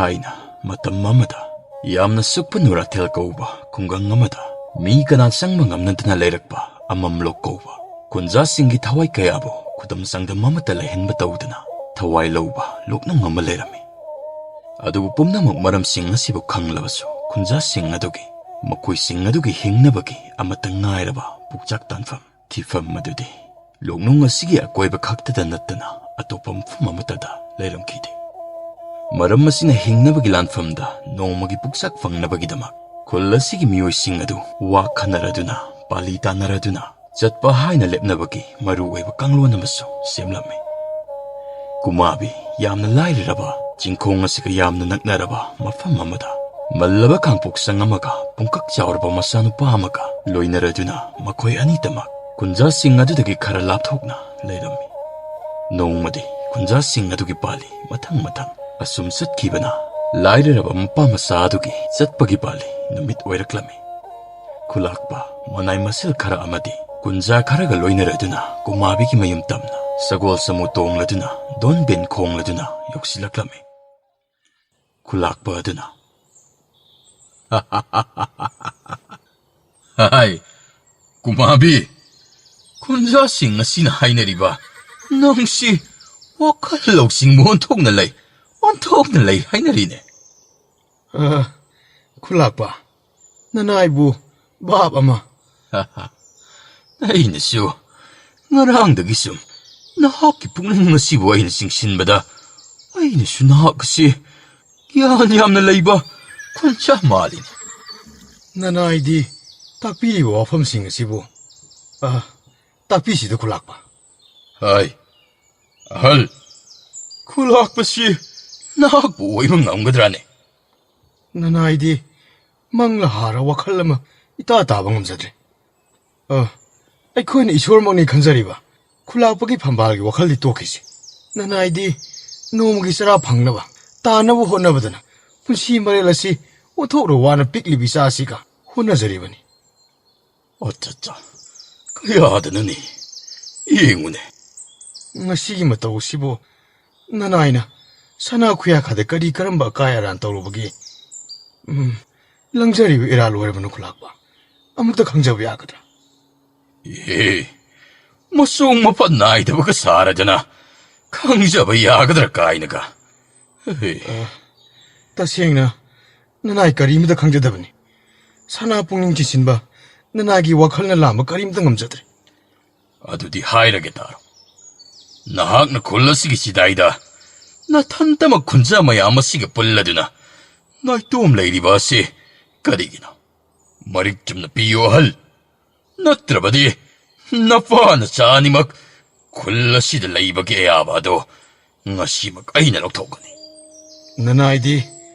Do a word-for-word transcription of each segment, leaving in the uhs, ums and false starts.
ꯍꯥꯏꯅ ꯃꯇꯝ ꯑꯃꯗ ꯌꯥꯝꯅ ꯁꯨꯛꯄ ꯅꯨꯔꯥꯊꯦꯜ ꯀꯧꯕ ꯈꯨꯡꯒꯪ ꯑꯃꯗ ꯃꯤ ꯀꯅꯥ ꯆꯪꯕ ꯉꯝꯅꯗꯅ ꯂꯩꯔꯛꯄ ꯑꯃꯝꯂꯣꯛ ꯀꯧꯕ ꯈꯨꯟꯖꯥꯁꯤꯡꯒꯤ ꯊꯋꯥꯏ ꯀꯌꯥꯕꯨ ꯈꯨꯗꯝ ꯆꯥꯡꯗꯝ ꯑꯃꯠꯇ ꯂꯩꯍꯟꯕ ꯇꯧꯗꯅ ꯊꯋꯥꯏ ꯂꯧꯕ ꯂꯣꯛꯅꯨꯡ ꯑꯃ ꯂꯩꯔꯝꯃꯤ꯫ ꯑꯗꯨꯕꯨ ꯄꯨꯝꯅꯃꯛ ꯃꯔꯝꯁꯤꯡ ꯑꯁꯤꯕꯨ ꯈꯪꯂꯕꯁꯨ ꯈꯨꯟꯖꯥꯁꯤꯡ ꯑꯗꯨꯒꯤ ꯃꯈꯣꯏꯁꯤꯡ ꯑꯗꯨꯒꯤ ꯍꯤꯡꯅꯕꯒꯤ ꯑꯃꯠꯇ ꯉꯥꯏꯔꯕ ꯄꯨꯛꯆꯥꯛ ꯇꯥꯟꯐꯝ ꯊꯤꯐꯝ ꯑꯗꯨꯗꯤ ꯂꯣꯛꯅꯨꯡ ꯑꯁꯤꯒꯤ ꯑꯀꯣꯏꯕ ꯈꯛꯇꯗ ꯅꯠꯇꯅ ꯑꯇꯣꯞꯄ ꯃꯐꯝ ꯑꯃꯠꯇꯗ ꯂꯩꯔꯝꯈꯤꯗꯦ꯫ ꯃꯔꯝ ꯑꯁꯤꯅ ꯍꯤꯡꯅꯕꯒꯤ ꯂꯥꯟꯐꯝꯗ ꯅꯣꯡꯃꯒꯤ ꯄꯨꯛꯆꯥꯛ ꯐꯪꯅꯕꯒꯤꯗꯃꯛ ꯈꯨꯜ ꯑꯁꯤꯒꯤ ꯃꯤꯑꯣꯏꯁꯤꯡ ꯑꯗꯨ ꯋꯥ ꯈꯟꯅꯔꯗꯨꯅ, ꯄꯥꯂꯤ ꯇꯥꯟꯅꯔꯗꯨꯅ ꯆꯠꯄ ꯍꯥꯏꯅ ꯂꯦꯞꯅꯕꯒꯤ ꯃꯔꯨꯑꯣꯏꯕ ꯀꯥꯡꯂꯣꯟ ꯑꯃꯁꯨ ꯁꯦꯝꯂꯝꯃꯤ꯫ ꯀꯨꯃꯥꯕꯤ ꯌꯥꯝꯅ ꯂꯥꯏꯔꯔꯕ ꯆꯤꯡꯈꯣꯡ ꯑꯁꯤꯒ ꯌꯥꯝꯅ ꯅꯛꯅꯔꯕ ꯃꯐꯝ ꯑꯃꯗ ꯃꯜꯂꯕ ꯈꯥꯡꯄꯣꯛꯁꯪ ꯑꯃꯒ ꯄꯨꯡꯀꯛ ꯆꯥꯎꯔꯕ ꯃꯆꯥꯅꯨꯄꯥ ꯑꯃꯒ ꯂꯣꯏꯅꯔꯗꯨꯅ ꯃꯈꯣꯏ ꯑꯅꯤꯇꯃꯛ ꯈꯨꯟꯖꯥꯁꯤꯡ ꯑꯗꯨꯗꯒꯤ ꯈꯔ ꯂꯥꯞꯊꯣꯛꯅ ꯂꯩꯔꯝꯃꯤ꯫ ꯅꯣꯡꯃꯗꯤ ꯈꯨꯟꯖꯥꯁꯤꯡ ꯑꯗꯨꯒꯤ ꯄꯥꯜꯂꯤ ꯃꯊꯪ ꯃꯊꯪ ꯑꯁꯨꯝ ꯆꯠꯈꯤꯕꯅ ꯂꯥꯏꯔꯔꯕ ꯃꯄꯥ ꯃꯆꯥ ꯑꯗꯨꯒꯤ ꯆꯠꯄꯒꯤ ꯄꯥꯜꯂꯤ ꯅꯨꯃꯤꯠ ꯑꯣꯏꯔꯛꯂꯝꯃꯤ꯫ ꯈꯨꯂꯥꯛꯄ ꯃꯅꯥꯏ ꯃꯁꯤꯜ ꯈꯔ ꯑꯃꯗꯤ ꯀꯨꯟꯖꯥ ꯈꯔꯒ ꯂꯣꯏꯅꯔꯗꯨꯅ ꯀꯨꯃꯥꯕꯤꯒꯤ ꯃꯌꯨꯝ ꯇꯝꯅ ꯁꯒꯣꯜ ꯆꯃꯨ ꯇꯣꯡꯂꯗꯨꯅ ꯗꯣꯟꯕꯦꯟ ꯈꯣꯡꯂꯗꯨꯅ ꯌꯧꯁꯤꯜꯂꯛꯂꯝꯃꯤ꯫ ꯈꯨꯂꯥꯛꯄ ꯑꯗꯨꯅ, "ꯍꯥꯏ, ꯀꯨꯃꯥꯕꯤ, ꯈꯨꯟꯖꯥꯁꯤꯡ ꯑꯁꯤꯅ ꯍꯥꯏꯅꯔꯤꯕ ꯅꯪꯁꯤ ꯋꯥꯈꯜ ꯂꯧꯁꯤꯡ ꯑꯣꯟꯊꯣꯛꯅ ꯂꯩ, ꯑꯣꯟꯊꯣꯛꯅ ꯂꯩ ꯍꯥꯏꯅꯔꯤꯅꯦ꯫" "ꯑ, ꯈꯨꯂꯥꯛꯄ, ꯅꯅꯥꯏꯕꯨ ꯚꯥꯞ ꯑꯃ꯫" "ꯑꯩꯅꯁꯨ ꯉꯔꯥꯡꯗꯒꯤ ꯁꯨꯝ ꯅꯍꯥꯛꯀꯤ ꯄꯨꯛꯅꯤꯡ ꯑꯁꯤꯕꯨ ꯑꯩꯅ ꯆꯤꯡꯁꯤꯟꯕꯗ ꯑꯩꯅꯁꯨ ꯅꯍꯥꯛ ꯑꯁꯤ ꯒ꯭ꯌꯥꯟ ꯌꯥꯝꯅ ꯂꯩꯕ ꯈꯨꯟꯖꯥ ꯃꯥꯜꯂꯤꯅꯦ꯫" "ꯅꯅꯥꯏꯗꯤ ꯇꯥꯛꯄꯤꯔꯤꯕ ꯋꯥꯐꯝꯁꯤꯡ ꯑꯁꯤꯕꯨ, ꯑ, ꯇꯥꯛꯄꯤꯁꯤꯗ ꯈꯨꯂꯥꯛꯄ꯫" "ꯍꯥꯏ, ꯑꯍꯜ, ꯈꯨꯂꯥꯛꯄꯁꯤ ꯅꯍꯥꯛꯄꯨ ꯑꯣꯏꯕ ꯉꯝꯒꯗ꯭ꯔꯥꯅꯦ?" "ꯅꯅꯥꯏꯗꯤ ꯃꯪꯂꯥ ꯍꯥꯔ ꯋꯥꯈꯜ ꯑꯃ ꯏꯇꯥ ꯇꯥꯕ ꯉꯝꯖꯗ꯭ꯔꯦ꯫ ꯑ, ꯑꯩꯈꯣꯏꯅ ꯏꯁꯣꯔꯃꯛꯅꯤ ꯈꯟꯖꯔꯤꯕ ꯈꯨꯂꯥꯛꯄꯒꯤ ꯐꯝꯕꯥꯜꯒꯤ ꯋꯥꯈꯜꯗꯤ ꯇꯣꯛꯈꯤꯁꯤ꯫ ꯅꯅꯥꯏꯗꯤ ꯅꯣꯡꯃꯒꯤ ꯆꯔꯥ ꯐꯪꯅꯕ, ꯇꯥꯅꯕ ꯍꯣꯠꯅꯕꯗꯅ ꯄꯨꯟꯁꯤ ꯃꯔꯦꯜ ꯑꯁꯤ ꯑꯣꯟꯊꯣꯛꯅ ꯋꯥꯅ ꯄꯤꯛꯂꯤꯕ ꯏꯆꯥ ꯑꯁꯤꯒ ꯍꯣꯠꯅꯖꯔꯤꯕꯅꯤ꯫" "ꯑꯠꯆꯥ, ꯀꯌꯥꯗꯅꯅꯤ? ꯌꯦꯡꯉꯨꯅꯦ꯫ ꯉꯁꯤꯒꯤ ꯃꯇꯧ ꯑꯁꯤꯕꯨ ꯅꯅꯥꯏꯅ ꯁꯅꯥ ꯈꯨꯌꯥꯈꯥꯗ ꯀꯔꯤ ꯀꯔꯝꯕ ꯑꯀꯥꯏ ꯑꯔꯥꯟ ꯇꯧꯔꯨꯕꯒꯤ, ꯎꯝ, ꯂꯪꯖꯔꯤꯕ ꯏꯔꯥꯜ ꯑꯣꯏꯔꯕꯅꯣ ꯈꯨꯂꯥꯛꯄ? ꯑꯃꯨꯛꯇ ꯈꯪꯖꯕ ꯌꯥꯒꯗ꯭ꯔꯥ? ꯑꯦ, ꯃꯆꯣꯡ ꯃꯐꯠ ꯅꯥꯏꯗꯕꯒ ꯁꯥꯔꯗꯅ ꯈꯪꯖꯕ ꯌꯥꯒꯗ꯭ꯔꯥ ꯀꯥꯏꯅꯒ? ꯑꯦ꯫ ꯑ, ꯇꯁꯦꯡꯅ ꯅꯅꯥꯏ ꯀꯔꯤꯃꯇ ꯈꯪꯖꯗꯕꯅꯤ꯫ ꯁꯅꯥ ꯄꯨꯛꯅꯤꯡ ꯆꯤꯡꯁꯤꯟꯕ ꯅꯅꯥꯏꯒꯤ ꯋꯥꯈꯜꯅ ꯂꯥꯝꯕ ꯀꯔꯤꯃꯇ ꯉꯝꯖꯗ꯭ꯔꯦ꯫ ꯑꯗꯨꯗꯤ ꯍꯥꯏꯔꯒꯦ ꯇꯥꯔꯣ꯫ ꯅꯍꯥꯛꯅ ꯈꯨꯜ ꯑꯁꯤꯒꯤ ꯆꯤꯗꯥꯏꯗ ꯅꯊꯟꯇꯃꯛ ꯈꯨꯟꯖꯥ ꯃꯌꯥꯝ ꯑꯁꯤꯒ ꯄꯨꯜꯂꯗꯨꯅ ꯅꯥꯏꯇꯣꯝ ꯂꯩꯔꯤꯕ ꯑꯁꯤ ꯀꯔꯤꯒꯤꯅꯣ? ꯃꯔꯤꯛ ꯆꯨꯝꯅ ꯄꯤꯌꯨ, ꯑꯍꯜ꯫ ꯅꯠꯇ꯭ꯔꯕꯗꯤ ꯅꯄꯥ ꯅꯆꯥ ꯑꯅꯤꯃꯛ ꯈꯨꯜ ꯑꯁꯤꯗ ꯂꯩꯕꯒꯤ ꯑꯌꯥꯕ ꯑꯗꯣ ꯉꯁꯤꯃꯛ ꯑꯩꯅ ꯂꯧꯊꯣꯛꯀꯅꯤ꯫ ꯅꯅꯥꯏꯗꯤ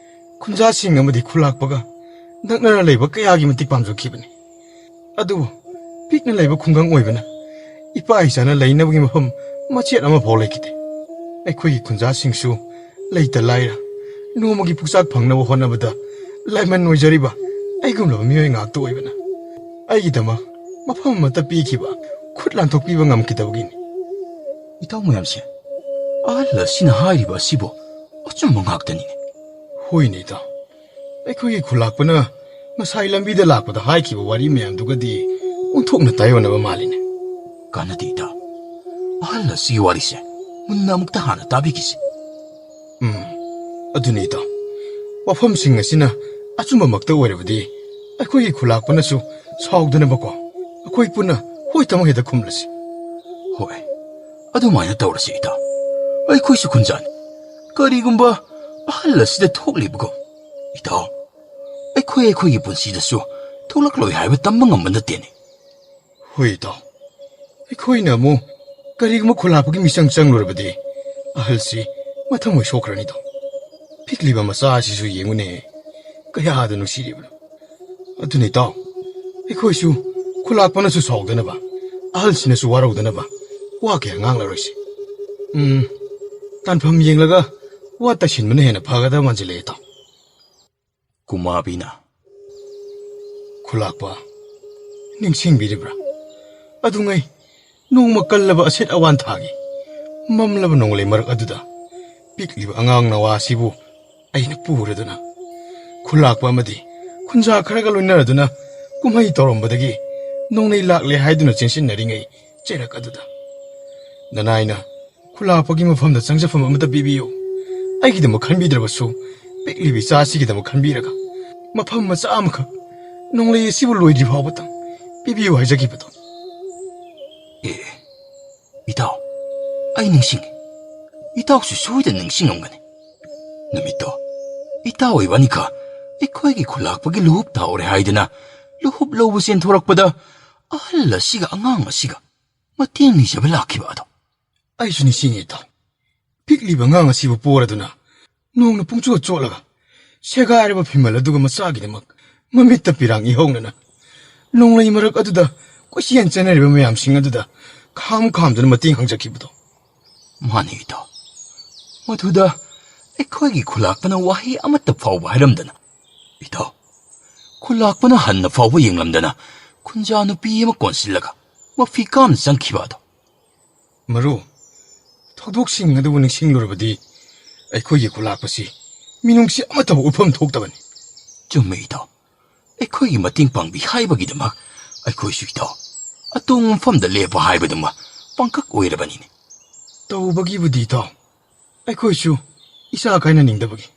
ꯈꯨꯟꯖꯥꯁꯤꯡ ꯑꯃꯗꯤ ꯈꯨꯂꯥꯛꯄꯒ ꯅꯛꯅꯅ ꯂꯩꯕ ꯀꯌꯥꯒꯤ ꯃꯇꯤꯛ ꯄꯥꯝꯖꯈꯤꯕꯅꯤ꯫ ꯑꯗꯨꯕꯨ ꯄꯤꯛꯅ ꯂꯩꯕ ꯈꯨꯡꯒꯪ ꯑꯣꯏꯕꯅ ꯏꯄꯥ ꯏꯆꯥꯅ ꯂꯩꯅꯕꯒꯤ ꯃꯐꯝ ꯃꯆꯦꯠ ꯑꯃꯐꯥꯎ ꯂꯩꯈꯤꯗꯦ꯫ ꯑꯩꯈꯣꯏꯒꯤ ꯈꯨꯟꯖꯥꯁꯤꯡꯁꯨ ꯂꯩꯇ ꯂꯥꯏꯔ ꯅꯣꯡꯃꯒꯤ ꯄꯨꯛꯆꯥꯛ ꯐꯪꯅꯕ ꯍꯣꯠꯅꯕꯗ ꯂꯥꯏꯃꯟ ꯑꯣꯏꯖꯔꯤꯕ ꯑꯩꯒꯨꯝꯂꯕ ꯃꯤꯑꯣꯏ ꯉꯥꯛꯇ ꯑꯣꯏꯕꯅ ꯑꯩꯒꯤꯗꯃꯛ ꯃꯐꯝ ꯑꯃꯠꯇ ꯄꯤꯈꯤꯕ, ꯈꯨꯠ ꯂꯥꯟꯊꯣꯛꯄꯤꯕ ꯉꯝꯈꯤꯗꯕꯒꯤꯅꯤ꯫ ꯏꯇꯥꯎ ꯃꯌꯥꯝꯁꯦ, ꯑꯍꯜ ꯑꯁꯤꯅ ꯍꯥꯏꯔꯤꯕ ꯑꯁꯤꯕꯨ ꯑꯆꯨꯝꯕ ꯉꯥꯛꯇꯅꯤꯅꯦ꯫ ꯍꯣꯏꯅꯦ ꯏꯇꯥꯎ, ꯑꯩꯈꯣꯏꯒꯤ ꯈꯨꯂꯥꯛꯄꯅ ꯉꯁꯥꯏ ꯂꯝꯕꯤꯗ ꯂꯥꯛꯄꯗ ꯍꯥꯏꯈꯤꯕ ꯋꯥꯔꯤ ꯃꯌꯥꯝꯗꯨꯒꯗꯤ ꯑꯣꯟꯊꯣꯛꯅ ꯇꯥꯏꯑꯣꯟꯅꯕ ꯃꯥꯜꯂꯤꯅꯦ꯫ ꯀꯥꯟꯅꯗꯦ ꯏꯇꯥꯎ, ꯑꯍꯜ ꯑꯁꯤꯒꯤ ꯋꯥꯔꯤꯁꯦ ꯃꯨꯟꯅ ꯑꯃꯨꯛꯇ ꯍꯥꯟꯅ ꯇꯥꯕꯤꯈꯤꯁꯤ꯫ ꯎꯝ, ꯑꯗꯨꯅꯤ ꯏꯇꯥꯎ, ꯋꯥꯐꯝꯁꯤꯡ ꯑꯁꯤꯅ ꯑꯆꯨꯝꯕꯃꯛꯇ ꯑꯣꯏꯔꯕꯗꯤ ꯑꯩꯈꯣꯏꯒꯤ ꯈꯨꯂꯥꯛꯄꯅꯁꯨ ꯁꯥꯎꯗꯅꯕꯀꯣ ꯑꯩꯈꯣꯏ ꯄꯨꯟꯅ ꯍꯣꯏ ꯇꯃꯛ ꯍꯦꯛꯇ ꯈꯨꯝꯂꯁꯤ꯫ ꯍꯣꯏ, ꯑꯗꯨꯃꯥꯏꯅ ꯇꯧꯔꯁꯤ ꯏꯇꯥꯎ꯫ ꯑꯩꯈꯣꯏꯁꯨ ꯈꯨꯟꯖꯥꯅꯤ꯫ ꯀꯔꯤꯒꯨꯝꯕ ꯑꯍꯜ ꯑꯁꯤꯗ ꯊꯣꯛꯂꯤꯕꯒꯨꯝ, ꯏꯇꯥꯎ, ꯑꯩꯈꯣꯏ ꯑꯩꯈꯣꯏꯒꯤ ꯄꯨꯟꯁꯤꯗꯁꯨ ꯊꯣꯛꯂꯛꯂꯣꯏ ꯍꯥꯏꯕ ꯇꯝꯕ ꯉꯝꯕ ꯅꯠꯇꯦꯅꯦ꯫ ꯍꯣꯏ ꯏꯇꯥꯎ, ꯑꯩꯈꯣꯏꯅ ꯑꯃꯨꯛ ꯀꯔꯤꯒꯨꯝꯕ ꯈꯨꯂꯥꯛꯄꯒꯤ ꯃꯤꯆꯪ ꯆꯪꯂꯨꯔꯕꯗꯤ ꯑꯍꯜꯁꯤ ꯃꯊꯪ ꯑꯣꯏ ꯁꯣꯛꯈ꯭ꯔꯅꯤꯗꯣ꯫ ꯄꯤꯛꯂꯤꯕ ꯃꯆꯥ ꯑꯁꯤꯁꯨ ꯌꯦꯡꯉꯨꯅꯦ, ꯀꯌꯥꯗ ꯅꯨꯡꯁꯤꯔꯤꯕꯅꯣ꯫ ꯑꯗꯨꯅ ꯏꯇꯥꯎ, ꯑꯩꯈꯣꯏꯁꯨ ꯈꯨꯂꯥꯛꯄꯅꯁꯨ ꯁꯥꯎꯗꯅꯕ, ꯑꯍꯜꯁꯤꯅꯁꯨ ꯋꯥꯔꯧꯗꯅꯕ ꯋꯥ ꯀꯌꯥ ꯉꯥꯡꯂꯔꯣꯏꯁꯤ꯫ ꯎꯝ, ꯇꯥꯟꯐꯝ ꯌꯦꯡꯂꯒ ꯋꯥ ꯇꯥꯏꯁꯤꯟꯕꯅ ꯍꯦꯟꯅ ꯐꯒꯗꯕ ꯃꯥꯟꯁꯤꯜꯂꯛꯑꯦ ꯏꯇꯥꯎ꯫ ꯀꯨꯃꯥꯕꯤꯅ, ꯈꯨꯂꯥꯛꯄ, ꯅꯤꯡꯁꯤꯡꯕꯤꯔꯤꯕ꯭ꯔꯥ? ꯑꯗꯨꯉꯩ ꯅꯣꯡꯃ ꯀꯜꯂꯕ ꯑꯁꯤꯠ ꯑꯋꯥꯟ ꯊꯥꯒꯤ ꯃꯝꯂꯕ ꯅꯣꯡꯂꯩ ꯃꯔꯛ ꯑꯗꯨꯗ ꯄꯤꯛꯂꯤꯕ ꯑꯉꯥꯡ ꯅꯋꯥꯁꯤꯕꯨ ꯑꯩꯅ ꯄꯨꯔꯗꯨꯅ, ꯈꯨꯂꯥꯛꯄ ꯑꯃꯗꯤ ꯈꯨꯟꯖꯥ ꯈꯔꯒ ꯂꯣꯏꯅꯔꯗꯨꯅ ꯀꯨꯝꯍꯩ ꯇꯧꯔꯝꯕꯗꯒꯤ ꯅꯣꯡꯂꯩ ꯂꯥꯛꯂꯦ ꯍꯥꯏꯗꯨꯅ ꯆꯦꯟꯁꯤꯟꯅꯔꯤꯉꯩ ꯆꯩꯔꯛ ꯑꯗꯨꯗ, ꯅꯅꯥꯏꯅ ꯈꯨꯂꯥꯛꯄꯒꯤ ꯃꯐꯝꯗ ꯆꯪꯖꯐꯝ ꯑꯃꯠꯇ ꯄꯤꯕꯤꯌꯨ꯫ ꯑꯩꯒꯤꯗꯃꯛ ꯈꯟꯕꯤꯗ꯭ꯔꯕꯁꯨ, ꯄꯤꯛꯂꯤꯕ ꯏꯆꯥꯁꯤꯒꯤꯗꯃꯛ ꯈꯟꯕꯤꯔꯒ ꯃꯐꯝ ꯃꯆꯥ ꯑꯃꯈꯛ ꯅꯣꯡꯂꯩ ꯑꯁꯤꯕꯨ ꯂꯣꯏꯗ꯭ꯔꯤ ꯐꯥꯎꯕꯇꯪ ꯄꯤꯕꯤꯌꯨ ꯍꯥꯏꯖꯈꯤꯕꯗꯣ꯫ ꯑꯦ, ꯏꯇꯥꯎ, ꯑꯩ ꯅꯤꯡꯁꯤꯡꯉꯤ꯫ ꯏꯇꯥꯎꯁꯨ ꯁꯣꯏꯗꯅ ꯅꯤꯡꯁꯤꯡꯉꯝꯒꯅꯤ꯫ ꯅꯨꯃꯤꯠꯇꯣ ꯏꯇꯥꯎ ꯏꯕꯥꯅꯤꯈꯛ ꯑꯩꯈꯣꯏꯒꯤ ꯈꯨꯂꯥꯛꯄꯒꯤ ꯂꯨꯍꯨꯞ ꯇꯥꯍꯧꯔꯦ ꯍꯥꯏꯗꯨꯅ ꯂꯨꯍꯨꯞ ꯂꯧꯕ ꯆꯦꯟꯊꯣꯔꯛꯄꯗ, ꯑꯍꯜ ꯑꯁꯤꯒ ꯑꯉꯥꯡ ꯑꯁꯤꯒ ꯃꯇꯦꯡ ꯅꯤꯖꯕ ꯂꯥꯛꯈꯤꯕ ꯑꯗꯣ꯫ ꯑꯩꯁꯨ ꯅꯤꯡꯁꯤꯡꯉꯤ, ꯏꯇꯥꯎ꯫ ꯄꯤꯛꯂꯤꯕ ꯑꯉꯥꯡ ꯑꯁꯤꯕꯨ ꯄꯣꯔꯗꯨꯅ, ꯅꯣꯡꯅ ꯄꯨꯡꯆꯣꯠ ꯆꯣꯠꯂꯒ, ꯁꯦꯒꯥꯏꯔꯕ ꯐꯤꯃꯜ ꯑꯗꯨꯒ ꯃꯆꯥꯒꯤꯗꯃꯛ ꯃꯃꯤꯠꯇ ꯄꯤꯔꯥꯡ ꯏꯍꯧꯅꯅ, ꯅꯣꯡꯂꯩ ꯃꯔꯛ ꯑꯗꯨꯗ ꯀꯣꯏꯆꯦꯟ ꯆꯦꯟꯅꯔꯤꯕ ꯃꯌꯥꯝꯁꯤꯡ ꯑꯗꯨꯗ ꯈꯥꯝ ꯈꯥꯝꯗꯨꯅ ꯃꯇꯦꯡ ꯍꯪꯖꯈꯤꯕꯗꯣ꯫ ꯃꯥꯅꯤ, ꯏꯇꯥꯎ꯫ ꯃꯗꯨꯗ ꯑꯩꯈꯣꯏꯒꯤ ꯈꯨꯂꯥꯛꯄꯅ ꯋꯥꯍꯩ ꯑꯃꯠꯇ ꯐꯥꯎꯕ ꯍꯥꯏꯔꯝꯗꯅ, ꯏꯇꯥꯎ, ꯈꯨꯂꯥꯛꯄꯅ ꯍꯟꯅ ꯐꯥꯎꯕ ꯌꯦꯡꯂꯝꯗꯅ, ꯈꯨꯟꯖꯥ ꯅꯨꯄꯤ ꯑꯃ ꯀꯣꯟꯁꯤꯜꯂꯒ ꯃꯐꯤ ꯀꯥꯝꯅ ꯆꯪꯈꯤꯕ ꯑꯗꯣ꯫ ꯃꯔꯨꯞ, ꯊꯧꯗꯣꯛꯁꯤꯡ ꯑꯗꯨꯕꯨ ꯅꯤꯡꯁꯤꯡꯂꯨꯔꯕꯗꯤ, ꯑꯩꯈꯣꯏꯒꯤ ꯈꯨꯂꯥꯛꯄꯁꯤ ꯃꯤꯅꯨꯡꯁꯤ ꯑꯃꯠꯇ ꯎꯠꯐꯝ ꯊꯣꯛꯇꯕꯅꯤ꯫ ꯆꯨꯝꯃꯤ, ꯏꯇꯥꯎ꯫ ꯑꯩꯈꯣꯏꯒꯤ ꯃꯇꯦꯡ ꯄꯥꯡꯕꯤ ꯍꯥꯏꯕꯒꯤꯗꯃꯛ ꯑꯩꯈꯣꯏꯁꯨ, ꯏꯇꯥꯎ, ꯑꯇꯣꯡꯕ ꯃꯐꯝꯗ ꯂꯦꯞꯄ ꯍꯥꯏꯕꯗꯨꯃ ꯄꯥꯡꯀꯛ ꯑꯣꯏꯔꯕꯅꯤꯅꯦ꯫ ꯇꯧꯕꯒꯤꯕꯨꯗꯤ, ꯏꯇꯥꯎ, ꯑꯩꯈꯣꯏꯁꯨ ꯏꯆꯥ ꯀꯥꯏꯅꯅꯤꯡꯗꯕꯒꯤ,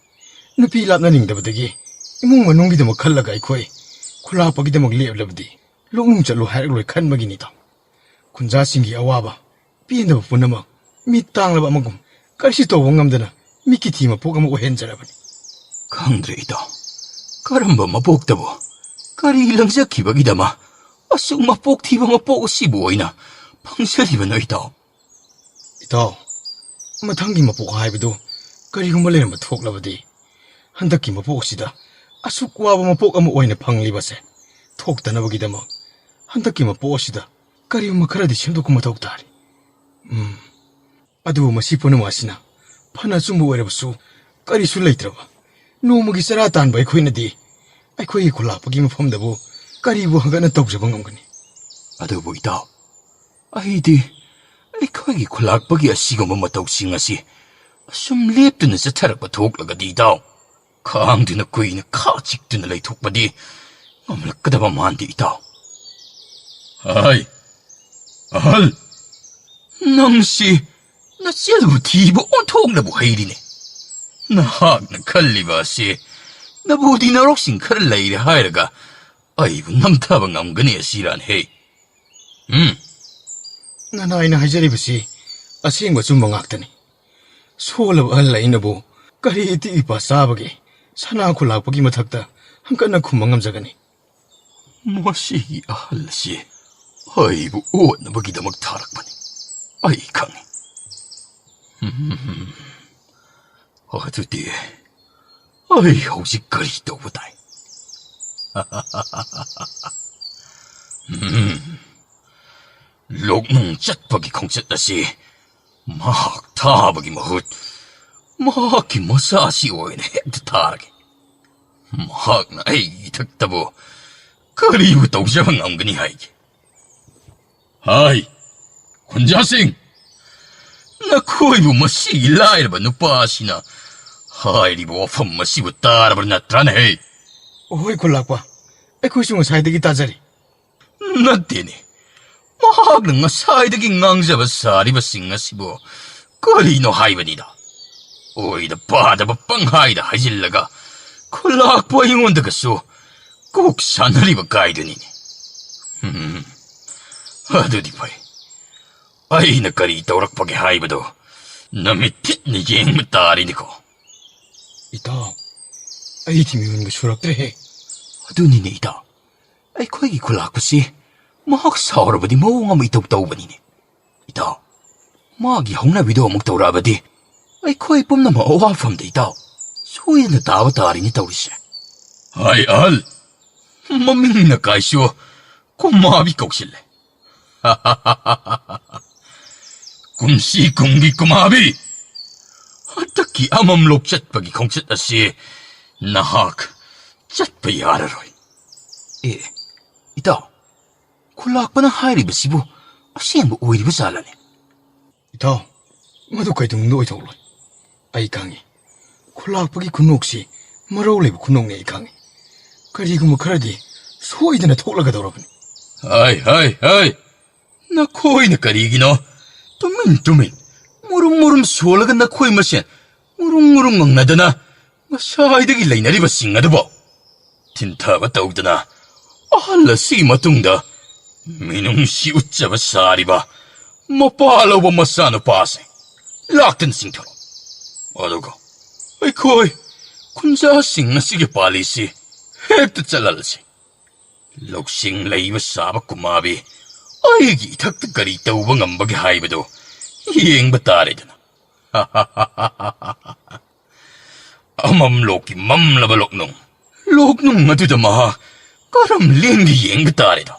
ꯅꯨꯄꯤ ꯂꯥꯞꯅꯅꯤꯡꯗꯕꯗꯒꯤ, ꯏꯃꯨꯡ ꯃꯅꯨꯡꯒꯤꯗꯃꯛ ꯈꯜꯂꯒ ꯑꯩꯈꯣꯏ ꯈꯨꯂꯥꯛꯄꯒꯤꯗꯃꯛ ꯂꯦꯞꯂꯕꯗꯤ ꯂꯣꯛꯅꯨꯡ ꯆꯠꯂꯨ ꯍꯥꯏꯔꯛꯂꯣꯏ ꯈꯟꯕꯒꯤꯅꯤ, ꯏꯇꯥꯎ꯫ ꯈꯨꯟꯖꯥꯁꯤꯡꯒꯤ ꯑꯋꯥꯕ, ꯄꯦꯟꯗꯕ ꯄꯨꯝꯅꯃꯛ ꯃꯤꯠ ꯇꯥꯡꯂꯕ ꯑꯃꯒꯨꯝ ꯀꯔꯤꯁꯨ ꯇꯧꯕ ꯉꯝꯗꯅ ꯃꯤꯠꯀꯤ ꯊꯤ ꯃꯄꯣꯛ ꯑꯃ ꯑꯣꯏꯍꯟꯖꯔꯕꯅꯤ꯫ ꯈꯪꯗ꯭ꯔꯦ, ꯏꯇꯥꯎ꯫ ꯀꯔꯝꯕ ꯃꯄꯣꯛꯇꯕꯨ, ꯀꯔꯤ ꯂꯪꯖꯈꯤꯕꯒꯤꯗꯃꯛ ꯑꯁꯨꯛ ꯃꯄꯣꯛ ꯊꯤꯕ ꯃꯄꯣꯛ ꯑꯁꯤꯕꯨ ꯑꯣꯏꯅ ꯐꯪꯖꯔꯤꯕꯅꯣ, ꯏꯇꯥꯎ? ꯏꯇꯥꯎ, ꯃꯊꯪꯒꯤ ꯃꯄꯣꯛ ꯍꯥꯏꯕꯗꯨ ꯀꯔꯤꯒꯨꯝꯕ ꯂꯩꯔꯝꯕ ꯊꯣꯛꯂꯕꯗꯤ, ꯍꯟꯗꯛꯀꯤ ꯃꯄꯣꯛ ꯑꯁꯤꯗ ꯑꯁꯨꯛ ꯋꯥꯕ ꯃꯄꯣꯛ ꯑꯃ ꯑꯣꯏꯅ ꯐꯪꯂꯤꯕꯁꯦ ꯊꯣꯛꯇꯅꯕꯒꯤꯗꯃꯛ, ꯍꯟꯗꯛꯀꯤ ꯃꯄꯣꯛ ꯑꯁꯤꯗ ꯀꯔꯤꯒꯨꯝꯕ ꯈꯔꯗꯤ ꯁꯦꯝꯗꯣꯛꯄ ꯃꯊꯧ ꯇꯥꯔꯤ꯫ ꯎꯝ, ꯑꯗꯨꯕꯨ ꯃꯁꯤ ꯄꯨꯝꯅꯃꯛ ꯑꯁꯤꯅ ꯐꯅ ꯑꯆꯨꯝꯕ ꯑꯣꯏꯔꯕꯁꯨ, ꯀꯔꯤꯁꯨ ꯂꯩꯇ꯭ꯔꯕ ꯅꯣꯡꯃꯒꯤ ꯆꯔꯥ ꯇꯥꯟꯕ ꯑꯩꯈꯣꯏꯅꯗꯤ ꯑꯩꯈꯣꯏꯒꯤ ꯈꯨꯂꯥꯛꯄꯒꯤ ꯃꯐꯝꯗꯕꯨ ꯀꯔꯤꯕꯨ ꯍꯪꯒꯠꯅ ꯇꯧꯖꯕ ꯉꯝꯒꯅꯤ? ꯑꯗꯨꯕꯨ, ꯏꯇꯥꯎ, ꯑꯩꯗꯤ ꯑꯩꯈꯣꯏꯒꯤ ꯈꯨꯂꯥꯛꯄꯒꯤ ꯑꯁꯤꯒꯨꯝꯕ ꯃꯇꯧꯁꯤꯡ ꯑꯁꯤ ꯑꯁꯨꯝ ꯂꯦꯞꯇꯨꯅ ꯆꯠꯊꯔꯛꯄ ꯊꯣꯛꯂꯒꯗꯤ ꯏꯇꯥꯎ, ꯈꯥꯡꯗꯨꯅ ꯀꯨꯏꯅ ꯈꯥ ꯆꯤꯛꯇꯨꯅ ꯂꯩꯊꯣꯛꯄꯗꯤ ꯉꯝꯂꯛꯀꯗꯕ ꯃꯥꯟꯗꯦ ꯏꯇꯥꯎ꯫ ꯍꯥꯏ, ꯑꯍꯜ! ꯅꯪꯁꯤ ꯅꯆꯦꯜꯕꯨ ꯊꯤꯕ ꯑꯣꯟꯊꯣꯛꯅꯕꯨ ꯍꯩꯔꯤꯅꯦ꯫ ꯅꯍꯥꯛꯅ ꯈꯜꯂꯤꯕ ꯑꯁꯤ ꯅꯕꯨꯗꯤ ꯅꯔꯣꯛꯁꯤꯡ ꯈꯔ ꯂꯩꯔꯦ ꯍꯥꯏꯔꯒ ꯑꯩꯕꯨ ꯅꯝꯊꯕ ꯉꯝꯒꯅꯤ ꯑꯁꯤꯔꯥꯅꯦꯍꯦ? ꯎꯝ꯫ ꯅꯅꯥꯏꯅ ꯍꯥꯏꯖꯔꯤꯕꯁꯤ ꯑꯁꯦꯡꯕ ꯑꯆꯨꯝꯕ ꯉꯥꯛꯇꯅꯤ꯫ ꯁꯣꯜꯂꯕ ꯑꯍꯜ ꯑꯩꯅꯕꯨ ꯀꯔꯤ ꯏꯇꯤꯛ ꯏꯄꯥ ꯆꯥꯕꯒꯦ? ꯁꯅꯥ ꯈꯨꯂꯥꯛꯄꯒꯤ ꯃꯊꯛꯇ ꯍꯪꯀꯠꯅ ꯈꯨꯝꯕ ꯉꯝꯖꯒꯅꯤ꯫ ꯃꯁꯤꯒꯤ ꯑꯍꯜ ꯑꯁꯤ ꯑꯩꯕꯨ ꯑꯣꯠꯅꯕꯒꯤꯗꯃꯛ ꯊꯥꯔꯛꯄꯅꯤ꯫ ꯑꯩ ꯈꯪꯏ꯫ ꯎꯝ, ꯑꯗꯨꯗꯤ ꯑꯩ ꯍꯧꯖꯤꯛ ꯀꯔꯤ ꯇꯧꯕ ꯇꯥꯏ? ꯎꯝ, ꯂꯣꯛꯅꯨꯡ ꯆꯠꯄꯒꯤ ꯈꯣꯡꯆꯠ ꯑꯁꯤ ꯃꯍꯥꯛ ꯊꯥꯕꯒꯤ ꯃꯍꯨꯠ ꯃꯍꯥꯛꯀꯤ ꯃꯆꯥꯁꯤ ꯑꯣꯏꯅ ꯍꯦꯛꯇ ꯊꯥꯔꯒꯦ꯫ ꯃꯍꯥꯛꯅ ꯑꯩꯒꯤ ꯏꯊꯛꯇꯕꯨ ꯀꯔꯤꯕꯨ ꯇꯧꯖꯕ ꯉꯝꯒꯅꯤ ꯍꯥꯏꯒꯦ? ꯍꯥꯏ, ꯈꯨꯟꯖꯥꯁꯤꯡ, ꯅꯈꯣꯏꯕꯨ ꯃꯁꯤꯒꯤ ꯂꯥꯏꯔꯕ ꯅꯨꯄꯥ ꯑꯁꯤꯅ ꯍꯥꯏꯔꯤꯕ ꯋꯥꯐꯝ ꯑꯁꯤꯕꯨ ꯇꯥꯔꯕ ꯅꯠꯇ꯭ꯔꯥꯅꯦꯍꯦ? ꯑꯣꯍꯣꯏ, ꯈꯨꯜꯂꯥꯛꯄ, ꯑꯩꯈꯣꯏꯁꯨ ꯉꯁꯥꯏꯗꯒꯤ ꯇꯥꯖꯔꯤ꯫ ꯅꯠꯇꯦꯅꯦ, ꯃꯍꯥꯛꯅ ꯉꯁꯥꯏꯗꯒꯤ ꯉꯥꯡꯖꯕ ꯁꯥꯔꯤꯕꯁꯤꯡ ꯑꯁꯤꯕꯨ ꯀꯔꯤꯅꯣ ꯍꯥꯏꯕꯅꯤꯗ꯫ ꯑꯣꯏꯗ ꯄꯥꯗꯕ ꯄꯪꯍꯥꯏꯗ ꯍꯥꯏꯖꯤꯜꯂꯒ ꯈꯨꯜꯂꯥꯛꯄ ꯑꯩꯉꯣꯟꯗꯒꯁꯨ ꯀꯣꯛ ꯁꯥꯟꯅꯔꯤꯕ ꯀꯥꯏꯗꯨꯅꯤꯅꯦ꯫ ꯎꯝ, ꯑꯗꯨꯗꯤ ꯐꯩ꯫ ꯑꯩꯅ ꯀꯔꯤ ꯇꯧꯔꯛꯄꯒꯦ ꯍꯥꯏꯕꯗꯣ ꯅꯃꯤꯠ ꯊꯤꯠꯅ ꯌꯦꯡꯕ ꯇꯥꯔꯤꯅꯤꯀꯣ꯫ ꯏꯇꯥꯎ, ꯑꯩꯗꯤ ꯃꯤꯍꯨꯟꯒ ꯁꯨꯔꯛꯇ꯭ꯔꯦꯍꯦ꯫ ꯑꯗꯨꯅꯤꯅꯦ ꯏꯇꯥꯎ, ꯑꯩꯈꯣꯏꯒꯤ ꯈꯨꯂꯥꯛꯄꯁꯤ ꯃꯍꯥꯛ ꯁꯥꯎꯔꯕꯗꯤ ꯃꯑꯣꯡ ꯑꯃ ꯏꯇꯧ ꯇꯧꯕꯅꯤꯅꯦ꯫ ꯏꯇꯥꯎ, ꯃꯥꯒꯤ ꯍꯧꯅꯕꯤꯗꯣ ꯑꯃꯨꯛ ꯇꯧꯔꯛꯑꯕꯗꯤ ꯑꯩꯈꯣꯏ ꯄꯨꯝꯅꯃꯛ ꯑꯋꯥꯐꯝꯗ ꯏꯇꯥꯎ ꯁꯣꯏꯗꯅ ꯇꯥꯕ ꯇꯥꯔꯤꯅꯤ ꯇꯧꯔꯤꯁꯦ꯫ ꯍꯥꯏ ꯑꯍꯜ, ꯃꯃꯤꯡꯅ ꯀꯥꯏꯁꯨ ꯀꯨꯃꯥꯕꯤ ꯀꯧꯁꯤꯜꯂꯦ꯫ ꯀꯨꯝꯁꯤ ꯀꯨꯝꯒꯤ ꯀꯨꯃꯥꯕꯤ, ꯍꯟꯗꯛꯀꯤ ꯑꯃꯝꯂꯣꯛ ꯆꯠꯄꯒꯤ ꯈꯣꯡꯆꯠ ꯑꯁꯤ ꯅꯍꯥꯛ ꯆꯠꯄ ꯌꯥꯔꯔꯣꯏ꯫ ꯑꯦ, ꯏꯇꯥꯎ, ꯈꯨꯂꯥꯛꯄꯅ ꯍꯥꯏꯔꯤꯕꯁꯤꯕꯨ ꯑꯁꯦꯡꯕ ꯑꯣꯏꯔꯤꯕ ꯖꯥꯠꯂꯅꯦ? ꯏꯇꯥꯎ, ꯃꯗꯨ ꯀꯩꯗꯧꯅꯨꯡꯗ ꯑꯣꯏꯊꯣꯛꯂꯣꯏ꯫ ꯑꯩ ꯈꯪꯉꯤ꯫ ꯈꯨꯂꯥꯛꯄꯒꯤ ꯈꯨꯅꯣꯛꯁꯤ ꯃꯔꯧ ꯂꯩꯕ ꯈꯨꯅꯣꯛꯅꯤ, ꯑꯩ ꯈꯪꯉꯤ꯫ ꯀꯔꯤꯒꯨꯝꯕ ꯈꯔꯗꯤ ꯁꯣꯏꯗꯅ ꯊꯣꯛꯂꯒꯗꯧꯔꯕꯅꯤ꯫ ꯍꯥꯏ, ꯍꯥꯏ, ꯍꯥꯏ! ꯅꯈꯣꯏꯅ ꯀꯔꯤꯒꯤꯅꯣ ꯇꯨꯃꯤꯟ ꯇꯨꯃꯤꯟ, ꯃꯨꯔꯨꯝ ꯃꯨꯔꯨꯝ ꯁꯣꯜꯂꯒ ꯅꯈꯣꯏ ꯃꯁꯦꯟ ꯃꯨꯔꯨꯝ ꯃꯨꯔꯨꯝ ꯉꯪꯅꯗꯅ ꯉꯁꯥꯏꯗꯒꯤ ꯂꯩꯅꯔꯤꯕꯁꯤꯡ ꯑꯗꯨꯕꯣ? ꯊꯤꯟꯊꯕ ꯇꯧꯗꯅ ꯑꯍꯜ ꯑꯁꯤꯒꯤ ꯃꯇꯨꯡꯗ ꯃꯤꯅꯨꯡꯁꯤ ꯎꯠꯆꯕ ꯁꯥꯔꯤꯕ ꯃꯄꯥ ꯂꯧꯕ ꯃꯆꯥꯅꯨꯄꯥꯁꯦ ꯂꯥꯛꯇꯅ ꯆꯤꯡꯊꯔꯣ꯫ ꯑꯗꯨꯒ ꯑꯩꯈꯣꯏ ꯈꯨꯟꯖꯥꯁꯤꯡ ꯑꯁꯤꯒꯤ ꯄꯥꯂꯤꯁꯤ ꯍꯦꯛꯇ ꯆꯠꯍꯜꯂꯁꯤ꯫ ꯂꯧꯁꯤꯡ ꯂꯩꯕ ꯁꯥꯕ ꯀꯨꯃꯥꯕꯤ ꯑꯩꯒꯤ ꯏꯊꯛꯇ ꯀꯔꯤ ꯇꯧꯕ ꯉꯝꯕꯒꯦ ꯍꯥꯏꯕꯗꯨ ꯌꯦꯡꯕ ꯇꯥꯔꯦꯗꯅ꯫ ꯑꯃꯝꯂꯣꯛꯀꯤ ꯃꯝꯂꯕ ꯂꯣꯛꯅꯨꯡ, ꯂꯣꯛꯅꯨꯡ ꯑꯗꯨꯗ ꯃꯍꯥꯛ ꯀꯔꯝ ꯂꯦꯡꯒꯦ ꯌꯦꯡꯕ ꯇꯥꯔꯦꯗꯣ꯫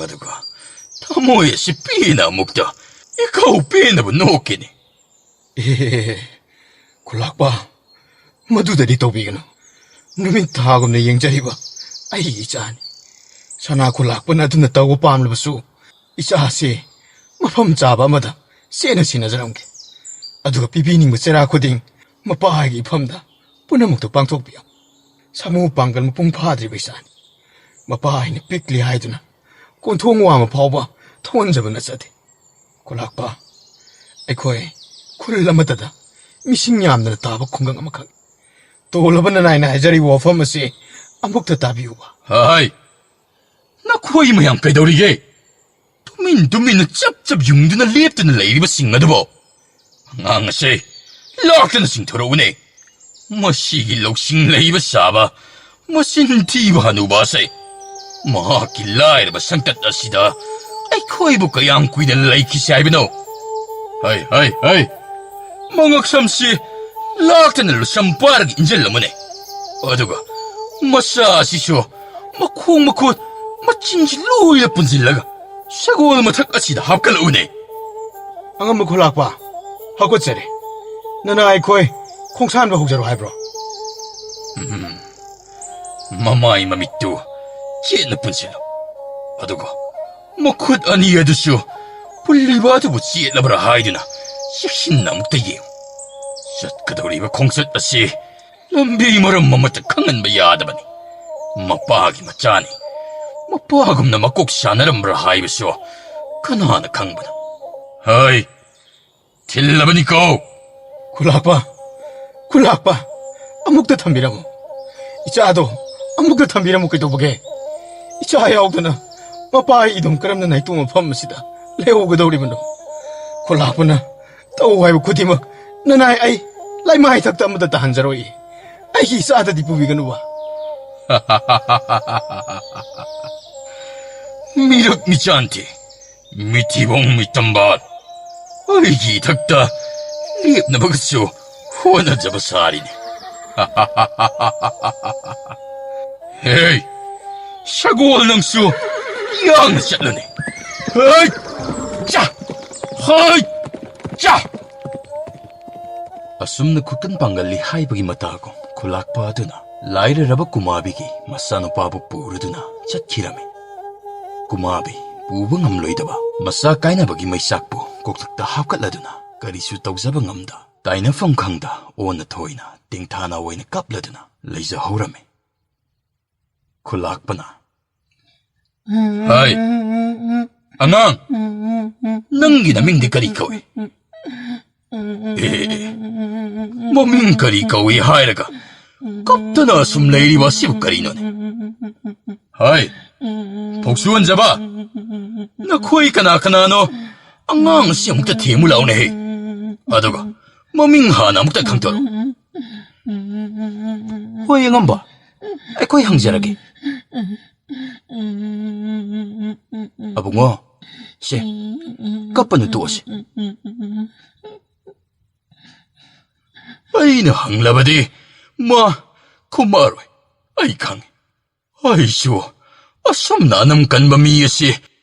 ꯑꯗꯨꯒ ꯊꯃꯣꯏ ꯑꯁꯤ ꯄꯦꯟꯅ ꯑꯃꯨꯛꯇ ꯏꯀꯧ ꯄꯦꯟꯅꯕ ꯅꯣꯛꯀꯅꯤ꯫ ꯑꯦ, ꯈꯨꯂꯥꯛꯄ, ꯃꯗꯨꯗꯗꯤ ꯇꯧꯕꯤꯒꯅꯨ꯫ ꯅꯨꯃꯤꯠ ꯊꯥꯒꯨꯝꯅ ꯌꯦꯡꯖꯔꯤꯕ ꯑꯩꯒꯤ ꯏꯆꯥꯅꯤ꯫ ꯁꯅꯥ ꯈꯨꯂꯥꯛꯄꯅ ꯑꯗꯨꯅ ꯇꯧꯕ ꯄꯥꯝꯂꯕꯁꯨ, ꯏꯆꯥꯁꯤ ꯃꯐꯝ ꯆꯥꯕ ꯑꯃꯗ ꯆꯦꯠꯅ ꯁꯤꯟꯅꯖꯔꯝꯒꯦ꯫ ꯑꯗꯨꯒ ꯄꯤꯕꯤꯅꯤꯡꯕ ꯆꯩꯔꯥꯛ ꯈꯨꯗꯤꯡ ꯃꯄꯥꯒꯤ ꯏꯐꯝꯗ ꯄꯨꯝꯅꯃꯛꯇꯨ ꯄꯥꯡꯊꯣꯛꯄꯤꯌꯨ꯫ ꯁꯥꯃꯨ ꯄꯥꯡꯒꯜ ꯃꯄꯨꯡ ꯐꯥꯗ꯭ꯔꯤꯕ ꯏꯆꯥꯅꯤ꯫ ꯃꯄꯥ ꯍꯥꯏꯅ ꯄꯤꯛꯂꯤ ꯍꯥꯏꯗꯨꯅ ꯀꯣꯟꯊꯣꯡ ꯋꯥꯡꯃ ꯐꯥꯎꯕ ꯊꯣꯛꯍꯟꯖꯕ ꯅꯠꯆꯗꯦ꯫ ꯈꯨꯂꯥꯛꯄ, ꯑꯩꯈꯣꯏ ꯈꯨꯜ ꯑꯃꯠꯇꯗ ꯃꯤꯁꯤꯡ ꯌꯥꯝꯗꯅ ꯇꯥꯕ ꯈꯨꯡꯒꯪ ꯑꯃꯈꯛ꯫ ꯇꯣꯜꯂꯕ ꯅꯅꯥꯏꯅ ꯍꯥꯏꯖꯔꯤꯕ ꯋꯥꯐꯝ ꯑꯁꯤ ꯑꯃꯨꯛꯇ ꯇꯥꯕꯤꯌꯨꯕ꯫ ꯍꯥꯏ! ꯅꯈꯣꯏ ꯃꯌꯥꯝ ꯀꯩꯗꯧꯔꯤꯒꯦ? ꯇꯨꯃꯤꯟ ꯇꯨꯃꯤꯟꯅ ꯆꯞ ꯆꯞ ꯌꯨꯡꯗꯨꯅ ꯂꯦꯞꯇꯨꯅ ꯂꯩꯔꯤꯕꯁꯤꯡ ꯑꯗꯨꯕꯨ? ꯑꯉꯥꯡ ꯑꯁꯦ ꯂꯥꯛꯇꯅ ꯆꯤꯡꯊꯣꯔꯛꯎꯅꯦ꯫ ꯃꯁꯤꯒꯤ ꯂꯧꯁꯤꯡ ꯂꯩꯕ ꯁꯥꯕ, ꯃꯆꯤꯟ ꯊꯤꯕ ꯍꯅꯨꯕ ꯑꯁꯦ꯫ ꯃꯍꯥꯛꯀꯤ ꯂꯥꯏꯔꯕ ꯁꯪꯀꯠ ꯑꯁꯤꯗ ꯑꯩꯈꯣꯏꯕꯨ ꯀꯌꯥꯝ ꯀꯨꯏꯅ ꯂꯩꯈꯤꯁꯤ ꯍꯥꯏꯕꯅꯣ? ꯍꯩ, ꯍꯩ, ꯍꯩ! ꯃꯉꯛꯁꯝꯁꯤ ꯂꯥꯛꯇꯅ ꯂꯨꯁꯝ ꯄꯥꯔꯒ ꯏꯟꯖꯜꯂꯝꯃꯨꯅꯦ꯫ ꯑꯗꯨꯒ ꯃꯆꯥ ꯑꯁꯤꯁꯨ ꯃꯈꯣꯡ ꯃꯈꯨꯠ ꯃꯆꯤꯟꯁꯤ ꯂꯣꯏꯅ ꯄꯨꯟꯁꯤꯜꯂꯒ ꯁꯒꯣꯜ ꯃꯊꯛ ꯑꯁꯤꯗ ꯍꯥꯞꯀꯠꯂꯛꯎꯅꯦ꯫ ꯑꯉꯝꯕ ꯈꯨꯂꯥꯛꯄ, ꯍꯧꯒꯠꯆꯔꯦ꯫ ꯅꯅꯥ ꯑꯩꯈꯣꯏ ꯈꯣꯡꯁꯥꯟꯕ ꯍꯧꯖꯔꯣ ꯍꯥꯏꯕ꯭ꯔꯣ? ꯎꯝ꯫ ꯃꯃꯥꯏ ꯃꯃꯤꯠꯇꯨ ꯆꯦꯠꯅ ꯄꯨꯟꯁꯤꯜꯂꯨ꯫ ꯑꯗꯨꯒ ꯃꯈꯨꯠ ꯑꯅꯤ ꯑꯗꯨꯁꯨ ꯄꯨꯜꯂꯤꯕ ꯑꯗꯨꯕꯨ ꯆꯦꯠꯂꯕ꯭ꯔꯥ ꯍꯥꯏꯗꯨꯅ ꯆꯦꯛꯁꯤꯟꯅ ꯑꯃꯨꯛꯇ ꯌꯦꯡꯉꯨ꯫ ꯇꯠꯀꯗꯧꯔꯤꯕ ꯈꯣꯡꯆꯠ ꯑꯁꯤ ꯂꯝꯕꯤ ꯃꯔꯝ ꯑꯃꯠꯇ ꯈꯪꯍꯟꯕ ꯌꯥꯗꯕꯅꯤ꯫ ꯃꯄꯥꯒꯤ ꯃꯆꯥꯅꯤ꯫ ꯃꯄꯥꯒꯨꯝꯅ ꯃꯀꯣꯛ ꯁꯥꯟꯅꯔꯝꯕ꯭ꯔꯥ ꯍꯥꯏꯕꯁꯨ ꯀꯅꯥꯅ ꯈꯪꯕꯅꯣ? ꯍꯩ, ꯊꯤꯜꯂꯕꯅꯤꯀꯣ꯫ ꯈꯨꯂꯥꯛꯄ, ꯈꯨꯂꯥꯛꯄ, ꯑꯃꯨꯛꯇ ꯊꯝꯕꯤꯔꯝꯃꯨ꯫ ꯏꯆꯥꯗꯣ ꯑꯃꯨꯛꯇ ꯊꯝꯕꯤꯔꯝꯃꯨ꯫ ꯀꯩꯗꯧꯕꯒꯦ? ꯏꯆꯥ ꯌꯥꯎꯗꯅ ꯃꯄꯥ ꯑꯩ ꯏꯗꯨꯝ ꯀꯔꯝꯅ ꯅꯥꯏꯇꯣꯝ ꯃꯐꯝ ꯑꯁꯤꯗ ꯂꯩꯍꯧꯒꯗꯧꯔꯤꯕꯅꯣ? ꯈꯨꯂꯥꯛꯄꯅ ꯇꯧ ꯍꯥꯏꯕ ꯈꯨꯗꯤꯡꯃꯛ ꯅꯅꯥꯏ ꯑꯩ ꯂꯩꯃꯥꯏ ꯊꯛꯇ ꯑꯃꯠꯇ ꯇꯥꯍꯟꯖꯔꯣꯏ꯫ ꯑꯩꯒꯤ ꯏꯆꯥꯗꯗꯤ ꯄꯨꯕꯤꯒꯅꯨꯕ꯫ ꯃꯤꯔꯛ ꯃꯤꯆꯥꯟ ꯊꯤ, ꯃꯤꯊꯤꯕꯣꯡ ꯃꯤꯇꯝꯕꯥꯜ, ꯑꯩꯒꯤ ꯏꯊꯛꯇ ꯂꯦꯞꯅꯕꯒꯁꯨ ꯍꯣꯠꯅꯖꯕ ꯁꯥꯔꯤꯅꯤ꯫ ꯍꯦ, ꯁꯒꯣꯜ ꯅꯪꯁꯨ ꯌꯥꯡꯅ ꯆꯠꯂꯨꯅꯦ꯫ ꯍꯩ! ꯆꯥ! ꯍꯩ! ꯆꯥ! ꯑꯁꯨꯝꯅ ꯈꯨꯀꯟ ꯄꯥꯡꯒꯜꯂꯤ ꯍꯥꯏꯕꯒꯤ ꯃꯇꯥꯒꯨꯝ ꯈꯨꯂꯥꯛꯄ ꯑꯗꯨꯅ ꯂꯥꯏꯔꯔꯕ ꯀꯨꯃꯥꯕꯤꯒꯤ ꯃꯆꯥꯅꯨꯄꯥꯕꯨ ꯄꯨꯔꯗꯨꯅ ꯆꯠꯈꯤꯔꯝꯃꯤ꯫ ꯀꯨꯃꯥꯕꯤ ꯄꯨꯕ ꯉꯝꯂꯣꯏꯗꯕ ꯃꯆꯥ ꯀꯥꯏꯅꯕꯒꯤ ꯃꯩꯆꯥꯛꯄꯨ ꯀꯣꯛꯊꯛꯇ ꯍꯥꯞꯀꯠꯂꯗꯨꯅ ꯀꯔꯤꯁꯨ ꯇꯧꯖꯕ ꯉꯝꯗ ꯇꯥꯏꯅꯐꯝ ꯈꯪꯗ ꯑꯣꯟꯅ ꯊꯣꯏꯅ ꯇꯦꯡꯊꯥꯅ ꯑꯣꯏꯅ ꯀꯥꯞꯂꯗꯨꯅ ꯂꯩꯖꯍꯧꯔꯝꯃꯤ꯫ ꯈꯨꯂꯥꯛꯄꯅ, "ꯍꯥꯏ, ꯑꯉꯥꯡ, ꯅꯪꯒꯤ ꯅꯃꯤꯡꯗꯤ ꯀꯔꯤ ꯀꯧꯏ? ꯑꯦ, ꯃꯃꯤꯡ ꯀꯔꯤ ꯀꯧꯏ ꯍꯥꯏꯔꯒ ꯀꯞꯇꯅ ꯑꯁꯨꯝ ꯂꯩꯔꯤꯕ ꯑꯁꯤꯕꯨ ꯀꯔꯤꯅꯣꯅꯦ? ꯍꯥꯏ, ꯐꯧꯁꯨ ꯍꯟꯖꯕ, ꯅꯈꯣꯏ ꯀꯅꯥ ꯀꯅꯥꯅꯣ? ꯑꯉꯥꯡ ꯑꯁꯤ ꯑꯃꯨꯛꯇ ꯊꯦꯝꯃꯨ ꯂꯥꯎꯅꯦꯍꯦ꯫ ꯑꯗꯨꯒ ꯃꯃꯤꯡ ꯍꯥꯟꯅ ꯑꯃꯨꯛꯇ ꯈꯪꯗꯣꯔꯛꯎ꯫" "ꯍꯣꯏ, ꯑꯉꯝꯕ, ꯑꯩꯈꯣꯏ ꯍꯪꯖꯔꯒꯦ꯫" "ꯑꯕꯨꯡꯉꯣ, ꯁꯦ, ꯀꯞꯄꯅ ꯇꯣꯛꯑꯁꯤ꯫" ꯑꯩꯅ ꯍꯪꯂꯕꯗꯤ ꯃꯥ ꯈꯨꯝꯃꯛꯑꯔꯣꯏ, ꯑꯩ ꯈꯪꯏ꯫ ꯑꯩꯁꯨ ꯑꯁꯨꯝꯅ ꯑꯅꯝ ꯀꯟꯕ ꯃꯤ ꯑꯁꯤ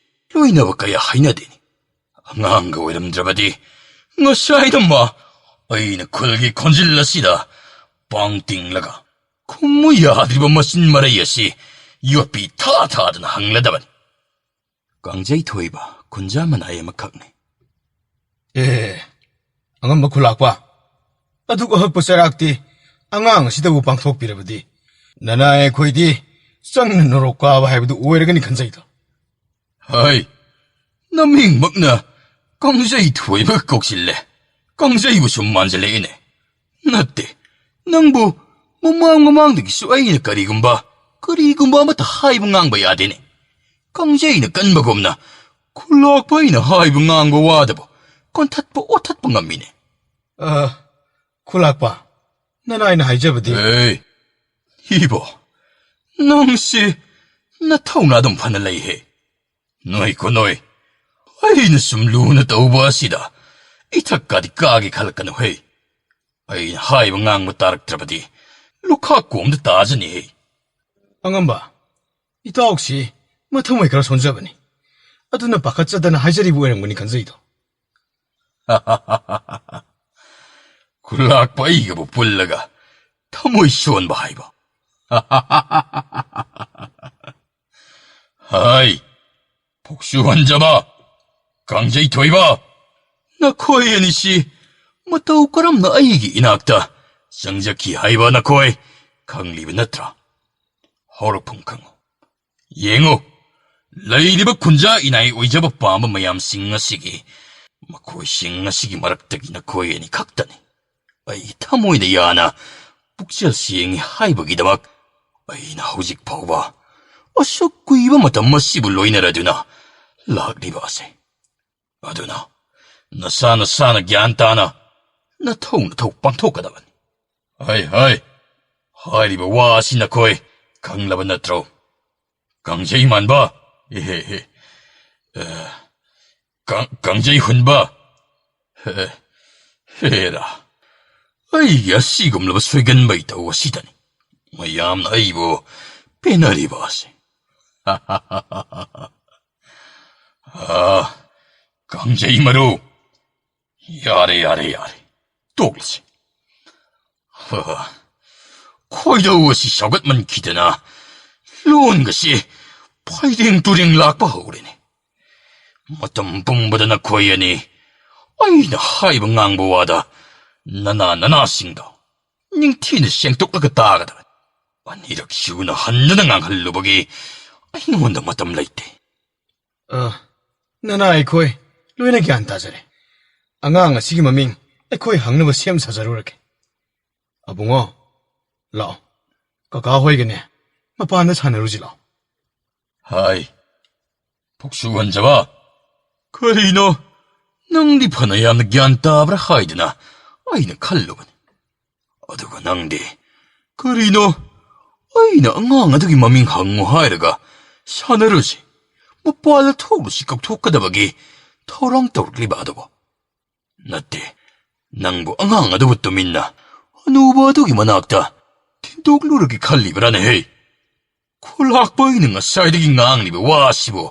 ꯂꯣꯏꯅꯕ ꯀꯌꯥ ꯍꯩꯅꯗꯦꯅꯤ꯫ ꯑꯉꯥꯡꯒ ꯑꯣꯏꯔꯝꯗ꯭ꯔꯕꯗꯤ ꯉꯁꯥꯏꯗ ꯃꯥ ꯑꯩꯅ ꯈꯨꯜꯒꯤ ꯈꯣꯟꯖꯤꯜ ꯑꯁꯤꯗ ꯄꯥꯡ ꯇꯤꯡꯂꯒ ꯈꯨꯝꯃꯨ ꯌꯥꯗ꯭ꯔꯤꯕ ꯃꯆꯤꯟ ꯃꯔꯩ ꯑꯁꯤ ꯌꯣꯠꯄꯤ ꯊꯥ ꯊꯥꯗꯅ ꯍꯪꯂꯗꯕꯅꯤ꯫ ꯀꯥꯡꯖꯩ ꯊꯣꯏꯕ ꯈꯨꯟꯖꯥ ꯃꯅꯥꯏ ꯑꯃꯈꯛꯅꯤ꯫ "ꯑꯦ, ꯑꯉꯝꯕ ꯈꯨꯂꯥꯛꯄ, ꯑꯗꯨꯛ ꯑꯍꯛꯄ ꯆꯩꯔꯥꯛꯇꯤ ꯑꯉꯥꯡ ꯑꯁꯤꯗꯕꯨ ꯄꯥꯡꯊꯣꯛꯄꯤꯔꯕꯗꯤ, ꯅꯅꯥꯏ ꯑꯩꯈꯣꯏꯗꯤ ꯆꯪꯅ ꯅꯣꯔꯣꯛ ꯀꯥꯕ ꯍꯥꯏꯕꯗꯨ ꯑꯣꯏꯔꯒꯅꯤ ꯈꯟꯖꯩꯗꯣ꯫ ꯍꯩ, ꯅꯃꯤꯡꯃꯛꯅ ꯀꯥꯡꯖꯩ ꯊꯣꯏꯕ ꯀꯧꯁꯤꯜꯂꯦ꯫ ꯀꯥꯡꯖꯩꯕꯨ ꯁꯨꯝ ꯃꯥꯟꯖꯜꯂꯛꯑꯦꯅꯦ꯫ ꯅꯠꯇꯦ, ꯅꯪꯕꯨ ꯃꯃꯥꯡ ꯃꯃꯥꯡꯗꯒꯤꯁꯨ ꯑꯩꯅ ꯀꯔꯤꯒꯨꯝꯕ, ꯀꯔꯤꯒꯨꯝꯕ ꯑꯃꯠꯇ ꯍꯥꯏꯕ ꯉꯥꯡꯕ ꯌꯥꯗꯦꯅꯦ꯫ ꯀꯥꯡꯖꯩꯅ ꯀꯟꯕꯒꯨꯝꯅ ꯈꯨꯂꯥꯛꯄ ꯑꯩꯅ ꯍꯥꯏꯕ ꯉꯥꯡꯕ ꯋꯥꯗꯕꯨ ꯀꯟꯊꯠꯄ ꯑꯣꯊꯠꯄ ꯉꯝꯃꯤꯅꯦ꯫ ꯑ, ꯈꯨꯂꯥꯛꯄ, ꯅꯅꯥꯏꯅ ꯍꯥꯏꯖꯕꯗꯤ꯫ ꯑꯦ, ꯏꯕꯣ, ꯅꯪꯁꯤ ꯅꯊꯧꯅ ꯑꯗꯨꯝ ꯐꯅ ꯂꯩꯍꯦ꯫ ꯅꯣꯏ ꯈꯨꯅꯣꯏ, ꯑꯩꯅ ꯁꯨꯝ ꯂꯨꯅ ꯇꯧꯕ ꯑꯁꯤꯗ ꯏꯊꯛꯀꯗꯤ ꯀꯥꯒꯦ ꯈꯜꯂꯛꯀꯅꯨꯍꯦ꯫ ꯑꯩꯅ ꯍꯥꯏꯕ ꯉꯥꯡꯕ ꯇꯥꯔꯛꯇ꯭ꯔꯕꯗꯤ ꯂꯨꯈꯥꯛ ꯀꯣꯝꯗ ꯇꯥꯖꯅꯤꯍꯦ꯫ ꯑꯉꯝꯕ, ꯏꯇꯥꯎꯁꯤ ꯃꯊꯃꯣꯏ ꯈꯔ ꯁꯣꯟꯖꯕꯅꯤ꯫ ꯑꯗꯨꯅ ꯄꯥꯈꯠꯆꯗꯅ ꯍꯥꯏꯖꯔꯤꯕ ꯑꯣꯏꯔꯝꯒꯅꯤ ꯈꯟꯖꯩꯗꯣ꯫ ꯈꯨꯂꯥꯛꯄ ꯑꯩꯒꯕꯨ ꯄꯨꯜꯂꯒ ꯊꯃꯣꯏ ꯁꯣꯟꯕ ꯍꯥꯏꯕ꯫ ꯍꯥꯏ, ꯄꯨꯛꯁꯨ ꯍꯟꯖꯕ, ꯀꯥꯡꯖꯩ ꯊꯣꯏꯕ, ꯅꯈꯣꯏ ꯑꯅꯤꯁꯤ ꯃꯇꯧ ꯀꯔꯝꯅ ꯑꯩꯒꯤ ꯏꯅꯥꯛꯇ ꯆꯪꯖꯈꯤ ꯍꯥꯏꯕ ꯅꯈꯣꯏ ꯈꯪꯂꯤꯕ ꯅꯠꯇ꯭ꯔꯥ? ꯍꯧꯔꯛꯐꯝ ꯈꯪꯉꯨ꯫ ꯌꯦꯡꯉꯨ, ꯂꯩꯔꯤꯕ ꯈꯨꯟꯖꯥ ꯏꯅꯥꯏ ꯑꯣꯏꯖꯕ ꯄꯥꯝꯕ ꯃꯌꯥꯝꯁꯤꯡ ꯑꯁꯤꯒꯤ, ꯃꯈꯣꯏꯁꯤꯡ ꯑꯁꯤꯒꯤ ꯃꯔꯛꯇꯒꯤ ꯅꯈꯣꯏ ꯑꯅꯤ ꯈꯛꯇꯅꯤ ꯑꯩ ꯊꯃꯣꯏꯗ ꯌꯥꯅ ꯄꯨꯛꯆꯦꯜ ꯁꯦꯡꯉꯤ ꯍꯥꯏꯕꯒꯤꯗꯃꯛ ꯑꯩꯅ ꯍꯧꯖꯤꯛ ꯐꯥꯎꯕ ꯑꯁꯨꯛ ꯀꯨꯏꯕ ꯃꯇꯝ ꯑꯁꯤꯕꯨ ꯂꯣꯏꯅꯔꯗꯨꯅ ꯂꯥꯛꯂꯤꯕ ꯑꯁꯦ꯫ ꯑꯗꯨꯅ ꯅꯁꯥ ꯅꯁꯥꯅ ꯒ꯭ꯌꯥꯟ ꯇꯥꯅ ꯅꯊꯧ ꯅꯊꯧ ꯄꯥꯡꯊꯣꯛꯀꯗꯕꯅꯤ꯫ ꯍꯩ ꯍꯩ, ꯍꯥꯏꯔꯤꯕ ꯋꯥ ꯑꯁꯤ ꯅꯈꯣꯏ ꯈꯪꯂꯕ ꯅꯠꯇ꯭ꯔꯣ? ꯀꯥꯡꯖꯩ ꯃꯥꯟꯕ, ꯏꯍꯦ ꯍꯦ, ꯑ, ꯀꯥꯡ-, ꯀꯥꯡꯖꯩ ꯍꯨꯟꯕ, ꯍꯦ, ꯍꯦꯔꯥ, ꯑꯩꯒꯤ ꯑꯁꯤꯒꯨꯝꯂꯕ ꯁꯣꯏꯒꯟꯕ ꯏꯇꯧ ꯑꯁꯤꯗꯅꯤ ꯃꯌꯥꯝꯅ ꯑꯩꯕꯨ ꯄꯦꯟꯅꯔꯤꯕ ꯑꯁꯤ꯫ ꯑꯥ, ꯀꯥꯡꯖꯩ ꯃꯔꯨ, ꯌꯥꯔꯦ, ꯌꯥꯔꯦ, ꯌꯥꯔꯦ, ꯇꯣꯛꯂꯁꯤ꯫ ꯍꯥ, ꯈꯣꯏꯗꯧ ꯑꯁꯤ ꯁꯥꯎꯒꯠꯃꯟꯈꯤꯗꯅ ꯂꯣꯟꯒꯁꯤ ꯐꯩꯔꯦꯡ ꯇꯨꯔꯦꯡ ꯂꯥꯛꯄ ꯍꯧꯔꯦꯅꯦ꯫ ꯃꯇꯝ ꯄꯨꯝꯕꯗ ꯅꯈꯣꯏ ꯑꯅꯤ ꯑꯩꯅ ꯍꯥꯏꯕ ꯉꯥꯡꯕ ꯋꯥꯗ ꯅꯅꯥ ꯅꯅꯥꯁꯤꯡꯗꯣ ꯅꯤꯡꯊꯤꯅ ꯁꯦꯡꯗꯣꯛꯂꯒ ꯇꯥꯒꯗꯕꯅꯤ꯫ ꯑꯅꯤꯔꯛ ꯁꯨꯅ ꯍꯟꯗꯅ ꯉꯥꯡꯍꯜꯂꯨꯕꯒꯤ ꯑꯩꯉꯣꯟꯗ ꯃꯇꯝ ꯂꯩꯇꯦ꯫ ꯑ, ꯅꯅꯥ ꯑꯩꯈꯣꯏ ꯂꯣꯏꯅ ꯒ꯭ꯌꯥꯟ ꯇꯥꯖꯔꯦ꯫ ꯑꯉꯥꯡ ꯑꯁꯤꯒꯤ ꯃꯃꯤꯡ ꯑꯩꯈꯣꯏ ꯍꯪꯅꯕ ꯁꯦꯝ ꯁꯥꯖꯔꯨꯔꯒꯦ꯫ ꯑꯕꯨꯡꯉꯣ, ꯂꯥꯛꯑꯣ꯫ ꯀꯀꯥ ꯍꯣꯏꯒꯅꯦ ꯃꯄꯥꯟꯗ ꯁꯥꯟꯅꯔꯨꯁꯤ ꯂꯥꯛꯑꯣ꯫ ꯍꯥꯏ, ꯄꯨꯛꯁꯨ ꯍꯟꯖꯕ꯫ ꯀꯔꯤꯅꯣ? ꯅꯪꯗꯤ ꯐꯅ ꯌꯥꯝꯅ ꯒ꯭ꯌꯥꯟ ꯇꯥꯕ꯭ꯔꯥ ꯍꯥꯏꯗꯅ ꯑꯩꯅ ꯈꯜꯂꯨꯕꯅꯤ꯫ ꯑꯗꯨꯒ ꯅꯪꯗꯤ, ꯀꯔꯤꯅꯣ? ꯑꯩꯅ ꯑꯉꯥꯡ ꯑꯗꯨꯒꯤ ꯃꯃꯤꯡ ꯍꯪꯉꯨ ꯍꯥꯏꯔꯒ ꯁꯥꯟꯅꯔꯨꯁꯤ, ꯃꯄꯥꯜꯗ ꯊꯣꯛꯂꯨꯁꯤ ꯀꯧꯊꯣꯛꯀꯗꯕꯒꯤ ꯊꯧꯔꯥꯡ ꯇꯧꯔꯛꯂꯤꯕ ꯑꯗꯨꯕꯨ? ꯅꯠꯇꯦ, ꯅꯪꯕꯨ ꯑꯉꯥꯡ ꯑꯗꯨꯕꯨ ꯇꯨꯃꯤꯟꯅ ꯍꯅꯨꯕ ꯑꯗꯨꯒꯤ ꯃꯅꯥꯛꯇ ꯊꯤꯟꯗꯣꯛꯂꯨꯔꯒꯦ ꯈꯜꯂꯤꯕ꯭ꯔꯥꯅꯦꯍꯦ? ꯈꯨꯂꯥꯛꯄ ꯑꯩꯅ ꯉꯁꯥꯏꯗꯒꯤ ꯉꯥꯡꯂꯤꯕ ꯋꯥꯁꯤꯕꯨ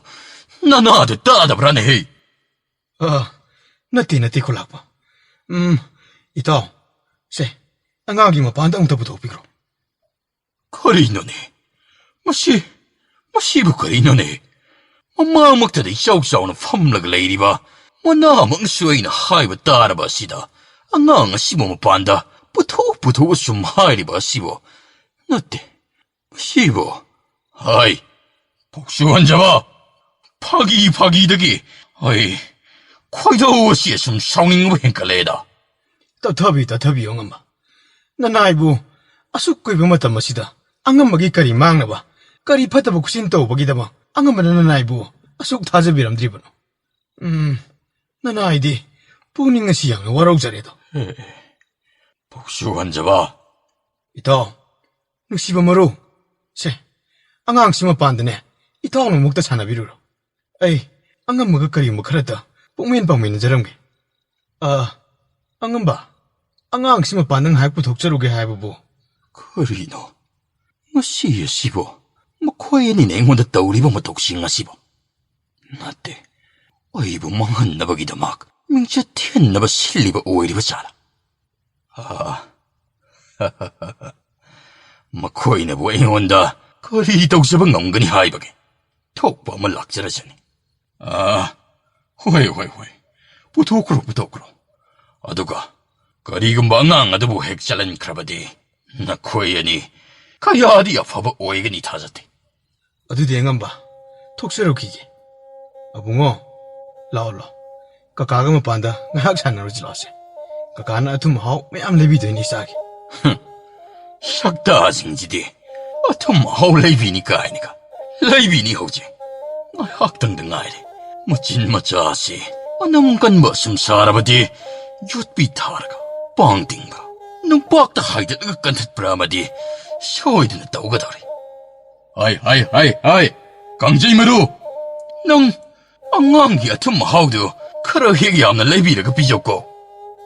ꯅꯅꯥꯗ ꯇꯥꯗꯕ꯭ꯔꯥꯅꯦꯍꯦ? ꯑ, ꯅꯠꯇꯦ, ꯅꯠꯇꯦ, ꯈꯨꯂꯥꯛꯄ꯫ ꯎꯝ, ꯏꯇꯥꯎ, ꯁꯦ, ꯑꯉꯥꯡꯒꯤ ꯃꯄꯥꯟꯗ ꯑꯃꯨꯛꯇ ꯄꯨꯊꯣꯛꯄꯤꯈ꯭ꯔꯣ꯫ ꯀꯔꯤꯅꯣꯅꯦ? ꯃꯁꯤ, ꯃꯁꯤꯕꯨ ꯀꯔꯤꯅꯣꯅꯦ? ꯃꯃꯥꯃꯛꯇꯗ ꯏꯆꯥꯎ ꯆꯥꯎꯅ ꯐꯝꯂꯒ ꯂꯩꯔꯤꯕ ꯃꯅꯥꯃꯛꯅꯁꯨ ꯑꯩꯅ ꯍꯥꯏꯕ ꯇꯥꯔꯕ ꯑꯁꯤꯗ ꯑꯉꯥꯡ ꯑꯁꯤꯕꯨ ꯃꯄꯥꯟꯗ ꯄꯨꯊꯣꯛ ꯄꯨꯊꯣꯛ ꯑꯁꯨꯝ ꯍꯥꯏꯔꯤꯕ ꯑꯁꯤꯕꯨ? ꯅꯠꯇꯦ, ꯃꯁꯤꯕꯨ, ꯍꯥꯏ, ꯄꯨꯛꯁꯨ ꯍꯟꯖꯕ, ꯐꯥꯒꯤ ꯐꯥꯒꯤꯗꯒꯤ ꯑꯩ ꯈꯣꯏꯗꯧ ꯑꯁꯤ ꯑꯁꯨꯝ ꯁꯥꯎꯅꯤꯡꯕ ꯍꯦꯟꯀꯠꯂꯛꯑꯦꯗ꯫ ꯇꯞꯊꯕꯤ, ꯇꯞꯊꯕꯤꯌꯨ, ꯑꯉꯝꯕ꯫ ꯅꯅꯥꯏꯕꯨ ꯑꯁꯨꯛ ꯀꯨꯏꯕ ꯃꯇꯝ ꯑꯁꯤꯗ ꯑꯉꯝꯕꯒꯤ ꯀꯔꯤ ꯃꯥꯡꯅꯕ, ꯀꯔꯤ ꯐꯠꯇꯕ ꯈꯨꯁꯤꯟ ꯇꯧꯕꯒꯤꯗꯃꯛ ꯑꯉꯝꯕꯅ ꯅꯅꯥꯏꯕꯨ ꯑꯁꯨꯛ ꯊꯥꯖꯕꯤꯔꯝꯗ꯭ꯔꯤꯕꯅꯣ? ꯎꯝ, ꯅꯅꯥꯏꯗꯤ ꯄꯨꯛꯅꯤꯡ ꯑꯁꯤ ꯌꯥꯝꯅ ꯋꯥꯔꯧꯖꯔꯦꯗꯣ꯫ ꯄꯨꯛꯁꯨ ꯍꯟꯖꯕ꯫ ꯏꯇꯥꯎ, ꯅꯨꯡꯁꯤꯕ ꯃꯔꯨ, ꯁꯦ, ꯑꯉꯥꯡꯁꯤ ꯃꯄꯥꯟꯗꯅꯦ, ꯏꯇꯥꯎꯅ ꯑꯃꯨꯛꯇ ꯁꯥꯟꯅꯕꯤꯔꯨꯔꯣ꯫ ꯑꯩ ꯑꯉꯝꯕꯒ ꯀꯔꯤꯒꯨꯝꯕ ꯈꯔꯇ ꯄꯨꯡꯃꯦꯟ ꯄꯥꯎꯃꯤꯟꯅꯖꯔꯝꯒꯦ꯫ ꯑ, ꯑꯉꯝꯕ, ꯑꯉꯥꯡꯁꯤ ꯃꯄꯥꯟꯗ ꯉꯥꯏꯍꯥꯛ ꯄꯨꯊꯣꯛꯆꯔꯨꯒꯦ ꯍꯥꯏꯕꯕꯨ꯫ ꯀꯔꯤꯅꯣ? ꯃꯁꯤ ꯑꯁꯤꯕꯨ, ꯃꯈꯣꯏ ꯑꯅꯤꯅ ꯑꯩꯉꯣꯟꯗ ꯇꯧꯔꯤꯕ ꯃꯇꯧꯁꯤꯡ ꯑꯁꯤꯕꯨ? ꯅꯠꯇꯦ, ꯑꯩꯕꯨ ꯃꯥꯡꯍꯟꯅꯕꯒꯤꯗꯃꯛ ꯃꯤꯡꯆꯠ ꯊꯤꯍꯟꯅꯕ ꯁꯤꯜꯂꯤꯕ ꯑꯣꯏꯔꯤꯕ ꯖꯥꯠꯂꯥ? ꯑꯥ, ꯃꯈꯣꯏꯅꯕꯨ ꯑꯩꯉꯣꯟꯗ ꯀꯔꯤ ꯇꯧꯖꯕ ꯉꯝꯒꯅꯤ ꯍꯥꯏꯕꯒꯦ? ꯊꯣꯛꯄ ꯑꯃ ꯂꯥꯛꯆꯔꯁꯅꯤ꯫ ꯑꯥ, ꯍꯣꯏ, ꯍꯣꯏ, ꯍꯣꯏ꯫ ꯄꯨꯊꯣꯛꯈ꯭ꯔꯣ, ꯄꯨꯊꯣꯛꯈ꯭ꯔꯣ꯫ ꯑꯗꯨꯒ ꯀꯔꯤꯒꯨꯝꯕ ꯑꯉꯥꯡ ꯑꯗꯨꯕꯨ ꯍꯦꯛ ꯆꯠꯍꯟꯈ꯭ꯔꯕꯗꯤ ꯅꯈꯣꯏ ꯑꯅꯤ ꯀꯌꯥꯗꯤ ꯑꯐꯕ ꯑꯣꯏꯒꯅꯤ ꯊꯥꯖꯗꯦ꯫ ꯑꯗꯨꯗꯤ ꯑꯉꯝꯕ, ꯊꯣꯛꯆꯔꯨꯈꯤꯒꯦ꯫ ꯑꯕꯨꯡꯉꯣ, ꯂꯥꯛꯑꯣ, ꯂꯥꯛꯑꯣ꯫ ꯀꯀꯥꯒ ꯃꯄꯥꯟꯗ ꯉꯥꯏꯍꯥꯛ ꯁꯥꯟꯅꯔꯨꯁꯤ ꯂꯥꯛꯑꯣꯁꯦ꯫ ꯀꯀꯥꯅ ꯑꯊꯨꯝ ꯑꯍꯥꯎ ꯃꯌꯥꯝ ꯂꯩꯕꯤꯗꯣꯏꯅꯤ ꯏꯆꯥꯒꯤ꯫ ꯍꯨꯝ, ꯁꯛꯇꯥꯁꯤꯡꯁꯤꯗꯤ ꯑꯊꯨꯝ ꯑꯍꯥꯎ ꯂꯩꯕꯤꯅꯤ ꯀꯥꯏꯅꯒ꯫ ꯂꯩꯕꯤꯅꯤ ꯍꯧꯖꯤꯛ꯫ ꯉꯥꯏꯍꯥꯛꯇꯪꯗ ꯉꯥꯏꯔꯦ꯫ ꯃꯆꯤꯟ ꯃꯆꯥꯁꯤ ꯃꯅꯝ ꯀꯟꯕ ꯁꯨꯝ ꯁꯥꯔꯕꯗꯤ ꯌꯣꯠꯄꯤ ꯊꯥꯔꯒ ꯄꯥꯡ ꯇꯤꯡꯕ, ꯅꯨꯡꯄꯥꯛꯇ ꯍꯥꯏꯗꯠꯂꯒ ꯀꯟꯊꯠꯄ꯭ꯔꯥ ꯑꯃꯗꯤ ꯁꯣꯏꯗꯅ ꯇꯧꯒꯗꯧꯔꯤ꯫ ꯍꯥꯏ, ꯍꯥꯏ, ꯍꯥꯏ, ꯍꯥꯏ! ꯀꯥꯡꯖꯩ ꯃꯔꯨ! ꯅꯪ ꯑꯉꯥꯡꯒꯤ ꯑꯊꯨꯝ ꯑꯍꯥꯎꯗꯨ ꯈꯔ ꯍꯦꯛ ꯌꯥꯝꯅ ꯂꯩꯕꯤꯔꯒ ꯄꯤꯖꯧꯀꯣ꯫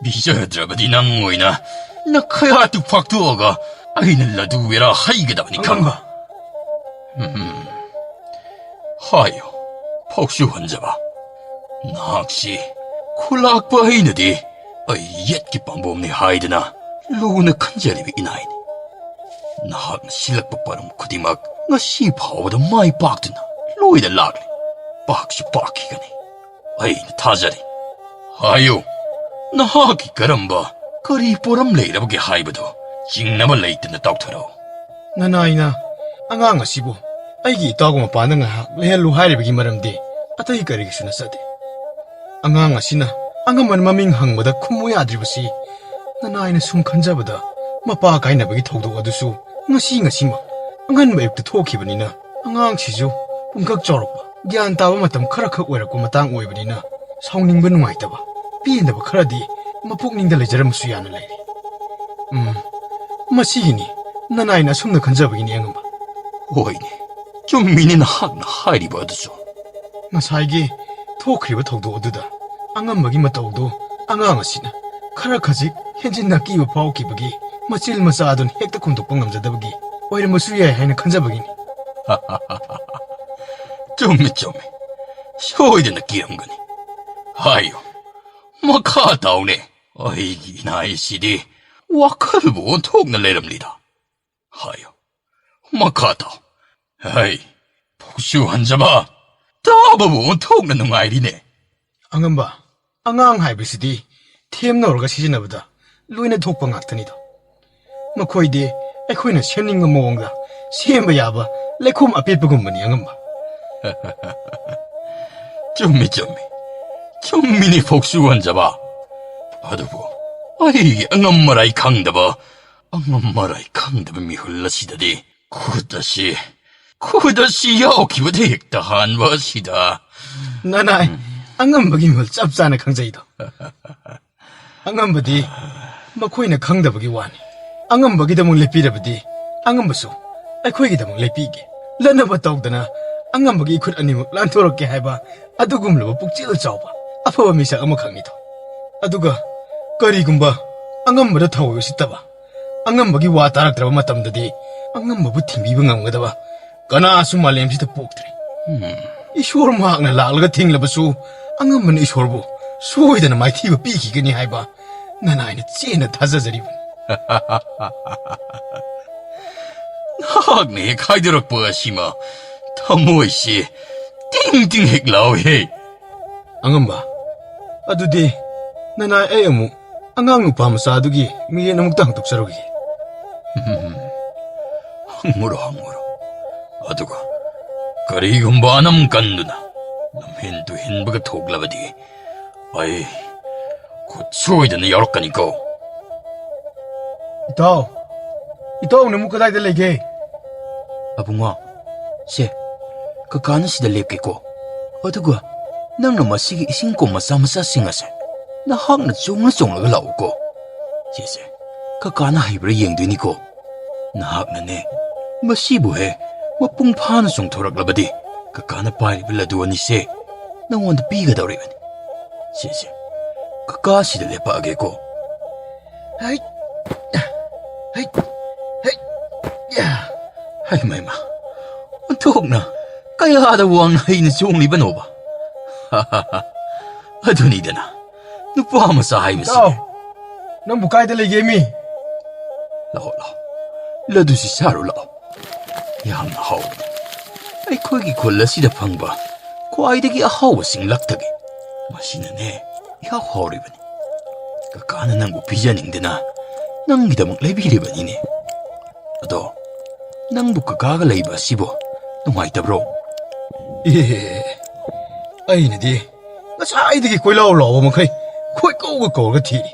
ꯄꯤꯖꯗ꯭ꯔꯕꯗꯤ ꯅꯪ ꯑꯣꯏꯅ ꯅꯈꯌꯥꯠꯇꯨ ꯐꯥꯛꯇꯣꯛꯑꯒ ꯑꯩꯅ ꯂꯗꯨ ꯕꯦꯔꯥ ꯍꯩꯒꯗꯕꯅꯤ ꯈꯪꯕ? ꯑꯉꯝꯕ꯫ ꯎꯝ꯫ ꯍꯥꯏꯌꯨ, ꯐꯥꯎꯁꯨ ꯍꯟꯖꯕ꯫ ꯅꯍꯥꯛꯁꯤ ꯈꯨꯂꯥꯛꯄ ꯑꯩꯅꯗꯤ ꯑꯩ ꯌꯦꯠꯀꯤ ꯄꯥꯝꯕꯣꯝꯅꯤ ꯍꯥꯏꯗꯅ ꯂꯨꯅ ꯈꯟꯖꯔꯤꯕ ꯏꯅꯥꯏꯅꯤ꯫ ꯅꯍꯥꯛꯅ ꯁꯤꯜꯂꯛꯄ ꯄꯔꯝ ꯈꯨꯗꯤꯡꯃꯛ ꯉꯁꯤ ꯐꯥꯎꯕꯗ ꯃꯥꯏ ꯄꯥꯛꯇꯨꯅ ꯂꯣꯏꯅ ꯂꯥꯛꯂꯤ꯫ ꯄꯥꯛꯁꯨ ꯄꯥꯛꯈꯤꯒꯅꯤ꯫ ꯑꯩꯅ ꯊꯥꯖꯔꯤ꯫ ꯍꯥꯏꯌꯨ, ꯅꯍꯥꯛꯀꯤ ꯀꯔꯝꯕ, ꯀꯔꯤ ꯄꯣꯔꯝ ꯂꯩꯔꯕꯒꯦ ꯍꯥꯏꯕꯗꯨ ꯆꯤꯡꯅꯕ ꯂꯩꯇꯅ ꯇꯥꯎꯊꯔꯛꯎ꯫ ꯅꯅꯥꯏꯅ ꯑꯉꯥꯡ ꯑꯁꯤꯕꯨ ꯑꯩꯒꯤ ꯏꯇꯥꯎꯒ ꯃꯄꯥꯟꯗ ꯉꯥꯏꯍꯥꯛ ꯂꯩꯍꯜꯂꯨ ꯍꯥꯏꯔꯤꯕꯒꯤ ꯃꯔꯝꯗꯤ ꯑꯇꯩ ꯀꯔꯤꯒꯤꯁꯨ ꯅꯠꯆꯗꯦ꯫ ꯑꯉꯥꯡ ꯑꯁꯤꯅ ꯑꯉꯝꯕꯅ ꯃꯃꯤꯡ ꯍꯪꯕꯗ ꯈꯨꯝꯃꯨ ꯌꯥꯗ꯭ꯔꯤꯕꯁꯤ ꯅꯅꯥꯏꯅ ꯁꯨꯝ ꯈꯟꯖꯕꯗ ꯃꯄꯥ ꯀꯥꯏꯅꯕꯒꯤ ꯊꯧꯗꯣꯛ ꯑꯗꯨꯁꯨ ꯉꯁꯤ ꯉꯁꯤꯃꯛ ꯑꯉꯟꯕ ꯑꯌꯨꯛꯇ ꯊꯣꯛꯈꯤꯕꯅꯤꯅ ꯑꯉꯥꯡꯁꯤꯁꯨ ꯄꯨꯡꯀꯛ ꯆꯥꯎꯔꯛꯄ, ꯒ꯭ꯌꯥꯟ ꯇꯥꯕ ꯃꯇꯝ ꯈꯔꯈꯛ ꯑꯣꯏꯔꯛꯄ ꯃꯇꯥꯡ ꯑꯣꯏꯕꯅꯤꯅ ꯁꯥꯎꯅꯤꯡꯕ ꯅꯨꯡꯉꯥꯏꯇꯕ, ꯄꯦꯟꯗꯕ ꯈꯔꯗꯤ ꯃꯄꯨꯛꯅꯤꯡꯗ ꯂꯩꯖꯔꯝꯕꯁꯨ ꯌꯥꯅ ꯂꯩꯔꯦ꯫ ꯎꯝ, ꯃꯁꯤꯒꯤꯅꯤ ꯅꯅꯥꯏꯅ ꯑꯁꯨꯝꯅ ꯈꯟꯖꯕꯒꯤꯅꯤ ꯑꯉꯝꯕ꯫ ꯍꯣꯏꯅꯦ, ꯆꯨꯝꯃꯤꯅꯦ ꯅꯍꯥꯛꯅ ꯍꯥꯏꯔꯤꯕ ꯑꯗꯨꯁꯨ꯫ ꯉꯁꯥꯏꯒꯤ ꯊꯣꯛꯈ꯭ꯔꯤꯕ ꯊꯧꯗꯣꯛ ꯑꯗꯨꯗ ꯑꯉꯝꯕꯒꯤ ꯃꯇꯧꯗꯨ ꯑꯉꯥꯡ ꯑꯁꯤꯅ ꯈꯔ ꯈꯖꯤꯛ ꯍꯦꯟꯖꯤꯟꯅ ꯑꯀꯤꯕ ꯐꯥꯎꯈꯤꯕꯒꯤ ꯃꯆꯤꯜ ꯃꯆꯥ ꯑꯗꯨꯅ ꯍꯦꯛꯇ ꯈꯨꯝꯗꯣꯛꯄ ꯉꯝꯖꯗꯕꯒꯤ ꯑꯣꯏꯔꯝꯕꯁꯨ ꯌꯥꯏ ꯍꯥꯏꯅ ꯈꯟꯖꯕꯒꯤꯅꯤ꯫ ꯆꯨꯝꯃꯤ, ꯆꯨꯝꯃꯤ꯫ ꯁꯣꯏꯗꯅ ꯀꯤꯔꯝꯒꯅꯤ꯫ ꯍꯥꯏꯌꯨ, ꯃꯈꯥ ꯇꯥꯎꯅꯦ꯫ ꯑꯩꯒꯤ ꯏꯅꯥꯏꯁꯤꯗꯤ ꯋꯥꯈꯜꯕꯨ ꯑꯣꯟꯊꯣꯛꯅ ꯂꯩꯔꯝꯂꯤꯗ꯫ ꯍꯥꯏꯌꯨ, ꯃꯈꯥ ꯇꯥꯎ꯫ ꯍꯩ, ꯐꯥꯎꯁꯨ ꯍꯟꯖꯕ, ꯇꯥꯕꯕꯨ ꯑꯣꯟꯊꯣꯛꯅ ꯅꯨꯡꯉꯥꯏꯔꯤꯅꯦ꯫ ꯑꯉꯝꯕ, ꯑꯉꯥꯡ ꯍꯥꯏꯕꯁꯤꯗꯤ ꯊꯦꯝꯅꯧꯔꯒ ꯁꯤꯖꯤꯟꯅꯕꯗ ꯂꯣꯏꯅ ꯊꯣꯛꯄ ꯉꯥꯛꯇꯅꯤꯗꯣ꯫ ꯃꯈꯣꯏꯗꯤ ꯑꯩꯈꯣꯏꯅ ꯁꯦꯝꯅꯤꯡꯕ ꯃꯑꯣꯡꯗ ꯁꯦꯝꯕ ꯌꯥꯕ ꯂꯩꯈꯣꯝ ꯑꯄꯦꯠꯄꯒꯨꯝꯕꯅꯤ, ꯑꯉꯝꯕ꯫ ꯆꯨꯝꯃꯤ, ꯆꯨꯝꯃꯤ꯫ ꯆꯨꯝꯃꯤꯅꯤ, ꯐꯣꯛꯁꯨ ꯍꯟꯖꯕ꯫ ꯑꯗꯨꯕꯨ ꯑꯩꯒꯤ ꯑꯉꯝ ꯃꯔꯥꯏ ꯈꯪꯗꯕ, ꯑꯉꯝ ꯃꯔꯥꯏ ꯈꯪꯗꯕ ꯃꯤꯍꯨꯜ ꯑꯁꯤꯗꯗꯤ ꯈꯨꯠ ꯑꯁꯤ, ꯈꯨꯠ ꯑꯁꯤ ꯌꯥꯎꯈꯤꯕꯗ ꯍꯦꯛꯇ ꯍꯥꯟꯕ ꯑꯁꯤꯗ꯫ ꯅꯅꯥꯏ, ꯑꯉꯝꯕꯒꯤ ꯃꯤꯍꯨꯜ ꯆꯞ ꯆꯥꯅ ꯈꯪꯖꯩꯗꯣ꯫ ꯑꯉꯝꯕꯗꯤ ꯃꯈꯣꯏꯅ ꯈꯪꯗꯕꯒꯤ ꯋꯥꯅꯤ꯫ ꯑꯉꯝꯕꯒꯤꯗꯃꯛ ꯂꯦꯞꯄꯤꯔꯕꯗꯤ ꯑꯉꯝꯕꯁꯨ ꯑꯩꯈꯣꯏꯒꯤꯗꯃꯛ ꯂꯦꯞꯄꯤꯒꯦ꯫ ꯂꯠꯅꯕ ꯇꯧꯗꯅ ꯑꯉꯝꯕꯒꯤ ꯏꯈꯨꯠ ꯑꯅꯤꯃꯛ ꯂꯥꯟꯊꯣꯔꯛꯀꯦ ꯍꯥꯏꯕ ꯑꯗꯨꯒꯨꯝꯂꯕ ꯄꯨꯛꯆꯦꯜ ꯆꯥꯎꯕ ꯑꯐꯕ ꯃꯤꯁꯛ ꯑꯃꯈꯛꯅꯤꯗꯣ꯫ ꯑꯗꯨꯒ ꯀꯔꯤꯒꯨꯝꯕ ꯑꯉꯝꯕꯗ ꯊꯧ ꯎꯁꯤꯠꯇꯕ, ꯑꯉꯝꯕꯒꯤ ꯋꯥ ꯇꯥꯔꯛꯇ꯭ꯔꯕ ꯃꯇꯝꯗꯗꯤ ꯑꯉꯝꯕꯕꯨ ꯊꯤꯡꯕꯤꯕ ꯉꯝꯒꯗꯕ ꯀꯅꯥꯁꯨ ꯃꯥꯂꯦꯝꯁꯤꯗ ꯄꯣꯛꯇ꯭ꯔꯤ꯫ ꯏꯁꯣꯔ ꯃꯍꯥꯛꯅ ꯂꯥꯛꯂꯒ ꯊꯦꯡꯂꯕꯁꯨ ꯑꯉꯝꯕꯅ ꯏꯁꯣꯔꯕꯨ ꯁꯣꯏꯗꯅ ꯃꯥꯏꯊꯤꯕ ꯄꯤꯈꯤꯒꯅꯤ ꯍꯥꯏꯕ ꯅꯅꯥꯏꯅ ꯆꯦꯟꯅ ꯊꯥꯖꯖꯔꯤꯕꯅꯤ꯫ ꯅꯍꯥꯛꯅ ꯍꯦꯛ ꯍꯥꯏꯗꯣꯔꯛꯄ ꯑꯁꯤꯃ ꯊꯃꯣꯏꯁꯤ ꯇꯤꯡ ꯇꯤꯡ ꯍꯦꯛ ꯂꯥꯎꯏꯍꯦ꯫ ꯑꯉꯝꯕ, ꯑꯗꯨꯗꯤ ꯅꯅꯥꯏ ꯑꯩ ꯑꯃꯨꯛ ꯑꯉꯥꯡ ꯅꯨꯄꯥ ꯃꯆꯥꯗꯨꯒꯤ ꯃꯤꯔꯦꯟ ꯑꯃꯨꯛꯇ ꯍꯪꯗꯣꯛꯆꯔꯨꯒꯦ꯫ ꯍꯪꯉꯨꯔꯣ, ꯍꯪꯉꯨꯔꯣ꯫ ꯑꯗꯨꯒ ꯀꯔꯤꯒꯨꯝꯕ ꯑꯅꯝ ꯀꯟꯗꯨꯅ ꯂꯝꯍꯦꯟ ꯇꯨꯍꯦꯟꯕꯒ ꯊꯣꯛꯂꯕꯗꯤ ꯑꯩ ꯈꯨꯠ ꯁꯣꯏꯗꯅ ꯌꯥꯎꯔꯛꯀꯅꯤꯀꯣ꯫ ꯏꯇꯥꯎ, ꯏꯇꯥꯎ ꯅꯪꯕꯨ ꯀꯗꯥꯏꯗ ꯂꯩꯒꯦ? ꯑꯕꯨꯡꯉꯣ, ꯁꯦ, ꯀꯀꯥꯅ ꯁꯤꯗ ꯂꯦꯞꯀꯦꯀꯣ꯫ ꯑꯗꯨꯒ ꯅꯪꯅ ꯃꯁꯤꯒꯤ ꯏꯁꯤꯡ ꯀꯣꯝ ꯃꯆꯥ ꯃꯆꯥꯁꯤꯡ ꯑꯁꯦ ꯅꯍꯥꯛꯅ ꯆꯣꯡꯂ ꯆꯣꯡꯂꯒ ꯂꯥꯛꯎꯀꯣ꯫ ꯁꯦ, ꯁꯦ, ꯀꯀꯥꯅ ꯍꯩꯕ꯭ꯔꯥ ꯌꯦꯡꯗꯣꯏꯅꯤꯀꯣ꯫ ꯅꯍꯥꯛꯅꯅꯦ, ꯃꯁꯤꯕꯨ ꯍꯦ ꯃꯄꯨꯡ ꯐꯥꯅ ꯆꯣꯡꯊꯣꯔꯛꯂꯕꯗꯤ ꯀꯀꯥꯅ ꯄꯥꯏꯔꯤꯕ ꯂꯗꯨ ꯑꯅꯤꯁꯦ ꯅꯉꯣꯟꯗ ꯄꯤꯒꯗꯧꯔꯤꯕꯅꯤ꯫ ꯁꯦ, ꯁꯦ, ꯀꯀꯥ ꯁꯤꯗ ꯂꯦꯞꯄꯛꯑꯒꯦꯀꯣ꯫ ꯍꯩ, ꯍꯩ, ꯍꯩ, ꯌꯥ꯫ ꯍꯩꯃ, ꯍꯩꯃ, ꯑꯣꯟꯊꯣꯛꯅ ꯀꯌꯥꯗ ꯋꯥꯡꯅ ꯍꯩꯅ ꯆꯣꯡꯂꯤꯕꯅꯣꯕ? ꯑꯗꯨꯅꯤꯗꯅ ꯅꯨꯄꯥ ꯃꯆꯥ ꯍꯥꯏꯕꯁꯤ꯫ ꯏꯇꯥꯎ, ꯅꯪꯕꯨ ꯀꯥꯏꯗ ꯂꯩꯒꯦ ꯃꯤ? ꯂꯥꯛꯑꯣ, ꯂꯥꯛꯑꯣ, ꯂꯗꯨꯁꯤ ꯆꯥꯔꯨ ꯂꯥꯛꯑꯣ꯫ ꯌꯥꯝꯅ ꯍꯥꯎꯕꯅꯤ꯫ ꯑꯩꯈꯣꯏꯒꯤ ꯈꯨꯜ ꯑꯁꯤꯗ ꯐꯪꯕ ꯈ꯭ꯋꯥꯏꯗꯒꯤ ꯑꯍꯥꯎꯕ ꯆꯤꯡꯂꯛꯇꯒꯤ꯫ ꯃꯁꯤꯅꯅꯦ ꯏꯍꯥꯎ ꯍꯥꯎꯔꯤꯕꯅꯤ꯫ ꯀꯀꯥꯅ ꯅꯪꯕꯨ ꯄꯤꯖꯅꯤꯡꯗꯅ ꯅꯪꯒꯤꯗꯃꯛ ꯂꯩꯕꯤꯔꯤꯕꯅꯤꯅꯦ꯫ ꯑꯗꯣ, ꯅꯪꯕꯨ ꯀꯀꯥꯒ ꯂꯩꯕ ꯑꯁꯤꯕꯨ ꯅꯨꯡꯉꯥꯏꯇꯕ꯭ꯔꯣ? ꯑꯦ, ꯑꯩꯅꯗꯤ ꯉꯁꯥꯏꯗꯒꯤ ꯀꯣꯏꯂꯥꯎ ꯂꯥꯎꯕ ꯃꯈꯩ ꯈꯣꯏ ꯀꯧꯒ ꯀꯧꯔꯒ ꯊꯤꯔꯤ꯫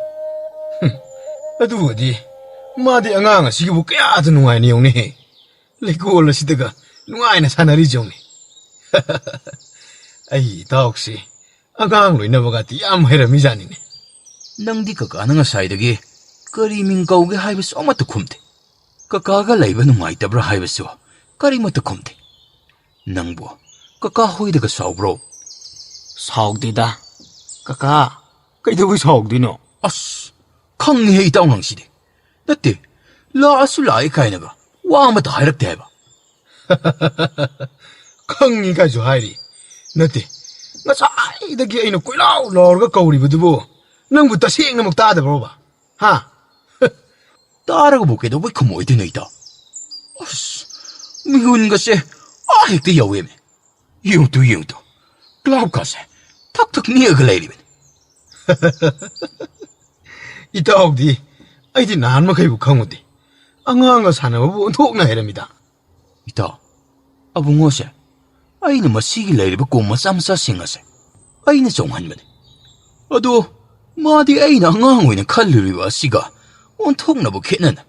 ꯍꯨꯝ, ꯑꯗꯨꯒꯗꯤ ꯃꯥꯗꯤ ꯑꯉꯥꯡ ꯑꯁꯤꯒꯤꯕꯨ ꯀꯌꯥꯗ ꯅꯨꯡꯉꯥꯏꯅ ꯌꯦꯡꯅꯤꯍꯦ꯫ ꯂꯩꯀꯣꯜ ꯑꯁꯤꯗꯒ ꯅꯨꯡꯉꯥꯏꯅ ꯁꯥꯟꯅꯔꯤ ꯌꯦꯡꯅꯤ꯫ ꯑꯩ ꯏꯇꯥꯎꯁꯤ ꯑꯉꯥꯡ ꯂꯣꯏꯅꯕꯒꯗꯤ ꯌꯥꯝ ꯍꯩꯔꯝꯃꯤꯖꯥꯠꯅꯤꯅꯦ꯫ ꯅꯪꯗꯤ ꯀꯀꯥꯅ ꯉꯁꯥꯏꯗꯒꯤ ꯀꯔꯤ ꯃꯤꯡ ꯀꯧꯒꯦ ꯍꯥꯏꯕꯁꯨ ꯑꯃꯠꯇ ꯈꯨꯝꯗꯦ꯫ ꯀꯀꯥꯒ ꯂꯩꯕ ꯅꯨꯡꯉꯥꯏꯇꯕ꯭ꯔꯥ ꯍꯥꯏꯕꯁꯨ ꯀꯔꯤꯃꯠꯇ ꯈꯨꯝꯗꯦ꯫ ꯅꯪꯕꯨ ꯀꯀꯥ ꯍꯣꯏꯗꯒ ꯁꯥꯎꯕ꯭ꯔꯣ? ꯁꯥꯎꯗꯦꯗ꯫ ꯀꯀꯥ, ꯀꯩꯗꯧꯕꯩ ꯁꯥꯎꯗꯣꯏꯅꯣ? ꯑꯁ, ꯈꯪꯉꯤꯍꯦ ꯏꯇꯥꯎ ꯅꯪꯁꯤꯗꯤ꯫ ꯅꯠꯇꯦ, ꯂꯥꯛꯑꯁꯨ ꯂꯥꯛꯑꯦ ꯀꯥꯏꯅꯒ ꯋꯥ ꯑꯃꯠꯇ ꯍꯥꯏꯔꯛꯇꯦ ꯍꯥꯏꯕ꯫ ꯈꯪꯉꯤ ꯀꯥꯏꯁꯨ ꯍꯥꯏꯔꯤ꯫ ꯅꯠꯇꯦ, ꯉꯁꯥꯏꯗꯒꯤ ꯑꯩꯅ ꯀꯣꯏꯂꯥꯎ ꯂꯥꯎꯔꯒ ꯀꯧꯔꯤꯕꯗꯨꯕꯨ ꯅꯪꯕꯨ ꯇꯁꯦꯡꯅꯃꯛ ꯇꯥꯗꯕ꯭ꯔꯣꯕ? ꯍꯥ? ꯇꯥꯔꯒꯕꯨ ꯀꯩꯗꯧꯕꯩ ꯈꯨꯝꯃꯣꯏꯗꯣꯏꯅꯣ ꯏꯇꯥꯎ? ꯑꯁ, ꯃꯤꯍꯨꯟꯒꯁꯦ ꯑꯥ ꯍꯦꯛꯇ ꯌꯧꯋꯦꯃꯦ꯫ ꯌꯦꯡꯉꯨꯇꯨ, ꯌꯦꯡꯉꯨꯇꯨ꯫ ꯀ꯭ꯂꯥꯎꯕꯀꯥꯁꯦ ꯊꯛ ꯊꯛ ꯅꯤꯛꯑꯒ ꯂꯩꯔꯤꯕꯅꯤ꯫ ꯏꯇꯥꯎꯗꯤ ꯑꯩꯗꯤ ꯅꯍꯥꯟ ꯃꯈꯩꯕꯨ ꯈꯪꯉꯨꯗꯦ꯫ ꯑꯉꯥꯡꯒ ꯁꯥꯟꯅꯕꯕꯨ ꯑꯣꯟꯊꯣꯛꯅ ꯍꯩꯔꯝꯃꯤꯗ꯫ ꯏꯇꯥꯎ, ꯑꯕꯨꯡꯉꯣꯁꯦ ꯑꯩꯅ ꯃꯁꯤꯒꯤ ꯂꯩꯔꯤꯕ ꯀꯣꯝ ꯃꯆꯥ ꯃꯆꯥꯁꯤꯡ ꯑꯁꯦ ꯑꯩꯅ ꯆꯣꯡꯍꯟꯕꯅꯤ꯫ ꯑꯗꯣ ꯃꯥꯗꯤ ꯑꯩꯅ ꯑꯉꯥꯡ ꯑꯣꯏꯅ ꯈꯜꯂꯨꯔꯤꯕ ꯑꯁꯤꯒ ꯑꯣꯟꯊꯣꯛꯅꯕ ꯈꯦꯠꯅꯅ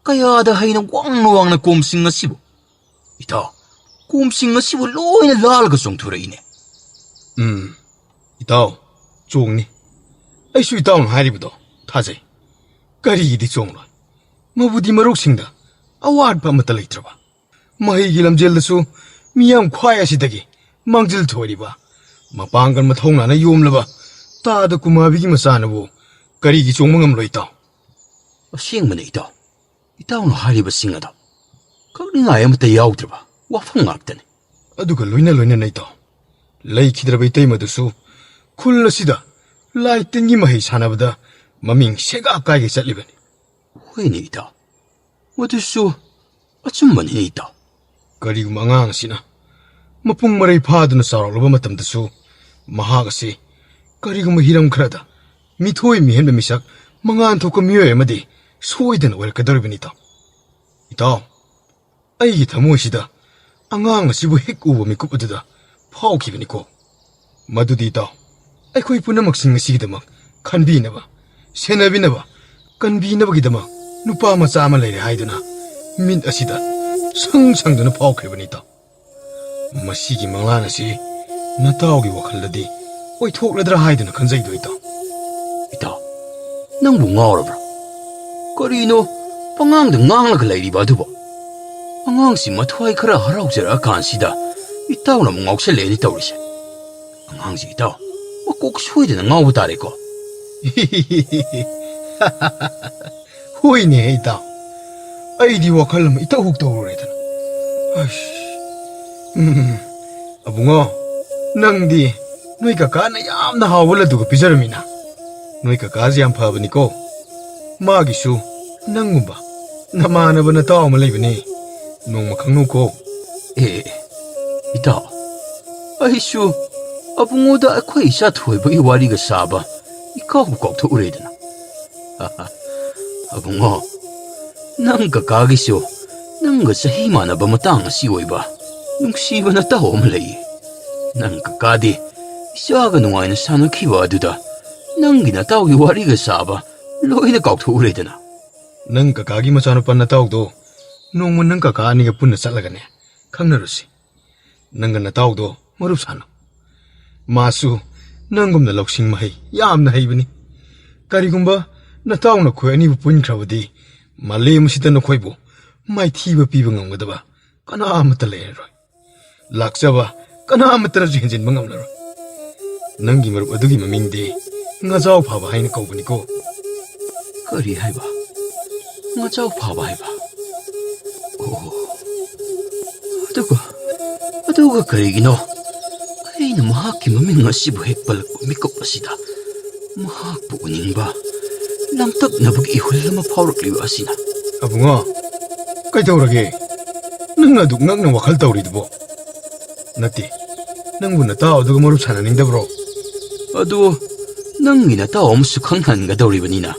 ꯀꯌꯥꯗ ꯍꯩꯅ ꯋꯥꯡꯅ ꯋꯥꯡꯅ ꯀꯣꯝꯁꯤꯡ ꯑꯁꯤꯕꯨ, ꯏꯇꯥꯎ, ꯀꯣꯝꯁꯤꯡ ꯑꯁꯤꯕꯨ ꯂꯣꯏꯅ ꯂꯥꯜꯂꯒ ꯆꯣꯡꯊꯣꯔꯛꯏꯅꯦ꯫ ꯎꯝ, ꯏꯇꯥꯎ, ꯆꯣꯡꯅꯤ꯫ ꯑꯩꯁꯨ ꯏꯇꯥꯎꯅ ꯍꯥꯏꯔꯤꯕꯗꯣ ꯊꯥꯖꯩ꯫ ꯀꯔꯤꯒꯤꯗꯤ ꯆꯣꯡꯂꯣꯏ? ꯃꯕꯨꯗꯤ ꯃꯔꯨꯞꯁꯤꯡꯗ ꯑꯋꯥꯠꯄ ꯑꯃꯠꯇ ꯂꯩꯇ꯭ꯔꯕ, ꯃꯍꯩꯒꯤ ꯂꯝꯖꯦꯜꯗꯁꯨ ꯃꯤꯌꯥꯝ ꯈ꯭ꯋꯥꯏ ꯑꯁꯤꯗꯒꯤ ꯃꯥꯡꯖꯤꯜ ꯊꯣꯏꯔꯤꯕ, ꯃꯄꯥꯡꯒꯜ ꯃꯊꯧꯅꯥꯅ ꯌꯣꯝꯂꯕ ꯇꯥꯗ ꯀꯨꯃꯥꯕꯤꯒꯤ ꯃꯆꯥꯅꯕꯨ ꯀꯔꯤꯒꯤ ꯆꯣꯡꯕ ꯉꯝꯂꯣꯏ, ꯏꯇꯥꯎ? ꯑꯁꯦꯡꯕꯅꯤ, ꯏꯇꯥꯎ꯫ ꯏꯇꯥꯎꯅ ꯍꯥꯏꯔꯤꯕꯁꯤꯡ ꯑꯗꯣ ꯀꯛꯅꯤꯡꯉꯥꯏ ꯑꯃꯠꯇ ꯌꯥꯎꯗ꯭ꯔꯕ ꯋꯥꯐꯝ ꯉꯥꯛꯇꯅꯤ꯫ ꯑꯗꯨꯒ ꯂꯣꯏꯅ ꯂꯣꯏꯅꯅ, ꯏꯇꯥꯎ, ꯂꯩꯈꯤꯗ꯭ꯔꯕ ꯏꯇꯩꯃꯗꯨꯁꯨ ꯈꯨꯜ ꯑꯁꯤꯗ ꯂꯥꯏ ꯇꯤꯟꯒꯤ ꯃꯍꯩ ꯁꯥꯟꯅꯕꯗ ꯃꯃꯤꯡ ꯁꯦꯒꯥ ꯀꯥꯏꯒꯩ ꯆꯠꯂꯤꯕꯅꯤ꯫ ꯍꯣꯏꯅꯦ, ꯏꯇꯥꯎ, ꯃꯗꯨꯁꯨ ꯑꯆꯨꯝꯕꯅꯤꯅꯦ, ꯏꯇꯥꯎ꯫ ꯀꯔꯤꯒꯨꯝꯕ ꯑꯉꯥꯡ ꯑꯁꯤꯅ ꯃꯄꯨꯡ ꯃꯔꯩ ꯐꯥꯗꯨꯅ ꯆꯥꯎꯔꯛꯂꯕ ꯃꯇꯝꯗꯁꯨ ꯃꯍꯥꯛ ꯑꯁꯤ ꯀꯔꯤꯒꯨꯝꯕ ꯍꯤꯔꯝ ꯈꯔꯗ ꯃꯤꯊꯣꯏ ꯃꯤꯍꯦꯟꯕ ꯃꯤꯁꯛ ꯃꯉꯥꯜ ꯊꯣꯛꯄ ꯃꯤꯑꯣꯏ ꯑꯃꯗꯤ ꯁꯣꯏꯗꯅ ꯑꯣꯏꯔꯛꯀꯗꯧꯔꯤꯕꯅꯤ, ꯏꯇꯥꯎ꯫ ꯏꯇꯥꯎ, ꯑꯩꯒꯤ ꯊꯃꯣꯏꯁꯤꯗ ꯑꯉꯥꯡ ꯑꯁꯤꯕꯨ ꯍꯦꯛ ꯎꯕ ꯃꯤꯀꯨꯞ ꯑꯗꯨꯗ ꯐꯥꯎꯈꯤꯕꯅꯤꯀꯣ꯫ ꯃꯗꯨꯗꯤ ꯏꯇꯥꯎ, ꯑꯩꯈꯣꯏ ꯄꯨꯝꯅꯃꯛꯁꯤꯡ ꯑꯁꯤꯒꯤꯗꯃꯛ ꯈꯟꯕꯤꯅꯕ, ꯁꯦꯟꯅꯕꯤꯅꯕ, ꯀꯟꯕꯤꯅꯕꯒꯤꯗꯃꯛ ꯅꯨꯄꯥ ꯃꯆꯥ ꯑꯃ ꯂꯩꯔꯦ ꯍꯥꯏꯗꯨꯅ ꯃꯤꯠ ꯑꯁꯤꯗ ꯁꯪ ꯁꯪꯗꯨꯅ ꯐꯥꯎꯈ꯭ꯔꯤꯕꯅꯤ ꯏꯇꯥꯎ꯫ ꯃꯁꯤꯒꯤ ꯃꯪꯂꯥꯟ ꯑꯁꯤ ꯅꯇꯥꯎꯒꯤ ꯋꯥꯈꯜꯗꯗꯤ ꯑꯣꯏꯊꯣꯛꯂꯗ꯭ꯔꯥ ꯍꯥꯏꯗꯨꯅ ꯈꯟꯖꯩꯗꯣ ꯏꯇꯥꯎ꯫ ꯏꯇꯥꯎ, ꯅꯪꯕꯨ ꯉꯥꯎꯔꯕ꯭ꯔꯥ? ꯀꯔꯤꯅꯣ ꯄꯉꯥꯡꯗ ꯉꯥꯡꯂꯒ ꯂꯩꯔꯤꯕ ꯑꯗꯨꯕꯣ? ꯑꯉꯥꯡꯁꯤ ꯃꯊ꯭ꯋꯥꯏ ꯈꯔ ꯍꯔꯥꯎꯖꯔꯛꯑꯀꯥꯟꯁꯤꯗ ꯏꯇꯥꯎꯅ ꯑꯃꯨꯛ ꯉꯥꯎꯁꯜꯂꯛꯑꯦꯅꯦ ꯇꯧꯔꯤꯁꯦ꯫ ꯑꯉꯥꯡꯁꯤ ꯏꯇꯥꯎ, ꯃꯀꯣꯛ ꯁꯣꯏꯗꯅ ꯉꯥꯎꯕ ꯇꯥꯔꯦꯀꯣ꯫ ꯍꯣꯏꯅꯦ ꯏꯇꯥꯎ, ꯑꯩꯗꯤ ꯋꯥꯈꯜ ꯑꯃ ꯏꯇꯧ ꯍꯧ ꯇꯧꯔꯨꯔꯦꯗꯅ꯫ ꯑꯁ, ꯎꯝ, ꯑꯕꯨꯡꯉꯣ, ꯅꯪꯗꯤ ꯅꯣꯏ ꯀꯀꯥꯅ ꯌꯥꯝꯅ ꯍꯥꯎꯕ ꯂꯗꯨꯒ ꯄꯤꯖꯔꯝꯃꯤꯅ꯫ ꯅꯣꯏ ꯀꯀꯥꯁꯦ ꯌꯥꯝ ꯐꯕꯅꯤꯀꯣ꯫ ꯃꯥꯒꯤꯁꯨ ꯅꯪꯒꯨꯝꯕ ꯅꯃꯥꯟꯅꯕ ꯅꯇꯥꯎ ꯑꯃ ꯂꯩꯕꯅꯦ꯫ ꯅꯣꯡꯃ ꯈꯪꯅꯧꯀꯣ꯫ ꯑꯦ, ꯏꯇꯥꯎ, ꯑꯩꯁꯨ ꯑꯕꯨꯡꯉꯣꯗ ꯑꯩꯈꯣꯏ ꯏꯆꯥ ꯊꯣꯏꯕꯒꯤ ꯋꯥꯔꯤꯒ ꯁꯥꯕ ꯏꯀꯥꯎꯕꯨ ꯀꯥꯎꯊꯣꯛꯎꯔꯦꯗꯅ꯫ ꯑꯕꯨꯡꯉꯣ, ꯅꯪ ꯀꯀꯥꯒꯤꯁꯨ ꯅꯪꯒ ꯆꯍꯤ ꯃꯥꯟꯅꯕ ꯃꯇꯥꯡ ꯑꯁꯤ ꯑꯣꯏꯕ ꯅꯨꯡꯁꯤꯕ ꯅꯇꯥꯎ ꯑꯃ ꯂꯩꯌꯦ꯫ ꯅꯪ ꯀꯀꯥꯗꯤ ꯏꯆꯥꯒ ꯅꯨꯡꯉꯥꯏꯅ ꯁꯥꯟꯅꯈꯤꯕ ꯑꯗꯨꯗ ꯅꯪꯒꯤ ꯅꯇꯥꯎꯒꯤ ꯋꯥꯔꯤꯒ ꯁꯥꯕ ꯂꯣꯏꯅ ꯀꯥꯎꯊꯣꯛꯎꯔꯦꯗꯅ꯫ ꯅꯪ ꯀꯀꯥꯒꯤ ꯃꯆꯥꯅꯨꯄꯥ ꯅꯇꯥꯎꯗꯣ ꯅꯣꯡꯃ ꯅꯪ ꯀꯀꯥ ꯑꯅꯤꯒ ꯄꯨꯟꯅ ꯆꯠꯂꯒꯅꯦ ꯈꯪꯅꯔꯨꯁꯤ꯫ ꯅꯪꯒ ꯅꯇꯥꯎꯗꯣ ꯃꯔꯨꯞ ꯁꯥꯟꯅꯧ꯫ ꯃꯥꯁꯨ ꯅꯪꯒꯨꯝꯅ ꯂꯧꯁꯤꯡ ꯃꯍꯩ ꯌꯥꯝꯅ ꯍꯩꯕꯅꯤ꯫ ꯀꯔꯤꯒꯨꯝꯕ ꯅꯇꯥꯎ ꯅꯈꯣꯏ ꯑꯅꯤꯕꯨ ꯄꯨꯟꯈ꯭ꯔꯕꯗꯤ ꯃꯥꯂꯦꯝ ꯑꯁꯤꯗ ꯅꯈꯣꯏꯕꯨ ꯃꯥꯏꯊꯤꯕ ꯄꯤꯕ ꯉꯝꯒꯗꯕ ꯀꯅꯥ ꯑꯃꯠꯇ ꯂꯩꯔꯔꯣꯏ꯫ ꯂꯥꯛꯆꯕ ꯀꯅꯥ ꯑꯃꯠꯇꯅꯁꯨ ꯍꯦꯟꯖꯤꯟꯕ ꯉꯝꯂꯔꯣꯏ꯫ ꯅꯪꯒꯤ ꯃꯔꯨꯞ ꯑꯗꯨꯒꯤ ꯃꯃꯤꯡꯗꯤ ꯉꯥꯖꯥꯎ ꯐꯥꯕ ꯍꯥꯏꯅ ꯀꯧꯕꯅꯤꯀꯣ꯫ ꯀꯔꯤ ꯍꯥꯏꯕ? ꯉꯥꯖꯥꯎ ꯐꯥꯕ ꯍꯥꯏꯕ? ꯑꯣ, ꯑꯗꯨꯒ, ꯑꯗꯨꯒ ꯀꯔꯤꯒꯤꯅꯣ ꯑꯩꯅ ꯃꯍꯥꯛꯀꯤ ꯃꯃꯤꯡ ꯑꯁꯤꯕꯨ ꯍꯦꯛ ꯄꯜꯂꯛꯄ ꯃꯤꯀꯨꯞ ꯑꯁꯤꯗ ꯃꯍꯥꯛꯄꯨ ꯎꯅꯤꯡꯕ, ꯂꯥꯡꯇꯛꯅꯕꯒꯤ ꯏꯍꯨꯜ ꯑꯃ ꯐꯥꯎꯔꯛꯂꯤꯕ ꯑꯁꯤꯅ? ꯑꯕꯨꯡꯉꯣ, ꯀꯩꯗꯧꯔꯒꯦ? ꯅꯪꯅ ꯑꯗꯨꯛ ꯉꯛꯅ ꯋꯥꯈꯜ ꯇꯧꯔꯤꯗꯨꯕꯣ? ꯅꯠꯇꯦ, ꯅꯪꯕꯨ ꯅꯇꯥꯎ ꯑꯗꯨꯒ ꯃꯔꯨꯞ ꯁꯥꯟꯅꯅꯤꯡꯗꯕ꯭ꯔꯣ? ꯑꯗꯨ ꯅꯪꯒꯤ ꯅꯇꯥꯎ ꯑꯃꯁꯨ ꯈꯪꯍꯟꯒꯗꯧꯔꯤꯕꯅꯤꯅ,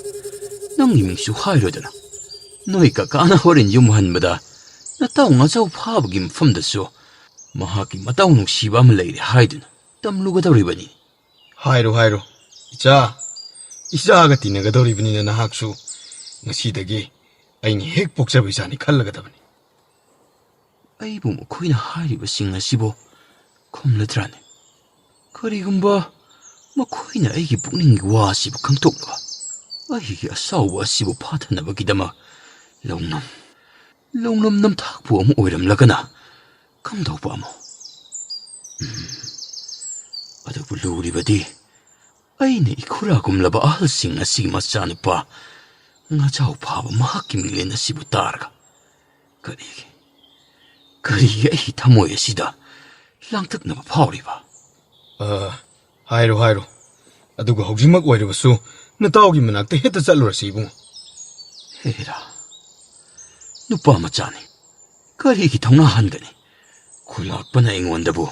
ꯅꯪꯒꯤ ꯃꯤꯡꯁꯨ ꯍꯥꯏꯔꯣꯗꯅ꯫ ꯅꯣꯏ ꯀꯀꯥꯅ ꯍꯣꯔꯦꯟ ꯌꯨꯝ ꯍꯟꯕꯗ ꯅꯇꯥꯎ ꯉꯥꯖꯥꯎ ꯐꯥꯕꯒꯤ ꯃꯐꯝꯗꯁꯨ ꯃꯍꯥꯛꯀꯤ ꯃꯇꯥꯎ ꯅꯨꯡꯁꯤꯕ ꯑꯃ ꯂꯩꯔꯦ ꯍꯥꯏꯗꯨꯅ ꯇꯝꯂꯨꯒꯗꯧꯔꯤꯕꯅꯤ꯫ ꯍꯥꯏꯔꯣ, ꯍꯥꯏꯔꯣ, ꯏꯆꯥ꯫ ꯏꯆꯥꯒ ꯇꯤꯟꯅꯒꯗꯧꯔꯤꯕꯅꯤꯅ ꯅꯍꯥꯛꯁꯨ ꯉꯁꯤꯗꯒꯤ ꯑꯩꯅ ꯍꯦꯛ ꯄꯣꯛꯆꯕ ꯏꯆꯥꯅꯤ ꯈꯜꯂꯒꯗꯕꯅꯤ꯫ ꯑꯩꯕꯨ ꯃꯈꯣꯏꯅ ꯍꯥꯏꯔꯤꯕꯁꯤꯡ ꯑꯁꯤꯕꯨ ꯈꯨꯝꯂꯗ꯭ꯔꯥꯅꯦ? ꯀꯔꯤꯒꯨꯝꯕ ꯃꯈꯣꯏꯅ ꯑꯩꯒꯤ ꯄꯨꯛꯅꯤꯡꯒꯤ ꯋꯥ ꯑꯁꯤꯕꯨ ꯈꯪꯗꯣꯛꯅꯕ, ꯑꯩꯒꯤ ꯑꯁꯥꯎꯕ ꯑꯁꯤꯕꯨ ꯐꯥꯊꯅꯕꯒꯤꯗꯃꯛ ꯂꯧꯅꯝ, ꯂꯧꯅꯝ ꯅꯝꯊꯥꯛꯄ ꯑꯃ ꯑꯣꯏꯔꯝꯂꯒꯅ ꯀꯝꯗꯧꯕ ꯑꯃ? ꯎꯝ, ꯑꯗꯨꯕꯨ ꯂꯨꯔꯤꯕꯗꯤ ꯑꯩꯅ ꯏꯈꯨꯔꯥꯒꯨꯝꯂꯕ ꯑꯍꯜꯁꯤꯡ ꯑꯁꯤꯒꯤ ꯃꯆꯥꯅꯨꯄꯥ ꯉꯥꯖꯥꯎ ꯐꯥꯕ ꯃꯍꯥꯛꯀꯤ ꯃꯤꯡꯂꯦꯟ ꯑꯁꯤꯕꯨ ꯇꯥꯔꯒ ꯀꯔꯤꯒꯤ, ꯀꯔꯤꯒꯤ ꯑꯩꯒꯤ ꯊꯃꯣꯏ ꯑꯁꯤꯗ ꯂꯥꯡꯇꯛꯅꯕ ꯐꯥꯎꯔꯤꯕ? ꯑ, ꯍꯥꯏꯔꯣ, ꯍꯥꯏꯔꯣ꯫ ꯑꯗꯨꯒ ꯍꯧꯖꯤꯛꯃꯛ ꯑꯣꯏꯔꯕꯁꯨ ꯅꯇꯥꯎꯒꯤ ꯃꯅꯥꯛꯇ ꯍꯦꯛꯇ ꯆꯠꯂꯨꯔꯁꯤ, ꯏꯕꯨꯡꯉꯣ꯫ ꯍꯦꯔꯥ, ꯅꯨꯄꯥ ꯃꯆꯥꯅꯤ꯫ ꯀꯔꯤꯒꯤ ꯊꯧꯅꯥ ꯍꯟꯒꯅꯤ? ꯈꯨꯂꯥꯛꯄꯅ ꯑꯩꯉꯣꯟꯗꯕꯨ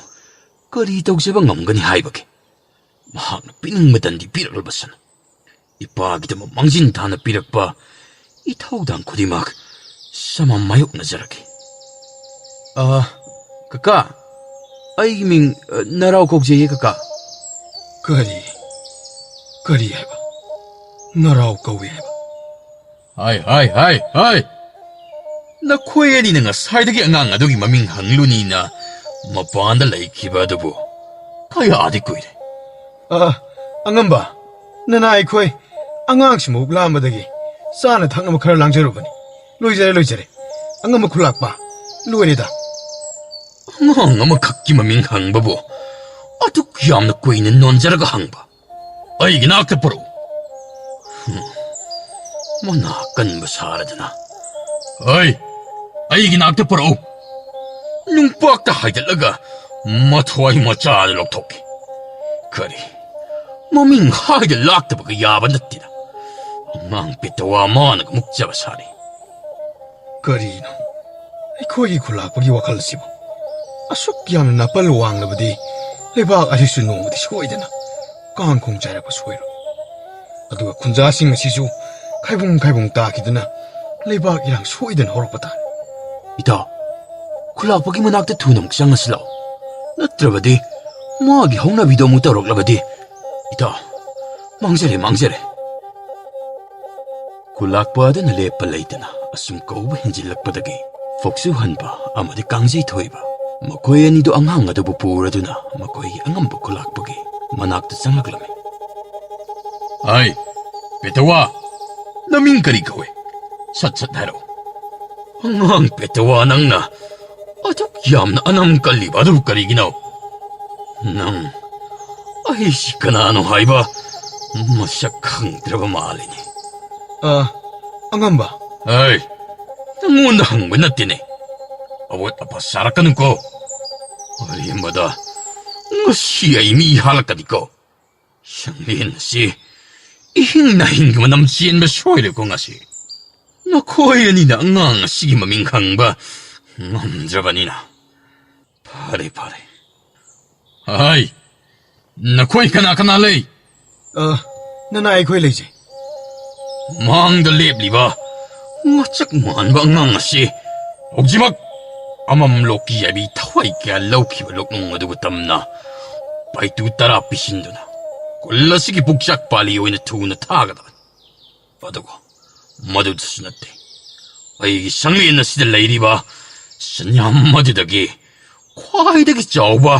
ꯀꯔꯤ ꯇꯧꯖꯕ ꯉꯝꯒꯅꯤ ꯍꯥꯏꯕꯒꯦ? ꯃꯍꯥꯛꯅ ꯄꯤꯅꯤꯡꯕ ꯗꯟꯗꯤ ꯄꯤꯔꯛꯂꯕꯁꯅꯨ꯫ ꯏꯄꯥꯒꯤꯗꯃꯛ ꯃꯥꯡꯖꯤꯟ ꯊꯥꯅ ꯄꯤꯔꯛꯄ ꯏꯊꯧꯗꯥꯡ ꯈꯨꯗꯤꯡꯃꯛ ꯁꯃꯥ ꯃꯥꯌꯣꯛꯅꯖꯔꯒꯦ꯫ ꯑ, ꯀꯀꯥ, ꯑꯩꯒꯤ ꯃꯤꯡ, ꯑ, ꯅꯔꯥꯎ ꯀꯧꯖꯩꯌꯦ, ꯀꯀꯥ꯫ ꯀꯔꯤ? ꯀꯔꯤ ꯍꯥꯏꯕ? ꯅꯔꯥꯎ ꯀꯧꯏ ꯍꯥꯏꯕ? ꯍꯥꯏ, ꯍꯥꯏ, ꯍꯥꯏ, ꯍꯥꯏ! ꯅꯈꯣꯏ ꯑꯅꯤꯅ ꯉꯁꯥꯏꯗꯒꯤ ꯑꯉꯥꯡ ꯑꯗꯨꯒꯤ ꯃꯃꯤꯡ ꯍꯪꯂꯨꯅꯤꯅ ꯃꯄꯥꯟꯗ ꯂꯩꯈꯤꯕ ꯑꯗꯨꯕꯨ ꯀꯌꯥꯗꯤ ꯀꯨꯏꯔꯦ꯫ ꯑ, ꯑꯉꯝꯕ, ꯅꯅꯥ ꯑꯩꯈꯣꯏ ꯑꯉꯥꯡꯁꯤ ꯃꯕꯨꯛ ꯂꯥꯝꯕꯗꯒꯤ ꯆꯥꯅ ꯊꯛꯅꯕ ꯈꯔ ꯂꯥꯡꯖꯔꯨꯕꯅꯤ꯫ ꯂꯣꯏꯖꯔꯦ, ꯂꯣꯏꯖꯔꯦ꯫ ꯑꯉꯝꯕ ꯈꯨꯂꯥꯛꯄ, ꯂꯣꯏꯔꯦꯗ꯫ ꯑꯉꯥꯡ ꯑꯃꯈꯛꯀꯤ ꯃꯃꯤꯡ ꯍꯪꯕꯕꯨ ꯑꯗꯨꯛ ꯌꯥꯝꯅ ꯀꯨꯏꯅ ꯅꯣꯟꯖꯔꯒ ꯍꯪꯕ? ꯑꯩꯒꯤ ꯅꯥꯛꯇ ꯄꯨꯔꯛꯎ꯫ ꯍꯨꯝ, ꯃꯅꯥ ꯀꯟꯕ ꯁꯥꯔꯗꯅ꯫ ꯑꯩ, ꯑꯩꯒꯤ ꯅꯥꯛꯇ ꯄꯨꯔꯛꯎ꯫ ꯅꯨꯡꯄꯥꯛꯇ ꯍꯥꯏꯒꯠꯂꯒ ꯃꯊ꯭ꯋꯥꯏ ꯃꯆꯥꯗ ꯂꯧꯊꯣꯛꯀꯦ꯫ ꯀꯔꯤ? ꯃꯃꯤꯡ ꯍꯥꯏꯗ ꯂꯥꯛꯇꯕꯒ ꯌꯥꯕ ꯅꯠꯇꯦꯗ꯫ ꯑꯉꯥꯡ ꯄꯦꯇꯋꯥ ꯃꯥꯅꯒ ꯃꯨꯛꯆꯕ ꯁꯥꯔꯤ꯫ ꯀꯔꯤꯅꯣ? ꯑꯩꯈꯣꯏꯒꯤ ꯈꯨꯂꯥꯛꯄꯒꯤ ꯋꯥꯈꯜ ꯑꯁꯤꯕꯨ ꯑꯁꯨꯛ ꯌꯥꯝꯅ ꯅꯥꯄꯜ ꯋꯥꯡꯂꯕꯗꯤ ꯂꯩꯕꯥꯛ ꯑꯁꯤꯁꯨ ꯅꯣꯡꯃꯗꯤ ꯁꯣꯏꯗꯅ ꯀꯥꯡ ꯈꯣꯡ ꯆꯥꯏꯔꯛꯄ ꯁꯣꯏꯔꯣꯏ꯫ ꯑꯗꯨꯒ ꯈꯨꯟꯖꯥꯁꯤꯡ ꯑꯁꯤꯁꯨ ꯈꯥꯏꯕꯨꯡ ꯈꯥꯏꯕꯨꯡ ꯇꯥꯈꯤꯗꯨꯅ ꯂꯩꯕꯥꯛ ꯏꯔꯥꯡ ꯁꯣꯏꯗꯅ ꯍꯧꯔꯛꯄ ꯇꯥꯔꯦ꯫ ꯏꯇꯥꯎ, ꯈꯨꯂꯥꯛꯄꯒꯤ ꯃꯅꯥꯛꯇ ꯊꯨꯅ ꯑꯃꯨꯛ ꯆꯪꯉꯁꯤ ꯂꯥꯛꯑꯣ꯫ ꯅꯠꯇ꯭ꯔꯕꯗꯤ ꯃꯥꯒꯤ ꯍꯧꯅꯕꯤꯗꯣ ꯑꯃꯨꯛ ꯇꯧꯔꯛꯂꯕꯗꯤ, ꯏꯇꯥꯎ, ꯃꯥꯡꯖꯔꯦ, ꯃꯥꯡꯖꯔꯦ꯫ ꯈꯨꯂꯥꯛꯄ ꯑꯗꯨꯅ ꯂꯦꯞꯄ ꯂꯩꯇꯅ ꯑꯁꯨꯝ ꯀꯧꯕ ꯍꯦꯟꯖꯤꯜꯂꯛꯄꯗꯒꯤ ꯐꯣꯛꯁꯨ ꯍꯟꯕ ꯑꯃꯗꯤ ꯀꯥꯡꯖꯩ ꯊꯣꯏꯕ, ꯃꯈꯣꯏ ꯑꯅꯤꯗꯨ ꯑꯉꯥꯡ ꯑꯗꯨꯕꯨ ꯄꯨꯔꯗꯨꯅ ꯃꯈꯣꯏꯒꯤ ꯑꯉꯝꯕ ꯈꯨꯂꯥꯛꯄꯒꯤ ꯃꯅꯥꯛꯇ ꯆꯪꯂꯛꯂꯝꯃꯤ꯫ ꯑꯩ, ꯄꯦꯇꯋꯥ, ꯅꯃꯤꯡ ꯀꯔꯤ ꯀꯧꯏ? ꯁꯠ ꯁꯠ ꯍꯥꯏꯔꯛꯎ꯫ ꯑꯉꯥꯡ ꯄꯦꯇꯋꯥ, ꯅꯪꯅ ꯑꯗꯨꯛ ꯌꯥꯝꯅ ꯑꯅꯝ ꯀꯜꯂꯤꯕ ꯑꯗꯨ ꯀꯔꯤꯒꯤꯅꯣ? ꯅꯪ ꯑꯩꯁꯤ ꯀꯅꯥꯅꯣ ꯍꯥꯏꯕ ꯃꯁꯛ ꯈꯪꯗ꯭ꯔꯕ ꯃꯥꯜꯂꯤꯅꯦ꯫ ꯑ, ꯑꯉꯝꯕ꯫ ꯑꯩ ꯅꯪꯉꯣꯟꯗ ꯍꯪꯕ ꯅꯠꯇꯦꯅꯦ꯫ ꯑꯋꯣꯠ ꯑꯄꯥ ꯁꯥꯔꯛꯀꯅꯨꯀꯣ꯫ ꯑꯔꯦꯝꯕꯗ ꯉꯁꯤ ꯑꯩ ꯃꯤ ꯍꯥꯠꯂꯛꯀꯅꯤꯀꯣ꯫ ꯁꯪꯂꯦꯟ ꯑꯁꯤ ꯏꯍꯤꯡ ꯅꯥꯍꯤꯡꯒꯤ ꯃꯅꯝ ꯆꯦꯟꯕ ꯁꯣꯏꯔꯦꯀꯣ ꯉꯁꯤ꯫ ꯅꯈꯣꯏ ꯑꯅꯤꯅ ꯑꯉꯥꯡ ꯑꯁꯤꯒꯤ ꯃꯃꯤꯡ ꯈꯪꯕ ꯉꯝꯗ꯭ꯔꯕꯅꯤꯅ꯫ ꯐꯔꯦ, ꯐꯔꯦ꯫ ꯍꯥꯏ, ꯅꯈꯣꯏ ꯀꯅꯥ ꯀꯅꯥ ꯂꯩ? ꯑ, ꯅꯅꯥꯏ ꯑꯩꯈꯣꯏ ꯂꯩꯖꯩ꯫ ꯃꯥꯡꯗ ꯂꯦꯞꯂꯤꯕ ꯃꯆꯛ ꯃꯥꯟꯕ ꯑꯉꯥꯡ ꯑꯁꯤ ꯍꯧꯖꯤꯛꯃꯛ ꯑꯃꯝꯂꯣꯛꯀꯤ ꯌꯥꯏꯕꯤ ꯊꯋꯥꯏ ꯀꯌꯥ ꯂꯧꯈꯤꯕ ꯂꯣꯛꯅꯨꯡ ꯑꯗꯨꯒ ꯇꯝꯅ ꯄꯥꯏꯇꯨ ꯇꯔꯥ ꯄꯤꯁꯤꯟꯗꯨꯅ ꯈꯨꯜ ꯑꯁꯤꯒꯤ ꯄꯨꯛꯆꯥꯛ ꯄꯥꯜꯂꯤ ꯑꯣꯏꯅ ꯊꯨꯅ ꯊꯥꯒꯗꯕꯅꯤ꯫ ꯑꯗꯨꯒ ꯃꯗꯨꯗꯁꯨ ꯅꯠꯇꯦ, ꯑꯩꯒꯤ ꯁꯪꯂꯦꯟ ꯑꯁꯤꯗ ꯂꯩꯔꯤꯕ ꯁꯟꯌꯥꯝ ꯑꯗꯨꯗꯒꯤ ꯈ꯭ꯋꯥꯏꯗꯒꯤ ꯆꯥꯎꯕ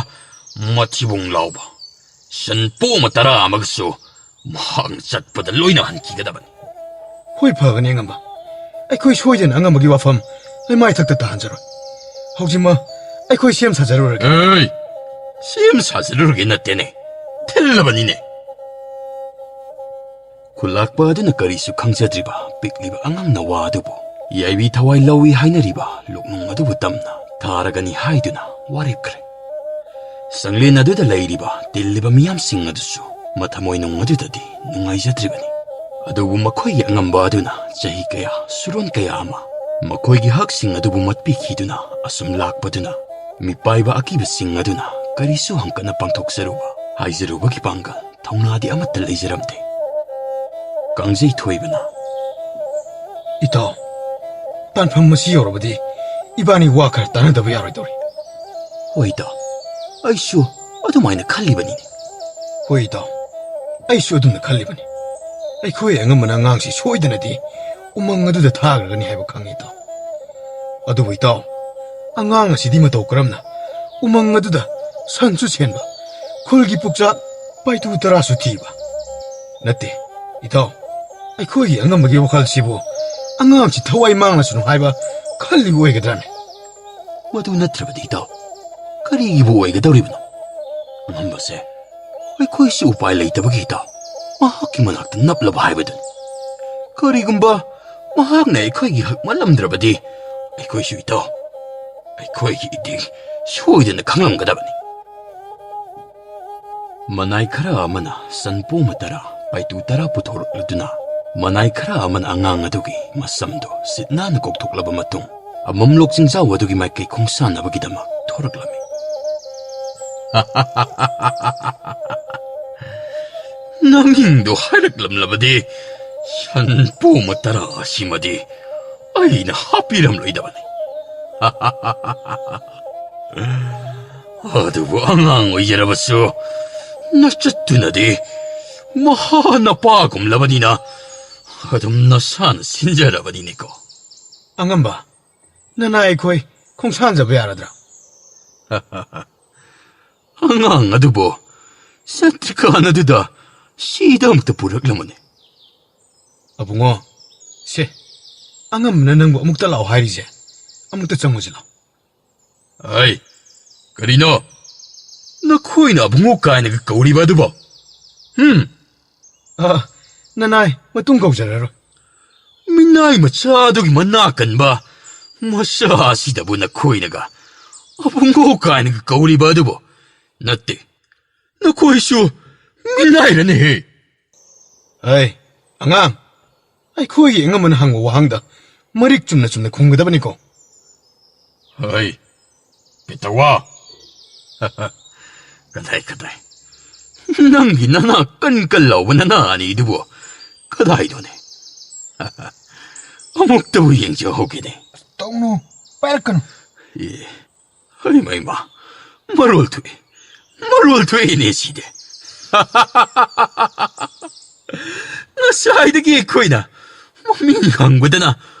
ꯃꯊꯤꯕꯣꯡ ꯂꯥꯎꯕ ꯁꯟ ꯄꯣꯝ ꯇꯔꯥ ꯑꯃꯒꯁꯨ ꯃꯍꯥꯛꯅ ꯆꯠꯄꯗ ꯂꯣꯏꯅ ꯍꯟꯈꯤꯒꯗꯕꯅꯤ꯫ ꯍꯣꯏ, ꯐꯒꯅꯤ ꯑꯉꯝꯕ꯫ ꯑꯩꯈꯣꯏ ꯁꯣꯏꯗꯅ ꯑꯉꯝꯕꯒꯤ ꯋꯥꯐꯝ ꯂꯩꯃꯥꯏꯊꯛꯇ ꯇꯥꯍꯟꯖꯔꯣꯏ꯫ ꯍꯧꯖꯤꯛꯃꯛ ꯑꯩꯈꯣꯏ ꯁꯦꯝ ꯁꯥꯖꯔꯨꯔꯒꯦ꯫ ꯑꯦ, ꯁꯦꯝ ꯁꯥꯖꯔꯨꯔꯒꯦ ꯅꯠꯇꯦꯅꯦ, ꯊꯤꯜꯂꯕꯅꯤꯅꯦ꯫ ꯈꯨꯜꯂꯥꯛꯄ ꯑꯗꯨꯅ ꯀꯔꯤꯁꯨ ꯈꯪꯖꯗ꯭ꯔꯤꯕ ꯄꯤꯛꯂꯤꯕ ꯑꯉꯥꯡ ꯅꯋꯥ ꯑꯗꯨꯕꯨ ꯌꯥꯏꯕꯤ ꯊꯋꯥꯏ ꯂꯧꯏ ꯍꯥꯏꯅꯔꯤꯕ ꯂꯣꯛꯅꯨꯡ ꯑꯗꯨꯕꯨ ꯇꯝꯅ ꯊꯥꯔꯒꯅꯤ ꯍꯥꯏꯗꯨꯅ ꯋꯥꯔꯦꯞꯈ꯭ꯔꯦ꯫ ꯁꯪꯂꯦꯟ ꯑꯗꯨꯗ ꯂꯩꯔꯤꯕ ꯇꯤꯜꯂꯤꯕ ꯃꯤꯌꯥꯝꯁꯤꯡ ꯑꯗꯨꯁꯨ ꯃꯊꯃꯣꯏꯅꯨꯡ ꯑꯗꯨꯗꯗꯤ ꯅꯨꯡꯉꯥꯏꯖꯗ꯭ꯔꯤꯕꯅꯤ꯫ ꯑꯗꯨꯕꯨ ꯃꯈꯣꯏꯒꯤ ꯑꯉꯝꯕ ꯑꯗꯨꯅ ꯆꯍꯤ ꯀꯌꯥ, ꯁꯨꯔꯣꯟ ꯀꯌꯥ ꯑꯃ ꯃꯈꯣꯏꯒꯤ ꯍꯛꯁꯤꯡ ꯑꯗꯨꯕꯨ ꯃꯠꯄꯤꯈꯤꯗꯨꯅ ꯑꯁꯨꯝ ꯂꯥꯛꯄꯗꯨꯅ ꯃꯤꯄꯥꯏꯕ ꯑꯀꯤꯕꯁꯤꯡ ꯑꯗꯨꯅ ꯀꯔꯤꯁꯨ ꯍꯪꯀꯠꯅ ꯄꯥꯡꯊꯣꯛꯆꯔꯨꯕ, ꯍꯥꯏꯖꯔꯨꯕꯒꯤ ꯄꯥꯡꯒꯜ ꯊꯧꯅꯥꯗꯤ ꯑꯃꯠꯇ ꯂꯩꯖꯔꯝꯗꯦ꯫ ꯀꯥꯡꯖꯩ ꯊꯣꯏꯕꯅ, "ꯏꯇꯥꯎ, ꯇꯥꯟꯐꯝ ꯑꯁꯤ ꯌꯧꯔꯕꯗꯤ ꯏꯕꯥꯅꯤ ꯋꯥ ꯈꯔ ꯇꯥꯟꯅꯗꯕ ꯌꯥꯔꯣꯏꯗꯧꯔꯤ꯫" "ꯍꯣꯏ ꯏꯇꯥꯎ, ꯑꯩꯁꯨ ꯑꯗꯨꯃꯥꯏꯅ ꯈꯜꯂꯤꯕꯅꯤꯅꯦ꯫" "ꯍꯣꯏ ꯏꯇꯥꯎ, ꯑꯩꯁꯨ ꯑꯗꯨꯝꯅ ꯈꯜꯂꯤꯕꯅꯤ꯫ ꯑꯩꯈꯣꯏ ꯑꯉꯝꯕꯅ ꯑꯉꯥꯡꯁꯤ ꯁꯣꯏꯗꯅꯗꯤ ꯎꯃꯪ ꯑꯗꯨꯗ ꯊꯥꯈ꯭ꯔꯒꯅꯤ ꯍꯥꯏꯕ ꯈꯪꯉꯤ ꯏꯇꯥꯎ꯫ ꯑꯗꯨꯕꯨ ꯏꯇꯥꯎ, ꯑꯉꯥꯡ ꯑꯁꯤꯗꯤ ꯃꯇꯧ ꯀꯔꯝꯅ ꯎꯃꯪ ꯑꯗꯨꯗ ꯁꯟꯁꯨ ꯁꯦꯟꯕ, ꯈꯨꯜꯒꯤ ꯄꯨꯛꯆꯥꯛ ꯄꯥꯏꯇꯨ ꯇꯔꯥꯁꯨ ꯊꯤꯕ? ꯅꯠꯇꯦ ꯏꯇꯥꯎ, ꯑꯩꯈꯣꯏꯒꯤ ꯑꯉꯝꯕꯒꯤ ꯋꯥꯈꯜꯁꯤꯕꯨ ꯑꯉꯥꯡꯁꯤ ꯊꯋꯥꯏ ꯃꯥꯡꯂꯁꯅꯨ ꯍꯥꯏꯕ ꯈꯜꯂꯤꯕ ꯑꯣꯏꯒꯗ꯭ꯔꯅꯦ?" "ꯃꯗꯨ ꯅꯠꯇ꯭ꯔꯕꯗꯤ ꯏꯇꯥꯎ, ꯀꯔꯤꯒꯤꯕꯨ ꯑꯣꯏꯒꯗꯧꯔꯤꯕꯅꯣ? ꯑꯉꯝꯕꯁꯦ ꯑꯩꯈꯣꯏꯁꯨ ꯎꯄꯥꯏ ꯂꯩꯇꯕꯒꯤ ꯏꯇꯥꯎ, ꯃꯍꯥꯛꯀꯤ ꯃꯅꯥꯛꯇ ꯅꯞꯂꯕ ꯍꯥꯏꯕꯗꯨꯅꯤ꯫ ꯀꯔꯤꯒꯨꯝꯕ ꯃꯍꯥꯛꯅ ꯑꯩꯈꯣꯏꯒꯤ ꯍꯛ ꯃꯜꯂꯝꯗ꯭ꯔꯕꯗꯤ, ꯑꯩꯈꯣꯏꯁꯨ ꯏꯇꯥꯎ, ꯑꯩꯈꯣꯏꯒꯤ ꯏꯗꯤꯡ ꯁꯣꯏꯗꯅ ꯈꯪꯂꯝꯒꯗꯕꯅꯤ꯫" ꯃꯅꯥꯏ ꯈꯔ ꯑꯃꯅ ꯁꯟꯄꯣꯃ ꯇꯔꯥ, ꯄꯥꯏꯇꯨ ꯇꯔꯥ ꯄꯨꯊꯣꯔꯛꯂꯗꯨꯅ, ꯃꯅꯥꯏ ꯈꯔ ꯑꯃꯅ ꯑꯉꯥꯡ ꯑꯗꯨꯒꯤ ꯃꯁꯝꯗꯨ ꯁꯤꯠ ꯅꯥꯟꯅ ꯀꯣꯛꯊꯣꯛꯂꯕ ꯃꯇꯨꯡ, ꯑꯃꯝꯂꯣꯛ ꯆꯤꯡꯖꯥꯎ ꯑꯗꯨꯒꯤ ꯃꯥꯏꯀꯩ ꯈꯣꯡꯁꯥꯟꯅꯕꯒꯤꯗꯃꯛ ꯊꯣꯔꯛꯂꯝꯃꯤ꯫ "ꯅꯃꯤꯡꯗꯨ ꯍꯥꯏꯔꯛꯂꯝꯂꯕꯗꯤ, ꯁꯟꯄꯣꯃ ꯇꯔꯥ ꯑꯁꯤꯃꯗꯤ ꯑꯩꯅ ꯍꯥꯞꯄꯤꯔꯝꯂꯣꯏꯗꯕꯅꯤ꯫" "ꯑꯗꯨꯕꯨ ꯑꯉꯥꯡ ꯑꯣꯏꯖꯔꯕꯁꯨ, ꯅꯆꯠꯇꯨꯅꯗꯤ ꯃꯍꯥ ꯅꯄꯥꯒꯨꯝꯂꯕꯅꯤꯅ ꯑꯗꯨꯝ ꯅꯁꯥꯅ ꯁꯤꯟꯖꯔꯕꯅꯤꯅꯦꯀꯣ꯫" "ꯑꯉꯝꯕ, ꯅꯅꯥꯏ ꯑꯩꯈꯣꯏ ꯈꯣꯡꯁꯥꯟꯖꯕ ꯌꯥꯔꯗ꯭ꯔꯥ?" "ꯑꯉꯥꯡ ꯑꯗꯨꯕꯨ ꯆꯟꯗ꯭ꯔꯤꯀꯥꯟ ꯑꯗꯨꯗ ꯁꯤꯗ ꯑꯃꯨꯛꯇ ꯄꯨꯔꯛꯂꯝꯃꯨꯅꯦ꯫" "ꯑꯕꯨꯡꯉꯣ, ꯁꯦ, ꯑꯉꯝꯕꯅ ꯅꯪꯕꯨ ꯑꯃꯨꯛꯇ ꯂꯥꯛꯑꯣ ꯍꯥꯏꯔꯤꯁꯦ, ꯑꯃꯨꯛꯇ ꯆꯪꯉꯨꯁꯤ ꯂꯥꯎ꯫" "ꯑꯩ, ꯀꯔꯤꯅꯣ? ꯅꯈꯣꯏꯅ ꯑꯕꯨꯡꯉꯣ ꯀꯥꯏꯅꯒ ꯀꯧꯔꯤꯕ ꯑꯗꯨꯕꯣ? ꯍꯨꯝ?" "ꯑ, ꯅꯅꯥꯏ, ꯃꯇꯨꯡ ꯀꯧꯖꯔꯔꯣꯏ꯫" "ꯃꯤꯅꯥꯏ ꯃꯆꯥ ꯑꯗꯨꯒꯤ ꯃꯅꯥ ꯀꯟꯕ ꯃꯆꯥ ꯑꯁꯤꯗꯕꯨ ꯅꯈꯣꯏꯅꯒ ꯑꯕꯨꯡꯉꯣ ꯀꯥꯏꯅꯒ ꯀꯧꯔꯤꯕ ꯑꯗꯨꯕꯨ? ꯅꯠꯇꯦ, ꯅꯈꯣꯏꯁꯨ ꯃꯤꯅꯥꯏꯔꯅꯦꯍꯦ!" "ꯍꯩ, ꯑꯉꯥꯡ, ꯑꯩꯈꯣꯏꯒꯤ ꯑꯉꯝꯕꯅ ꯍꯪꯕ ꯋꯥꯍꯪꯗ ꯃꯔꯤꯛ ꯆꯨꯝꯅ ꯆꯨꯝꯅ ꯈꯨꯝꯒꯗꯕꯅꯤꯀꯣ꯫" "ꯍꯩ, ꯄꯦꯇꯋꯥ!" "ꯀꯗꯥꯏ, ꯀꯗꯥꯏ? ꯅꯪꯒꯤ ꯅꯅꯥ ꯀꯟ ꯀꯟ ꯂꯥꯎꯕ ꯅꯅꯥ ꯑꯅꯤꯗꯨꯕꯨ ꯀꯗꯥꯏꯗꯣꯅꯦ? ꯑꯃꯨꯛꯇꯕꯨ ꯌꯦꯡꯖꯍꯧꯒꯦꯅꯦ꯫ ꯇꯧꯅꯨ, ꯄꯥꯏꯔꯛꯀꯅꯨ꯫ ꯑꯦ, ꯍꯩꯃ, ꯍꯩꯃ, ꯃꯔꯣꯜ ꯊꯣꯛꯏ, ꯃꯔꯣꯜ ꯊꯣꯛꯏꯅꯦ ꯁꯤꯗꯤ꯫ ꯉꯁꯥꯏꯗꯒꯤ ꯑꯩꯈꯣꯏꯅ ꯃꯃꯤꯡ ꯍꯪꯕꯗꯅ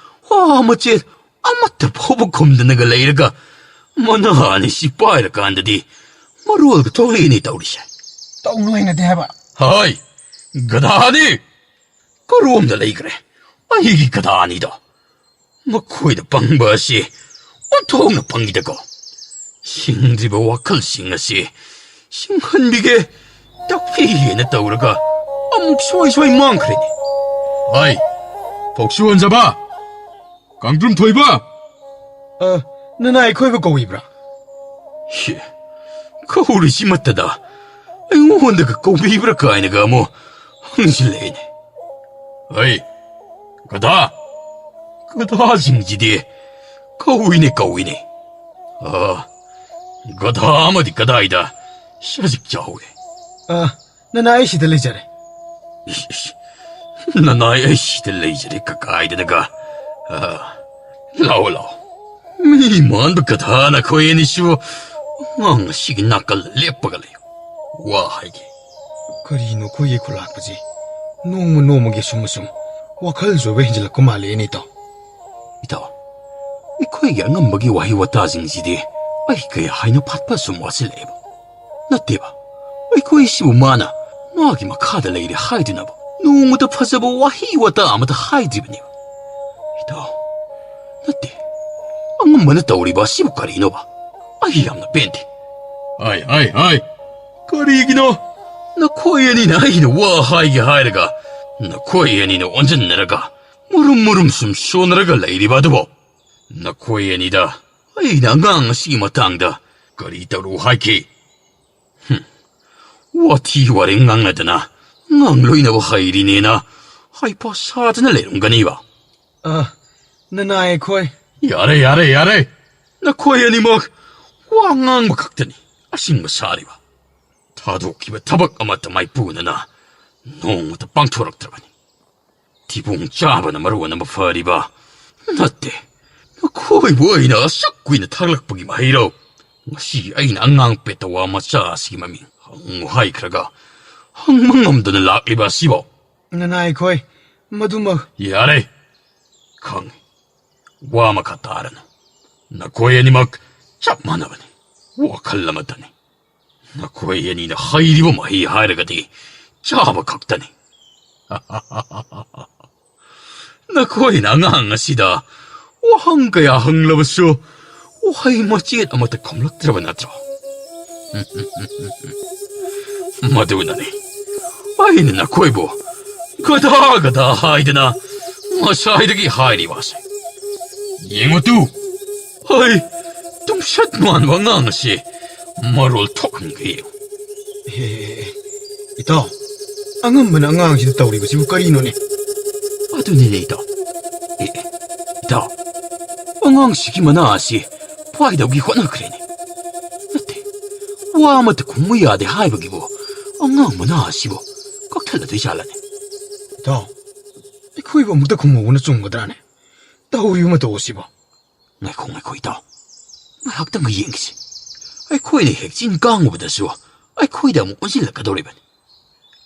ꯋꯥ ꯃꯆꯦꯠ ꯑꯃꯠꯇ ꯐꯥꯎꯕ ꯈꯨꯝꯗꯅꯒ ꯂꯩꯔꯒ, ꯃꯅꯥ ꯑꯅꯤꯁꯤ ꯄꯥꯏꯔꯀꯥꯟꯗꯗꯤ ꯃꯔꯣꯜꯒ ꯊꯣꯛꯂꯛꯏꯅꯦ ꯇꯧꯔꯤꯁꯦ꯫ ꯇꯧꯅꯨ, ꯍꯩꯅꯗꯦ ꯍꯥꯏꯕ꯫ ꯍꯥꯏ, ꯒꯙꯥꯅꯤ! ꯀꯔꯣꯝꯗ ꯂꯩꯈ꯭ꯔꯦ ꯑꯩꯒꯤ ꯒꯙꯥ ꯑꯅꯤꯗꯣ? ꯃꯈꯣꯏꯗ ꯄꯪꯕ ꯑꯁꯤ ꯑꯣꯟꯊꯣꯛꯅ ꯄꯪꯉꯤꯗꯀꯣ꯫ ꯁꯤꯡꯗ꯭ꯔꯤꯕ ꯋꯥꯈꯜꯁꯤꯡ ꯑꯁꯤ ꯁꯤꯡꯍꯟꯕꯤꯒꯦ, ꯇꯥꯛꯄꯤꯒꯦꯅ ꯇꯧꯔꯒ ꯑꯃꯨꯛ ꯁꯣꯏ ꯁꯣꯏ ꯃꯥꯡꯈ꯭ꯔꯦꯅꯦ꯫ ꯍꯥꯏ, ꯐꯧꯁꯨ ꯍꯣꯟꯖꯕ, ꯀꯥꯡꯗ꯭ꯔꯨꯝ ꯊꯣꯏꯕ! ꯑ, ꯅꯅꯥꯏ ꯑꯩꯈꯣꯏꯕꯨ ꯀꯧꯏꯕ꯭ꯔꯥ? ꯍꯦ, ꯀꯧꯔꯤꯁꯤꯃꯠꯇꯗ ꯑꯩꯉꯣꯟꯗꯒ ꯀꯧꯕꯤꯕ꯭ꯔꯥ ꯀꯥꯏꯅꯒ ꯑꯃꯨꯛ ꯍꯪꯖꯤꯜꯂꯛꯏꯅꯦ꯫ ꯍꯩ, ꯒꯙꯥ! ꯒꯙꯥꯁꯤꯡꯁꯤꯗꯤ ꯀꯧꯏꯅꯦ, ꯀꯧꯏꯅꯦ꯫ ꯑ, ꯒꯙꯥ ꯑꯃꯗꯤ ꯀꯗꯥꯏꯗ ꯁꯖꯤꯛ ꯆꯥꯍꯧꯋꯦ? ꯑ, ꯅꯅꯥꯏ ꯑꯩ ꯁꯤꯗ ꯂꯩꯖꯔꯦ꯫ ꯏꯁ, ꯏꯁ, ꯅꯅꯥꯏ ꯑꯩ ꯁꯤꯗ ꯂꯩꯖꯔꯦ ꯀꯀꯥꯏꯗꯅꯒ꯫ ꯑ, ꯂꯥꯛꯑꯣ, ꯂꯥꯛꯑꯣ꯫ ꯃꯤ ꯃꯥꯟꯕ ꯒꯙꯥ ꯅꯈꯣꯏ ꯑꯅꯤꯁꯨ ꯑꯉꯥꯡ ꯑꯁꯤꯒꯤ ꯅꯥꯀꯜꯗ ꯂꯦꯞꯄꯒ ꯂꯩꯌꯨ꯫ ꯋꯥ ꯍꯥꯏꯒꯦ꯫ ꯀꯔꯤꯅꯣ ꯑꯩꯈꯣꯏꯒꯤ ꯈꯨꯂꯥꯛꯄꯁꯤ? ꯅꯣꯡꯃ ꯅꯣꯡꯃꯒꯤ ꯁꯨꯝ ꯑꯁꯨꯝ ꯋꯥꯈꯜ ꯆꯣꯏꯕ ꯍꯦꯟꯖꯤꯜꯂꯛꯄ ꯃꯥꯜꯂꯦꯅꯦ, ꯏꯇꯥꯎ꯫ ꯏꯇꯥꯎ, ꯑꯩꯈꯣꯏꯒꯤ ꯑꯉꯝꯕꯒꯤ ꯋꯥꯍꯩ ꯋꯥꯇꯥꯁꯤꯡꯁꯤꯗꯤ ꯑꯩ ꯀꯌꯥ ꯍꯥꯏꯅ ꯐꯥꯠꯄ ꯁꯨꯝ ꯋꯥꯁꯤꯜꯂꯛꯑꯦꯕ꯫ ꯅꯠꯇꯦꯕ, ꯑꯩꯈꯣꯏꯁꯤꯕꯨ ꯃꯥꯅ ꯃꯥꯒꯤ ꯃꯈꯥꯗ ꯂꯩꯔꯦ ꯍꯥꯏꯗꯨꯅꯕꯨ ꯅꯣꯡꯃꯇ ꯐꯖꯕ ꯋꯥꯍꯩ ꯋꯥꯇꯥ ꯑꯃꯇ ꯍꯥꯏꯗ꯭ꯔꯤꯕꯅꯦꯕ꯫ ꯏꯇꯥꯎ, ꯅꯠꯇꯦ, ꯑꯉꯝꯕꯅ ꯇꯧꯔꯤꯕ ꯑꯁꯤꯕꯨ ꯀꯔꯤꯅꯣꯕ? ꯑꯩ ꯌꯥꯝꯅ ꯄꯦꯟꯗꯦ꯫ ꯍꯥꯏ, ꯍꯥꯏ, ꯍꯥꯏ! ꯀꯔꯤꯒꯤꯅꯣ? ꯅꯈꯣꯏ ꯑꯅꯤꯅ ꯑꯩꯅ ꯋꯥ ꯍꯥꯏꯒꯦ ꯍꯥꯏꯔꯒ, ꯅꯈꯣꯏ ꯑꯅꯤꯅ ꯑꯣꯟꯁꯤꯟꯅꯔꯒ, ꯃꯨꯔꯨꯝ ꯃꯨꯔꯨꯝ ꯁꯨꯝ ꯁꯣꯟꯅꯔꯒ ꯂꯩꯔꯤꯕ ꯑꯗꯨꯕꯨ? ꯅꯈꯣꯏ ꯑꯅꯤꯗ ꯑꯩꯅ ꯑꯉꯥꯡ ꯑꯁꯤꯒꯤ ꯃꯇꯥꯡꯗ ꯀꯔꯤ ꯇꯧꯔꯨ ꯍꯥꯏꯈꯤ? ꯍꯨꯝ, ꯋꯥꯊꯤ ꯋꯥꯔꯦꯡ ꯉꯥꯡꯅꯗꯅ ꯑꯉꯥꯡ ꯂꯣꯏꯅꯕ ꯍꯩꯔꯤꯅꯦꯅ ꯍꯩꯄꯥ ꯁꯥꯗꯅ ꯂꯩꯔꯝꯒꯅꯤꯕ꯫ ꯑ, ꯅꯅꯥꯏ ꯑꯩꯈꯣꯏ꯫ ꯌꯥꯔꯦ, ꯌꯥꯔꯦ, ꯌꯥꯔꯦ! ꯅꯈꯣꯏ ꯑꯅꯤꯃꯛ ꯋꯥ ꯉꯥꯡꯕ ꯈꯛꯇꯅꯤ ꯑꯁꯤꯡꯕ ꯁꯥꯔꯤꯕ꯫ ꯊꯥꯗꯣꯛꯈꯤꯕ ꯊꯕꯛ ꯑꯃꯠꯇ ꯃꯥꯏꯄꯨꯅꯅ ꯅꯣꯡꯃꯇ ꯄꯥꯡꯊꯣꯔꯛꯇ꯭ꯔꯕꯅꯤ꯫ ꯊꯤꯕꯣꯡ ꯆꯥꯕꯅ ꯃꯔꯣꯟ ꯑꯃ ꯐꯔꯤꯕ ꯅꯠꯇꯦ꯫ ꯅꯈꯣꯏꯕꯨ ꯑꯩꯅ ꯑꯁꯨꯛ ꯀꯨꯏꯅ ꯊꯥꯛꯂꯛꯄꯒꯤ ꯃꯍꯩꯔꯣ? ꯉꯁꯤ ꯑꯩꯅ ꯑꯉꯥꯡ ꯄꯦꯇꯋꯥ ꯃꯆꯥ ꯑꯁꯤꯒꯤ ꯃꯃꯤꯡ ꯍꯪꯉꯨ ꯍꯥꯏꯈ꯭ꯔꯒ ꯍꯪꯕ ꯉꯝꯗꯅ ꯂꯥꯛꯂꯤꯕ ꯑꯁꯤꯕꯣ? ꯅꯅꯥꯏ ꯑꯩꯈꯣꯏ, ꯃꯗꯨꯃꯛ ꯌꯥꯔꯦ, ꯈꯪꯉꯤ꯫ ꯋꯥ ꯃꯈꯥ ꯇꯥꯔꯅꯨ꯫ ꯅꯈꯣꯏ ꯑꯅꯤꯃꯛ ꯆꯞ ꯃꯥꯟꯅꯕꯅꯤ, ꯋꯥꯈꯜ ꯑꯃꯠꯇꯅꯤ꯫ ꯅꯈꯣꯏ ꯑꯅꯤꯅ ꯍꯩꯔꯤꯕ ꯃꯍꯩ ꯍꯥꯏꯔꯒꯗꯤ ꯆꯥꯕ ꯈꯛꯇꯅꯤ꯫ ꯅꯈꯣꯏꯅ ꯑꯉꯥꯡ ꯑꯁꯤꯗ ꯋꯥꯍꯪ ꯀꯌꯥ ꯍꯪꯂꯕꯁꯨ ꯋꯥꯍꯩ ꯃꯆꯦꯠ ꯑꯃꯠꯇ ꯈꯨꯝꯂꯛꯇ꯭ꯔꯕ ꯅꯠꯇ꯭ꯔꯣ? ꯃꯗꯨꯅꯅꯤ ꯑꯩꯅ ꯅꯈꯣꯏꯕꯨ ꯒꯙꯥ ꯒꯙꯥ ꯍꯥꯏꯗꯅ ꯉꯁꯥꯏꯗꯒꯤ ꯍꯥꯏꯔꯤꯕ ꯑꯁꯦ꯫ ꯌꯦꯡꯉꯨ ꯇꯨ, ꯑꯩ ꯇꯨꯡꯁꯠ ꯃꯥꯟꯕ ꯑꯉꯥꯡ ꯑꯁꯤ ꯃꯔꯣꯜ ꯊꯣꯛꯍꯟꯒꯦ ꯌꯦꯡꯉꯨ꯫ ꯑꯦ, ꯏꯇꯥꯎ, ꯑꯉꯝꯕꯅ ꯑꯉꯥꯡꯁꯤꯗ ꯇꯧꯔꯤꯕꯁꯤꯕꯨ ꯀꯔꯤꯅꯣꯅꯦ? ꯑꯗꯨꯅꯤꯅꯦ ꯏꯇꯥꯎ꯫ ꯑꯦ, ꯑꯦ, ꯏꯇꯥꯎ, ꯑꯉꯥꯡꯁꯤꯒꯤ ꯃꯅꯥ ꯑꯁꯤ ꯄꯥꯏꯗꯧꯒꯤ ꯍꯣꯠꯅꯈ꯭ꯔꯦꯅꯦ꯫ ꯅꯠꯇꯦ, ꯋꯥ ꯑꯃꯠꯇ ꯈꯨꯝꯃꯨ ꯌꯥꯗꯦ ꯍꯥꯏꯕꯒꯤꯕꯨ ꯑꯉꯥꯡ ꯃꯅꯥ ꯑꯁꯤꯕꯨ ꯀꯛꯊꯠꯂꯗꯣꯏ ꯖꯥꯠꯂꯅꯦ? ꯏꯇꯥꯎ, ꯑꯩꯈꯣꯏꯕꯨ ꯑꯃꯨꯛꯇ ꯈꯨꯝꯍꯧꯕꯅ ꯆꯨꯝꯒꯗ꯭ꯔꯥꯅꯦ? ꯇꯧꯔꯤꯕ ꯃꯇꯧ ꯑꯁꯤꯕꯣ? ꯉꯥꯏꯈꯣ, ꯉꯥꯏꯈꯣ, ꯏꯇꯥꯎ꯫ ꯉꯥꯏꯍꯥꯛꯇꯪꯒ ꯌꯦꯡꯈꯤꯁꯤ꯫ ꯑꯩꯈꯣꯏꯅ ꯍꯦꯛ ꯆꯤꯟ ꯀꯥꯡꯉꯨꯕꯗꯁꯨ ꯑꯩꯈꯣꯏꯗ ꯑꯃꯨꯛ ꯑꯣꯟꯁꯤꯜꯂꯛꯀꯗꯧꯔꯤꯕꯅꯤ꯫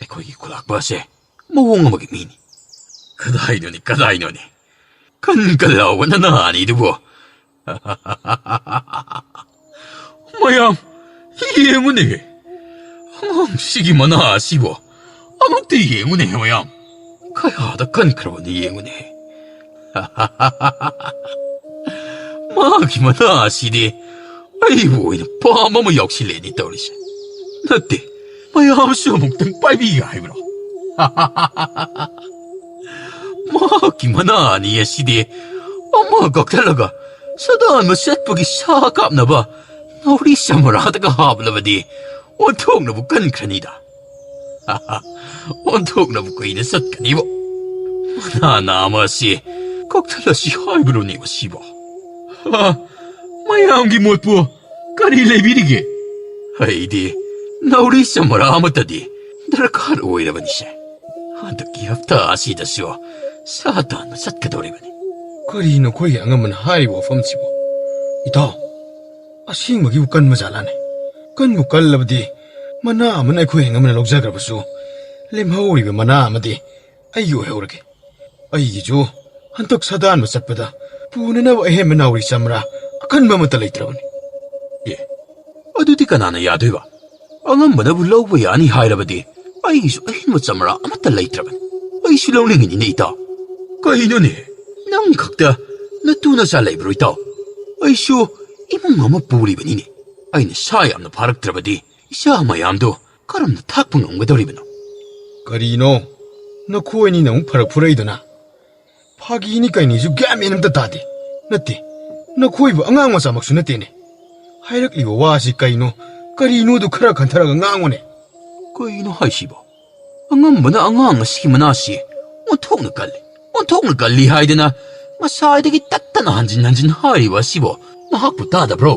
ꯑꯩꯈꯣꯏꯒꯤ ꯈꯨꯂꯥꯛꯄ ꯑꯁꯦ ꯃꯑꯣꯡ ꯑꯃꯒꯤ ꯃꯤꯅꯤ꯫ ꯀꯗꯥꯏꯅꯣꯅꯦ, ꯀꯗꯥꯏꯅꯣꯅꯦ? ꯀꯟ ꯀꯟ ꯂꯥꯎꯕ ꯅꯅꯥ ꯑꯅꯤꯗꯨꯕꯨ꯫ ꯃꯌꯥꯝ, ꯌꯦꯡꯉꯨꯅꯦ꯫ ꯑꯉꯥꯡꯁꯤꯒꯤ ꯃꯅꯥ ꯑꯁꯤꯕꯨ ꯑꯃꯨꯛꯇ ꯌꯦꯡꯉꯨꯅꯦ, ꯃꯌꯥꯝ꯫ ꯀꯌꯥꯗ ꯀꯟꯈ꯭ꯔꯕꯅꯤ ꯌꯦꯡꯉꯨꯅꯦ꯫ ꯃꯥꯒꯤ ꯃꯅꯥ ꯑꯁꯤꯗꯤ ꯑꯩꯕꯨ ꯑꯣꯏꯅ ꯄꯥꯝꯕ ꯑꯃ ꯌꯥꯎꯁꯤꯜꯂꯦꯅꯦ ꯇꯧꯔꯤꯁꯦ꯫ ꯅꯠꯇꯦ, ꯃꯌꯥꯝꯁꯨ ꯑꯃꯨꯛꯇꯪ ꯄꯥꯏꯕꯤꯒꯦ ꯍꯥꯏꯕ꯭ꯔꯣ? ꯃꯍꯥꯛꯀꯤ ꯃꯅꯥ ꯑꯅꯤ ꯑꯁꯤꯗꯤ ꯑꯃ ꯀꯛꯊꯠꯂꯒ ꯁꯗꯥꯟꯕ ꯆꯠꯄꯒꯤ ꯁꯥ ꯀꯥꯞꯅꯕ ꯅꯥꯎꯔꯤ ꯁꯃꯔꯥꯗꯒ ꯍꯥꯞꯂꯕꯗꯤ ꯑꯣꯟꯊꯣꯛꯅꯕꯨ ꯀꯟꯈ꯭ꯔꯅꯤꯗ꯫ ꯑꯣꯟꯊꯣꯛꯅꯕꯨ ꯀꯨꯏꯅ ꯆꯠꯀꯅꯤꯕꯣ꯫ ꯃꯅꯥ ꯅꯥꯝꯃ ꯑꯁꯤ ꯀꯛꯊꯠꯂꯁꯤ ꯍꯥꯏꯕ꯭ꯔꯣꯅꯦ ꯃꯁꯤꯕꯣ? ꯍꯥ? ꯃꯌꯥꯝꯒꯤ ꯃꯣꯠꯄꯨ ꯀꯔꯤ ꯂꯩꯕꯤꯔꯤꯒꯦ? ꯑꯩꯗꯤ ꯅꯥꯎꯔꯤ ꯆꯃꯔꯥ ꯑꯃꯠꯇꯗꯤ ꯗꯔꯀꯥꯔ ꯑꯣꯏꯔꯕꯅꯤꯁꯦ꯫ ꯍꯟꯗꯛꯀꯤ ꯍꯞꯇꯥ ꯑꯁꯤꯗꯁꯨ ꯁꯥ ꯇꯥꯟꯕ ꯆꯠꯀꯗꯧꯔꯤꯕꯅꯤ꯫ ꯀꯔꯤꯅꯣ ꯑꯩꯈꯣꯏꯒꯤ ꯑꯉꯝꯕꯅ ꯍꯥꯏꯔꯤꯕ ꯋꯥꯐꯝꯁꯤꯕꯨ? ꯏꯇꯥꯎ, ꯑꯁꯦꯡꯕꯒꯤꯕꯨ ꯀꯟꯕ ꯖꯥꯠꯂꯥꯅꯦ? ꯀꯟꯕꯨ ꯀꯜꯂꯕꯗꯤ ꯃꯅꯥ ꯑꯃꯅ ꯑꯩꯈꯣꯏ ꯑꯉꯝꯕꯅ ꯂꯧꯖꯈ꯭ꯔꯕꯁꯨ, ꯂꯦꯝꯍꯧꯔꯤꯕ ꯃꯅꯥ ꯑꯃꯗꯤ ꯑꯩꯒꯤ ꯑꯣꯏꯍꯧꯔꯒꯦ꯫ ꯑꯩꯒꯤꯁꯨ ꯍꯟꯗꯛ ꯁꯥ ꯇꯥꯟꯕ ꯆꯠꯄꯗ ꯄꯨꯅꯅꯕ ꯑꯍꯦꯟꯕ ꯅꯥꯎꯔꯤ ꯆꯃꯔꯥ ꯑꯀꯟꯕ ꯑꯃꯠꯇ ꯂꯩꯇ꯭ꯔꯕꯅꯤ꯫ ꯑꯦ, ꯑꯗꯨꯗꯤ ꯀꯅꯥꯅ ꯌꯥꯗꯣꯏꯕ? ꯑꯉꯝꯕꯅꯕꯨ ꯂꯧꯕ ꯌꯥꯅꯤ ꯍꯥꯏꯔꯕꯗꯤ ꯑꯩꯒꯤꯁꯨ ꯑꯍꯦꯟꯕ ꯆꯃꯔꯥ ꯑꯃꯠꯇ ꯂꯩꯇ꯭ꯔꯕꯅꯤ꯫ ꯑꯩꯁꯨ ꯂꯧꯅꯤꯡꯉꯤꯅꯤꯅꯦ, ꯏꯇꯥꯎ꯫ ꯀꯩꯅꯣꯅꯦ, ꯅꯪ ꯈꯛꯇ ꯅꯇꯨ ꯅꯆꯥ ꯂꯩꯕ꯭ꯔꯣ, ꯏꯇꯥꯎ? ꯑꯩꯁꯨ ꯏꯃꯨꯡ ꯑꯃ ꯄꯨꯔꯤꯕꯅꯤꯅꯦ꯫ ꯑꯩꯅ ꯁꯥ ꯌꯥꯝꯅ ꯐꯥꯔꯛꯇ꯭ꯔꯕꯗꯤ ꯏꯆꯥ ꯃꯌꯥꯝꯗꯣ ꯀꯔꯝꯅ ꯊꯥꯛꯄ ꯉꯝꯒꯗꯧꯔꯤꯕꯅꯣ? ꯀꯔꯤꯅꯣ? ꯅꯈꯣꯏꯅꯤꯅ ꯑꯃꯨꯛ ꯐꯔꯛ ꯐꯨꯔꯛꯏꯗꯨꯅ? ꯐꯥꯒꯤꯅꯤ ꯀꯩꯅꯤꯁꯨ ꯒ꯭ꯌꯥꯟ ꯃꯦꯟ ꯑꯝꯇ ꯇꯥꯗꯦ꯫ ꯅꯠꯇꯦ, ꯅꯈꯣꯏꯕꯨ ꯑꯉꯥꯡ ꯃꯆꯥꯃꯛꯁꯨ ꯅꯠꯇꯦꯅꯦ꯫ ꯍꯥꯏꯔꯛꯂꯤꯕ ꯋꯥꯁꯤ ꯀꯩꯅꯣ, ꯀꯔꯤꯅꯣꯗꯨ ꯈꯔ ꯈꯟꯊꯔꯒ ꯉꯥꯡꯉꯨꯅꯦ꯫ ꯀꯩꯅꯣ ꯍꯥꯏꯁꯤꯕꯣ? ꯑꯉꯝꯕꯅ ꯑꯉꯥꯡ ꯑꯁꯤꯒꯤ ꯃꯅꯥꯁꯤ ꯑꯣꯟꯊꯣꯛꯅ ꯀꯜꯂꯤ, ꯑꯣꯟꯊꯣꯛꯅ ꯀꯜꯂꯤ ꯍꯥꯏꯗꯅ ꯉꯁꯥꯏꯗꯒꯤ ꯇꯠꯇꯅ ꯍꯟꯖꯤꯟ ꯍꯟꯖꯤꯟ ꯍꯥꯏꯔꯤꯕ ꯑꯁꯤꯕꯨ ꯃꯍꯥꯛꯄꯨ ꯇꯥꯗꯕ꯭ꯔꯣ?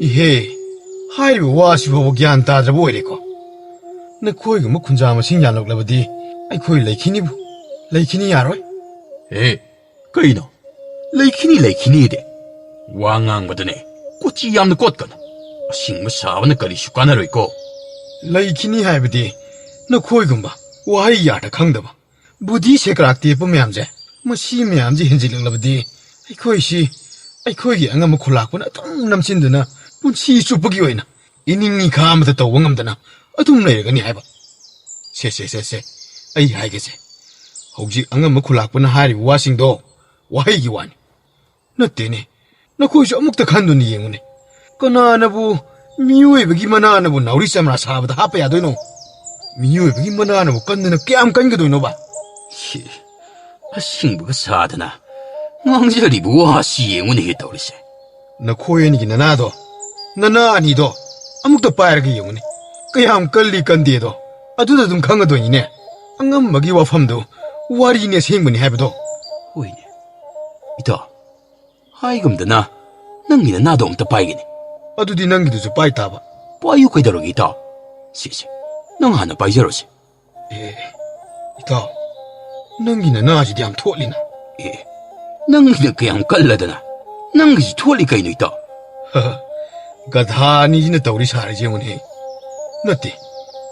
ꯏꯍꯦ, ꯍꯥꯏꯔꯤꯕ ꯋꯥꯁꯤ ꯐꯥꯎꯕ ꯒ꯭ꯌꯥꯟ ꯇꯥꯗ꯭ꯔꯕ ꯑꯣꯏꯔꯦꯀꯣ꯫ ꯅꯈꯣꯏꯒꯨꯝꯕ ꯈꯨꯟꯖꯥ ꯃꯁꯤꯡ ꯌꯥꯝꯂꯛꯂꯕꯗꯤ ꯑꯩꯈꯣꯏ ꯂꯩꯈꯤꯅꯤꯕꯨ, ꯂꯩꯈꯤꯅꯤ ꯌꯥꯔꯣꯏ꯫ ꯑꯦ, ꯀꯩꯅꯣ? ꯂꯩꯈꯤꯅꯤ, ꯂꯩꯈꯤꯅꯤꯗꯤ? ꯋꯥ ꯉꯥꯡꯕꯗꯅꯦ ꯀꯣꯆꯤ ꯌꯥꯝꯅ ꯀꯣꯠꯀꯅꯨ꯫ ꯑꯁꯤꯡꯕ ꯁꯥꯕꯅ ꯀꯔꯤꯁꯨ ꯀꯥꯟꯅꯔꯣꯏꯀꯣ꯫ ꯂꯩꯈꯤꯅꯤ ꯍꯥꯏꯕꯗꯤ ꯅꯈꯣꯏꯒꯨꯝꯕ ꯋꯥꯍꯩ ꯌꯥꯗ ꯈꯪꯗꯕ, ꯕꯨꯙꯤ ꯁꯦꯀ꯭ꯔꯥꯛ ꯇꯦꯛꯄ ꯃꯌꯥꯝꯁꯦ, ꯃꯁꯤ ꯃꯌꯥꯝꯁꯦ ꯍꯦꯟꯖꯤꯜꯂꯛꯂꯕꯗꯤ ꯑꯩꯈꯣꯏꯁꯤ, ꯑꯩꯈꯣꯏꯒꯤ ꯑꯉꯝꯕ ꯈꯨꯂꯥꯛꯄꯅ ꯑꯗꯨꯝ ꯅꯝꯁꯤꯟꯗꯨꯅ ꯄꯨꯟꯁꯤ ꯆꯨꯞꯄꯒꯤ ꯑꯣꯏꯅ ꯏꯅꯤꯡ ꯏꯈꯥ ꯑꯃꯗ ꯇꯧꯕ ꯉꯝꯗꯅ ꯑꯗꯨꯝ ꯂꯩꯔꯒꯅꯤ ꯍꯥꯏꯕ꯫ ꯁꯦ, ꯁꯦ, ꯁꯦ, ꯁꯦ, ꯑꯩ ꯍꯥꯏꯒꯦꯁꯦ꯫ ꯍꯧꯖꯤꯛ ꯑꯉꯝꯕ ꯈꯨꯂꯥꯛꯄꯅ ꯍꯥꯏꯔꯤꯕ ꯋꯥꯁꯤꯡꯗꯣ ꯋꯥꯍꯩꯒꯤ ꯋꯥꯅꯤ꯫ ꯅꯠꯇꯦꯅꯦ, ꯅꯈꯣꯏꯁꯨ ꯑꯃꯨꯛꯇ ꯈꯟꯗꯨꯅ ꯌꯦꯡꯉꯨꯅꯦ꯫ ꯀꯅꯥꯅꯕꯨ, ꯃꯤꯑꯣꯏꯕꯒꯤ ꯃꯅꯥꯅꯕꯨ ꯅꯥꯎꯔꯤ ꯆꯝꯔꯥ ꯁꯥꯕꯗ ꯍꯥꯞꯄ ꯌꯥꯗꯣꯏꯅꯣ? ꯃꯤꯑꯣꯏꯕꯒꯤ ꯃꯅꯥꯅꯕꯨ ꯀꯟꯗꯅ ꯀꯌꯥꯝ ꯀꯟꯒꯗꯣꯏꯅꯣꯕ? ꯁꯤ, ꯑꯁꯤꯡꯕꯒ ꯁꯥꯗꯅ ꯉꯥꯡꯖꯔꯤꯕ ꯋꯥꯁꯤ ꯌꯦꯡꯉꯨꯅꯦꯍꯦ ꯇꯧꯔꯤꯁꯦ꯫ ꯅꯈꯣꯏ ꯑꯅꯤꯒꯤ ꯅꯅꯥꯗꯣ, ꯅꯅꯥ ꯑꯅꯤꯗꯣ ꯑꯃꯨꯛꯇ ꯄꯥꯏꯔꯒ ꯌꯦꯡꯉꯨꯅꯦ꯫ ꯀꯌꯥꯝ ꯀꯜꯂꯤ ꯀꯟꯗꯦꯗꯣ ꯑꯗꯨꯗ ꯑꯗꯨꯝ ꯈꯪꯒꯗꯣꯏꯅꯤꯅꯦ꯫ ꯑꯉꯝꯕꯒꯤ ꯋꯥꯐꯝꯗꯨ ꯋꯥꯔꯤꯅꯤ ꯑꯁꯦꯡꯕꯅꯤ ꯍꯥꯏꯕꯗꯣ꯫ ꯍꯣꯏꯅꯦ, ꯏꯇꯥꯎ, ꯍꯥꯏꯒꯨꯝꯗꯅ ꯅꯪꯒꯤ ꯅꯅꯥꯗꯣ ꯑꯝꯇ ꯄꯥꯏꯒꯦꯅꯦ꯫ ꯑꯗꯨꯗꯤ ꯅꯪꯒꯤꯗꯨꯁꯨ ꯄꯥꯏ ꯇꯥꯕ꯫ ꯄꯥꯏꯌꯨ ꯀꯩꯗꯧꯔꯒꯦ, ꯏꯇꯥꯎ? ꯁꯤꯁꯦ, ꯅꯪ ꯍꯥꯟꯅ ꯄꯥꯏꯖꯔꯣꯁꯦ꯫ ꯑꯦ, ꯏꯇꯥꯎ, ꯅꯪꯒꯤ ꯅꯅꯥꯁꯤꯗꯤ ꯌꯥꯝ ꯊꯣꯠꯂꯤꯅ꯫ ꯑꯦ, ꯅꯪꯒꯤꯅ ꯀꯌꯥꯝ ꯀꯜꯂꯗꯅ ꯅꯪꯒꯤꯁꯤ ꯊꯣꯠꯂꯤ ꯀꯩꯅꯣ, ꯏꯇꯥꯎ? ꯒꯙꯥ ꯑꯅꯤꯁꯤꯅ ꯇꯧꯔꯤ ꯁꯥꯔꯤꯁꯦ ꯌꯦꯡꯉꯨꯅꯦ꯫ ꯅꯠꯇꯦ,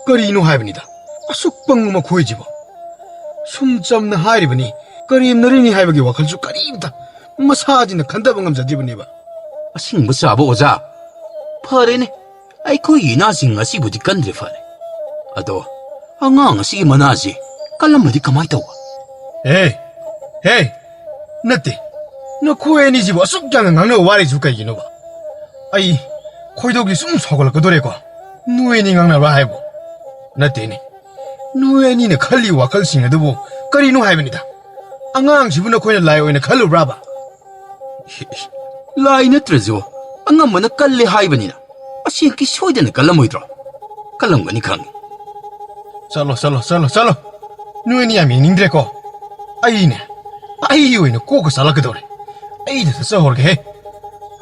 ꯀꯔꯤꯅꯣ ꯍꯥꯏꯕꯅꯤꯗ, ꯑꯁꯨꯛ ꯄꯪꯕ ꯃꯈꯣꯏꯁꯤꯕꯣ꯫ ꯁꯨꯝ ꯆꯝꯅ ꯍꯥꯏꯔꯤꯕꯅꯤ, ꯀꯔꯦꯝꯅꯔꯤꯅꯤ ꯍꯥꯏꯕꯒꯤ ꯋꯥꯈꯜꯁꯨ ꯀꯔꯤꯝꯇ ꯃꯁꯥꯁꯤꯅ ꯈꯟꯊꯕ ꯉꯝꯖꯗ꯭ꯔꯤꯕꯅꯦꯕ꯫ ꯑꯁꯤꯡꯕ ꯆꯥꯕ ꯑꯣꯖꯥ, ꯐꯔꯦꯅꯦ, ꯑꯩꯈꯣꯏꯒꯤ ꯏꯅꯥꯁꯤꯡ ꯉꯁꯤꯕꯨꯗꯤ ꯀꯟꯗ꯭ꯔꯦ, ꯐꯔꯦ꯫ ꯑꯗꯣ ꯑꯉꯥꯡ ꯑꯁꯤꯒꯤ ꯃꯅꯥꯁꯤ ꯀꯜꯂꯝꯃꯗꯤ ꯀꯃꯥꯏ ꯇꯧꯕ? ꯍꯦ, ꯍꯦ, ꯅꯠꯇꯦ, ꯅꯈꯣꯏ ꯑꯅꯤꯁꯤꯕꯨ ꯑꯁꯨꯛ ꯌꯥꯝꯅ ꯉꯥꯡꯅꯕ ꯋꯥꯔꯤꯁꯨ ꯀꯩꯒꯤꯅꯣꯕ? ꯑꯩ ꯈꯣꯏꯗꯧꯒꯤ ꯁꯨꯝ ꯁꯥꯎꯒꯠꯂꯛꯀꯗꯣꯔꯦꯀꯣ, ꯅꯣꯏ ꯑꯅꯤ ꯉꯥꯡꯅꯕ ꯍꯥꯏꯕꯨ꯫ ꯅꯠꯇꯦꯅꯦ, ꯅꯣꯏ ꯑꯅꯤꯅ ꯈꯜꯂꯤ ꯋꯥꯈꯜꯁꯤꯡ ꯑꯗꯨꯕꯨ ꯀꯔꯤꯅꯣ ꯍꯥꯏꯕꯅꯤꯗ? ꯑꯉꯥꯡꯁꯤꯕꯨ ꯅꯈꯣꯏꯅ ꯂꯥꯏ ꯑꯣꯏꯅ ꯈꯜꯂꯨꯕ꯭ꯔꯥꯕ? ꯂꯥꯏ ꯅꯠꯇ꯭ꯔꯁꯨ ꯑꯉꯝꯕꯅ ꯀꯜꯂꯦ ꯍꯥꯏꯕꯅꯤꯅ, ꯑꯁꯦꯡꯀꯤ ꯁꯣꯏꯗꯅ ꯀꯜꯂꯝꯃꯣꯏꯗ꯭ꯔꯣ? ꯀꯜꯂꯝꯒꯅꯤ ꯈꯪꯉꯤ꯫ ꯆꯠꯂꯣ, ꯆꯠꯂꯣ, ꯆꯠꯂꯣ, ꯆꯠꯂꯣ꯫ ꯅꯣꯏ ꯑꯅꯤ ꯌꯥꯝ ꯌꯦꯡꯅꯤꯡꯗ꯭ꯔꯦꯀꯣ꯫ ꯑꯩꯅꯦ, ꯑꯩꯒꯤ ꯑꯣꯏꯅ ꯀꯣꯛꯀ ꯆꯥꯂꯛꯀꯗꯧꯔꯦ꯫ ꯑꯩꯗ ꯆꯠꯆꯍꯧꯔꯒꯦꯍꯦ꯫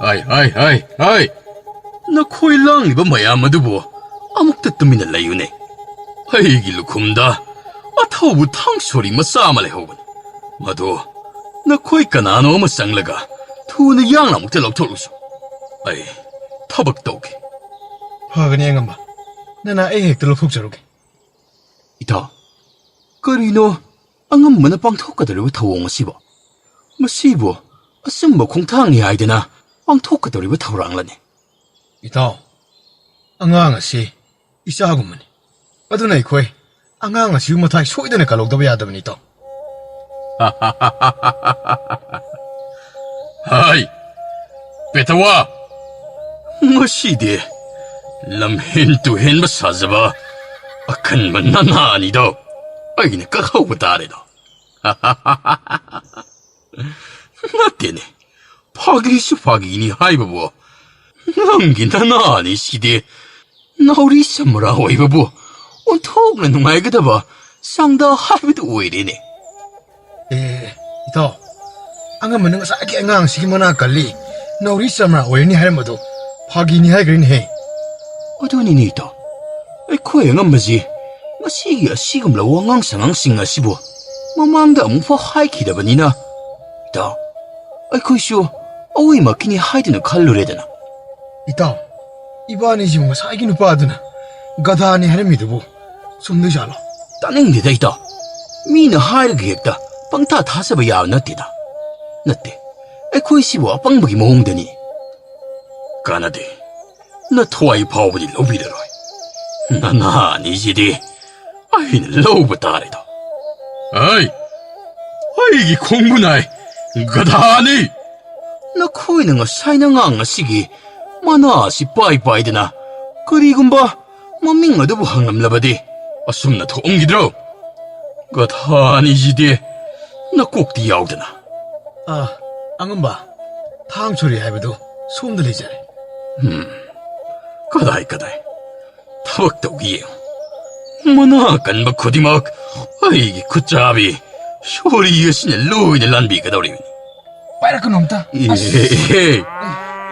ꯍꯥꯏ, ꯍꯥꯏ, ꯍꯥꯏ, ꯍꯥꯏ꯫ ꯅꯈꯣꯏ ꯂꯥꯡꯂꯤꯕ ꯃꯌꯥꯝ ꯑꯗꯨꯕꯨ ꯑꯃꯨꯛꯇ ꯇꯨꯃꯤꯟꯅ ꯂꯩꯌꯨꯅꯦ꯫ ꯑꯩꯒꯤ ꯂꯨꯈꯨꯝꯗ ꯑꯊꯧꯕ ꯊꯥꯡ ꯁꯣꯔꯤ ꯃꯆꯥ ꯑꯃ ꯂꯩꯍꯧꯕꯅꯤ꯫ ꯃꯗꯨ ꯅꯈꯣꯏ ꯀꯅꯥꯅꯣ ꯑꯃ ꯆꯪꯂꯒ ꯊꯨꯅ ꯌꯥꯡꯅ ꯑꯃꯨꯛꯇ ꯂꯧꯊꯣꯛꯂꯨꯁꯨ꯫ ꯑꯩ ꯊꯕꯛ ꯇꯧꯒꯦ꯫ ꯐꯒꯅꯤ ꯑꯉꯝꯕ꯫ ꯅꯅꯥ ꯑꯩ ꯍꯦꯛꯇ ꯂꯧꯊꯣꯛꯆꯔꯨꯒꯦ꯫ ꯏꯇꯥꯎ, ꯀꯔꯤꯅꯣ ꯑꯉꯝꯕꯅ ꯄꯥꯡꯊꯣꯛꯀꯗꯧꯔꯤꯕ ꯊꯧꯑꯣꯡ ꯑꯁꯤꯕꯣ? ꯃꯁꯤꯕꯨ ꯑꯆꯨꯝꯕ ꯈꯣꯡꯊꯥꯡꯅꯤ ꯍꯥꯏꯗꯅ ꯄꯥꯡꯊꯣꯛꯀꯗꯧꯔꯤꯕ ꯊꯧꯔꯥꯡꯂꯅꯦ? ꯏꯇꯥꯎ, ꯑꯉꯥꯡ ꯑꯁꯤ ꯏꯆꯥꯒꯨꯝꯕꯅꯤ꯫ ꯑꯗꯨꯅ ꯑꯩꯈꯣꯏ ꯑꯉꯥꯡ ꯑꯁꯤꯕꯨ ꯃꯊꯥꯏ ꯁꯣꯏꯗꯅ ꯀꯜꯍꯧꯗꯕ ꯌꯥꯗꯕꯅꯤ, ꯏꯇꯥꯎ꯫ ꯍꯥꯏ, ꯄꯦꯇꯋꯥ! ꯉꯁꯤꯗꯤ ꯂꯝꯍꯦꯟ ꯇꯨꯍꯦꯟꯕ ꯁꯥꯖꯕ ꯑꯈꯟꯕ ꯅꯅꯥ ꯑꯅꯤꯗꯣ ꯑꯩꯅ ꯀꯛꯍꯧꯕ ꯇꯥꯔꯦꯗꯣ꯫ ꯅꯠꯇꯦꯅꯦ, ꯐꯥꯒꯤꯁꯨ ꯐꯥꯒꯤꯅꯤ ꯍꯥꯏꯕꯕꯨ, ꯅꯪꯒꯤ ꯅꯅꯥ ꯑꯅꯤꯁꯤꯗꯤ ꯅꯥꯎꯔꯤ ꯁꯝꯔꯥ ꯑꯣꯏꯕꯕꯨ ꯑꯣꯟꯊꯣꯛꯅ ꯅꯨꯡꯉꯥꯏꯒꯗꯕ ꯆꯥꯡꯗ ꯍꯥꯏꯕꯗꯨ ꯑꯣꯏꯔꯦꯅꯦ꯫ ꯑꯦ, ꯏꯇꯥꯎ, ꯑꯉꯝꯕꯅ ꯉꯁꯥꯏꯒꯤ ꯑꯉꯥꯡꯁꯤꯒꯤ ꯃꯅꯥ ꯀꯜꯂꯤ, ꯅꯥꯎꯔꯤ ꯆꯝꯔꯥ ꯑꯣꯏꯔꯅꯤ ꯍꯥꯏꯔꯝꯕꯗꯣ ꯐꯥꯒꯤꯅꯤ ꯍꯥꯏꯈ꯭ꯔꯦꯅꯦꯍꯦ꯫ ꯑꯗꯨꯅꯤꯅꯦ ꯏꯇꯥꯎ, ꯑꯩꯈꯣꯏ ꯑꯉꯝꯕꯁꯤ ꯉꯁꯤꯒꯤ ꯑꯁꯤꯒꯨꯝꯂꯕ ꯋꯥꯉꯥꯡ ꯁꯉꯥꯡꯁꯤꯡ ꯑꯁꯤꯕꯨ ꯃꯃꯥꯡꯗ ꯑꯃꯨꯛꯐꯥꯎ ꯍꯥꯏꯈꯤꯗꯕꯅꯤꯅ, ꯏꯇꯥꯎ, ꯑꯩꯈꯣꯏꯁꯨ ꯑꯋꯣꯏꯃꯛꯀꯤꯅꯤ ꯍꯥꯏꯗꯨꯅ ꯈꯜꯂꯨꯔꯦꯗꯅ꯫ ꯏꯇꯥꯎ, ꯏꯕꯥꯅꯤꯁꯤꯕꯨ ꯉꯁꯥꯏꯒꯤ ꯅꯨꯄꯥꯗꯨꯅ ꯒꯙꯥꯅꯤ ꯍꯥꯏꯔꯝꯃꯤꯗꯨꯕꯨ ꯆꯨꯝꯗꯣꯏꯖꯥꯠꯂꯣ? ꯇꯥꯅꯤꯡꯗꯦꯗ, ꯏꯇꯥꯎ꯫ ꯃꯤꯅ ꯍꯥꯏꯔꯒ ꯍꯦꯛꯇ ꯄꯪꯊꯥ ꯊꯥꯖꯕ ꯌꯥꯕ ꯅꯠꯇꯦꯗ꯫ ꯅꯠꯇꯦ, ꯑꯩꯈꯣꯏꯁꯤꯕꯨ ꯑꯄꯪꯕꯒꯤ ꯃꯑꯣꯡꯗꯅꯤ꯫ ꯀꯥꯟꯅꯗꯦ, ꯅꯊ꯭ꯋꯥꯏ ꯐꯥꯎꯕꯗꯤ ꯂꯧꯕꯤꯔꯔꯣꯏ꯫ ꯅꯅꯥ ꯑꯅꯤꯁꯤꯗꯤ ꯑꯩꯅ ꯂꯧꯕ ꯇꯥꯔꯦꯗꯣ꯫ ꯑꯩ, ꯑꯩꯒꯤ ꯈꯣꯡꯕꯨ ꯅꯥꯏ, ꯒꯙꯥꯅꯤ! ꯅꯈꯣꯏꯅ ꯉꯁꯥꯏ ꯅꯉꯥꯡ ꯑꯁꯤꯒꯤ ꯃꯅꯥ ꯑꯁꯤ ꯄꯥꯏ ꯄꯥꯏꯗꯅ ꯀꯔꯤꯒꯨꯝꯕ ꯃꯃꯤꯡ ꯑꯗꯨꯕꯨ ꯍꯪꯂꯝꯂꯕꯗꯤ ꯑꯁꯨꯝꯅ ꯊꯣꯛꯑꯝꯈꯤꯗ꯭ꯔꯣ? ꯒꯙꯥ ꯑꯅꯤꯁꯤꯗꯤ ꯅꯀꯣꯛꯇꯤ ꯌꯥꯎꯗꯅ꯫ ꯑꯥ, ꯑꯉꯝꯕ, ꯊꯥꯡ ꯁꯣꯔꯤ ꯍꯥꯏꯕꯗꯨ ꯁꯣꯝꯗ ꯂꯩꯖꯔꯦ꯫ ꯎꯝ, ꯀꯗꯥꯏ, ꯀꯗꯥꯏ? ꯊꯕꯛ ꯇꯧꯒꯦ ꯌꯦꯡꯉꯨ꯫ ꯃꯅꯥ ꯀꯟꯕ ꯈꯨꯗꯤꯡꯃꯛ ꯑꯩꯒꯤ ꯈꯨꯠꯆꯥꯕꯤ ꯁꯣꯔꯤ ꯑꯁꯤꯅ ꯂꯣꯏꯅ ꯂꯥꯟꯕꯤꯒꯗꯧꯔꯤꯕꯅꯤ꯫ ꯄꯥꯏꯔꯛꯀꯅꯨ ꯑꯝꯇ꯫ ꯑꯁ꯫ ꯑꯦ,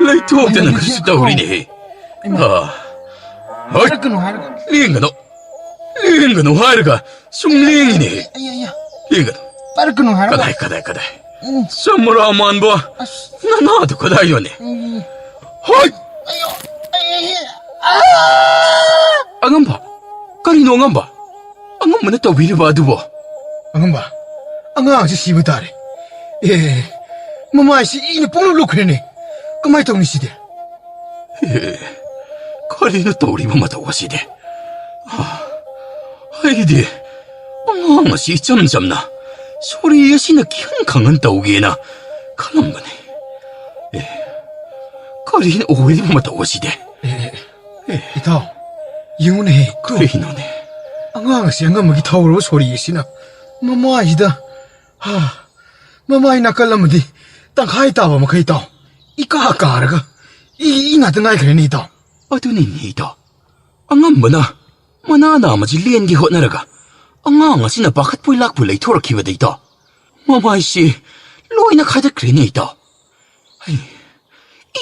ꯂꯩꯊꯣꯛꯇꯅ ꯀꯩꯁꯨ ꯇꯧꯔꯤꯅꯦꯍꯦ꯫ ꯏꯃꯥ꯫ ꯑꯥ꯫ ꯍꯣꯏ꯫ ꯄꯥꯏꯔꯛꯀꯅꯨ ꯍꯥꯏꯔꯒ꯫ ꯂꯦꯡꯒꯅꯨ꯫ ꯂꯦꯡꯒꯅꯨ ꯍꯥꯏꯔꯒ ꯁꯨꯝ ꯂꯦꯡꯉꯤꯅꯦꯍꯦ꯫ ꯑꯩ, ꯑꯩ, ꯑꯩ꯫ ꯂꯦꯡꯒꯅꯨ꯫ ꯄꯥꯏꯔꯛꯀꯅꯨ ꯍꯥꯏꯔꯒ꯫ ꯀꯗꯥꯏ, ꯀꯗꯥꯏ, ꯀꯗꯥꯏ? ꯎꯝ꯫ ꯆꯝꯃꯔꯥ ꯃꯥꯟꯕ ꯑꯁ꯫ ꯅꯅꯥꯗꯨ ꯀꯗꯥꯏꯗꯅꯦ? ꯎꯝ꯫ ꯍꯣꯏ! ꯑꯌꯣ! ꯑꯩ, ꯑꯩ, ꯑꯥ! ꯑꯉꯝꯕ? ꯀꯔꯤꯅꯣ ꯑꯉꯝꯕ? ꯑꯉꯝꯕꯅ ꯇꯧꯕꯤꯔꯤꯕ ꯑꯗꯨꯕꯣ? ꯑꯉꯝꯕ, ꯑꯉꯥꯡꯁꯤ ꯁꯤꯕ ꯇꯥꯔꯦ꯫ ꯑꯦ, ꯃꯃꯥꯏꯁꯤ ꯏꯅ ꯄꯨꯡꯂꯨꯞ ꯂꯨꯞꯈ꯭ꯔꯦꯅꯦ꯫ ꯀꯃꯥꯏ ꯇꯧꯅꯤ ꯁꯤꯗꯤ? ꯑꯦ, ꯀꯔꯤꯅꯣ ꯇꯧꯔꯤꯕ ꯃꯇꯧ ꯑꯁꯤꯗꯤ? ꯑꯩꯗꯤ ꯑꯉꯥꯡ ꯑꯁꯤ ꯏꯆꯝ ꯆꯝꯅ ꯁꯣꯔꯤ ꯑꯁꯤꯅ ꯈꯤꯍꯟ ꯈꯪꯍꯟ ꯇꯧꯒꯦꯅ ꯈꯜꯂꯝꯕꯅꯤ꯫ ꯑꯦ, ꯀꯔꯤꯅꯣ ꯑꯣꯏꯔꯤꯕ ꯃꯇꯧ ꯑꯁꯤꯗꯤ? ꯑꯦ, ꯑꯦ, ꯏꯇꯥꯎ, ꯌꯦꯡꯉꯨꯅꯦꯍꯦ꯫ ꯀꯔꯤꯅꯣꯅꯦ? ꯑꯉꯥꯡ ꯑꯁꯤ ꯑꯉꯝꯕꯒꯤ ꯊꯧꯔꯕ ꯁꯣꯔꯤ ꯑꯁꯤꯅ ꯃꯃꯥꯏꯁꯤꯗ, ꯍꯥ, ꯃꯃꯥꯏ ꯅꯥꯀꯜ ꯑꯃꯗꯤ ꯇꯪꯈꯥꯏ ꯇꯥꯕ ꯃꯈꯩ, ꯏꯇꯥꯎ, ꯏꯀꯥ ꯀꯥꯔꯒ ꯏ, ꯏ ꯉꯥꯛꯇ ꯉꯥꯏꯈ꯭ꯔꯦꯅꯦ, ꯏꯇꯥꯎ꯫ ꯑꯗꯨꯅꯤꯅꯦ, ꯏꯇꯥꯎ꯫ ꯑꯉꯝꯕꯅ ꯃꯅꯥ ꯅꯥꯝꯃꯁꯤ ꯂꯦꯟꯒꯦ ꯍꯣꯠꯅꯔꯒ ꯑꯉꯥꯡ ꯑꯁꯤꯅ ꯄꯥꯈꯠꯄꯣꯏ ꯂꯥꯛꯄꯣꯏ ꯂꯩꯊꯣꯔꯛꯈꯤꯕꯗ, ꯏꯇꯥꯎ, ꯃꯃꯥꯏꯁꯤ ꯂꯣꯏꯅ ꯈꯥꯏꯗꯠꯈ꯭ꯔꯦꯅꯦ, ꯏꯇꯥꯎ꯫ ꯑꯩ,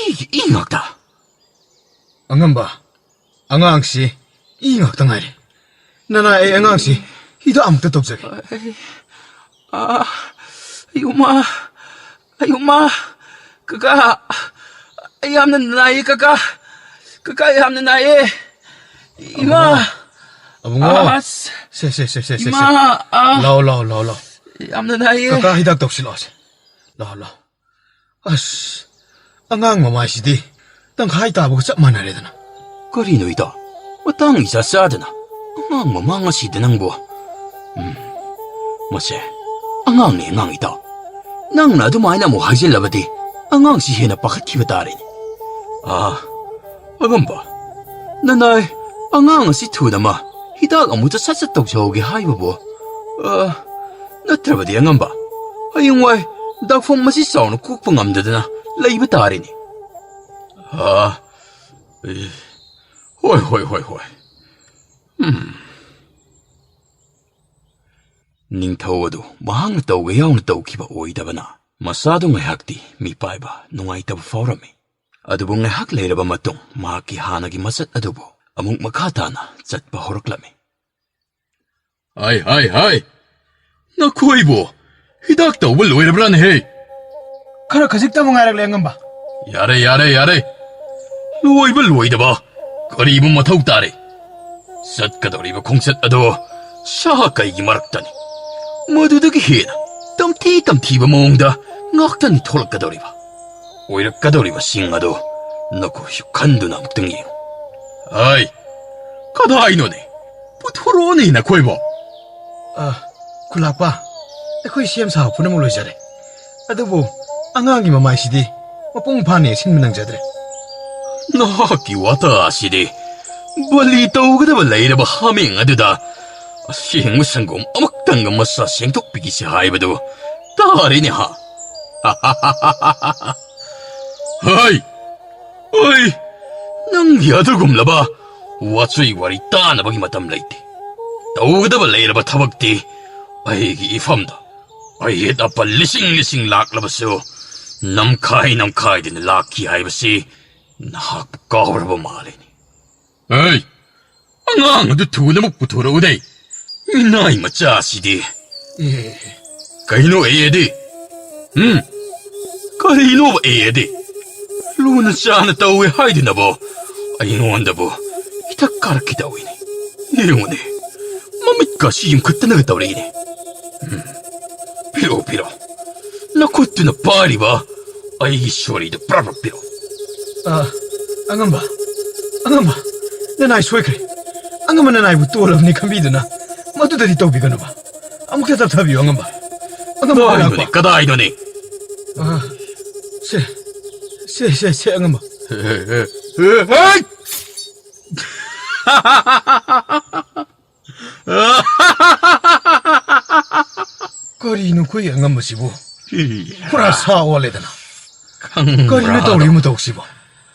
ꯏꯒꯤ ꯏ ꯉꯥꯛꯇ꯫ ꯑꯉꯝꯕ, ꯑꯉꯥꯡꯁꯤ ꯏ ꯉꯥꯛꯇ ꯉꯥꯏꯔꯦ꯫ ꯅꯅꯥꯏ, ꯑꯩ ꯑꯉꯥꯡꯁꯤ ꯍꯤꯗꯥꯛ ꯑꯃꯨꯛꯇ ꯇꯧꯖꯒꯦ꯫ ꯑꯩ, ꯑꯥ, ꯑꯌꯨꯃ, ꯑꯌꯨꯃ, ꯀꯀꯥ, ꯑꯩ ꯌꯥꯝꯅ ꯅꯥꯏꯌꯦ, ꯀꯀꯥ꯫ ꯀꯀꯥ, ꯑꯩ ꯌꯥꯝꯅ ꯅꯥꯏꯌꯦ꯫ ꯏꯃꯥ! ꯑꯕꯨꯡꯉꯣ! ꯑꯕꯨꯡꯉꯣ! ꯑꯁ! ꯁꯦ, ꯁꯦ, ꯁꯦ, ꯁꯦ, ꯁꯦ, ꯁꯦ꯫ ꯏꯃꯥ! ꯑꯥ! ꯂꯥꯎ, ꯂꯥꯎ, ꯂꯥꯎ, ꯂꯥꯎ꯫ ꯌꯥꯝꯅ ꯅꯥꯏꯌꯦ꯫ ꯀꯀꯥ, ꯍꯤꯗꯥꯛ ꯇꯧꯁꯤꯜꯂꯛꯑꯣꯁꯦ꯫ ꯂꯥꯎ, ꯂꯥꯎ꯫ ꯑꯁ! ꯑꯉꯥꯡ ꯃꯃꯥꯏꯁꯤꯗꯤ ꯇꯪꯈꯥꯏ ꯇꯥꯕꯒ ꯆꯞ ꯃꯥꯟꯅꯔꯦꯗꯅ꯫ ꯀꯔꯤꯅꯣ ꯏꯇꯥꯎ? ꯃꯇꯥꯡ ꯏꯆꯥ ꯆꯥꯗꯅ ꯑꯉꯥꯡ ꯃꯃꯥ ꯉꯁꯤꯗ ꯅꯪꯕꯨ꯫ ꯎꯝ, ꯃꯁꯦ ꯑꯉꯥꯡꯅꯦ, ꯑꯉꯥꯡ ꯏꯇꯥꯎ꯫ ꯅꯪꯅ ꯑꯗꯨꯃꯥꯏꯅ ꯑꯃꯨꯛ ꯍꯥꯏꯖꯤꯜꯂꯕꯗꯤ ꯑꯉꯥꯡꯁꯤ ꯍꯦꯟꯅ ꯄꯥꯈꯠꯈꯤꯕ ꯇꯥꯔꯦꯅꯦ꯫ ꯑꯥ, ꯑꯉꯝꯕ, ꯅꯅꯥꯏ ꯑꯉꯥꯡ ꯑꯁꯤ ꯊꯨꯅ ꯃꯥ ꯍꯤꯗꯥꯛ ꯑꯃꯨꯛꯇ ꯁꯠ ꯁꯠ ꯇꯧꯖꯍꯧꯒꯦ ꯍꯥꯏꯕꯕꯨ, ꯑꯥ, ꯅꯠꯇ꯭ꯔꯕꯗꯤ ꯑꯉꯝꯕ, ꯍꯌꯦꯡꯋꯥꯏ ꯗꯥꯛꯐꯝ ꯑꯁꯤ ꯆꯥꯎꯅ ꯀꯣꯛꯄ ꯉꯝꯗꯗꯅ ꯂꯩꯕ ꯇꯥꯔꯦꯅꯦ꯫ ꯑꯥ, ꯑꯦ, ꯍꯣꯏ, ꯍꯣꯏ, ꯍꯣꯏ, ꯍꯣꯏ꯫ ꯎꯝ꯫ ꯅꯤꯡꯊꯧ ꯑꯗꯨ ꯃꯍꯥꯛꯅ ꯇꯧꯒꯦ ꯌꯥꯎꯅ ꯇꯧꯈꯤꯕ ꯑꯣꯏꯗꯕꯅ, ꯃꯆꯥꯗꯨ ꯉꯥꯏꯍꯥꯛꯇꯤ ꯃꯤꯄꯥꯏꯕ ꯅꯨꯡꯉꯥꯏꯇꯕ ꯐꯥꯎꯔꯝꯃꯤ꯫ ꯑꯗꯨꯕꯨ ꯉꯥꯏꯍꯥꯛ ꯂꯩꯔꯕ ꯃꯇꯨꯡ ꯃꯍꯥꯛꯀꯤ ꯍꯥꯟꯅꯒꯤ ꯃꯆꯠ ꯑꯗꯨꯕꯨ ꯑꯃꯨꯛ ꯃꯈꯥ ꯇꯥꯅ ꯆꯠꯄ ꯍꯧꯔꯛꯂꯝꯃꯤ꯫ ꯍꯥꯏ, ꯍꯥꯏ, ꯍꯥꯏ! ꯅꯈꯣꯏꯕꯨ ꯍꯤꯗꯥꯛ ꯇꯧꯕ ꯂꯣꯏꯔꯕ꯭ꯔꯥꯅꯦꯍꯦ? ꯈꯔ ꯈꯖꯤꯛꯇꯕꯨ ꯉꯥꯏꯔꯛꯂꯦ, ꯑꯉꯝꯕ꯫ ꯌꯥꯔꯦ, ꯌꯥꯔꯦ, ꯌꯥꯔꯦ! ꯂꯣꯏꯕ ꯂꯣꯏꯗꯕ ꯀꯔꯤꯕꯨ ꯃꯊꯧ ꯇꯥꯔꯦ? ꯆꯠꯀꯗꯧꯔꯤꯕ ꯈꯣꯡꯆꯠ ꯑꯗꯣ ꯁꯥ ꯀꯩꯒꯤ ꯃꯔꯛꯇꯅꯤ꯫ ꯃꯗꯨꯗꯒꯤ ꯍꯦꯟꯅ ꯇꯝꯊꯤ ꯇꯝꯊꯤꯕ ꯃꯑꯣꯡꯗ ꯉꯥꯛꯇꯅꯤ ꯊꯣꯛꯂꯛꯀꯗꯧꯔꯤꯕ꯫ ꯑꯣꯏꯔꯛꯀꯗꯧꯔꯤꯕꯁꯤꯡ ꯑꯗꯣ ꯅꯈꯣꯏꯁꯨ ꯈꯟꯗꯨꯅ ꯑꯃꯨꯛꯇꯪ ꯌꯦꯡꯉꯨ꯫ ꯍꯩ! ꯀꯗꯥꯏꯅꯣꯅꯦ? ꯄꯨꯊꯣꯔꯛꯑꯣꯅꯦ ꯅꯈꯣꯏꯕꯣ! ꯑ, ꯈꯨꯂꯥꯛꯄ, ꯑꯩꯈꯣꯏ ꯁꯦꯝ ꯁꯥꯕ ꯄꯨꯝꯅꯃꯛ ꯂꯣꯏꯖꯔꯦ꯫ ꯑꯗꯨꯕꯨ ꯑꯉꯥꯡꯒꯤ ꯃꯃꯥꯏꯁꯤꯗꯤ ꯃꯄꯨꯡ ꯐꯥꯅ ꯌꯦꯡꯁꯤꯟꯕ ꯅꯪꯖꯗ꯭ꯔꯦ꯫ ꯅꯍꯥꯛꯀꯤ ꯋꯥꯇꯥ ꯑꯁꯤꯗꯤ ꯕꯂꯤ ꯇꯧꯒꯗꯕ ꯂꯩꯔꯕ ꯍꯥꯃꯦꯡ ꯑꯗꯨꯗ ꯑꯁꯦꯡꯕ ꯁꯪꯒꯣꯝ ꯑꯃꯨꯛꯇꯪꯒ ꯃꯆꯥ ꯁꯦꯡꯗꯣꯛꯄꯤꯒꯤꯁꯤ ꯍꯥꯏꯕꯗꯨ ꯇꯥꯔꯦꯅꯦ ꯍꯥ? ꯍꯩ! ꯑꯩ ꯅꯪꯒꯤ ꯑꯗꯨꯒꯨꯝꯂꯕ ꯋꯥꯆꯣꯏ ꯋꯥꯔꯤ ꯇꯥꯅꯕꯒꯤ ꯃꯇꯝ ꯂꯩꯇꯦ꯫ ꯇꯧꯒꯗꯕ ꯂꯩꯔꯕ ꯊꯕꯛꯇꯤ ꯑꯩꯒꯤ ꯏꯐꯝꯗ ꯑꯌꯦꯠ ꯑꯄꯟ ꯂꯤꯁꯤꯡ ꯂꯤꯁꯤꯡ ꯂꯥꯛꯂꯕꯁꯨ ꯅꯝꯈꯥꯏ ꯅꯝꯈꯥꯏꯗꯨꯅ ꯂꯥꯛꯈꯤ ꯍꯥꯏꯕꯁꯤ ꯅꯍꯥꯛꯄꯨ ꯀꯥꯎꯔꯕ ꯃꯥꯜꯂꯤꯅꯦ꯫ ꯑꯩ ꯑꯉꯥꯡ ꯑꯗꯨ ꯊꯨꯅ ꯑꯃꯨꯛ ꯄꯨꯊꯣꯔꯛꯎꯗꯦ꯫ ꯃꯤꯅꯥꯏ ꯃꯆꯥꯁꯤꯗꯤ꯫ ꯑꯦ꯫ ꯀꯩꯅꯣ ꯑꯦ ꯑꯗꯤ? ꯎꯝ? ꯀꯔꯤꯅꯣꯕ ꯑꯦ ꯑꯗꯤ? ꯂꯨꯅ ꯆꯥꯅ ꯇꯧꯋꯦ ꯍꯥꯏꯗꯨꯅꯕꯣ ꯑꯩꯉꯣꯟꯗꯕꯨ ꯏꯊꯛ ꯀꯥꯔꯛꯈꯤꯗꯧꯏꯅꯦ꯫ ꯌꯦꯡꯉꯨꯅꯦ, ꯃꯃꯤꯠꯀꯁꯤ ꯌꯨꯝꯈꯠꯇꯅꯒ ꯇꯧꯔꯛꯏꯅꯦ꯫ ꯎꯝ, ꯄꯤꯔꯛꯑꯣ, ꯄꯤꯔꯛꯑꯣ꯫ ꯅꯈꯨꯠꯇꯨꯅ ꯄꯥꯏꯔꯤꯕ ꯑꯩꯒꯤ ꯁꯣꯔꯤꯗꯨ ꯄ꯭ꯔꯞ ꯄ꯭ꯔꯞ ꯄꯤꯔꯛꯑꯣ꯫ ꯑ, ꯑꯉꯝꯕ, ꯑꯉꯝꯕ, ꯅꯅꯥꯏ ꯁꯣꯏꯈ꯭ꯔꯦ꯫ ꯑꯉꯝꯕ ꯅꯅꯥꯏꯕꯨ ꯇꯣꯜꯂꯕꯅꯤ ꯈꯟꯕꯤꯗꯨꯅ ꯃꯗꯨꯗꯗꯤ ꯇꯧꯕꯤꯒꯅꯨꯕ꯫ ꯑꯃꯨꯛꯇ ꯇꯞꯊꯕꯤꯌꯨ, ꯑꯉꯝꯕ꯫ ꯑꯉꯝꯕ ꯀꯗꯥꯏꯗꯅꯣꯅꯦ, ꯂꯥꯛꯄ꯫ ꯀꯗꯥꯏꯗꯅꯣꯅꯦ? ꯑ, ꯁꯦ, ꯁꯦ, ꯁꯦ, ꯁꯦ, ꯑꯉꯝꯕ꯫ ꯍꯦ, ꯍꯦ, ꯍꯦ, ꯍꯦ, ꯍꯦ! ꯀꯔꯤꯅꯣ ꯑꯩꯈꯣꯏꯒꯤ ꯑꯉꯝꯕꯁꯤꯕꯨ? ꯄꯨꯔꯥ ꯁꯥ ꯑꯣꯜꯂꯦꯗꯅ꯫ ꯈꯪꯕ꯭ꯔꯥ? ꯀꯔꯤꯅꯣ ꯇꯧꯔꯤ ꯃꯇꯧꯁꯤꯕꯣ?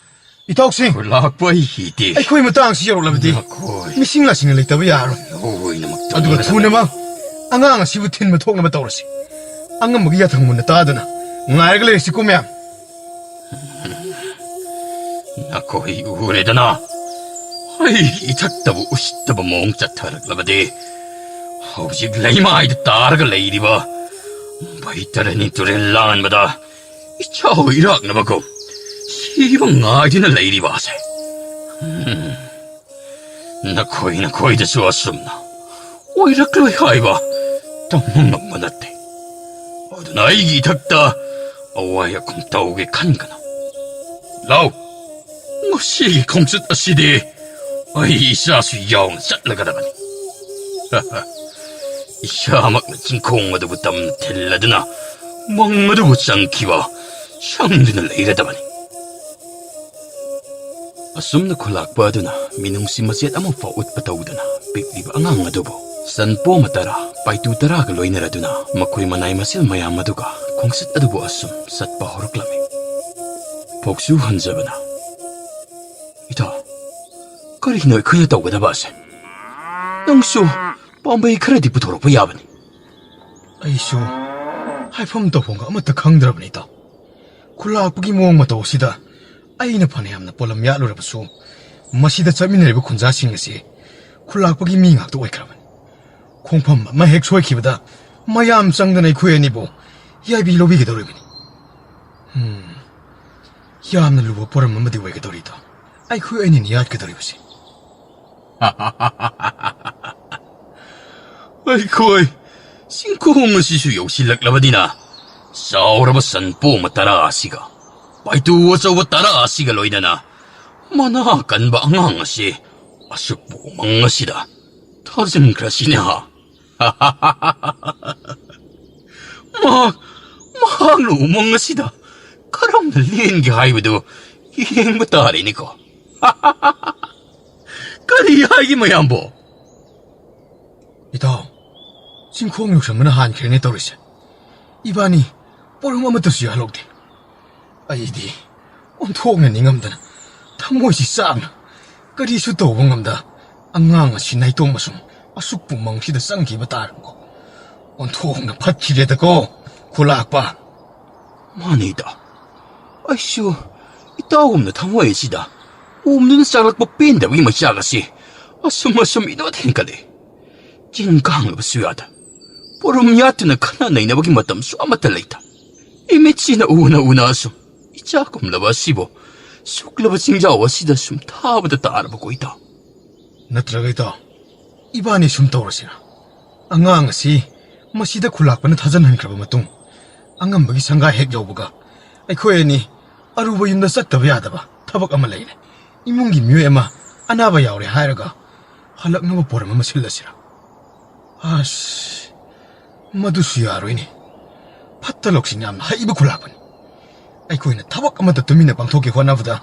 ꯏꯇꯥꯎꯁꯤꯡ! ꯈꯨꯂꯥꯛꯄ ꯑꯩꯒꯤꯗꯤ꯫ ꯑꯩꯈꯣꯏ ꯃꯇꯥꯡꯁꯤ ꯌꯧꯔꯛꯂꯕꯗꯤ ꯅꯈꯣꯏ ꯃꯤꯁꯤꯡ ꯂꯥꯁꯤꯡꯅ ꯂꯩꯇꯕ ꯌꯥꯔꯣꯏ꯫ ꯂꯣꯏꯅꯃꯛ ꯑꯗꯨꯒ ꯇꯧꯒꯗꯕꯅꯤ꯫ ꯊꯨꯅꯃꯛ ꯑꯉꯥꯡ ꯑꯁꯤꯕꯨ ꯊꯤꯟꯕ ꯊꯣꯛꯅꯕ ꯇꯧꯔꯁꯤ꯫ ꯑꯉꯝꯕꯒꯤ ꯌꯥꯊꯪ ꯃꯨꯟꯅ ꯇꯥꯗꯨꯅ ꯉꯥꯏꯔꯒ ꯂꯩꯔꯁꯤꯀꯣ, ꯃꯌꯥꯝ꯫ ꯅꯈꯣꯏ ꯎꯔꯦꯗꯅ, ꯑꯩꯒꯤ ꯏꯊꯛꯇꯕꯨ ꯎꯁꯤꯠꯇꯕ ꯃꯑꯣꯡ ꯆꯠꯊꯔꯛꯂꯕꯗꯤ, ꯍꯧꯖꯤꯛ ꯂꯩꯃꯥꯏꯗ ꯇꯥꯔꯒ ꯂꯩꯔꯤꯕ ꯕꯩꯇꯔꯅꯤ ꯇꯨꯔꯦꯜ ꯂꯥꯟꯕꯗ ꯏꯆꯥꯎ ꯏꯔꯥꯛꯅꯕꯒꯨꯝ ꯁꯤꯕ ꯉꯥꯏꯗꯨꯅ ꯂꯩꯔꯤꯕ ꯑꯁꯦ꯫ ꯎꯝ꯫ ꯅꯈꯣꯏ ꯅꯈꯣꯏꯗꯁꯨ ꯑꯁꯨꯝꯅ ꯑꯣꯏꯔꯛꯂꯣꯏ ꯍꯥꯏꯕ ꯇꯝꯕ ꯉꯝꯕ ꯅꯠꯇꯦ꯫ ꯑꯗꯨꯅ ꯑꯩꯒꯤ ꯏꯊꯛꯇ ꯑꯋꯥꯏ ꯑꯈꯨꯝ ꯇꯧꯒꯦ ꯈꯟꯒꯅꯨ꯫ ꯂꯥꯎ, ꯉꯁꯤꯒꯤ ꯈꯣꯡꯆꯠ ꯑꯁꯤꯗꯤ ꯑꯩ ꯏꯆꯥꯁꯨ ꯌꯥꯎꯅ ꯆꯠꯂꯒꯗꯕꯅꯤ꯫ ꯏꯁꯥꯃꯛꯅ ꯆꯤꯡꯈꯣꯡ ꯑꯗꯨꯕꯨ ꯇꯝꯅ ꯊꯤꯜꯂꯗꯨꯅ ꯃꯪ ꯑꯗꯨꯕꯨ ꯆꯪꯈꯤꯕ ꯁꯪꯗꯨꯅ ꯂꯩꯔꯗꯕꯅꯤ꯫ ꯑꯁꯨꯝꯅ ꯈꯨꯂꯥꯛꯄ ꯑꯗꯨꯅ ꯃꯤꯅꯨꯡꯁꯤ ꯃꯆꯦꯠ ꯑꯃꯐꯥꯎ ꯎꯠꯄ ꯇꯧꯗꯅ ꯄꯤꯛꯂꯤꯕ ꯑꯉꯥꯡ ꯑꯗꯨꯕꯨ ꯁꯟꯄꯣꯃ ꯇꯔꯥ, ꯄꯥꯏꯇꯨ ꯇꯔꯥꯒ ꯂꯣꯏꯅꯔꯗꯨꯅ ꯃꯈꯣꯏ ꯃꯅꯥꯏ ꯃꯁꯤꯜ ꯃꯌꯥꯝ ꯑꯗꯨꯒ ꯈꯣꯡꯆꯠ ꯑꯗꯨꯕꯨ ꯑꯁꯨꯝ ꯆꯠꯄ ꯍꯧꯔꯛꯂꯝꯃꯤ꯫ ꯐꯣꯛꯁꯨ ꯍꯟꯖꯕꯅ, "ꯏꯇꯥꯎ, ꯀꯔꯤꯅꯣ ꯑꯩꯈꯣꯏꯅ ꯇꯧꯒꯗꯕ ꯑꯁꯦ? ꯅꯪꯁꯨ ꯄꯥꯝꯕꯩ ꯈꯔꯗꯤ ꯄꯨꯊꯣꯔꯛꯄ ꯌꯥꯕꯅꯤ꯫" ꯑꯩꯁꯨ ꯍꯥꯏꯐꯝ ꯇꯧꯐꯝꯒ ꯑꯃꯠꯇ ꯈꯪꯗ꯭ꯔꯕꯅꯤ, ꯏꯇꯥꯎ꯫ ꯈꯨꯂꯥꯛꯄꯒꯤ ꯃꯑꯣꯡ ꯃꯇꯧ ꯑꯁꯤꯗ ꯑꯩꯅ ꯐꯅꯌꯥꯝꯅ ꯄꯣꯂꯝ ꯌꯥꯠꯂꯨꯔꯕꯁꯨ, ꯃꯁꯤꯗ ꯆꯠꯃꯤꯟꯅꯔꯤꯕ ꯈꯨꯟꯖꯥꯁꯤꯡ ꯑꯁꯤ ꯈꯨꯂꯥꯛꯄꯒꯤ ꯃꯤ ꯉꯥꯛꯇ ꯑꯣꯏꯈ꯭ꯔꯕꯅꯤ꯫ ꯈꯣꯡꯐꯝ ꯑꯃ ꯍꯦꯛ ꯁꯣꯏꯈꯤꯕꯗ ꯃꯌꯥꯝ ꯆꯪꯗꯅ ꯑꯩꯈꯣꯏ ꯑꯅꯤꯕꯨ ꯌꯥꯏꯕꯤ ꯂꯧꯕꯤꯒꯗꯧꯔꯤꯕꯅꯤ꯫ ꯎꯝ, ꯌꯥꯝꯅ ꯂꯨꯕ ꯄꯣꯔꯝ ꯑꯃꯗꯤ ꯑꯣꯏꯒꯗꯧꯔꯤꯗꯣ, ꯑꯩꯈꯣꯏ ꯑꯅꯤꯅ ꯌꯥꯠꯀꯗꯧꯔꯤꯕꯁꯦ꯫ ꯑꯩꯈꯣꯏ ꯆꯤꯡꯈꯣꯡ ꯑꯁꯤꯁꯨ ꯌꯧꯁꯤꯜꯂꯛꯂꯕꯅꯤꯅ, ꯆꯥꯎꯔꯕ ꯁꯟ ꯄꯣꯝꯕ ꯇꯔꯥ ꯑꯁꯤꯒ, ꯄꯥꯏꯇꯨ ꯑꯆꯧꯕ ꯇꯔꯥ ꯑꯁꯤꯒ ꯂꯣꯏꯅꯅ ꯃꯅꯥ ꯀꯟꯕ ꯑꯉꯥꯡ ꯑꯁꯤ ꯑꯁꯨꯛꯄ ꯎꯃꯪ ꯑꯁꯤꯗ ꯊꯥꯖꯤꯟꯈ꯭ꯔꯁꯤꯅꯦ ꯍꯥ꯫ ꯃꯍꯥꯛ, ꯃꯍꯥꯛꯅ ꯎꯃꯪ ꯑꯁꯤꯗ ꯀꯔꯝꯅ ꯂꯦꯟꯒꯦ ꯍꯥꯏꯕꯗꯨ ꯌꯦꯡꯕ ꯇꯥꯔꯦꯅꯦꯀꯣ꯫ ꯀꯔꯤ ꯍꯥꯏꯒꯦ ꯃꯌꯥꯝꯕꯣ? ꯏꯇꯥꯎ, ꯆꯤꯡꯈꯣꯡ ꯌꯧꯁꯟꯕꯅ ꯍꯥꯟꯈ꯭ꯔꯦꯅꯦ ꯇꯧꯔꯤꯁꯦ꯫ ꯏꯕꯥꯅꯤ ꯄꯣꯔꯝ ꯑꯃꯠꯇꯁꯨ ꯌꯥꯜꯍꯧꯗꯦ꯫ ꯑꯩꯗꯤ ꯑꯣꯟꯊꯣꯛꯅ ꯅꯤꯡꯉꯝꯗꯅ, ꯊꯃꯣꯏꯁꯤ ꯆꯥꯛꯅ ꯀꯔꯤꯁꯨ ꯇꯧꯕ ꯉꯝꯗ, ꯑꯉꯥꯡ ꯑꯁꯤ ꯅꯥꯏꯇꯣꯝ ꯑꯁꯨꯝ ꯑꯁꯨꯛ ꯄꯨꯃꯪꯁꯤꯗ ꯆꯪꯈꯤꯕ ꯇꯥꯔꯕꯀꯣ꯫ ꯑꯣꯟꯊꯣꯛꯅ ꯐꯠꯈꯤꯗꯦꯗꯀꯣ, ꯈꯨꯂꯥꯛꯄ꯫ ꯃꯥꯅꯤꯗ, ꯑꯩꯁꯨ ꯏꯇꯥꯎꯒꯨꯝꯅ ꯊꯃꯣꯏ ꯑꯁꯤꯗ ꯎꯝꯗꯨꯅ ꯆꯥꯛꯂꯛꯄ ꯄꯦꯟꯗꯕꯒꯤ ꯃꯩꯆꯥꯛ ꯑꯁꯤ ꯑꯁꯨꯝ ꯑꯁꯨꯝ ꯏꯅꯣꯠ ꯍꯦꯟꯒꯠꯂꯦ꯫ ꯆꯤꯟ ꯀꯥꯡꯂꯕꯁꯨ ꯌꯥꯗ, ꯄꯣꯔꯝ ꯌꯥꯠꯇꯨꯅ ꯈꯠꯅ ꯅꯩꯅꯕꯒꯤ ꯃꯇꯝꯁꯨ ꯑꯃꯠꯇ ꯂꯩꯇ꯫ ꯏꯃꯤꯠꯁꯤꯅ ꯎꯅ ꯎꯅ ꯑꯁꯨꯝ ꯏꯆꯥ ꯀꯨꯝꯂꯕ ꯑꯁꯤꯕꯨ ꯁꯨꯛꯂꯕ ꯆꯤꯡꯖꯥꯎ ꯑꯁꯤꯗ ꯁꯨꯝ ꯊꯥꯕꯗ ꯇꯥꯔꯕꯀꯣ ꯏꯇꯥꯎ꯫ ꯅꯠꯇ꯭ꯔꯒ ꯏꯇꯥꯎ, ꯏꯕꯥꯅꯤ ꯁꯨꯝ ꯇꯧꯔꯁꯤꯔ? ꯑꯉꯥꯡ ꯑꯁꯤ ꯃꯁꯤꯗ ꯈꯨꯂꯥꯛꯄꯅ ꯊꯥꯖꯟꯍꯟꯈ꯭ꯔꯕ ꯃꯇꯨꯡ, ꯑꯉꯝꯕꯒꯤ ꯁꯪꯒꯥꯏ ꯍꯦꯛ ꯌꯧꯕꯒ, ꯑꯩꯈꯣꯏ ꯑꯅꯤ ꯑꯔꯨꯕ ꯌꯨꯝꯗ ꯆꯠꯇꯕ ꯌꯥꯗꯕ ꯊꯕꯛ ꯑꯃ ꯂꯩꯔꯦ꯫ ꯏꯃꯨꯡꯒꯤ ꯃꯤꯑꯣꯏ ꯑꯃ ꯑꯅꯥꯕ ꯌꯥꯎꯔꯦ ꯍꯥꯏꯔꯒ ꯍꯜꯂꯛꯅꯕ ꯄꯣꯔꯝ ꯑꯃ ꯁꯤꯜꯂꯁꯤꯔ? ꯑꯁ, ꯃꯗꯨꯁꯨ ꯌꯥꯔꯣꯏꯅꯦ꯫ ꯐꯠꯇ ꯂꯧꯁꯤꯡ ꯌꯥꯝꯅ ꯍꯩꯕ ꯈꯨꯂꯥꯛꯄꯅꯤ꯫ ꯑꯩꯈꯣꯏꯅ ꯊꯕꯛ ꯑꯃꯠꯇ ꯇꯨꯃꯤꯟꯅ ꯄꯥꯡꯊꯣꯛꯀꯦ ꯍꯣꯠꯅꯕꯗ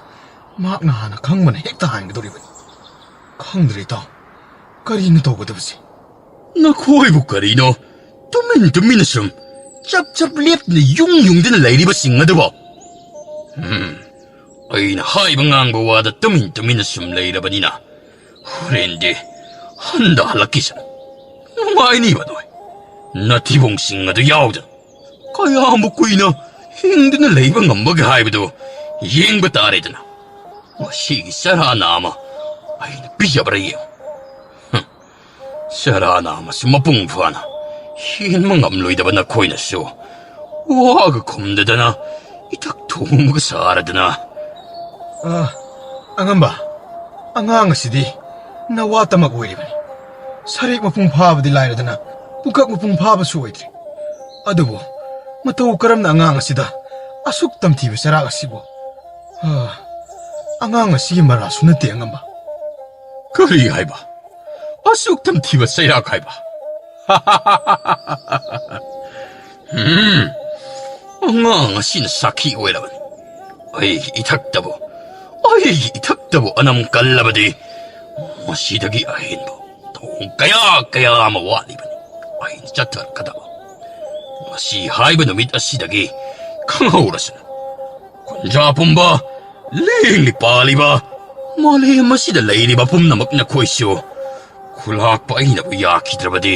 ꯃꯍꯥꯛꯅ ꯍꯥꯟꯅ ꯈꯪꯕꯅ ꯍꯦꯛꯇ ꯍꯥꯟꯒꯗꯧꯔꯤꯕꯅꯤ꯫ ꯈꯪꯗ꯭ꯔꯦ ꯏꯇꯥꯎ, ꯀꯔꯤꯅꯣ ꯇꯧꯒꯗꯕꯁꯦ? ꯅꯈꯣꯏꯕꯨ ꯀꯔꯤꯅꯣ ꯇꯨꯃꯤꯟ ꯇꯨꯃꯤꯟꯅ ꯁꯨꯝ ꯆꯞ ꯆꯞ ꯂꯦꯞꯇꯨꯅ ꯌꯨꯡ ꯌꯨꯡꯗꯨꯅ ꯂꯩꯔꯤꯕꯁꯤꯡ ꯑꯗꯨꯕꯣ? ꯎꯝ, ꯑꯩꯅ ꯍꯥꯏꯕ ꯉꯥꯡꯕ ꯋꯥꯗ ꯇꯨꯃꯤꯟ ꯇꯨꯃꯤꯟꯅ ꯁꯨꯝ ꯂꯩꯔꯕꯅꯤꯅ, ꯍꯣꯔꯦꯟꯗꯤ ꯍꯟꯗ ꯍꯜꯂꯛꯈꯤꯁꯅꯨ꯫ ꯅꯨꯡꯉꯥꯏꯅꯤꯕ ꯅꯣꯏ, ꯅꯊꯤꯕꯣꯡꯁꯤꯡ ꯑꯗꯨ ꯌꯥꯎꯗꯅ꯫ ꯀꯌꯥꯝꯕꯨ ꯀꯨꯏꯅ ꯍꯤꯡꯗꯨꯅ ꯂꯩꯕ ꯉꯝꯕꯒꯦ ꯍꯥꯏꯕꯗꯨ ꯌꯦꯡꯕ ꯇꯥꯔꯦꯗꯅ꯫ ꯃꯁꯤꯒꯤ ꯆꯔꯥ ꯅꯥꯝꯃ ꯑꯩꯅ ꯄꯤꯖꯕ꯭ꯔꯥ ꯌꯦꯡꯉꯨ꯫ ꯆꯔꯥ ꯅꯥꯝꯃꯁꯨ ꯃꯄꯨꯡ ꯐꯥꯅ ꯍꯦꯟꯕ ꯉꯝꯂꯣꯏꯗꯕ ꯅꯈꯣꯏꯅꯁꯨ ꯋꯥꯒ ꯈꯨꯝꯗꯗꯅ ꯏꯊꯛ ꯊꯣꯡꯕꯒ ꯁꯥꯔꯗꯅ꯫ ꯑ, ꯑꯉꯝꯕ, ꯑꯉꯥꯡ ꯑꯁꯤꯗꯤ ꯅꯋꯥꯇꯃꯛ ꯑꯣꯏꯔꯤꯕꯅꯤ꯫ ꯁꯔꯦꯛ ꯃꯄꯨꯡ ꯐꯥꯕꯗꯤ ꯂꯥꯏꯔꯗꯅ ꯄꯨꯀꯛ ꯃꯄꯨꯡ ꯐꯥꯕꯁꯨ ꯑꯣꯏꯗ꯭ꯔꯤ꯫ ꯑꯗꯨꯕꯨ ꯃꯇꯧ ꯀꯔꯝꯅ ꯑꯉꯥꯡ ꯑꯁꯤꯗ ꯑꯁꯨꯛ ꯇꯝꯊꯤꯕ ꯆꯩꯔꯥꯛ ꯑꯁꯤꯕꯨ? ꯑ, ꯑꯉꯥꯡ ꯑꯁꯤꯒꯤ ꯃꯔꯥꯁꯨ ꯅꯠꯇꯦ ꯑꯉꯝꯕ꯫ ꯀꯔꯤ ꯍꯥꯏꯕ? ꯑꯁꯨꯛ ꯇꯝꯊꯤꯕ ꯆꯩꯔꯥꯛ ꯍꯥꯏꯕ? ꯎꯝ, ꯑꯉꯥꯡ ꯑꯁꯤꯅ ꯁꯥꯈꯤ ꯑꯣꯏꯔꯕꯅꯤ꯫ ꯑꯩꯒꯤ ꯏꯊꯛꯇꯕꯨ, ꯑꯩꯒꯤ ꯏꯊꯛꯇꯕꯨ ꯑꯅꯝ ꯀꯜꯂꯕꯗꯤ ꯃꯁꯤꯗꯒꯤ ꯑꯍꯦꯟꯕ ꯊꯧꯑꯣꯡ ꯀꯌꯥ ꯀꯌꯥ ꯑꯃ ꯋꯥꯠꯂꯤꯕꯅꯤ꯫ ꯑꯩꯅ ꯆꯠꯊꯔꯛꯀꯗꯕ ꯉꯁꯤ ꯍꯥꯏꯕ ꯅꯨꯃꯤꯠ ꯑꯁꯤꯗꯒꯤ ꯈꯪꯍꯧꯔꯁꯅꯨ꯫ ꯈꯨꯟꯖꯥ ꯄꯨꯝꯕ, ꯂꯦꯡꯂꯤ ꯄꯥꯜꯂꯤꯕ ꯃꯥꯂꯦꯝ ꯑꯁꯤꯗ ꯂꯩꯔꯤꯕ ꯄꯨꯝꯅꯃꯛ ꯅꯈꯣꯏꯁꯨ ꯈꯨꯂꯥꯛꯄ ꯑꯩꯅꯕꯨ ꯌꯥꯈꯤꯗ꯭ꯔꯕꯗꯤ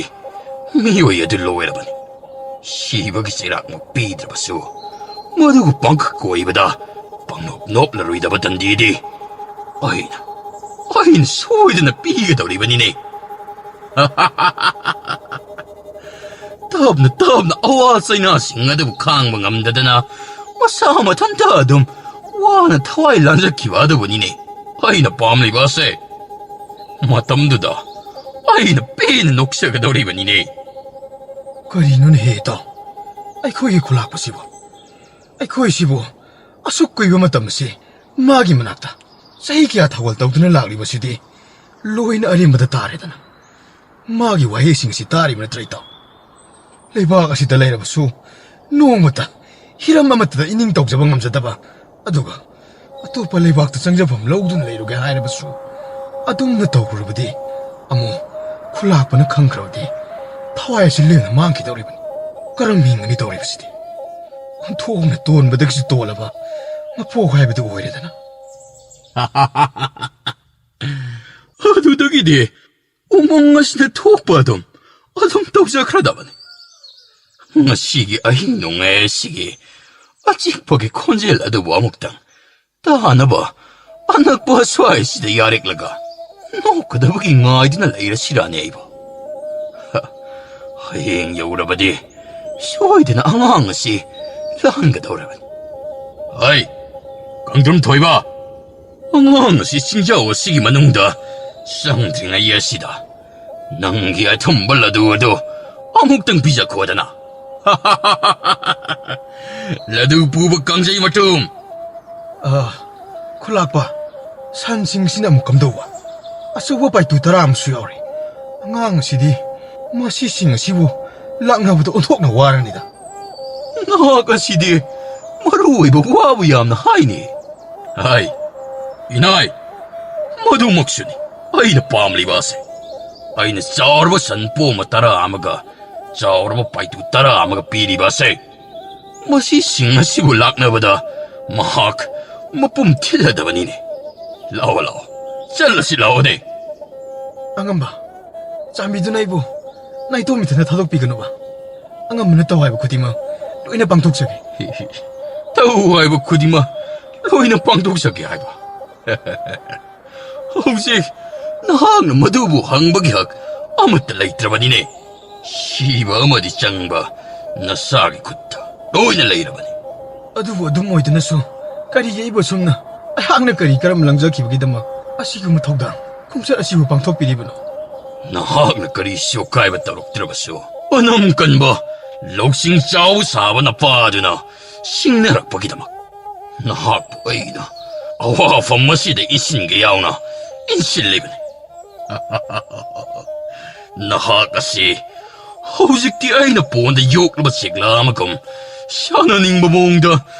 ꯃꯤꯑꯣꯏ ꯑꯗꯨ ꯂꯣꯏꯔꯕꯅꯤ꯫ ꯁꯤꯕꯒꯤ ꯆꯩꯔꯥꯛꯃꯛ ꯄꯤꯗ꯭ꯔꯕꯁꯨ ꯃꯗꯨꯕꯨ ꯄꯥꯡꯈꯛ ꯀꯣꯏꯕꯗ ꯄꯪꯅꯣꯞ ꯅꯣꯞꯂꯔꯣꯏꯗꯕ ꯇꯟꯗꯤꯗꯤ ꯑꯩꯅ, ꯑꯩꯅ ꯁꯣꯏꯗꯅ ꯄꯤꯒꯗꯧꯔꯤꯕꯅꯤꯅꯦ꯫ ꯇꯞꯅ ꯇꯞꯅ ꯑꯋꯥ ꯆꯩꯅꯥꯁꯤꯡ ꯑꯗꯨꯕꯨ ꯈꯥꯡꯕ ꯉꯝꯗꯗꯅ ꯃꯁꯥ ꯃꯊꯟꯇ ꯑꯗꯨꯝ ꯋꯥꯅ ꯊꯋꯥꯏ ꯂꯥꯟꯖꯈꯤꯕ ꯑꯗꯨꯕꯨꯅꯤꯅꯦ ꯑꯩꯅ ꯄꯥꯝꯂꯤꯕ ꯑꯁꯦ꯫ ꯃꯇꯝꯗꯨꯗ ꯑꯩꯅ ꯄꯦꯟꯅ ꯅꯣꯛꯆꯒꯗꯧꯔꯤꯕꯅꯤꯅꯦ꯫ ꯀꯔꯤꯅꯣꯅꯦꯍꯦ ꯏꯇꯥꯎ? ꯑꯩꯈꯣꯏꯒꯤ ꯈꯨꯂꯥꯛꯄꯁꯤꯕꯨ, ꯑꯩꯈꯣꯏꯁꯤꯕꯨ ꯑꯁꯨꯛ ꯀꯨꯏꯕ ꯃꯇꯝ ꯑꯁꯤ ꯃꯥꯒꯤ ꯃꯅꯥꯛꯇ ꯆꯍꯤ ꯀꯌꯥ ꯊꯧꯒꯜ ꯇꯧꯗꯨꯅ ꯂꯥꯛꯂꯤꯕꯁꯤꯗꯤ ꯂꯣꯏꯅ ꯑꯔꯦꯝꯕꯗ ꯇꯥꯔꯦꯗꯅ꯫ ꯃꯥꯒꯤ ꯋꯥꯍꯩꯁꯤꯡ ꯑꯁꯤ ꯇꯥꯔꯤꯕ ꯅꯠꯇ꯭ꯔ ꯏꯇꯥꯎ? ꯂꯩꯕꯥꯛ ꯑꯁꯤꯗ ꯂꯩꯔꯕꯁꯨ ꯅꯣꯡꯃꯇ ꯍꯤꯔꯝ ꯑꯃꯠꯇꯗ ꯏꯅꯤꯡ ꯇꯧꯖꯕ ꯉꯝꯖꯗꯕ, ꯑꯗꯨꯒ ꯑꯇꯣꯞꯄ ꯂꯩꯕꯥꯛꯇ ꯆꯪꯖꯐꯝ ꯂꯧꯗꯨꯅ ꯂꯩꯔꯨꯒꯦ ꯍꯥꯏꯔꯕꯁꯨ ꯑꯗꯨꯝꯅ ꯇꯧꯔꯨꯔꯕꯗꯤ ꯑꯃꯨꯛ ꯈꯨꯂꯥꯛꯄꯅ ꯈꯪꯈ꯭ꯔꯕꯗꯤ ꯊꯋꯥꯏ ꯑꯁꯤ ꯂꯦꯝꯅ ꯃꯥꯡꯈꯤꯗꯧꯔꯤꯕꯅꯤ꯫ ꯀꯔꯝ ꯍꯤꯡꯒꯅꯤ ꯇꯧꯔꯤꯕꯁꯤꯗꯤ? ꯑꯣꯟꯊꯣꯛꯅ ꯇꯣꯟꯕꯗꯒꯤꯁꯨ ꯇꯣꯜꯂꯕ ꯃꯄꯣꯛ ꯍꯥꯏꯕꯗꯨ ꯑꯣꯏꯔꯦꯗꯅ꯫ ꯑꯗꯨꯗꯒꯤꯗꯤ ꯎꯃꯪ ꯑꯁꯤꯗ ꯊꯣꯛꯄ ꯑꯗꯨꯝ, ꯑꯗꯨꯝ ꯇꯧꯖꯈ꯭ꯔꯗꯕꯅꯤ꯫ ꯉꯁꯤꯒꯤ ꯑꯍꯤꯡ ꯅꯣꯡꯌꯥꯏ ꯑꯁꯤꯒꯤ ꯑꯆꯤꯛꯄꯒꯤ ꯈꯣꯟꯖꯦꯜ ꯑꯗꯨꯕꯨ ꯑꯃꯨꯛꯇꯪ ꯇꯥꯅꯕ ꯑꯅꯛꯄ ꯑꯁ꯭ꯋꯥꯏꯁꯤꯗ ꯌꯥꯔꯦꯛꯂꯒ ꯅꯣꯛꯀꯗꯕꯒꯤ ꯉꯥꯏꯗꯨꯅ ꯂꯩꯔꯁꯤꯔꯥꯅꯦ ꯑꯩꯕꯨ? ꯍꯌꯦꯡ ꯌꯧꯔꯕꯗꯤ ꯁꯣꯏꯗꯅ ꯑꯉꯥꯡ ꯑꯁꯤ ꯂꯥꯟꯒꯗꯧꯔꯕꯅꯤ꯫ ꯍꯩ, ꯀꯪꯗ꯭ꯔꯨꯝ ꯊꯣꯏꯕ, ꯑꯉꯥꯡ ꯑꯁꯤ ꯆꯤꯡꯖꯥꯎ ꯑꯁꯤꯒꯤ ꯃꯅꯨꯡꯗ ꯆꯪꯗ꯭ꯔꯤꯉꯩ ꯑꯁꯤꯗ ꯅꯪꯒꯤ ꯑꯊꯨꯝꯕ ꯂꯗꯨ ꯑꯗꯨ ꯑꯃꯨꯛꯇꯪ ꯄꯤꯖꯈꯣꯗꯅ꯫ ꯂꯗꯨ ꯄꯨꯕ ꯀꯥꯡꯖꯩ ꯃꯇꯨꯝ꯫ ꯑ, ꯈꯨꯂꯥꯛꯄ, ꯁꯟꯁꯤꯡꯁꯤꯅ ꯑꯃꯨꯛ ꯀꯝꯗꯧꯕ? ꯑꯆꯧꯕ ꯄꯥꯏꯇꯨ ꯇꯔꯥ ꯑꯃꯁꯨ ꯌꯥꯎꯔꯤ꯫ ꯑꯉꯥꯡ ꯑꯁꯤꯗꯤ ꯃꯁꯤꯁꯤꯡ ꯑꯁꯤꯕꯨ ꯂꯥꯛꯅꯕꯗ ꯑꯣꯟꯊꯣꯛꯅ ꯋꯥꯔꯅꯤꯗ꯫ ꯅꯍꯥꯛ ꯑꯁꯤꯗꯤ ꯃꯔꯨ ꯑꯣꯏꯕ ꯋꯥꯕꯨ ꯌꯥꯝꯅ ꯍꯥꯏꯅꯦ꯫ ꯍꯥꯏ, ꯏꯅꯥꯏ, ꯃꯗꯨꯃꯛꯁꯨꯅꯤ ꯑꯩꯅ ꯄꯥꯝꯂꯤꯕ ꯑꯁꯦ꯫ ꯑꯩꯅ ꯆꯥꯎꯔꯕ ꯁꯟ ꯄꯣꯝꯕ ꯇꯔꯥ ꯑꯃꯒ ꯆꯥꯎꯔꯕ ꯄꯥꯏꯇꯨ ꯇꯔꯥ ꯑꯃꯒ ꯄꯤꯔꯤꯕ ꯑꯁꯦ꯫ ꯃꯁꯤꯁꯤꯡ ꯑꯁꯤꯕꯨ ꯂꯥꯛꯅꯕꯗ ꯃꯍꯥꯛ ꯃꯄꯨꯝ ꯊꯤꯜꯂꯗꯕꯅꯤꯅꯦ꯫ ꯂꯥꯛꯑꯣ, ꯂꯥꯛꯑꯣ, ꯆꯠꯂꯁꯤ ꯂꯥꯛꯑꯣꯅꯦ꯫ ꯑꯉꯝꯕ, ꯆꯥꯟꯕꯤꯗꯨꯅ ꯑꯩꯕꯨ ꯅꯥꯏꯇꯣꯝ ꯏꯊꯟꯗ ꯊꯥꯗꯣꯛꯄꯤꯒꯅꯨꯕ꯫ ꯑꯉꯝꯕꯅ ꯇꯧ ꯍꯥꯏꯕ ꯈꯨꯗꯤꯡꯃꯛ ꯂꯣꯏꯅ ꯄꯥꯡꯊꯣꯛꯆꯒꯦ꯫ ꯇꯧ ꯍꯥꯏꯕ ꯈꯨꯗꯤꯡꯃꯛ ꯂꯣꯏꯅ ꯄꯥꯡꯊꯣꯛꯆꯒꯦ ꯍꯥꯏꯕ? ꯍꯧꯖꯤꯛ ꯅꯍꯥꯛꯅ ꯃꯗꯨꯕꯨ ꯍꯪꯕꯒꯤ ꯍꯛ ꯑꯃꯠꯇ ꯂꯩꯇ꯭ꯔꯕꯅꯤꯅꯦ꯫ ꯁꯤꯕ ꯑꯃꯗꯤ ꯆꯪꯕ ꯅꯁꯥꯒꯤ ꯈꯨꯠꯇ ꯂꯣꯏꯅ ꯂꯩꯔꯕꯅꯤ꯫ ꯑꯗꯨꯕꯨ ꯑꯗꯨꯝ ꯑꯣꯏꯗꯨꯅꯁꯨ, ꯀꯔꯤꯒꯤ ꯑꯩꯕꯨ ꯑꯁꯨꯝꯅ, ꯑꯩꯍꯥꯛꯅ ꯀꯔꯤ ꯀꯔꯝ ꯂꯪꯖꯈꯤꯕꯒꯤꯗꯃꯛ ꯑꯁꯤꯒꯨꯝꯕ ꯊꯧꯗꯥꯡ ꯈꯣꯡꯆꯠ ꯑꯁꯤꯕꯨ ꯄꯥꯡꯊꯣꯛꯄꯤꯔꯤꯕꯅꯣ? ꯅꯍꯥꯛꯅ ꯀꯔꯤꯁꯨ ꯑꯀꯥꯏꯕ ꯇꯧꯔꯛꯇ꯭ꯔꯕꯁꯨ, ꯑꯅꯝ ꯀꯟꯕ ꯂꯧꯁꯤꯡ ꯆꯥꯎ ꯁꯥꯕ ꯅꯄꯥꯗꯨꯅ ꯁꯤꯡꯅꯔꯛꯄꯒꯤꯗꯃꯛ ꯅꯍꯥꯛꯄꯨ ꯑꯩꯅ ꯑꯋꯥꯐꯝ ꯑꯁꯤꯗ ꯏꯟꯁꯤꯟꯒꯦ ꯌꯥꯎꯅ ꯏꯟꯁꯤꯜꯂꯤꯕꯅꯤ꯫ ꯅꯍꯥꯛ ꯑꯁꯤ ꯍꯧꯖꯤꯛꯇꯤ ꯑꯩꯅ ꯄꯣꯟꯗ ꯌꯣꯛꯂꯕ ꯆꯦꯛꯂꯥ ꯑꯃꯒꯨꯝ ꯁꯥꯟꯅꯅꯤꯡꯕ ꯃꯑꯣꯡꯗ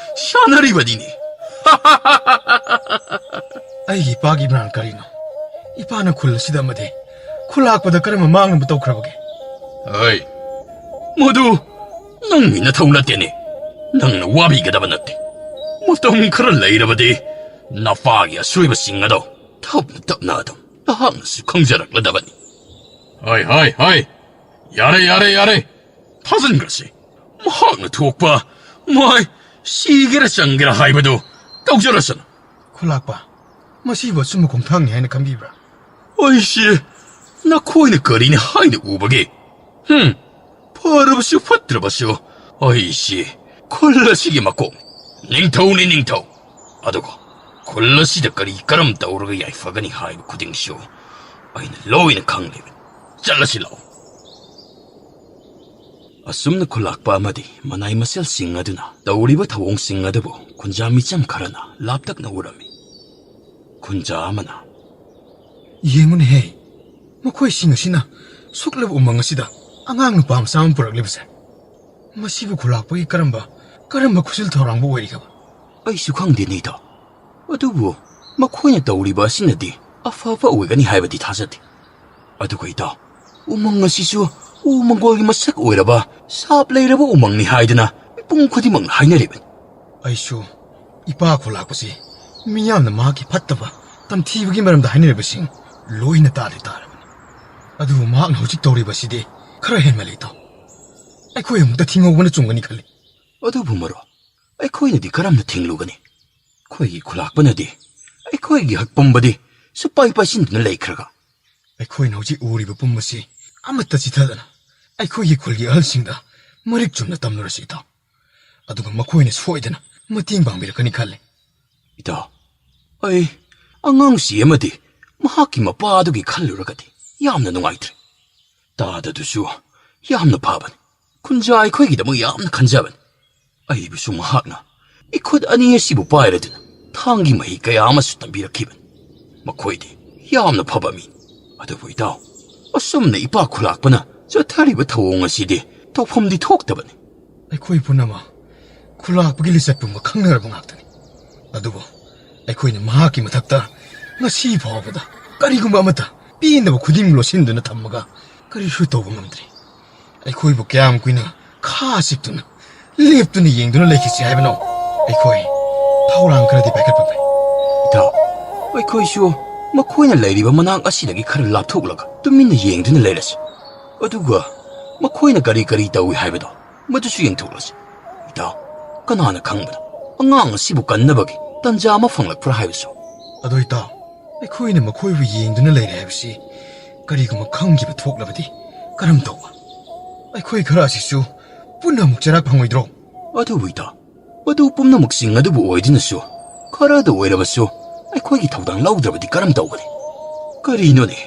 ꯁꯥꯟꯅꯔꯤꯕꯅꯤꯅꯦ꯫ ꯑꯩꯒꯤ ꯏꯄꯥꯒꯤ ꯏꯝꯔꯥꯟ ꯀꯔꯤꯅꯣ? ꯏꯄꯥꯅ ꯈꯨꯜ ꯑꯁꯤꯗ ꯑꯃꯗꯤ ꯈꯨꯜꯂꯥꯛꯄꯗ ꯀꯔꯝꯕ ꯃꯥꯡꯅꯕ ꯇꯧꯈ꯭ꯔꯕꯒꯦ? ꯑꯩ, ꯃꯗꯨ ꯅꯪꯒꯤ ꯅꯊꯧ ꯅꯠꯇꯦꯅꯦ꯫ ꯅꯪꯅ ꯋꯥꯕꯤꯒꯗꯕ ꯅꯠꯇꯦ꯫ ꯃꯇꯝ ꯈꯔ ꯂꯩꯔꯕꯗꯤ ꯅꯄꯥꯒꯤ ꯑꯁꯣꯏꯕꯁꯤꯡ ꯑꯗꯣ ꯇꯞꯅ ꯇꯞꯅ ꯑꯗꯨꯝ ꯅꯍꯥꯛꯅꯁꯨ ꯈꯪꯖꯔꯛꯂꯗꯕꯅꯤ꯫ ꯍꯣꯏ, ꯍꯣꯏ, ꯍꯣꯏ꯫ ꯌꯥꯔꯦ, ꯌꯥꯔꯦ, ꯌꯥꯔꯦ꯫ ꯊꯥꯖꯤꯟꯈ꯭ꯔꯁꯤ꯫ ꯃꯍꯥꯛꯅ ꯊꯣꯛꯄ ꯃꯥꯏ ꯁꯤꯒꯦꯔꯥ ꯆꯪꯒꯦꯔꯥ ꯍꯥꯏꯕꯗꯨ ꯇꯧꯖꯔꯁꯅꯨ꯫ ꯈꯨꯂꯥꯛꯄ, ꯃꯁꯤꯕꯨ ꯑꯆꯨꯝꯕ ꯈꯣꯡꯊꯥꯡꯅꯤ ꯍꯥꯏꯅ ꯈꯟꯕꯤꯕ꯭ꯔꯥ? ꯑꯩꯁꯦ ꯅꯈꯣꯏꯅ ꯀꯔꯤꯅꯤ ꯍꯥꯏꯅ ꯎꯕꯒꯦ? ꯍꯨꯝ, ꯐꯔꯕꯁꯨ ꯐꯠꯇ꯭ꯔꯕꯁꯨ, ꯑꯩꯁꯤ ꯈꯨꯜ ꯑꯁꯤꯒꯤ ꯃꯀꯣꯛ, ꯅꯤꯡꯊꯧꯅꯤ ꯅꯤꯡꯊꯧ꯫ ꯑꯗꯨꯒ ꯈꯨꯜ ꯑꯁꯤꯗ ꯀꯔꯤ ꯀꯔꯝ ꯇꯧꯔꯒ ꯌꯥꯏꯐꯒꯅꯤ ꯍꯥꯏꯕ ꯈꯨꯗꯤꯡꯁꯨ ꯑꯩꯅ ꯂꯣꯏꯅ ꯈꯪꯂꯤꯕꯅꯤ꯫ ꯆꯠꯂꯁꯤ ꯂꯥꯛꯑꯣ꯫ ꯑꯁꯨꯝꯅ ꯈꯨꯂꯥꯛꯄ ꯑꯃꯗꯤ ꯃꯅꯥꯏ ꯃꯁꯦꯜꯁꯤꯡ ꯑꯗꯨꯅ ꯇꯧꯔꯤꯕ ꯊꯧꯑꯣꯡꯁꯤꯡ ꯑꯗꯨꯕꯨ ꯈꯨꯟꯖꯥ ꯃꯤꯆꯝ ꯈꯔꯅ ꯂꯥꯞꯇꯛꯅ ꯎꯔꯝꯃꯤ꯫ ꯈꯨꯟꯖꯥ ꯑꯃꯅ, "ꯌꯦꯡꯉꯨꯅꯦꯍꯦ, ꯃꯈꯣꯏꯁꯤꯡ ꯑꯁꯤꯅ ꯁꯨꯛꯂꯕ ꯎꯃꯪ ꯑꯁꯤꯗ ꯑꯉꯥꯡ ꯅꯨꯄꯥ ꯃꯆꯥ ꯑꯃ ꯄꯨꯔꯛꯂꯤꯕꯁꯦ꯫ ꯃꯁꯤꯕꯨ ꯈꯨꯂꯥꯛꯄꯒꯤ ꯀꯔꯝꯕ, ꯀꯔꯝꯕ ꯈꯨꯠꯁꯤꯜ ꯊꯧꯔꯥꯡꯕꯨ ꯑꯣꯏꯔꯤꯒꯕ?" "ꯑꯩꯁꯨ ꯈꯪꯗꯦꯅꯦ, ꯏꯇꯥꯎ꯫ ꯑꯗꯨꯕꯨ ꯃꯈꯣꯏꯅ ꯇꯧꯔꯤꯕ ꯑꯁꯤꯅꯗꯤ ꯑꯐꯕ ꯑꯣꯏꯒꯅꯤ ꯍꯥꯏꯕꯗꯤ ꯊꯥꯖꯗꯦ꯫ ꯑꯗꯨꯒ ꯏꯇꯥꯎ, ꯎꯃꯪ ꯑꯁꯤꯁꯨ ꯎ ꯃꯪꯒꯣꯜꯒꯤ ꯃꯁꯛ ꯑꯣꯏꯔꯕ ꯁꯥꯞ ꯂꯩꯔꯕ ꯎꯃꯪꯅꯤ ꯍꯥꯏꯗꯅ ꯃꯤꯄꯨꯝ ꯈꯨꯗꯤꯡꯃꯛꯅ ꯍꯥꯏꯅꯔꯤꯕꯅꯤ꯫" "ꯑꯩꯁꯨ ꯏꯄꯥ ꯈꯨꯂꯥꯛꯄꯁꯤ ꯃꯤꯌꯥꯝꯅ ꯃꯍꯥꯛꯀꯤ ꯐꯠꯇꯕ ꯇꯝꯊꯤꯕꯒꯤ ꯃꯔꯝꯗ ꯍꯥꯏꯅꯔꯤꯕꯁꯤꯡ ꯂꯣꯏꯅ ꯇꯥꯗꯤ ꯇꯥꯔꯕꯅꯤ꯫ ꯑꯗꯨꯕꯨ ꯃꯍꯥꯛꯅ ꯍꯧꯖꯤꯛ ꯇꯧꯔꯤꯕꯁꯤꯗꯤ ꯈꯔ ꯍꯦꯟꯃꯜꯂꯤ, ꯏꯇꯥꯎ꯫ ꯑꯩꯈꯣꯏ ꯑꯃꯨꯛꯇ ꯊꯤꯡꯍꯧꯕꯅ ꯆꯨꯝꯒꯅꯤ ꯈꯜꯂꯤ꯫" "ꯑꯗꯨꯕꯨ ꯃꯔꯨꯞ, ꯑꯩꯈꯣꯏꯅꯗꯤ ꯀꯔꯝꯅ ꯊꯤꯡꯂꯨꯒꯅꯤ? ꯑꯩꯈꯣꯏꯒꯤ ꯈꯨꯂꯥꯛꯄꯅꯗꯤ ꯑꯩꯈꯣꯏꯒꯤ ꯍꯛ ꯄꯨꯝꯕꯗꯤ ꯁꯨꯄꯥꯏ ꯄꯥꯏꯁꯤꯟꯗꯨꯅ ꯂꯩꯈ꯭ꯔꯒ꯫" "ꯑꯩꯈꯣꯏꯅ ꯍꯧꯖꯤꯛ ꯎꯔꯤꯕ ꯄꯨꯝꯕꯁꯤ ꯑꯃꯠꯇ ꯆꯤꯊꯗꯅ ꯑꯩꯈꯣꯏꯒꯤ ꯈꯨꯜꯒꯤ ꯑꯍꯜꯁꯤꯡꯗ ꯃꯔꯤꯛ ꯆꯨꯝꯅ ꯇꯝꯂꯨꯔꯁꯤ, ꯏꯇꯥꯎ꯫ ꯑꯗꯨꯒ ꯃꯈꯣꯏꯅ ꯁꯣꯏꯗꯅ ꯃꯇꯦꯡ ꯄꯥꯡꯕꯤꯔꯛꯀꯅꯤ ꯈꯜꯂꯤ꯫" "ꯏꯇꯥꯎ, ꯑꯩ ꯑꯉꯥꯡꯁꯤ ꯑꯃꯗꯤ ꯃꯍꯥꯛꯀꯤ ꯃꯄꯥ ꯑꯗꯨꯒꯤ ꯈꯜꯂꯨꯔꯒꯗꯤ ꯌꯥꯝꯅ ꯅꯨꯡꯉꯥꯏꯇ꯭ꯔꯦ꯫ ꯇꯥꯗꯗꯨꯁꯨ ꯌꯥꯝꯅ ꯐꯕꯅꯤ꯫ ꯈꯨꯟꯖꯥ ꯑꯩꯈꯣꯏꯒꯤꯗꯃꯛ ꯌꯥꯝꯅ ꯈꯟꯖꯕꯅꯤ꯫ ꯑꯩꯕꯨꯁꯨ ꯃꯍꯥꯛꯅ ꯏꯈꯨꯠ ꯑꯅꯤ ꯑꯁꯤꯕꯨ ꯄꯥꯏꯔꯗꯨꯅ ꯊꯥꯡꯒꯤ ꯃꯍꯩ ꯀꯌꯥ ꯑꯃꯁꯨ ꯇꯝꯕꯤꯔꯛꯈꯤꯕꯅꯤ꯫ ꯃꯈꯣꯏꯗꯤ ꯌꯥꯝꯅ ꯐꯕ ꯃꯤ꯫ ꯑꯗꯨꯕꯨ ꯏꯇꯥꯎ, ꯑꯁꯨꯝꯅ ꯏꯄꯥ ꯈꯨꯂꯥꯛꯄꯅ ꯆꯠꯊꯔꯤꯕ ꯊꯧꯑꯣꯡ ꯑꯁꯤꯗꯤ ꯇꯧꯐꯝꯗꯤ ꯊꯣꯛꯇꯕꯅꯤ꯫" "ꯑꯩꯈꯣꯏ ꯄꯨꯝꯅꯃꯛ ꯈꯨꯂꯥꯛꯄꯒꯤ ꯂꯤꯆꯠ ꯄꯨꯝꯕ ꯈꯪꯅꯔꯕ ꯉꯥꯛꯇꯅꯤ꯫ ꯑꯗꯨꯕꯨ ꯑꯩꯈꯣꯏꯅ ꯃꯍꯥꯛꯀꯤ ꯃꯊꯛꯇ ꯉꯁꯤ ꯐꯥꯎꯕꯗ ꯀꯔꯤꯒꯨꯝꯕ ꯑꯃꯠꯇ ꯄꯦꯟꯗꯕ ꯈꯨꯗꯤꯡ ꯂꯣꯠꯁꯤꯟꯗꯨꯅ ꯊꯝꯃꯒ ꯀꯔꯤꯁꯨ ꯇꯧꯕ ꯉꯝꯗ꯭ꯔꯤ꯫ ꯑꯩꯈꯣꯏꯕꯨ ꯀꯌꯥꯝ ꯀꯨꯏꯅ ꯈꯥ ꯆꯤꯛꯇꯨꯅ, ꯂꯦꯞꯇꯨꯅ ꯌꯦꯡꯗꯨꯅ ꯂꯩꯈꯤꯁꯤ ꯍꯥꯏꯕꯅꯣ? ꯑꯩꯈꯣꯏ ꯊꯧꯔꯥꯡ ꯈꯔꯗꯤ ꯄꯥꯏꯈꯠꯄ ꯐꯩ꯫" "ꯏꯇꯥꯎ, ꯑꯩꯈꯣꯏꯁꯨ ꯃꯈꯣꯏꯅ ꯂꯩꯔꯤꯕ ꯃꯅꯥꯛ ꯑꯁꯤꯗꯒꯤ ꯈꯔ ꯂꯥꯞꯊꯣꯛꯂꯒ ꯇꯨꯃꯤꯟꯅ ꯌꯦꯡꯗꯨꯅ ꯂꯩꯔꯁꯤ꯫ ꯑꯗꯨꯒ ꯃꯈꯣꯏꯅ ꯀꯔꯤ ꯀꯔꯤ ꯇꯧꯏ ꯍꯥꯏꯕꯗꯣ ꯃꯗꯨꯁꯨ ꯌꯦꯡꯊꯣꯛꯂꯁꯤ꯫ ꯏꯇꯥꯎ, ꯀꯅꯥꯅ ꯈꯪꯕꯅꯣ, ꯑꯉꯥꯡ ꯑꯁꯤꯕꯨ ꯀꯟꯅꯕꯒꯤ ꯇꯟꯖꯥ ꯑꯃ ꯐꯪꯂꯛꯄ꯭ꯔꯥ ꯍꯥꯏꯕꯁꯨ꯫" "ꯑꯗꯣ ꯏꯇꯥꯎ, ꯑꯩꯈꯣꯏꯅ ꯃꯈꯣꯏꯕꯨ ꯌꯦꯡꯗꯨꯅ ꯂꯩꯔꯦ ꯍꯥꯏꯕꯁꯤ ꯀꯔꯤꯒꯨꯝꯕ ꯈꯪꯈꯤꯕ ꯊꯣꯛꯂꯕꯗꯤ ꯀꯔꯝ ꯇꯧꯕ?" ꯑꯩꯈꯣꯏ ꯈꯔ ꯑꯁꯤꯁꯨ ꯄꯨꯟꯅ ꯑꯃꯨꯛ ꯆꯔꯥ ꯐꯪꯉꯣꯏꯗ꯭ꯔꯣ? ꯑꯗꯨꯕꯨ ꯏꯇꯥꯎ, ꯃꯗꯨ ꯄꯨꯝꯅꯃꯛꯁꯤꯡ ꯑꯗꯨꯕꯨ ꯑꯣꯏꯗꯨꯅꯁꯨ, ꯈꯔꯗ ꯑꯣꯏꯔꯕꯁꯨ ꯑꯩꯈꯣꯏꯒꯤ ꯊꯧꯗꯥꯡ ꯂꯧꯗ꯭ꯔꯕꯗꯤ ꯀꯔꯝ ꯇꯧꯒꯅꯤ? ꯀꯔꯤꯅꯣꯅꯦ?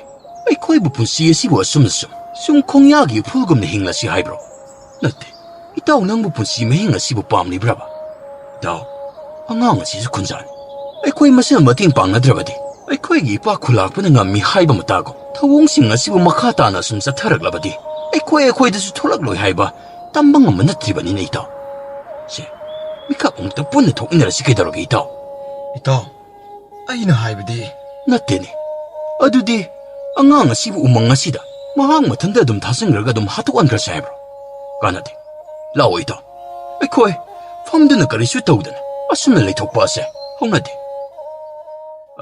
ꯑꯩꯈꯣꯏꯕꯨ ꯄꯨꯟꯁꯤ ꯑꯁꯤꯕꯨ ꯑꯁꯨꯝꯅ ꯁꯨꯝ, ꯁꯨꯝ ꯈꯣꯡꯌꯥꯒꯤ ꯏꯐꯨꯜꯒꯨꯝꯅ ꯍꯤꯡꯂꯁꯤ ꯍꯥꯏꯕ꯭ꯔꯣ? ꯅꯠꯇꯦ꯫ ꯏꯇꯥꯎ, ꯅꯪꯕꯨ ꯄꯨꯟꯁꯤ ꯃꯍꯤꯡ ꯑꯁꯤꯕꯨ ꯄꯥꯝꯂꯤꯕ꯭ꯔꯕ? ꯏꯇꯥꯎ, ꯑꯉꯥꯡ ꯑꯁꯤꯁꯨ ꯈꯨꯟꯖꯥꯅꯤ꯫ ꯑꯩꯈꯣꯏ ꯃꯁꯦꯜ ꯃꯇꯦꯡ ꯄꯥꯡꯅꯗ꯭ꯔꯕꯗꯤ, ꯑꯩꯈꯣꯏꯒꯤ ꯏꯄꯥ ꯈꯨꯂꯥꯛꯄꯅ ꯉꯝꯃꯤ ꯍꯥꯏꯕ ꯃꯇꯥꯒꯨꯝ, ꯊꯧꯑꯣꯡꯁꯤꯡ ꯑꯁꯤꯕꯨ ꯃꯈꯥ ꯇꯥꯅ ꯑꯁꯨꯝ ꯆꯠꯊꯔꯛꯂꯕꯗꯤ, ꯑꯩꯈꯣꯏ ꯑꯩꯈꯣꯏꯗꯁꯨ ꯊꯣꯛꯂꯛꯂꯣꯏ ꯍꯥꯏꯕ ꯇꯝꯕ ꯉꯝꯕ ꯅꯠꯇ꯭ꯔꯤꯕꯅꯤꯅ, ꯏꯇꯥꯎ꯫ ꯁꯦ, ꯃꯤꯀꯞ ꯑꯃꯨꯛꯇ ꯄꯨꯟꯅ ꯊꯣꯛꯃꯤꯟꯅꯔꯁꯤ ꯀꯩꯗꯧꯔꯒꯦ, ꯏꯇꯥꯎ? ꯏꯇꯥꯎ, ꯑꯩꯅ ꯍꯥꯏꯕꯗꯤ꯫ ꯅꯠꯇꯦꯅꯦ꯫ ꯑꯗꯨꯗꯤ ꯑꯉꯥꯡ ꯑꯁꯤꯕꯨ ꯎꯃꯪ ꯑꯁꯤꯗ ꯃꯍꯥꯛ ꯃꯊꯟꯇ ꯑꯗꯨꯝ ꯊꯥꯖꯤꯟꯈ꯭ꯔꯒ ꯑꯗꯨꯝ ꯍꯥꯠꯇꯣꯛꯍꯟꯈ꯭ꯔꯁꯦ ꯍꯥꯏꯕ꯭ꯔꯣ? ꯀꯥꯟꯅꯗꯦ꯫ ꯂꯥꯛꯑꯣ ꯏꯇꯥꯎ, ꯑꯩꯈꯣꯏ ꯐꯝꯗꯨꯅ ꯀꯔꯤꯁꯨ ꯇꯧꯗꯅ ꯑꯁꯨꯝꯅ ꯂꯩꯊꯣꯛꯄ ꯑꯁꯦ ꯍꯧꯅꯗꯦ꯫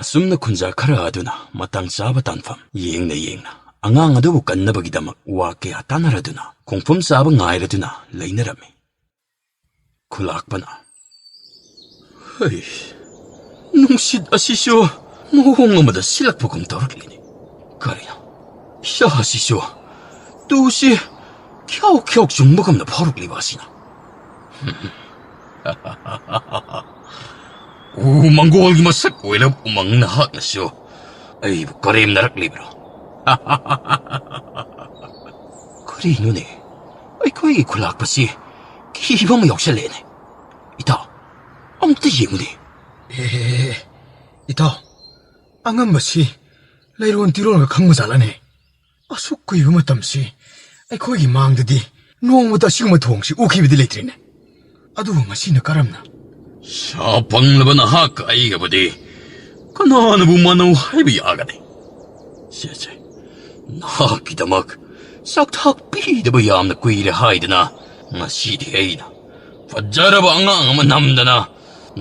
ꯑꯁꯨꯝꯅ ꯈꯨꯟꯖꯥ ꯈꯔ ꯑꯗꯨꯅ ꯃꯇꯥꯡ ꯆꯥꯕ ꯇꯥꯟꯐꯝ ꯌꯦꯡꯅ ꯌꯦꯡꯅ ꯑꯉꯥꯡ ꯑꯗꯨꯕꯨ ꯀꯟꯅꯕꯒꯤꯗꯃꯛ ꯋꯥ ꯀꯌꯥ ꯇꯥꯟꯅꯔꯗꯨꯅ, ꯈꯣꯡꯐꯝ ꯆꯥꯕ ꯉꯥꯏꯔꯗꯨꯅ ꯂꯩꯅꯔꯝꯃꯤ꯫ ꯈꯨꯂꯥꯛꯄꯅ, "ꯍꯩ, ꯅꯨꯡꯁꯤꯠ ꯑꯁꯤꯁꯨ ꯃꯑꯣꯡ ꯑꯃꯗ ꯁꯤꯜꯂꯛꯄꯒꯨꯝ ꯇꯧꯔꯛꯂꯤꯅꯤ꯫ ꯀꯔꯤꯅꯣ? ꯏꯁꯥ ꯑꯁꯤꯁꯨ ꯇꯨꯁꯤ ꯈ꯭ꯌꯥꯎ ꯈ꯭ꯌꯥꯎ ꯆꯨꯡꯕꯒꯨꯝꯅ ꯐꯥꯎꯔꯛꯂꯤꯕ ꯑꯁꯤꯅ?" "ꯎ ꯃꯪꯒꯣꯜꯒꯤ ꯃꯁꯛ ꯑꯣꯏꯔꯕ ꯎꯃꯪ ꯅꯍꯥꯛꯅꯁꯨ ꯑꯩꯕꯨ ꯀꯔꯦꯝꯅꯔꯛꯂꯤꯕ꯭ꯔꯣ?" "ꯀꯔꯤꯅꯣꯅꯦ? ꯑꯩꯈꯣꯏꯒꯤ ꯈꯨꯂꯥꯛꯄꯁꯤ ꯀꯤꯕ ꯑꯃ ꯌꯥꯎꯁꯜꯂꯛꯑꯦꯅꯦ꯫ ꯏꯇꯥꯎ, ꯑꯃꯨꯛꯇ ꯌꯦꯡꯉꯨꯅꯦ꯫" "ꯑꯦ, ꯏꯇꯥꯎ, ꯑꯉꯝꯕꯁꯤ ꯂꯩꯔꯣꯟ ꯇꯤꯔꯣꯟꯒ ꯈꯪꯕ ꯖꯥꯠꯂꯅꯦ? ꯑꯁꯨꯛ ꯀꯨꯏꯕ ꯃꯇꯝꯁꯤ ꯑꯩꯈꯣꯏꯒꯤ ꯃꯥꯡꯗꯗꯤ ꯅꯣꯡꯃꯇ ꯑꯁꯤꯒꯨꯝꯕ ꯊꯧꯑꯣꯡꯁꯤ ꯎꯈꯤꯕꯗꯤ ꯂꯩꯇ꯭ꯔꯤꯅꯦ꯫ ꯑꯗꯨꯕꯨ ꯉꯁꯤꯅ ꯀꯔꯝꯅ?" "ꯁꯥ ꯄꯪꯂꯕ ꯅꯍꯥꯛꯀ ꯑꯩꯒꯕꯨꯗꯤ ꯀꯅꯥꯅꯕꯨ ꯃꯥꯟꯅꯧ ꯍꯥꯏꯕ ꯌꯥꯒꯅꯤ? ꯁꯦ, ꯁꯦ, ꯅꯍꯥꯛꯀꯤꯗꯃꯛ ꯆꯥꯛꯊꯥꯛ ꯄꯤꯗꯕ ꯌꯥꯝꯅ ꯀꯨꯏꯔꯦ ꯍꯥꯏꯗꯅ ꯉꯁꯤꯗꯤ ꯑꯩꯅ ꯐꯖꯔꯕ ꯑꯉꯥꯡ ꯑꯃ ꯅꯝꯗꯅ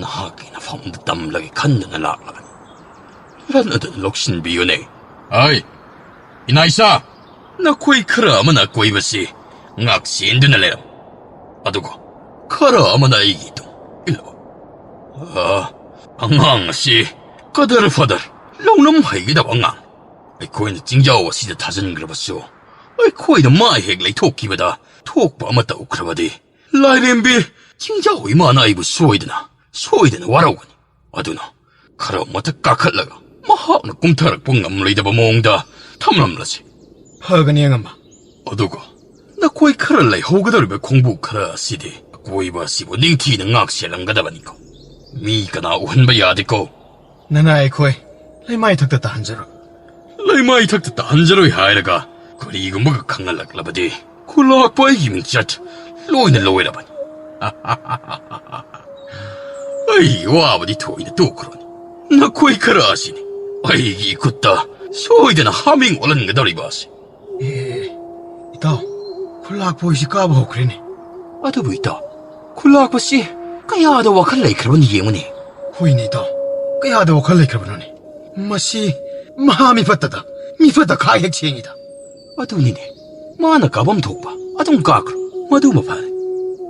ꯅꯍꯥꯛꯀꯤ ꯅꯐꯝꯗ ꯇꯝꯂꯒꯦ ꯈꯟꯗꯅ ꯂꯥꯛꯂꯕꯅꯤ꯫ ꯂꯟ ꯑꯗꯨ ꯂꯧꯁꯤꯟꯕꯤꯌꯨꯅꯦ꯫ ꯍꯥꯏ, ꯏꯅꯥꯏꯁꯥ, ꯅꯈꯣꯏ ꯈꯔ ꯑꯃꯅ ꯑꯀꯣꯏꯕꯁꯤ ꯉꯥꯛ ꯁꯦꯟꯗꯨꯅ ꯂꯩꯔꯝ, ꯑꯗꯨꯒ ꯈꯔ ꯑꯃꯅ ꯑꯩꯒꯤ ꯏꯇꯨꯡ ꯏꯜꯂꯨ꯫ ꯑꯥ, ꯑꯉꯥꯡ ꯑꯁꯤ ꯀꯗꯔ ꯐꯗꯔ, ꯂꯧꯅꯝ ꯍꯩꯒꯗꯕ ꯑꯉꯥꯡ꯫ ꯑꯩꯈꯣꯏꯅ ꯆꯤꯡꯖꯥꯎ ꯑꯁꯤꯗ ꯊꯥꯖꯤꯟꯈ꯭ꯔꯕꯁꯨ ꯑꯩꯈꯣꯏꯅ ꯃꯥ ꯍꯦꯛ ꯂꯩꯊꯣꯛꯈꯤꯕꯗ ꯊꯣꯛꯄ ꯑꯃ ꯇꯧꯈ꯭ꯔꯕꯗꯤ, ꯂꯥꯏꯔꯦꯝꯕꯤ ꯆꯤꯡꯖꯥꯎ ꯏꯃꯥꯅ ꯑꯩꯕꯨ ꯁꯣꯏꯗꯅ, ꯁꯣꯏꯗꯅ ꯋꯥꯔꯧꯒꯅꯤ꯫ ꯑꯗꯨꯅ ꯈꯔ ꯃꯊꯛ ꯀꯥꯈꯠꯂꯒ ꯃꯍꯥꯛꯅ ꯀꯨꯝꯊꯔꯛꯄ ꯉꯝꯂꯣꯏꯗꯕ ꯃꯑꯣꯡꯗ ꯊꯝꯂꯝꯂꯁꯤ꯫ ꯐꯒꯅꯤ, ꯑꯉꯝꯕ꯫ ꯑꯗꯨꯒ ꯅꯈꯣꯏ ꯈꯔ ꯂꯩꯍꯧꯒꯗꯧꯔꯤꯕ ꯈꯣꯡꯕꯨ ꯈꯔ ꯑꯁꯤꯗꯤ ꯑꯀꯣꯏꯕ ꯑꯁꯤꯕꯨ ꯅꯤꯡꯊꯤꯅ ꯉꯥꯛ ꯁꯦꯜꯂꯝꯒꯗꯕꯅꯤꯀꯣ꯫ ꯃꯤ ꯀꯅꯥ ꯎꯍꯟꯕ ꯌꯥꯗꯦꯀꯣ꯫ ꯅꯅꯥꯏ ꯑꯩꯈꯣꯏ ꯂꯩꯃꯥꯏꯊꯛꯇ ꯇꯥꯍꯟꯖꯔꯣꯏ꯫ ꯂꯩꯃꯥꯏꯊꯛꯇ ꯇꯥꯍꯟꯖꯔꯣꯏ ꯍꯥꯏꯔꯒ ꯀꯔꯤꯒꯨꯝꯕꯒ ꯈꯪꯍꯜꯂꯛꯂꯕꯗꯤ, ꯈꯨꯂꯥꯛꯄ ꯑꯩꯒꯤ ꯃꯤꯡꯆꯠ ꯂꯣꯏꯅ ꯂꯣꯏꯔꯕꯅꯤ꯫ ꯑꯩ ꯋꯥꯕꯗꯤ ꯊꯣꯏꯅ ꯇꯣꯛꯈ꯭ꯔꯣꯅꯤ꯫ ꯅꯈꯣꯏ ꯈꯔ ꯑꯁꯤꯅꯤ ꯑꯩꯒꯤ ꯏꯈꯨꯠꯇ ꯁꯣꯏꯗꯅ ꯍꯥꯃꯦꯡ ꯑꯣꯜꯍꯟꯒꯗꯧꯔꯤꯕ ꯑꯁꯤ꯫ ꯑꯦ, ꯏꯇꯥꯎ, ꯈꯨꯂꯥꯛꯄ ꯍꯣꯏꯁꯤ ꯀꯥꯕ ꯍꯧꯈ꯭ꯔꯦꯅꯦ꯫ ꯑꯗꯨꯕꯨ ꯏꯇꯥꯎ, ꯈꯨꯂꯥꯛꯄꯁꯤ ꯀꯌꯥꯗ ꯋꯥꯈꯜ ꯂꯩꯈ꯭ꯔꯕꯅꯤ ꯌꯦꯡꯉꯨꯅꯦ꯫ ꯍꯣꯏꯅꯦ ꯏꯇꯥꯎ, ꯀꯌꯥꯗ ꯋꯥꯈꯜ ꯂꯩꯈ꯭ꯔꯕꯅꯣꯅꯦ꯫ ꯃꯁꯤ ꯃꯍꯥ ꯃꯤꯐꯠꯇꯗ, ꯃꯤꯐꯠꯇ ꯈꯥ ꯍꯦꯛ ꯁꯦꯡꯉꯤꯗ꯫ ꯑꯗꯨꯅꯤꯅꯦ, ꯃꯥꯅ ꯀꯥꯐꯝ ꯊꯣꯛꯄ ꯑꯗꯨꯝ ꯀꯥꯈ꯭ꯔꯣ, ꯃꯗꯨꯃ ꯐꯔꯦ꯫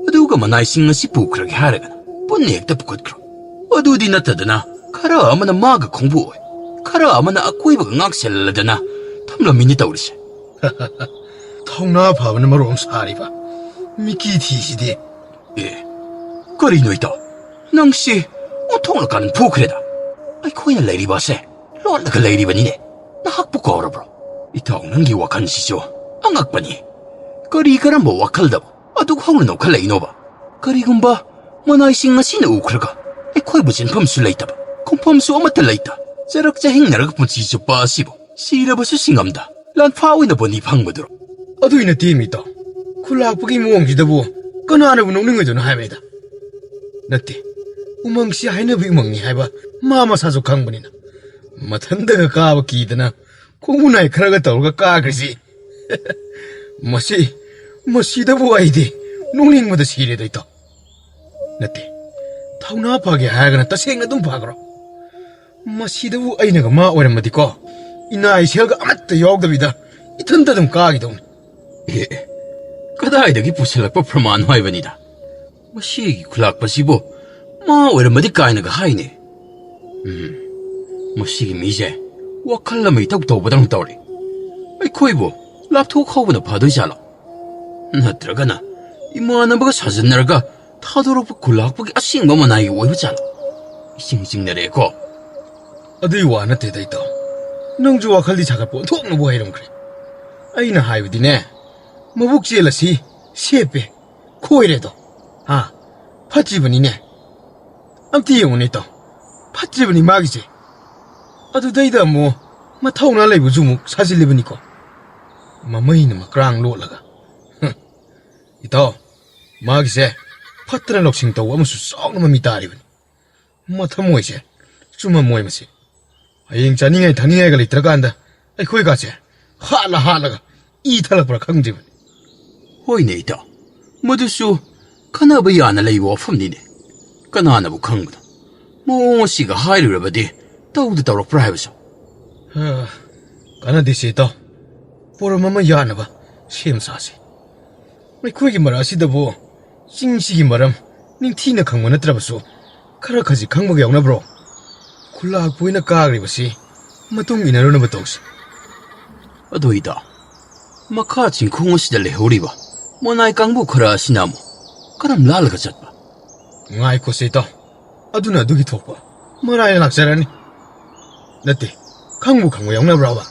ꯑꯗꯨꯒ ꯃꯅꯥꯏꯁꯤꯡ ꯑꯁꯤ ꯄꯨꯈ꯭ꯔꯒꯦ ꯍꯥꯏꯔꯒꯅ ꯄꯨꯟꯅ ꯍꯦꯛꯇ ꯄꯨꯈꯠꯈ꯭ꯔꯣ꯫ ꯑꯗꯨꯗꯤ ꯅꯠꯇꯗꯅ, ꯈꯔ ꯑꯃꯅ ꯃꯥꯒ ꯈꯣꯡꯕꯨ ꯑꯣꯏ, ꯈꯔ ꯑꯃꯅ ꯑꯀꯣꯏꯕꯒ ꯉꯥꯛ ꯁꯦꯜꯍꯜꯂꯗꯅ ꯊꯝꯂꯝꯃꯤꯅꯤ ꯇꯧꯔꯤꯁꯦ꯫ ꯊꯧꯅꯥ ꯐꯕꯅ ꯃꯔꯣꯝ ꯁꯥꯔꯤꯕ ꯃꯤꯀꯤ ꯊꯤꯁꯤꯗꯤ꯫ ꯑꯦ, ꯀꯔꯤꯅꯣ ꯏꯇꯥꯎ? ꯅꯪꯁꯤ ꯑꯣꯟꯊꯣꯛꯅ ꯀꯥꯟꯐꯨꯈ꯭ꯔꯦꯗ꯫ ꯑꯩꯈꯣꯏꯅ ꯂꯩꯔꯤꯕ ꯑꯁꯦ ꯂꯣꯠꯂꯒ ꯂꯩꯔꯤꯕꯅꯤꯅꯦ꯫ ꯅꯍꯥꯛꯄꯨ ꯀꯥꯎꯔꯕ꯭ꯔꯣ? ꯏꯇꯥꯎ, ꯅꯪꯒꯤ ꯋꯥꯈꯜꯁꯤꯁꯨ ꯑꯉꯛꯄꯅꯤ꯫ ꯀꯔꯤ ꯀꯔꯝꯕ ꯋꯥꯈꯜꯗꯕꯨ ꯑꯗꯨꯛ ꯍꯧꯅ ꯅꯣꯛꯈꯠꯂꯛꯏꯅꯣꯕ? ꯀꯔꯤꯒꯨꯝꯕ ꯃꯅꯥꯏꯁꯤꯡ ꯑꯁꯤꯅ ꯎꯈ꯭ꯔꯒ ꯑꯩꯈꯣꯏꯕꯨ ꯆꯦꯟꯐꯝꯁꯨ ꯂꯩꯇꯕ, ꯈꯣꯡꯐꯝꯁꯨ ꯑꯃꯠꯇ ꯂꯩꯇ, ꯆꯔꯛ ꯆꯍꯤꯡꯅꯔꯒ ꯄꯨꯟꯁꯤ ꯆꯨꯞꯄ ꯑꯁꯤꯕꯨ ꯁꯤꯔꯕꯁꯨ ꯁꯤꯡꯉꯝꯗ ꯂꯥꯟꯐꯥ ꯑꯣꯏꯅ ꯕꯣꯅꯤ ꯐꯪꯕꯗꯨꯔꯣ? ꯑꯗꯨꯏ ꯅꯠꯇꯦ ꯃꯤꯇꯥꯎ, ꯈꯨꯂꯥꯛꯄꯒꯤ ꯃꯑꯣꯡꯁꯤꯗꯕꯨ ꯀꯅꯥꯅꯕꯨ ꯅꯣꯛꯅꯤꯡꯉꯣꯏꯗꯣꯏꯅꯣ ꯍꯥꯏꯕꯅꯤꯗ꯫ ꯅꯠꯇꯦ, ꯎꯃꯪꯁꯤ ꯍꯥꯏꯅꯕꯤ ꯎꯃꯪꯅꯤ ꯍꯥꯏꯕ ꯃꯥ ꯃꯁꯥꯁꯨ ꯈꯪꯕꯅꯤꯅ, ꯃꯊꯟꯗꯒ ꯀꯥꯕ ꯀꯤꯗꯅ ꯈꯣꯡꯎ ꯅꯥꯏ ꯈꯔꯒ ꯇꯧꯔꯒ ꯀꯥꯈ꯭ꯔꯤꯁꯤ꯫ ꯃꯁꯤ, ꯃꯁꯤꯗꯕꯨ ꯑꯩꯗꯤ ꯅꯣꯛꯅꯤꯡꯕꯗ ꯁꯤꯔꯦꯗ ꯏꯇꯥꯎ꯫ ꯅꯠꯇꯦ, ꯊꯧꯅꯥ ꯐꯒꯦ ꯍꯥꯏꯔꯒꯅ ꯇꯁꯦꯡꯅ ꯑꯗꯨꯝ ꯐꯈ꯭ꯔꯣ꯫ ꯃꯁꯤꯗꯕꯨ ꯑꯩꯅꯒ ꯃꯥ ꯑꯣꯏꯔꯝꯃꯗꯤꯀꯣ, ꯏꯅꯥ ꯏꯁꯦꯜꯒ ꯑꯃꯠꯇ ꯌꯥꯎꯗꯕꯤꯗ ꯏꯊꯟꯇ ꯑꯗꯨꯝ ꯀꯥꯈꯤꯗꯧꯅꯤ꯫ ꯑꯦ, ꯀꯗꯥꯏꯗꯒꯤ ꯄꯨꯁꯤꯜꯂꯛꯄ ꯄ꯭ꯔꯃꯥꯟ ꯍꯥꯏꯕꯅꯤꯗ? ꯃꯁꯤꯒꯤ ꯈꯨꯂꯥꯛꯄꯁꯤꯕꯨ ꯃꯥ ꯑꯣꯏꯔꯝꯃꯗꯤ ꯀꯥꯏꯅꯒ ꯍꯥꯏꯅꯦ꯫ ꯎꯝ, ꯃꯁꯤꯒꯤ ꯃꯤꯁꯦ ꯋꯥꯈꯜ ꯑꯃ ꯏꯇꯧ ꯇꯧꯕꯗꯧꯅ ꯇꯧꯔꯤ꯫ ꯑꯩꯈꯣꯏꯕꯨ ꯂꯥꯞꯊꯣꯛꯍꯧꯕꯅ ꯐꯗꯣꯏ ꯖꯥꯠꯂꯣ? ꯅꯠꯇ꯭ꯔꯒꯅ ꯏꯃꯥꯟꯅꯕꯒ ꯁꯥꯖꯟꯅꯔꯒ ꯊꯥꯗꯣꯔꯛꯄ ꯈꯨꯂꯥꯛꯄꯒꯤ ꯑꯁꯦꯡꯕ ꯃꯅꯥꯏꯒꯤ ꯑꯣꯏꯕ ꯖꯥꯠꯂꯣ? ꯏꯁꯤꯡ ꯆꯤꯡꯅꯔꯦꯀꯣ꯫ ꯑꯗꯨꯏ ꯋꯥ ꯅꯠꯇꯦꯗ, ꯏꯇꯥꯎ꯫ ꯅꯪꯁꯨ ꯋꯥꯈꯜꯗꯤ ꯁꯥꯒꯠꯄ ꯑꯣꯟꯊꯣꯛꯅꯕꯨ ꯍꯩꯔꯝꯈ꯭ꯔꯦ꯫ ꯑꯩꯅ ꯍꯥꯏꯕꯗꯤꯅꯦ, ꯃꯕꯨꯛ ꯆꯦꯜ ꯑꯁꯤ ꯁꯦꯞꯄꯦ, ꯈꯣꯏꯔꯦꯗꯣ꯫ ꯍꯥ? ꯐꯠꯇ꯭ꯔꯤꯕꯅꯤꯅꯦ꯫ ꯑꯝꯇ ꯌꯦꯡꯉꯨꯅꯦ, ꯏꯇꯥꯎ꯫ ꯐꯠꯇ꯭ꯔꯤꯕꯅꯤ ꯃꯥꯒꯤꯁꯦ꯫ ꯑꯗꯨꯗꯩꯗ ꯑꯃꯨꯛ ꯃꯊꯧꯅꯥ ꯂꯩꯕꯁꯨ ꯑꯃꯨꯛ ꯁꯥꯖꯤꯜꯂꯤꯕꯅꯤꯀꯣ꯫ ꯃꯃꯩꯅ ꯃꯀ꯭ꯔꯥꯡ ꯂꯣꯠꯂꯒ꯫ ꯍꯨꯝ꯫ ꯏꯇꯥꯎ, ꯃꯥꯒꯤꯁꯦ ꯐꯠꯇꯅ ꯂꯧꯁꯤꯡ ꯇꯧꯕ ꯑꯃꯁꯨ ꯆꯥꯎꯅ ꯃꯃꯤ ꯇꯥꯔꯤꯕꯅꯤ꯫ ꯃꯊꯃꯣꯏꯁꯦ ꯆꯨꯝꯃꯝꯃꯣꯏ ꯃꯁꯤ꯫ ꯍꯌꯦꯡ ꯆꯥꯅꯤꯡꯉꯥꯏ ꯊꯛꯅꯤꯡꯉꯥꯏꯒ ꯂꯩꯇ꯭ꯔꯀꯥꯟꯗ ꯑꯩꯈꯣꯏꯒꯥꯁꯦ ꯍꯥꯠꯂ ꯍꯥꯠꯂꯒ ꯏ ꯊꯜꯂꯛꯄ꯭ꯔꯥ ꯈꯪꯗ꯭ꯔꯤꯕꯅꯤ꯫ ꯍꯣꯏꯅꯦ ꯏꯇꯥꯎ, ꯃꯗꯨꯁꯨ ꯈꯟꯅꯕ ꯌꯥꯅ ꯂꯩꯕ ꯋꯥꯐꯝꯅꯤꯅꯦ꯫ ꯀꯅꯥꯅꯕꯨ ꯈꯪꯕꯅꯣ? ꯃꯑꯣꯡ ꯑꯁꯤꯒ ꯍꯥꯏꯔꯨꯔꯕꯗꯤ ꯇꯧꯗ ꯇꯧꯔꯛꯄ꯭ꯔꯥ ꯍꯥꯏꯕꯁꯨ꯫ ꯍꯥ, ꯀꯥꯟꯅꯗꯦꯁꯦ ꯏꯇꯥꯎ꯫ ꯄꯣꯔꯝ ꯑꯃ ꯌꯥꯅꯕ ꯁꯦꯝ ꯁꯥꯁꯦ꯫ ꯑꯩꯈꯣꯏꯒꯤ ꯃꯔꯛ ꯑꯁꯤꯗꯕꯨ ꯆꯤꯡꯁꯤꯒꯤ ꯃꯔꯝ ꯅꯤꯡꯊꯤꯅ ꯈꯪꯕ ꯅꯠꯇ꯭ꯔꯕꯁꯨ ꯈꯔ ꯈꯖꯤꯛ ꯈꯪꯕꯒ ꯌꯥꯎꯅꯕ꯭ꯔꯣ? ꯈꯨꯂꯥꯛꯄ ꯑꯣꯏꯅ ꯀꯥꯈ꯭ꯔꯤꯕꯁꯤ ꯃꯇꯨꯡ ꯏꯟꯅꯔꯨꯅꯕ ꯇꯧꯁꯤ꯫ ꯑꯗꯨ ꯏꯇꯥꯎ, ꯃꯈꯥ ꯆꯤꯡꯈꯣꯡ ꯑꯁꯤꯗ ꯂꯩꯍꯧꯔꯤꯕ ꯃꯣꯅꯥꯏ ꯀꯥꯡꯕꯨ ꯈꯔ ꯑꯁꯤꯅ ꯑꯃꯨꯛ ꯀꯔꯝ ꯂꯥꯜꯂꯒ ꯆꯠꯄ? ꯉꯥꯏꯈꯣꯁꯦ ꯏꯇꯥꯎ, ꯑꯗꯨꯅ ꯑꯗꯨꯒꯤ ꯊꯣꯛꯄ ꯃꯔꯥꯏꯅ ꯂꯥꯛꯆꯔꯅꯤ꯫ ꯅꯠꯇꯦ, ꯈꯪꯕꯨ ꯈꯪꯕ ꯌꯥꯎꯅꯕ꯭ꯔꯕ?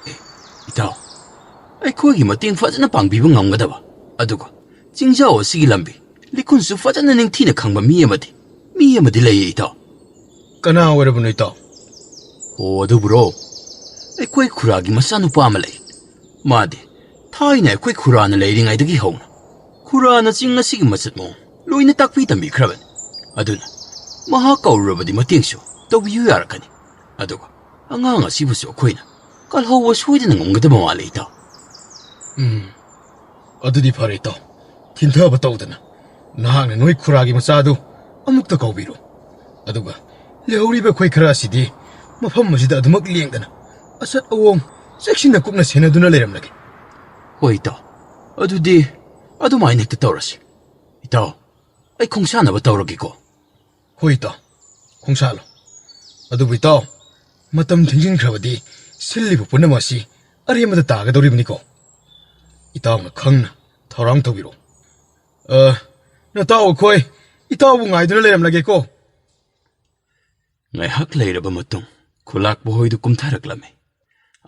ꯑꯦ, ꯏꯇꯥꯎ, ꯑꯩꯈꯣꯏꯒꯤ ꯃꯇꯦꯡ ꯐꯖꯅ ꯄꯥꯡꯕꯤꯕ ꯉꯝꯒꯗꯕ, ꯑꯗꯨꯒ ꯆꯤꯡꯖꯥꯎ ꯑꯁꯤꯒꯤ ꯂꯝꯕꯤ ꯂꯤꯈꯨꯟꯁꯨ ꯐꯖꯅ ꯅꯤꯡꯊꯤꯅ ꯈꯪꯕ ꯃꯤ ꯑꯃꯗꯤ, ꯃꯤ ꯑꯃꯗꯤ ꯂꯩꯌꯦ ꯏꯇꯥꯎ꯫ ꯀꯅꯥ ꯑꯣꯏꯔꯕꯅꯣ ꯏꯇꯥꯎ? ꯑꯣ, ꯑꯗꯨꯕꯨꯔꯣ? ꯑꯩꯈꯣꯏ ꯈꯨꯔꯥꯒꯤ ꯃꯆꯥꯅꯨꯄꯥ ꯑꯃ ꯂꯩ꯫ ꯃꯥꯗꯤ ꯊꯥꯏꯅ ꯑꯩꯈꯣꯏ ꯈꯨꯔꯥꯅ ꯂꯩꯔꯤꯉꯩꯗꯒꯤ ꯍꯧꯅ ꯈꯨꯔꯥꯅ ꯆꯤꯡ ꯑꯁꯤꯒꯤ ꯃꯆꯠ ꯃꯑꯣꯡ ꯂꯣꯏꯅ ꯇꯥꯛꯄꯤ ꯇꯝꯕꯤꯈ꯭ꯔꯕꯅꯤ꯫ ꯑꯗꯨꯅ ꯃꯍꯥꯛ ꯀꯧꯔꯨꯔꯕꯗꯤ ꯃꯇꯦꯡꯁꯨ ꯇꯧꯕꯤꯌꯨ ꯌꯥꯔꯛꯀꯅꯤ꯫ ꯑꯗꯨꯒ ꯑꯉꯥꯡ ꯑꯁꯤꯕꯨꯁꯨ ꯑꯩꯈꯣꯏꯅ ꯀꯜꯍꯧꯕ ꯁꯣꯏꯗꯅ ꯉꯝꯒꯗꯕ ꯃꯥꯜꯂꯦ ꯏꯇꯥꯎ꯫ ꯎꯝ, ꯑꯗꯨꯗꯤ ꯐꯔꯦ ꯏꯇꯥꯎ꯫ ꯊꯤꯟꯊꯕ ꯇꯧꯗꯅ ꯅꯍꯥꯛꯅ ꯅꯣꯏ ꯈꯨꯔꯥꯒꯤ ꯃꯆꯥꯗꯨ ꯑꯃꯨꯛꯇ ꯀꯧꯕꯤꯔꯣ꯫ ꯑꯗꯨꯒ ꯂꯩꯍꯧꯔꯤꯕ ꯑꯩꯈꯣꯏ ꯈꯔ ꯑꯁꯤꯗꯤ ꯃꯐꯝ ꯑꯁꯤꯗ ꯑꯗꯨꯃꯛ ꯂꯦꯡꯗꯅ ꯑꯆꯠ ꯑꯋꯣꯡ ꯆꯦꯛꯁꯤꯟꯅ ꯀꯨꯞꯅ ꯁꯦꯟꯅꯗꯨꯅ ꯂꯩꯔꯝꯂꯒꯦ꯫ ꯍꯣꯏ ꯏꯇꯥꯎ, ꯑꯗꯨꯗꯤ ꯑꯗꯨꯃꯥꯏꯅ ꯍꯦꯛꯇ ꯇꯧꯔꯁꯤ꯫ ꯏꯇꯥꯎ, ꯑꯩ ꯈꯣꯡꯁꯥꯟꯅꯕ ꯇꯧꯔꯒꯦꯀꯣ꯫ ꯍꯣꯏ ꯏꯇꯥꯎ, ꯈꯣꯡꯁꯥꯜꯂꯣ꯫ ꯑꯗꯨꯕꯨ ꯏꯇꯥꯎ, ꯃꯇꯝ ꯊꯦꯡꯖꯤꯟꯈ꯭ꯔꯕꯗꯤ ꯁꯤꯜꯂꯤꯕ ꯄꯨꯝꯅꯃꯛ ꯑꯁꯤ ꯑꯔꯦꯝꯕꯗ ꯇꯥꯒꯗꯧꯔꯤꯕꯅꯤꯀꯣ꯫ ꯏꯇꯥꯎꯅ ꯈꯪꯅ ꯊꯧꯔꯥꯡ ꯇꯧꯕꯤꯔꯣ꯫ ꯑ, ꯅꯇꯥꯎ ꯑꯩꯈꯣꯏ ꯏꯇꯥꯎꯕꯨ ꯉꯥꯏꯗꯨꯅ ꯂꯩꯔꯝꯂꯒꯦꯀꯣ꯫ ꯉꯥꯏꯍꯥꯛ ꯂꯩꯔꯕ ꯃꯇꯨꯡ ꯈꯨꯂꯥꯛꯄ ꯍꯣꯏꯗꯨ ꯀꯨꯝꯊꯔꯛꯂꯝꯃꯤ꯫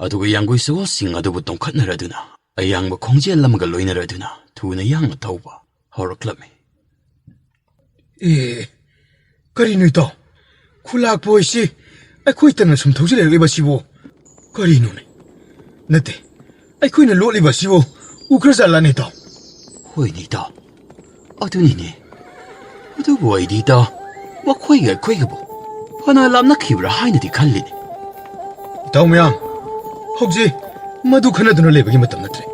ꯑꯗꯨꯒ ꯌꯥꯡꯒꯣꯏ ꯁꯒꯣꯜꯁꯤꯡ ꯑꯗꯨꯕꯨ ꯇꯣꯡꯈꯠꯅꯔꯗꯨꯅ ꯑꯌꯥꯡꯕ ꯈꯣꯡꯖꯦꯜ ꯑꯃꯒ ꯂꯣꯏꯅꯔꯗꯨꯅ ꯊꯨꯅ ꯌꯥꯡꯅ ꯊꯧꯕ ꯍꯧꯔꯛꯂꯝꯃꯤ꯫ ꯑꯦ, ꯀꯔꯤꯅꯣ ꯏꯇꯥꯎ? ꯈꯨꯂꯥꯛꯄ ꯍꯣꯏꯁꯤ ꯑꯩꯈꯣꯏ ꯇꯝꯅ ꯁꯨꯝ ꯊꯧꯖꯤꯜꯂꯛꯂꯤꯕꯁꯤꯕꯨ ꯀꯔꯤꯅꯣꯅꯦ? ꯅꯠꯇꯦ, ꯑꯩꯈꯣꯏꯅ ꯂꯣꯠꯂꯤꯕꯁꯤꯕꯨ ꯎꯈ꯭ꯔꯖꯥꯠꯂꯥꯅꯦ ꯏꯇꯥꯎ? ꯍꯣꯏꯅꯦ ꯏꯇꯥꯎ, ꯑꯗꯨꯅꯤꯅꯦ꯫ ꯑꯗꯨꯕꯨ ꯑꯩꯗꯤ ꯏꯇꯥꯎ, ꯃꯈꯣꯏꯒ ꯑꯩꯈꯣꯏꯒꯕꯨ ꯐꯅ ꯂꯥꯞꯅꯈꯤꯕ꯭ꯔꯥ ꯍꯥꯏꯅꯗꯤ ꯈꯜꯂꯤꯅꯦ꯫ ꯏꯇꯥꯎ ꯃꯌꯥꯝ, ꯍꯧꯖꯤꯛ ꯃꯗꯨ ꯈꯟꯅꯗꯨꯅ ꯂꯩꯕꯒꯤ ꯃꯇꯝ ꯅꯠꯇ꯭ꯔꯦ꯫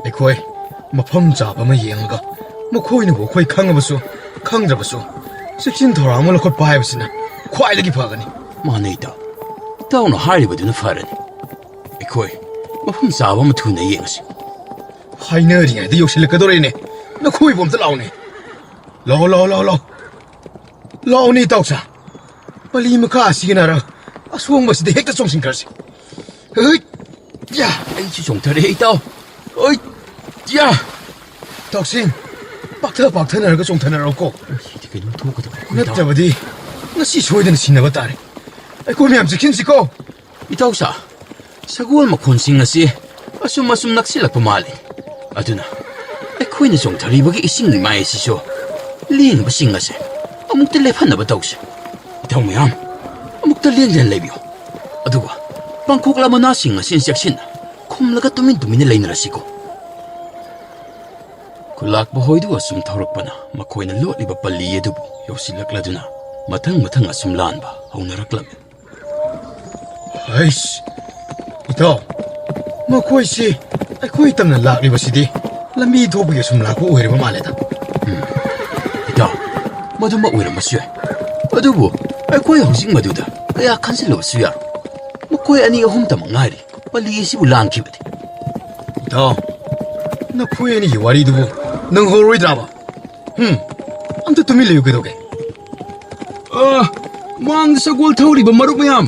ꯑꯩꯈꯣꯏ ꯃꯐꯝ ꯆꯥꯕ ꯑꯃ ꯌꯦꯡꯉꯒ ꯃꯈꯣꯏꯅꯕꯨ ꯑꯩꯈꯣꯏ ꯈꯪꯉꯕꯁꯨ ꯈꯪꯗ꯭ꯔꯕꯁꯨ ꯆꯦꯛꯁꯤꯟ ꯊꯧꯔꯥꯡ ꯑꯃ ꯂꯧꯈꯠꯄ ꯍꯥꯏꯕꯁꯤꯅ ꯈ꯭ꯋꯥꯏꯗꯒꯤ ꯐꯒꯅꯤ꯫ ꯃꯥꯅꯦ ꯏꯇꯥꯎ, ꯏꯇꯥꯎꯅ ꯍꯥꯏꯔꯤꯕꯗꯨꯅ ꯐꯔꯅꯤ꯫ ꯑꯩꯈꯣꯏ ꯃꯐꯝ ꯆꯥꯕ ꯑꯃ ꯊꯨꯅ ꯌꯦꯡꯉꯁꯤ꯫ ꯍꯥꯏꯅꯔꯤꯉꯩꯗ ꯌꯧꯁꯤꯜꯂꯛꯀꯗꯧꯔꯦꯅꯦ꯫ ꯅꯈꯣꯏꯕꯨ ꯑꯝꯇ ꯂꯥꯛꯑꯣꯅꯦ꯫ ꯂꯥꯛꯑꯣ, ꯂꯥꯛꯑꯣ, ꯂꯥꯛꯑꯣ, ꯂꯥꯛꯑꯣ꯫ ꯂꯥꯛꯑꯣꯅꯦ, ꯏꯇꯥꯎꯁꯥ꯫ ꯄꯂꯤ ꯃꯈꯥ ꯑꯁꯤꯒꯤ ꯅꯥꯔꯛ ꯑꯁꯣꯡꯕꯁꯤꯗ ꯍꯦꯛꯇ ꯆꯣꯡꯁꯤꯟꯈ꯭ꯔꯁꯤ꯫ ꯍꯩꯠ! ꯌꯥ! ꯑꯩꯁꯨ ꯆꯣꯡꯊꯔꯛꯑꯦ, ꯏꯇꯥꯎ꯫ ꯍꯩꯠ! ꯌꯥ! ꯏꯇꯥꯎꯁꯤꯡ, ꯄꯥꯛꯊ ꯄꯥꯛꯊꯅꯔꯒ ꯆꯣꯡꯊꯅꯔꯛꯎꯀꯣ꯫ ꯁꯤꯗꯤ ꯀꯩꯅꯣꯝ ꯊꯣꯛꯀꯗꯕ, ꯏꯇꯥꯎ꯫ ꯅꯠꯇ꯭ꯔꯕꯗꯤ ꯉꯁꯤ ꯁꯣꯏꯗꯅ ꯁꯤꯅꯕ ꯇꯥꯔꯦ꯫ ꯑꯩꯈꯣꯏ ꯃꯌꯥꯝ ꯆꯦꯛꯁꯤꯟꯁꯤꯀꯣ꯫ ꯏꯇꯥꯎꯁꯥ, ꯁꯒꯣꯜ ꯃꯈꯣꯟꯁꯤꯡ ꯑꯁꯤ ꯑꯁꯨꯝ ꯑꯁꯨꯝ ꯅꯛꯁꯤꯜꯂꯛꯄ ꯃꯥꯜꯂꯤ꯫ ꯑꯗꯨꯅ ꯑꯩꯈꯣꯏꯅ ꯆꯣꯡꯊꯔꯤꯕꯒꯤ ꯏꯁꯤꯡ ꯏꯃꯥꯏ ꯑꯁꯤꯁꯨ ꯂꯦꯡꯕꯁꯤꯡ ꯑꯁꯦ ꯑꯃꯨꯛꯇ ꯂꯦꯞꯍꯟꯅꯕ ꯇꯧꯁꯤ꯫ ꯏꯇꯥꯎ ꯃꯌꯥꯝ, ꯑꯃꯨꯛꯇ ꯂꯦꯡꯗꯅ ꯂꯩꯕꯤꯌꯨ꯫ ꯑꯗꯨꯒ ꯄꯥꯡꯈꯣꯛꯂ ꯃꯅꯥꯁꯤꯡ ꯑꯁꯤ ꯆꯦꯛꯁꯤꯟꯅ ꯈꯨꯝꯂꯒ ꯇꯨꯃꯤꯟ ꯇꯨꯃꯤꯟꯅ ꯂꯩꯅꯔꯁꯤꯀꯣ꯫ ꯈꯨꯂꯥꯛꯄ ꯍꯣꯏꯗꯨ ꯑꯁꯨꯝ ꯊꯧꯔꯛꯄꯅ ꯃꯈꯣꯏꯅ ꯂꯣꯠꯂꯤꯕ ꯄꯜꯂꯤ ꯑꯗꯨꯕꯨ ꯌꯧꯁꯤꯜꯂꯛꯂꯗꯨꯅ ꯃꯊꯪ ꯃꯊꯪ ꯑꯁꯨꯝ ꯂꯥꯟꯕ ꯍꯧꯅꯔꯛꯂꯝꯃꯤ꯫ ꯍꯩꯁ! ꯏꯇꯥꯎ, ꯃꯈꯣꯏꯁꯤ ꯑꯩꯈꯣꯏ ꯇꯝꯅ ꯂꯥꯛꯂꯤꯕꯁꯤꯗꯤ ꯂꯝꯕꯤ ꯊꯣꯛꯄꯒꯤ ꯑꯁꯨꯝ ꯂꯥꯛꯄ ꯑꯣꯏꯔꯕ ꯃꯥꯜꯂꯦꯗ꯫ ꯎꯝ, ꯏꯇꯥꯎ, ꯃꯗꯨꯃꯛ ꯑꯣꯏꯔꯝꯕꯁꯨ ꯌꯥꯏ꯫ ꯑꯗꯨꯕꯨ ꯑꯩꯈꯣꯏ ꯍꯧꯖꯤꯛ ꯃꯗꯨꯗ ꯀꯌꯥ ꯈꯟꯖꯤꯜꯂꯨꯕꯁꯨ ꯌꯥꯔꯣꯏ꯫ ꯃꯈꯣꯏ ꯑꯅꯤ ꯑꯍꯨꯝꯇꯃꯛ ꯉꯥꯏꯔꯤ ꯄꯜꯂꯤ ꯑꯁꯤꯕꯨ ꯂꯥꯟꯈꯤꯕꯗꯤ꯫ ꯏꯇꯥꯎ, ꯅꯈꯣꯏ ꯑꯅꯤꯒꯤ ꯋꯥꯔꯤꯗꯨꯕꯨ ꯅꯪꯍꯧꯔꯣꯏꯗ꯭ꯔꯕ? ꯍꯨꯝ, ꯑꯝꯇ ꯇꯨꯃꯤꯟ ꯂꯩꯌꯨ ꯀꯩꯗꯧꯒꯦ? ꯑ, ꯃꯥꯡꯗ ꯁꯒꯣꯜ ꯊꯧꯔꯤꯕ ꯃꯔꯨꯞ ꯃꯌꯥꯝ,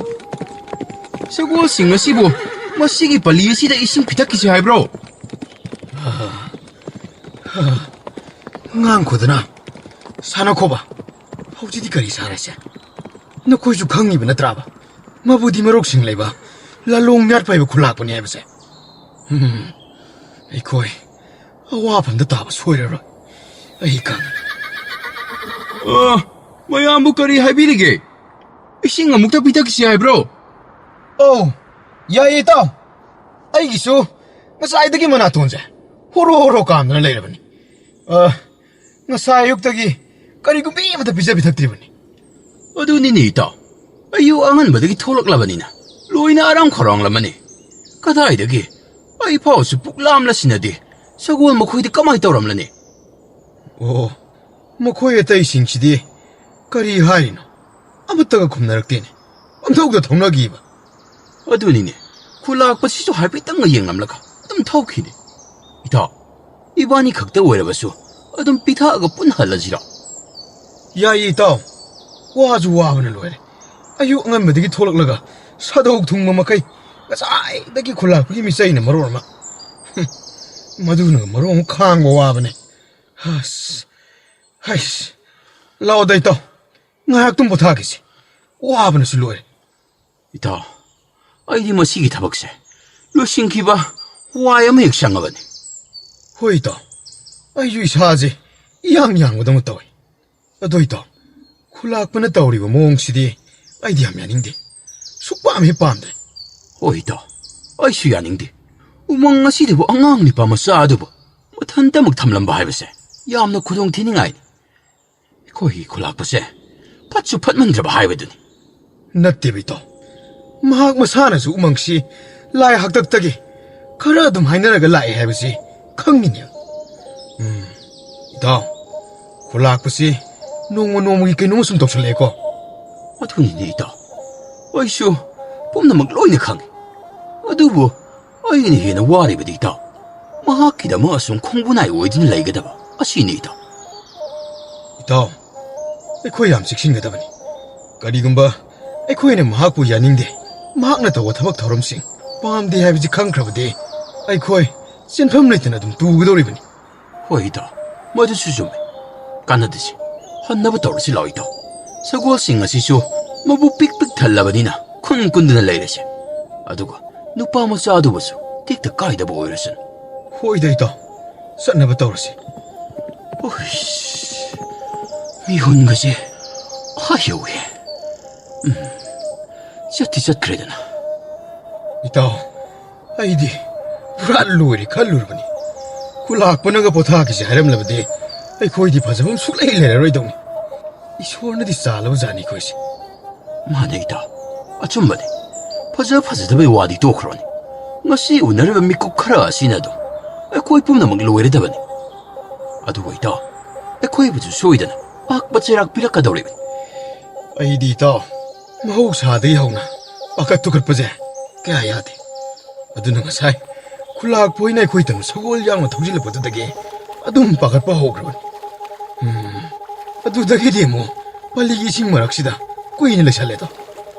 ꯁꯒꯣꯜꯁꯤꯡ ꯑꯁꯤꯕꯨ ꯃꯁꯤꯒꯤ ꯄꯜꯂꯤ ꯑꯁꯤꯗ ꯏꯁꯤꯡ ꯄꯤꯊꯛꯈꯤꯁꯤ ꯍꯥꯏꯕ꯭ꯔꯣ? ꯉꯥꯡꯈꯣꯗꯅ, ꯁꯥꯟꯅꯈꯣꯕ꯫ ꯍꯧꯖꯤꯛꯇꯤ ꯀꯔꯤ ꯁꯥꯔꯁꯦ? ꯅꯈꯣꯏꯁꯨ ꯈꯪꯉꯤꯕ ꯅꯠꯇ꯭ꯔꯥꯕ? ꯃꯕꯨꯗꯤ ꯃꯔꯣꯛꯁꯤꯡ ꯂꯩꯕ ꯂꯥꯂꯣꯡ ꯌꯥꯠꯄ ꯍꯥꯏꯕ ꯈꯨꯂꯥꯛꯄꯅꯤ ꯍꯥꯏꯕꯁꯦ꯫ ꯎꯝ, ꯑꯩꯈꯣꯏ ꯑꯋꯥꯐꯝꯗ ꯇꯥꯕ ꯁꯣꯏꯔꯔꯣꯏ꯫ ꯑꯩ ꯈꯪꯉꯤ꯫ ꯑ, ꯃꯌꯥꯝꯕꯨ ꯀꯔꯤ ꯍꯥꯏꯕꯤꯔꯤꯒꯦ? ꯏꯁꯤꯡ ꯑꯃꯨꯛꯇ ꯄꯤꯊꯛꯁꯤ ꯍꯥꯏꯕ꯭ꯔꯣ? ꯑꯧ, ꯌꯥꯏꯌꯦ, ꯏꯇꯥꯎ꯫ ꯑꯩꯒꯤꯁꯨ ꯉꯁꯥꯏꯗꯒꯤ ꯃꯅꯥꯇꯣꯟꯁꯦ ꯍꯣꯔꯣ ꯍꯣꯔꯣ ꯀꯥꯝꯗꯅ ꯂꯩꯔꯕꯅꯤ꯫ ꯑ, ꯉꯁꯥꯏ ꯑꯌꯨꯛꯇꯒꯤ ꯀꯔꯤꯒꯨꯝꯕ ꯑꯃꯠꯇ ꯄꯤꯖ ꯄꯤꯊꯛꯇ꯭ꯔꯤꯕꯅꯤ꯫ ꯑꯗꯨꯅꯤꯅꯦ ꯏꯇꯥꯎ, ꯑꯌꯨꯛ ꯑꯉꯟꯕꯗꯒꯤ ꯊꯣꯛꯂꯛꯂꯕꯅꯤꯅ ꯂꯣꯏꯅ ꯑꯔꯥꯝ ꯈꯧꯔꯥꯡꯂꯝꯃꯅꯤ꯫ ꯀꯗꯥꯏꯗꯒꯤ ꯑꯩ ꯐꯥꯎꯁꯨ ꯄꯨꯛ ꯂꯥꯝꯂꯁꯤꯅꯗꯤ ꯁꯒꯣꯜ ꯃꯈꯣꯏꯗꯤ ꯀꯃꯥꯏ ꯇꯧꯔꯝꯂꯅꯤ? ꯑꯣ, ꯃꯈꯣꯏ ꯑꯇꯩꯁꯤꯡꯁꯤꯗꯤ ꯀꯔꯤ ꯍꯥꯏꯔꯤꯅꯣ? ꯑꯃꯠꯇꯒ ꯈꯨꯝꯅꯔꯛꯇꯦꯅꯦ꯫ ꯄꯪꯊꯧꯗ ꯊꯧꯅꯈꯤꯕ꯫ ꯑꯗꯨꯅꯤꯅꯦ, ꯈꯨꯂꯥꯛꯄꯁꯤꯁꯨ ꯍꯥꯏꯐꯦꯠꯇꯪꯒ ꯌꯦꯡꯂꯝꯂꯒ ꯑꯗꯨꯝ ꯊꯧꯈꯤꯅꯦ꯫ ꯏꯇꯥꯎ, ꯏꯕꯥꯅꯤ ꯈꯛꯇ ꯑꯣꯏꯔꯕꯁꯨ ꯑꯗꯨꯝ ꯄꯤꯊꯛꯑꯒ ꯄꯨꯟꯅ ꯍꯜꯂꯁꯤꯔꯣ? ꯌꯥꯏꯌꯦ ꯏꯇꯥꯎ, ꯋꯥꯁꯨ ꯋꯥꯕꯅ ꯂꯣꯏꯔꯦ꯫ ꯑꯌꯨꯛ ꯑꯉꯟꯕꯗꯒꯤ ꯊꯣꯛꯂꯛꯂꯒ ꯁꯥꯗꯧ ꯊꯨꯡꯕ ꯃꯈꯩ ꯉꯁꯥꯏꯗꯒꯤ ꯈꯨꯂꯥꯛꯄꯒꯤ ꯃꯤꯆꯩꯅ ꯃꯔꯣꯜ ꯑꯃ꯫ ꯍꯨꯝ, ꯃꯗꯨꯅ ꯃꯔꯣꯜ ꯑꯃ ꯈꯥꯡꯕ ꯋꯥꯕꯅꯦ꯫ ꯑꯁ, ꯍꯩꯁ, ꯂꯥꯛꯑꯣꯗ ꯏꯇꯥꯎ, ꯉꯥꯏꯍꯥꯛꯇꯪ ꯄꯣꯊꯥꯈꯤꯁꯤ꯫ ꯋꯥꯕꯅꯁꯨ ꯂꯣꯏꯔꯦ꯫ ꯏꯇꯥꯎ, ꯑꯩꯗꯤ ꯃꯁꯤꯒꯤ ꯊꯕꯛꯁꯦ ꯂꯣꯏꯁꯤꯟꯈꯤꯕ ꯋꯥꯏ ꯑꯃ ꯍꯦꯛ ꯁꯪꯉꯕꯅꯤ꯫ ꯍꯣꯏ ꯏꯇꯥꯎ, ꯑꯩꯁꯨ ꯏꯁꯥꯁꯦ ꯏꯌꯥꯡ ꯌꯥꯡꯕꯗꯧꯅ ꯇꯧꯏ꯫ ꯑꯗꯣ ꯏꯇꯥꯎ, ꯈꯨꯂꯥꯛꯄꯅ ꯇꯧꯔꯤꯕ ꯃꯑꯣꯡꯁꯤꯗꯤ ꯑꯩꯗꯤ ꯌꯥꯝ ꯌꯥꯅꯤꯡꯗꯦ꯫ ꯁꯨꯛꯄꯥꯝ ꯍꯦꯛ ꯄꯥꯝꯗ꯭ꯔꯦ꯫ ꯍꯣꯏ ꯏꯇꯥꯎ, ꯑꯩꯁꯨ ꯌꯥꯅꯤꯡꯗꯦ꯫ ꯎꯃꯪ ꯑꯁꯤꯗꯕꯨ ꯑꯉꯥꯡ ꯅꯤꯄꯥ ꯃꯆꯥ ꯑꯗꯨꯕꯨ ꯃꯊꯟꯇꯃꯛ ꯊꯝꯂꯝꯕ ꯍꯥꯏꯕꯁꯦ ꯌꯥꯝꯅ ꯈꯨꯗꯣꯡ ꯊꯤꯅꯤꯡꯉꯥꯏꯅꯤ꯫ ꯑꯩꯈꯣꯏꯒꯤ ꯈꯨꯂꯥꯛꯄꯁꯦ ꯐꯠꯁꯨ ꯐꯠꯃꯟꯗ꯭ꯔꯕ ꯍꯥꯏꯕꯗꯨꯅꯤ꯫ ꯅꯠꯇꯦꯕ ꯏꯇꯥꯎ, ꯃꯍꯥꯛ ꯃꯁꯥꯅꯁꯨ ꯎꯃꯪꯁꯤ ꯂꯥꯏ ꯍꯥꯛꯇꯛꯇꯒꯤ ꯈꯔ ꯑꯗꯨꯝ ꯍꯥꯏꯅꯔꯒ ꯂꯥꯛꯑꯦ ꯍꯥꯏꯕꯁꯤ ꯈꯪꯉꯤꯅꯦ꯫ ꯎꯝ, ꯏꯇꯥꯎ, ꯈꯨꯂꯥꯛꯄꯁꯤ ꯅꯣꯡꯃ ꯅꯣꯡꯃꯒꯤ ꯀꯩꯅꯣꯝꯃ ꯁꯨꯝ ꯇꯧꯁꯜꯂꯛꯑꯦꯀꯣ꯫ ꯑꯗꯨꯅꯤꯅꯦ ꯏꯇꯥꯎ, ꯑꯩꯁꯨ ꯄꯨꯝꯅꯃꯛ ꯂꯣꯏꯅ ꯈꯪꯉꯤ꯫ ꯑꯗꯨꯕꯨ ꯑꯩꯅ ꯍꯦꯟꯅ ꯋꯥꯔꯤꯕꯗꯤ ꯏꯇꯥꯎ, ꯃꯍꯥꯛꯀꯤꯗꯃꯛ ꯑꯁꯨꯝ ꯈꯣꯡꯕꯨ ꯅꯥꯏ ꯑꯣꯏꯗꯨꯅ ꯂꯩꯒꯗꯕ ꯑꯁꯤꯅꯤ ꯏꯇꯥꯎ꯫ ꯏꯇꯥꯎ, ꯑꯩꯈꯣꯏ ꯌꯥꯝ ꯆꯦꯛꯁꯤꯟꯒꯗꯕꯅꯤ꯫ ꯀꯔꯤꯒꯨꯝꯕ ꯑꯩꯈꯣꯏꯅ ꯃꯍꯥꯛꯄꯨ ꯌꯥꯅꯤꯡꯗꯦ, ꯃꯍꯥꯛꯅ ꯇꯧꯕ ꯊꯕꯛ ꯊꯧꯔꯝꯁꯤꯡ ꯄꯥꯝꯗꯦ ꯍꯥꯏꯕꯁꯤ ꯈꯪꯈ꯭ꯔꯕꯗꯤ ꯑꯩꯈꯣꯏ ꯆꯦꯟꯐꯝ ꯂꯩꯇꯅ ꯑꯗꯨꯝ ꯇꯨꯒꯗꯧꯔꯤꯕꯅꯤ꯫ ꯍꯣꯏ ꯏꯇꯥꯎ, ꯃꯗꯨꯁꯨ ꯆꯨꯝꯃꯤ꯫ ꯀꯥꯟꯅꯗꯁꯤ, ꯍꯟꯅꯕ ꯇꯧꯔꯁꯤ ꯂꯥꯛꯑꯣ ꯏꯇꯥꯎ꯫ ꯁꯒꯣꯜꯁꯤꯡ ꯑꯁꯤꯁꯨ ꯃꯕꯨꯛ ꯄꯤꯛ ꯄꯤꯛ ꯊꯜꯂꯕꯅꯤꯅ ꯈꯨꯟ ꯀꯨꯟꯗꯅ ꯂꯩꯔꯁꯦ꯫ ꯑꯗꯨꯒ ꯅꯨꯄꯥ ꯃꯆꯥ ꯑꯗꯨꯕꯨꯁꯨ ꯇꯦꯛꯇ ꯀꯥꯏꯗꯕ ꯑꯣꯏꯔꯁꯅꯨ꯫ ꯍꯣꯏꯗ ꯏꯇꯥꯎ, ꯆꯠꯅꯕ ꯇꯧꯔꯁꯤ꯫ ꯎꯏꯁ, ꯃꯤꯍꯨꯟꯒꯁꯦ ꯑꯥ ꯌꯧꯋꯦ꯫ ꯎꯝ, ꯆꯠꯇꯤ ꯆꯠꯈ꯭ꯔꯦꯗꯅ꯫ ꯏꯇꯥꯎ, ꯑꯩꯗꯤ ꯄꯨꯔꯥ ꯂꯣꯏꯔꯦ ꯈꯜꯂꯨꯔꯕꯅꯤ꯫ ꯈꯨꯂꯥꯛꯄꯅꯒ ꯄꯣꯊꯥꯈꯤꯁꯦ ꯍꯥꯏꯔꯝꯂꯕꯗꯤ ꯑꯩꯈꯣꯏꯗꯤ ꯐꯖꯐꯝ ꯁꯨꯛꯂꯩ ꯂꯩꯔꯔꯣꯏꯗꯧꯅꯤ꯫ ꯏꯁꯣꯔꯅꯗꯤ ꯆꯥꯜꯂꯕ ꯖꯥꯠꯅꯤ ꯑꯩꯈꯣꯏꯁꯦ꯫ ꯃꯥꯅꯦ ꯏꯇꯥꯎ, ꯑꯆꯨꯝꯕꯅꯤ꯫ ꯐꯖ ꯐꯖꯗꯕꯩ ꯋꯥꯗꯤ ꯇꯣꯛꯈ꯭ꯔꯣꯅꯦ꯫ ꯉꯁꯤ ꯎꯅꯔꯤꯕ ꯃꯤꯀꯨꯞ ꯈꯔ ꯑꯁꯤꯅ ꯑꯗꯨꯝ ꯑꯩꯈꯣꯏ ꯄꯨꯝꯅꯃꯛ ꯂꯣꯏꯔꯗꯕꯅꯤ꯫ ꯑꯗꯨꯕꯨ ꯏꯇꯥꯎ, ꯑꯩꯈꯣꯏꯕꯨꯁꯨ ꯁꯣꯏꯗꯅ ꯄꯥꯛꯄ ꯆꯩꯔꯥꯛ ꯄꯤꯔꯛꯀꯗꯧꯔꯤꯕꯅꯤ꯫ ꯑꯩꯗꯤ ꯏꯇꯥꯎ, ꯃꯍꯧꯁꯥꯗꯒꯤ ꯍꯧꯅ ꯄꯥꯈꯠ ꯊꯨꯀꯠꯄꯁꯦ ꯀꯌꯥ ꯌꯥꯗꯦ꯫ ꯑꯗꯨꯅ ꯉꯁꯥꯏ ꯈꯨꯂꯥꯛꯄ ꯍꯣꯏꯅ ꯑꯩꯈꯣꯏ ꯇꯝ ꯁꯒꯣꯜ ꯌꯥꯡꯅ ꯊꯧꯖꯤꯜꯂꯛꯄꯗꯨꯗꯒꯤ ꯑꯗꯨꯝ ꯄꯥꯈꯠꯄ ꯍꯧꯈ꯭ꯔꯕꯅꯤ꯫ ꯎꯝ, ꯑꯗꯨꯗꯒꯤꯗꯤ ꯑꯃꯨꯛ ꯄꯜꯂꯤꯒꯤ ꯏꯁꯤꯡ ꯃꯔꯛꯁꯤꯗ ꯀꯨꯏꯅ ꯂꯩꯁꯜꯂꯦꯗꯣ꯫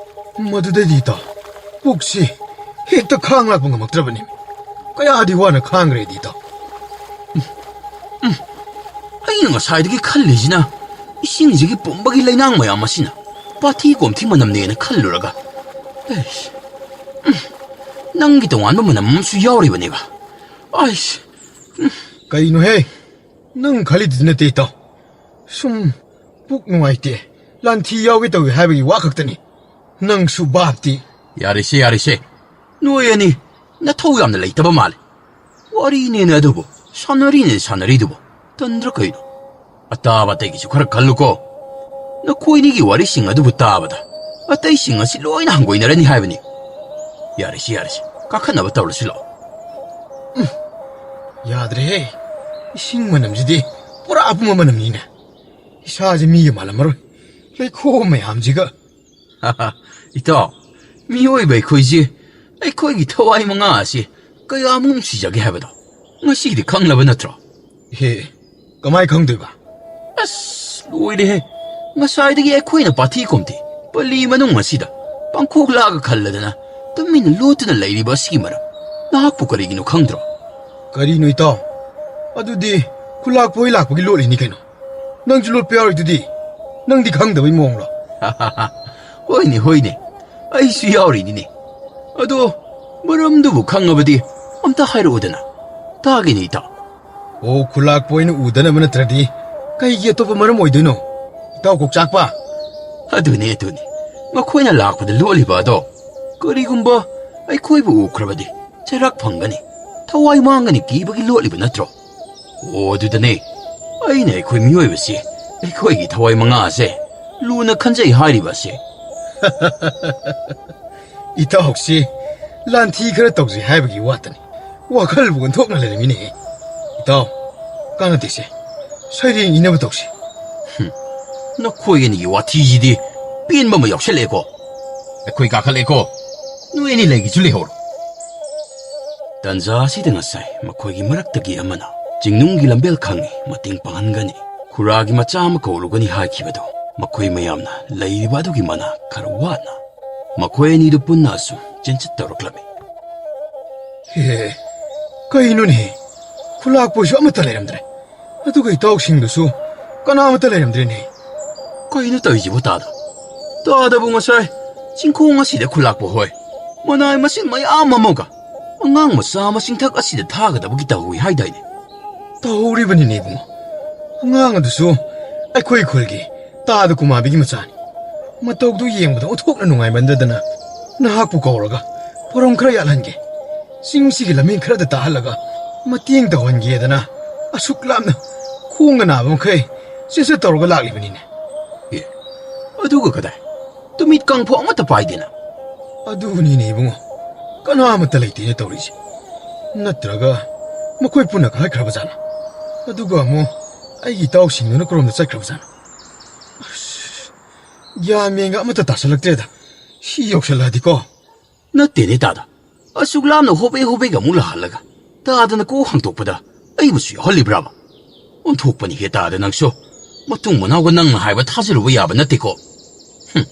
ꯃꯗꯨꯗꯩꯗꯤ ꯏꯇꯥꯎ, ꯄꯨꯛꯁꯤ ꯍꯦꯛꯇ ꯈꯥꯡ ꯂꯥꯛꯄ ꯉꯝꯃꯛꯇ꯭ꯔꯕꯅꯤ꯫ ꯀꯌꯥꯗꯤ ꯋꯥꯅ ꯈꯥꯡꯈ꯭ꯔꯦꯗꯤ ꯏꯇꯥꯎ꯫ ꯑꯩꯅ ꯉꯁꯥꯏꯗꯒꯤ ꯈꯜꯂꯤꯁꯤꯅ ꯏꯁꯤꯡꯁꯤꯒꯤ ꯄꯨꯝꯕꯒꯤ ꯂꯩꯅꯥꯡ ꯃꯌꯥꯝ ꯑꯁꯤꯅ ꯄꯥꯊꯤ ꯀꯣꯝꯊꯤ ꯃꯅꯝꯅꯦꯅ ꯈꯜꯂꯨꯔꯒ, ꯑꯩꯁ, ꯎꯝ, ꯅꯪꯒꯤ ꯇꯣꯉꯥꯟꯕ ꯃꯅꯝ ꯑꯃꯁꯨ ꯌꯥꯎꯔꯤꯕꯅꯦꯕ꯫ ꯑꯩꯁ, ꯎꯝ꯫ ꯀꯩꯅꯣꯍꯦ? ꯅꯪ ꯈꯜꯂꯤꯗꯨꯗꯤ ꯅꯠꯇꯦ ꯏꯇꯥꯎ꯫ ꯁꯨꯝ ꯄꯨꯛ ꯅꯨꯡꯉꯥꯏꯇꯦ, ꯂꯥꯟꯊꯤ ꯌꯥꯎꯒꯦ ꯇꯧꯏ ꯍꯥꯏꯕꯒꯤ ꯋꯥ ꯈꯛꯇꯅꯤ꯫ ꯅꯪꯁꯨ ꯚꯥꯞꯇꯤ꯫ ꯌꯥꯔꯦꯁꯦ, ꯌꯥꯔꯦꯁꯦ꯫ ꯅꯣꯏ ꯑꯅꯤ ꯅꯊꯧ ꯌꯥꯝꯅ ꯂꯩꯇꯕ ꯃꯥꯜꯂꯦ꯫ ꯋꯥꯔꯤꯅꯦꯅ ꯑꯗꯨꯕꯨ ꯁꯥꯟꯅꯔꯤꯅꯦ ꯁꯥꯟꯅꯔꯤꯗꯨꯕꯨ꯫ ꯇꯟꯗ꯭ꯔ ꯀꯩꯅꯣ? ꯑꯇꯥꯕ ꯑꯇꯩꯒꯤꯁꯨ ꯈꯔ ꯈꯜꯂꯨꯀꯣ꯫ ꯅꯈꯣꯏꯅꯤꯒꯤ ꯋꯥꯔꯤꯁꯤꯡ ꯑꯗꯨꯕꯨ ꯇꯥꯕꯗ ꯑꯇꯩꯁꯤꯡ ꯑꯁꯤ ꯂꯣꯏꯅ ꯍꯪꯒꯣꯏꯅꯔꯅꯤ ꯍꯥꯏꯕꯅꯤ꯫ ꯌꯥꯔꯦꯁꯤ, ꯌꯥꯔꯦꯁꯤ, ꯀꯥꯈꯠꯅꯕ ꯇꯧꯔꯁꯤ ꯂꯥꯛꯑꯣ꯫ ꯎꯝ, ꯌꯥꯗ꯭ꯔꯦꯍꯦ꯫ ꯏꯁꯤꯡ ꯃꯅꯝꯁꯤꯗꯤ ꯄꯨꯔꯥ ꯑꯄꯨꯝꯕ ꯃꯅꯝꯅꯤꯅꯦ꯫ ꯏꯁꯥꯁꯦ ꯃꯤꯒ ꯃꯥꯜꯂꯝꯃꯔꯣꯏ꯫ ꯂꯩꯈꯣꯝ ꯃꯌꯥꯝꯁꯤꯒ꯫ ꯏꯇꯥꯎ, ꯃꯤꯑꯣꯏꯕ ꯑꯩꯈꯣꯏꯁꯦ, ꯑꯩꯈꯣꯏꯒꯤ ꯊꯋꯥꯏ ꯃꯉꯥ ꯑꯁꯤ ꯀꯌꯥꯃꯨꯛ ꯅꯨꯡꯁꯤꯖꯒꯦ ꯍꯥꯏꯕꯗꯣ ꯉꯁꯤꯗꯤ ꯈꯪꯂꯕ ꯅꯠꯇ꯭ꯔꯣ? ꯍꯦ, ꯀꯃꯥꯏ ꯈꯪꯗꯣꯏꯕ? ꯑꯁ, ꯂꯣꯏꯔꯦꯍꯦ꯫ ꯉꯁꯥꯏꯗꯒꯤ ꯑꯩꯈꯣꯏꯅ ꯄꯥꯊꯤ ꯀꯣꯝꯊꯤ ꯄꯜꯂꯤ ꯃꯅꯨꯡ ꯑꯁꯤꯗ ꯄꯥꯡꯈꯣꯛ ꯂꯥꯛꯑꯒ ꯈꯜꯂꯗꯅ ꯇꯨꯃꯤꯟꯅ ꯂꯣꯠꯇꯨꯅ ꯂꯩꯔꯤꯕ ꯑꯁꯤꯒꯤ ꯃꯔꯝ ꯅꯍꯥꯛꯄꯨ ꯀꯔꯤꯒꯤꯅꯣ ꯈꯪꯗ꯭ꯔꯣ? ꯀꯔꯤꯅꯣ ꯏꯇꯥꯎ? ꯑꯗꯨꯗꯤ ꯈꯨꯂꯥꯛꯄ ꯍꯣꯏ ꯂꯥꯛꯄꯒꯤ ꯂꯣꯠꯂꯤꯅꯤ ꯀꯩꯅꯣ꯫ ꯅꯪꯁꯨ ꯂꯣꯠꯄ ꯌꯥꯎꯔꯤꯗꯨꯗꯤ꯫ ꯅꯪꯗꯤ ꯈꯪꯗꯕꯩ ꯃꯑꯣꯡꯂꯣ? ꯍꯣꯏꯅꯦ, ꯍꯣꯏꯅꯦ, ꯑꯩꯁꯨ ꯌꯥꯎꯔꯤꯅꯤꯅꯦ꯫ ꯑꯗꯣ ꯃꯔꯝꯗꯨꯕꯨ ꯈꯪꯉꯕꯗꯤ ꯑꯝꯇ ꯍꯥꯏꯔꯛꯎꯗꯅ, ꯇꯥꯒꯦꯅꯦ ꯏꯇꯥꯎ꯫ ꯑꯣ, ꯈꯨꯂꯥꯛꯄ ꯑꯣꯏꯅ ꯎꯗꯅꯕ ꯅꯠꯇ꯭ꯔꯗꯤ ꯀꯩꯒꯤ ꯑꯇꯣꯞꯄ ꯃꯔꯝ ꯑꯣꯏꯗꯣꯏꯅꯣ? ꯏꯇꯥꯎ ꯀꯣꯛꯆꯥꯛꯄ꯫ ꯑꯗꯨꯅꯦ, ꯑꯗꯨꯅꯦ, ꯃꯈꯣꯏꯅ ꯂꯥꯛꯄꯗ ꯂꯣꯠꯂꯤꯕ ꯑꯗꯣ ꯀꯔꯤꯒꯨꯝꯕ ꯑꯩꯈꯣꯏꯕꯨ ꯎꯈ꯭ꯔꯕꯗꯤ ꯆꯩꯔꯥꯛ ꯐꯪꯒꯅꯤ, ꯊꯋꯥꯏ ꯃꯥꯡꯒꯅꯤ ꯀꯤꯕꯒꯤ ꯂꯣꯠꯂꯤꯕ ꯅꯠꯇ꯭ꯔꯣ? ꯑꯣ, ꯑꯗꯨꯗꯅꯦ ꯑꯩꯅ ꯑꯩꯈꯣꯏ ꯃꯤꯑꯣꯏꯕꯁꯤ, ꯑꯩꯈꯣꯏꯒꯤ ꯊꯋꯥꯏ ꯃꯉꯥꯁꯦ ꯂꯨꯅ ꯈꯟꯖꯩ ꯍꯥꯏꯔꯤꯕ ꯑꯁꯦ꯫ ꯏꯇꯥꯎꯁꯤ ꯂꯥꯟꯊꯤ ꯈꯔ ꯇꯧꯖꯩ ꯍꯥꯏꯕꯒꯤ ꯋꯥꯇꯅꯤ꯫ ꯋꯥꯈꯜꯕꯨ ꯑꯣꯟꯊꯣꯛꯅ ꯂꯩꯔꯝꯃꯤꯅꯦꯍꯦ꯫ ꯏꯇꯥꯎ, ꯀꯥꯟꯅꯗꯦꯁꯦ꯫ ꯁꯩꯔꯦꯡ ꯏꯅꯕ ꯇꯧꯁꯤ꯫ ꯍꯨꯝ, ꯅꯈꯣꯏ ꯑꯅꯤꯒꯤ ꯋꯥꯊꯤꯁꯤꯗꯤ ꯄꯦꯟꯕ ꯑꯃ ꯌꯥꯎꯁꯜꯂꯛꯑꯦꯀꯣ꯫ ꯑꯩꯈꯣꯏ ꯀꯥꯈꯠꯂꯛꯑꯦꯀꯣ꯫ ꯅꯣꯏ ꯑꯅꯤ ꯂꯩꯒꯦꯁꯨ ꯂꯩꯍꯧꯔꯣ꯫ ꯇꯟꯖꯥ ꯑꯁꯤꯗ ꯉꯁꯥꯏ ꯃꯈꯣꯏꯒꯤ ꯃꯔꯛꯇꯒꯤ ꯑꯃꯅ ꯆꯤꯡꯅꯨꯡꯒꯤ ꯂꯝꯕꯦꯜ ꯈꯪꯉꯤ ꯃꯇꯦꯡ ꯄꯥꯡꯍꯟꯒꯅꯤ, ꯈꯨꯔꯥꯒꯤ ꯃꯆꯥ ꯑꯃ ꯀꯧꯔꯨꯒꯅꯤ ꯍꯥꯏꯈꯤꯕꯗꯨ ꯃꯈꯣꯏ ꯃꯌꯥꯝꯅ ꯂꯩꯔꯤꯕ ꯑꯗꯨꯒꯤ ꯃꯅꯥꯛ ꯈꯔ ꯋꯥꯠꯅ ꯃꯈꯣꯏ ꯑꯅꯤꯗꯨ ꯄꯨꯟꯅ ꯑꯁꯨꯝ ꯆꯦꯟꯆꯠ ꯇꯧꯔꯛꯂꯝꯃꯤ꯫ ꯍꯦ, ꯀꯩꯅꯣꯅꯦ? ꯈꯨꯂꯥꯛꯄꯁꯨ ꯑꯃꯠꯇ ꯂꯩꯔꯝꯗ꯭ꯔꯦ꯫ ꯑꯗꯨꯒ ꯏꯇꯥꯎꯁꯤꯡꯗꯨꯁꯨ ꯀꯅꯥꯃꯠꯇ ꯂꯩꯔꯝꯗ꯭ꯔꯦꯅꯦ꯫ ꯀꯩꯅꯣ ꯇꯧꯔꯤꯁꯤꯕꯨ ꯇꯥꯗ? ꯇꯥꯗꯕꯨ ꯉꯁꯥꯏ ꯆꯤꯡꯈꯣꯡ ꯑꯁꯤꯗ ꯈꯨꯂꯥꯛꯄ ꯍꯣꯏ ꯃꯅꯥꯏ ꯃꯁꯤꯡ ꯃꯌꯥꯝ ꯑꯃꯒ ꯑꯉꯥꯡ ꯃꯆꯥ ꯑꯃ ꯆꯤꯡꯊꯛ ꯑꯁꯤꯗ ꯊꯥꯒꯗꯕꯒꯤ ꯇꯧꯍꯧꯏ ꯍꯥꯏꯗꯥꯏꯅꯦ? ꯇꯧꯍꯧꯔꯤꯕꯅꯤꯅꯦ ꯏꯕꯨꯡꯉꯣ꯫ ꯑꯉꯥꯡ ꯑꯗꯨꯁꯨ ꯑꯩꯈꯣꯏ ꯈꯨꯜꯒꯤ ꯇꯥꯗ ꯀꯨꯃꯥꯕꯤꯒꯤ ꯃꯆꯥꯅꯤ꯫ ꯃꯇꯧꯗꯨ ꯌꯦꯡꯕꯗ ꯑꯣꯟꯊꯣꯛꯅ ꯅꯨꯡꯉꯥꯏꯃꯟꯗꯗꯅ ꯅꯍꯥꯛꯄꯨ ꯀꯧꯔꯒ ꯄꯣꯔꯝ ꯈꯔ ꯌꯥꯜꯍꯟꯒꯦ, ꯆꯤꯡꯁꯤꯒꯤ ꯂꯝꯕꯦꯟ ꯈꯔꯗ ꯇꯥꯍꯜꯂꯒ ꯃꯇꯦꯡ ꯇꯧꯍꯟꯒꯦꯗꯅ ꯑꯁꯨꯛ ꯂꯥꯞꯅ ꯈꯣꯡꯒ ꯅꯥꯕ ꯃꯈꯩ ꯆꯦꯟꯆꯠ ꯇꯧꯔꯒ ꯂꯥꯛꯂꯤꯕꯅꯤꯅꯦ꯫ ꯑꯦ, ꯑꯗꯨꯒ ꯀꯗꯥꯏ? ꯇꯨꯃꯤꯠ ꯀꯥꯡꯐꯣ ꯑꯃꯠꯇ ꯄꯥꯏꯗꯦꯅ꯫ ꯑꯗꯨꯅꯤꯅꯦ ꯏꯕꯨꯡꯉꯣ, ꯀꯅꯥ ꯑꯃꯠꯇ ꯂꯩꯇꯦꯅꯦ ꯇꯧꯔꯤꯁꯦ꯫ ꯅꯠꯇ꯭ꯔꯒ ꯃꯈꯣꯏ ꯄꯨꯟꯅ ꯀꯥꯏꯈ꯭ꯔꯕꯖꯥꯠꯂ? ꯑꯗꯨꯒ ꯑꯃꯨꯛ ꯑꯩꯒꯤ ꯏꯇꯥꯎꯁꯤꯡꯗꯨꯅ ꯀꯔꯣꯝꯗ ꯆꯠꯈ꯭ꯔꯕꯖꯥꯠꯅꯣ? ꯑꯁ, ꯒ꯭ꯌꯥꯟ ꯃꯦꯟꯒ ꯑꯃꯠꯇ ꯇꯥꯁꯜꯂꯛꯇ꯭ꯔꯦꯗ꯫ ꯁꯤ ꯌꯧꯁꯜꯂꯛꯑꯗꯤꯀꯣ꯫ ꯅꯠꯇꯦꯅꯦ ꯇꯥꯗ, ꯑꯁꯨꯛ ꯂꯥꯞꯅ ꯍꯣꯕꯦ ꯍꯣꯕꯦꯒ ꯑꯃꯨꯛ ꯂꯥꯛꯍꯜꯂꯒ ꯇꯥꯗꯅ ꯀꯣꯛ ꯍꯥꯡꯗꯣꯛꯄꯗ ꯑꯩꯕꯨꯁꯨ ꯌꯥꯎꯍꯜꯂꯤꯕ꯭ꯔꯥꯕ? ꯑꯣꯟꯊꯣꯛꯄꯅꯤꯍꯦ ꯇꯥꯗ ꯅꯪꯁꯨ꯫ ꯃꯇꯨꯡ ꯃꯅꯥꯎꯒ ꯅꯪꯅ ꯍꯥꯏꯕ ꯊꯥꯖꯔꯨꯕ ꯌꯥꯕ ꯅꯠꯇꯦꯀꯣ꯫ ꯍꯨꯝ,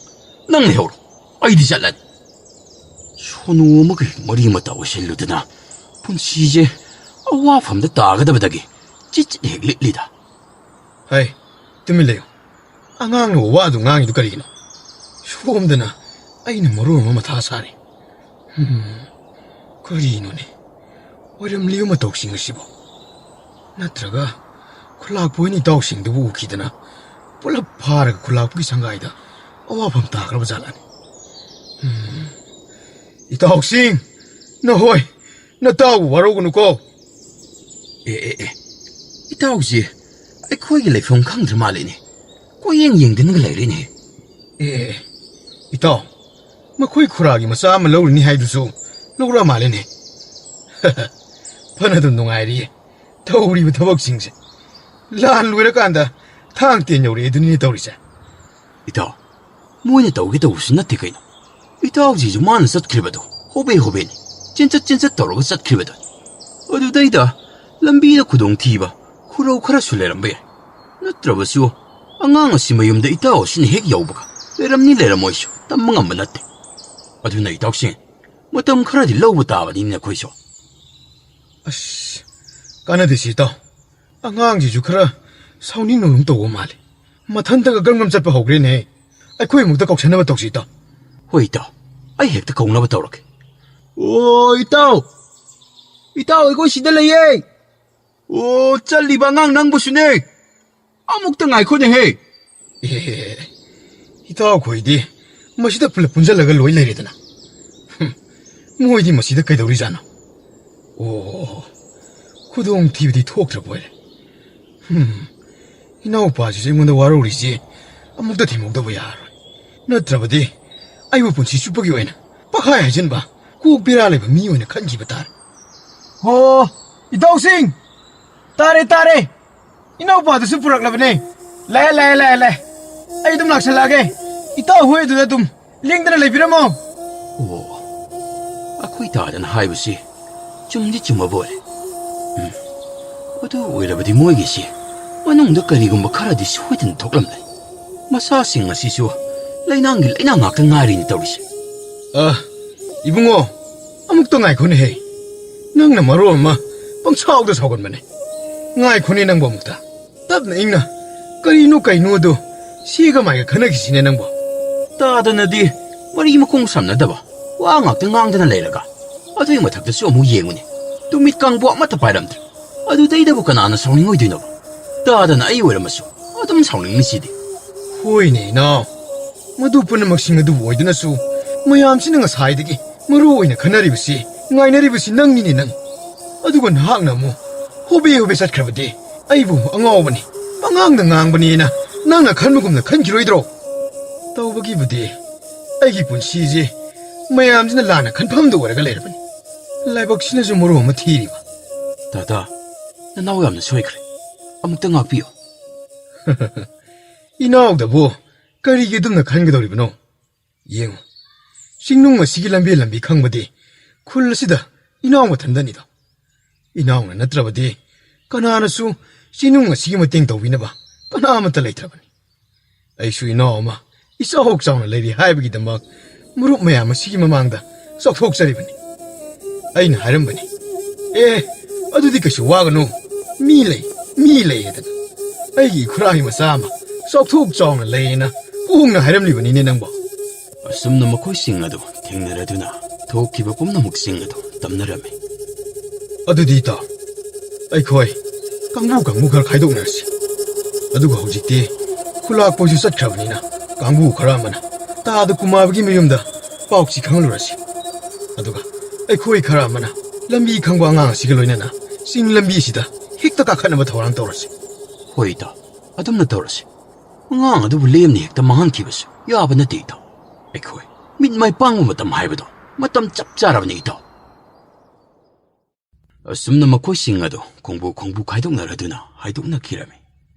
ꯅꯪ ꯂꯩꯍꯧꯔꯣ, ꯑꯩꯗꯤ ꯆꯠꯂꯅꯤ꯫ ꯁꯣꯅꯨ ꯑꯃꯒ ꯍꯦꯛ ꯃꯔꯤ ꯃꯇꯥ ꯑꯣꯏꯁꯤꯜꯂꯨꯗꯅ ꯄꯨꯟꯁꯤꯁꯦ ꯑꯋꯥꯐꯝꯗ ꯇꯥꯒꯗꯕꯗꯒꯤ ꯆꯤꯠ ꯆꯤꯠ ꯍꯦꯛ ꯂꯤꯠꯂꯤꯗ꯫ ꯍꯩ, ꯇꯨꯃꯤꯟ ꯂꯩꯌꯨ꯫ ꯑꯉꯥꯡꯅ ꯋꯥꯗꯨ ꯉꯥꯡꯉꯤꯗꯨ ꯀꯔꯤꯒꯤꯅꯣ? ꯁꯣꯝꯗꯅ ꯑꯩꯅ ꯃꯔꯣꯜ ꯑꯃ ꯃꯊꯥ ꯁꯥꯔꯤ꯫ ꯍꯝ, ꯀꯔꯤꯅꯣꯅꯦ? ꯑꯣꯏꯔꯝꯂꯤꯕ ꯃꯇꯧꯁꯤꯡ ꯑꯁꯤꯕꯨ? ꯅꯠꯇ꯭ꯔꯒ ꯈꯨꯂꯥꯛꯄ ꯑꯣꯏꯅ ꯏꯇꯥꯎꯁꯤꯡꯗꯨꯕꯨ ꯎꯈꯤꯗꯅ ꯄꯨꯂꯞ ꯐꯥꯔꯒ ꯈꯨꯂꯥꯛꯄꯒꯤ ꯁꯪꯒꯥꯏꯗ ꯑꯋꯥꯐꯝ ꯇꯥꯈ꯭ꯔꯕ ꯖꯥꯠꯂꯅꯦ? ꯎꯝ꯫ ꯏꯇꯥꯎꯁꯤꯡ, ꯅꯍꯣꯏ, ꯅꯇꯥꯎꯕꯨ ꯋꯥꯔꯧꯒꯅꯨꯀꯣ꯫ ꯑꯦ, ꯑꯦ, ꯑꯦ, ꯏꯇꯥꯎꯁꯤ ꯑꯩꯈꯣꯏꯒꯤ ꯂꯩꯐꯝ ꯈꯪꯗ꯭ꯔ ꯃꯥꯜꯂꯦꯅꯦ꯫ ꯀꯣꯏꯌꯦꯡ ꯌꯦꯡꯗꯨꯅꯒ ꯂꯩꯔꯦꯅꯦ꯫ ꯑꯦ, ꯑꯦ, ꯑꯦ, ꯏꯇꯥꯎ, ꯃꯈꯣꯏ ꯈꯨꯔꯥꯒꯤ ꯃꯆꯥ ꯑꯃ ꯂꯧꯔꯤꯅꯤ ꯍꯥꯏꯗꯨꯁꯨ ꯂꯧꯔ ꯃꯥꯜꯂꯦꯅꯦ꯫ ꯐꯅꯗꯨꯝ ꯅꯨꯡꯉꯥꯏꯔꯤꯌꯦ꯫ ꯇꯧꯔꯤꯕ ꯊꯕꯛꯁꯤꯡꯁꯦ꯫ ꯂꯥꯟ ꯂꯣꯏꯔꯀꯥꯟꯗ ꯊꯥꯡ ꯇꯦꯟ ꯌꯧꯔꯛꯑꯦ ꯑꯗꯨꯅꯤꯅꯦ ꯇꯧꯔꯤꯁꯦ꯫ ꯏꯇꯥꯎ, ꯃꯣꯏꯅ ꯇꯧꯒꯦ ꯇꯧꯕꯁꯨ ꯅꯠꯇꯦ ꯀꯩꯅꯣ꯫ ꯏꯇꯥꯎꯁꯤꯁꯨ ꯃꯥꯅ ꯆꯠꯈ꯭ꯔꯤꯕꯗꯣ ꯍꯣꯕꯦ ꯍꯣꯕꯦꯅꯤ꯫ ꯆꯦꯟꯆꯠ ꯆꯦꯟꯆꯠ ꯇꯧꯔꯒ ꯆꯠꯈ꯭ꯔꯤꯕꯗꯣ꯫ ꯑꯗꯨꯗꯩꯗ ꯂꯝꯕꯤꯗ ꯈꯨꯗꯣꯡꯊꯤꯕ ꯈꯨꯔꯧ ꯈꯔꯁꯨ ꯂꯩꯔꯝꯕ ꯌꯥꯏ꯫ ꯅꯠꯇ꯭ꯔꯕꯁꯨ ꯑꯉꯥꯡ ꯑꯁꯤ ꯃꯌꯨꯝꯗ ꯏꯇꯥꯎ ꯑꯁꯤꯅ ꯍꯦꯛ ꯌꯧꯕꯒ ꯂꯩꯔꯝꯅꯤ ꯂꯩꯔꯝꯃꯣꯏꯁꯨ ꯇꯝꯕ ꯉꯝꯕ ꯅꯠꯇꯦ꯫ ꯑꯗꯨꯅ ꯏꯇꯥꯎꯁꯤꯡ, ꯃꯇꯝ ꯈꯔꯗꯤ ꯂꯧꯕ ꯇꯥꯕꯅꯤꯅꯦ ꯑꯩꯈꯣꯏꯁꯨ꯫ ꯑꯁ, ꯀꯥꯟꯅꯗꯦ ꯁꯤ ꯏꯇꯥꯎ꯫ ꯑꯉꯥꯡꯁꯤꯁꯨ ꯈꯔ ꯁꯥꯎꯅꯤꯡ ꯅꯧꯅꯤꯡ ꯇꯧꯕ ꯃꯥꯜꯂꯦ꯫ ꯃꯊꯟꯇꯒ ꯒ꯭ꯔꯝ ꯒ꯭ꯔꯝ ꯆꯠꯄ ꯍꯧꯈ꯭ꯔꯦꯅꯦ꯫ ꯑꯩꯈꯣꯏ ꯑꯃꯨꯛꯇ ꯀꯧꯁꯟꯅꯕ ꯇꯧꯁꯤ ꯏꯇꯥꯎ꯫ ꯍꯣꯏ ꯏꯇꯥꯎ, ꯑꯩ ꯍꯦꯛꯇ ꯀꯧꯅꯕ ꯇꯧꯔꯒꯦ꯫ ꯑꯣ ꯏꯇꯥꯎ, ꯏꯇꯥꯎ ꯑꯩꯈꯣꯏ ꯁꯤꯗ ꯂꯩꯌꯦ꯫ ꯑꯣ, ꯆꯠꯂꯤꯕ ꯑꯉꯥꯡ ꯅꯪꯕꯨꯁꯨꯅꯦ꯫ ꯑꯃꯨꯛꯇ ꯉꯥꯏꯈꯣꯅꯦꯍꯦ꯫ ꯑꯦ, ꯏꯇꯥꯎꯈꯣꯏꯗꯤ ꯃꯁꯤꯗ ꯄꯨꯂꯞ ꯄꯨꯟꯁꯤꯜꯂꯒ ꯂꯣꯏ ꯂꯩꯔꯦꯗꯅ꯫ ꯍꯨꯝ, ꯃꯣꯏꯗꯤ ꯃꯁꯤꯗ ꯀꯩꯗꯧꯔꯤꯖꯥꯠꯅꯣ? ꯑꯣ, ꯈꯨꯗꯣꯡꯊꯤꯕꯗꯤ ꯊꯣꯛꯇ꯭ꯔꯕ ꯑꯣꯏꯔꯦ꯫ ꯍꯨꯝ, ꯏꯅꯥꯎꯄꯥꯁꯤꯁꯨ ꯑꯩꯉꯣꯟꯗ ꯋꯥꯔꯧꯔꯤꯁꯦ ꯑꯃꯨꯛꯇ ꯊꯦꯡꯍꯧꯗꯕ ꯌꯥꯔꯔꯣꯏ꯫ ꯅꯠꯇ꯭ꯔꯕꯗꯤ ꯑꯩꯕꯨ ꯄꯨꯟꯁꯤ ꯆꯨꯞꯄꯒꯤ ꯑꯣꯏꯅ ꯄꯪꯍꯥꯏ ꯍꯥꯏꯖꯤꯟꯕ, ꯀꯣꯛ ꯕꯦꯔꯥ ꯂꯩꯕ ꯃꯤ ꯑꯣꯏꯅ ꯈꯟꯈꯤꯕ ꯇꯥꯔꯦ꯫ ꯍꯣ, ꯏꯇꯥꯎꯁꯤꯡ! ꯇꯥꯔꯦ, ꯇꯥꯔꯦ! ꯏꯅꯥꯎꯄꯥꯗꯨꯁꯨ ꯄꯨꯔꯛꯂꯕꯅꯦ꯫ ꯂꯥꯛꯑꯦ, ꯂꯥꯛꯑꯦ, ꯂꯥꯛꯑꯦ, ꯂꯥꯛꯑꯦ꯫ ꯑꯩ ꯑꯗꯨꯝ ꯂꯥꯛꯁꯜꯂꯛꯑꯒꯦ꯫ ꯏꯇꯥꯎ ꯍꯣꯏ ꯑꯗꯨꯗ ꯑꯗꯨꯝ ꯂꯦꯡꯗꯅ ꯂꯩꯕꯤꯔꯝꯃꯣ꯫ ꯑꯣ, ꯑꯩꯈꯣꯏ ꯇꯥꯗꯅ ꯍꯥꯏꯕꯁꯤ ꯆꯨꯝꯗꯤ ꯆꯨꯝꯃꯕ ꯑꯣꯏꯔꯦ꯫ ꯎꯝ, ꯑꯗꯨ ꯑꯣꯏꯔꯕꯗꯤ ꯃꯣꯏꯒꯤꯁꯤ ꯃꯅꯨꯡꯗ ꯀꯔꯤꯒꯨꯝꯕ ꯈꯔꯗꯤ ꯁꯣꯏꯗꯅ ꯊꯣꯛꯂꯝꯂꯦ꯫ ꯃꯆꯥꯁꯤꯡ ꯑꯁꯤꯁꯨ ꯂꯩꯅꯥꯡꯒꯤ ꯂꯩꯅꯥ ꯉꯥꯛꯇ ꯉꯥꯏꯔꯤꯅꯤ ꯇꯧꯔꯤꯁꯦ꯫ ꯑ, ꯏꯕꯨꯡꯉꯣ, ꯑꯃꯨꯛꯇ ꯉꯥꯏꯈꯣꯅꯦꯍꯦ꯫ ꯅꯪꯅ ꯃꯔꯣꯜ ꯑꯃ ꯄꯪꯁꯥꯎꯗ ꯁꯥꯎꯒꯟꯕꯅꯦ꯫ ꯉꯥꯏꯈꯣꯅꯦ ꯅꯪꯕꯨ ꯑꯃꯨꯛꯇ꯫ ꯇꯞꯅ ꯏꯪꯅ꯫ ꯀꯔꯤꯅꯣ ꯀꯩꯅꯣ ꯑꯗꯨ ꯁꯤꯒ ꯃꯥꯏꯒ ꯈꯟꯅꯈꯤꯁꯤꯅꯦ ꯅꯪꯕꯨ꯫ ꯇꯥꯗꯅꯗꯤ ꯃꯔꯤ ꯃꯈꯣꯡ ꯁꯝꯅꯗꯕ ꯋꯥ ꯉꯥꯛꯇ ꯉꯥꯡꯗꯅ ꯂꯩꯔꯒ ꯑꯗꯨꯒꯤ ꯃꯊꯛꯇꯁꯨ ꯑꯃꯨꯛ ꯌꯦꯡꯉꯨꯅꯦ꯫ ꯇꯨꯃꯤꯠ ꯀꯥꯡꯕꯨ ꯑꯃꯠꯇ ꯄꯥꯏꯔꯝꯗ꯭ꯔꯦ꯫ ꯑꯗꯨꯗꯩꯗꯕꯨ ꯀꯅꯥꯅ ꯁꯥꯎꯅꯤꯡꯉꯣꯏꯗꯣꯏꯅꯣ? ꯇꯥꯗꯅ ꯑꯩ ꯑꯣꯏꯔꯝꯃꯁꯨ ꯑꯗꯨꯝ ꯁꯥꯎꯅꯤꯡꯅꯤ ꯁꯤꯗꯤ꯫ ꯍꯣꯏꯅꯦ ꯏꯅꯥꯎ, ꯃꯗꯨ ꯄꯨꯝꯅꯃꯛꯁꯤꯡ ꯑꯗꯨꯕꯨ ꯑꯣꯏꯗꯨꯅꯁꯨ ꯃꯌꯥꯝꯁꯤꯅ ꯉꯁꯥꯏꯗꯒꯤ ꯃꯔꯨ ꯑꯣꯏꯅ ꯈꯟꯅꯔꯤꯕꯁꯤ, ꯉꯥꯏꯅꯔꯤꯕꯁꯤ ꯅꯪꯅꯤꯅꯦ ꯅꯪ꯫ ꯑꯗꯨꯒ ꯅꯍꯥꯛꯅ ꯑꯃꯨꯛ ꯍꯣꯕꯦ ꯍꯣꯕꯦ ꯆꯠꯈ꯭ꯔꯕꯗꯤ ꯑꯩꯕꯨ ꯑꯉꯥꯎꯕꯅꯤ, ꯄꯉꯥꯡꯗ ꯉꯥꯡꯕꯅꯦꯅ ꯅꯪꯅ ꯈꯟꯕꯒꯨꯝꯅ ꯈꯟꯈꯤꯔꯣꯏꯗ꯭ꯔꯣ? ꯇꯧꯕꯒꯤꯕꯨꯗꯤ ꯑꯩꯒꯤ ꯄꯨꯟꯁꯤꯁꯦ ꯃꯌꯥꯝꯁꯤꯅ ꯂꯥꯟꯅ ꯈꯟꯐꯝꯗ ꯑꯣꯏꯔꯒ ꯂꯩꯔꯕꯅꯤ꯫ ꯂꯥꯏꯕꯛꯁꯤꯅꯁꯨ ꯃꯔꯨ ꯑꯃ ꯊꯤꯔꯤꯕ꯫ ꯇꯥꯇꯥ, ꯅꯅꯥꯎ ꯌꯥꯝꯅ ꯁꯣꯏꯈ꯭ꯔꯦ꯫ ꯑꯃꯨꯛꯇ ꯉꯥꯛꯄꯤꯌꯨ꯫ ꯏꯅꯥꯎꯗꯕꯨ ꯀꯔꯤꯒꯤ ꯑꯗꯨꯝꯅ ꯈꯟꯒꯗꯧꯔꯤꯕꯅꯣ? ꯌꯦꯡꯉꯨ, ꯆꯤꯡꯅꯨꯡ ꯑꯁꯤꯒꯤ ꯂꯝꯕꯤ ꯂꯝꯕꯤ ꯈꯪꯕꯗꯤ ꯈꯨꯜ ꯑꯁꯤꯗ ꯏꯅꯥꯎ ꯃꯊꯟꯗꯅꯤꯗꯣ꯫ ꯏꯅꯥꯎꯅ ꯅꯠꯇ꯭ꯔꯕꯗꯤ ꯀꯅꯥꯅꯁꯨ ꯆꯤꯡꯅꯨꯡ ꯑꯁꯤꯒꯤ ꯃꯇꯦꯡ ꯇꯧꯕꯤꯅꯕ ꯀꯅꯥ ꯑꯃꯠꯇ ꯂꯩꯇ꯭ꯔꯕꯅꯤ꯫ ꯑꯩꯁꯨ ꯏꯅꯥꯎ ꯑꯃ ꯏꯆꯥꯎ ꯆꯥꯎꯅ ꯂꯩꯔꯤ ꯍꯥꯏꯕꯒꯤꯗꯃꯛ ꯃꯔꯨꯞ ꯃꯌꯥꯝ ꯑꯁꯤꯒꯤ ꯃꯃꯥꯡꯗ ꯆꯥꯎꯊꯣꯛꯆꯔꯤꯕꯅꯤ꯫ ꯑꯩꯅ ꯍꯥꯏꯔꯝꯕꯅꯤ, "ꯑꯦ, ꯑꯗꯨꯗꯤ ꯀꯩꯁꯨ ꯋꯥꯒꯅꯨ, ꯃꯤ ꯂꯩ, ꯃꯤ ꯂꯩ" ꯍꯥꯏꯗꯅ꯫ ꯑꯩꯒꯤ ꯏꯈꯨꯔꯥꯒꯤ ꯃꯆꯥ ꯑꯃ ꯆꯥꯎꯊꯣꯛ ꯆꯥꯎꯅ ꯂꯩꯌꯦꯅ ꯄꯣꯡꯅ ꯍꯥꯏꯔꯝꯂꯤꯕꯅꯤꯅꯦ ꯅꯪꯕꯣ꯫ ꯑꯁꯨꯝꯅ ꯃꯈꯣꯏꯁꯤꯡ ꯑꯗꯨ ꯊꯦꯡꯅꯔꯗꯨꯅ ꯊꯣꯛꯈꯤꯕ ꯄꯨꯝꯅꯃꯛꯁꯤꯡ ꯑꯗꯨ ꯇꯝꯅꯔꯝꯃꯤ꯫ ꯑꯗꯨꯗꯤ ꯏꯇꯥꯎ, ꯑꯩꯈꯣꯏ ꯀꯥꯡꯕꯨ ꯀꯥꯡꯕꯨ ꯈꯔ ꯈꯥꯏꯗꯣꯛꯅꯔꯁꯤ꯫ ꯑꯗꯨꯒ ꯍꯧꯖꯤꯛꯇꯤ ꯈꯨꯂꯥꯛꯄꯁꯨ ꯆꯠꯈ꯭ꯔꯕꯅꯤꯅ ꯀꯥꯡꯕꯨ ꯈꯔ ꯑꯃꯅ ꯇꯥꯗ ꯀꯨꯃꯥꯕꯒꯤ ꯃꯌꯨꯝꯗ ꯄꯥꯎ ꯆꯦ ꯈꯪꯍꯜꯂꯨꯔꯁꯤ꯫ ꯑꯗꯨꯒ ꯑꯩꯈꯣꯏ ꯈꯔ ꯑꯃꯅ ꯂꯝꯕꯤ ꯈꯪꯕ ꯑꯉꯥꯡ ꯑꯁꯤꯒ ꯂꯣꯏꯅꯅ ꯆꯤꯡ ꯂꯝꯕꯤ ꯑꯁꯤꯗ ꯍꯦꯛꯇ ꯀꯥꯈꯠꯅꯕ ꯊꯧꯔꯥꯡ ꯇꯧꯔꯁꯤ꯫ ꯍꯣꯏ ꯏꯇꯥꯎ, ꯑꯗꯨꯝꯅ ꯇꯧꯔꯁꯤ꯫ ꯑꯉꯥꯡ ꯑꯗꯨꯕꯨ ꯂꯦꯝꯅ ꯍꯦꯛꯇ ꯃꯥꯡꯍꯟꯈꯤꯕꯁꯨ ꯌꯥꯕ ꯅꯠꯇꯦ ꯏꯇꯥꯎ꯫ ꯑꯩꯈꯣꯏ ꯃꯤꯠ ꯃꯥꯏ ꯄꯥꯡꯕ ꯃꯇꯝ ꯍꯥꯏꯕꯗꯣ ꯃꯇꯝ ꯆꯞ ꯆꯥꯔꯕꯅꯤ ꯏꯇꯥꯎ꯫ ꯑꯁꯨꯝꯅ ꯃꯈꯣꯏꯁꯤꯡ ꯑꯗꯨ ꯈꯣꯡꯕꯨ ꯈꯣꯡꯕꯨ ꯈꯥꯏꯗꯣꯛꯅꯔꯗꯨꯅ ꯍꯥꯏꯗꯣꯛꯅꯈꯤꯔꯝꯃꯤ꯫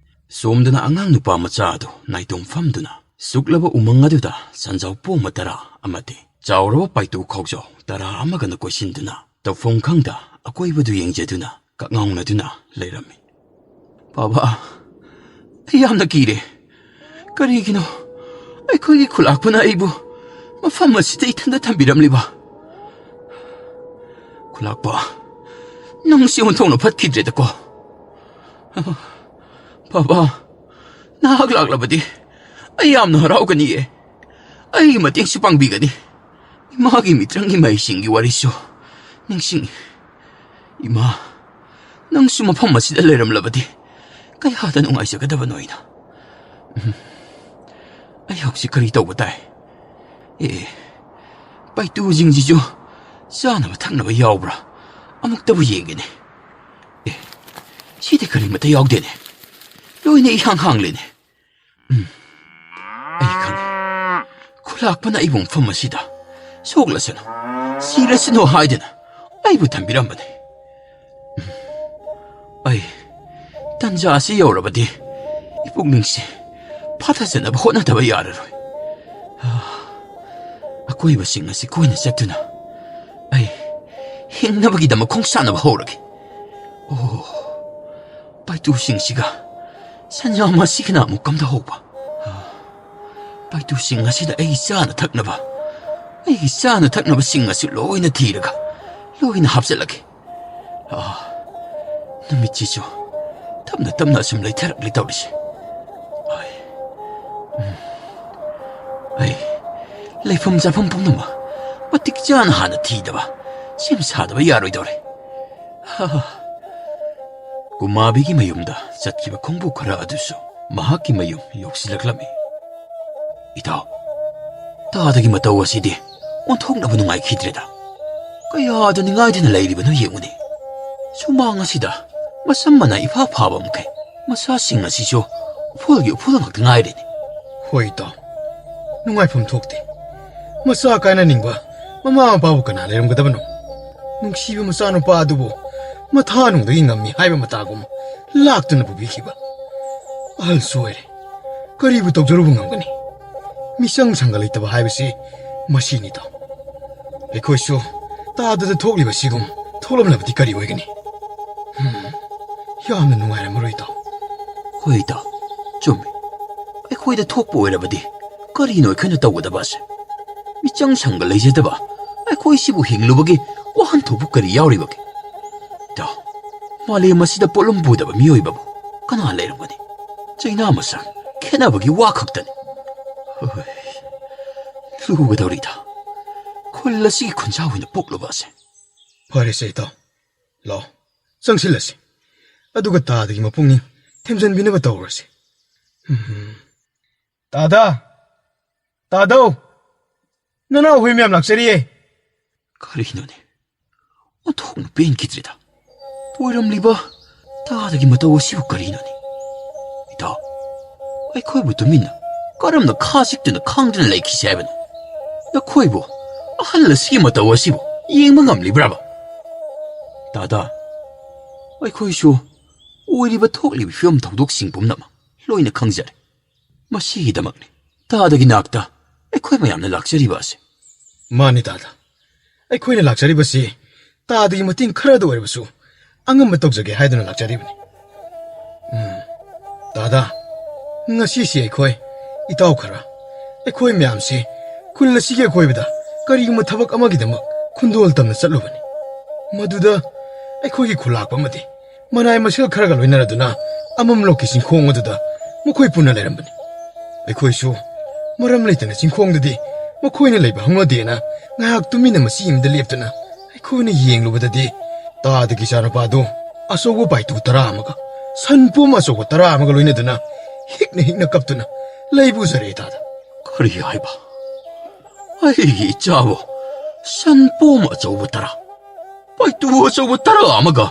ꯁꯣꯝꯗꯅ ꯑꯉꯥꯡ ꯅꯨꯄꯥ ꯃꯆꯥ ꯑꯗꯨ ꯅꯥꯏꯇꯣꯝ ꯐꯝꯗꯨꯅ ꯁꯨꯛꯂꯕ ꯎꯃꯪ ꯑꯗꯨꯗ ꯁꯟꯖꯥꯎ ꯄꯣꯝꯕ ꯇꯔꯥ ꯑꯃꯗꯤ ꯆꯥꯎꯔꯕ ꯄꯥꯏꯇꯨ ꯈꯥꯎꯖꯥꯎ ꯇꯔꯥ ꯑꯃꯒꯅ ꯀꯣꯏꯁꯤꯟꯗꯨꯅ ꯇꯧꯐꯝ ꯈꯪꯗ ꯑꯀꯣꯏꯕꯗꯨ ꯌꯦꯡꯖꯗꯨꯅ ꯀꯛꯉꯥꯎꯅꯗꯨꯅ ꯂꯩꯔꯝꯃꯤ꯫ "ꯕꯥꯕꯥ, ꯑꯩ ꯌꯥꯝꯅ ꯀꯤꯔꯦ꯫ ꯀꯔꯤꯒꯤꯅꯣ ꯑꯩꯈꯣꯏꯒꯤ ꯈꯨꯂꯥꯛꯄꯅ ꯑꯩꯕꯨ ꯃꯐꯝ ꯑꯁꯤꯗ ꯏꯊꯟꯗ ꯊꯝꯕꯤꯔꯝꯂꯤꯕ? ꯂꯥꯛꯄ, ꯅꯪꯁꯤ ꯑꯣꯟꯊꯣꯛꯅ ꯐꯠꯈꯤꯗ꯭ꯔꯦꯗꯀꯣ꯫ ꯕꯥꯕꯥ, ꯅꯍꯥꯛ ꯂꯥꯛꯂꯕꯗꯤ ꯑꯩ ꯌꯥꯝꯅ ꯍꯔꯥꯎꯒꯅꯤꯌꯦ꯫ ꯑꯩꯒꯤ ꯃꯇꯦꯡꯁꯨ ꯄꯥꯡꯕꯤꯒꯅꯤ꯫ ꯏꯃꯥꯒꯤ ꯃꯤꯇ꯭ꯔꯪꯒꯤ ꯃꯍꯩꯁꯤꯡꯒꯤ ꯋꯥꯔꯤꯁꯨ ꯅꯤꯡꯁꯤꯡꯉꯤ꯫ ꯏꯃꯥ, ꯅꯪꯁꯨ ꯃꯐꯝ ꯑꯁꯤꯗ ꯂꯩꯔꯝꯂꯕꯗꯤ ꯀꯌꯥꯗ ꯅꯨꯡꯉꯥꯏꯖꯒꯗꯕꯅꯣ ꯑꯩꯅ꯫ ꯎꯝ, ꯑꯩ ꯍꯧꯖꯤꯛ ꯀꯔꯤ ꯇꯧꯕ ꯇꯥꯏ? ꯑꯦ, ꯄꯥꯏꯇꯨꯁꯤꯡꯁꯤꯁꯨ ꯆꯥꯅꯕ ꯊꯛꯅꯕ ꯌꯥꯎꯕ꯭ꯔꯥ? ꯑꯃꯨꯛꯇꯕꯨ ꯌꯦꯡꯒꯦꯅꯦ꯫ ꯑꯦ, ꯁꯤꯗꯤ ꯀꯔꯤꯃꯠꯇ ꯌꯥꯎꯗꯦꯅꯦ꯫ ꯂꯣꯏꯅ ꯏꯍꯥꯡ ꯍꯥꯡꯂꯦꯅꯦ꯫ ꯎꯝ, ꯑꯩ ꯈꯪꯉꯦ꯫ ꯈꯨꯂꯥꯛꯄꯅ ꯑꯩꯕꯨ ꯃꯐꯝ ꯑꯁꯤꯗ ꯁꯣꯛꯂꯁꯅꯨ, ꯁꯤꯔꯁꯅꯨ ꯍꯥꯏꯗꯨꯅ ꯑꯩꯕꯨ ꯊꯝꯕꯤꯔꯝꯕꯅꯤ꯫ ꯎꯝ, ꯑꯩ ꯇꯟꯖꯥ ꯑꯁꯤ ꯌꯧꯔꯕꯗꯤ ꯏꯄꯨꯛꯅꯤꯡꯁꯤ ꯐꯥꯊꯖꯅꯕ ꯍꯣꯠꯅꯗꯕ ꯌꯥꯔꯔꯣꯏ꯫ ꯑꯥ, ꯑꯀꯣꯏꯕꯁꯤꯡ ꯑꯁꯤ ꯀꯣꯏꯅ ꯆꯠꯇꯨꯅ ꯑꯩ ꯍꯤꯡꯅꯕꯒꯤꯗꯃꯛ ꯈꯣꯡꯁꯥꯟꯅꯕ ꯍꯧꯔꯒꯦ꯫ ꯑꯣ, ꯄꯥꯏꯇꯨꯁꯤꯡꯁꯤꯒ ꯁꯟꯖꯥꯝ ꯑꯁꯤꯒꯅ ꯑꯃꯨꯛ ꯀꯝꯗ ꯍꯧꯕ? ꯑꯥ, ꯄꯥꯏꯇꯨꯁꯤꯡ ꯑꯁꯤꯗ ꯑꯩꯒꯤ ꯆꯥꯅ ꯊꯛꯅꯕ, ꯑꯩꯒꯤ ꯆꯥꯅ ꯊꯛꯅꯕꯁꯤꯡ ꯑꯁꯤ ꯂꯣꯏꯅ ꯊꯤꯔꯒ ꯂꯣꯏꯅ ꯍꯥꯞꯆꯤꯜꯂꯒꯦ꯫ ꯑꯥ, ꯅꯨꯃꯤꯠꯁꯤꯁꯨ ꯇꯞꯅ ꯇꯞꯅ ꯑꯁꯨꯝ ꯂꯩꯊꯔꯛꯂꯤ ꯇꯧꯔꯤꯁꯦ꯫ ꯑꯩ, ꯎꯝ, ꯑꯩ ꯂꯩꯐꯝ ꯆꯥꯐꯝ ꯄꯨꯝꯅꯃꯛ ꯃꯇꯤꯛ ꯆꯥꯅ ꯍꯥꯟꯅ ꯊꯤꯗꯕ, ꯁꯦꯝ ꯁꯥꯗꯕ ꯌꯥꯔꯣꯏꯗꯧꯔꯦ꯫ ꯍꯥ꯫ ꯀꯨꯃꯥꯕꯤꯒꯤ ꯃꯌꯨꯝꯗ ꯆꯠꯈꯤꯕ ꯈꯣꯡꯕꯨ ꯈꯔ ꯑꯗꯨꯁꯨ ꯃꯍꯥꯛꯀꯤ ꯃꯌꯨꯝ ꯌꯧꯁꯤꯜꯂꯛꯂꯝꯃꯤ꯫ ꯏꯇꯥꯎ, ꯇꯥꯗꯒꯤ ꯃꯇꯧ ꯑꯁꯤꯗꯤ ꯑꯣꯟꯊꯣꯛꯅꯕ ꯅꯨꯡꯉꯥꯏꯈꯤꯗ꯭ꯔꯦꯗ꯫ ꯀꯌꯥꯗ ꯅꯤꯡꯉꯥꯏꯗꯅ ꯂꯩꯔꯤꯕꯅꯣ ꯌꯦꯡꯉꯨꯅꯦ꯫ ꯁꯨꯃꯥꯡ ꯑꯁꯤꯗ ꯃꯁꯝ ꯃꯅꯥ ꯏꯐꯥ ꯐꯥꯕ ꯃꯈꯩ ꯃꯆꯥꯁꯤꯡ ꯑꯁꯤꯁꯨ ꯎꯐꯨꯜꯒꯤ ꯎꯐꯨꯜ ꯉꯥꯛꯇ ꯉꯥꯏꯔꯦꯅꯦ꯫ ꯍꯣꯏ ꯏꯇꯥꯎ, ꯅꯨꯡꯉꯥꯏꯐꯝ ꯊꯣꯛꯇꯦ꯫ ꯃꯆꯥ ꯀꯥꯏꯅꯅꯤꯡꯕ ꯃꯃꯥ ꯃꯄꯥꯕꯨ ꯀꯅꯥ ꯂꯩꯔꯝꯒꯗꯕꯅꯣ? ꯅꯨꯡꯁꯤꯕ ꯃꯆꯥꯅꯨꯄꯥ ꯑꯗꯨꯕꯨ ꯃꯊꯥꯅꯨꯡꯗꯒꯤ ꯉꯝꯃꯤ ꯍꯥꯏꯕ ꯃꯇꯥꯒꯨꯝ ꯂꯥꯛꯇꯨꯅ ꯄꯨꯕꯤꯈꯤꯕ꯫ ꯑꯍꯜꯁꯨ ꯑꯣꯏꯔꯦ, ꯀꯔꯤꯕꯨ ꯇꯧꯖꯔꯨꯕ ꯉꯝꯒꯅꯤ? ꯃꯤꯆꯪ ꯁꯪꯒ ꯂꯩꯇꯕ ꯍꯥꯏꯕꯁꯤ ꯃꯁꯤꯅꯤꯗꯣ꯫ ꯑꯩꯈꯣꯏꯁꯨ ꯇꯥꯗꯗ ꯊꯣꯛꯂꯤꯕꯁꯤꯒꯨꯝ ꯊꯣꯛꯂꯝꯂꯕꯗꯤ ꯀꯔꯤ ꯑꯣꯏꯒꯅꯤ? ꯍꯝ, ꯌꯥꯝꯅ ꯅꯨꯡꯉꯥꯏꯔꯝꯃꯔꯣꯏꯗꯣ꯫ ꯍꯣꯏꯗ, ꯆꯨꯝꯃꯤ꯫ ꯑꯩꯈꯣꯏꯗ ꯊꯣꯛꯄ ꯑꯣꯏꯔꯕꯗꯤ ꯀꯔꯤꯅꯣ ꯑꯩꯈꯣꯏꯅ ꯇꯧꯒꯗꯕ ꯑꯁꯦ? ꯃꯤꯆꯪ ꯁꯪꯒ ꯂꯩꯖꯗꯕ ꯑꯩꯈꯣꯏꯁꯤꯕꯨ ꯍꯤꯡꯂꯨꯕꯒꯤ ꯋꯥ ꯈꯟꯊꯣꯛꯄ ꯀꯔꯤ ꯌꯥꯎꯔꯤꯕꯒꯦ? ꯏꯇꯥꯎ, ꯃꯥꯂꯦꯝ ꯑꯁꯤꯗ ꯄꯣꯠꯂꯨꯝ ꯄꯨꯗꯕ ꯃꯤꯑꯣꯏꯕꯕꯨ ꯀꯅꯥ ꯂꯩꯔꯝꯒꯅꯤ? ꯆꯩꯅꯥ ꯃꯁꯥ ꯈꯦꯠꯅꯕꯒꯤ ꯋꯥ ꯈꯛꯇꯅꯤ꯫ ꯍꯣꯏ, ꯂꯨꯒꯗꯧꯔꯤꯗ꯫ ꯈꯨꯜ ꯑꯁꯤꯒꯤ ꯈꯨꯟꯖꯥ ꯑꯣꯏꯅ ꯄꯣꯛꯂꯨꯕ ꯑꯁꯦ꯫ ꯐꯔꯦꯁꯦ ꯏꯇꯥꯎ, ꯂꯥꯛꯑꯣ, ꯆꯪꯁꯤꯜꯂꯁꯤ꯫ ꯑꯗꯨꯒ ꯇꯥꯗꯒꯤ ꯃꯄꯨꯛꯅꯤꯡ ꯊꯦꯝꯖꯤꯟꯕꯤꯅꯕ ꯇꯧꯔꯁꯤ꯫ ꯎꯝ꯫ ꯇꯥꯗ! ꯇꯥꯗꯧ! ꯅꯅꯥꯎ ꯍꯨꯏ ꯃꯌꯥꯝ ꯂꯥꯛꯆꯔꯤꯌꯦ꯫ ꯀꯔꯤꯅꯣꯅꯦ? ꯑꯣꯟꯊꯣꯛꯅ ꯄꯦꯟꯈꯤꯗ꯭ꯔꯦꯗ꯫ ꯑꯣꯏꯔꯝꯂꯤꯕ ꯇꯥꯗꯒꯤ ꯃꯇꯧ ꯑꯁꯤꯕꯨ ꯀꯔꯤꯅꯣꯅꯦ? ꯏꯇꯥꯎ, ꯑꯩꯈꯣꯏꯕꯨ ꯇꯨꯃꯤꯟꯅ ꯀꯔꯝꯅ ꯈꯥ ꯆꯤꯛꯇꯨꯅ ꯈꯥꯡꯗꯨꯅ ꯂꯩꯈꯤꯁꯦ ꯍꯥꯏꯕꯅꯣ? ꯅꯈꯣꯏꯕꯨ ꯑꯍꯜ ꯑꯁꯤꯒꯤ ꯃꯇꯧ ꯑꯁꯤꯕꯨ ꯌꯦꯡꯕ ꯉꯝꯂꯤꯕ꯭ꯔꯕ? ꯇꯥꯗ, ꯑꯩꯈꯣꯏꯁꯨ ꯑꯣꯏꯔꯤꯕ ꯊꯣꯛꯂꯤꯕ ꯐꯤꯕꯝ ꯊꯧꯗꯣꯛꯁꯤꯡ ꯄꯨꯝꯅꯃꯛ ꯂꯣꯏꯅ ꯈꯪꯖꯔꯦ꯫ ꯃꯁꯤꯒꯤꯗꯃꯛꯅꯤ ꯇꯥꯗꯒꯤ ꯅꯥꯛꯇ ꯑꯩꯈꯣꯏ ꯃꯌꯥꯝꯅ ꯂꯥꯛꯆꯔꯤꯕ ꯑꯁꯤ꯫ ꯃꯥꯅꯤ ꯇꯥꯗ, ꯑꯩꯈꯣꯏꯅ ꯂꯥꯛꯆꯔꯤꯕꯁꯤ ꯇꯥꯗꯒꯤ ꯃꯇꯦꯡ ꯈꯔꯗ ꯑꯣꯏꯔꯕꯁꯨ ꯑꯉꯝꯕ ꯇꯧꯖꯒꯦ ꯍꯥꯏꯗꯨꯅ ꯂꯥꯛꯆꯔꯤꯕꯅꯤ꯫ ꯎꯝ, ꯇꯥꯗ, ꯉꯁꯤꯁꯤ ꯑꯩꯈꯣꯏ ꯏꯇꯥꯎ ꯈꯔ, ꯑꯩꯈꯣꯏ ꯃꯌꯥꯝꯁꯤ ꯈꯨꯜ ꯑꯁꯤꯒꯤ ꯑꯀꯣꯏꯕꯗ ꯀꯔꯤꯒꯨꯝꯕ ꯊꯕꯛ ꯑꯃꯒꯤꯗꯃꯛ ꯈꯨꯟꯗꯣꯜ ꯇꯝꯅ ꯆꯠꯂꯨꯕꯅꯤ꯫ ꯃꯗꯨꯗ ꯑꯩꯈꯣꯏꯒꯤ ꯈꯨꯂꯥꯛꯄ ꯑꯃꯗꯤ ꯃꯅꯥꯏ ꯃꯁꯤꯜ ꯈꯔꯒ ꯂꯣꯏꯅꯔꯗꯨꯅ ꯑꯃꯝꯂꯣꯛꯀꯤ ꯆꯤꯡꯈꯣꯡ ꯑꯗꯨꯗ ꯃꯈꯣꯏ ꯄꯨꯟꯅ ꯂꯩꯔꯝꯕꯅꯤ꯫ ꯑꯩꯈꯣꯏꯁꯨ ꯃꯔꯝ ꯂꯩꯇꯅ ꯆꯤꯡꯈꯣꯡꯗꯗꯤ ꯃꯈꯣꯏꯅ ꯂꯩꯕ ꯍꯧꯅꯗꯦꯅ ꯉꯥꯏꯍꯥꯛ ꯇꯨꯃꯤꯟꯅ ꯃꯆꯤ ꯑꯃꯗ ꯂꯦꯞꯇꯨꯅ ꯑꯩꯈꯣꯏꯅ ꯌꯦꯡꯂꯨꯕꯗꯗꯤ ꯇꯥꯗꯒꯤ ꯏꯆꯥꯅꯨꯄꯥꯗꯨ ꯑꯆꯧꯕ ꯄꯥꯏꯇꯨ ꯇꯔꯥ ꯑꯃꯒ ꯁꯟ ꯄꯣꯝ ꯑꯆꯧꯕ ꯇꯔꯥ ꯑꯃꯒ ꯂꯣꯏꯅꯗꯨꯅ ꯍꯤꯛꯅ ꯍꯤꯛꯅ ꯀꯞꯇꯨꯅ ꯂꯩꯕ ꯎꯖꯔꯦ ꯇꯥꯗ꯫ ꯀꯔꯤ ꯍꯥꯏꯕ? ꯑꯩꯒꯤ ꯏꯆꯥꯕꯨ ꯁꯟ ꯄꯣꯝ ꯑꯆꯧꯕ ꯇꯔꯥ, ꯄꯥꯏꯇꯨ ꯑꯆꯧꯕ ꯇꯔꯥ ꯑꯃꯒ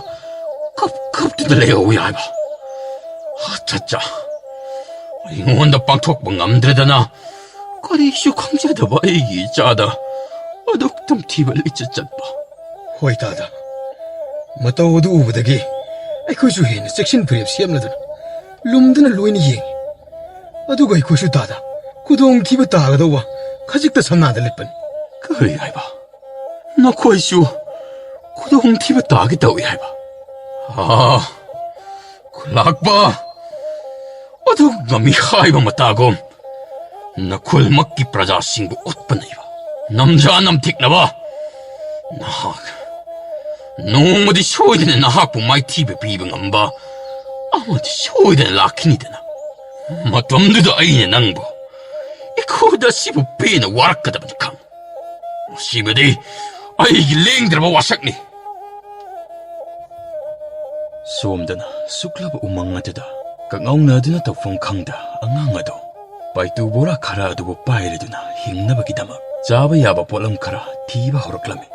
ꯀꯞ ꯀꯞꯇꯨꯅ ꯂꯩꯍꯧꯏ ꯍꯥꯏꯕ? ꯑꯠꯆꯥ, ꯑꯩꯉꯣꯟꯗ ꯄꯥꯡꯊꯣꯛꯄ ꯉꯝꯗ꯭ꯔꯦꯗꯅ, ꯀꯔꯤꯁꯨ ꯈꯪꯖꯗꯕ ꯑꯩꯒꯤ ꯏꯆꯥꯗ ꯑꯗꯨꯛ ꯇꯝꯊꯤꯕ ꯂꯤꯆꯠ ꯆꯠꯄ꯫ ꯍꯣꯏ ꯇꯥꯗ, ꯃꯇꯧ ꯑꯗꯨ ꯎꯕꯗꯒꯤ ꯑꯩꯈꯣꯏꯁꯨ ꯍꯦꯟꯅ ꯆꯦꯛꯁꯤꯟ ꯐꯤꯔꯦꯞ ꯁꯦꯝꯂꯗꯨꯅ ꯂꯨꯝꯗꯨꯅ ꯂꯣꯏꯅ ꯌꯦꯡꯉꯤ꯫ ꯑꯗꯨꯒ ꯑꯩꯈꯣꯏꯁꯨ ꯇꯥꯗ ꯈꯨꯗꯣꯡꯊꯤꯕ ꯇꯥꯒꯗꯧꯕ ꯈꯖꯤꯛꯇ ꯁꯝꯅꯥꯗ ꯂꯤꯠꯄꯅꯤ꯫ ꯀꯔꯤ ꯍꯥꯏꯕ? ꯅꯈꯣꯏꯁꯨ ꯈꯨꯗꯣꯡꯊꯤꯕ ꯇꯥꯒꯦ ꯇꯧꯏ ꯍꯥꯏꯕ? ꯑꯥ, ꯈꯨꯂꯥꯛꯄ! ꯑꯗꯨ ꯉꯝꯃꯤ ꯍꯥꯏꯕ ꯃꯇꯥꯒꯨꯝ ꯅꯈꯨꯜꯃꯛꯀꯤ ꯄ꯭ꯔꯖꯥꯁꯤꯡꯕꯨ ꯑꯣꯠꯄ ꯅꯩꯕ, ꯅꯝꯖꯥ ꯅꯝꯊꯤꯛꯅꯕ ꯅꯍꯥꯛ ꯅꯣꯡꯃꯗꯤ ꯁꯣꯏꯗꯅ ꯅꯍꯥꯛꯄꯨ ꯃꯥꯏꯊꯤꯕ ꯄꯤꯕ ꯉꯝꯕ ꯑꯃꯗꯤ ꯁꯣꯏꯗꯅ ꯂꯥꯛꯈꯤꯅꯤꯗꯅ꯫ ꯃꯇꯝꯗꯨꯗ ꯑꯩꯅ ꯅꯪꯕꯨ ꯏꯈꯨꯗ ꯑꯁꯤꯕꯨ ꯄꯦꯟꯅ ꯋꯥꯔꯛꯀꯗꯕꯅꯤ ꯈꯪ꯫ ꯃꯁꯤꯃꯗꯤ ꯑꯩꯒꯤ ꯂꯦꯡꯗ꯭ꯔꯕ ꯋꯥꯁꯛꯅꯤ꯫ ꯁꯣꯝꯗꯅ ꯁꯨꯛꯂꯕ ꯎꯃꯪ ꯑꯗꯨꯗ ꯀꯛꯉꯥꯎꯅꯗꯨꯅ ꯇꯧꯐꯝ ꯈꯪꯗ ꯑꯉꯥꯡ ꯑꯗꯨ ꯄꯥꯏꯇꯨ ꯕꯣꯔꯥ ꯈꯔ ꯑꯗꯨꯕꯨ ꯄꯥꯏꯔꯗꯨꯅ ꯍꯤꯡꯅꯕꯒꯤꯗꯃꯛ ꯆꯥꯕ ꯌꯥꯕ ꯄꯣꯠꯂꯝ ꯈꯔ ꯊꯤꯕ ꯍꯧꯔꯛꯂꯝꯃꯤ꯫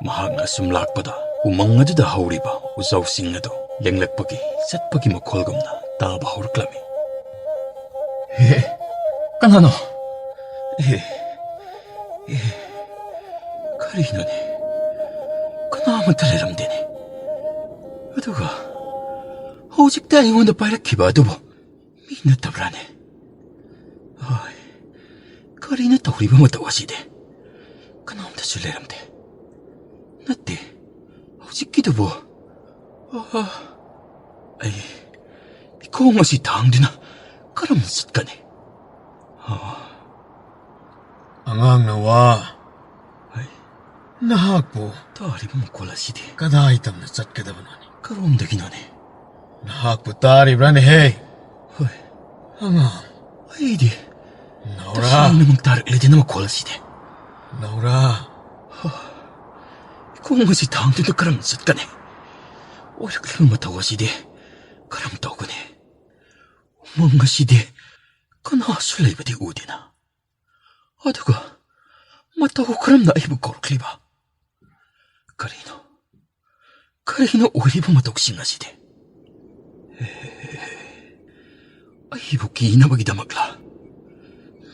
ꯃꯍꯥꯛꯅ ꯑꯁꯨꯝ ꯂꯥꯛꯄꯗ ꯎꯃꯪ ꯑꯗꯨꯗ ꯍꯧꯔꯤꯕ ꯎꯖꯥꯎꯁꯤꯡ ꯑꯗꯨ ꯂꯦꯡꯂꯛꯄꯒꯤ, ꯆꯠꯄꯒꯤ ꯃꯈꯣꯜꯒꯨꯝꯅ ꯇꯥꯕ ꯍꯧꯔꯛꯂꯝꯃꯤ꯫ "ꯍꯦ, ꯀꯅꯥꯅꯣ? ꯍꯦ, ꯍꯦ, ꯀꯔꯤꯅꯣꯅꯦ? ꯀꯅꯥꯃꯠꯇ ꯂꯩꯔꯝꯗꯦꯅꯦ꯫ ꯑꯗꯨꯒ ꯍꯧꯖꯤꯛꯇ ꯑꯩꯉꯣꯟꯗ ꯄꯥꯏꯔꯛꯈꯤꯕ ꯑꯗꯨꯕꯨ ꯃꯤ ꯅꯠꯇꯕ꯭ꯔꯥꯅꯦ? ꯍꯣꯏ, ꯀꯔꯤꯅꯣ ꯇꯧꯔꯤꯕ ꯃꯇꯧ ꯑꯁꯤꯗꯤ? ꯀꯅꯥꯝꯇꯁꯨ ꯂꯩꯔꯝꯗꯦ꯫ ꯅꯠꯇꯦ, ꯍꯧꯖꯤꯛꯀꯤꯗꯨꯕꯨ, ꯑꯥ, ꯑꯩ ꯏꯈꯣꯡ ꯑꯁꯤ ꯊꯥꯡꯗꯨꯅ ꯀꯔꯝꯅ ꯆꯠꯀꯅꯤ? ꯑꯥ, ꯑꯉꯥꯡ ꯅꯋꯥ, ꯑꯩ ꯅꯍꯥꯛꯄꯨ ꯇꯥꯔꯤꯕ ꯃꯈꯣꯜ ꯑꯁꯤꯗꯤ ꯀꯗꯥꯏ ꯇꯝꯅ ꯆꯠꯀꯗꯕꯅꯣꯅꯦ? ꯀꯔꯣꯝꯗꯒꯤꯅꯣꯅꯦ? ꯅꯍꯥꯛꯄꯨ ꯇꯥꯔꯤꯕ꯭ꯔꯥꯅꯦꯍꯦ? ꯍꯣꯏ꯫ ꯑꯉꯥꯡ꯫ ꯑꯩꯗꯤ ꯅꯥꯎꯔꯥ꯫ ꯇꯁꯦꯡꯅꯃꯛ ꯇꯥꯔꯛꯂꯦꯗꯅ ꯃꯈꯣꯜ ꯑꯁꯤꯗꯤ꯫ ꯅꯥꯎꯔꯥ꯫ ꯏꯈꯣꯡ ꯑꯁꯤ ꯊꯥꯡꯗꯨꯅ ꯀꯔꯝ ꯆꯠꯀꯅꯤ? ꯑꯣꯏꯔꯛꯂꯤꯕ ꯃꯇꯧ ꯑꯁꯤꯗꯤ ꯀꯔꯝ ꯇꯧꯒꯅꯤ? ꯎꯃꯪ ꯑꯁꯤꯗꯤ ꯀꯅꯥꯁꯨ ꯂꯩꯕꯗꯤ ꯎꯗꯦꯅ꯫ ꯑꯗꯨꯒ ꯃꯇꯧ ꯀꯔꯝꯅ ꯑꯩꯕꯨ ꯀꯧꯔꯛꯂꯤꯕ? ꯀꯔꯤꯅꯣ? ꯀꯔꯤꯅꯣ ꯑꯣꯏꯔꯤꯕ ꯃꯇꯧꯁꯤꯡ ꯑꯁꯤꯗꯤ? ꯑꯩꯕꯨ ꯀꯤꯅꯕꯒꯤꯗꯃꯛꯂ?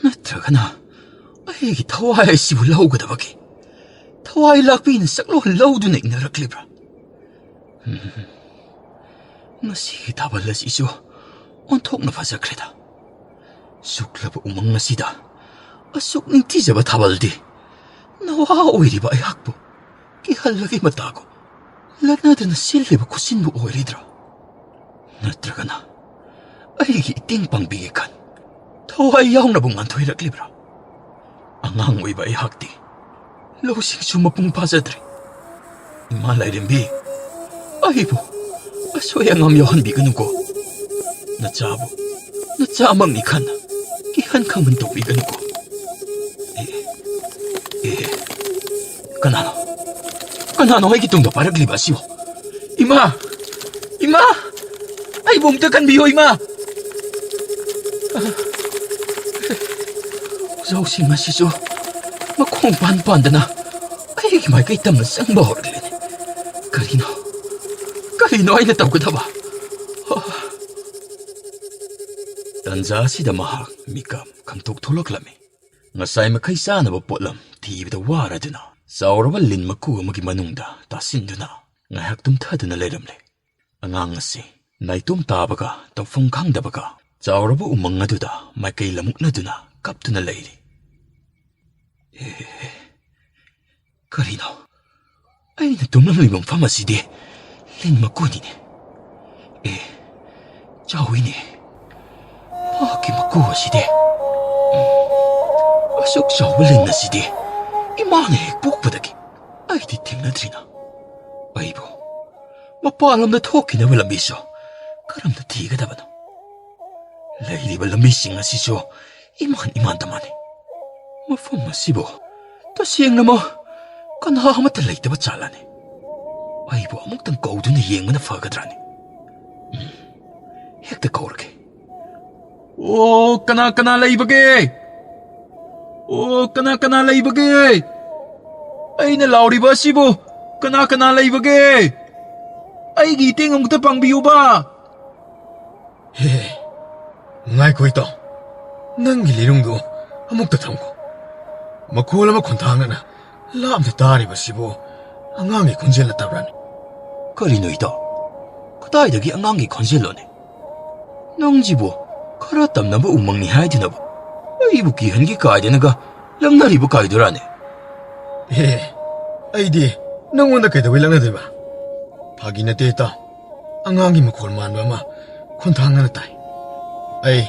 ꯅꯠꯇ꯭ꯔꯒꯅ ꯑꯩꯒꯤ ꯊꯋꯥꯏ ꯑꯁꯤꯕꯨ ꯂꯧꯒꯗꯕꯒꯤ ꯊꯋꯥꯏ ꯂꯥꯛꯄꯤꯅ ꯁꯛꯂꯣꯟ ꯂꯧꯗꯨꯅ ꯏꯟꯅꯔꯛꯂꯤꯕ꯭ꯔꯥ? ꯎꯝ, ꯉꯁꯤꯒꯤ ꯊꯥꯕꯜ ꯑꯁꯤꯁꯨ ꯑꯣꯟꯊꯣꯛꯅ ꯐꯖꯈ꯭ꯔꯦꯗ꯫ ꯁꯨꯛꯂꯕ ꯎꯃꯪ ꯑꯁꯤꯗ ꯑꯁꯨꯛ ꯅꯤꯡꯊꯤꯖꯕ ꯊꯥꯕꯜꯗꯤ ꯅꯋꯥ ꯑꯣꯏꯔꯤꯕ ꯑꯩꯍꯥꯛꯄꯨ ꯀꯤꯍꯜꯂꯒꯦ ꯃꯇꯥꯒꯨꯝ ꯂꯠꯅꯗꯅ ꯁꯤꯜꯂꯤꯕ ꯈꯨꯠꯁꯤꯟꯕꯨ ꯑꯣꯏꯔꯤꯗ꯭ꯔꯥ? ꯅꯠꯇ꯭ꯔꯒꯅ ꯑꯩꯒꯤ ꯏꯇꯦꯡ ꯄꯥꯡꯕꯤꯒꯦ ꯈꯟ ꯊꯋꯥꯏ ꯌꯥꯎꯅꯕꯨ ꯉꯥꯟꯊꯣꯏꯔꯛꯂꯤꯕ꯭ꯔꯥ? ꯑꯉꯥꯡ ꯑꯣꯏꯕ ꯑꯩꯍꯥꯛꯇꯤ ꯂꯧꯁꯤꯡꯁꯨ ꯃꯄꯨꯡ ꯐꯥꯖꯗ꯭ꯔꯤ꯫ ꯏꯃꯥ ꯂꯥꯏꯔꯦꯝꯕꯤ, ꯑꯩꯕꯨ ꯑꯁꯣꯏ ꯑꯉꯥꯝ ꯌꯥꯎꯍꯟꯕꯤꯒꯅꯨꯀꯣ꯫ ꯅꯆꯥꯕꯨ ꯅꯆꯥꯃꯛꯅꯤ ꯈꯟꯅ ꯀꯤꯍꯟ ꯈꯪꯍꯟ ꯇꯧꯕꯤꯒꯅꯨꯀꯣ꯫ ꯑꯦ, ꯑꯦ, ꯀꯅꯥꯅꯣ? ꯀꯅꯥꯅꯣ ꯑꯩꯒꯤ ꯇꯨꯡꯗ ꯄꯥꯏꯔꯛꯂꯤꯕ ꯑꯁꯤꯕꯨ? ꯏꯃꯥ! ꯏꯃꯥ! ꯑꯩꯕꯨ ꯑꯝꯇ ꯀꯟꯕꯤꯌꯨ, ꯏꯃꯥ! ꯎꯖꯥꯎꯁꯤꯡ ꯑꯁꯤꯁꯨ ꯃꯈꯣꯡ ꯄꯥꯟ ꯄꯥꯟꯗꯅ ꯑꯩꯒꯤ ꯃꯥꯏꯀꯩ ꯇꯝꯅ ꯆꯪꯕ ꯍꯧꯔꯛꯂꯦꯅꯦ꯫ ꯀꯔꯤꯅꯣ? ꯀꯔꯤꯅꯣ ꯑꯩꯅ ꯇꯧꯒꯗꯕ? ꯇꯟꯖꯥ ꯑꯁꯤꯗ ꯃꯍꯥꯛ ꯃꯤꯀꯞ ꯈꯪꯇꯣꯛ ꯊꯣꯛꯂꯛꯂꯝꯃꯤ꯫ ꯉꯁꯥꯏ ꯃꯈꯩ ꯆꯥꯅꯕ ꯄꯣꯠꯂꯝ ꯊꯤꯕꯗ ꯋꯥꯔꯗꯨꯅ ꯆꯥꯎꯔꯕ ꯂꯤꯟ ꯃꯀꯨ ꯑꯃꯒꯤ ꯃꯅꯨꯡꯗ ꯇꯥꯁꯤꯟꯗꯨꯅ ꯉꯥꯏꯍꯥꯛ ꯇꯨꯝꯊꯗꯨꯅ ꯂꯩꯔꯝꯂꯦ꯫ ꯑꯉꯥꯡ ꯑꯁꯤ ꯅꯥꯏꯇꯣꯝ ꯇꯥꯕꯒ ꯇꯧꯐꯝ ꯈꯪꯗꯕꯒ ꯆꯥꯎꯔꯕ ꯎꯃꯪ ꯑꯗꯨꯗ ꯃꯥꯏꯀꯩ ꯂꯃꯨꯛꯅꯗꯨꯅ ꯀꯞꯇꯨꯅ ꯂꯩꯔꯤ꯫ ꯑꯦ, ꯀꯔꯤꯅꯣ? ꯑꯩꯅ ꯇꯨꯝꯂꯝꯂꯤꯕ ꯃꯐꯝ ꯑꯁꯤꯗꯤ ꯂꯤꯟ ꯃꯀꯨꯅꯤꯅꯦ꯫ ꯑꯦ, ꯆꯥꯎꯏꯅꯦ꯫ ꯃꯍꯥꯛꯀꯤ ꯃꯀꯨ ꯑꯁꯤꯗꯤ, ꯎꯝ, ꯑꯁꯨꯛ ꯆꯥꯎꯕ ꯂꯤꯟ ꯑꯁꯤꯗꯤ ꯏꯃꯥꯅ ꯍꯦꯛ ꯄꯣꯛꯄꯗꯒꯤ ꯑꯩꯗꯤ ꯊꯦꯡꯅꯗ꯭ꯔꯤꯅ꯫ ꯑꯩꯕꯨ ꯃꯄꯥꯟꯂꯣꯝꯗ ꯊꯣꯛꯈꯤꯅꯕ ꯂꯝꯕꯤꯁꯨ ꯀꯔꯝꯅ ꯊꯤꯒꯗꯕꯅꯣ? ꯂꯩꯔꯤꯕ ꯂꯝꯕꯤꯁꯤꯡ ꯑꯁꯤꯁꯨ ꯏꯃꯥꯟ ꯏꯃꯥꯟꯗ ꯃꯥꯟꯅꯩ꯫ ꯃꯐꯝ ꯑꯁꯤꯕꯨ ꯇꯁꯦꯡꯅꯃꯛ ꯀꯅꯥ ꯑꯃꯠꯇ ꯂꯩꯇꯕ ꯆꯥꯂꯅꯤ꯫ ꯑꯩꯕꯨ ꯑꯃꯨꯛꯇꯪ ꯀꯧꯗꯨꯅ ꯌꯦꯡꯕꯅ ꯐꯒꯗ꯭ꯔꯥꯅꯤ? ꯎꯝ, ꯍꯦꯛꯇ ꯀꯧꯔꯒꯦ꯫ ꯑꯣ, ꯀꯅꯥ ꯀꯅꯥ ꯂꯩꯕꯒꯦ? ꯑꯣ, ꯀꯅꯥ ꯀꯅꯥ ꯂꯩꯕꯒꯦ? ꯑꯩꯅ ꯂꯥꯎꯔꯤꯕ ꯑꯁꯤꯕꯨ ꯀꯅꯥ ꯀꯅꯥ ꯂꯩꯕꯒꯦ? ꯑꯩꯒꯤ ꯏꯇꯦꯡ ꯑꯃꯨꯛꯇ ꯄꯥꯡꯕꯤꯌꯨꯕ꯫ ꯍꯦ, ꯉꯥꯏꯈꯣ ꯏꯇꯥꯎ, ꯅꯪꯒꯤ ꯂꯤꯔꯨꯡꯗꯨ ꯑꯃꯨꯛꯇ ꯊꯝꯈꯣ꯫ ꯃꯈꯣꯜ ꯑꯃ ꯈꯣꯟꯊꯥꯡꯅꯅ ꯂꯥꯞꯅ ꯇꯥꯔꯤꯕꯁꯤꯕꯨ ꯑꯉꯥꯡꯒꯤ ꯈꯣꯟꯖꯦꯜ ꯅꯠꯇꯕ꯭ꯔꯥꯅꯦ? ꯀꯔꯤꯅꯣ ꯏꯇꯥꯎ? ꯀꯗꯥꯏꯗꯒꯤ ꯑꯉꯥꯡꯒꯤ ꯈꯣꯟꯖꯦꯜꯂꯣꯅꯦ? ꯅꯪꯁꯤꯕꯨ ꯈꯔ ꯇꯝꯅꯕ ꯎꯃꯪꯅꯤ ꯍꯥꯏꯗꯨꯅꯕꯨ ꯑꯩꯕꯨ ꯀꯤꯍꯟꯒꯦ ꯀꯥꯏꯗꯅꯒ ꯂꯪꯅꯔꯤꯕ ꯀꯥꯏꯗꯨꯔꯥꯅꯦ? ꯑꯦ, ꯑꯩꯗꯤ ꯅꯪꯉꯣꯟꯗ ꯀꯩꯗꯧꯕꯩ ꯂꯪꯅꯗꯣꯏꯕ? ꯐꯥꯒꯤ ꯅꯠꯇꯦ ꯏꯇꯥꯎ, ꯑꯉꯥꯡꯒꯤ ꯃꯈꯣꯜ ꯃꯥꯟꯕ ꯑꯃ ꯈꯣꯟꯊꯥꯡꯅꯅ ꯇꯥꯏ꯫ ꯑꯩ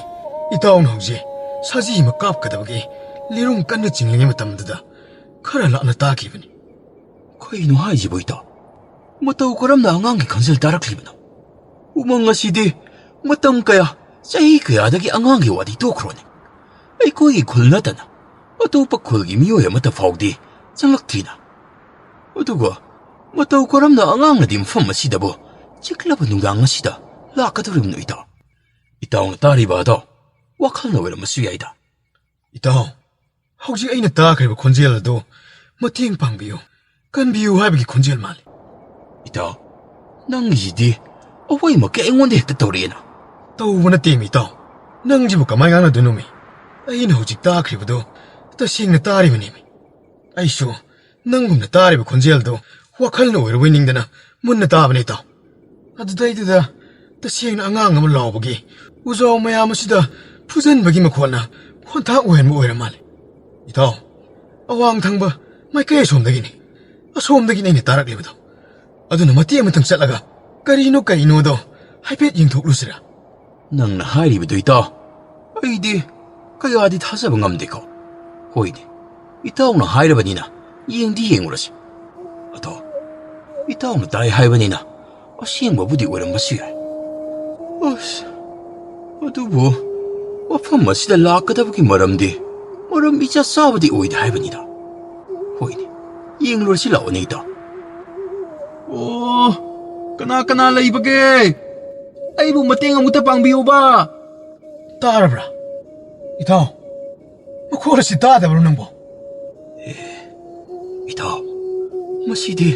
ꯏꯇꯥꯎꯅ ꯍꯧꯖꯤꯛ ꯁꯖꯤ ꯑꯃ ꯀꯥꯞꯀꯗꯕꯒꯤ ꯂꯤꯔꯨꯡ ꯀꯟꯅ ꯆꯤꯡꯂꯤꯉꯩ ꯃꯇꯝꯗꯨꯗ ꯈꯔ ꯂꯥꯞꯅ ꯇꯥꯈꯤꯕꯅꯤ꯫ ꯀꯩꯅꯣ ꯍꯥꯏꯁꯤꯕꯣ ꯏꯇꯥꯎ? ꯃꯇꯧ ꯀꯔꯝꯅ ꯑꯉꯥꯡꯒꯤ ꯈꯣꯟꯖꯦꯜ ꯇꯥꯔꯛꯂꯤꯕꯅꯣ? ꯎꯃꯪ ꯑꯁꯤꯗꯤ ꯃꯇꯝ ꯀꯌꯥ, ꯆꯍꯤ ꯀꯌꯥꯗꯒꯤ ꯑꯉꯥꯡꯒꯤ ꯋꯥꯗꯤ ꯇꯣꯛꯈ꯭ꯔꯣꯅꯦ, ꯑꯩꯈꯣꯏꯒꯤ ꯈꯨꯜ ꯅꯠꯇꯅ ꯑꯇꯣꯞꯄ ꯈꯨꯜꯒꯤ ꯃꯤꯑꯣꯏ ꯑꯃꯠꯇ ꯐꯥꯎꯗꯤ ꯆꯪꯂꯛꯇ꯭ꯔꯤꯅ꯫ ꯑꯗꯨꯒ ꯃꯇꯧ ꯀꯔꯝꯅ ꯑꯉꯥꯡꯅꯗꯤ ꯃꯐꯝ ꯑꯁꯤꯗꯕꯨ ꯆꯤꯛꯂꯕ ꯅꯨꯡꯗꯥꯡ ꯑꯁꯤꯗ ꯂꯥꯛꯀꯗꯧꯔꯤꯕꯅꯣ ꯏꯇꯥꯎ? ꯏꯇꯥꯎꯅ ꯇꯥꯔꯤꯕ ꯑꯗꯣ ꯋꯥꯈꯜꯅ ꯑꯣꯏꯔꯝꯕꯁꯨ ꯌꯥꯏꯗ꯫ ꯏꯇꯥꯎ, ꯍꯧꯖꯤꯛ ꯑꯩꯅ ꯇꯥꯈ꯭ꯔꯤꯕ ꯈꯣꯟꯖꯦꯜ ꯑꯗꯨ ꯃꯇꯦꯡ ꯄꯥꯡꯕꯤꯌꯨ, ꯀꯟꯕꯤꯌꯨ ꯍꯥꯏꯕꯒꯤ ꯈꯣꯟꯖꯦꯜ ꯃꯥꯜꯂꯤ꯫ ꯏꯇꯥꯎ, ꯅꯪꯒꯤꯁꯤꯗꯤ ꯑꯋꯣꯏꯃꯛꯀꯤ ꯑꯩꯉꯣꯟꯗ ꯍꯦꯛꯇ ꯇꯧꯔꯛꯑꯦꯅ꯫ ꯇꯧꯕ ꯅꯠꯇꯦꯃꯤ ꯏꯇꯥꯎ, ꯅꯪꯁꯤꯕꯨ ꯀꯃꯥꯏ ꯉꯥꯡꯅꯗꯣꯏꯅꯣꯃꯤ? ꯑꯩꯅ ꯍꯧꯖꯤꯛ ꯇꯥꯈ꯭ꯔꯤꯕꯗꯨ ꯇꯁꯦꯡꯅ ꯇꯥꯔꯤꯕꯅꯦꯃꯤ꯫ ꯑꯩꯁꯨ ꯅꯪꯒꯨꯝꯅ ꯇꯥꯔꯤꯕ ꯈꯣꯟꯖꯦꯜꯗꯨ ꯋꯥꯈꯜꯅ ꯑꯣꯏꯔꯕꯣꯏ ꯅꯤꯡꯗꯅ ꯃꯨꯟꯅ ꯇꯥꯕꯅꯦ ꯏꯇꯥꯎ꯫ ꯑꯗꯨꯗꯩꯗꯨꯗ ꯇꯁꯦꯡꯅ ꯑꯉꯥꯡ ꯑꯃ ꯂꯥꯎꯕꯒꯤ ꯎꯖꯥꯎ ꯃꯌꯥꯝ ꯑꯁꯤꯗ ꯐꯨꯖꯟꯕꯒꯤ ꯃꯈꯣꯟꯅ ꯈꯣꯟꯊꯥꯛ ꯑꯣꯏꯍꯟꯕ ꯑꯣꯏꯔ ꯃꯥꯜꯂꯦ꯫ ꯏꯇꯥꯎ, ꯑꯋꯥꯡ ꯊꯪꯕ ꯃꯥꯏꯀꯩ ꯑꯁꯣꯝꯗꯒꯤꯅꯤ, ꯑꯁꯣꯝꯗꯒꯤꯅꯤ ꯑꯩꯅ ꯇꯥꯔꯛꯂꯤꯕꯗꯣ꯫ ꯑꯗꯨꯅ ꯃꯇꯦꯛ ꯑꯃꯇꯪ ꯆꯠꯂꯒ ꯀꯔꯤꯅꯣ ꯀꯔꯤꯅꯣꯗꯣ ꯍꯥꯏꯐꯦꯠ ꯌꯦꯡꯊꯣꯛꯂꯨꯁꯤꯔꯥ? ꯅꯪꯅ ꯍꯥꯏꯔꯤꯕꯗꯨ ꯏꯇꯥꯎ, ꯑꯩꯗꯤ ꯀꯌꯥꯗꯤ ꯊꯥꯖꯕ ꯉꯝꯗꯦꯀꯣ꯫ ꯍꯣꯏꯅꯦ, ꯏꯇꯥꯎꯅ ꯍꯥꯏꯔꯕꯅꯤꯅ ꯌꯦꯡꯗꯤ ꯌꯦꯡꯉꯨꯔꯁꯤ꯫ ꯑꯗꯣ ꯏꯇꯥꯎꯅ ꯇꯥꯏ ꯍꯥꯏꯕꯅꯤꯅ ꯑꯁꯦꯡꯕꯕꯨꯗꯤ ꯑꯣꯏꯔꯝꯕꯁꯨ ꯌꯥꯏ꯫ ꯑꯁ, ꯑꯗꯨꯕꯨ ꯃꯐꯝ ꯑꯁꯤꯗ ꯂꯥꯛꯀꯗꯕꯒꯤ ꯃꯔꯝꯗꯤ ꯃꯔꯝ ꯏꯆꯥ ꯆꯥꯕꯗꯤ ꯑꯣꯏꯗꯦ ꯍꯥꯏꯕꯅꯤꯗ꯫ ꯍꯣꯏꯅꯦ, ꯌꯦꯡꯂꯨꯔꯁꯤ ꯂꯥꯛꯑꯣꯅꯦ ꯏꯇꯥꯎ꯫ ꯑꯣ, ꯀꯅꯥ ꯀꯅꯥ ꯂꯩꯕꯒꯦ? ꯑꯩꯕꯨ ꯃꯇꯦꯡ ꯑꯃꯨꯛꯇ ꯄꯥꯡꯕꯤꯌꯨꯕ꯫ ꯇꯥꯔꯕ꯭ꯔꯥ? ꯏꯇꯥꯎ, ꯃꯈꯣꯜ ꯑꯁꯤ ꯇꯥꯗꯕ꯭ꯔꯣ ꯅꯪꯕꯣ? ꯑꯦ, ꯏꯇꯥꯎ, ꯃꯁꯤꯗꯤ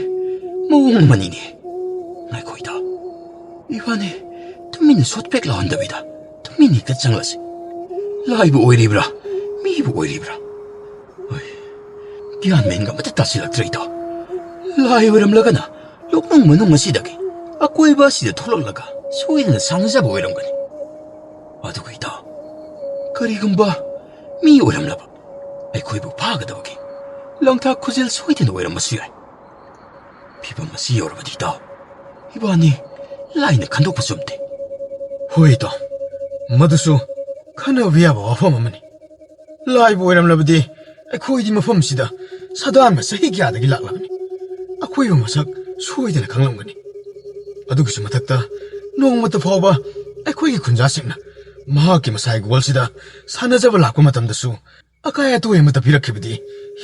ꯃꯑꯣꯡ ꯑꯃꯅꯤꯅꯦ꯫ ꯉꯥꯏꯈꯣ ꯏꯇꯥꯎ, ꯏꯕꯥꯅꯤ ꯇꯨꯃꯤꯟꯅ ꯁꯣꯠ ꯄꯦꯛ ꯂꯥꯎꯍꯟꯗꯕꯤꯗ ꯇꯨꯃꯤꯟꯅ ꯍꯦꯛꯇ ꯆꯪꯂꯁꯤ꯫ ꯂꯥꯏꯕꯨ ꯑꯣꯏꯔꯤꯕ꯭ꯔꯥ, ꯃꯤꯕꯨ ꯑꯣꯏꯔꯤꯕ꯭ꯔꯥ? ꯍꯣꯏ, ꯒ꯭ꯌꯥꯟ ꯃꯦꯟꯒ ꯑꯃꯇ ꯇꯥꯁꯤꯜꯂꯛꯇ꯭ꯔꯦ ꯏꯇꯥꯎ꯫ ꯂꯥꯏ ꯑꯣꯏꯔꯝꯂꯒꯅ ꯂꯧꯅꯨꯡ ꯃꯅꯨꯡ ꯑꯁꯤꯗꯒꯤ ꯑꯀꯣꯏꯕ ꯑꯁꯤꯗ ꯊꯣꯛꯂꯛꯂꯒ ꯁꯣꯏꯗꯅ ꯁꯥꯟꯅꯖꯕ ꯑꯣꯏꯔꯝꯒꯅꯤ꯫ ꯑꯗꯨꯒ ꯏꯇꯥꯎ, ꯀꯔꯤꯒꯨꯝꯕ ꯃꯤ ꯑꯣꯏꯔꯝꯂꯕ ꯑꯩꯈꯣꯏꯕꯨ ꯐꯥꯒꯗꯕꯒꯤ ꯂꯥꯡꯊꯥꯛ ꯈꯨꯖꯦꯜ ꯁꯣꯏꯗꯅ ꯑꯣꯏꯔꯝꯕꯁꯨ ꯌꯥꯏ꯫ ꯐꯤꯕꯝ ꯑꯁꯤ ꯌꯧꯔꯕꯗꯤ ꯏꯇꯥꯎ, ꯏꯕꯥꯅꯤ ꯂꯥꯏꯅ ꯈꯟꯗꯣꯛꯄ ꯆꯨꯝꯗꯦ꯫ ꯍꯣꯏ ꯏꯇꯥꯎ, ꯃꯗꯨꯁꯨ ꯈꯟꯅꯕ ꯌꯥꯕ ꯋꯥꯐꯝ ꯑꯃꯅꯤ꯫ ꯂꯥꯏꯕꯨ ꯑꯣꯏꯔꯝꯂꯕꯗꯤ ꯑꯩꯈꯣꯏꯗꯤ ꯃꯐꯝꯁꯤꯗ ꯁꯥꯗꯥꯟꯕ ꯆꯍꯤ ꯀꯌꯥꯗꯒꯤ ꯂꯥꯛꯂꯕꯅꯤ꯫ ꯑꯀꯣꯏꯕ ꯃꯁꯛ ꯁꯣꯏꯗꯅ ꯈꯪꯂꯝꯒꯅꯤ꯫ ꯑꯗꯨꯒꯤꯁꯨ ꯃꯊꯛꯇ, ꯅꯣꯡꯃꯇ ꯐꯥꯎꯕ ꯑꯩꯈꯣꯏꯒꯤ ꯈꯨꯟꯖꯥꯁꯤꯡꯅ ꯃꯍꯥꯛꯀꯤ ꯃꯁꯥꯏ ꯒꯣꯜꯁꯤꯗ ꯁꯥꯟꯅꯖꯕ ꯂꯥꯛꯄ ꯃꯇꯝꯗꯁꯨ ꯑꯀꯥꯏ ꯑꯇꯣꯏ ꯑꯃꯠꯇ ꯄꯤꯔꯛꯈꯤꯕꯗꯤ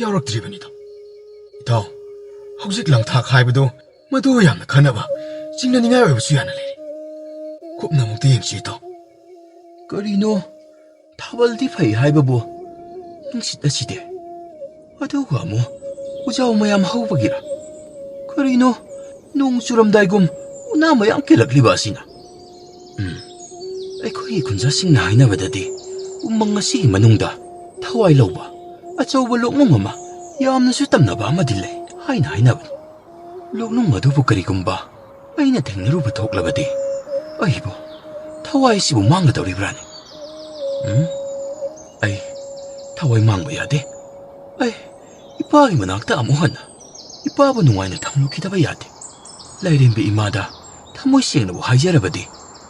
ꯌꯥꯎꯔꯛꯇ꯭ꯔꯤꯕꯅꯤꯗꯣ꯫ ꯏꯇꯥꯎ, ꯍꯧꯖꯤꯛ ꯂꯪꯊꯥꯛ ꯍꯥꯏꯕꯗꯨ ꯃꯗꯨ ꯌꯥꯝꯅ ꯈꯟꯅꯕ, ꯆꯤꯡꯅꯅꯤꯡꯉꯥꯏ ꯑꯣꯏꯕꯁꯨ ꯌꯥꯅ ꯂꯩꯔꯦ꯫ ꯀꯨꯞꯅ ꯑꯃꯨꯛꯇ ꯌꯦꯡꯁꯤ, ꯏꯇꯥꯎ꯫ ꯀꯔꯤꯅꯣ? ꯊꯥꯕꯜꯗꯤ ꯐꯩ ꯍꯥꯏꯕꯕꯨ ꯅꯨꯡꯁꯤꯠ ꯑꯁꯤꯗꯤ? ꯑꯗꯨꯒ ꯑꯃꯨꯛ ꯎꯖꯥꯎ ꯃꯌꯥꯝ ꯍꯧꯕꯒꯤꯔ? ꯀꯔꯤꯅꯣ ꯅꯣꯡ ꯆꯨꯔꯝꯗꯥꯏꯒꯨꯝ ꯎꯅꯥ ꯃꯌꯥꯝ ꯀꯦꯜꯂꯛꯂꯤꯕ ꯑꯁꯤꯅ? ꯎꯝ, ꯑꯩꯈꯣꯏꯒꯤ ꯈꯨꯟꯖꯥꯁꯤꯡꯅ ꯍꯥꯏꯅꯕꯗꯗꯤ ꯎꯃꯪ ꯑꯁꯤꯒꯤ ꯃꯅꯨꯡꯗ ꯊꯋꯥꯏ ꯂꯧꯕ ꯑꯆꯧꯕ ꯂꯣꯛꯅꯨꯡ ꯑꯃ ꯌꯥꯝꯅꯁꯨ ꯇꯝꯅꯕ ꯑꯃꯗꯤ ꯂꯩ ꯍꯥꯏꯅ ꯍꯥꯏꯅꯕꯅꯤ꯫ ꯂꯣꯛꯅꯨꯡ ꯑꯗꯨꯕꯨ ꯀꯔꯤꯒꯨꯝꯕ ꯑꯩꯅ ꯊꯦꯡꯅꯔꯨꯕ ꯊꯣꯛꯂꯕꯗꯤ, ꯑꯩꯕꯨ ꯊꯋꯥꯏꯁꯤꯕꯨ ꯃꯥꯡꯒꯗꯧꯔꯤꯕ꯭ꯔꯥꯅꯦ? ꯎꯝ? ꯑꯩ ꯊꯋꯥꯏ ꯃꯥꯡꯕ ꯌꯥꯗꯦ꯫ ꯑꯩ ꯏꯄꯥꯒꯤ ꯃꯅꯥꯛꯇ ꯑꯃꯨꯛ ꯍꯟꯅ ꯏꯄꯥꯕꯨ ꯅꯨꯡꯉꯥꯏꯅ ꯊꯝꯂꯨꯈꯤꯗꯕ ꯌꯥꯗꯦ꯫ ꯂꯥꯏꯔꯦꯝꯕꯤ ꯏꯃꯥꯗ ꯊꯃꯣꯏ ꯁꯦꯡꯅꯕꯨ ꯍꯥꯏꯖꯔꯕꯗꯤ,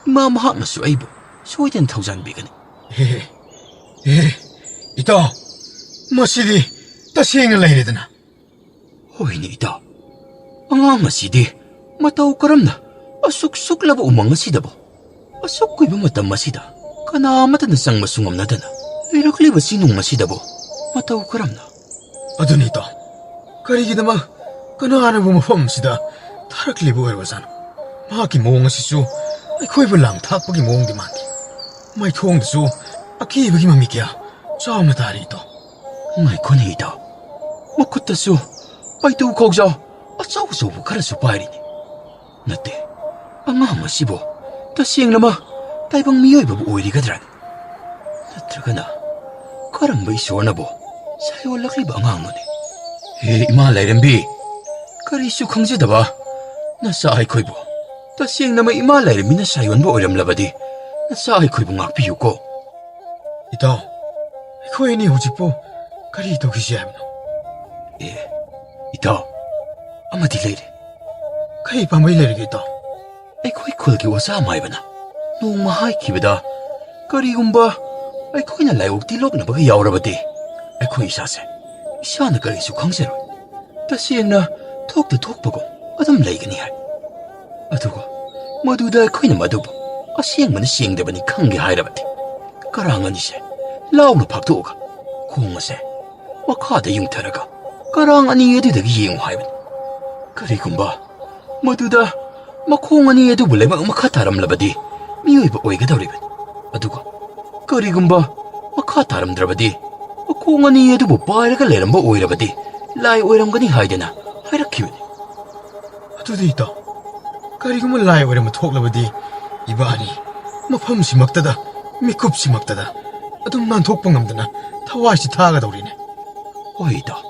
ꯏꯃꯥ ꯃꯍꯥꯛꯅꯁꯨ ꯑꯩꯕꯨ ꯁꯣꯏꯗꯅ ꯊꯧꯖꯥꯟꯕꯤꯒꯅꯤ꯫ ꯍꯦ, ꯍꯦ, ꯍꯦ, ꯏꯇꯥꯎ, ꯃꯁꯤꯗꯤ ꯇꯁꯦꯡꯅ ꯂꯩꯔꯦꯗꯅ꯫ ꯍꯣꯏꯅꯦ ꯏꯇꯥꯎ, ꯑꯉꯥꯡ ꯑꯁꯤꯗꯤ ꯃꯇꯧ ꯀꯔꯝꯅ ꯑꯁꯨꯛ ꯁꯨꯛꯂꯕ ꯎꯃꯪ ꯑꯁꯤꯗꯕꯨ, ꯑꯁꯨꯛ ꯀꯨꯏꯕ ꯃꯇꯝ ꯑꯁꯤꯗ ꯀꯅꯥ ꯑꯃꯠꯇꯅ ꯆꯪꯕꯁꯨ ꯉꯝꯅꯗꯅ ꯂꯩꯔꯛꯂꯤꯕ ꯆꯤꯡꯅꯨꯡ ꯑꯁꯤꯗꯕꯨ ꯃꯇꯧ ꯀꯔꯝꯅ? ꯑꯗꯨꯅꯤ ꯏꯇꯥꯎ, ꯀꯔꯤꯒꯤꯗꯃꯛ ꯀꯅꯥꯅꯕꯨ ꯃꯐꯝ ꯑꯁꯤꯗ ꯊꯥꯔꯛꯂꯤꯕ ꯑꯣꯏꯔꯕꯖꯥꯠꯅꯣ? ꯃꯍꯥꯛꯀꯤ ꯃꯑꯣꯡ ꯑꯁꯤꯁꯨ ꯑꯩꯈꯣꯏꯕꯨ ꯂꯥꯡ ꯊꯥꯛꯄꯒꯤ ꯃꯑꯣꯡꯗꯤ ꯃꯥꯟꯗꯦ꯫ ꯃꯥꯏꯊꯣꯡꯗꯁꯨ ꯑꯀꯤꯕꯒꯤ ꯃꯃꯤ ꯀꯌꯥ ꯆꯥꯎꯅ ꯇꯥꯔꯤ ꯏꯇꯥꯎ꯫ ꯉꯥꯏꯈꯣꯅꯦ ꯏꯇꯥꯎ, ꯃꯈꯨꯠꯇꯁꯨ ꯄꯥꯏꯇꯨ ꯈꯧꯖꯥꯎ ꯑꯆꯧ ꯑꯆꯧꯕ ꯈꯔꯁꯨ ꯄꯥꯏꯔꯤꯅꯤ꯫ ꯅꯠꯇꯦ, ꯑꯉꯥꯡ ꯑꯁꯤꯕꯨ ꯇꯁꯦꯡꯅꯃꯛ ꯇꯥꯏꯕꯪ ꯃꯤꯑꯣꯏꯕꯕꯨ ꯑꯣꯏꯔꯤꯒꯗ꯭ꯔꯥ? ꯅꯠꯇ꯭ꯔꯒꯅ ꯀꯔꯝꯕ ꯏꯁꯣꯔꯅꯕꯨ ꯁꯥꯏꯑꯣꯜꯂꯛꯂꯤꯕ ꯑꯉꯥꯡꯅꯣꯅꯦ? ꯍꯦ ꯏꯃꯥ ꯂꯥꯏꯔꯦꯝꯕꯤ, ꯀꯔꯤꯁꯨ ꯈꯪꯖꯗꯕ ꯅꯆꯥ ꯑꯩꯈꯣꯏꯕꯨ ꯇꯁꯦꯡꯅꯃꯛ ꯏꯃꯥ ꯂꯥꯏꯔꯦꯝꯕꯤꯅ ꯁꯥꯏꯑꯣꯟꯕ ꯑꯣꯏꯔꯝꯂꯕꯗꯤ, ꯅꯆꯥ ꯑꯩꯈꯣꯏꯕꯨ ꯉꯥꯛꯄꯤꯌꯨꯀꯣ꯫ ꯏꯇꯥꯎ, ꯑꯩꯈꯣꯏ ꯑꯅꯤ ꯍꯧꯖꯤꯛꯄꯨ ꯀꯔꯤ ꯇꯧꯈꯤꯁꯤ ꯍꯥꯏꯕꯅꯣ? ꯑꯦ, ꯏꯇꯥꯎ, ꯑꯃꯗꯤ ꯂꯩꯔꯦ꯫ ꯀꯔꯤ ꯄꯥꯝꯕꯩ ꯂꯩꯔꯒꯦ ꯏꯇꯥꯎ? ꯑꯩꯈꯣꯏ ꯈꯨꯜꯒꯤ ꯑꯣꯖꯥ ꯃꯥꯏꯕꯅ ꯅꯣꯡꯃ ꯍꯥꯏꯈꯤꯕꯗ, ꯀꯔꯤꯒꯨꯝꯕ ꯑꯩꯈꯣꯏꯅ ꯂꯥꯏꯑꯣꯛ ꯇꯤꯜꯂꯣꯛꯅꯕꯒ ꯌꯥꯎꯔꯕꯗꯤ, ꯑꯩꯈꯣꯏ ꯏꯁꯥꯁꯦ ꯏꯁꯥꯅ ꯀꯔꯤꯁꯨ ꯈꯪꯖꯔꯣꯏ꯫ ꯇꯁꯦꯡꯅ ꯊꯣꯛꯇ ꯊꯣꯛꯄꯒꯨꯝ ꯑꯗꯨꯝ ꯂꯩꯒꯅꯤ ꯍꯥꯏ꯫ ꯑꯗꯨꯒ ꯃꯗꯨꯗ ꯑꯩꯈꯣꯏꯅ ꯃꯗꯨꯕꯨ ꯑꯁꯦꯡꯕꯅ ꯁꯦꯡꯗꯕꯅꯤ ꯈꯪꯒꯦ ꯍꯥꯏꯔꯕꯗꯤ, ꯀꯔꯥꯡ ꯑꯅꯤꯁꯦ ꯂꯥꯎꯅ ꯐꯥꯛꯇꯣꯛꯑꯒ ꯈꯣꯡ ꯑꯁꯦ ꯃꯈꯥꯗ ꯌꯨꯡꯊꯔꯒ ꯀꯔꯥꯡ ꯑꯅꯤ ꯑꯗꯨꯗꯒꯤ ꯌꯦꯡꯉꯨ ꯍꯥꯏꯕꯅꯤ꯫ ꯀꯔꯤꯒꯨꯝꯕ ꯃꯗꯨꯗ ꯃꯈꯣꯡ ꯑꯅꯤ ꯑꯗꯨꯕꯨ ꯂꯩꯕꯥꯛ ꯃꯈꯥ ꯇꯥꯔꯝꯂꯕꯗꯤ ꯃꯤꯑꯣꯏꯕ ꯑꯣꯏꯒꯗꯧꯔꯤꯕꯅꯤ꯫ ꯑꯗꯨꯒ ꯀꯔꯤꯒꯨꯝꯕ ꯃꯈꯥ ꯇꯥꯔꯝꯗ꯭ꯔꯕꯗꯤ, ꯃꯈꯣꯡ ꯑꯅꯤ ꯑꯗꯨꯕꯨ ꯄꯥꯏꯔꯒ ꯂꯩꯔꯝꯕ ꯑꯣꯏꯔꯕꯗꯤ ꯂꯥꯏ ꯑꯣꯏꯔꯝꯒꯅꯤ ꯍꯥꯏꯗꯅ ꯍꯥꯏꯔꯛꯈꯤꯕꯅꯤ꯫ ꯑꯗꯨꯗꯤ ꯏꯇꯥꯎ, ꯀꯔꯤꯒꯨꯝꯕ ꯂꯥꯏ ꯑꯣꯏꯔꯝꯕ ꯊꯣꯛꯂꯕꯗꯤ ꯏꯕꯥꯅꯤ ꯃꯐꯝꯁꯤꯃꯛꯇꯗ, ꯃꯤꯀꯨꯞꯁꯤꯃꯛꯇꯗ ꯑꯗꯨꯝ ꯅꯥꯟꯊꯣꯛꯄ ꯉꯝꯗꯅ ꯊꯋꯥꯏꯁꯤ ꯊꯥꯒꯗꯧꯔꯤꯅꯦ꯫ ꯍꯣꯏ ꯏꯇꯥꯎ,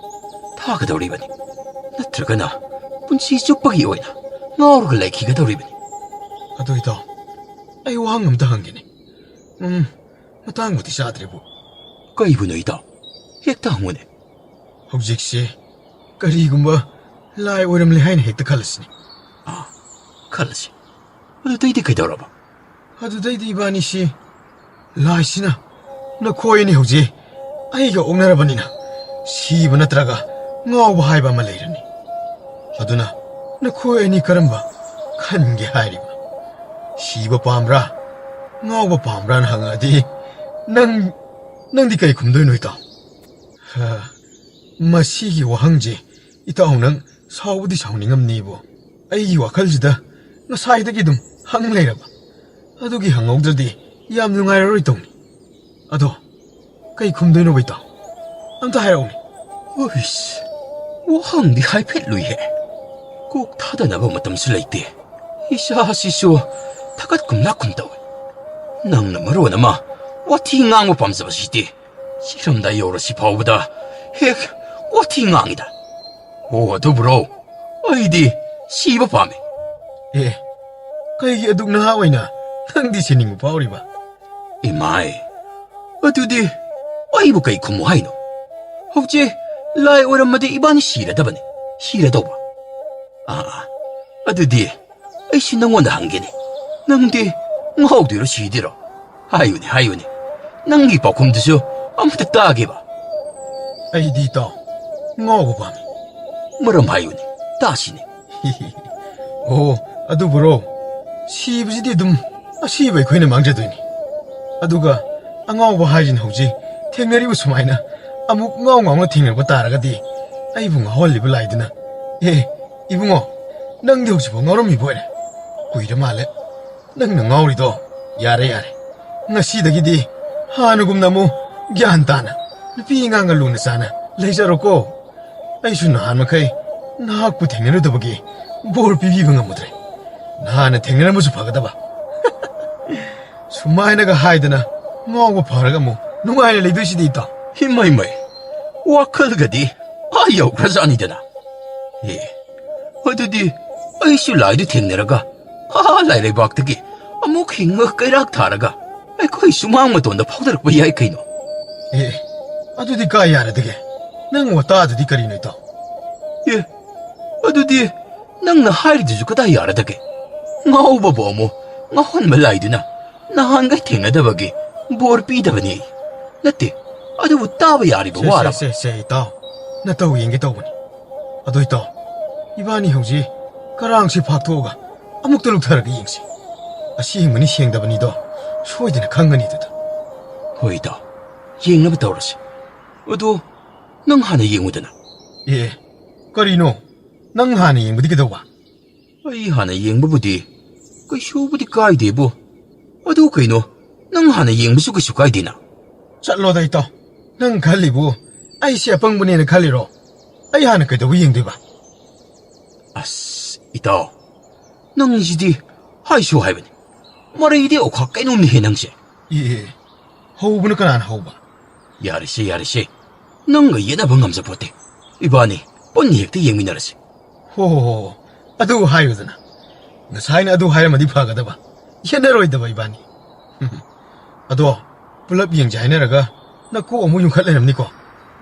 ꯊꯥꯒꯗꯧꯔꯤꯕꯅꯤ꯫ ꯅꯠꯇ꯭ꯔꯒꯅ ꯄꯨꯟꯁꯤ ꯆꯨꯞꯄꯒꯤ ꯑꯣꯏꯅ ꯉꯥꯎꯔꯒ ꯂꯩꯈꯤꯒꯗꯧꯔꯤꯕꯅꯤ꯫ ꯑꯗꯨ ꯏꯇꯥꯎ, ꯑꯩ ꯋꯥꯍꯪ ꯑꯝꯇ ꯍꯪꯒꯦꯅꯦ꯫ ꯎꯝ, ꯃꯇꯥꯡꯕꯨꯗꯤ ꯆꯥꯗ꯭ꯔꯤꯕꯨ꯫ ꯀꯩꯕꯨꯅꯣ ꯏꯇꯥꯎ? ꯍꯦꯛꯇ ꯍꯪꯉꯨꯅꯦ꯫ ꯍꯧꯖꯤꯛꯁꯦ ꯀꯔꯤꯒꯨꯝꯕ ꯂꯥꯏ ꯑꯣꯏꯔꯝꯂꯦ ꯍꯥꯏꯅ ꯍꯦꯛꯇ ꯈꯜꯂꯁꯤꯅꯦ꯫ ꯑꯥ, ꯈꯜꯂꯁꯤ꯫ ꯑꯗꯨꯗꯩꯗꯤ ꯀꯩꯗꯧꯔꯕ? ꯑꯗꯨꯗꯩꯗꯤ ꯏꯕꯥꯅꯤꯁꯤ, ꯂꯥꯏꯁꯤꯅ ꯅꯈꯣꯏ ꯑꯅꯤ ꯍꯧꯖꯤꯛ ꯑꯩꯒ ꯑꯣꯛꯅꯔꯕꯅꯤꯅ ꯁꯤꯕ ꯅꯠꯇ꯭ꯔꯒ ꯉꯥꯎꯕ ꯍꯥꯏꯕ ꯑꯃ ꯂꯩꯔꯅꯤ꯫ ꯑꯗꯨꯅ ꯅꯈꯣꯏ ꯑꯅꯤ ꯀꯔꯝꯕ ꯈꯟꯒꯦ ꯍꯥꯏꯔꯤꯕ? ꯁꯤꯕ ꯄꯥꯝꯕ꯭ꯔꯥ? ꯉꯥꯎꯕ ꯄꯥꯝꯕ꯭ꯔꯥꯅ ꯍꯪꯉꯛꯑꯗꯤ ꯅꯪ, ꯅꯪꯗꯤ ꯀꯩ ꯈꯨꯝꯗꯣꯏꯅꯣ ꯏꯇꯥꯎ? ꯍꯥ, ꯃꯁꯤꯒꯤ ꯋꯥꯍꯪꯁꯦ ꯏꯇꯥꯎ ꯅꯪ ꯁꯥꯎꯕꯗꯤ ꯁꯥꯎꯅꯤꯡꯉꯝꯅꯤꯕꯣ꯫ ꯑꯩꯒꯤ ꯋꯥꯈꯜꯁꯤꯗ ꯉꯁꯥꯏꯗꯒꯤ ꯑꯗꯨꯝ ꯍꯪ ꯂꯩꯔꯕ꯫ ꯑꯗꯨꯒꯤ ꯍꯪꯍꯧꯗ꯭ꯔꯗꯤ ꯌꯥꯝ ꯅꯨꯡꯉꯥꯏꯔꯔꯣꯏ ꯇꯧꯅꯤ꯫ ꯑꯗꯣ ꯀꯩ ꯈꯨꯝꯗꯣꯏꯅꯣꯕ ꯏꯇꯥꯎ? ꯑꯝꯇ ꯍꯥꯏꯔꯛꯎꯅꯦ꯫ ꯎꯏꯁ, ꯋꯥꯍꯪꯗꯤ ꯍꯥꯏꯐꯦꯠ ꯂꯨꯏꯍꯦ꯫ ꯀꯣꯛ ꯊꯥꯗꯅꯕ ꯃꯇꯝꯁꯨ ꯂꯩꯇꯦ꯫ ꯏꯁꯥꯁꯤꯁꯨ ꯊꯥꯒꯠꯀꯨꯝ ꯂꯥꯛꯀꯨꯝ ꯇꯧꯏ꯫ ꯅꯪꯅ ꯃꯔꯣꯟ ꯑꯃ ꯋꯥꯊꯤ ꯉꯥꯡꯕ ꯄꯥꯝꯖꯕꯁꯤꯗꯤ꯫ ꯁꯤꯔꯝꯗꯥꯏ ꯌꯧꯔꯁꯤ ꯐꯥꯎꯕꯗ ꯍꯦꯛ ꯋꯥꯊꯤ ꯉꯥꯡꯉꯤꯗ꯫ ꯑꯣ, ꯑꯗꯨꯕꯨꯔꯣ? ꯑꯩꯗꯤ ꯁꯤꯕ ꯄꯥꯝꯃꯤ꯫ ꯑꯦ, ꯀꯩꯒꯤ ꯑꯗꯨꯛ ꯅꯍꯥ ꯑꯣꯏꯅ ꯅꯪꯗꯤ ꯁꯤꯅꯤꯡꯕ ꯐꯥꯎꯔꯤꯕ? ꯏꯃꯥꯏ, ꯑꯗꯨꯗꯤ ꯑꯩꯕꯨ ꯀꯩ ꯈꯨꯝꯃꯨ ꯍꯥꯏꯅꯣ? ꯍꯧꯖꯤꯛ ꯂꯥꯏ ꯑꯣꯏꯔꯝꯃꯗꯤ ꯏꯕꯥꯅꯤ ꯁꯤꯔꯗꯕꯅꯤ, ꯁꯤꯔꯗꯧꯕ꯫ ꯑꯥ, ꯑꯗꯨꯗꯤ ꯑꯩꯁꯨ ꯅꯪꯉꯣꯟꯗ ꯍꯪꯒꯦꯅꯦ, ꯅꯪꯗꯤ ꯉꯥꯎꯗꯣꯏꯔꯣ ꯁꯤꯗꯣꯏꯔꯣ? ꯍꯥꯏꯌꯨꯅꯦ, ꯍꯥꯏꯌꯨꯅꯦ, ꯅꯪꯒꯤ ꯄꯥꯎꯈꯨꯝꯗꯨꯁꯨ ꯑꯃꯨꯛꯇ ꯇꯥꯒꯦꯕ꯫ ꯑꯩꯗꯤ ꯏꯇꯥꯎ, ꯉꯥꯎꯕ ꯄꯥꯝꯃꯤ꯫ ꯃꯔꯝ ꯍꯥꯏꯌꯨꯅꯦ, ꯇꯥꯁꯤꯅꯦ꯫ ꯑꯣ, ꯑꯗꯨꯕꯨꯔꯣ, ꯁꯤꯕꯁꯤꯗꯤ ꯑꯗꯨꯝ ꯑꯁꯤꯕ ꯑꯩꯈꯣꯏꯅ ꯃꯥꯡꯖꯗꯣꯏꯅꯤ꯫ ꯑꯗꯨꯒ ꯑꯉꯥꯎꯕ ꯍꯥꯏꯁꯤꯅ ꯍꯧꯖꯤꯛ ꯊꯦꯡꯅꯔꯤꯕ ꯁꯨꯃꯥꯏꯅ ꯑꯃꯨꯛ ꯉꯥꯎ ꯉꯥꯎꯅ ꯊꯦꯡꯅꯔꯛꯄ ꯇꯥꯔꯒꯗꯤ ꯑꯩꯕꯨ ꯉꯥꯎꯍꯜꯂꯤꯕ ꯂꯥꯏꯗꯨꯅ, "ꯑꯦ, ꯏꯕꯨꯡꯉꯣ, ꯅꯪꯗꯤ ꯍꯧꯖꯤꯛꯐꯥꯎ ꯉꯥꯎꯔꯝꯃꯤꯕ ꯑꯣꯏꯔꯦ꯫ ꯀꯨꯏꯔ ꯃꯥꯜꯂꯦ ꯅꯪꯅ ꯉꯥꯎꯔꯤꯗꯣ꯫ ꯌꯥꯔꯦ, ꯌꯥꯔꯦ꯫ ꯉꯁꯤꯗꯒꯤꯗꯤ ꯍꯥꯟꯅꯒꯨꯝꯅ ꯑꯃꯨꯛ ꯒ꯭ꯌꯥꯟ ꯇꯥꯅ ꯅꯨꯄꯤ ꯑꯉꯥꯡꯒ ꯂꯨꯅ ꯆꯥꯅ ꯂꯩꯖꯔꯣꯀꯣ꯫ ꯑꯩꯁꯨ ꯅꯍꯥꯟ ꯃꯈꯩ ꯅꯍꯥꯛꯄꯨ ꯊꯦꯡꯅꯔꯨꯗꯕꯒꯤ ꯕꯣꯔ ꯄꯤꯕꯤꯕ ꯉꯝꯃꯨꯗ꯭ꯔꯦ꯫ ꯅꯍꯥꯟꯅ ꯊꯦꯡꯅꯔꯝꯕꯁꯨ ꯐꯒꯗꯕ꯫" ꯁꯨꯃꯥꯏꯅꯒ ꯍꯥꯏꯗꯅ ꯉꯥꯎꯕ ꯐꯔꯒ ꯑꯃꯨꯛ ꯅꯨꯡꯉꯥꯏꯅ ꯂꯩꯗꯣꯏꯁꯤꯗꯤ, ꯏꯇꯥꯎ꯫ ꯏꯃꯩ ꯃꯩ, ꯋꯥꯈꯜꯒꯗꯤ ꯑꯥ ꯌꯧꯈ꯭ꯔꯖꯥꯠꯅꯤꯗꯅ꯫ ꯑꯦ, ꯑꯗꯨꯗꯤ ꯑꯩꯁꯨ ꯂꯥꯏꯗꯨ ꯊꯦꯡꯅꯔꯒ ꯑꯥ ꯂꯥꯏ ꯂꯩꯕꯥꯛꯇꯒꯤ ꯑꯃꯨꯛ ꯍꯤꯡꯉꯒ ꯀꯩꯔꯥꯛ ꯊꯥꯔꯒ ꯑꯩꯈꯣꯏ ꯁꯨꯃꯥꯡ ꯃꯇꯣꯟꯗ ꯐꯥꯎꯗꯔꯛꯄ ꯌꯥꯏ ꯀꯩꯅꯣ꯫ ꯑꯦ, ꯑꯗꯨꯗꯤ ꯀꯥꯏ ꯌꯥꯔꯗꯒꯦ? ꯅꯪ ꯋꯥꯇꯥꯗꯨꯗꯤ ꯀꯔꯤꯅꯣ, ꯏꯇꯥꯎ? ꯑꯦ, ꯑꯗꯨꯗꯤ ꯅꯪꯅ ꯍꯥꯏꯔꯤꯗꯨꯁꯨ ꯀꯗꯥꯏ ꯌꯥꯔꯗꯒꯦ? ꯉꯥꯎꯕꯕꯨ ꯑꯃꯨꯛ ꯉꯥꯎꯍꯟꯕ ꯂꯥꯏꯗꯨꯅ ꯅꯍꯥꯟꯒꯩ ꯊꯦꯡꯅꯗꯕꯒꯤ ꯕꯣꯔ ꯄꯤꯗꯕꯅꯤ꯫ ꯅꯠꯇꯦ, ꯑꯗꯨꯕꯨ ꯇꯥꯕ ꯌꯥꯔꯤꯕ ꯁꯦ, ꯁꯦ, ꯋꯥꯔꯕ? ꯁꯦ, ꯁꯦ, ꯏꯇꯥꯎ꯫ ꯅꯇꯧ ꯌꯦꯡꯒꯦ ꯇꯧꯕꯅꯤ꯫ ꯑꯗꯣ ꯏꯇꯥꯎ, ꯏꯕꯥꯅꯤ ꯍꯧꯖꯤꯛ ꯀꯔꯥꯡꯁꯤ ꯐꯥꯛꯊꯣꯛꯑꯒ ꯑꯃꯨꯛꯇ ꯂꯨꯞꯊꯔꯒ ꯌꯦꯡꯁꯤ꯫ ꯑꯁꯦꯡꯕꯅꯤ ꯁꯦꯡꯗꯕꯅꯤꯗꯣ ꯁꯣꯏꯗꯅ ꯈꯪꯒꯅꯤ ꯑꯗꯨꯗ꯫ ꯍꯣꯏ ꯏꯇꯥꯎ, ꯌꯦꯡꯅꯕ ꯇꯧꯔꯁꯤ꯫ ꯑꯗꯣ ꯅꯪ ꯍꯥꯟꯅ ꯌꯦꯡꯉꯨꯗꯅ꯫ ꯑꯦ, ꯀꯔꯤꯅꯣ? ꯅꯪ ꯍꯥꯟꯅ ꯌꯦꯡꯕꯗꯤ ꯀꯩꯗꯧꯕ? ꯑꯩ ꯍꯥꯟꯅ ꯌꯦꯡꯕꯕꯨꯗꯤ ꯀꯩꯁꯨꯕꯨꯗꯤ ꯀꯥꯏꯗꯦꯕꯨ꯫ ꯑꯗꯨ ꯀꯩꯅꯣ, ꯅꯪ ꯍꯥꯟꯅ ꯌꯦꯡꯕꯁꯨ ꯀꯩꯁꯨ ꯀꯥꯏꯗꯦꯅ꯫ ꯆꯠꯂꯣꯗ ꯏꯇꯥꯎ, ꯅꯪ ꯈꯜꯂꯤꯕꯨ ꯑꯩꯁꯦ ꯑꯄꯪꯕꯅꯦꯅ ꯈꯜꯂꯤꯔꯣ? ꯑꯩ ꯍꯥꯟꯅ ꯀꯩꯗꯧꯕ ꯌꯦꯡꯗꯣꯏꯕ? ꯑꯁ, ꯏꯇꯥꯎ, ꯅꯪꯁꯤꯗꯤ ꯍꯥꯏꯁꯨ ꯍꯥꯏꯕꯅꯤ, ꯃꯔꯩꯗꯤ ꯑꯣꯈꯥꯛ ꯀꯩꯅꯣꯝꯅꯤꯍꯦ ꯅꯪꯁꯦ꯫ ꯑꯦ, ꯍꯧꯕꯅ ꯀꯅꯥꯅ ꯍꯧꯕ? ꯌꯥꯔꯦꯁꯦ, ꯌꯥꯔꯦꯁꯦ, ꯅꯪꯒ ꯌꯦꯠꯅꯕ ꯉꯝꯖꯄꯣꯠꯇꯦ꯫ ꯏꯕꯥꯅꯤ ꯄꯨꯟꯅ ꯍꯦꯛꯇ ꯌꯦꯡꯃꯤꯟꯅꯔꯁꯤ꯫ ꯍꯣ, ꯍꯣ, ꯍꯣ, ꯍꯣ꯫ ꯑꯗꯨ ꯍꯥꯏꯌꯨꯗꯅ꯫ ꯉꯁꯥꯏꯅ ꯑꯗꯨ ꯍꯥꯏꯔꯝꯃꯗꯤ ꯐꯒꯗꯕ꯫ ꯌꯦꯠꯅꯔꯣꯏꯗꯕ ꯏꯕꯥꯅꯤ꯫ ꯑꯗꯣ, ꯄꯨꯂꯞ ꯌꯦꯡꯁꯦ ꯍꯥꯏꯅꯔꯒ ꯅꯀꯣꯛ ꯑꯃꯨꯛ ꯌꯨꯡꯈꯠ ꯂꯩꯔꯝꯅꯤꯀꯣ꯫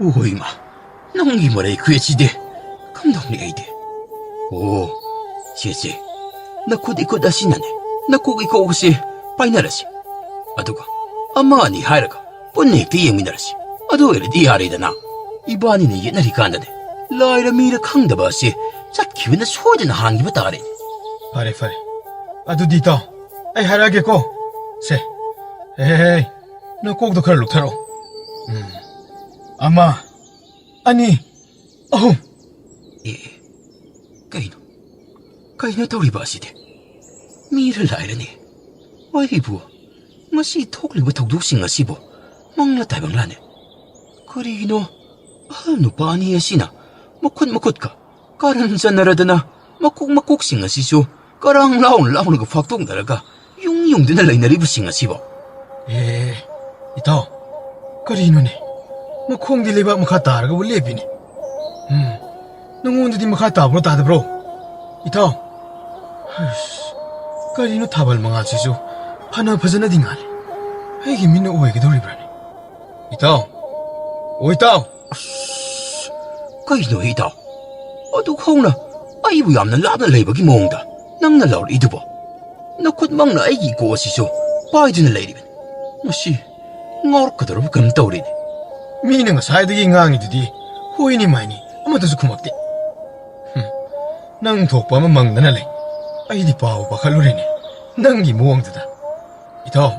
ꯑꯣ ꯏꯃꯥ, ꯅꯪꯒꯤ ꯃꯔꯩ ꯈꯨꯌꯦꯠꯁꯤꯗꯤ ꯀꯝꯗꯧꯅꯤ ꯑꯩꯗꯤ? ꯑꯣ, ꯁꯦ, ꯁꯦ, ꯅꯈꯨꯠ ꯏꯈꯨꯠ ꯑꯁꯤꯅꯅꯦ ꯅꯀꯣꯛ ꯏꯀꯣꯛ ꯑꯁꯤ ꯄꯥꯏꯅꯔꯁꯤ꯫ ꯑꯗꯨꯒ ꯑꯃ ꯑꯅꯤ ꯍꯥꯏꯔꯒ ꯄꯨꯟꯅ ꯍꯦꯛꯇ ꯌꯦꯡꯃꯤꯟꯅꯔꯁꯤ꯫ ꯑꯗꯨ ꯑꯣꯏꯔꯗꯤ ꯌꯥꯔꯦꯗꯅ꯫ ꯏꯕꯥꯅꯤꯅ ꯌꯦꯠꯅꯔꯤꯀꯥꯟꯗꯅꯦ ꯂꯥꯏꯔ ꯃꯤꯔ ꯈꯪꯗꯕ ꯑꯁꯤ ꯆꯠꯈꯤꯕꯅ ꯁꯣꯏꯗꯅ ꯍꯥꯟꯈꯤꯕ ꯇꯥꯔꯦ꯫ ꯐꯔꯦ, ꯐꯔꯦ꯫ ꯑꯗꯨꯗꯤ ꯏꯇꯥꯎ, ꯑꯩ ꯍꯥꯏꯔꯛꯑꯒꯦꯀꯣ꯫ ꯁꯦ, ꯍꯦ, ꯍꯦ, ꯍꯦ, ꯅꯀꯣꯛꯇꯣ ꯈꯔ ꯂꯨꯞꯊꯔꯛꯑꯣ꯫ ꯎꯝ꯫ ꯑꯃ, ꯑꯅꯤ, ꯑꯍꯨꯝ꯫ ꯑꯦ, ꯑꯦ, ꯀꯩꯅꯣ? ꯀꯩꯅꯣ ꯇꯧꯔꯤꯕ ꯑꯁꯤꯗꯤ? ꯃꯤꯔ ꯂꯥꯏꯔꯅꯦ? ꯑꯩꯕꯨ ꯉꯁꯤ ꯊꯣꯛꯂꯤꯕ ꯊꯧꯗꯣꯛꯁꯤꯡ ꯑꯁꯤꯕꯨ ꯃꯪꯂ ꯇꯥꯏꯕꯪꯂꯥꯅꯦ? ꯀꯔꯤꯒꯤꯅꯣ ꯑꯍꯜ ꯅꯨꯄꯥ ꯑꯅꯤ ꯑꯁꯤꯅ ꯃꯈꯨꯠ ꯃꯈꯨꯠꯀ ꯀꯥꯔꯟ ꯆꯟꯅꯔꯗꯅ ꯃꯀꯣꯛ ꯃꯀꯣꯛꯁꯤꯡ ꯑꯁꯤꯁꯨ ꯀꯔꯥꯡ ꯂꯥꯎꯅ ꯂꯥꯎꯅꯒ ꯐꯥꯛꯇꯣꯛꯅꯔꯒ ꯌꯨꯡ ꯌꯨꯡꯗꯨꯅ ꯂꯩꯅꯔꯤꯕꯁꯤꯡ ꯑꯁꯤꯕꯣ? ꯑꯦ, ꯏꯇꯥꯎ, ꯀꯔꯤꯅꯣꯅꯦ? ꯃꯈꯣꯡꯗꯤ ꯂꯩꯕꯥꯛ ꯃꯈꯥ ꯇꯥꯔꯒꯕꯨ ꯂꯦꯞꯄꯤꯅꯦ꯫ ꯎꯝ, ꯅꯉꯣꯟꯗꯗꯤ ꯃꯈꯥ ꯇꯥꯕ꯭ꯔꯣ ꯇꯥꯗꯕ꯭ꯔꯣ? ꯏꯇꯥꯎ, ꯑꯁ, ꯀꯔꯤꯅꯣ ꯊꯥꯕꯜ ꯃꯉꯥꯜꯁꯤꯁꯨ ꯐꯅ ꯐꯖꯅꯗꯤ ꯉꯥꯜꯂꯤ꯫ ꯑꯩꯒꯤ ꯃꯤꯠꯅ ꯑꯣꯏꯒꯗꯧꯔꯤꯕ꯭ꯔꯥꯅꯦ? ꯏꯇꯥꯎ, ꯑꯣ ꯏꯇꯥꯎ! ꯑꯁ, ꯀꯩꯅꯣ ꯏꯇꯥꯎ? ꯑꯗꯨꯛ ꯍꯧꯅ ꯑꯩꯕꯨ ꯌꯥꯝꯅ ꯂꯥꯞꯅ ꯂꯩꯕꯒꯤ ꯃꯑꯣꯡꯗ ꯅꯪꯅ ꯂꯥꯎꯔꯛꯏꯗꯨꯕꯣ? ꯅꯈꯨꯠꯃꯛꯅ ꯑꯩꯒꯤ ꯏꯀꯣ ꯑꯁꯤꯁꯨ ꯄꯥꯏꯗꯨꯅ ꯂꯩꯔꯤꯕꯅꯤ꯫ ꯃꯁꯤ ꯉꯥꯎꯔꯛꯀꯗꯧꯔꯕ ꯀꯩꯅꯣꯝ ꯇꯧꯔꯤꯅꯦ꯫ ꯃꯤꯅ ꯉꯁꯥꯏꯗꯒꯤ ꯉꯥꯡꯉꯤꯗꯨꯗꯤ ꯍꯣꯏꯅꯤ ꯃꯥꯏꯅꯤ ꯑꯃꯠꯇꯁꯨ ꯈꯨꯝꯃꯛꯇꯦ꯫ ꯍꯨꯝ, ꯅꯪ ꯊꯣꯛꯄ ꯑꯃ ꯃꯪꯗꯅ ꯂꯩ꯫ ꯑꯩꯗꯤ ꯄꯥꯎ ꯄꯥꯈꯠꯂꯨꯔꯦꯅꯦ ꯅꯪꯒꯤ ꯃꯑꯣꯡꯗꯨꯗ꯫ ꯏꯇꯥꯎ,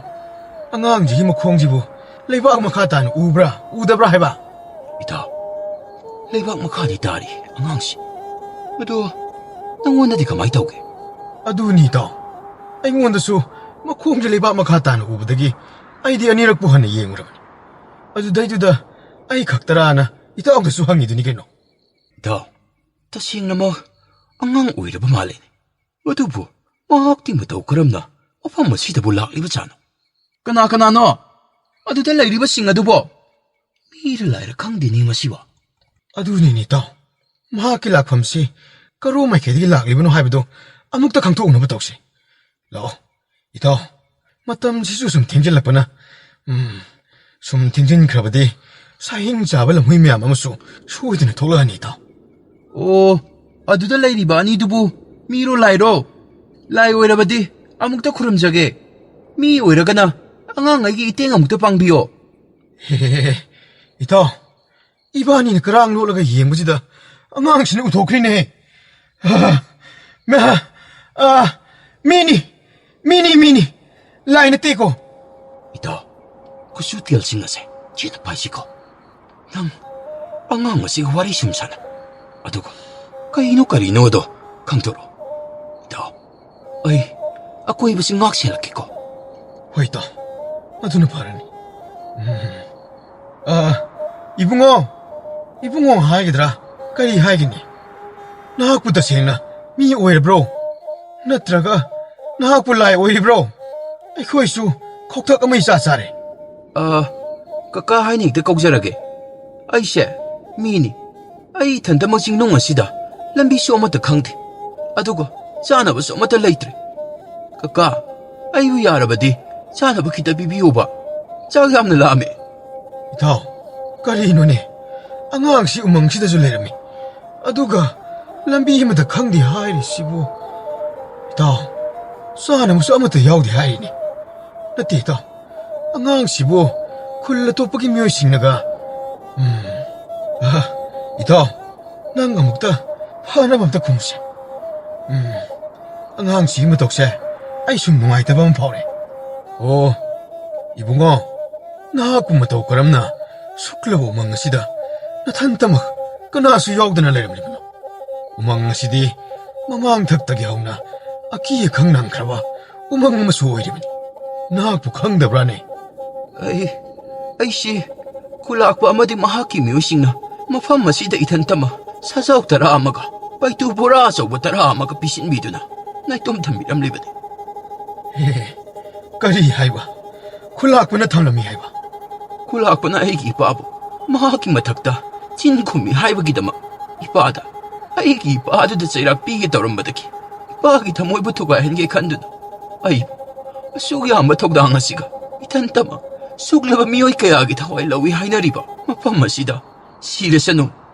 ꯑꯉꯥꯡꯁꯤꯒꯤ ꯃꯈꯣꯡꯁꯤꯕꯨ ꯂꯩꯕꯥꯛ ꯃꯈꯥ ꯇꯥꯅ ꯎꯕ꯭ꯔꯥ ꯎꯗꯕ꯭ꯔꯥ ꯍꯥꯏꯕ? ꯏꯇꯥꯎ, ꯂꯩꯕꯥꯛ ꯃꯈꯥꯗꯤ ꯇꯥꯔꯤ ꯑꯉꯥꯡꯁꯤ꯫ ꯑꯗꯣ ꯅꯪꯉꯣꯟꯗꯗꯤ ꯀꯃꯥꯏ ꯇꯧꯒꯦ? ꯑꯗꯨꯅꯤ ꯏꯇꯥꯎ, ꯑꯩꯉꯣꯟꯗꯁꯨ ꯃꯈꯣꯡꯁꯦ ꯂꯩꯕꯥꯛ ꯃꯈꯥ ꯇꯥꯅ ꯎꯕꯗꯒꯤ ꯑꯩꯗꯤ ꯑꯅꯤꯔꯛꯄꯨ ꯍꯟꯅ ꯌꯦꯡꯉꯨꯔꯕꯅꯤ꯫ ꯑꯗꯨꯗꯩꯗꯨꯗ ꯑꯩ ꯈꯛꯇꯔꯥꯅ ꯏꯇꯥꯎꯗꯁꯨ ꯍꯪꯉꯤꯗꯨꯅꯤ ꯀꯩꯅꯣ꯫ ꯏꯇꯥꯎ, ꯇꯁꯦꯡꯅꯃꯛ ꯑꯉꯥꯡ ꯑꯣꯏꯔꯕ ꯃꯥꯜꯂꯦꯅꯦ꯫ ꯑꯗꯨꯕꯨ ꯃꯍꯥꯛꯇꯤ ꯃꯇꯧ ꯀꯔꯝꯅ ꯃꯐꯝ ꯑꯁꯤꯗꯕꯨ ꯂꯥꯛꯂꯤꯕꯖꯥꯠꯅꯣ? ꯀꯅꯥ ꯀꯅꯥꯅꯣ ꯑꯗꯨꯗ ꯂꯩꯔꯤꯕꯁꯤꯡ ꯑꯗꯨꯕꯣ? ꯃꯤꯔ ꯂꯥꯏꯔ ꯈꯪꯗꯦꯅꯦ ꯃꯁꯤꯕꯣ꯫ ꯑꯗꯨꯅꯤꯅꯦ ꯏꯇꯥꯎ, ꯃꯍꯥꯛꯀꯤ ꯂꯥꯛꯐꯝꯁꯤ ꯀꯔꯣꯝ ꯃꯥꯏꯀꯩꯗꯒꯤ ꯂꯥꯛꯂꯤꯕꯅꯣ ꯍꯥꯏꯕꯗꯨ ꯑꯃꯨꯛꯇ ꯈꯪꯗꯣꯛꯅꯕ ꯇꯧꯁꯤ꯫ ꯂꯥꯛꯑꯣ ꯏꯇꯥꯎ, ꯃꯇꯝꯁꯤꯁꯨ ꯁꯨꯝ ꯊꯦꯡꯖꯤꯜꯂꯛꯄꯅ, ꯎꯝ, ꯁꯨꯝ ꯊꯦꯡꯖꯤꯟꯈ꯭ꯔꯕꯗꯤ ꯁꯥꯍꯤꯡ ꯆꯥꯕ ꯂꯝꯍꯨꯏ ꯃꯌꯥꯝ ꯑꯃꯁꯨ ꯁꯣꯏꯗꯅ ꯊꯣꯛꯂꯛꯑꯅꯤ ꯏꯇꯥꯎ꯫ ꯑꯣ, ꯑꯗꯨꯗ ꯂꯩꯔꯤꯕ ꯑꯅꯤꯗꯨꯕꯨ ꯃꯤꯔꯣ ꯂꯥꯏꯔꯣ? ꯂꯥꯏ ꯑꯣꯏꯔꯕꯗꯤ ꯑꯃꯨꯛꯇ ꯈꯨꯔꯨꯝꯖꯒꯦ꯫ ꯃꯤ ꯑꯣꯏꯔꯒꯅ ꯑꯉꯥꯡꯉꯩꯒꯤ ꯏꯇꯦꯡ ꯑꯃꯨꯛꯇ ꯄꯥꯡꯕꯤꯌꯣ꯫ ꯍꯦ, ꯍꯦ, ꯍꯦ, ꯍꯦ꯫ ꯏꯇꯥꯎ, ꯏꯕꯥꯅꯤꯅ ꯀꯔꯥꯡ ꯂꯣꯠꯂꯒ ꯌꯦꯡꯕꯁꯤꯗ ꯑꯉꯥꯡꯁꯤꯅ ꯎꯊꯣꯛꯈ꯭ꯔꯦꯅꯦꯍꯦ꯫ ꯑꯥ, ꯃ-, ꯑꯥ, ꯃꯤꯅꯤ, ꯃꯤꯅꯤ, ꯃꯤꯅꯤ, ꯂꯥꯏ ꯅꯠꯇꯦꯀꯣ꯫ ꯏꯇꯥꯎ, ꯀꯨꯆꯨ ꯇꯦꯜꯁꯤꯡ ꯑꯁꯦ ꯆꯦꯠꯅ ꯄꯥꯏꯁꯤꯀꯣ꯫ ꯅꯪ ꯑꯉꯥꯡ ꯑꯁꯤꯒ ꯋꯥꯔꯤ ꯁꯨꯝ ꯁꯥꯟꯅ, ꯑꯗꯨꯒ ꯀꯩꯅꯣ ꯀꯔꯤꯅꯣꯗꯣ ꯈꯪꯗꯣꯔꯛꯑꯣ꯫ ꯏꯇꯥꯎ, ꯑꯩ ꯑꯀꯣꯏꯕꯁꯤ ꯉꯥꯛ ꯁꯦꯜꯂꯛꯀꯦꯀꯣ꯫ ꯍꯣꯏ ꯏꯇꯥꯎ, ꯑꯗꯨꯅ ꯐꯔꯅꯤ꯫ ꯎꯝ꯫ ꯑ, ꯏꯕꯨꯡꯉꯣ, ꯏꯕꯨꯡꯉꯣ ꯍꯥꯏꯒꯗ꯭ꯔꯥ, ꯀꯔꯤ ꯍꯥꯏꯒꯅꯤ? ꯅꯍꯥꯛꯄꯨ ꯇꯁꯦꯡꯅ ꯃꯤ ꯑꯣꯏꯔꯕ꯭ꯔꯣ? ꯅꯠꯇ꯭ꯔꯒ ꯅꯍꯥꯛꯄꯨ ꯂꯥꯏ ꯑꯣꯏꯔꯤꯕ꯭ꯔꯣ? ꯑꯩꯈꯣꯏꯁꯨ ꯈꯧꯇꯛ ꯑꯃ ꯏꯆꯥ ꯆꯥꯔꯦ꯫ ꯑ, ꯀꯀꯥ ꯍꯥꯏꯅ ꯍꯦꯛꯇ ꯀꯧꯖꯔꯒꯦ꯫ ꯑꯩꯁꯦ ꯃꯤꯅꯤ꯫ ꯑꯩ ꯏꯊꯟꯇꯃꯛ ꯆꯤꯡꯅꯨꯡ ꯑꯁꯤꯗ ꯂꯝꯕꯤꯁꯨ ꯑꯃꯠꯇ ꯈꯪꯗꯦ, ꯑꯗꯨꯒ ꯆꯥꯅꯕꯁꯨ ꯑꯃꯠꯇ ꯂꯩꯇ꯭ꯔꯦ꯫ ꯀꯀꯥ, ꯑꯩꯕꯨ ꯌꯥꯔꯕꯗꯤ ꯆꯥꯅꯕ ꯈꯤꯇ ꯄꯤꯕꯤꯌꯨꯕ꯫ ꯆꯥꯛ ꯌꯥꯝꯅ ꯂꯥꯝꯃꯦ꯫ ꯏꯇꯥꯎ, ꯀꯔꯤꯅꯣꯅꯦ? ꯑꯉꯥꯡꯁꯤ ꯎꯃꯪꯁꯤꯗꯁꯨ ꯂꯩꯔꯝꯃꯤ, ꯑꯗꯨꯒ ꯂꯝꯕꯤ ꯑꯃꯗ ꯈꯪꯗꯦ ꯍꯥꯏꯔꯤꯁꯤꯕꯨ? ꯏꯇꯥꯎ, ꯆꯥꯅꯕꯁꯨ ꯑꯃꯠꯇ ꯌꯥꯎꯗꯦ ꯍꯥꯏꯔꯤꯅꯦ꯫ ꯅꯠꯇꯦ ꯏꯇꯥꯎ, ꯑꯉꯥꯡꯁꯤꯕꯨ ꯈꯨꯜ ꯑꯇꯣꯞꯄꯒꯤ ꯃꯤꯑꯣꯏꯁꯤꯡꯅꯒ, ꯎꯝ, ꯑꯍ, ꯏꯇꯥꯎ, ꯅꯪ ꯑꯃꯨꯛꯇ ꯐꯅꯕ ꯑꯝꯇ ꯈꯨꯝꯃꯨꯁꯦ꯫ ꯎꯝ, ꯑꯉꯥꯡꯁꯤꯒꯤ ꯃꯇꯧꯁꯦ ꯑꯩ ꯁꯨꯝ ꯅꯨꯡꯉꯥꯏꯇꯕ ꯑꯃ ꯐꯥꯎꯔꯦ꯫ ꯑꯣ, ꯏꯕꯨꯡꯉꯣ, ꯅꯍꯥꯛꯄꯨ ꯃꯇꯧ ꯀꯔꯝꯅ ꯁꯨꯛꯂꯕ ꯎꯃꯪ ꯑꯁꯤꯗ ꯅꯊꯟꯇꯃꯛ ꯀꯅꯥꯁꯨ ꯌꯥꯎꯗꯅ ꯂꯩꯔꯝꯂꯤꯕꯅꯣ? ꯎꯃꯪ ꯑꯁꯤꯗꯤ ꯃꯃꯥꯡ ꯊꯛꯇꯒꯤ ꯍꯧꯅ ꯑꯀꯤ ꯑꯈꯪ ꯅꯪꯈ꯭ꯔꯕ ꯎꯃꯪ ꯑꯃꯁꯨ ꯑꯣꯏꯔꯤꯕꯅꯤ꯫ ꯅꯍꯥꯛꯄꯨ ꯈꯪꯗꯕ꯭ꯔꯥꯅꯦ? ꯑꯩ, ꯑꯩꯁꯤ ꯈꯨꯂꯥꯛꯄ ꯑꯃꯗꯤ ꯃꯍꯥꯛꯀꯤ ꯃꯤꯑꯣꯏꯁꯤꯡꯅ ꯃꯐꯝ ꯑꯁꯤꯗ ꯏꯊꯟꯇꯃꯛ ꯁꯖꯥꯎ ꯇꯔꯥ ꯑꯃꯒ ꯄꯩꯇꯨ ꯕꯣꯔꯥ ꯑꯆꯧꯕ ꯇꯔꯥ ꯑꯃꯒ ꯄꯤꯁꯤꯟꯕꯤꯗꯨꯅ ꯅꯥꯏꯇꯣꯝ ꯊꯝꯕꯤꯔꯝꯂꯤꯕꯅꯤ꯫ ꯍꯦ, ꯀꯔꯤ ꯍꯥꯏꯕ? ꯈꯨꯂꯥꯛꯄꯅ ꯊꯝꯂꯝꯃꯤ ꯍꯥꯏꯕ? ꯈꯨꯂꯥꯛꯄꯅ ꯑꯩꯒꯤ ꯏꯄꯥꯕꯨ ꯃꯍꯥꯛꯀꯤ ꯃꯊꯛꯇ ꯆꯤꯟ ꯈꯨꯝꯃꯤ ꯍꯥꯏꯕꯒꯤꯗꯃꯛ ꯏꯄꯥꯗ, ꯑꯩꯒꯤ ꯏꯄꯥꯗꯨꯗ ꯆꯩꯔꯥꯛ ꯄꯤꯒꯦ ꯇꯧꯔꯝꯕꯗꯒꯤ ꯏꯄꯥꯒꯤ ꯊꯃꯣꯏꯕꯨ ꯊꯨꯒꯥꯏꯍꯟꯒꯦ ꯈꯟꯗꯨꯅ ꯑꯩꯕꯨ ꯑꯁꯨꯛ ꯌꯥꯝꯕ ꯊꯧꯗꯥꯡ ꯑꯁꯤꯒ ꯏꯊꯟꯇꯃꯛ ꯁꯨꯛꯂꯕ ꯃꯤꯑꯣꯏ ꯀꯌꯥꯒꯤ ꯊꯋꯥꯏ ꯂꯧꯏ ꯍꯥꯏꯅꯔꯤꯕ ꯃꯐꯝ ꯑꯁꯤꯗ ꯁꯤꯔꯁꯅꯨ,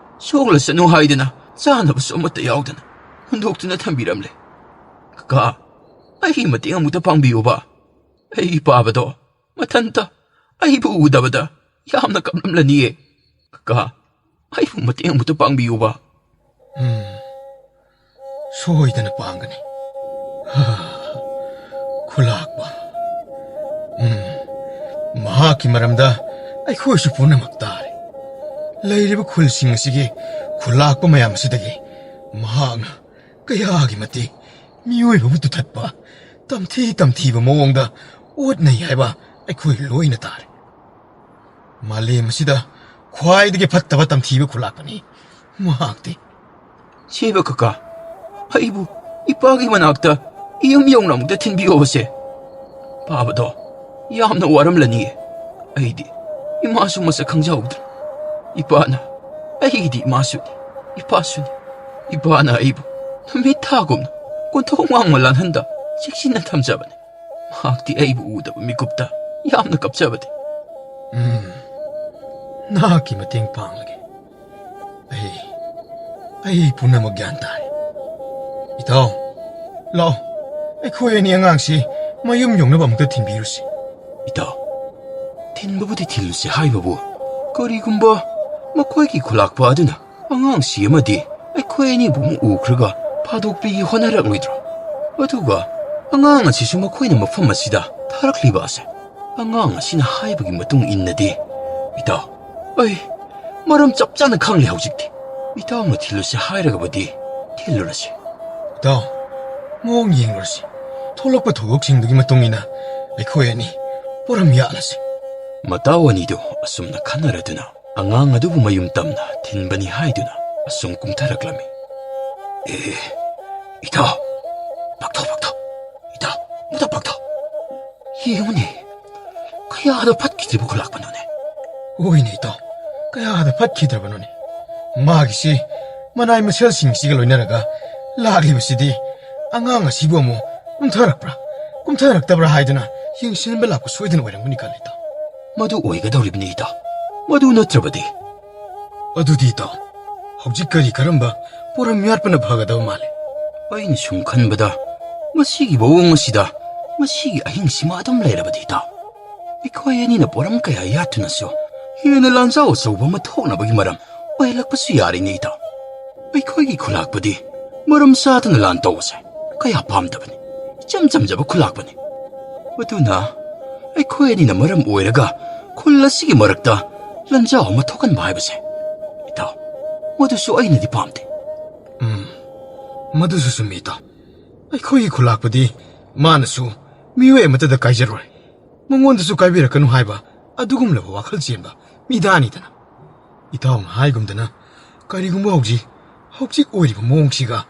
ꯁꯣꯛꯂꯁꯅꯨ ꯍꯥꯏꯗꯅ ꯆꯥꯅꯕꯁꯨ ꯑꯃꯠꯇ ꯌꯥꯎꯗꯅ ꯍꯨꯟꯗꯣꯛꯇꯨꯅ ꯊꯝꯕꯤꯔꯝꯂꯦ꯫ ꯀꯀꯥ, ꯑꯩꯒꯤ ꯃꯇꯦꯡ ꯑꯃꯨꯛꯇ ꯄꯥꯡꯕꯤꯌꯨꯕ꯫ ꯑꯩ ꯏꯄꯥꯕꯗꯣ ꯃꯊꯟꯇ ꯑꯩꯕꯨ ꯎꯗꯕꯗ ꯌꯥꯝꯅ ꯀꯞꯂꯝꯂꯅꯤꯌꯦ꯫ ꯀꯀꯥ, ꯑꯩꯕꯨ ꯃꯇꯦꯡ ꯑꯃꯨꯛꯇ ꯄꯥꯡꯕꯤꯌꯨꯕ꯫ ꯎꯝ꯫ ꯁꯣꯏꯗꯅ ꯄꯥꯡꯒꯅꯤ꯫ ꯍꯥ, ꯈꯨꯂꯥꯛꯄ꯫ ꯎꯝ, ꯃꯍꯥꯛꯀꯤ ꯃꯔꯝꯗ ꯑꯩꯈꯣꯏꯁꯨ ꯄꯨꯝꯅꯃꯛ ꯇꯥꯔꯦ꯫ ꯂꯩꯔꯤꯕ ꯈꯨꯜꯁꯤꯡ ꯑꯁꯤꯒꯤ ꯈꯨꯂꯥꯛꯄ ꯃꯌꯥꯝ ꯑꯁꯤꯗꯒꯤ ꯃꯍꯥꯛꯅ ꯀꯌꯥꯒꯤ ꯃꯇꯤꯛ ꯃꯤꯑꯣꯏꯕꯕꯨ ꯇꯨꯊꯠꯄ, ꯇꯝꯊꯤ ꯇꯝꯊꯤꯕ ꯃꯑꯣꯡꯗ ꯑꯣꯠꯅꯩ ꯍꯥꯏꯕ ꯑꯩꯈꯣꯏ ꯂꯣꯏꯅ ꯇꯥꯔꯦ꯫ ꯃꯥꯂꯦꯝ ꯑꯁꯤꯗ ꯈ꯭ꯋꯥꯏꯗꯒꯤ ꯐꯠꯇꯕ ꯇꯝꯊꯤꯕ ꯈꯨꯂꯥꯛꯄꯅꯤ ꯃꯍꯥꯛꯇꯤ꯫ ꯁꯤꯕ ꯀꯀꯥ, ꯑꯩꯕꯨ ꯏꯄꯥꯒꯤ ꯃꯅꯥꯛꯇ ꯌꯨꯝ ꯌꯧꯅ ꯑꯃꯨꯛꯇ ꯊꯤꯟꯕꯤꯌꯣꯕꯁꯦ꯫ ꯄꯥꯕꯗꯣ ꯌꯥꯝꯅ ꯋꯥꯔꯝꯂꯅꯤꯌꯦ꯫ ꯑꯩꯗꯤ ꯏꯃꯥꯁꯨ ꯃꯁꯛ ꯈꯪꯖꯍꯧꯗ꯭ꯔꯦ꯫ ꯏꯄꯥꯅ ꯑꯩꯒꯤꯗꯤ ꯏꯃꯥꯁꯨꯅꯤ, ꯏꯄꯥꯁꯨꯅꯤ꯫ ꯏꯄꯥꯅ ꯑꯩꯕꯨ ꯅꯨꯃꯤꯠ ꯊꯥꯒꯨꯝꯅ ꯀꯣꯟꯊꯣꯡ ꯋꯥꯡꯃ ꯂꯥꯟꯍꯟꯗ ꯆꯦꯛꯁꯤꯟꯅ ꯊꯝꯖꯕꯅꯤ꯫ ꯃꯍꯥꯛꯇꯤ ꯑꯩꯕꯨ ꯎꯗꯕ ꯃꯤꯀꯨꯞꯇ ꯌꯥꯝꯅ ꯀꯞꯆꯕꯅꯤ꯫ ꯎꯝ, ꯅꯍꯥꯛꯀꯤ ꯃꯇꯦꯡ ꯄꯥꯡꯂꯒꯦ꯫ ꯑꯩ, ꯑꯩ ꯄꯨꯝꯅꯃꯛ ꯒ꯭ꯌꯥꯟ ꯇꯥꯔꯦ꯫ ꯏꯇꯥꯎ, ꯂꯥꯛꯑꯣ, ꯑꯩꯈꯣꯏ ꯑꯅꯤ ꯑꯉꯥꯡꯁꯤ ꯃꯌꯨꯝ ꯌꯧꯅꯕ ꯑꯃꯨꯛꯇ ꯊꯤꯟꯕꯤꯔꯨꯁꯤ꯫ ꯏꯇꯥꯎ, ꯊꯤꯟꯕꯕꯨꯗꯤ ꯊꯤꯜꯂꯨꯁꯤ ꯍꯥꯏꯕꯕꯨ, ꯀꯔꯤꯒꯨꯝꯕ ꯃꯈꯣꯏꯒꯤ ꯈꯨꯂꯥꯛꯄ ꯑꯗꯨꯅ ꯑꯉꯥꯡꯁꯤ ꯑꯃꯗꯤ ꯑꯩꯈꯣꯏ ꯑꯅꯤꯕꯨ ꯑꯃꯨꯛ ꯎꯈ꯭ꯔꯒ ꯐꯥꯗꯣꯛꯄꯤꯒꯦ ꯍꯣꯠꯅꯔꯛꯂꯣꯏꯗ꯭ꯔꯣ? ꯑꯗꯨꯒ ꯑꯉꯥꯡ ꯑꯁꯤꯁꯨ ꯃꯈꯣꯏꯅ ꯃꯐꯝ ꯑꯁꯤꯗ ꯊꯥꯔꯛꯂꯤꯕ ꯑꯁꯦ, ꯑꯉꯥꯡ ꯑꯁꯤꯅ ꯍꯥꯏꯕꯒꯤ ꯃꯇꯨꯡ ꯏꯟꯅꯗꯤ, ꯏꯇꯥꯎ, ꯑꯩ ꯃꯔꯝ ꯆꯞ ꯆꯥꯅ ꯈꯪꯂꯦ ꯍꯧꯖꯤꯛꯇꯤ꯫ ꯏꯇꯥꯎꯅ ꯊꯤꯜꯂꯨꯁꯦ ꯍꯥꯏꯔꯒꯕꯨꯗꯤ ꯊꯤꯜꯂꯨꯔꯁꯤ꯫ ꯏꯇꯥꯎ, ꯃꯑꯣꯡ ꯌꯦꯡꯂꯨꯔꯁꯤ꯫ ꯊꯣꯛꯂꯛꯄ ꯊꯧꯗꯣꯛꯁꯤꯡꯗꯨꯒꯤ ꯃꯇꯨꯡ ꯏꯟꯅ ꯑꯩꯈꯣꯏ ꯑꯅꯤ ꯄꯣꯔꯝ ꯌꯥꯠꯂꯁꯤ꯫ ꯃꯇꯥꯎ ꯑꯅꯤꯗꯨ ꯑꯁꯨꯝꯅ ꯈꯟꯅꯔꯗꯨꯅ ꯑꯉꯥꯡ ꯑꯗꯨꯕꯨ ꯃꯌꯨꯝ ꯇꯝꯅ ꯊꯤꯟꯕꯅꯤ ꯍꯥꯏꯗꯨꯅ ꯑꯁꯨꯝ ꯀꯨꯝꯊꯔꯛꯂꯝꯃꯤ꯫ ꯑꯦ, ꯏꯇꯥꯎ, ꯄꯥꯛꯊꯧ, ꯄꯥꯛꯊꯧ꯫ ꯏꯇꯥꯎ, ꯃꯗꯨ ꯄꯥꯛꯊꯧ꯫ ꯌꯦꯡꯉꯨꯅꯦ, ꯀꯌꯥꯗ ꯐꯠꯈꯤꯗ꯭ꯔꯤꯕ ꯈꯨꯂꯥꯛꯄꯅꯣꯅꯦ꯫ ꯍꯣꯏꯅꯦ ꯏꯇꯥꯎ, ꯀꯌꯥꯗ ꯐꯠꯈꯤꯗ꯭ꯔꯕꯅꯣꯅꯦ꯫ ꯃꯥꯒꯤꯁꯤ ꯃꯅꯥꯏ ꯃꯁꯦꯜꯁꯤꯡꯁꯤꯒ ꯂꯣꯏꯅꯔꯒ ꯂꯥꯛꯂꯤꯕꯁꯤꯗꯤ ꯑꯉꯥꯡ ꯑꯁꯤꯕꯨ ꯑꯃꯨꯛ ꯀꯨꯝꯊꯔꯛꯄ꯭ꯔꯥ, ꯀꯨꯝꯊꯔꯛꯇꯕ꯭ꯔꯥ ꯍꯥꯏꯗꯨꯅ ꯌꯦꯡꯁꯤꯟꯕ ꯂꯥꯛꯄ ꯁꯣꯏꯗꯅ ꯑꯣꯏꯔꯝꯒꯅꯤ ꯈꯜꯂꯤ ꯏꯇꯥꯎ꯫ ꯃꯗꯨ ꯑꯣꯏꯒꯗꯧꯔꯤꯕꯅꯤ ꯏꯇꯥꯎ꯫ ꯃꯗꯨ ꯅꯠꯇ꯭ꯔꯕꯗꯤ? ꯑꯗꯨꯗꯤ ꯏꯇꯥꯎ, ꯍꯧꯖꯤꯛ ꯀꯔꯤ ꯀꯔꯝꯕ ꯄꯣꯔꯝ ꯌꯥꯠꯄꯅ ꯐꯒꯗꯕ ꯃꯥꯜꯂꯤ? ꯑꯩꯅ ꯁꯨꯝ ꯈꯟꯕꯗ, ꯃꯁꯤꯒꯤ ꯃꯑꯣꯡ ꯑꯁꯤꯗ ꯃꯁꯤꯒꯤ ꯑꯍꯤꯡꯁꯤꯃ ꯑꯗꯨꯝ ꯂꯩꯔꯕꯗꯤ ꯏꯇꯥꯎ, ꯑꯩꯈꯣꯏ ꯑꯅꯤꯅ ꯄꯣꯔꯝ ꯀꯌꯥ ꯌꯥꯠꯇꯨꯅꯁꯨ ꯍꯦꯟꯅ ꯂꯥꯟꯖꯥꯎ ꯑꯆꯧꯕ ꯑꯃ ꯊꯣꯛꯅꯕꯒꯤ ꯃꯔꯝ ꯑꯣꯏꯍꯜꯂꯛꯄꯁꯨ ꯌꯥꯔꯤꯅꯦ ꯏꯇꯥꯎ꯫ ꯑꯩꯈꯣꯏꯒꯤ ꯈꯨꯂꯥꯛꯄꯗꯤ ꯃꯔꯝ ꯆꯥꯗꯅ ꯂꯥꯟ ꯇꯧꯕꯁꯦ ꯀꯌꯥ ꯄꯥꯝꯗꯕꯅꯤ꯫ ꯏꯆꯝ ꯆꯝꯖꯕ ꯈꯨꯂꯥꯛꯄꯅꯤ꯫ ꯑꯗꯨꯅ ꯑꯩꯈꯣꯏ ꯑꯅꯤꯅ ꯃꯔꯝ ꯑꯣꯏꯔꯒ ꯈꯨꯜ ꯑꯁꯤꯒꯤ ꯃꯔꯛꯇ ꯂꯥꯟꯖꯥꯎ ꯑꯃ ꯊꯣꯛꯍꯟꯕ ꯍꯥꯏꯕꯁꯦ, ꯏꯇꯥꯎ, ꯃꯗꯨꯁꯨ ꯑꯩꯅꯗꯤ ꯄꯥꯝꯗꯦ꯫ ꯎꯝ, ꯃꯗꯨꯁꯨ ꯆꯨꯝꯃꯤ, ꯏꯇꯥꯎ꯫ ꯑꯩꯈꯣꯏꯒꯤ ꯈꯨꯂꯥꯛꯄꯗꯤ ꯃꯥꯅꯁꯨ ꯃꯤꯑꯣꯏ ꯑꯃꯠꯇꯗ ꯀꯥꯏꯖꯔꯣꯏ, ꯃꯉꯣꯟꯗꯁꯨ ꯀꯥꯏꯕꯤꯔꯛꯀꯅꯨ ꯍꯥꯏꯕ ꯑꯗꯨꯒꯨꯝꯂꯕ ꯋꯥꯈꯜ ꯆꯦꯟꯕ ꯃꯤꯗꯥꯅꯤꯗꯅ꯫ ꯏꯇꯥꯎꯅ ꯍꯥꯏꯒꯨꯝꯗꯅ, ꯀꯔꯤꯒꯨꯝꯕ ꯍꯧꯖꯤꯛ, ꯍꯧꯖꯤꯛ ꯑꯣꯏꯔꯤꯕ ꯃꯑꯣꯡꯁꯤꯒ,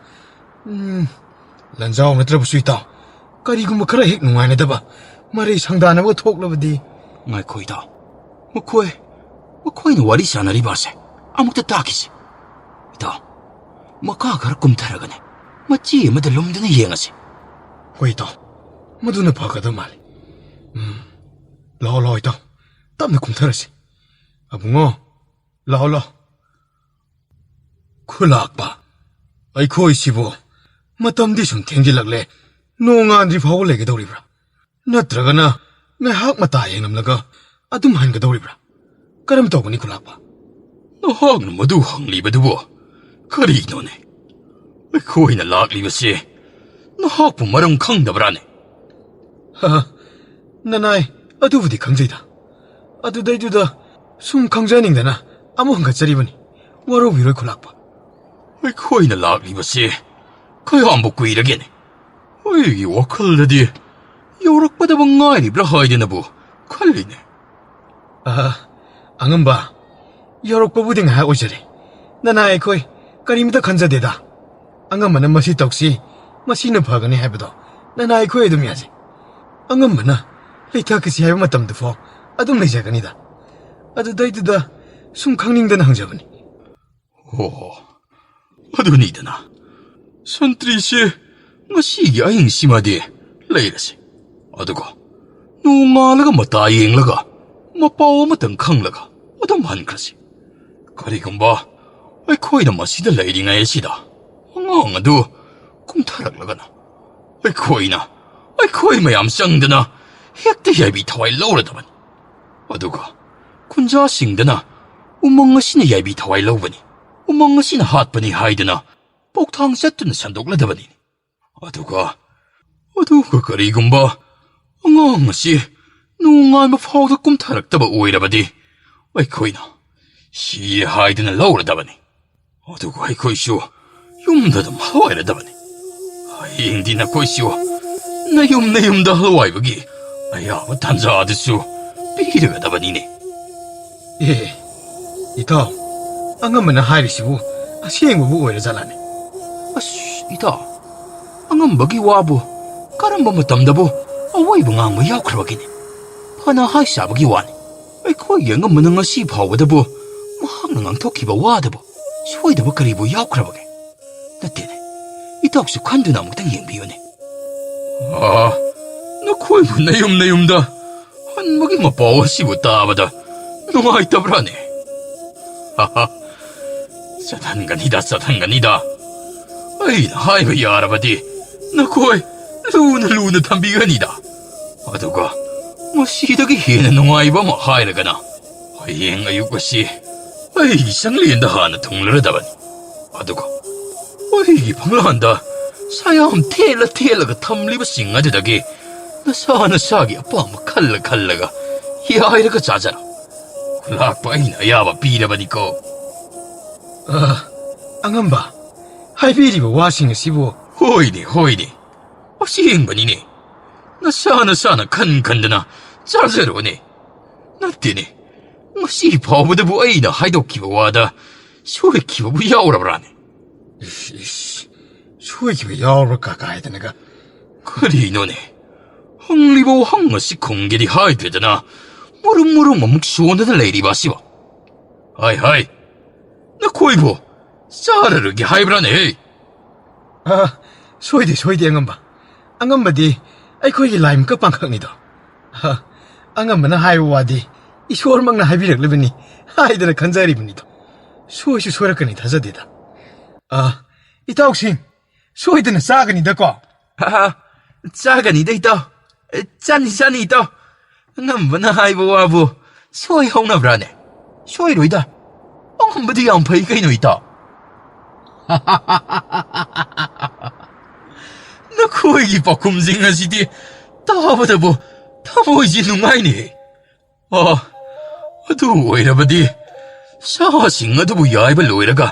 ꯎꯝ, ꯂꯟꯖꯥꯎ ꯅꯠꯇ꯭ꯔꯕꯁꯨ, ꯏꯇꯥꯎ, ꯀꯔꯤꯒꯨꯝꯕ ꯈꯔ ꯍꯦꯛ ꯅꯨꯡꯉꯥꯏꯅꯗꯕ, ꯃꯔꯩ ꯁꯪꯗꯥꯅꯕ ꯊꯣꯛꯂꯕꯗꯤ? ꯉꯥꯏꯈꯣ, ꯏꯇꯥꯎ꯫ ꯃꯈꯣꯏ, ꯃꯈꯣꯏꯅ ꯋꯥꯔꯤ ꯁꯥꯟꯅꯔꯤꯕ ꯑꯁꯦ ꯑꯃꯨꯛꯇ ꯇꯥꯈꯤꯁꯤ꯫ ꯏꯇꯥꯎ, ꯃꯈꯥ ꯈꯔ ꯀꯨꯝꯊꯔꯒꯅꯦ, ꯃꯆꯤ ꯑꯃꯗ ꯂꯨꯝꯗꯨꯅ ꯌꯦꯡꯉꯁꯤ꯫ ꯍꯣꯏ, ꯏꯇꯥꯎ꯫ ꯃꯗꯨꯅ ꯐꯒꯗꯕ ꯃꯥꯜꯂꯤ꯫ ꯎꯝ꯫ ꯂꯥꯛꯑꯣ, ꯂꯥꯛꯑꯣ, ꯏꯇꯥꯎ꯫ ꯇꯞꯅ ꯀꯨꯝꯊꯔꯁꯤ꯫ ꯑꯕꯨꯡꯉꯣ, ꯂꯥꯛꯑꯣ, ꯂꯥꯛꯑꯣ꯫ ꯈꯨꯂꯥꯛꯄ, ꯑꯩꯈꯣꯏꯁꯤꯕꯨ ꯃꯇꯝꯗꯤ ꯁꯨꯝ ꯊꯦꯡꯖꯤꯜꯂꯛꯂꯦ꯫ ꯅꯣꯡꯉꯥꯟꯗ꯭ꯔꯤ ꯐꯥꯎꯕ ꯂꯩꯒꯗꯧꯔꯤꯕ꯭ꯔꯥ? ꯅꯠꯇ꯭ꯔꯒꯅ ꯉꯥꯏꯍꯥꯛ ꯃꯇꯥ ꯌꯦꯡꯂꯝꯂꯒ ꯑꯗꯨꯝ ꯍꯟꯒꯗꯧꯔꯤꯕ꯭ꯔꯥ? ꯀꯔꯝ ꯇꯧꯒꯅꯤ, ꯈꯨꯂꯥꯛꯄ? ꯅꯍꯥꯛꯅ ꯃꯗꯨ ꯍꯪꯂꯤꯕꯗꯨꯕꯨ ꯀꯔꯤꯒꯤꯅꯣꯅꯦ? ꯑꯩꯈꯣꯏꯅ ꯂꯥꯛꯂꯤꯕꯁꯤ ꯅꯍꯥꯛꯄꯨ ꯃꯔꯝ ꯈꯪꯗꯕ꯭ꯔꯥꯅꯦ? ꯍ, ꯅꯅꯥꯏ, ꯑꯗꯨꯕꯨꯗꯤ ꯈꯪꯖꯩꯗ꯫ ꯑꯗꯨꯗꯩꯗꯨꯗ ꯁꯨꯝ ꯈꯪꯖꯅꯤꯡꯗꯅ ꯑꯃꯨꯛ ꯍꯪꯒꯠꯆꯔꯤꯕꯅꯤ꯫ ꯋꯥꯔꯧꯕꯤꯔꯣꯏ, ꯈꯨꯂꯥꯛꯄ꯫ ꯑꯩꯈꯣꯏꯅ ꯂꯥꯛꯂꯤꯕꯁꯤ ꯀꯌꯥꯝꯕꯨ ꯀꯨꯏꯔꯒꯦꯅꯦ? ꯑꯩꯒꯤ ꯋꯥꯈꯜꯗꯗꯤ ꯌꯧꯔꯛꯄꯗꯕꯨ ꯉꯥꯏꯔꯤꯕ꯭ꯔꯥ ꯍꯥꯏꯗꯅꯕꯨ ꯈꯜꯂꯤꯅꯦ꯫ ꯑꯍ, ꯑꯉꯝꯕ, ꯌꯧꯔꯛꯄꯕꯨꯗꯤ ꯉꯥꯏꯍꯥꯛ ꯑꯣꯏꯖꯔꯦ꯫ ꯅꯅꯥꯏ ꯑꯩꯈꯣꯏ ꯀꯔꯤꯝꯇ ꯈꯟꯖꯗꯦꯗ꯫ ꯑꯉꯝꯕꯅ ꯃꯁꯤ ꯇꯧꯁꯤ, ꯃꯁꯤꯅ ꯐꯒꯅꯤ ꯍꯥꯏꯕꯗꯣ ꯅꯅꯥꯏ ꯑꯩꯈꯣꯏ ꯑꯗꯨꯝ ꯌꯥꯖꯩ꯫ ꯑꯉꯝꯕꯅ ꯂꯩꯊꯈꯤꯁꯤ ꯍꯥꯏꯕ ꯃꯇꯝꯗꯨꯐꯥꯎ ꯑꯗꯨꯝ ꯂꯩꯖꯒꯅꯤꯗ꯫ ꯑꯗꯨꯗꯩꯗꯨꯗ ꯁꯨꯝ ꯈꯪꯅꯤꯡꯗꯅ ꯍꯪꯖꯕꯅꯤ꯫ ꯑꯣ, ꯑꯗꯨꯅꯤꯗꯅ꯫ ꯁꯟꯇ꯭ꯔꯤꯁꯦ ꯉꯁꯤꯒꯤ ꯑꯍꯤꯡꯁꯤꯃꯗꯤ ꯂꯩꯔꯁꯤ꯫ ꯑꯗꯨꯒ ꯅꯣꯡꯉꯥꯜꯂꯒ ꯃꯇꯥ ꯌꯦꯡꯂꯒ ꯃꯄꯥꯎ ꯑꯃꯇꯪ ꯈꯪꯂꯒ ꯑꯗꯨꯝ ꯍꯟꯈ꯭ꯔꯁꯤ꯫ ꯀꯔꯤꯒꯨꯝꯕ ꯑꯩꯈꯣꯏꯅ ꯃꯁꯤꯗ ꯂꯩꯔꯤꯉꯩ ꯑꯁꯤꯗ ꯑꯉꯥꯡ ꯑꯗꯨ ꯀꯨꯝꯊꯔꯛꯂꯒꯅ ꯑꯩꯈꯣꯏꯅ, ꯑꯩꯈꯣꯏ ꯃꯌꯥꯝ ꯆꯪꯗꯅ ꯍꯦꯛꯇ ꯌꯥꯏꯕꯤ ꯊꯋꯥꯏ ꯂꯧꯔꯗꯕꯅꯤ꯫ ꯑꯗꯨꯒ ꯈꯨꯟꯖꯥꯁꯤꯡꯗꯅ ꯎꯃꯪ ꯑꯁꯤꯅ ꯌꯥꯏꯕꯤ ꯊꯋꯥꯏ ꯂꯧꯕꯅꯤ, ꯎꯃꯪ ꯑꯁꯤꯅ ꯍꯥꯠꯄꯅꯤ ꯍꯥꯏꯗꯨꯅ ꯄꯣꯛꯊꯥꯡ ꯆꯠꯇꯨꯅ ꯁꯟꯗꯣꯛꯂꯗꯕꯅꯤ꯫ ꯑꯗꯨꯒ, ꯑꯗꯨꯒ ꯀꯔꯤꯒꯨꯝꯕ ꯑꯉꯥꯡ ꯑꯁꯤ ꯅꯣꯡꯉꯥꯟꯕ ꯐꯥꯎꯗ ꯀꯨꯝꯊꯔꯛꯇꯕ ꯑꯣꯏꯔꯕꯗꯤ, ꯑꯩꯈꯣꯏꯅ ꯁꯤꯔꯦ ꯍꯥꯏꯗꯨꯅ ꯂꯧꯔꯗꯕꯅꯤ꯫ ꯑꯗꯨꯒ ꯑꯩꯈꯣꯏꯁꯨ ꯌꯨꯝꯗ ꯑꯗꯨꯝ ꯍꯜꯂꯣꯏꯔꯗꯕꯅꯤ꯫ ꯍꯌꯦꯡꯗꯤ ꯅꯈꯣꯏꯁꯨ ꯅꯌꯨꯝ ꯅꯌꯨꯝꯗ ꯍꯜꯂꯣꯏꯕꯒꯤ ꯑꯌꯥꯕ ꯇꯥꯟꯖꯥ ꯑꯗꯨꯁꯨ ꯄꯤꯔꯒꯗꯕꯅꯤꯅꯦ꯫ ꯑꯦ, ꯏꯇꯥꯎ, ꯑꯉꯝꯕꯅ ꯍꯥꯏꯔꯤꯁꯤꯕꯨ ꯑꯁꯦꯡꯕꯕꯨ ꯑꯣꯏꯔꯖꯥꯠꯂꯥꯅꯦ? ꯑꯁ, ꯏꯇꯥꯎ, ꯑꯉꯝꯕꯒꯤ ꯋꯥꯕꯨ ꯀꯔꯝꯕ ꯃꯇꯝꯗꯕꯨ ꯑꯋꯣꯏꯕ ꯉꯥꯡꯕ ꯌꯥꯎꯈ꯭ꯔꯕꯒꯦꯅꯦ? ꯐꯅ ꯍꯥꯏ ꯁꯥꯕꯒꯤ ꯋꯥꯅꯤ, ꯑꯩꯈꯣꯏꯒꯤ ꯑꯉꯝꯕꯅ ꯉꯁꯤ ꯐꯥꯎꯕꯗꯕꯨ ꯃꯍꯥꯛꯅ ꯉꯥꯡꯊꯣꯛꯈꯤꯕ ꯋꯥꯗꯕꯨ ꯁꯣꯏꯗꯕ ꯀꯔꯤꯕꯨ ꯌꯥꯎꯈ꯭ꯔꯕꯒꯦ? ꯅꯠꯇꯦꯅꯦ, ꯏꯇꯥꯎꯁꯨ ꯈꯟꯗꯨꯅ ꯑꯃꯨꯛꯇꯪ ꯌꯦꯡꯕꯤꯌꯨꯅꯦ꯫ ꯑꯥ, ꯅꯈꯣꯏꯕꯨ ꯅꯌꯨꯝ ꯅꯌꯨꯝꯗ ꯍꯟꯕꯒꯤ ꯃꯄꯥꯎ ꯑꯁꯤꯕꯨ ꯇꯥꯕꯗ ꯅꯨꯡꯉꯥꯏꯇꯕ꯭ꯔꯥꯅꯦ? ꯆꯠꯍꯟꯒꯅꯤꯗ, ꯆꯠꯍꯟꯒꯅꯤꯗ꯫ ꯑꯩꯅ ꯍꯥꯏꯕ ꯌꯥꯔꯕꯗꯤ ꯅꯈꯣꯏ ꯂꯨꯅ ꯂꯨꯅ ꯊꯝꯕꯤꯒꯅꯤꯗ꯫ ꯑꯗꯨꯒ ꯃꯁꯤꯗꯒꯤ ꯍꯦꯟꯅ ꯅꯨꯡꯉꯥꯏꯕ ꯑꯃ ꯍꯥꯏꯔꯒꯅ, ꯍꯌꯦꯡ ꯑꯌꯨꯛ ꯑꯁꯤ ꯑꯩꯒꯤ ꯆꯪꯂꯦꯟꯗ ꯍꯥꯟꯅ ꯊꯨꯡꯂꯔꯗꯕꯅꯤ꯫ ꯑꯗꯨꯒ ꯑꯩꯒꯤ ꯐꯪꯂꯥꯟꯗ ꯁꯥꯌꯥꯝ ꯊꯦꯠꯂ ꯊꯦꯠꯂꯒ ꯊꯝꯂꯤꯕꯁꯤꯡ ꯑꯗꯨꯗꯒꯤ ꯅꯁꯥ ꯅꯁꯥꯒꯤ ꯑꯄꯥꯝꯕ ꯈꯜꯂ ꯈꯜꯂꯒ ꯌꯥꯏꯔꯒ ꯆꯥꯖꯔꯣ꯫ ꯈꯨꯂꯥꯛꯄ ꯑꯩꯅ ꯑꯌꯥꯕ ꯄꯤꯔꯕꯅꯤꯀꯣ꯫ ꯑ, ꯑꯉꯝꯕ, ꯍꯥꯏꯕꯤꯔꯤꯕ ꯋꯥꯁꯤꯡ ꯑꯁꯤꯕꯨ? ꯍꯣꯏꯅꯦ, ꯍꯣꯏꯅꯦ, ꯑꯁꯦꯡꯕꯅꯤꯅꯦ꯫ ꯅꯁꯥ ꯅꯁꯥꯅ ꯈꯟ ꯈꯟꯗꯅ ꯆꯥꯖꯔꯣꯅꯦ꯫ ꯅꯠꯇꯦꯅꯦ, ꯉꯁꯤ ꯐꯥꯎꯕꯗꯕꯨ ꯑꯩꯅ ꯍꯥꯏꯗꯣꯛꯈꯤꯕ ꯋꯥꯗ ꯁꯣꯏꯈꯤꯕꯕꯨ ꯌꯥꯎꯔꯕ꯭ꯔꯥꯅꯦ? ꯏꯁ, ꯏꯁ, ꯁꯣꯏꯈꯤꯕ ꯌꯥꯎꯔꯕ꯭ꯔꯥ ꯀꯥ ꯀꯥꯏꯗꯅꯒ? ꯀꯔꯤꯅꯣꯅꯦ? ꯍꯪꯂꯤꯕ ꯋꯥꯍꯪ ꯑꯁꯤ ꯈꯨꯝꯒꯦꯗꯤ ꯍꯥꯏꯗ꯭ꯔꯦꯗꯅ, ꯃꯔꯨꯝ ꯃꯔꯨꯝ ꯑꯃꯨꯛ ꯁꯣꯟꯗꯅ ꯂꯩꯔꯤꯕ ꯑꯁꯤꯕꯣ? ꯍꯥꯏ ꯍꯥꯏ, ꯅꯈꯣꯏꯕꯨ ꯆꯥꯔꯔꯣꯏꯒꯦ ꯍꯥꯏꯕ꯭ꯔꯥꯅꯦ? ꯑ, ꯁꯣꯏꯗꯦ, ꯁꯣꯏꯗꯦ, ꯑꯉꯝꯕ꯫ ꯑꯉꯝꯕꯗꯤ ꯑꯩꯈꯣꯏꯒꯤ ꯂꯥꯏꯃꯛꯀ ꯄꯥꯡꯈꯛꯅꯤꯗꯣ꯫ ꯑ, ꯑꯉꯝꯕꯅ ꯍꯥꯏꯕ ꯋꯥꯗꯤ ꯏꯁꯣꯔꯃꯛꯅ ꯍꯥꯏꯕꯤꯔꯛꯂꯤꯕꯅꯤ ꯍꯥꯏꯗꯅ ꯈꯟꯖꯔꯤꯕꯅꯤꯗꯣ꯫ ꯁꯣꯏꯁꯨ ꯁꯣꯏꯔꯛꯀꯅꯤ ꯊꯥꯖꯗꯦꯗ꯫ ꯑ, ꯏꯇꯥꯎꯁꯤꯡ, ꯁꯣꯏꯗꯅ ꯆꯥꯒꯅꯤꯗꯀꯣ? ꯑ, ꯆꯥꯒꯅꯤꯗ, ꯏꯇꯥꯎ꯫ ꯑꯦ, ꯆꯥꯅꯤ, ꯆꯥꯅꯤ, ꯏꯇꯥꯎ꯫ ꯑꯉꯝꯕꯅ ꯍꯥꯏꯕ ꯋꯥꯕꯨ ꯁꯣꯏ ꯍꯧꯅꯕ꯭ꯔꯥꯅꯦ? ꯁꯣꯏꯔꯣꯏꯗ꯫ ꯑꯉꯝꯕꯗꯤ ꯌꯥꯝ ꯐꯩ ꯀꯩꯅꯣ, ꯏꯇꯥꯎ꯫ ꯅꯈꯣꯏꯒꯤ ꯄꯥꯎꯈꯨꯝꯁꯤꯡ ꯑꯁꯤꯗꯤ ꯇꯥꯕꯗꯕꯨ ꯊꯃꯣꯏꯁꯤ ꯅꯨꯡꯉꯥꯏꯅꯦ꯫ ꯑ, ꯑꯗꯨ ꯑꯣꯏꯔꯕꯗꯤ ꯁꯥꯁꯤꯡ ꯑꯗꯨꯕꯨ ꯌꯥꯏꯕ ꯂꯣꯏꯔꯒ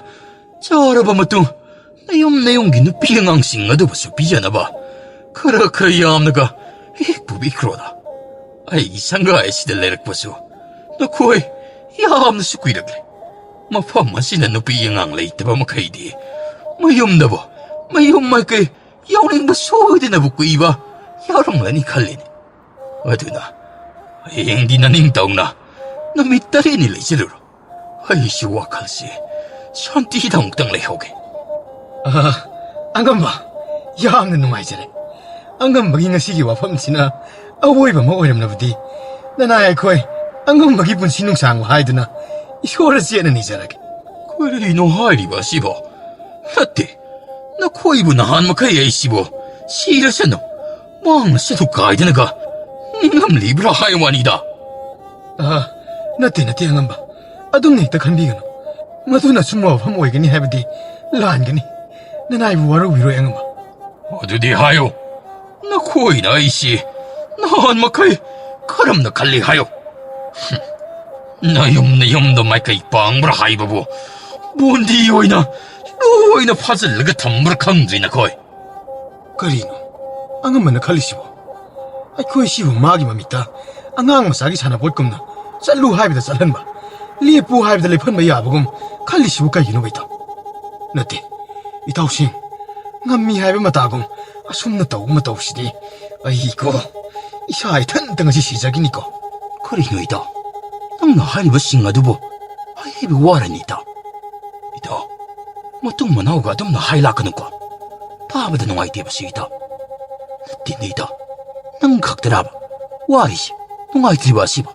ꯆꯥꯔꯕ ꯃꯇꯨꯡ ꯅꯌꯨꯝ ꯅꯌꯨꯝꯒꯤ ꯅꯨꯄꯤ ꯑꯉꯥꯡꯁꯤꯡ ꯑꯗꯨꯕꯨꯁꯨ ꯄꯤꯖꯅꯕ ꯈꯔ ꯈꯔ ꯌꯥꯝꯅꯒ ꯍꯦꯛ ꯄꯨꯕꯤꯈ꯭ꯔꯣꯗ꯫ ꯑꯩꯒꯤ ꯁꯪꯒꯥꯏ ꯑꯁꯤꯗ ꯂꯩꯔꯛꯄꯁꯨ ꯅꯈꯣꯏ ꯌꯥꯝꯅꯁꯨ ꯀꯨꯏꯔꯛꯂꯦ꯫ ꯃꯐꯝ ꯑꯁꯤꯅ ꯅꯨꯄꯤ ꯑꯉꯥꯡ ꯂꯩꯇꯕ ꯃꯈꯩꯗꯤ ꯃꯌꯨꯝꯗꯕꯨ, ꯃꯌꯨꯝ ꯃꯥꯏꯀꯩ ꯌꯥꯎꯅꯤꯡꯕ ꯁꯣꯏꯗꯅꯕꯨ ꯀꯨꯏꯕ ꯌꯥꯎꯔꯝꯂꯅꯤ ꯈꯜꯂꯤꯅꯦ꯫ ꯑꯗꯨꯅ ꯍꯌꯦꯡꯗꯤ ꯅꯅꯤꯡꯇꯧꯅ ꯅꯨꯃꯤꯠ ꯇꯔꯦꯠꯅꯤ ꯂꯩꯁꯤꯜꯂꯨꯔꯣ꯫ ꯑꯩꯁꯨ ꯋꯥꯈꯜꯁꯦ ꯁꯥꯟꯇꯤꯗ ꯑꯃꯨꯛꯇꯪ ꯂꯩꯍꯧꯒꯦ꯫ ꯑ, ꯑꯉꯝꯕ, ꯌꯥꯝꯅ ꯅꯨꯡꯉꯥꯏꯖꯔꯦ꯫ ꯑꯉꯝꯕꯒꯤ ꯉꯁꯤꯒꯤ ꯋꯥꯐꯝꯁꯤꯅ ꯑꯋꯣꯏꯕ ꯑꯃ ꯑꯣꯏꯔꯝꯂꯕꯗꯤ, ꯅꯅꯥꯏ ꯑꯩꯈꯣꯏ ꯑꯉꯝꯕꯒꯤ ꯄꯨꯟꯁꯤ ꯅꯨꯡꯁꯥꯡꯕ ꯍꯥꯏꯗꯨꯅ ꯏꯁꯣꯔ ꯆꯦꯠꯅ ꯅꯤꯖꯔꯒꯦ꯫ ꯀꯔꯤꯅꯣ ꯍꯥꯏꯔꯤꯕ ꯑꯁꯤꯕꯣ? ꯅꯠꯇꯦ, ꯅꯈꯣꯏꯕꯨ ꯅꯍꯥꯟ ꯃꯈꯩ ꯑꯩꯁꯤꯕꯨ ꯁꯤꯔꯁꯅꯨ, ꯃꯥꯡꯂꯁꯅꯨ ꯀꯥꯏꯗꯅꯒ ꯅꯤꯡꯂꯝꯂꯤꯕ꯭ꯔꯥ ꯍꯥꯏ ꯋꯥꯅꯤꯗ꯫ ꯑ, ꯅꯠꯇꯦ, ꯅꯠꯇꯦ, ꯑꯉꯝꯕ꯫ ꯑꯗꯨꯝꯅ ꯍꯦꯛꯇ ꯈꯟꯕꯤꯒꯅꯨ꯫ ꯃꯗꯨꯅ ꯑꯆꯨꯝꯕ ꯋꯥꯐꯝ ꯑꯣꯏꯒꯅꯤ ꯍꯥꯏꯕꯗꯤ ꯂꯥꯟꯒꯅꯤ꯫ ꯅꯅꯥꯏꯕꯨ ꯋꯥꯔꯧꯕꯤꯔꯣꯏ, ꯑꯉꯝꯕ꯫ ꯑꯗꯨꯗꯤ ꯍꯥꯏꯌꯨ, ꯅꯈꯣꯏꯅ ꯑꯩꯁꯤ ꯅꯍꯥꯟ ꯃꯈꯩ ꯀꯔꯝꯅ ꯈꯜꯂꯤ ꯍꯥꯏꯌꯨ꯫ ꯍꯨꯝ, ꯅꯌꯨꯝ ꯅꯌꯨꯝꯗ ꯃꯥꯏꯀꯩ ꯄꯥꯡꯕ꯭ꯔꯥ ꯍꯥꯏꯕꯕꯨ ꯕꯣꯟꯗꯤ ꯑꯣꯏꯅ ꯂꯣꯏꯅ ꯐꯥꯖꯤꯜꯂꯒ ꯊꯝꯕ꯭ꯔꯥ ꯈꯪꯗ꯭ꯔꯤ ꯅꯈꯣꯏ꯫ ꯀꯔꯤꯅꯣ ꯑꯉꯝꯕꯅ ꯈꯜꯂꯤꯁꯤꯕꯣ? ꯑꯩꯈꯣꯏ ꯁꯤꯕꯨ ꯃꯥꯒꯤ ꯃꯃꯤꯠꯇ ꯑꯉꯥꯡ ꯃꯆꯥꯒꯤ ꯁꯥꯟꯅꯄꯣꯠꯀꯨꯝꯅ ꯆꯠꯂꯨ ꯍꯥꯏꯕꯗ ꯆꯠꯍꯟꯕ, ꯂꯦꯞꯄꯨ ꯍꯥꯏꯕꯗ ꯂꯦꯞꯍꯟꯕ ꯌꯥꯕꯒꯨꯝ ꯈꯜꯂꯤꯁꯤꯕꯨ ꯀꯩꯒꯤꯅꯣ, ꯏꯇꯥꯎ? ꯅꯠꯇꯦ, ꯏꯇꯥꯎꯁꯤꯡ, ꯉꯝꯃꯤ ꯍꯥꯏꯕ ꯃꯇꯥꯒꯨꯝ ꯑꯁꯨꯝꯅ ꯇꯧꯕ ꯃꯇꯧꯁꯤꯗꯤ ꯑꯩꯀꯣ, ꯏꯁꯥ ꯏꯊꯟꯇ ꯉꯁꯤ ꯁꯤꯖꯈꯤꯅꯤꯀꯣ꯫ ꯀꯔꯤꯅꯣ ꯏꯇꯥꯎ? ꯅꯪꯅ ꯍꯥꯏꯔꯤꯕꯁꯤꯡ ꯑꯗꯨꯕꯨ ꯍꯥꯏꯕ ꯋꯥꯔꯅꯤ ꯏꯇꯥꯎ꯫ ꯏꯇꯥꯎ, ꯃꯇꯨꯡ ꯃꯅꯥꯎꯒ ꯑꯗꯨꯝꯅ ꯍꯥꯏ ꯂꯥꯛꯀꯅꯨꯀꯣ꯫ ꯇꯥꯕꯗ ꯅꯨꯡꯉꯥꯏꯇꯦꯕ ꯁꯤ ꯏꯇꯥꯎ꯫ ꯅꯠꯇꯦꯅꯦ ꯏꯇꯥꯎ, ꯅꯪ ꯈꯛꯇꯔꯥꯕ ꯋꯥꯔꯤꯁꯤ ꯅꯨꯡꯉꯥꯏꯇ꯭ꯔꯤꯕ ꯑꯁꯤꯕꯨ?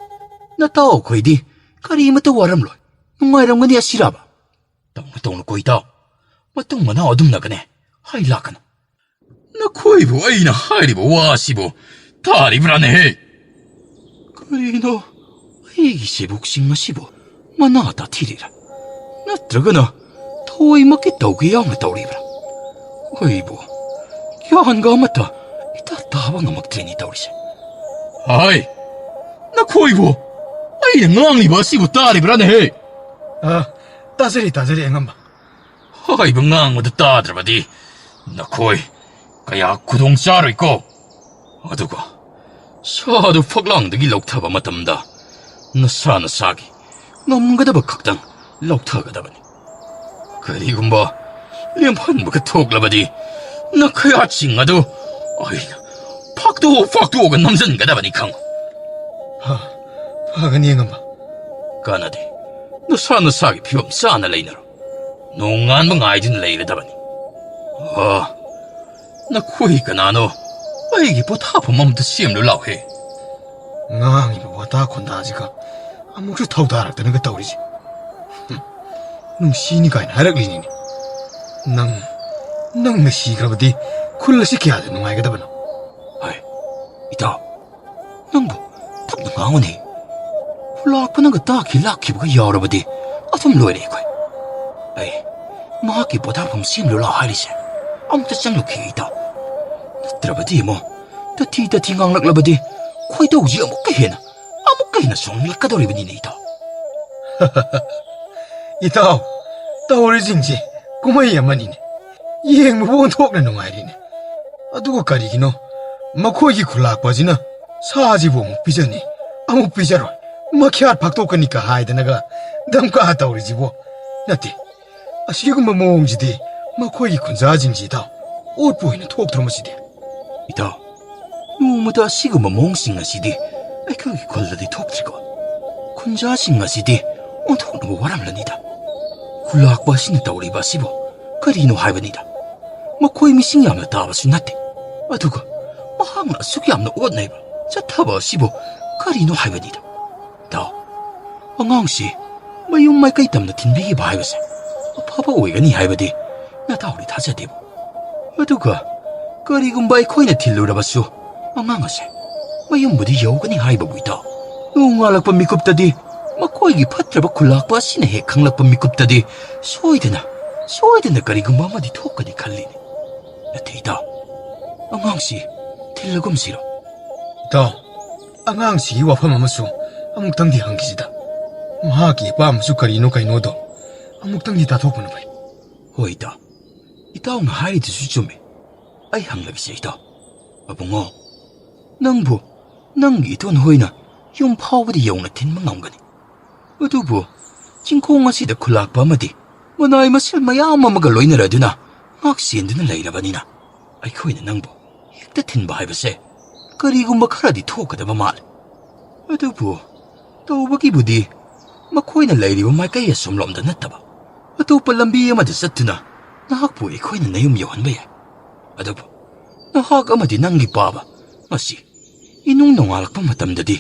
ꯅꯇꯥꯎ ꯑꯩꯈꯣꯏꯗꯤ ꯀꯔꯤꯃꯇ ꯋꯥꯔꯝꯂꯣꯏ, ꯅꯨꯡꯉꯥꯏꯔꯝꯒꯅꯤ ꯑꯁꯤꯔꯥꯕ? ꯇꯧꯅꯨ, ꯇꯧꯅꯨꯀꯣ ꯏꯇꯥꯎ, ꯃꯇꯨꯡ ꯃꯅꯥꯎ ꯑꯗꯨꯝꯅꯒꯅꯦ ꯍꯥꯏ ꯂꯥꯛꯀꯅꯨ꯫ ꯅꯈꯣꯏꯕꯨ ꯑꯩꯅ ꯍꯥꯏꯔꯤꯕ ꯋꯥ ꯑꯁꯤꯕꯨ ꯇꯥꯔꯤꯕ꯭ꯔꯥꯅꯦꯍꯦ? ꯀꯔꯤꯅꯣ, ꯑꯩꯒꯤ ꯁꯦꯕꯣꯛꯁꯤꯡ ꯑꯁꯤꯕꯨ ꯃꯅꯥ ꯇꯥꯊꯤꯔꯤꯔꯥ? ꯅꯠꯇ꯭ꯔꯒꯅ ꯍꯣꯏꯃꯛꯀꯤ ꯇꯧꯒꯦ ꯌꯥꯎꯅ ꯇꯧꯔꯤꯕ꯭ꯔꯥ? ꯑꯩꯕꯨ ꯒ꯭ꯌꯥꯟꯒ ꯑꯃꯠꯇ ꯏꯇꯥ ꯇꯥꯕ ꯉꯝꯃꯛꯇ꯭ꯔꯦꯅꯦ ꯇꯧꯔꯤꯁꯦ꯫ ꯍꯥꯏ, ꯅꯈꯣꯏꯕꯨ ꯑꯩꯅ ꯉꯥꯡꯂꯤꯕ ꯑꯁꯤꯕꯨ ꯇꯥꯔꯤꯕ꯭ꯔꯥꯅꯦꯍꯦ? ꯑ, ꯇꯥꯖꯔꯤ, ꯇꯥꯖꯔꯤ, ꯑꯉꯝꯕ꯫ ꯍꯥꯏꯕ ꯉꯥꯡꯕꯗ ꯇꯥꯗ꯭ꯔꯕꯗꯤ ꯅꯈꯣꯏ ꯀꯌꯥ ꯈꯨꯗꯣꯡ ꯆꯥꯔꯣꯏꯀꯣ꯫ ꯑꯗꯨꯒ ꯁꯥꯗꯨ ꯐꯛꯂꯥꯡꯗꯒꯤ ꯂꯧꯊꯕ ꯃꯇꯝꯗ ꯅꯁꯥ ꯅꯁꯥꯒꯤ ꯉꯝꯒꯗꯕ ꯈꯛꯇꯪ ꯂꯧꯊꯒꯗꯕꯅꯤ꯫ ꯀꯔꯤꯒꯨꯝꯕ ꯂꯦꯝꯍꯟꯕꯒ ꯊꯣꯛꯂꯕꯗꯤ ꯅꯈꯌꯥꯠꯁꯤꯡ ꯑꯗꯨ ꯑꯩꯅ ꯐꯥꯛꯇꯣꯛ ꯐꯥꯛꯇꯣꯛꯑꯒ ꯅꯝꯖꯟꯒꯗꯕꯅꯤ ꯈꯪꯉꯨ꯫ ꯍꯥ, ꯐꯒꯅꯤ ꯑꯉꯝꯕ꯫ ꯀꯥꯟꯅꯗꯦ꯫ ꯅꯁꯥ ꯅꯁꯥꯒꯤ ꯐꯤꯕꯝ ꯆꯥꯅ ꯂꯩꯅꯔꯣ꯫ ꯅꯣꯡꯉꯥꯟꯕ ꯉꯥꯏꯗꯨꯅ ꯂꯩꯔꯗꯕꯅꯤ꯫ ꯑ, ꯅꯈꯣꯏ ꯀꯅꯥꯅꯣ? ꯑꯩꯒꯤ ꯄꯣꯊꯥꯐꯝ ꯑꯃꯇ ꯁꯦꯝꯂꯨ ꯂꯥꯎꯍꯦ꯫ ꯉꯥꯡꯉꯤꯕ ꯋꯥꯇꯥ ꯈꯣꯟꯗꯥꯁꯤꯒ ꯑꯃꯨꯛꯁꯨ ꯊꯧꯗꯥꯔꯛꯇꯅꯒ ꯇꯧꯔꯤꯁꯦ꯫ ꯍꯨꯝ, ꯅꯨꯡꯁꯤꯅꯤ ꯀꯥꯏꯅ ꯍꯥꯏꯔꯛꯂꯤꯅꯤꯅꯦ꯫ ꯅꯪ, ꯅꯪꯅ ꯁꯤꯈ꯭ꯔꯕꯗꯤ ꯈꯨꯜ ꯑꯁꯤ ꯀꯌꯥꯗ ꯅꯨꯡꯉꯥꯏꯒꯗꯕꯅꯣ? ꯍꯥꯏ, ꯏꯇꯥꯎ, ꯅꯪꯕꯨ ꯇꯞꯅ ꯉꯥꯡꯉꯨꯅꯦ꯫ ꯈꯨꯂꯥꯛꯄꯅꯒ ꯇꯥꯈꯤ ꯂꯥꯛꯈꯤꯕꯒ ꯌꯥꯎꯔꯕꯗꯤ ꯑꯗꯨꯝ ꯂꯣꯏꯔꯦ ꯑꯩꯈꯣꯏ꯫ ꯑꯩ ꯃꯍꯥꯛꯀꯤ ꯄꯣꯊꯥꯐꯝ ꯁꯦꯝꯂꯨ ꯂꯥꯎ ꯍꯥꯏꯔꯤꯁꯦ꯫ ꯑꯃꯨꯛꯇ ꯆꯪꯂꯨꯈꯤꯒꯦ ꯏꯇꯥꯎ꯫ ꯅꯠꯇ꯭ꯔꯕꯗꯤ ꯑꯃꯨꯛ ꯇꯊꯤ ꯇꯊꯤ ꯉꯥꯡꯂꯛꯂꯕꯗꯤ ꯈꯣꯏꯗꯧꯁꯤ ꯑꯃꯨꯛꯀ ꯍꯦꯟꯅ, ꯑꯃꯨꯛꯀ ꯍꯦꯟꯅ ꯁꯥꯎꯅꯤꯡꯂꯛꯀꯗꯧꯔꯤꯕꯅꯤꯅꯦ ꯏꯇꯥꯎ꯫ ꯏꯇꯥꯎ, ꯇꯧꯔꯤꯁꯤꯡꯁꯤ ꯀꯨꯝꯍꯩ ꯑꯃꯅꯤꯅꯦ꯫ ꯌꯦꯡꯕꯕꯨ ꯑꯣꯟꯊꯣꯛꯅ ꯅꯨꯡꯉꯥꯏꯔꯤꯅꯦ꯫ ꯑꯗꯨꯒ ꯀꯔꯤꯒꯤꯅꯣ ꯃꯈꯣꯏꯒꯤ ꯈꯨꯂꯥꯛꯄ ꯑꯁꯤꯅ ꯁꯥꯁꯤꯕꯨ ꯑꯃꯨꯛ ꯄꯤꯖꯅꯤ, ꯑꯃꯨꯛ ꯄꯤꯖꯔꯣꯏ, ꯃꯈ꯭ꯌꯥꯠ ꯐꯥꯛꯇꯣꯛꯀꯅꯤꯒ ꯍꯥꯏꯗꯅꯒ ꯗꯝꯀꯥ ꯇꯧꯔꯤꯁꯤꯕꯨ? ꯅꯠꯇꯦ, ꯑꯁꯤꯒꯨꯝꯕ ꯃꯑꯣꯡꯁꯤꯗꯤ ꯃꯈꯣꯏꯒꯤ ꯈꯨꯟꯖꯥꯁꯤꯡꯁꯤ ꯏꯇꯥꯎ ꯑꯣꯠꯄ ꯑꯣꯏꯅ ꯊꯣꯛꯇ꯭ꯔꯣ ꯃꯁꯤꯗꯤ? ꯏꯇꯥꯎ, ꯅꯣꯡꯃꯇ ꯑꯁꯤꯒꯨꯝꯕ ꯃꯑꯣꯡꯁꯤꯡ ꯑꯁꯤꯗꯤ ꯑꯩꯈꯣꯏꯒꯤ ꯈꯨꯜꯗꯗꯤ ꯊꯣꯛꯇ꯭ꯔꯤꯀꯣ꯫ ꯈꯨꯟꯖꯥꯁꯤꯡ ꯑꯁꯤꯗꯤ ꯑꯣꯟꯊꯣꯛꯅꯕ ꯋꯥꯔꯝꯂꯅꯤꯗ꯫ ꯈꯨꯂꯥꯛꯄ ꯑꯁꯤꯅ ꯇꯧꯔꯤꯕ ꯑꯁꯤꯕꯨ ꯀꯔꯤꯅꯣ ꯍꯥꯏꯕꯅꯤꯗ꯫ ꯃꯈꯣꯏ ꯃꯤꯁꯤꯡ ꯌꯥꯝꯅ ꯇꯥꯕꯁꯨ ꯅꯠꯇꯦ꯫ ꯑꯗꯨꯒ ꯃꯍꯥꯛꯅ ꯑꯁꯨꯛ ꯌꯥꯝꯅ ꯑꯣꯠꯅꯩꯕ ꯆꯠꯊꯕ ꯑꯁꯤꯕꯨ ꯀꯔꯤꯅꯣ ꯍꯥꯏꯕꯅꯤꯗ꯫ ꯏꯇꯥꯎ, ꯑꯉꯥꯡꯁꯤ ꯃꯌꯨꯝ ꯃꯥꯏꯀꯩ ꯇꯝꯅ ꯊꯤꯟꯕꯤꯈꯤꯕ ꯍꯥꯏꯕꯁꯦ ꯑꯐꯕ ꯑꯣꯏꯒꯅꯤ ꯍꯥꯏꯕꯗꯤ ꯅꯇꯥꯎꯗꯤ ꯊꯥꯖꯗꯦꯕꯨ꯫ ꯑꯗꯨꯒ ꯀꯔꯤꯒꯨꯝꯕ ꯑꯩꯈꯣꯏꯅ ꯊꯤꯜꯂꯨꯔꯕꯁꯨ ꯑꯉꯥꯡ ꯑꯁꯦ ꯃꯌꯨꯝꯕꯨꯗꯤ ꯌꯧꯒꯅꯤ ꯍꯥꯏꯕꯕꯨ ꯏꯇꯥꯎ꯫ ꯅꯣꯡꯉꯥꯜꯂꯛꯄ ꯃꯤꯀꯨꯞꯇꯗꯤ ꯃꯈꯣꯏꯒꯤ ꯐꯠꯇ꯭ꯔꯕ ꯈꯨꯂꯥꯛꯄ ꯑꯁꯤꯅ ꯍꯦꯛ ꯈꯪꯂꯛꯄ ꯃꯤꯀꯨꯞꯇꯗꯤ ꯁꯣꯏꯗꯅ ꯁꯣꯏꯗꯅ ꯀꯔꯤꯒꯨꯝꯕ ꯑꯃꯗꯤ ꯊꯣꯛꯀꯅꯤ ꯈꯜꯂꯤꯅꯤ꯫ ꯅꯠꯇꯦ ꯏꯇꯥꯎ, ꯑꯉꯥꯡꯁꯤ ꯊꯤꯜꯂꯒꯨꯝꯁꯤꯔꯣ? ꯏꯇꯥꯎ, ꯑꯉꯥꯡꯁꯤꯒꯤ ꯋꯥꯐꯝ ꯑꯃꯁꯨ ꯑꯃꯨꯛꯇꯪꯗꯤ ꯍꯪꯈꯤꯁꯤꯗ꯫ ꯃꯍꯥꯛꯀꯤ ꯑꯄꯥꯝꯕꯁꯨ ꯀꯔꯤꯅꯣ ꯀꯩꯅꯣꯗꯣ ꯑꯃꯨꯛꯇꯪꯗꯤ ꯇꯥꯊꯣꯛꯄꯅ ꯐꯩ꯫ ꯍꯣꯏ ꯏꯇꯥꯎ, ꯏꯇꯥꯎꯅ ꯍꯥꯏꯔꯤꯗꯨꯁꯨ ꯆꯨꯝꯃꯤ꯫ ꯑꯩ ꯍꯪꯂꯒꯦꯁꯦ ꯏꯇꯥꯎ꯫ ꯑꯕꯨꯡꯉꯣ, ꯅꯪꯕꯨ ꯅꯪꯒꯤ ꯏꯇꯣꯟ ꯍꯣꯏꯅ ꯌꯨꯝ ꯐꯥꯎꯕꯗꯤ ꯌꯧꯅ ꯊꯤꯟꯕ ꯉꯝꯒꯅꯤ꯫ ꯑꯗꯨꯕꯨ ꯆꯤꯡꯈꯣꯡ ꯑꯁꯤꯗ ꯈꯨꯂꯥꯛꯄ ꯑꯃꯗꯤ ꯃꯅꯥꯏ ꯃꯁꯤꯜ ꯃꯌꯥꯝ ꯑꯃꯒ ꯂꯣꯏꯅꯔꯗꯨꯅ ꯉꯥꯛ ꯁꯦꯟꯗꯨꯅ ꯂꯩꯔꯕꯅꯤꯅ, ꯑꯩꯈꯣꯏꯅ ꯅꯪꯕꯨ ꯍꯦꯛꯇ ꯊꯤꯟꯕ ꯍꯥꯏꯕꯁꯦ ꯀꯔꯤꯒꯨꯝꯕ ꯈꯔꯗꯤ ꯊꯣꯛꯀꯗꯕ ꯃꯥꯜꯂꯤ꯫ ꯑꯗꯨꯕꯨ ꯇꯧꯕꯒꯤꯕꯨꯗꯤ ꯃꯈꯣꯏꯅ ꯂꯩꯔꯤꯕ ꯃꯥꯏꯀꯩ ꯑꯁꯣꯝꯂꯣꯝꯗ ꯅꯠꯇꯕ ꯑꯇꯣꯞꯄ ꯂꯝꯕꯤ ꯑꯃꯗ ꯆꯠꯇꯨꯅ ꯅꯍꯥꯛꯄꯨ ꯑꯩꯈꯣꯏꯅ ꯅꯌꯨꯝ ꯌꯧꯍꯟꯕ ꯌꯥꯏ꯫ ꯑꯗꯨꯕꯨ ꯅꯍꯥꯛ ꯑꯃꯗꯤ ꯅꯪꯒꯤ ꯄꯥꯕ ꯃꯁꯤ ꯏꯅꯨꯡ ꯅꯣꯡꯉꯥꯜꯂꯛꯄ ꯃꯇꯝꯗꯗꯤ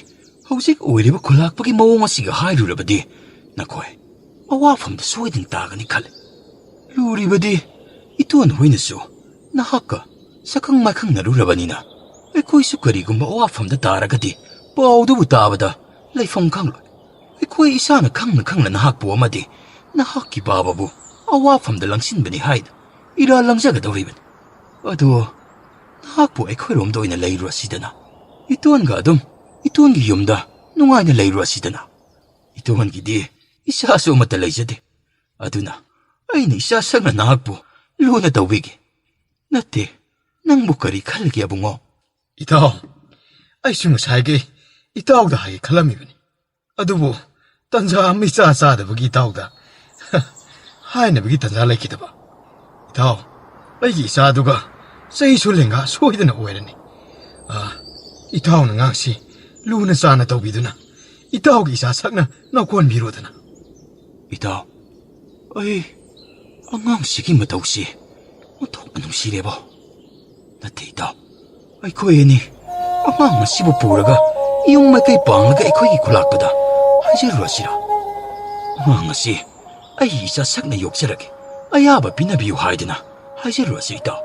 ꯍꯧꯖꯤꯛ ꯑꯣꯏꯔꯤꯕ ꯈꯨꯂꯥꯛꯄꯒꯤ ꯃꯑꯣꯡ ꯑꯁꯤꯒ ꯍꯥꯏꯔꯨꯔꯕꯗꯤ ꯅꯈꯣꯏ ꯑꯋꯥꯐꯝꯗ ꯁꯣꯏꯗꯅ ꯇꯥꯒꯅꯤ ꯈꯜꯂꯤ꯫ ꯂꯨꯔꯤꯕꯗꯤ ꯏꯇꯣꯟ ꯍꯣꯏꯅꯁꯨ ꯅꯍꯥꯛꯀ ꯁꯛꯈꯪ ꯃꯥꯏꯈꯪꯅꯔꯨꯔꯕꯅꯤꯅ ꯑꯩꯈꯣꯏꯁꯨ ꯀꯔꯤꯒꯨꯝꯕ ꯑꯋꯥꯐꯝꯗ ꯇꯥꯔꯒꯗꯤ ꯄꯥꯎꯗꯨꯕꯨ ꯇꯥꯕꯗ ꯂꯩꯐꯝ ꯈꯪꯂꯣꯏ꯫ ꯑꯩꯈꯣꯏ ꯏꯁꯥꯅ ꯈꯪꯅ ꯈꯪꯅ ꯅꯍꯥꯛꯄꯨ ꯑꯃꯗꯤ ꯅꯍꯥꯛꯀꯤ ꯄꯥꯕꯕꯨ ꯑꯋꯥꯐꯝꯗ ꯂꯪꯁꯤꯟꯕꯅꯤ ꯍꯥꯏꯅ ꯏꯔꯥꯜ ꯂꯪꯖꯒꯗꯧꯔꯤꯕꯅꯤ꯫ ꯑꯗꯣ ꯅꯍꯥꯛꯄꯨ ꯑꯩꯈꯣꯏꯔꯣꯝꯗ ꯑꯣꯏꯅ ꯂꯩꯔꯨꯔꯁꯤꯗꯅ꯫ ꯏꯇꯣꯟꯒ ꯑꯗꯨꯝ ꯏꯇꯣꯟꯒꯤ ꯌꯨꯝꯗ ꯅꯨꯡꯉꯥꯏꯅ ꯂꯩꯔꯨꯔꯁꯤꯗꯅ꯫ ꯏꯇꯣꯟꯒꯤꯗꯤ ꯏꯆꯥꯁꯨ ꯑꯃꯠꯇ ꯂꯩꯖꯗꯦ꯫ ꯑꯗꯨꯅ ꯑꯩꯅ ꯏꯆꯥ ꯁꯛꯅ ꯅꯍꯥꯛꯄꯨ ꯂꯨꯅ ꯇꯧꯕꯤꯒꯦ꯫ ꯅꯠꯇꯦ, ꯅꯪꯕꯨ ꯀꯔꯤ ꯈꯜꯂꯤꯒꯦ ꯑꯕꯨꯡꯉꯣ? ꯏꯇꯥꯎ, ꯑꯩꯁꯨ ꯉꯁꯥꯏꯒꯤ ꯏꯇꯥꯎꯗ ꯍꯥꯏꯒꯦ ꯈꯜꯂꯝꯃꯤꯕꯅꯤ꯫ ꯑꯗꯨꯕꯨ ꯇꯟꯖꯥ ꯑꯃ ꯏꯆꯥ ꯆꯥꯗꯕꯒꯤ ꯏꯇꯥꯎꯗ ꯍꯥꯏꯅꯕꯒꯤ ꯇꯟꯖꯥ ꯂꯩꯈꯤꯗꯕ꯫ ꯏꯇꯥꯎ, ꯑꯩꯒꯤ ꯏꯆꯥꯗꯨꯒ ꯆꯍꯤꯁꯨ ꯂꯦꯡꯒꯥ ꯁꯣꯏꯗꯅ ꯑꯣꯏꯔꯅꯤ꯫ ꯑꯥ, ꯏꯇꯥꯎꯅ ꯉꯥꯡꯁꯤ ꯂꯨꯅ ꯆꯥꯅ ꯇꯧꯕꯤꯗꯨꯅ ꯏꯇꯥꯎꯒꯤ ꯏꯆꯥ ꯁꯛꯅ ꯅꯧꯀꯣꯟꯕꯤꯔꯣꯗꯅ꯫ ꯏꯇꯥꯎ, ꯑꯩ ꯑꯉꯥꯡꯁꯤꯒꯤ ꯃꯇꯧꯁꯤ ꯑꯣꯟꯊꯣꯛꯅ ꯅꯨꯡꯁꯤꯔꯦꯕꯣ꯫ ꯅꯠꯇꯦ ꯏꯇꯥꯎ, ꯑꯩꯈꯣꯏ ꯑꯅꯤ ꯑꯉꯥꯡ ꯑꯁꯤꯕꯨ ꯄꯨꯔꯒ ꯌꯨꯝ ꯃꯥꯏꯀꯩ ꯄꯥꯡꯂꯒ ꯑꯩꯈꯣꯏꯒꯤ ꯈꯨꯂꯥꯛꯄꯗ ꯍꯥꯏꯖꯔꯨꯔꯁꯤꯔꯥ? ꯑꯉꯥꯡ ꯑꯁꯤ ꯑꯩ ꯏꯆꯥ ꯁꯛꯅ ꯌꯣꯛꯆꯔꯒꯦ, ꯑꯌꯥꯕ ꯄꯤꯅꯕꯤꯌꯨ ꯍꯥꯏꯗꯨꯅ ꯍꯥꯏꯖꯔꯨꯔꯁꯤ ꯏꯇꯥꯎ꯫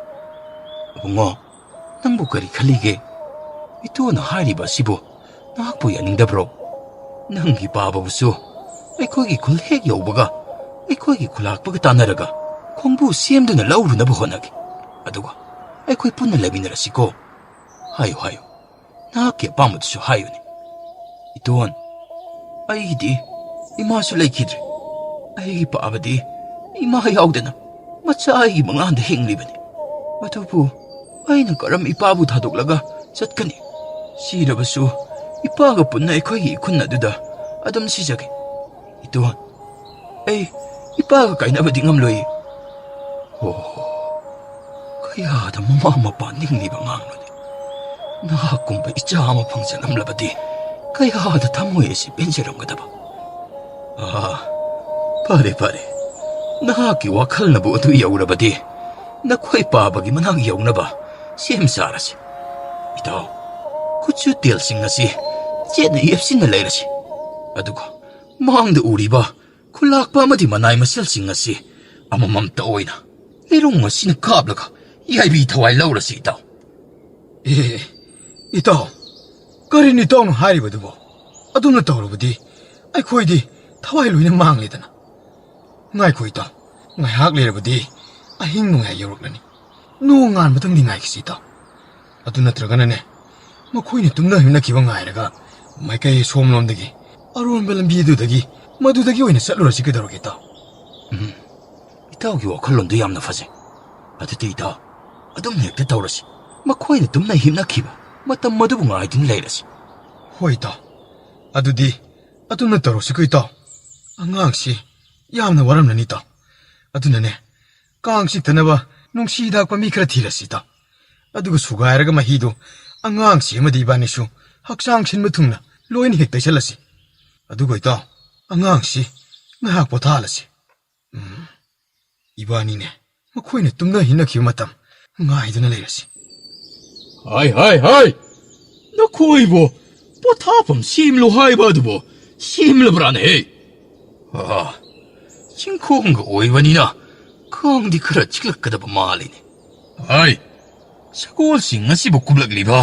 ꯑꯕꯨꯡꯉꯣ, ꯅꯪꯕꯨ ꯀꯔꯤ ꯈꯜꯂꯤꯒꯦ? ꯏꯇꯣꯅ ꯍꯥꯏꯔꯤꯕ ꯑꯁꯤꯕꯨ ꯅꯍꯥꯛꯄꯨ ꯌꯥꯅꯤꯡꯗꯕ꯭ꯔꯣ? ꯅꯪꯒꯤ ꯄꯥꯕꯕꯨꯁꯨ ꯑꯩꯈꯣꯏꯒꯤ ꯈꯨꯜ ꯍꯦꯛ ꯌꯧꯕꯒ ꯑꯩꯈꯣꯏꯒꯤ ꯈꯨꯂꯥꯛꯄꯒ ꯇꯥꯟꯅꯔꯒ ꯈꯣꯡꯕꯨ ꯁꯦꯝꯗꯨꯅ ꯂꯧꯔꯨꯅꯕ ꯍꯣꯠꯅꯒꯦ꯫ ꯑꯗꯨꯒ ꯑꯩꯈꯣꯏ ꯄꯨꯟꯅ ꯂꯩꯃꯤꯟꯅꯔꯁꯤꯀꯣ꯫ ꯍꯥꯏꯌꯨ, ꯍꯥꯏꯌꯨ꯫ ꯅꯍꯥꯛꯀꯤ ꯑꯄꯥꯝꯕꯗꯨꯁꯨ ꯍꯥꯏꯌꯨꯅꯦ꯫ ꯏꯇꯣꯟ, ꯑꯩꯒꯤꯗꯤ ꯏꯃꯥꯁꯨ ꯂꯩꯈꯤꯗ꯭ꯔꯦ꯫ ꯑꯩꯒꯤ ꯄꯥꯕꯗꯤ ꯏꯃꯥ ꯌꯥꯎꯗꯅ ꯃꯆꯥ ꯑꯩꯒꯤ ꯃꯪꯂꯥꯟꯗ ꯍꯤꯡꯂꯤꯕꯅꯤ꯫ ꯑꯗꯨꯕꯨ ꯑꯩꯅ ꯀꯔꯝ ꯏꯄꯥꯕꯨ ꯊꯥꯗꯣꯛꯂꯒ ꯆꯠꯀꯅꯤ? ꯁꯤꯔꯕꯁꯨ ꯏꯄꯥꯒ ꯄꯨꯟꯅ ꯑꯩꯈꯣꯏꯒꯤ ꯏꯈꯨꯟ ꯑꯗꯨꯗ ꯑꯗꯨꯝ ꯁꯤꯖꯒꯦ꯫ ꯏꯇꯣꯟ, ꯑꯩ ꯏꯄꯥꯒ ꯀꯥꯏꯅꯕꯗꯤ ꯉꯝꯂꯣꯏ꯫ ꯍꯣ, ꯀꯌꯥꯗ ꯃꯃꯥ ꯃꯄꯥ ꯅꯤꯡꯂꯤꯕ ꯑꯉꯥꯡꯅꯣꯅꯦ꯫ ꯅꯍꯥꯛꯀꯨꯝꯕ ꯏꯆꯥ ꯑꯃ ꯐꯪꯖꯂꯝꯂꯕꯗꯤ ꯀꯌꯥꯗ ꯊꯃꯣꯏ ꯑꯁꯤ ꯄꯦꯟꯖꯔꯝꯒꯗꯕ꯫ ꯑꯥ, ꯐꯔꯦ, ꯐꯔꯦ꯫ ꯅꯍꯥꯛꯀꯤ ꯋꯥꯈꯜꯅꯕꯨ ꯑꯗꯨ ꯌꯧꯔꯕꯗꯤ ꯅꯈꯣꯏ ꯄꯥꯕꯒꯤ ꯃꯅꯥꯛ ꯌꯧꯅꯕ ꯁꯦꯝ ꯁꯥꯔꯁꯤ꯫ ꯏꯇꯥꯎ, ꯈꯨꯠꯁꯨ ꯇꯦꯜꯁꯤꯡ ꯑꯁꯤ ꯆꯦꯠꯅ ꯌꯦꯞꯁꯤꯟꯅ ꯂꯩꯔꯁꯤ꯫ ꯑꯗꯨꯒ ꯃꯥꯡꯗ ꯎꯔꯤꯕ ꯈꯨꯂꯥꯛꯄ ꯑꯃꯗꯤ ꯃꯅꯥꯏ ꯃꯁꯤꯜꯁꯤꯡ ꯑꯁꯤ ꯑꯃꯃꯝꯇ ꯑꯣꯏꯅ ꯂꯤꯔꯨꯡ ꯑꯁꯤꯅ ꯀꯥꯞꯂꯒ ꯌꯥꯏꯕꯤ ꯊꯋꯥꯏ ꯂꯧꯔꯁꯤ, ꯏꯇꯥꯎ꯫ ꯑꯦ, ꯏꯇꯥꯎ, ꯀꯔꯤꯅꯣ ꯏꯇꯥꯎꯅ ꯍꯥꯏꯔꯤꯕꯗꯨꯕꯣ? ꯑꯗꯨꯝꯅ ꯇꯧꯔꯕꯗꯤ ꯑꯩꯈꯣꯏꯗꯤ ꯊꯋꯥꯏ ꯂꯣꯏꯅ ꯃꯥꯡꯂꯦꯗꯅ꯫ ꯉꯥꯏꯈꯣ ꯏꯇꯥꯎ, ꯉꯥꯏꯍꯥꯛ ꯂꯩꯔꯕꯗꯤ ꯑꯍꯤꯡ ꯅꯣꯡꯌꯥꯏ ꯌꯧꯔꯛꯂꯅꯤ꯫ ꯅꯣꯡ ꯉꯥꯟꯕꯗꯪꯗꯤ ꯉꯥꯏꯈꯤꯁꯤ ꯏꯇꯥꯎ꯫ ꯑꯗꯨ ꯅꯠꯇ꯭ꯔꯒꯅꯅꯦ, ꯃꯈꯣꯏꯅ ꯇꯨꯝꯅ ꯍꯤꯞꯅꯈꯤꯕ ꯉꯥꯏꯔꯒ ꯃꯥꯏꯀꯩ ꯁꯣꯝꯂꯣꯝꯗꯒꯤ ꯑꯔꯣꯟꯕ ꯂꯝꯕꯤꯗꯨꯗꯒꯤ, ꯃꯗꯨꯗꯒꯤ ꯑꯣꯏꯅ ꯆꯠꯂꯨꯔꯁꯤ ꯀꯩꯗꯧꯔꯒꯦ ꯏꯇꯥꯎ? ꯎꯝ, ꯏꯇꯥꯎꯒꯤ ꯋꯥꯈꯜꯂꯣꯟꯗꯨ ꯌꯥꯝꯅ ꯐꯖꯩ꯫ ꯑꯗꯨꯗꯤ ꯏꯇꯥꯎ, ꯑꯗꯨꯝ ꯍꯦꯛꯇ ꯇꯧꯔꯁꯤ꯫ ꯃꯈꯣꯏꯅ ꯇꯨꯝꯅ ꯍꯤꯞꯅꯈꯤꯕ ꯃꯇꯝ ꯑꯗꯨꯕꯨ ꯉꯥꯏꯗꯨꯅ ꯂꯩꯔꯁꯤ꯫ ꯍꯣꯏ ꯏꯇꯥꯎ, ꯑꯗꯨꯗꯤ ꯑꯗꯨꯝꯅ ꯇꯧꯔꯁꯤꯀꯣ ꯏꯇꯥꯎ꯫ ꯑꯉꯥꯡꯁꯤ ꯌꯥꯝꯅ ꯋꯥꯔꯝꯂꯅꯤ ꯏꯇꯥꯎ꯫ ꯑꯗꯨꯅꯅꯦ, ꯀꯥꯡ ꯆꯤꯛꯇꯅꯕ ꯅꯨꯡꯁꯤ ꯍꯤꯗꯥꯛ ꯄꯥꯝꯕꯤ ꯈꯔ ꯊꯤꯔꯁꯤ ꯏꯇꯥꯎ꯫ ꯑꯗꯨꯒ ꯁꯨꯒꯥꯏꯔꯒ ꯃꯍꯤꯗꯨ ꯑꯉꯥꯡꯁꯤ ꯑꯃꯗꯤ ꯏꯕꯥꯅꯤꯁꯨ ꯍꯛꯆꯥꯡ ꯁꯤꯟꯕ ꯊꯨꯡꯅ ꯂꯣꯏꯅ ꯍꯦꯛ ꯇꯩꯁꯜꯂꯁꯤ꯫ ꯑꯗꯨꯒ ꯏꯇꯥꯎ, ꯑꯉꯥꯡꯁꯤ ꯉꯥꯏꯍꯥꯛ ꯄꯣꯊꯥꯍꯜꯂꯁꯤ꯫ ꯎꯝ, ꯏꯕꯥꯅꯤꯅꯦ, ꯃꯈꯣꯏꯅ ꯇꯨꯝꯅ ꯍꯤꯞꯅꯈꯤꯕ ꯃꯇꯝ ꯉꯥꯏꯗꯨꯅ ꯂꯩꯔꯁꯤ꯫ ꯍꯥꯏ, ꯍꯥꯏ, ꯍꯥꯏ! ꯅꯈꯣꯏꯕꯨ ꯄꯣꯊꯥꯐꯝ ꯁꯦꯝꯂꯨ ꯍꯥꯏꯕ ꯑꯗꯨꯕꯨ ꯁꯦꯝꯂꯕ꯭ꯔꯥꯅꯦꯍꯦ? ꯑꯥ, ꯆꯤꯡꯈꯣꯡꯒ ꯑꯣꯏꯕꯅꯤꯅ ꯀꯥꯡꯗꯤ ꯈꯔ ꯆꯤꯛꯂꯛꯀꯗꯕ ꯃꯥꯜꯂꯤꯅꯦ꯫ ꯍꯥꯏ, ꯁꯒꯣꯜꯁꯤꯡ ꯑꯁꯤꯕꯨ ꯀꯨꯞꯂꯛꯂꯤꯕ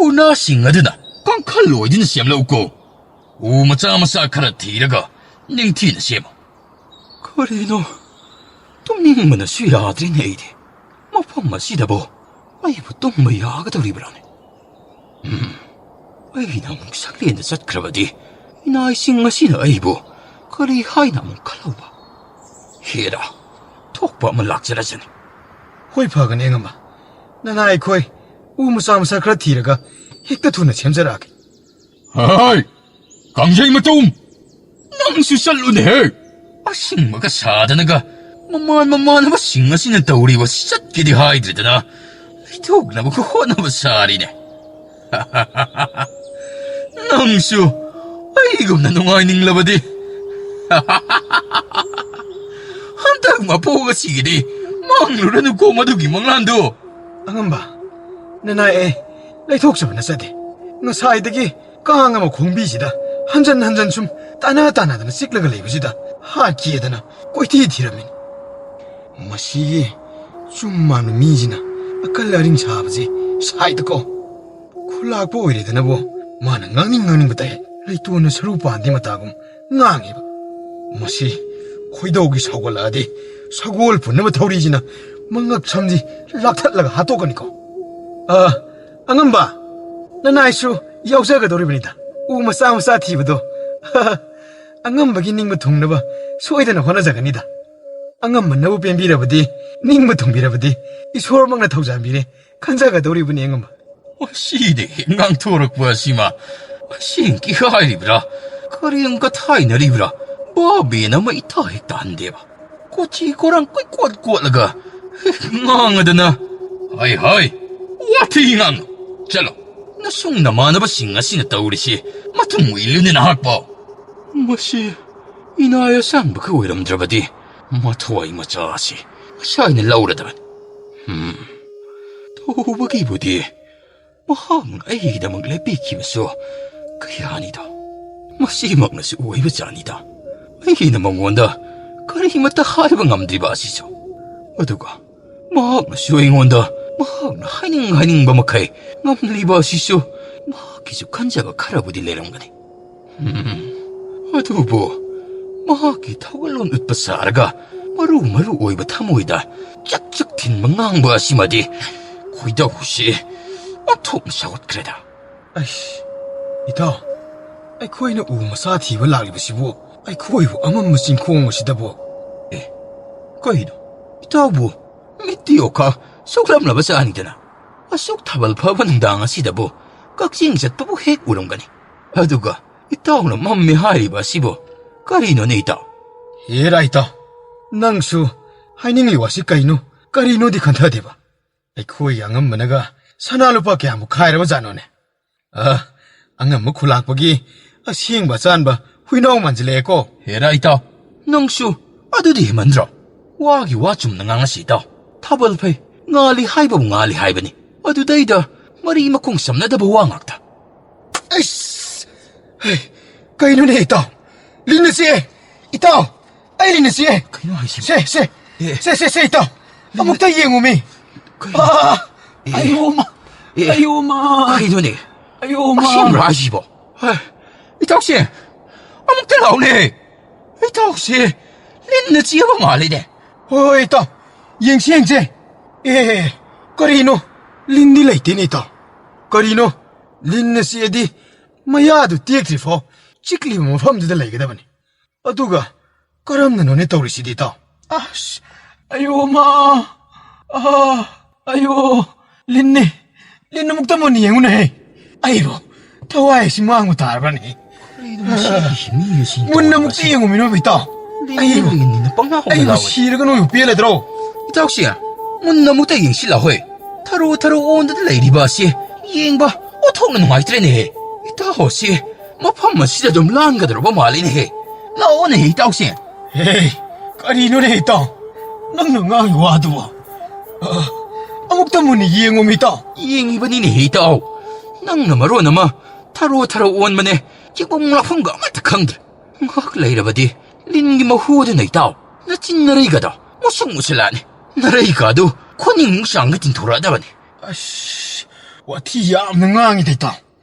ꯎꯅꯥꯁꯤꯡ ꯑꯗꯨꯅ ꯀꯥꯡꯈꯜ ꯑꯣꯏꯗꯨꯅ ꯁꯦꯝꯂꯛꯎꯀꯣ꯫ ꯎ ꯃꯆꯥ ꯃꯆꯥ ꯈꯔ ꯊꯤꯔꯒ ꯅꯤꯡꯊꯤꯅ ꯁꯦꯝꯃꯨ꯫ ꯀꯔꯤꯅꯣ? ꯇꯨꯝꯅꯤꯡꯕꯅꯁꯨ ꯌꯥꯗ꯭ꯔꯦꯅꯦ ꯑꯩꯗꯤ꯫ ꯃꯐꯝ ꯑꯁꯤꯗꯕꯨ ꯑꯩꯕꯨ ꯇꯨꯝꯕ ꯌꯥꯒꯗꯧꯔꯤꯕ꯭ꯔꯥꯅꯦ? ꯎꯝ, ꯑꯩꯅ ꯑꯃꯨꯛ ꯁꯛꯂꯦꯟꯗ ꯆꯠꯈ꯭ꯔꯕꯗꯤ ꯏꯅꯥꯏꯁꯤꯡ ꯑꯁꯤꯅ ꯑꯩꯕꯨ ꯀꯔꯤ ꯍꯥꯏꯅ ꯑꯃꯨꯛ ꯈꯜꯍꯧꯕ? ꯍꯦꯔꯥ, ꯊꯣꯛꯄ ꯑꯃ ꯂꯥꯛꯆꯔꯁꯅꯤ꯫ ꯍꯣꯏ, ꯐꯒꯅꯤ ꯑꯉꯝꯕ꯫ ꯅꯅꯥꯏ ꯑꯩꯈꯣꯏ ꯎ ꯃꯆꯥ ꯃꯆꯥ ꯈꯔ ꯊꯤꯔꯒ ꯍꯦꯛꯇ ꯊꯨꯅ ꯁꯦꯝꯖꯔꯛꯑꯒꯦ꯫ ꯍꯥꯏ! ꯀꯥꯡꯖꯩ ꯃꯇꯨꯝ! ꯅꯪꯁꯨ ꯆꯠꯂꯨꯅꯦꯍꯦ! ꯑꯁꯤꯡꯕꯒ ꯁꯥꯗꯅꯒ ꯃꯃꯥꯟ ꯃꯃꯥꯟꯅꯕꯁꯤꯡ ꯑꯁꯤꯅ ꯇꯧꯔꯤꯕ ꯆꯠꯀꯦꯗꯤ ꯍꯥꯏꯗ꯭ꯔꯗꯅ ꯂꯩꯊꯣꯛꯅꯕ ꯍꯣꯠꯅꯕ ꯁꯥꯔꯤꯅꯦ꯫ ꯅꯪꯁꯨ ꯑꯩꯒꯨꯝꯅ ꯅꯨꯡꯉꯥꯏꯅꯤꯡꯂꯕꯗꯤ ꯍꯟꯗꯛ ꯃꯄꯣꯛ ꯑꯁꯤꯒꯤꯗꯤ ꯃꯪꯂꯨꯔꯅꯨꯀꯣ ꯃꯗꯨꯒꯤ ꯃꯪꯂꯥꯟꯗꯨ꯫ ꯑꯉꯝꯕ, ꯅꯅꯥꯏ ꯑꯩ ꯂꯩꯊꯣꯛꯆꯕ ꯅꯠꯆꯗꯦ꯫ ꯉꯁꯥꯏꯗꯒꯤ ꯀꯥꯡ ꯑꯃ ꯈꯣꯡꯕꯤꯁꯤꯗ ꯍꯟꯖꯟ ꯍꯟꯖꯟ ꯁꯨꯝ ꯇꯥꯟꯅ ꯇꯥꯟꯅꯗꯅ ꯆꯤꯛꯂꯒ ꯂꯩꯕꯁꯤꯗ ꯍꯥꯠꯀꯦꯗꯅ ꯀꯣꯏꯊꯤ ꯊꯤꯔꯝꯃꯤꯅꯤ꯫ ꯃꯁꯤꯒꯤ ꯆꯨꯝ ꯃꯥꯟꯕ ꯃꯤꯁꯤꯅ ꯑꯀꯜ ꯑꯔꯤꯡ ꯁꯥꯕꯁꯤ ꯁꯥꯏꯗꯀꯣ꯫ ꯈꯨꯂꯥꯛꯄ ꯑꯣꯏꯔꯦꯗꯅꯕꯨ ꯃꯥꯅ ꯉꯥꯡꯅꯤꯡ ꯉꯥꯡꯅꯤꯡꯕ ꯇꯥꯏ꯫ ꯂꯩꯇꯣꯟꯅ ꯁꯔꯨ ꯄꯥꯟꯗꯦ ꯃꯇꯥꯒꯨꯝ ꯉꯥꯡꯉꯦꯕ꯫ ꯃꯁꯤ ꯈꯣꯏꯗꯧꯒꯤ ꯁꯥꯎꯒꯠꯂꯛꯑꯗꯤ ꯁꯒꯣꯜ ꯄꯨꯟꯅꯕ ꯊꯧꯔꯤꯁꯤꯅ ꯃꯉꯛ ꯁꯝꯁꯤ ꯂꯥꯛꯊꯠꯂꯒ ꯍꯥꯠꯇꯣꯛꯀꯅꯤꯀꯣ꯫ ꯑ, ꯑꯉꯝꯕ, ꯅꯅꯥꯏꯁꯨ ꯌꯥꯎꯖꯒꯗꯧꯔꯤꯕꯅꯤꯗ꯫ ꯎ ꯃꯆꯥ ꯃꯆꯥ ꯊꯤꯕꯗꯣ꯫ ꯑꯉꯝꯕꯒꯤ ꯅꯤꯡꯕ ꯊꯨꯡꯅꯕ ꯁꯣꯏꯗꯅ ꯍꯣꯠꯅꯖꯒꯅꯤꯗ꯫ ꯑꯉꯝꯕꯅꯕꯨ ꯄꯦꯟꯕꯤꯔꯕꯗꯤ, ꯅꯤꯡꯕ ꯊꯨꯡꯕꯤꯔꯕꯗꯤ, ꯏꯁꯣꯔꯃꯛꯅ ꯊꯧꯖꯥꯟꯕꯤꯔꯦ ꯈꯟꯖꯒꯗꯧꯔꯤꯕꯅꯤ ꯑꯉꯝꯕ꯫ ꯃꯁꯤꯗ ꯍꯦꯛ ꯉꯥꯡꯊꯣꯔꯛꯄ ꯑꯁꯤꯃ ꯑꯁꯦꯡꯀꯤ ꯍꯥꯏꯔꯤꯕ꯭ꯔꯥ? ꯀꯔꯦꯝ ꯀꯊꯥꯏꯅꯔꯤꯕ꯭ꯔꯥ? ꯕꯥꯕꯦꯅ ꯑꯃ ꯏꯊꯥ ꯍꯦꯛ ꯇꯥꯍꯟꯗꯦꯕ꯫ ꯀꯣꯆꯤ ꯀꯣꯔꯥꯡ ꯀꯣꯏꯀꯣꯠ ꯀꯣꯠꯂꯒ ꯍꯦꯛ ꯉꯥꯡꯉꯗꯅ꯫ ꯍꯥꯏ ꯍꯥꯏ, ꯋꯥꯊꯤ ꯉꯥꯡ꯫ ꯆꯠꯂꯣ, ꯅꯁꯨꯡ ꯅꯃꯥꯟꯅꯕꯁꯤꯡ ꯑꯁꯤꯅ ꯇꯧꯔꯤꯁꯤ ꯃꯇꯨꯡ ꯏꯜꯂꯨꯅꯦ ꯅꯍꯥꯛꯄꯣ꯫ ꯃꯁꯤ ꯏꯅꯥꯏ ꯑꯁꯥꯡꯕꯒ ꯑꯣꯏꯔꯝꯗ꯭ꯔꯕꯗꯤ ꯃꯊ꯭ꯋꯥꯏ ꯃꯆꯥ ꯑꯁꯤ ꯉꯁꯥꯏꯅ ꯂꯧꯔꯗꯕꯅꯤ꯫ ꯍꯝ, ꯇꯧꯕꯒꯤꯕꯨꯗꯤ ꯃꯍꯥꯛꯅ ꯑꯩꯒꯤꯗꯃꯛ ꯂꯦꯞꯄꯤꯈꯤꯕꯁꯨ ꯀꯌꯥꯅꯤꯗꯣ꯫ ꯃꯁꯤꯃꯛꯅꯁꯨ ꯑꯣꯏꯕꯖꯥꯠꯅꯤꯗ꯫ ꯑꯩꯅ ꯃꯉꯣꯟꯗ ꯀꯔꯤꯃꯠꯇ ꯍꯥꯏꯕ ꯉꯝꯗ꯭ꯔꯤꯕ ꯑꯁꯤꯁꯨ꯫ ꯑꯗꯨꯒ ꯃꯍꯥꯛꯅꯁꯨ ꯑꯩꯉꯣꯟꯗ ꯃꯍꯥꯛꯅ ꯍꯥꯏꯅꯤꯡ ꯍꯥꯏꯅꯤꯡꯕ ꯃꯈꯩ ꯉꯝꯂꯤꯕ ꯑꯁꯤꯁꯨ ꯃꯍꯥꯛꯀꯤꯁꯨ ꯈꯟꯖꯕ ꯈꯔꯕꯨꯗꯤ ꯂꯩꯔꯝꯒꯅꯤ꯫ ꯎꯝ, ꯑꯗꯨꯕꯨ ꯃꯍꯥꯛꯀꯤ ꯊꯧꯒꯜꯂꯣꯟ ꯎꯠꯄ ꯁꯥꯔꯒ ꯃꯔꯨ ꯃꯔꯨ ꯑꯣꯏꯕ ꯊꯃꯣꯏꯗ ꯆꯛ ꯆꯛ ꯊꯤꯟꯕ ꯉꯥꯡꯕ ꯑꯁꯤꯃꯗꯤ ꯈꯣꯏꯗꯧꯁꯤ ꯑꯣꯟꯊꯣꯛꯅ ꯁꯥꯎꯒꯠꯈ꯭ꯔꯦꯗ꯫ ꯑꯩꯁ, ꯏꯇꯥꯎ, ꯑꯩꯈꯣꯏꯅ ꯎ ꯃꯆꯥ ꯊꯤꯕ ꯂꯥꯛꯂꯤꯕꯁꯤꯕꯨ ꯑꯩꯈꯣꯏꯕꯨ ꯑꯃꯝꯕ ꯆꯤꯡꯈꯣꯡ ꯑꯁꯤꯗꯕꯨ? ꯑꯦ, ꯀꯩꯅꯣ? ꯏꯇꯥꯎꯕꯨ ꯃꯤꯠꯇꯤ ꯑꯣꯈꯥ ꯁꯣꯛꯂꯝꯂꯕ ꯖꯥꯠꯅꯤꯗꯅ꯫ ꯑꯁꯨꯛ ꯊꯥꯕꯜ ꯐꯕ ꯅꯨꯡꯗꯥꯡ ꯑꯁꯤꯗꯕꯨ ꯀꯛꯆꯤꯡ ꯆꯠꯄꯕꯨ ꯍꯦꯛ ꯎꯔꯝꯒꯅꯤ꯫ ꯑꯗꯨꯒ ꯏꯇꯥꯎꯅ ꯃꯝꯃꯦ ꯍꯥꯏꯔꯤꯕ ꯑꯁꯤꯕꯨ ꯀꯔꯤꯅꯣꯅꯦ ꯏꯇꯥꯎ? ꯍꯦꯔꯥ ꯏꯇꯥꯎ, ꯅꯪꯁꯨ ꯍꯥꯏꯅꯤꯡꯂꯤ ꯋꯥꯁꯤ ꯀꯩꯅꯣ, ꯀꯔꯤꯅꯣꯗꯤ ꯈꯟꯊꯗꯦꯕ꯫ ꯑꯩꯈꯣꯏꯒꯤ ꯑꯉꯝꯕꯅꯒ ꯁꯅꯥ ꯂꯨꯄꯥ ꯀꯌꯥꯃꯨꯛ ꯈꯥꯏꯔꯕ ꯖꯥꯠꯅꯣꯅꯦ? ꯑ, ꯑꯉꯝꯕ ꯈꯨꯂꯥꯛꯄꯒꯤ ꯑꯁꯦꯡꯕ ꯑꯆꯥꯟꯕ ꯍꯨꯏꯅꯥꯎ ꯃꯥꯟꯁꯤꯜꯂꯛꯑꯦꯀꯣ꯫ ꯍꯦꯔꯥ ꯏꯇꯥꯎ, ꯅꯪꯁꯨ ꯑꯗꯨꯗꯤ ꯍꯦꯟꯃꯟꯗ꯭ꯔꯣ? ꯋꯥꯒꯤ ꯋꯥ ꯆꯨꯝꯅ ꯉꯥꯡꯉꯁꯤ ꯏꯇꯥꯎ꯫ ꯊꯥꯕꯜ ꯐꯩ, ꯉꯥꯜꯂꯤ ꯍꯥꯏꯕꯕꯨ ꯉꯥꯜꯂꯤ ꯍꯥꯏꯕꯅꯤ꯫ ꯑꯗꯨꯗꯩꯗ ꯃꯔꯤ ꯃꯈꯣꯡ ꯁꯝꯅꯗꯕ ꯋꯥ ꯉꯥꯛꯇ꯫ ꯑꯩꯁ! ꯍꯩ, ꯀꯩꯅꯣꯅꯦ ꯏꯇꯥꯎ? ꯂꯤꯟꯅ ꯆꯤꯛꯑꯦ! ꯏꯇꯥꯎ! ꯑꯩ ꯂꯤꯟꯅ ꯆꯤꯛꯑꯦ! ꯀꯩꯅꯣ ꯍꯥꯏꯁꯤꯕꯣ? ꯁꯦ, ꯁꯦ! ꯑꯦ꯫ ꯁꯦ, ꯁꯦ, ꯁꯦ, ꯏꯇꯥꯎ! ꯂꯤꯟꯅ ꯑꯃꯨꯛꯇ ꯌꯦꯡꯉꯨꯃꯤ! ꯀꯩꯅꯣ? ꯑꯥ! ꯑꯦ꯫ ꯑꯌꯣ ꯃꯥ! ꯑꯦ꯫ ꯑꯌꯣ ꯃꯥ! ꯀꯩꯅꯣꯅꯦ? ꯑꯌꯣ ꯃꯥ! ꯑꯁꯦꯡꯕ꯭ꯔꯣ ꯍꯥꯏꯁꯤꯕꯣ? ꯍꯦ, ꯏꯇꯥꯎꯁꯦ! ꯑꯃꯨꯛꯇ ꯂꯥꯛꯎꯅꯦ! ꯏꯇꯥꯎꯁꯦ ꯂꯤꯟꯅ ꯆꯤꯛꯑꯕ ꯃꯥꯜꯂꯤꯅꯦ꯫ ꯍꯣꯏ, ꯍꯣꯏ, ꯏꯇꯥꯎ꯫ ꯌꯦꯡꯁꯤ, ꯌꯦꯡꯁꯤ꯫ ꯑꯦ, ꯀꯔꯤꯅꯣ? ꯂꯤꯟꯗꯤ ꯂꯩꯇꯦꯅꯦ, ꯏꯇꯥꯎ꯫ ꯀꯔꯤꯅꯣ? ꯂꯤꯟꯅ ꯆꯤꯛꯑꯗꯤ ꯃꯌꯥꯗꯨ ꯇꯦꯛꯇ꯭ꯔꯤꯐꯥꯎ ꯆꯤꯛꯂꯤꯕ ꯃꯐꯝꯗꯨꯗ ꯂꯩꯒꯗꯕꯅꯤ꯫ ꯑꯗꯨꯒ ꯀꯔꯝꯅꯅꯣꯅꯦ ꯇꯧꯔꯤꯁꯤꯗꯤ, ꯏꯇꯥꯎ? ꯑꯁ, ꯑꯌꯣ ꯃꯥ! ꯑꯥ, ꯑꯌꯣ! ꯂꯤꯟꯅꯤ! ꯂꯤꯟ ꯑꯃꯨꯛꯇ ꯃꯨꯟꯅ ꯌꯦꯡꯉꯨꯅꯦꯍꯦ! ꯑꯩꯕꯨ ꯊꯋꯥꯏꯁꯤ ꯃꯥꯡꯕ ꯇꯥꯔꯕ꯭ꯔꯅꯦ? ꯀꯔꯤꯅꯣ ꯃꯁꯤꯒꯤ ꯃꯤ ꯑꯁꯤ ꯃꯨꯟꯅ ꯇꯧꯔꯤꯕ ꯑꯃꯨꯛꯇ ꯑꯁꯤ? ꯌꯦꯡꯉꯨꯃꯤꯅꯣ, ꯏꯇꯥꯎ! ꯂꯤꯟꯅꯤ, ꯑꯩꯕꯨ, ꯂꯤꯟꯅꯤꯅ ꯄꯪꯉꯥꯎ ꯑꯩꯕꯨ ꯂꯥꯎꯋꯦ꯫ ꯁꯤꯔꯒ ꯅꯣꯏꯕꯨ ꯄꯦꯜꯂꯗ꯭ꯔꯣ? ꯏꯇꯥꯎꯁꯤ, ꯃꯨꯟꯅ ꯑꯃꯨꯛꯇ ꯌꯦꯡꯁꯤꯜꯂꯛꯑꯣꯍꯦ꯫ ꯊꯔꯣ ꯊꯔꯣ ꯑꯣꯟꯗꯅ ꯂꯩꯔꯤꯕ ꯑꯁꯤ ꯌꯦꯡꯕ ꯑꯣꯟꯊꯣꯛꯅ ꯅꯨꯡꯉꯥꯏꯇ꯭ꯔꯦꯅꯦꯍꯦ꯫ ꯏꯇꯥꯎ ꯑꯁꯤ ꯃꯐꯝ ꯑꯁꯤꯗ ꯑꯗꯨꯝ ꯂꯥꯟꯒꯗꯧꯔꯕ ꯃꯥꯜꯂꯤꯅꯦꯍꯦ꯫ ꯂꯥꯛꯑꯣꯅꯦꯍꯦ, ꯏꯇꯥꯎꯁꯦ꯫ ꯍꯦ, ꯀꯔꯤꯅꯣꯅꯦ, ꯏꯇꯥꯎ? ꯅꯪꯅ ꯉꯥꯡꯉꯤ ꯋꯥꯗꯨꯕꯣ? ꯑ, ꯑꯃꯨꯛꯇ ꯃꯨꯟꯅ ꯌꯦꯡꯉꯨꯃꯤ, ꯏꯇꯥꯎ꯫ ꯌꯦꯡꯉꯤꯕꯅꯤꯅꯦꯍꯦ, ꯏꯇꯥꯎ꯫ ꯅꯪꯅ ꯃꯔꯣꯟ ꯑꯃ ꯊꯔꯣ ꯊꯔꯣ ꯑꯣꯟꯕꯅꯦ, ꯌꯦꯡꯐꯝ ꯂꯥꯛꯐꯝꯒ ꯑꯃꯠꯇ ꯈꯪꯗ꯭ꯔꯦ꯫ ꯉꯥꯏꯍꯥꯛ ꯂꯩꯔꯕꯗꯤ ꯂꯤꯟꯒꯤ ꯃꯍꯨ ꯑꯗꯨꯅ, ꯏꯇꯥꯎ, ꯅꯆꯤꯟ ꯅꯔꯩꯒꯗꯣ ꯃꯨꯁꯨꯛ ꯃꯨꯁꯤꯜꯂꯛꯑꯅꯤ꯫ ꯅꯔꯩꯒꯗꯨ ꯈꯨꯅꯤꯡꯃꯨꯛ ꯆꯥꯡꯒ ꯇꯤꯟꯊꯣꯔꯛꯑꯗꯕꯅꯤ꯫ ꯑꯁ, ꯋꯥꯊꯤ ꯌꯥꯝꯅ ꯉꯥꯡꯉꯤꯗ, ꯏꯇꯥꯎ꯫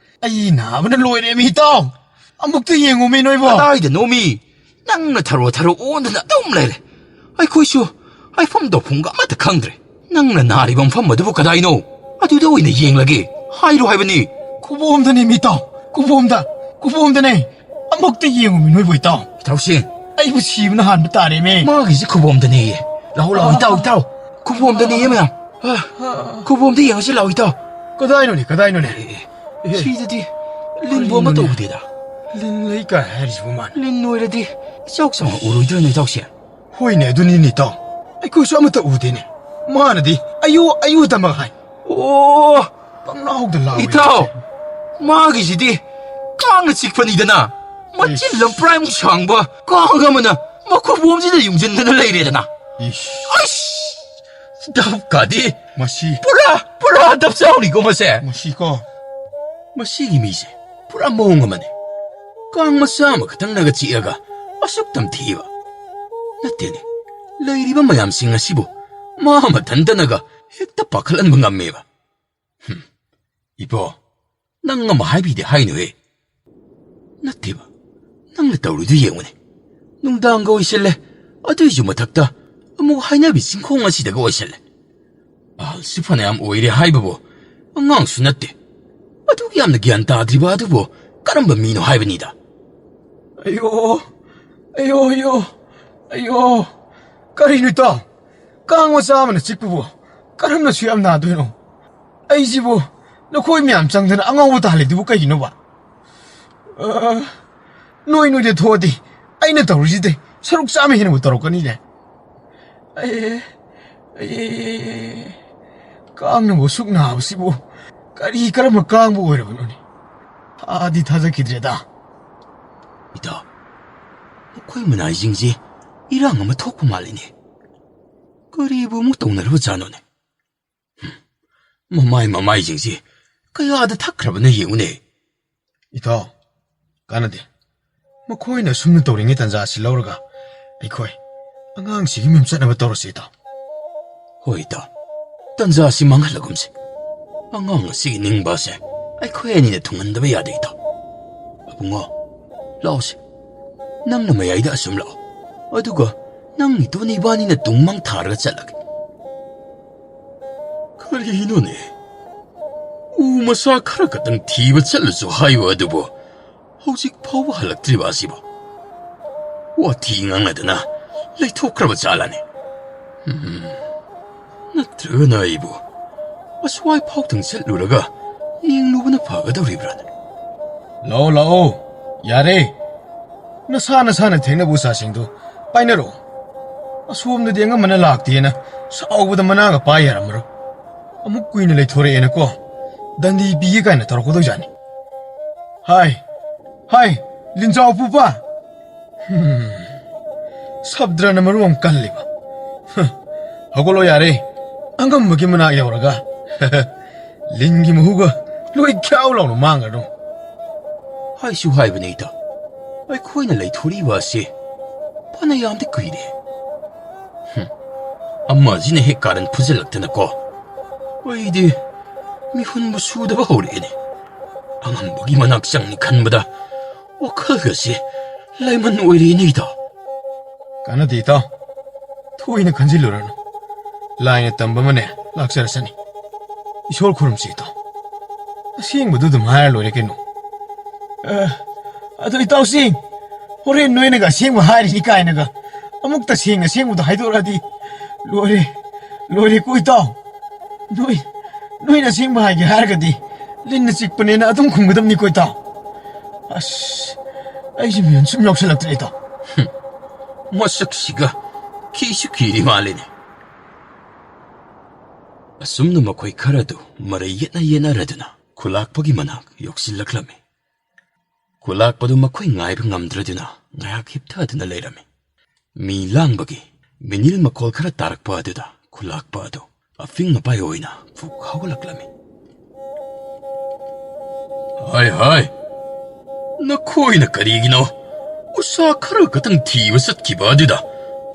ꯑꯩ ꯅꯥꯕꯅ ꯂꯣꯏꯔꯦꯃꯤ, ꯏꯇꯥꯎ꯫ ꯑꯃꯨꯛꯇ ꯌꯦꯡꯉꯨꯃꯤ ꯅꯣꯏꯕꯣ꯫ ꯀꯗꯥꯏꯗꯅꯣꯃꯤ? ꯅꯪꯅ ꯊꯔꯣ ꯊꯔꯣ ꯑꯣꯟꯗꯅ ꯑꯗꯨꯝ ꯂꯩꯔꯦ꯫ ꯑꯩꯈꯣꯏꯁꯨ ꯍꯥꯏꯐꯝ ꯇꯧꯐꯝꯒ ꯑꯃꯠꯇ ꯈꯪꯗ꯭ꯔꯦ꯫ ꯅꯪꯅ ꯅꯥꯔꯤꯕ ꯃꯐꯝ ꯑꯗꯨꯕꯨ ꯀꯗꯥꯏꯅꯣ? ꯑꯗꯨꯗ ꯑꯣꯏꯅ ꯌꯦꯡꯂꯒꯦ꯫ ꯍꯥꯏꯔꯣ ꯍꯥꯏꯕꯅꯤ꯫ ꯈꯨꯕꯣꯝꯗꯅꯦ, ꯃꯤꯇꯥꯎ꯫ ꯈꯨꯕꯣꯝꯗ, ꯈꯨꯕꯣꯝꯗꯅꯦ꯫ ꯑꯃꯨꯛꯇ ꯌꯦꯡꯉꯨꯃꯤ ꯅꯣꯏꯕꯨ, ꯏꯇꯥꯎ꯫ ꯏꯇꯥꯎꯁꯤꯡ꯫ ꯑꯩꯕꯨ ꯁꯤꯕꯅ ꯍꯥꯟꯕ ꯇꯥꯔꯦꯃꯦ꯫ ꯃꯥꯒꯤꯁꯦ ꯈꯨꯕꯣꯝꯗꯅꯦꯌꯦ꯫ ꯂꯥꯛꯑꯣ, ꯂꯥꯛꯑꯣ, ꯏꯇꯥꯎ, ꯏꯇꯥꯎ꯫ ꯈꯨꯕꯣꯝꯗꯅꯦꯌꯦ ꯃꯌꯥꯝ꯫ ꯑ, ꯈꯨꯕꯣꯝꯗ ꯌꯦꯡꯉꯁꯤ ꯂꯥꯛꯑꯣ, ꯏꯇꯥꯎ꯫ ꯀꯗꯥꯏꯅꯣꯅꯦ, ꯀꯗꯥꯏꯅꯣꯅꯦ? ꯑꯦ, ꯑꯦ, ꯑꯦ꯫ ꯁꯤꯗꯗꯤ ꯂꯤꯟꯕꯨ ꯑꯃ ꯀꯔꯤꯅꯣꯅꯦ? ꯇꯧꯗꯦꯗ꯫ ꯂꯤꯟ ꯂꯩ ꯀꯥꯏ ꯍꯥꯏꯔꯤꯁꯤꯕꯨ ꯃꯥꯅ? ꯂꯤꯟ ꯑꯣꯏꯔꯗꯤ ꯏꯆꯥꯎ ꯆꯥꯎꯅ ꯎꯔꯣꯏꯗ꯭ꯔꯣꯅꯦ, ꯏꯇꯥꯎꯁꯦ? ꯍꯣꯏꯅꯦ, ꯑꯗꯨꯅꯤꯅꯦ, ꯏꯇꯥꯎ꯫ ꯑꯩꯈꯣꯏꯁꯨ ꯑꯃꯠꯇ ꯎꯗꯦꯅꯦ꯫ ꯃꯥꯅꯗꯤ ꯑꯌꯨ, ꯑꯌꯨ ꯇꯝꯕ ꯍꯥꯏ꯫ ꯑꯣ, ꯄꯪꯂꯥꯎꯗ ꯂꯥꯎꯏ꯫ ꯏꯇꯥꯎ, ꯃꯥꯒꯤꯁꯤꯗꯤ ꯀꯥꯡꯅ ꯆꯤꯛꯄꯅꯤꯗꯅ꯫ ꯃꯆꯤꯟ ꯏꯁ꯫ ꯂꯝꯄ꯭ꯔꯥꯏꯃꯨꯛ ꯁꯥꯡꯕ ꯀꯥꯡ ꯑꯃꯅ ꯃꯈꯨꯕꯣꯝꯁꯤꯗ ꯌꯨꯡꯁꯤꯟꯗꯅ ꯂꯩꯔꯦꯗꯅ꯫ ꯏꯁ꯫ ꯑꯩꯁ! ꯗꯞꯀꯥꯗꯤ ꯃꯁꯤ ꯄꯨꯔꯥ, ꯄꯨꯔꯥ ꯗꯞ ꯆꯥꯎꯅꯤꯀꯣ ꯃꯁꯦ꯫ ꯃꯁꯤꯀꯣ꯫ ꯃꯁꯤꯒꯤ ꯃꯤꯁꯦ ꯄꯨꯔꯥ ꯃꯑꯣꯡ ꯑꯃꯅꯤ꯫ ꯀꯥꯡ ꯃꯆꯥ ꯑꯃꯈꯛꯇꯪꯅꯒ ꯆꯤꯛꯑꯒ ꯑꯁꯨꯛ ꯇꯝꯊꯤꯕ꯫ ꯅꯠꯇꯦꯅꯦ, ꯂꯩꯔꯤꯕ ꯃꯌꯥꯝꯁꯤꯡ ꯑꯁꯤꯕꯨ ꯃꯥ ꯃꯊꯟꯇꯅꯒ ꯍꯦꯛꯇ ꯄꯥꯈꯠꯍꯟꯕ ꯉꯝꯃꯦꯕ꯫ ꯍꯨꯝ, ꯏꯕꯣ, ꯅꯪ ꯑꯃ ꯍꯥꯏꯕꯤꯗꯦ ꯍꯥꯏꯅꯨꯍꯦ꯫ ꯅꯠꯇꯦꯕ, ꯅꯪꯅ ꯇꯧꯔꯤꯗꯨ ꯌꯦꯡꯉꯨꯅꯦ꯫ ꯅꯨꯡꯗꯥꯡꯒ ꯑꯣꯏꯁꯤꯜꯂꯦ, ꯑꯗꯨꯏꯁꯨ ꯃꯊꯛꯇ ꯑꯃꯨꯛ ꯍꯥꯏꯅꯕꯤ ꯆꯤꯡꯈꯣꯡ ꯑꯁꯤꯗꯒ ꯑꯣꯏꯁꯤꯜꯂꯦ꯫ ꯑꯍꯜꯁꯨ ꯐꯅꯌꯥꯝ ꯑꯣꯏꯔꯦ ꯍꯥꯏꯕꯕꯨ, ꯑꯉꯥꯡꯁꯨ ꯅꯠꯇꯦ꯫ ꯑꯗꯨꯛ ꯌꯥꯝꯅ ꯒ꯭ꯌꯥꯟ ꯇꯥꯗ꯭ꯔꯤꯕ ꯑꯗꯨꯕꯨ ꯀꯔꯝꯕ ꯃꯤꯅꯣ ꯍꯥꯏꯕꯅꯤꯗ꯫ ꯑꯌꯣ, ꯑꯌꯣ, ꯑꯌꯣ, ꯑꯌꯣ, ꯀꯔꯤꯅꯣ ꯏꯇꯥꯎ? ꯀꯥꯡ ꯃꯆꯥ ꯑꯃꯅ ꯆꯤꯛꯄꯕꯨ ꯀꯔꯝꯅ ꯁꯨꯛ ꯌꯥꯝ ꯅꯥꯗꯣꯏꯅꯣ? ꯑꯩꯁꯤꯕꯨ ꯅꯈꯣꯏ ꯃꯌꯥꯝ ꯆꯪꯗꯅ ꯑꯉꯥꯎꯕ ꯇꯥꯍꯜꯂꯤꯗꯨꯕꯨ ꯀꯩꯒꯤꯅꯣꯕ? ꯑ, ꯅꯣꯏ ꯅꯣꯏꯗ ꯊꯣꯛꯑꯗꯤ ꯑꯩꯅ ꯇꯧꯔꯤꯁꯤꯗꯤ ꯁꯔꯨꯛ ꯆꯥꯝꯃ ꯍꯦꯟꯅꯕꯨ ꯇꯧꯔꯛꯀꯅꯤꯅꯦ꯫ ꯑꯦ, ꯑꯦ, ꯀꯥꯡꯅꯕꯨ ꯑꯁꯨꯛ ꯅꯥꯕꯁꯤꯕꯨ ꯀꯔꯤ ꯀꯔꯝꯕ ꯀꯥꯡꯕꯨ ꯑꯣꯏꯔꯕꯅꯣꯅꯦ? ꯊꯥꯗꯤ ꯊꯥꯖꯈꯤꯗ꯭ꯔꯦꯗ꯫ ꯏꯇꯥꯎ, ꯃꯈꯣꯏ ꯃꯅꯥꯏꯁꯤꯡꯁꯦ ꯏꯔꯥꯡ ꯑꯃ ꯊꯣꯛꯄ ꯃꯥꯜꯂꯤꯅꯦ꯫ ꯀꯔꯤꯕꯨ ꯑꯃꯨꯛ ꯇꯧꯅꯔꯕꯖꯥꯠꯅꯣꯅꯦ? ꯍꯨꯝ, ꯃꯃꯥꯏ ꯃꯃꯥꯏꯁꯤꯡꯁꯤ ꯀꯌꯥꯗ ꯊꯛꯈ꯭ꯔꯕꯅ ꯌꯦꯡꯉꯨꯅꯦ꯫ ꯏꯇꯥꯎ, ꯀꯥꯟꯅꯗꯦ꯫ ꯃꯈꯣꯏꯅ ꯑꯁꯨꯝꯅ ꯇꯧꯔꯤꯉꯩ ꯇꯥꯟꯖꯥ ꯑꯁꯤ ꯂꯧꯔꯒ ꯑꯩꯈꯣꯏ ꯑꯉꯥꯡꯁꯤꯒꯤ ꯃꯤꯝ ꯆꯠꯅꯕ ꯇꯧꯔꯁꯤ, ꯏꯇꯥꯎ꯫ ꯍꯣꯏ, ꯏꯇꯥꯎ꯫ ꯇꯥꯟꯖꯥ ꯑꯁꯤ ꯃꯥꯡꯍꯜꯂꯒꯨꯝꯁꯤ꯫ ꯑꯉꯥꯡ ꯑꯁꯤꯒꯤ ꯅꯤꯡꯕ ꯑꯁꯦ ꯑꯩꯈꯣꯏ ꯑꯅꯤꯅ ꯊꯨꯡꯍꯟꯗꯕ ꯌꯥꯗꯦ, ꯏꯇꯥꯎ꯫ ꯑꯕꯨꯡꯉꯣ, ꯂꯥꯛꯑꯣꯁꯦ꯫ ꯅꯪꯅ ꯃꯌꯥꯏꯗ ꯑꯁꯨꯝ ꯂꯥꯛꯑꯣ꯫ ꯑꯗꯨꯒ ꯅꯪ ꯏꯇꯣꯟ ꯏꯕꯥꯅꯤꯅ ꯇꯨꯡ ꯃꯥꯡ ꯊꯥꯔꯒ ꯆꯠꯂꯒꯦ꯫ ꯀꯔꯤꯅꯣꯅꯦ? ꯎ ꯃꯆꯥ ꯈꯔ ꯈꯛꯇꯪ ꯊꯤꯕ ꯆꯠꯂꯨꯁꯨ ꯍꯥꯏꯕ ꯑꯗꯨꯕꯨ ꯍꯧꯖꯤꯛ ꯐꯥꯎꯕ ꯍꯜꯂꯛꯇ꯭ꯔꯤꯕ ꯑꯁꯤꯕꯣ? ꯋꯥꯊꯤ ꯉꯥꯡꯅꯗꯅ ꯂꯩꯊꯣꯛꯈ꯭ꯔꯕ ꯖꯥꯠꯂꯅꯦ? ꯎꯝ, ꯅꯠꯇ꯭ꯔꯒꯅ ꯑꯩꯕꯨ ꯑꯁ꯭ꯋꯥꯏ ꯐꯥꯎꯗꯪ ꯆꯠꯂꯨꯔꯒ ꯌꯦꯡꯂꯨꯕꯅ ꯐꯒꯗꯧꯔꯤꯕ꯭ꯔꯥꯅꯦ? ꯂꯥꯛꯑꯣ, ꯂꯥꯛꯑꯣ, ꯌꯥꯔꯦ꯫ ꯅꯁꯥ ꯅꯁꯥꯅ ꯊꯦꯡꯅꯕ ꯎꯆꯥꯁꯤꯡꯗꯨ ꯄꯥꯏꯅꯔꯛꯑꯣ꯫ ꯑꯁꯣꯝꯗꯗꯤ ꯑꯉꯝꯕꯅ ꯂꯥꯛꯇꯦꯅ ꯁꯥꯎꯕꯗ ꯃꯅꯥꯒ ꯄꯥꯏ ꯌꯥꯔꯝꯃꯔꯣꯏ꯫ ꯑꯃꯨꯛ ꯀꯨꯏꯅ ꯂꯩꯊꯣꯔꯛꯑꯦꯅꯀꯣ, ꯗꯟꯗꯤ ꯄꯤꯒꯦ ꯀꯥꯏꯅ ꯇꯧꯔꯛꯀꯗꯣꯏꯖꯥꯠꯅꯤ꯫ ꯍꯥꯏ, ꯍꯥꯏ, ꯂꯤꯟꯖꯥꯎ ꯄꯨꯄꯥ꯫ ꯍꯝ, ꯁꯕꯗ꯭ꯔꯅ ꯃꯔꯨ ꯑꯃ ꯀꯜꯂꯤꯕ꯫ ꯍ, ꯍꯧꯒꯠꯂꯣ ꯌꯥꯔꯦ꯫ ꯑꯉꯝꯕꯒꯤ ꯃꯅꯥꯛ ꯌꯧꯔꯒ ꯂꯤꯟꯒꯤ ꯃꯍꯨꯒ ꯂꯣꯏ ꯈ꯭ꯌꯥꯎ ꯂꯥꯎꯅ ꯃꯥꯡꯉꯗꯧ꯫ ꯍꯥꯏꯁꯨ ꯍꯥꯏꯕꯅꯤ ꯏꯇꯥꯎ, ꯑꯩꯈꯣꯏꯅ ꯂꯩꯊꯣꯔꯛꯏꯕ ꯑꯁꯤ ꯐꯅ ꯌꯥꯝꯗꯤ ꯀꯨꯏꯔꯦ꯫ ꯍꯝ, ꯑꯃꯁꯤꯅ ꯍꯦꯛ ꯀꯥꯔꯟ ꯐꯨꯖꯜꯂꯛꯇꯅꯀꯣ, ꯑꯩꯗꯤ ꯃꯤꯍꯨꯟꯕꯨ ꯁꯨꯗꯕ ꯍꯧꯔꯛꯑꯦꯅꯦ꯫ ꯑꯉꯝꯕꯒꯤ ꯃꯅꯥꯛ ꯆꯪꯅꯤ ꯈꯟꯕꯗ ꯋꯥꯈꯜꯒꯁꯦ ꯂꯥꯏꯃꯟ ꯑꯣꯏꯔꯦꯅꯦ ꯏꯇꯥꯎ꯫ ꯀꯥꯟꯅꯗꯦ ꯏꯇꯥꯎ, ꯊꯣꯏꯅ ꯈꯟꯖꯤꯜꯂꯨꯔꯅꯨ꯫ ꯂꯥꯏꯅ ꯇꯝꯕ ꯑꯃꯅꯦ ꯂꯥꯛꯆꯔꯁꯅꯤ꯫ ꯏꯁꯣꯔ ꯈꯨꯔꯨꯝꯁꯤ ꯏꯇꯥꯎ꯫ ꯑꯁꯦꯡꯕꯗꯨ ꯑꯗꯨꯝ ꯍꯥꯏꯔ ꯂꯣꯏꯔꯦ ꯀꯩꯅꯣ꯫ ꯑ, ꯑꯗꯣ ꯏꯇꯥꯎꯁꯤꯡ, ꯍꯣꯔꯦꯟ ꯅꯣꯏꯅꯒ ꯑꯁꯦꯡꯕ ꯍꯥꯏꯔꯤꯅꯤ ꯀꯥꯏꯅꯒ ꯑꯃꯨꯛ ꯇꯁꯦꯡ ꯑꯁꯦꯡꯕꯗꯣ ꯍꯥꯏꯗꯣꯔꯛꯑꯗꯤ ꯂꯣꯏꯔꯦ, ꯂꯣꯏꯔꯦꯀꯣ ꯏꯇꯥꯎ꯫ ꯅꯣꯏ, ꯅꯣꯏꯅ ꯑꯁꯦꯡꯕ ꯍꯥꯏꯒꯦ ꯍꯥꯏꯔꯒꯗꯤ ꯂꯤꯟꯅ ꯆꯤꯛꯄꯅꯦꯅ ꯑꯗꯨꯝ ꯈꯨꯝꯒꯗꯕꯅꯤꯀꯣ ꯏꯇꯥꯎ꯫ ꯑꯁ, ꯑꯩꯁꯦ ꯃꯤꯍꯨꯟ ꯁꯨꯝ ꯌꯥꯎꯁꯜꯂꯛꯇ꯭ꯔꯦ ꯏꯇꯥꯎ꯫ ꯍꯨꯝ, ꯃꯁꯛꯁꯤꯒ ꯀꯤꯁꯨ ꯀꯤꯔꯤ ꯃꯥꯜꯂꯦꯅꯦ꯫ ꯑꯁꯨꯝꯅ ꯃꯈꯣꯏ ꯈꯔꯗꯨ ꯃꯔꯩ ꯌꯦꯠꯅ ꯌꯦꯠꯅꯔꯗꯨꯅ ꯈꯨꯂꯥꯛꯄꯒꯤ ꯃꯅꯥꯛ ꯌꯧꯁꯤꯜꯂꯛꯂꯝꯃꯤ꯫ ꯈꯨꯂꯥꯛꯄꯗꯨ ꯃꯈꯣꯏ ꯉꯥꯏꯕ ꯉꯝꯗ꯭ꯔꯗꯨꯅ ꯉꯥꯏꯍꯥꯛ ꯍꯤꯞꯊꯗꯨꯅ ꯂꯩꯔꯝꯃꯤ꯫ ꯃꯤ ꯂꯥꯡꯕꯒꯤ ꯃꯤꯅꯤꯜ ꯃꯈꯣꯜ ꯈꯔ ꯇꯥꯔꯛꯄ ꯑꯗꯨꯗ ꯈꯨꯂꯥꯛꯄ ꯑꯗꯨ ꯑꯐꯤꯡ ꯑꯄꯥꯏ ꯑꯣꯏꯅ ꯐꯨꯛ ꯍꯧꯒꯠꯂꯛꯂꯝꯃꯤ꯫ ꯍꯥꯏ, ꯍꯥꯏ, ꯅꯈꯣꯏꯅ ꯀꯔꯤꯒꯤꯅꯣ ꯎꯁꯥ ꯈꯔ ꯈꯛꯇꯪ ꯊꯤꯕ ꯆꯠꯈꯤꯕ ꯑꯗꯨꯗ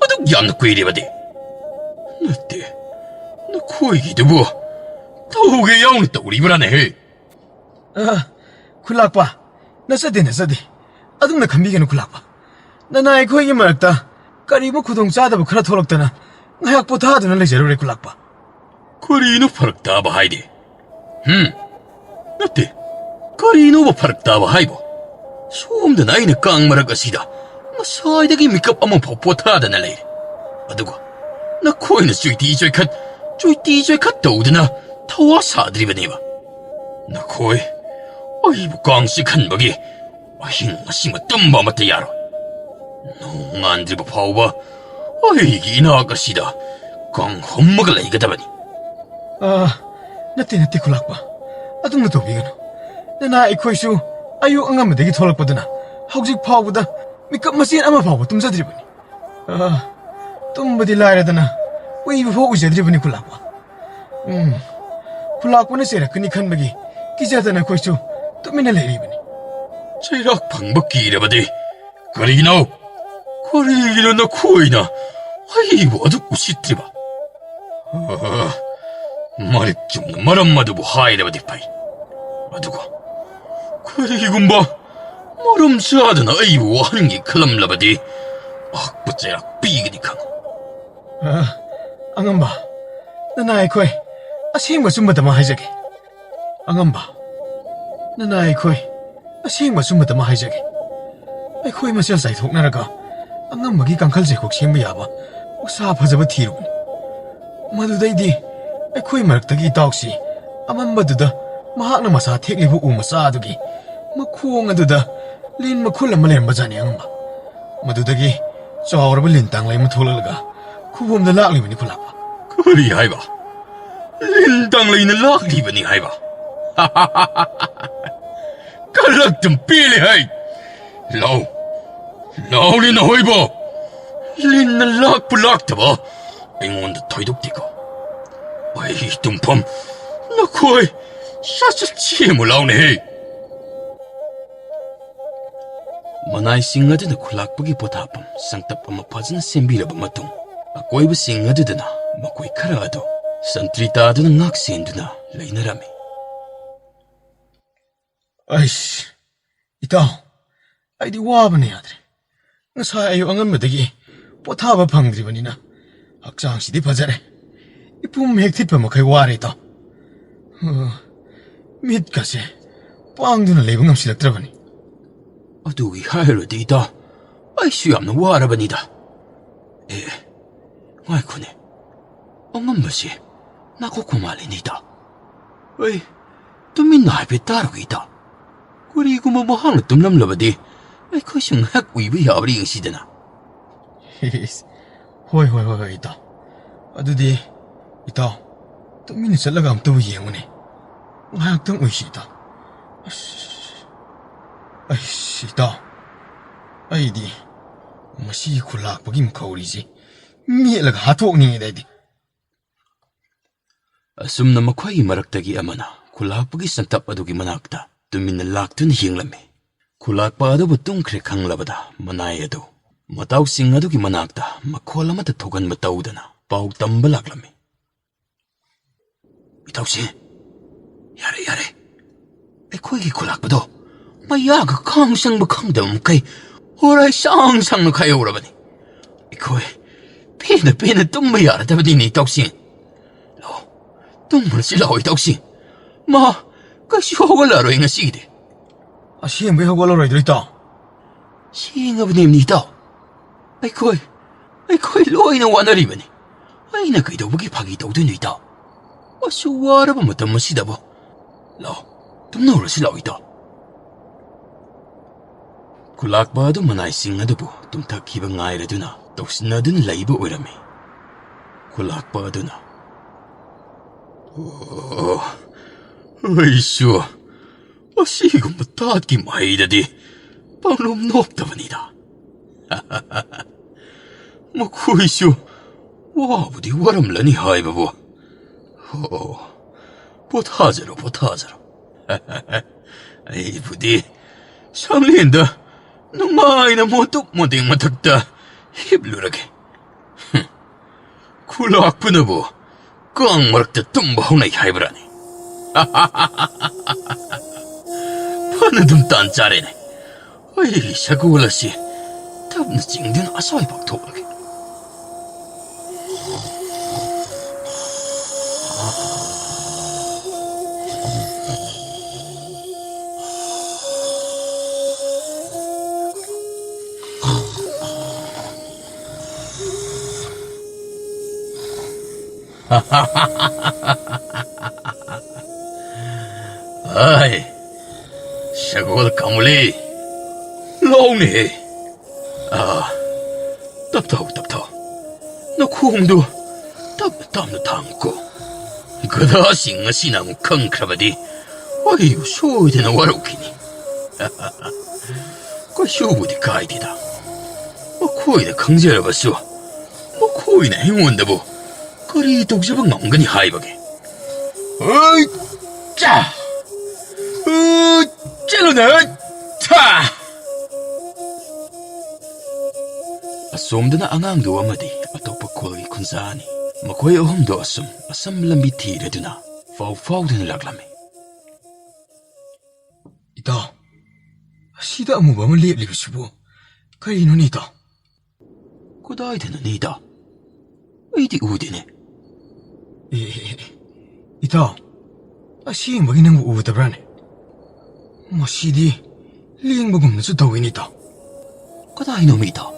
ꯑꯗꯨꯛ ꯌꯥꯝꯅ ꯀꯨꯏꯔꯤꯕꯗꯤ? ꯅꯠꯇꯦ, ꯅꯈꯣꯏꯒꯤꯗꯨꯕꯨ ꯇꯧꯒꯦ ꯌꯥꯎꯅ ꯇꯧꯔꯤꯕ꯭ꯔꯥꯅꯦꯍꯦ? ꯑ, ꯈꯨꯂꯥꯛꯄ, ꯅꯆꯗꯦ, ꯅꯆꯗꯦ꯫ ꯑꯗꯨꯝꯅ ꯈꯟꯕꯤꯒꯅꯨ, ꯈꯨꯂꯥꯛꯄ꯫ ꯅꯅꯥꯏ ꯑꯩꯈꯣꯏꯒꯤ ꯃꯔꯛꯇ ꯀꯔꯤꯒꯨꯝꯕ ꯈꯨꯗꯣꯡ ꯆꯥꯗꯕ ꯈꯔ ꯊꯣꯛꯂꯛꯇꯅ ꯉꯥꯏꯍꯥꯛ ꯄꯣꯊꯥꯗꯨꯅ ꯂꯩꯖꯔꯨꯔꯦ ꯈꯨꯂꯥꯛꯄ꯫ ꯀꯔꯤꯅꯣ ꯐꯔꯛ ꯇꯥꯕ ꯍꯥꯏꯗꯤ? ꯍꯨꯝ? ꯅꯠꯇꯦ, ꯀꯔꯤꯅꯣꯕ ꯐꯔꯛ ꯇꯥꯕ ꯍꯥꯏꯕꯣ? ꯁꯣꯝꯗꯅ ꯑꯩꯅ ꯀꯥꯡ ꯃꯔꯛ ꯑꯁꯤꯗ ꯉꯁꯥꯏꯗꯒꯤ ꯃꯤꯀꯞ ꯑꯃꯐꯥꯎ ꯄꯣꯊꯥꯗꯅ ꯂꯩꯔꯦ꯫ ꯑꯗꯨꯒ ꯅꯈꯣꯏꯅ ꯆꯨꯏꯇꯤ ꯆꯣꯏꯈꯠ, ꯆꯨꯏꯇꯤ ꯆꯣꯏꯈꯠ ꯇꯧꯗꯨꯅ ꯊꯋꯥ ꯁꯥꯗ꯭ꯔꯤꯕꯅꯦꯕ꯫ ꯅꯈꯣꯏ ꯑꯩꯕꯨ ꯀꯥꯡ ꯆꯤꯛꯍꯟꯕꯒꯤ ꯑꯍꯤꯡ ꯑꯁꯤꯃ ꯇꯨꯝꯕ ꯑꯃꯠꯇ ꯌꯥꯔꯣꯏ꯫ ꯅꯣꯡꯉꯥꯟꯗ꯭ꯔꯤꯕ ꯐꯥꯎꯕ ꯑꯩꯒꯤ ꯏꯅꯥꯛ ꯑꯁꯤꯗ ꯀꯥꯡ ꯍꯨꯝꯃꯒ ꯂꯩꯒꯗꯕꯅꯤ꯫ ꯑꯥ, ꯅꯠꯇꯦ, ꯅꯠꯇꯦ, ꯈꯨꯂꯥꯛꯄ꯫ ꯑꯗꯨꯝꯅ ꯇꯧꯕꯤꯒꯅꯨ꯫ ꯅꯅꯥ ꯑꯩꯈꯣꯏꯁꯨ ꯑꯌꯨꯛ ꯑꯉꯟꯕꯗꯒꯤ ꯊꯣꯛꯂꯛꯄꯗꯨꯅ ꯍꯧꯖꯤꯛ ꯐꯥꯎꯕꯗ ꯃꯤꯀꯞ ꯃꯆꯦꯠ ꯑꯃ ꯐꯥꯎꯕ ꯇꯨꯝꯖꯗ꯭ꯔꯤꯕꯅꯤ꯫ ꯑꯥ, ꯇꯨꯝꯕꯗꯤ ꯂꯥꯏꯔꯗꯅ ꯎꯏꯕ ꯐꯥꯎ ꯎꯏꯖꯗ꯭ꯔꯤꯕꯅꯤ ꯈꯨꯂꯥꯛꯄ꯫ ꯎꯝ, ꯈꯨꯂꯥꯛꯄꯅ ꯆꯩꯔꯛꯀꯅꯤ ꯈꯟꯕꯒꯤ ꯀꯤꯖꯗꯅ ꯑꯩꯈꯣꯏꯁꯨ ꯇꯨꯃꯤꯟꯅ ꯂꯩꯔꯤꯕꯅꯤ꯫ ꯆꯩꯔꯥꯛ ꯐꯪꯕ ꯀꯤꯔꯕꯗꯤ ꯀꯔꯤꯒꯤꯅꯣ? ꯀꯔꯤꯒꯤꯅꯣ ꯅꯈꯣꯏꯅ ꯑꯩꯕꯨ ꯑꯗꯨꯛ ꯎꯁꯤꯠꯇ꯭ꯔꯤꯕ? ꯑꯥ, ꯃꯔꯤꯛ ꯆꯨꯝꯅ ꯃꯔꯝ ꯑꯗꯨꯕꯨ ꯍꯥꯏꯔꯕꯗꯤ ꯐꯩ꯫ ꯑꯗꯨꯒ ꯀꯔꯤꯒꯨꯝꯕ ꯃꯔꯝ ꯆꯥꯗꯅ ꯑꯩꯕꯨ ꯋꯥꯍꯟꯒꯦ ꯈꯜꯂꯝꯂꯕꯗꯤ ꯑꯍꯛꯄ ꯆꯩꯔꯥꯛ ꯄꯤꯒꯅꯤ ꯈꯪꯉꯨ꯫ ꯑꯥ, ꯑꯉꯝꯕ, ꯅꯅꯥ ꯑꯩꯈꯣꯏ ꯑꯁꯦꯡꯕ ꯑꯆꯨꯝꯕꯗꯃꯛ ꯍꯥꯏꯖꯒꯦ꯫ ꯑꯉꯝꯕ, ꯅꯅꯥ ꯑꯩꯈꯣꯏ ꯑꯁꯦꯡꯕ ꯑꯆꯨꯝꯕꯗꯃꯛ ꯍꯥꯏꯖꯒꯦ꯫ ꯑꯩꯈꯣꯏ ꯃꯁꯦꯜ ꯆꯥꯏꯊꯣꯛꯅꯔꯒ ꯑꯉꯝꯕꯒꯤ ꯀꯥꯡꯈꯜ ꯆꯩꯈꯣꯛ ꯁꯦꯝꯕ ꯌꯥꯕ ꯎꯁꯥ ꯐꯖꯕ ꯊꯤꯔꯨꯕꯅꯤ꯫ ꯃꯗꯨꯗꯩꯗꯤ ꯑꯩꯈꯣꯏ ꯃꯔꯛꯇꯒꯤ ꯏꯇꯥꯎꯁꯤ ꯑꯃꯝꯕꯗꯨꯗ ꯃꯍꯥꯛꯅ ꯃꯁꯥ ꯊꯦꯛꯂꯤꯕ ꯎ ꯃꯆꯥ ꯑꯗꯨꯒꯤ ꯃꯈꯣꯡ ꯑꯗꯨꯗ ꯂꯤꯟ ꯃꯈꯨꯜ ꯑꯃ ꯂꯩꯔꯝꯕꯖꯥꯠꯅꯤ ꯑꯉꯝꯕ꯫ ꯃꯗꯨꯗꯒꯤ ꯆꯥꯎꯔꯕ ꯂꯤꯟ ꯇꯥꯡꯂꯩ ꯑꯃ ꯊꯣꯛꯂꯛꯂꯒ ꯈꯨꯕꯣꯝꯗ ꯂꯥꯛꯂꯤꯕꯅꯤ ꯈꯨꯂꯥꯛꯄ꯫ ꯀꯔꯤ ꯍꯥꯏꯕ? ꯂꯤꯟ ꯇꯥꯡꯂꯩꯅ ꯂꯥꯛꯂꯤꯕꯅꯤ ꯍꯥꯏꯕ? ꯀꯂꯛꯇꯨꯝ ꯄꯦꯜꯂꯦ ꯍꯩ! ꯂꯥꯎ! ꯂꯥꯎꯅꯦ ꯅꯍꯣꯏꯕꯣ! ꯂꯤꯟꯅ ꯂꯥꯛꯄ ꯂꯥꯛꯇꯕ ꯑꯩꯉꯣꯟꯗ ꯊꯣꯏꯗꯣꯛꯇꯦꯀꯣ꯫ ꯑꯩ ꯇꯨꯝꯐꯝ ꯅꯈꯣꯏ ꯁꯠ ꯁꯠ ꯁꯦꯝꯃꯨ ꯂꯥꯎꯅꯦ ꯍꯦ! ꯃꯅꯥꯏꯁꯤꯡ ꯑꯗꯨꯅ ꯈꯨꯂꯥꯛꯄꯒꯤ ꯄꯣꯊꯥꯐꯝ ꯁꯪꯇꯞ ꯑꯃ ꯐꯖꯅ ꯁꯦꯝꯕꯤꯔꯕ ꯃꯇꯨꯡ, ꯑꯀꯣꯏꯕꯁꯤꯡ ꯑꯗꯨꯗꯅ ꯃꯈꯣꯏ ꯈꯔ ꯑꯗꯨ ꯁꯟꯇ꯭ꯔꯤ ꯇꯥꯗꯨꯅ ꯉꯥꯛ ꯁꯦꯟꯗꯨꯅ ꯂꯩꯅꯔꯝꯃꯤ꯫ ꯑꯩꯁ, ꯏꯇꯥꯎ, ꯑꯩꯗꯤ ꯋꯥꯕꯅ ꯌꯥꯗ꯭ꯔꯦ꯫ ꯉꯁꯥꯏ ꯑꯌꯨꯛ ꯑꯉꯟꯕꯗꯒꯤ ꯄꯣꯊꯥꯕ ꯐꯪꯗ꯭ꯔꯤꯕꯅꯤꯅ ꯍꯛꯆꯥꯡꯁꯤꯗꯤ ꯐꯖꯔꯦ꯫ ꯏꯄꯨꯝ ꯍꯦꯛ ꯊꯤꯠꯄ ꯃꯈꯩ ꯋꯥꯔꯦ, ꯏꯇꯥꯎ꯫ ꯑ, ꯃꯤꯠꯀꯁꯦ ꯄꯥꯡꯗꯨꯅ ꯂꯩꯕ ꯉꯝꯁꯤꯜꯂꯛꯇ꯭ꯔꯕꯅꯤ꯫ ꯑꯗꯨꯒꯤ ꯍꯥꯏꯔꯨꯔꯗꯤ, ꯏꯇꯥꯎ, ꯑꯩꯁꯨ ꯌꯥꯝꯅ ꯋꯥꯔꯕꯅꯤꯗ꯫ ꯑꯦ, ꯉꯥꯏꯈꯣꯅꯦ, ꯑꯉꯝꯕꯁꯦ ꯅꯥꯀꯣꯛꯄ ꯃꯥꯜꯂꯤꯅꯦ, ꯏꯇꯥꯎ꯫ ꯑꯩ ꯇꯨꯃꯤꯟꯅ ꯍꯥꯏꯐꯦꯠ ꯇꯥꯔꯨꯒꯦ, ꯏꯇꯥꯎ꯫ ꯀꯔꯤꯒꯨꯝꯕ ꯃꯍꯥꯛꯅ ꯇꯨꯝꯂꯝꯂꯕꯗꯤ ꯑꯩꯈꯣꯏꯁꯨ ꯉꯥꯏꯍꯥꯛ ꯎꯏꯕ ꯌꯥꯕ꯭ꯔꯥ ꯌꯦꯡꯁꯤꯗꯅ꯫ ꯏꯁ, ꯍꯣꯏ, ꯍꯣꯏ, ꯍꯣꯏ, ꯍꯣꯏ, ꯏꯇꯥꯎ꯫ ꯑꯗꯨꯗꯤ, ꯏꯇꯥꯎ, ꯇꯨꯃꯤꯟꯅ ꯆꯠꯂꯒ ꯑꯝꯇꯕꯨ ꯌꯦꯡꯉꯨꯅꯦ꯫ ꯉꯥꯏꯍꯥꯛꯇꯪ ꯎꯏꯁꯤ, ꯏꯇꯥꯎ꯫ ꯑꯁ, ꯑꯩꯁ, ꯏꯇꯥꯎ, ꯑꯩꯗꯤ ꯃꯁꯤꯒꯤ ꯈꯨꯂꯥꯛꯄꯒꯤ ꯃꯈꯧꯔꯤꯁꯤ ꯃꯦꯠꯂꯒ ꯍꯥꯠꯇꯣꯛꯅꯤꯡꯉꯤꯗ ꯑꯩꯗꯤ꯫ ꯑꯁꯨꯝꯅ ꯃꯈꯣꯏꯒꯤ ꯃꯔꯛꯇꯒꯤ ꯑꯃꯅ ꯈꯨꯂꯥꯛꯄꯒꯤ ꯁꯪꯇꯞ ꯑꯗꯨꯒꯤ ꯃꯅꯥꯛꯇ ꯇꯨꯃꯤꯟꯅ ꯂꯥꯛꯇꯨꯅ ꯌꯦꯡꯂꯝꯃꯤ꯫ ꯈꯨꯂꯥꯛꯄ ꯑꯗꯨꯕꯨ ꯇꯨꯝꯈ꯭ꯔꯦ ꯈꯪꯂꯕꯗ, ꯃꯅꯥꯏ ꯑꯗꯨ ꯃꯇꯥꯎꯁꯤꯡ ꯑꯗꯨꯒꯤ ꯃꯅꯥꯛꯇ ꯃꯈꯣꯜ ꯑꯃꯠꯇ ꯊꯣꯛꯍꯟꯕ ꯇꯧꯗꯅ ꯄꯥꯎ ꯇꯝꯕ ꯂꯥꯛꯂꯝꯃꯤ꯫ "ꯏꯇꯥꯎꯁꯦ, ꯌꯥꯔꯦ, ꯌꯥꯔꯦ꯫ ꯑꯩꯈꯣꯏꯒꯤ ꯈꯨꯂꯥꯛꯄꯗꯣ ꯃꯌꯥꯒ ꯈꯥꯡ ꯆꯪꯕ ꯈꯪꯗꯕ ꯃꯈꯩ ꯍꯣꯔꯥꯏ ꯁꯥꯡ ꯁꯥꯡꯅ ꯈꯥꯏꯍꯧꯔꯕꯅꯤ꯫ ꯑꯩꯈꯣꯏ ꯄꯦꯟꯅ ꯄꯦꯟꯅ ꯇꯨꯝꯕ ꯌꯥꯔꯗꯕꯅꯤꯅꯦ, ꯏꯇꯥꯎꯁꯤꯡ꯫ ꯂꯥꯛꯑꯣ, ꯇꯨꯝꯃꯨꯔꯁꯤ ꯂꯥꯛꯑꯣ, ꯏꯇꯥꯎꯁꯤꯡ꯫ ꯃꯥ ꯀꯩꯁꯨ ꯍꯧꯒꯠꯂꯛꯑꯔꯣꯏ ꯉꯁꯤꯒꯤꯗꯤ꯫" "ꯑꯁꯦꯡꯕꯩ ꯍꯧꯒꯠꯂꯔꯣꯏꯗ꯭ꯔꯣ, ꯏꯇꯥꯎ?" "ꯁꯦꯡꯉꯕꯅꯦ, ꯏꯇꯥꯎ꯫ ꯑꯩꯈꯣꯏ, ꯑꯩꯈꯣꯏ ꯂꯣꯏꯅ ꯋꯥꯅꯔꯤꯕꯅꯤ꯫ ꯑꯩꯅ ꯀꯩꯗꯧꯕꯒꯤ ꯐꯥꯒꯤ ꯇꯧꯗꯣꯏꯅꯣ, ꯏꯇꯥꯎ? ꯑꯁꯨꯛ ꯋꯥꯔꯕ ꯃꯇꯝ ꯑꯁꯤꯗꯕꯨ꯫ ꯂꯥꯛꯑꯣ, ꯇꯨꯝꯅꯧꯔꯁꯤ ꯂꯥꯛꯑꯣ, ꯏꯇꯥꯎ꯫" ꯈꯨꯂꯥꯛꯄ ꯑꯗꯨ ꯃꯅꯥꯏꯁꯤꯡ ꯑꯗꯨꯕꯨ ꯇꯨꯝꯊꯈꯤꯕ ꯉꯥꯏꯔꯗꯨꯅ ꯇꯧꯁꯤꯟꯅꯗꯨꯅ ꯂꯩꯕ ꯑꯣꯏꯔꯝꯃꯤ꯫ ꯈꯨꯂꯥꯛꯄ ꯑꯗꯨꯅ, "ꯑꯣ, ꯑꯩꯁꯨ ꯑꯁꯤꯒꯨꯝꯕ ꯇꯥꯠꯀꯤ ꯃꯍꯩꯗꯗꯤ ꯄꯥꯡꯂꯨꯝ ꯅꯣꯞꯇꯕꯅꯤꯗ꯫ ꯃꯈꯣꯏꯁꯨ ꯋꯥꯕꯨꯗꯤ ꯋꯥꯔꯝꯂꯅꯤ ꯍꯥꯏꯕꯕꯨ꯫ ꯑꯣ, ꯄꯣꯊꯥꯖꯔꯣ, ꯄꯣꯊꯥꯖꯔꯣ꯫ ꯑꯩꯕꯨꯗꯤ ꯁꯪꯂꯦꯟꯗ ꯅꯨꯡꯉꯥꯏꯅ ꯃꯣꯇꯨꯞ ꯃꯇꯦꯛ ꯃꯊꯛꯇ ꯍꯤꯞꯂꯨꯔꯒꯦ꯫ ꯍꯨꯝ, ꯈꯨꯂꯥꯛꯄꯅꯕꯨ ꯀꯥꯡ ꯃꯔꯛꯇ ꯇꯨꯝꯕ ꯍꯧꯅꯩ ꯍꯥꯏꯕ꯭ꯔꯥꯅꯦ? ꯐꯅ ꯑꯗꯨꯝ ꯇꯥꯟ ꯆꯥꯔꯦꯅꯦ꯫ ꯑꯩꯒꯤ ꯁꯒꯣꯜ ꯑꯁꯤ ꯇꯞꯅ ꯆꯤꯡꯗꯨꯅ ꯑꯁ꯭ꯋꯥꯏꯐꯥꯎ ꯊꯣꯛꯂꯒꯦ꯫" ꯑꯥꯏ, ꯁꯒꯣꯜ ꯀꯥꯡꯕꯨꯂꯤ, ꯂꯥꯎꯅꯦꯍꯦ꯫ ꯑꯥ, ꯇꯞꯊꯧ, ꯇꯞꯊꯧ꯫ ꯅꯈꯣꯡꯗꯨ ꯇꯞꯅ ꯇꯞꯅ ꯊꯥꯡꯉꯨꯀꯣ꯫ ꯒꯙꯥꯁꯤꯡ ꯑꯁꯤꯅ ꯑꯃꯨꯛ ꯈꯪꯈ꯭ꯔꯕꯗꯤ ꯑꯩꯕꯨ ꯁꯣꯏꯗꯅ ꯋꯥꯔꯧꯈꯤꯅꯤ꯫ ꯀꯩꯁꯨꯕꯨꯗꯤ ꯀꯥꯏꯗꯦꯗ꯫ ꯃꯈꯣꯏꯅ ꯈꯪꯖꯔꯕꯁꯨ, ꯃꯈꯣꯏꯅ ꯑꯩꯉꯣꯟꯗꯕꯨ ꯀꯔꯤ ꯇꯧꯖꯕ ꯉꯝꯒꯅꯤ ꯍꯥꯏꯕꯒꯦ? ꯍꯩ! ꯆꯥ! ꯎ! ꯆꯠꯂꯨꯅꯦ! ꯊꯥ! ꯑꯁꯣꯝꯗꯅ ꯑꯉꯥꯡꯗꯨ ꯑꯃꯗꯤ ꯑꯇꯣꯞꯄ ꯈꯨꯜꯒꯤ ꯈꯨꯟꯖꯥ ꯑꯅꯤ, ꯃꯈꯣꯏ ꯑꯍꯨꯝꯗꯨ ꯑꯁꯨꯝ ꯑꯁꯝꯕ ꯂꯝꯕꯤ ꯊꯤꯔꯗꯨꯅ ꯐꯥꯎ ꯐꯥꯎꯗꯨꯅ ꯂꯥꯛꯂꯝꯃꯤ꯫ ꯏꯇꯥꯎ, ꯑꯁꯤꯗ ꯑꯃꯨꯕ ꯑꯃ ꯂꯦꯞꯂꯤꯕꯁꯤꯕꯨ ꯀꯔꯤꯅꯣꯅꯦ, ꯏꯇꯥꯎ? ꯀꯗꯥꯏꯗꯅꯣꯅꯦ, ꯏꯇꯥꯎ? ꯑꯩꯗꯤ ꯎꯗꯦꯅꯦ꯫ ꯑꯦ, ꯑꯦ, ꯑꯦ, ꯏꯇꯥꯎ, ꯑꯁꯦꯡꯕꯒꯤ ꯅꯪꯕꯨ ꯎꯗꯕ꯭ꯔꯥꯅꯦ? ꯃꯁꯤꯗꯤ ꯂꯦꯡꯕꯒꯨꯝꯅꯁꯨ ꯇꯧꯏꯅꯦ, ꯏꯇꯥꯎ꯫ ꯀꯗꯥꯏꯅꯣꯃꯤ, ꯏꯇꯥꯎ?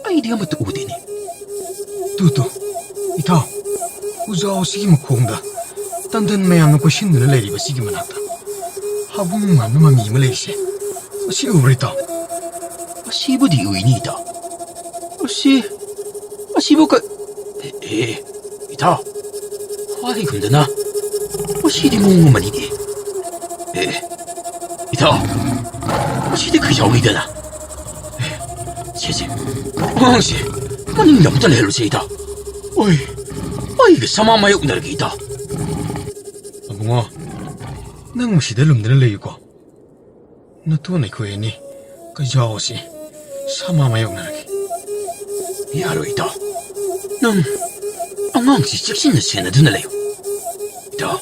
ꯑꯩꯗꯤ ꯑꯃꯠꯇ ꯎꯗꯦꯅꯦ꯫ ꯇꯨ, ꯇꯨ, ꯏꯇꯥꯎ, ꯎꯖꯥꯎ ꯑꯁꯤꯒꯤ ꯃꯈꯣꯡꯗ ꯇꯟꯗꯟ ꯃꯌꯥꯝꯅ ꯀꯣꯏꯁꯤꯟꯗꯨꯅ ꯂꯩꯔꯤꯕꯁꯤꯒꯤ ꯃꯅꯥꯛꯇ ꯍꯥꯕꯨꯡ ꯃꯥꯟꯕ ꯃꯃꯤ ꯑꯃ ꯂꯩꯔꯤꯁꯦ, ꯑꯁꯤ ꯎꯕ꯭ꯔꯥ, ꯏꯇꯥꯎ? ꯑꯁꯤꯕꯨꯗꯤ ꯎꯏꯅꯤ, ꯏꯇꯥꯎ꯫ ꯑꯁꯤ, ꯑꯁꯤꯕꯨ ꯀ-, ꯑꯦ, ꯑꯦ, ꯏꯇꯥꯎ, ꯋꯥꯔꯤꯒꯨꯝꯗꯅ ꯃꯁꯤꯗꯤ ꯃꯑꯣꯡ ꯑꯃꯅꯤꯅꯦ꯫ ꯑꯦ, ꯏꯇꯥꯎ, ꯃꯁꯤꯗꯤ ꯀꯩꯖꯥꯎꯅꯤꯗꯅ꯫ ꯑꯦ, ꯁꯦ, ꯁꯦ, ꯑꯉꯥꯡꯁꯦ ꯃꯅꯤꯡꯗ ꯑꯃꯨꯛꯇ ꯂꯩꯍꯜꯂꯨꯁꯦ, ꯏꯇꯥꯎ꯫ ꯑꯣꯏ, ꯑꯩꯒ ꯁꯃꯥ ꯃꯥꯌꯣꯛꯅꯔꯒꯦ, ꯏꯇꯥꯎ꯫ ꯑꯕꯨꯡꯉꯣ, ꯅꯪ ꯃꯁꯤꯗ ꯂꯨꯝꯗꯅ ꯂꯩꯌꯨꯀꯣ꯫ ꯅꯇꯨꯅ ꯑꯩꯈꯣꯏ ꯑꯅꯤ ꯀꯩꯖꯥꯎ ꯑꯁꯤ ꯁꯃꯥ ꯃꯥꯌꯣꯛꯅꯔꯒꯦ꯫ ꯌꯥꯔꯣꯏ, ꯏꯇꯥꯎ꯫ ꯅꯪ ꯑꯉꯥꯡꯁꯤ ꯆꯦꯛꯁꯤꯟꯅ ꯁꯦꯟꯅꯗꯨꯅ ꯂꯩꯌꯨ꯫ ꯏꯇꯥꯎ,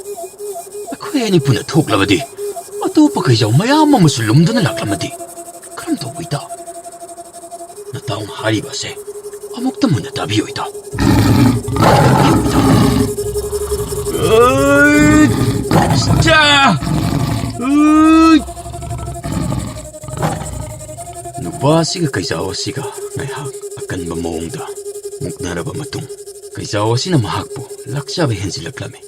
ꯑꯩꯈꯣꯏ ꯑꯅꯤ ꯄꯨꯟꯅ ꯊꯣꯛꯂꯕꯗꯤ ꯑꯇꯣꯞꯄ ꯀꯩꯖꯥꯎ ꯃꯌꯥꯝ ꯑꯃꯁꯨ ꯂꯨꯝꯗꯨꯅ ꯂꯥꯛꯂꯝꯃꯗꯤ ꯀꯔꯝ ꯇꯧꯕ, ꯏꯇꯥꯎ? ꯅꯇꯥꯎꯅ ꯍꯥꯏꯔꯤꯕ ꯑꯁꯦ ꯑꯃꯨꯛꯇ ꯃꯨꯟꯅ ꯇꯥꯕꯤꯌꯨ, ꯏꯇꯥꯎ꯫ ꯇꯥꯕꯤꯌꯨ, ꯏꯇꯥꯎ꯫ ꯑꯩ! ꯆꯥ! ꯑꯩ! ꯅꯨꯄꯥ ꯑꯁꯤꯒ ꯀꯩꯖꯥꯎ ꯑꯁꯤꯒ ꯉꯥꯏꯍꯥꯛ ꯑꯀꯟꯕ ꯃꯑꯣꯡꯗ ꯃꯨꯛꯅꯔꯕ ꯃꯇꯨꯡ, ꯀꯩꯖꯥꯎ ꯑꯁꯤꯅ ꯃꯍꯥꯛꯄꯨ ꯂꯥꯛꯆꯕ ꯍꯦꯟꯖꯤꯜꯂꯛꯂꯝꯃꯤ꯫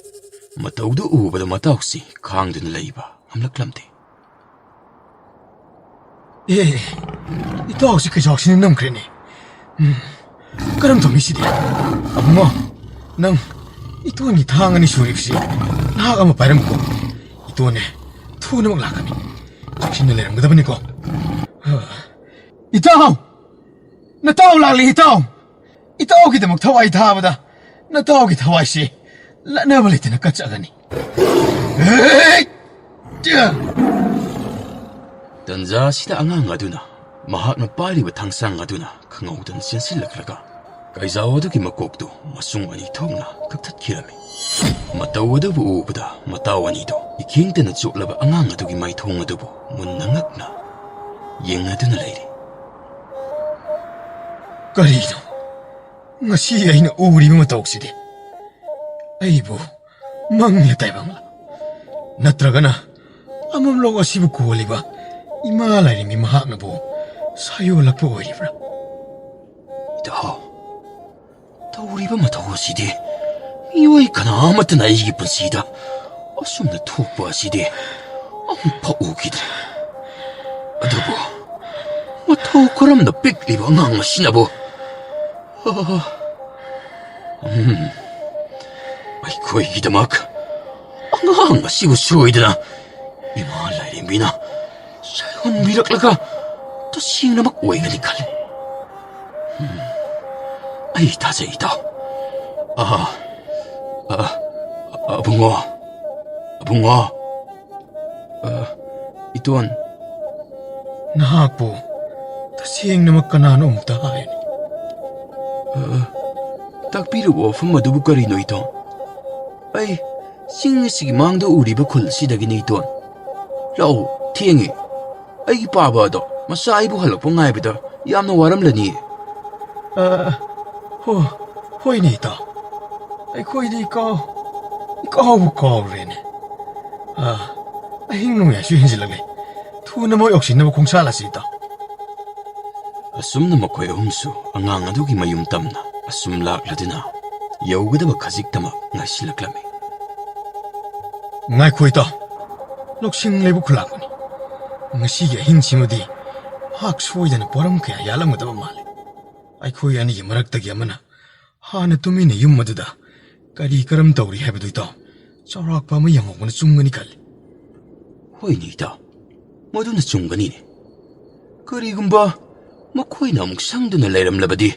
ꯃꯇꯧꯗꯨ ꯎꯕꯗ ꯃꯇꯥꯎꯁꯤ ꯈꯥꯡꯗꯨꯅ ꯂꯩꯕ ꯉꯝꯂꯛꯂꯝꯗꯦ꯫ "ꯑꯦ, ꯏꯇꯥꯎꯁꯤ ꯀꯩꯖꯥꯎꯁꯤꯅ ꯅꯝꯈ꯭ꯔꯦꯅꯦ꯫ ꯎꯝ, ꯀꯔꯝ ꯇꯧꯅꯤ ꯁꯤꯗꯤ? ꯑꯕꯨꯡꯉꯣ, ꯅꯪ ꯏꯇꯣꯟꯒꯤ ꯊꯥꯡ ꯑꯅꯤ ꯁꯨꯔꯤꯕꯁꯤ ꯅꯍꯥꯛ ꯑꯃ ꯄꯥꯏꯔꯝꯃꯨꯀꯣ꯫ ꯏꯇꯣꯟꯅꯦ ꯊꯨꯅꯃꯛ ꯂꯥꯛꯀꯅꯤ꯫ ꯆꯦꯛꯁꯤꯟꯅ ꯂꯩꯔꯝꯒꯗꯕꯅꯤꯀꯣ꯫" "ꯏꯇꯥꯎ! ꯅꯇꯥꯎ ꯂꯥꯛꯂꯤ, ꯏꯇꯥꯎ! ꯏꯇꯥꯎꯒꯤꯗꯃꯛ ꯊꯋꯥꯏ ꯊꯥꯕꯗ ꯅꯇꯥꯎꯒꯤ ꯊꯋꯥꯏꯁꯤ ꯂꯠꯅꯕ ꯂꯩꯇꯅ ꯀꯠꯆꯒꯅꯤ꯫" ꯇꯟꯖꯥ ꯑꯁꯤꯗ ꯑꯉꯥꯡ ꯑꯗꯨꯅ ꯃꯍꯥꯛꯅ ꯄꯥꯏꯔꯤꯕ ꯊꯥꯡꯁꯥꯡ ꯑꯗꯨꯅ ꯈꯪꯍꯧꯗꯅ ꯆꯦꯟꯁꯤꯜꯂꯛꯂꯒ ꯀꯩꯖꯥꯎ ꯑꯗꯨꯒꯤ ꯃꯀꯣꯛꯇꯨ ꯃꯁꯨꯡ ꯑꯅꯤ ꯊꯣꯛꯅ ꯀꯛꯊꯠꯈꯤꯔꯝꯃꯤ꯫ ꯃꯇꯧ ꯑꯗꯨꯕꯨ ꯎꯕꯗ ꯃꯇꯥꯎ ꯑꯅꯤꯗꯨ ꯏꯈꯦꯡꯇꯅ ꯆꯣꯠꯂꯕ ꯑꯉꯥꯡ ꯑꯗꯨꯒꯤ ꯃꯥꯏꯊꯣꯡ ꯑꯗꯨꯕꯨ ꯃꯨꯟꯅ ꯉꯛꯅ ꯌꯦꯡꯅꯗꯨꯅ ꯂꯩꯔꯤ꯫ "ꯀꯔꯤꯅꯣ ꯉꯁꯤ ꯑꯩꯅ ꯎꯔꯤꯕ ꯃꯇꯧꯁꯤꯗꯤ? ꯑꯩꯕꯨ ꯃꯪꯂ ꯇꯥꯏꯕꯪꯂ? ꯅꯠꯇ꯭ꯔꯒꯅ ꯑꯃꯝꯂꯣꯛ ꯑꯁꯤꯕꯨ ꯀꯣꯜꯂꯤꯕ ꯏꯃꯥ ꯂꯥꯏꯔꯦꯝꯕꯤ ꯃꯍꯥꯛꯅꯕꯨ ꯁꯥꯌꯣꯜꯂꯛꯄ ꯑꯣꯏꯔꯤꯕ꯭ꯔꯥ?" "ꯏꯇꯥꯎ, ꯇꯧꯔꯤꯕ ꯃꯇꯧ ꯑꯁꯤꯗꯤ ꯃꯤꯑꯣꯏ ꯀꯅꯥ ꯑꯃꯠꯇꯅ ꯑꯩꯒꯤ ꯄꯨꯟꯁꯤꯗ ꯑꯁꯨꯝꯅ ꯊꯣꯛꯄ ꯑꯁꯤꯗꯤ ꯑꯃꯨꯛꯐꯥꯎ ꯎꯈꯤꯗ꯭ꯔꯤ꯫ ꯑꯗꯨꯕꯨ ꯃꯇꯧ ꯀꯔꯝꯅ ꯄꯤꯛꯂꯤꯕ ꯑꯉꯥꯡ ꯑꯁꯤꯅꯕꯨ, ꯑ, ꯎꯝ, ꯑꯩꯈꯣꯏꯒꯤꯗꯃꯛ ꯑꯉꯥꯡ ꯑꯁꯤꯕꯨ ꯁꯣꯏꯗꯅ ꯏꯃꯥ ꯂꯥꯏꯔꯦꯝꯕꯤꯅ ꯁꯥꯏꯑꯣꯟꯕꯤꯔꯛꯂꯒ ꯇꯁꯦꯡꯅꯃꯛ ꯑꯣꯏꯒꯅꯤ ꯈꯜꯂꯤ꯫ ꯎꯝ, ꯑꯩ ꯊꯥꯖꯩ, ꯏꯇꯥꯎ꯫ ꯑ, ꯑ, ꯑꯕꯨꯡꯉꯣ, ꯑꯕꯨꯡꯉꯣ, ꯑ, ꯏꯇꯣꯟ꯫" "ꯅꯍꯥꯛꯄꯨ ꯇꯁꯦꯡꯅꯃꯛ ꯀꯅꯥꯅꯣ ꯑꯃꯨꯛꯇ ꯍꯥꯏꯌꯨꯅꯦ꯫" "ꯑ, ꯇꯥꯛꯄꯤꯔꯤꯕ ꯋꯥꯐꯝ ꯑꯗꯨꯕꯨ ꯀꯔꯤꯅꯣ, ꯏꯇꯣꯟ?" "ꯑꯩ ꯆꯤꯡ ꯑꯁꯤꯒꯤ ꯃꯥꯡꯗ ꯎꯔꯤꯕ ꯈꯨꯜ ꯑꯁꯤꯗꯒꯤꯅꯤ, ꯏꯇꯣꯟ꯫ ꯂꯥꯛꯑꯣ, ꯊꯦꯡꯉꯦ꯫ ꯑꯩꯒꯤ ꯄꯥꯕ ꯑꯗꯣ ꯃꯆꯥ ꯑꯩꯕꯨ ꯍꯜꯂꯛꯄ ꯉꯥꯏꯕꯗ ꯌꯥꯝꯅ ꯋꯥꯔꯝꯂꯅꯤꯌꯦ꯫" "ꯑ, ꯍꯣ, ꯍꯣꯏꯅꯦ, ꯏꯇꯥꯎ꯫ ꯑꯩꯈꯣꯏꯗꯤ ꯏꯀꯥꯎ, ꯏꯀꯥꯎꯕꯨ ꯀꯥꯎꯔꯦꯅꯦ꯫ ꯑ, ꯑꯍꯤꯡ ꯅꯣꯡꯌꯥꯏꯁꯨ ꯍꯦꯟꯖꯤꯜꯂꯛꯂꯦ꯫ ꯊꯨꯅ ꯃꯣꯏ ꯌꯧꯁꯤꯟꯅꯕ ꯈꯣꯡꯁꯥꯜꯂꯁꯤ, ꯏꯇꯥꯎ꯫" ꯑꯁꯨꯝꯅ ꯃꯈꯣꯏ ꯑꯍꯨꯝꯁꯨ ꯑꯉꯥꯡ ꯑꯗꯨꯒꯤ ꯃꯌꯨꯝ ꯇꯝꯅ ꯑꯁꯨꯝ ꯂꯥꯛꯂꯗꯨꯅ ꯌꯧꯒꯗꯕ ꯈꯖꯤꯛꯇꯃꯛ ꯉꯥꯏꯁꯤꯜꯂꯛꯂꯝꯃꯤ꯫ "ꯉꯥꯏꯈꯣ ꯏꯇꯥꯎ, ꯂꯧꯁꯤꯡ ꯂꯩꯕ ꯈꯨꯂꯥꯛꯄꯅꯤ꯫ ꯉꯁꯤꯒꯤ ꯑꯍꯤꯡꯁꯤꯃꯗꯤ ꯃꯍꯥꯛ ꯁꯣꯏꯗꯅ ꯄꯣꯔꯝ ꯀꯌꯥ ꯌꯥꯜꯂꯝꯒꯗꯕ ꯃꯥꯜꯂꯤ꯫ ꯑꯩꯈꯣꯏ ꯑꯅꯤꯒꯤ ꯃꯔꯛꯇꯒꯤ ꯑꯃꯅ ꯍꯥꯟꯅ ꯇꯨꯃꯤꯟꯅ ꯌꯨꯝ ꯑꯗꯨꯗ ꯀꯔꯤ ꯀꯔꯝ ꯇꯧꯔꯤ ꯍꯥꯏꯕꯗꯨ ꯏꯇꯥꯎ ꯆꯥꯎꯔꯥꯛꯄ ꯑꯃ ꯌꯦꯡꯍꯧꯕꯅ ꯆꯨꯝꯒꯅꯤ ꯈꯜꯂꯤ꯫" "ꯍꯣꯏꯅꯦ ꯏꯇꯥꯎ, ꯃꯗꯨꯅ ꯆꯨꯝꯒꯅꯤꯅꯦ꯫ ꯀꯔꯤꯒꯨꯝꯕ ꯃꯈꯣꯏꯅ ꯑꯃꯨꯛ ꯁꯪꯗꯨꯅ ꯂꯩꯔꯝꯂꯕꯗꯤ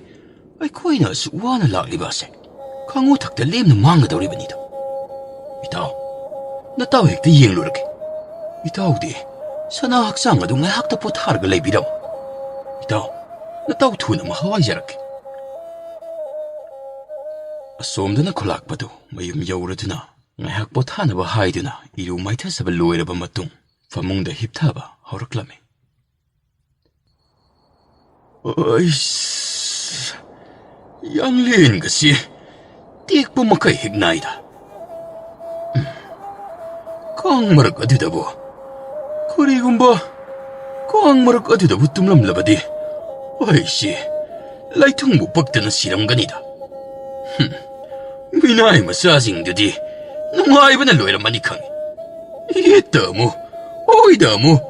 ꯑꯩꯈꯣꯏꯅ ꯑꯁꯨꯛ ꯋꯥꯅ ꯂꯥꯛꯂꯤꯕ ꯑꯁꯦ ꯈꯪꯉꯨ ꯊꯛꯇ ꯂꯦꯝꯅ ꯃꯥꯡꯒꯗꯧꯔꯤꯕꯅꯤꯗꯣ꯫ ꯏꯇꯥꯎ, ꯅꯇꯥꯎ ꯍꯦꯛꯇ ꯌꯦꯡꯂꯨꯔꯒꯦ꯫ ꯏꯇꯥꯎꯗꯤ ꯁꯅꯥ ꯍꯛꯆꯥꯡ ꯑꯗꯨ ꯉꯥꯏꯍꯥꯛꯇ ꯄꯣꯊꯥꯔꯒ ꯂꯩꯕꯤꯔꯝꯃꯨ꯫ ꯏꯇꯥꯎ, ꯅꯇꯥꯎ ꯊꯨꯅ ꯑꯃꯨꯛ ꯍꯋꯥꯏꯖꯔꯛꯀꯦ꯫" ꯑꯁꯣꯝꯗꯅ ꯈꯨꯂꯥꯛꯄꯗꯨ ꯃꯌꯨꯝ ꯌꯧꯔꯗꯨꯅ ꯉꯥꯏꯍꯥꯛ ꯄꯣꯊꯥꯅꯕ ꯍꯥꯏꯗꯨꯅ ꯏꯔꯨ ꯃꯥꯏꯊꯖꯕ ꯂꯣꯏꯔꯕ ꯃꯇꯨꯡ ꯐꯃꯨꯡꯗ ꯍꯤꯞꯊꯕ ꯍꯧꯔꯛꯂꯝꯃꯤ꯫ ꯑꯩꯁ, ꯌꯥꯡꯂꯦꯟꯒꯁꯤ ꯇꯦꯛꯄ ꯃꯈꯩ ꯍꯦꯛ ꯅꯥꯏꯗ꯫ ꯎꯝ, ꯀꯥꯡ ꯃꯔꯛ ꯑꯗꯨꯗꯕꯨ, ꯀꯔꯤꯒꯨꯝꯕ ꯀꯥꯡ ꯃꯔꯛ ꯑꯗꯨꯗꯕꯨ ꯇꯨꯝꯂꯝꯂꯕꯗꯤ ꯑꯩꯁꯤ ꯂꯩꯊꯨꯡꯕꯨ ꯄꯛꯇꯅ ꯁꯤꯔꯝꯒꯅꯤꯗ꯫ ꯍꯨꯝ, ꯃꯤꯅꯥꯏ ꯃꯆꯥꯁꯤꯡꯗꯨꯗꯤ ꯅꯨꯡꯉꯥꯏꯕꯅ ꯂꯣꯏꯔꯝꯃꯅꯤ ꯈꯪꯏ꯫ ꯌꯦꯠꯇ ꯑꯃꯨꯛ, ꯑꯣꯏꯗ ꯑꯃꯨꯛ,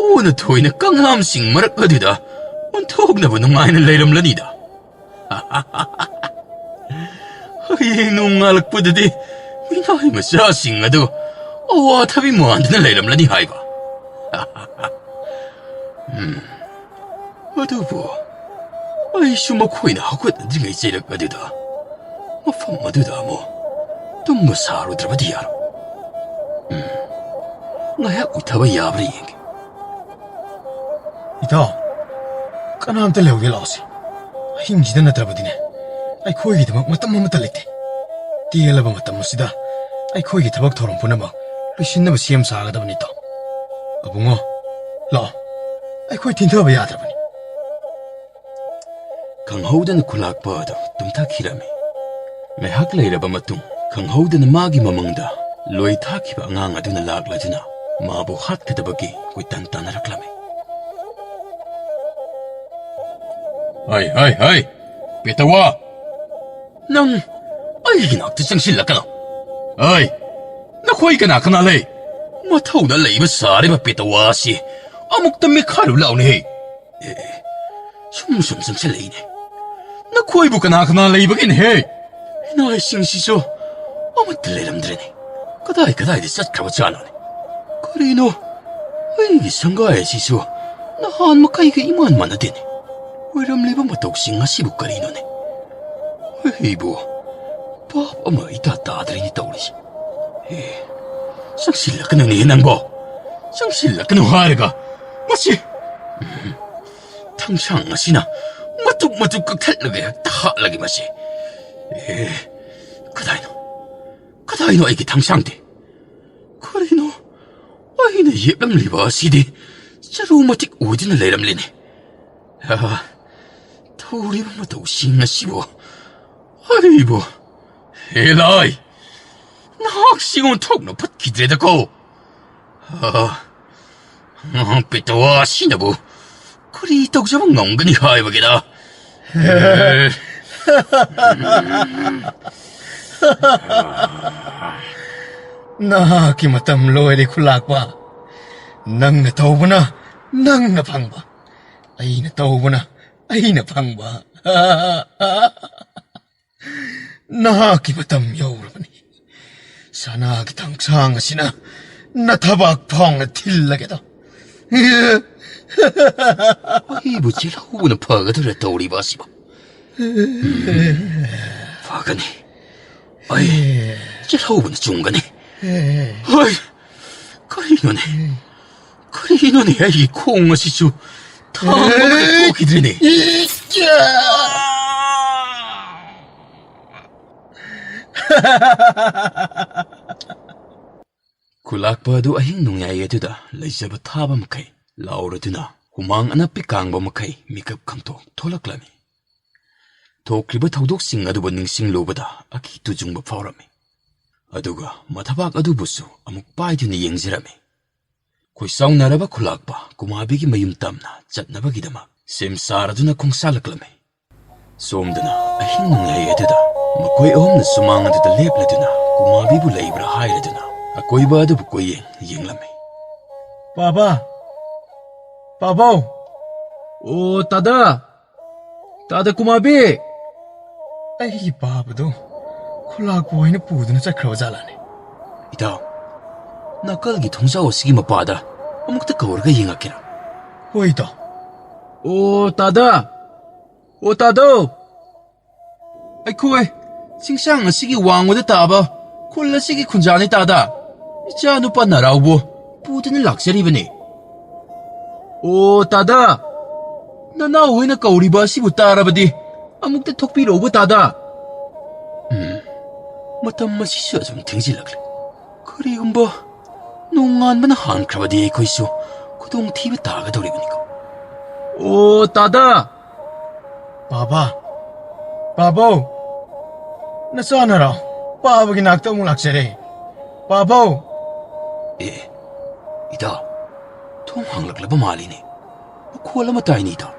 ꯑꯣꯅ ꯊꯣꯏꯅ ꯀꯪꯂꯥꯝꯁꯤꯡ ꯃꯔꯛ ꯑꯗꯨꯗ ꯑꯣꯟꯊꯣꯛꯅꯕ ꯅꯨꯡꯉꯥꯏꯅ ꯂꯩꯔꯝꯂꯅꯤꯗ꯫ ꯍꯌꯦꯡ ꯅꯣꯡꯉꯥꯜꯂꯛꯄꯗꯗꯤ ꯃꯤꯅꯥꯏ ꯃꯆꯥꯁꯤꯡ ꯑꯗꯨ ꯑꯋꯥꯊꯕꯤ ꯃꯥꯟꯗꯨꯅ ꯂꯩꯔꯝꯂꯅꯤ ꯍꯥꯏꯕ꯫ ꯎꯝ, ꯑꯗꯨꯕꯨ ꯑꯩꯁꯨ ꯃꯈꯣꯏꯅ ꯍꯧꯒꯠꯅꯗ꯭ꯔꯤꯉꯩ ꯆꯩꯔꯛ ꯑꯗꯨꯗ ꯃꯐꯝ ꯑꯗꯨꯗ ꯑꯃꯨꯛ ꯇꯨꯝꯕ ꯁꯥꯔꯨꯗ꯭ꯔꯕꯗꯤ ꯌꯥꯔꯣꯏ꯫ ꯎꯝ, ꯉꯥꯏꯍꯥꯛ ꯎꯏꯊꯕ ꯌꯥꯕ꯭ꯔꯥ ꯌꯦꯡꯒꯦ꯫ ꯏꯇꯥꯎ, ꯀꯅꯥꯝꯇ ꯂꯩꯍꯧꯗꯦ, ꯂꯥꯛꯑꯣꯁꯦ꯫ ꯑꯍꯤꯡꯁꯤꯗ ꯅꯠꯇ꯭ꯔꯕꯗꯤꯅꯦ, ꯑꯩꯈꯣꯏꯒꯤꯗꯃꯛ ꯃꯇꯝ ꯑꯃꯠꯇ ꯂꯩꯇꯦ꯫ ꯇꯦꯜꯂꯕ ꯃꯇꯝ ꯑꯁꯤꯗ ꯑꯩꯈꯣꯏꯒꯤ ꯊꯕꯛ ꯊꯧꯔꯝ ꯄꯨꯝꯅꯃꯛ ꯂꯣꯏꯁꯤꯟꯅꯕ ꯁꯦꯝ ꯁꯥꯒꯗꯕꯅꯤ, ꯏꯇꯥꯎ꯫ ꯑꯕꯨꯡꯉꯣ, ꯂꯥꯛꯑꯣ, ꯑꯩꯈꯣꯏ ꯊꯦꯡꯊꯕ ꯌꯥꯗ꯭ꯔꯕꯅꯤ꯫ ꯈꯪꯍꯧꯗꯅ ꯈꯨꯂꯥꯛꯄ ꯑꯗꯨ ꯇꯨꯝꯊꯈꯤꯔꯝꯃꯤ꯫ ꯉꯥꯏꯍꯥꯛ ꯂꯩꯔꯕ ꯃꯇꯨꯡ, ꯈꯪꯍꯧꯗꯅ ꯃꯥꯒꯤ ꯃꯃꯪꯗ ꯂꯣꯏ ꯊꯥꯈꯤꯕ ꯑꯉꯥꯡ ꯑꯗꯨꯅ ꯂꯥꯛꯂꯗꯨꯅ ꯃꯥꯕꯨ ꯍꯥꯠꯀꯗꯕꯒꯤ ꯀꯣꯏꯇꯥꯟ ꯇꯥꯟꯅꯔꯛꯂꯝꯃꯤ꯫ "ꯍꯥꯏ, ꯍꯥꯏ, ꯍꯥꯏ, ꯄꯦꯇꯋꯥ! ꯅꯪ, ꯑꯩꯒꯤ ꯅꯥꯛꯇ ꯆꯪꯁꯤꯜꯂꯛꯀꯅꯨ꯫ ꯑꯩ, ꯅꯈꯣꯏ ꯀꯅꯥ ꯀꯅꯥ ꯂꯩ? ꯃꯊꯧꯗ ꯂꯩꯕ ꯁꯥꯔꯤꯕ ꯄꯦꯇꯋꯥ ꯑꯁꯤ ꯑꯃꯨꯛꯇ ꯃꯦꯠꯈꯥꯏꯔꯨ ꯂꯥꯎꯅꯦꯍꯦ꯫ ꯑꯦ, ꯁꯨꯝ ꯁꯨꯝ ꯆꯪꯁꯤꯜꯂꯛꯏꯅꯦ꯫ ꯅꯈꯣꯏꯕꯨ ꯀꯅꯥ ꯀꯅꯥ ꯂꯩꯕꯒꯤꯅꯦꯍꯦ? ꯏꯅꯥꯏꯁꯤꯡꯁꯤꯁꯨ ꯑꯃꯠꯇ ꯂꯩꯔꯝꯗ꯭ꯔꯦꯅꯦ꯫ ꯀꯗꯥꯏ ꯀꯗꯥꯏꯗ ꯆꯠꯈ꯭ꯔꯕ ꯖꯥꯠꯅꯣꯅꯦ? ꯀꯔꯤꯅꯣ? ꯑꯩꯒꯤ ꯁꯪꯒꯥꯏ ꯑꯁꯤꯁꯨ ꯅꯍꯥꯟ ꯃꯈꯩꯒ ꯏꯃꯥꯟ ꯃꯥꯟꯅꯗꯦꯅꯦ꯫ ꯑꯣꯏꯔꯝꯂꯤꯕ ꯃꯇꯧꯁꯤꯡ ꯑꯁꯤꯕꯨ ꯀꯔꯤꯅꯣꯅꯦ? ꯑꯩꯕꯨ ꯚꯥꯞ ꯑꯃ ꯏꯇꯥ ꯇꯥꯗ꯭ꯔꯦꯅꯦ ꯇꯧꯔꯤꯁꯦ꯫ ꯑꯦ, ꯆꯪꯁꯤꯜꯂꯛꯀꯅꯨꯅꯦ ꯅꯪꯕꯣ꯫ ꯆꯪꯁꯤꯜꯂꯛꯀꯅꯨ ꯍꯥꯏꯔꯒ ꯃꯁꯤ, ꯎꯝ, ꯊꯥꯡꯁꯥꯡ ꯑꯁꯤꯅ ꯃꯇꯨꯛ ꯃꯇꯨꯛ ꯀꯛꯊꯠꯂꯒ ꯍꯦꯛꯇ ꯍꯥꯠꯂꯒꯦ ꯃꯁꯤ꯫ ꯑꯦ, ꯀꯗꯥꯏꯅꯣ? ꯀꯗꯥꯏꯅꯣ ꯑꯩꯒꯤ ꯊꯥꯡꯁꯥꯡꯗꯤ? ꯀꯔꯤꯅꯣ? ꯑꯩꯅ ꯌꯦꯞꯂꯝꯂꯤꯕ ꯑꯁꯤꯗꯤ ꯆꯔꯨ ꯃꯇꯤꯛ ꯑꯣꯏꯗꯨꯅ ꯂꯩꯔꯝꯂꯦꯅꯦ꯫ ꯑꯥ, ꯇꯧꯔꯤꯕ ꯃꯇꯧꯁꯤꯡ ꯑꯁꯤꯕꯨ ꯑꯩꯕꯨ, ꯍꯦ ꯂꯥꯏ, ꯅꯍꯥꯛꯁꯤ ꯑꯣꯟꯊꯣꯛꯅ ꯐꯠꯈꯤꯗ꯭ꯔꯦꯗꯀꯣ꯫ ꯑꯥ, ꯄꯦꯇꯋꯥ ꯑꯁꯤꯅꯕꯨ ꯀꯔꯤ ꯇꯧꯖꯕ ꯉꯝꯒꯅꯤ ꯍꯥꯏꯕꯒꯤꯗ? ꯅꯍꯥꯛꯀꯤ ꯃꯇꯝ ꯂꯣꯏꯔꯦ, ꯈꯨꯂꯥꯛꯄ꯫ ꯅꯪꯅ ꯇꯧꯕꯅ ꯅꯪꯅ ꯐꯪꯕ, ꯑꯩꯅ ꯇꯧꯕꯅ ꯑꯩꯅ ꯐꯪꯕ꯫ ꯅꯍꯥꯛꯀꯤ ꯃꯇꯝ ꯌꯧꯔꯕꯅꯤ꯫ ꯁꯅꯥꯒꯤ ꯊꯥꯡꯁꯥꯡ ꯑꯁꯤꯅ ꯅꯊꯕꯥꯛ ꯐꯥꯎꯅ ꯊꯤꯜꯂꯒꯦꯗꯣ꯫ ꯑꯩꯕꯨ ꯆꯦꯜꯍꯧꯕꯅ ꯐꯒꯗ꯭ꯔꯥ ꯇꯧꯔꯤꯕ ꯑꯁꯤꯕꯨ? ꯐꯒꯅꯤ꯫ ꯑꯩ ꯆꯦꯜꯍꯧꯕꯅ ꯆꯨꯝꯒꯅꯤ꯫ ꯍꯣꯏ, ꯀꯔꯤꯅꯣꯅꯦ? ꯀꯔꯤꯅꯣꯅꯦ? ꯑꯩꯒꯤ ꯈꯣꯡ ꯑꯁꯤꯁꯨ ꯊꯥꯡ ꯑꯃꯅ ꯊꯣꯛꯈꯤꯗ꯭ꯔꯦꯅꯦ꯫ ꯈꯨꯂꯥꯛꯄ ꯑꯗꯨ ꯑꯍꯤꯡ ꯅꯣꯡꯌꯥꯏ ꯑꯗꯨꯗ ꯂꯩꯖꯕ ꯊꯥꯕ ꯃꯈꯩ ꯂꯥꯎꯔꯗꯨꯅ, ꯍꯨꯃꯥꯡ ꯑꯅꯞꯄꯤ ꯀꯥꯡꯕ ꯃꯈꯩ ꯃꯤꯀꯞ ꯈꯪꯊꯣꯛ ꯊꯣꯛꯂꯛꯂꯝꯃꯤ꯫ ꯊꯣꯛꯈ꯭ꯔꯤꯕ ꯊꯧꯗꯣꯛꯁꯤꯡ ꯑꯗꯨꯕꯨ ꯅꯤꯡꯁꯤꯡꯂꯨꯕꯗ ꯑꯀꯤ ꯇꯨꯖꯨꯡꯕ ꯐꯥꯎꯔꯝꯃꯤ꯫ ꯑꯗꯨꯒ ꯃꯊꯕꯥꯛ ꯑꯗꯨꯕꯨꯁꯨ ꯑꯃꯨꯛ ꯄꯥꯏꯗꯨꯅ ꯌꯦꯡꯖꯔꯝꯃꯤ꯫ ꯈꯣꯏꯁꯥꯎꯅꯔꯕ ꯈꯨꯂꯥꯛꯄ ꯀꯨꯃꯥꯕꯤꯒꯤ ꯃꯌꯨꯝ ꯇꯝꯅ ꯆꯠꯅꯕꯒꯤꯗꯃꯛ ꯁꯦꯝ ꯁꯥꯔꯗꯨꯅ ꯈꯣꯡꯁꯥꯜꯂꯛꯂꯝꯃꯤ꯫ ꯁꯣꯝꯗꯅ ꯑꯍꯤꯡ ꯅꯣꯡꯌꯥꯏ ꯑꯗꯨꯗ ꯃꯈꯣꯏ ꯑꯍꯨꯝꯅ ꯁꯨꯃꯥꯡ ꯑꯗꯨꯗ ꯂꯦꯞꯂꯗꯨꯅ ꯀꯨꯃꯥꯕꯤꯕꯨ ꯂꯩꯕ꯭ꯔꯥ ꯍꯥꯏꯔꯗꯨꯅ ꯑꯀꯣꯏꯕ ꯑꯗꯨꯕꯨ ꯀꯣꯏꯌꯦꯡ ꯌꯦꯡꯂꯝꯃꯤ꯫ "ꯄꯥꯕ! ꯄꯥꯕꯧ! ꯑꯣ, ꯇꯥꯗ! ꯇꯥꯗ ꯀꯨꯃꯥꯕꯤ!" ꯑꯩꯒꯤ ꯄꯥꯕꯗꯣ ꯈꯨꯂꯥꯛꯄ ꯍꯣꯏꯅ ꯄꯨꯗꯨꯅ ꯆꯠꯈ꯭ꯔꯕ ꯖꯥꯠꯂꯥꯅꯦ? "ꯏꯇꯥꯎ, ꯅꯥꯀꯜꯒꯤ ꯊꯣꯡꯖꯥꯎ ꯑꯁꯤꯒꯤ ꯃꯄꯥꯗ ꯑꯃꯨꯛꯇ ꯀꯧꯔꯒ ꯌꯦꯡꯉꯛꯀꯦꯔꯥ?" "ꯍꯣꯏ, ꯏꯇꯥꯎ꯫" "ꯑꯣ, ꯇꯥꯗ! ꯑꯣ, ꯇꯥꯗꯧ! ꯑꯩꯈꯣꯏ ꯆꯤꯡꯁꯥꯡ ꯑꯁꯤꯒꯤ ꯋꯥꯡꯃꯗ ꯇꯥꯕ ꯈꯨꯜ ꯑꯁꯤꯒꯤ ꯈꯨꯟꯖꯥꯅꯤ ꯇꯥꯗ꯫ ꯏꯆꯥ ꯅꯨꯄꯥ ꯅꯔꯥꯎꯕꯨ ꯄꯨꯗꯨꯅ ꯂꯥꯛꯆꯔꯤꯕꯅꯤ꯫ ꯑꯣ ꯇꯥꯗ, ꯅꯅꯥꯎ ꯍꯣꯏꯅ ꯀꯧꯔꯤꯕ ꯑꯁꯤꯕꯨ ꯇꯥꯔꯕꯗꯤ ꯑꯃꯨꯛꯇ ꯊꯣꯛꯄꯤꯔꯛꯎꯕ ꯇꯥꯗ꯫" ꯎꯝ, ꯃꯇꯝ ꯑꯁꯤꯁꯨ ꯑꯁꯨꯝ ꯊꯦꯡꯖꯤꯜꯂꯛꯂꯦ꯫ ꯀꯔꯤꯒꯨꯝꯕ ꯅꯣꯡꯉꯥꯟꯕꯅ ꯍꯥꯟꯈ꯭ꯔꯕꯗꯤ ꯑꯩꯈꯣꯏꯁꯨ ꯈꯨꯗꯣꯡꯊꯤꯕ ꯇꯥꯒꯗꯧꯔꯤꯕꯅꯤꯀꯣ꯫ ꯑꯣ ꯇꯥꯗ! ꯄꯥꯕ! ꯄꯥꯕꯧ! ꯅꯆꯥꯅꯔꯣ? ꯄꯥꯕꯒꯤ ꯅꯥꯛꯇ ꯑꯃꯨꯛ ꯂꯥꯛꯆꯔꯦ꯫ ꯄꯥꯕꯧ! ꯑꯦ, ꯏꯇꯥꯎ, ꯊꯣꯡ ꯍꯥꯡꯂꯛꯂꯕ ꯃꯥꯜꯂꯤꯅꯦ꯫ ꯃꯈꯣꯜ ꯑꯃ ꯇꯥꯏꯅꯦ, ꯏꯇꯥꯎ꯫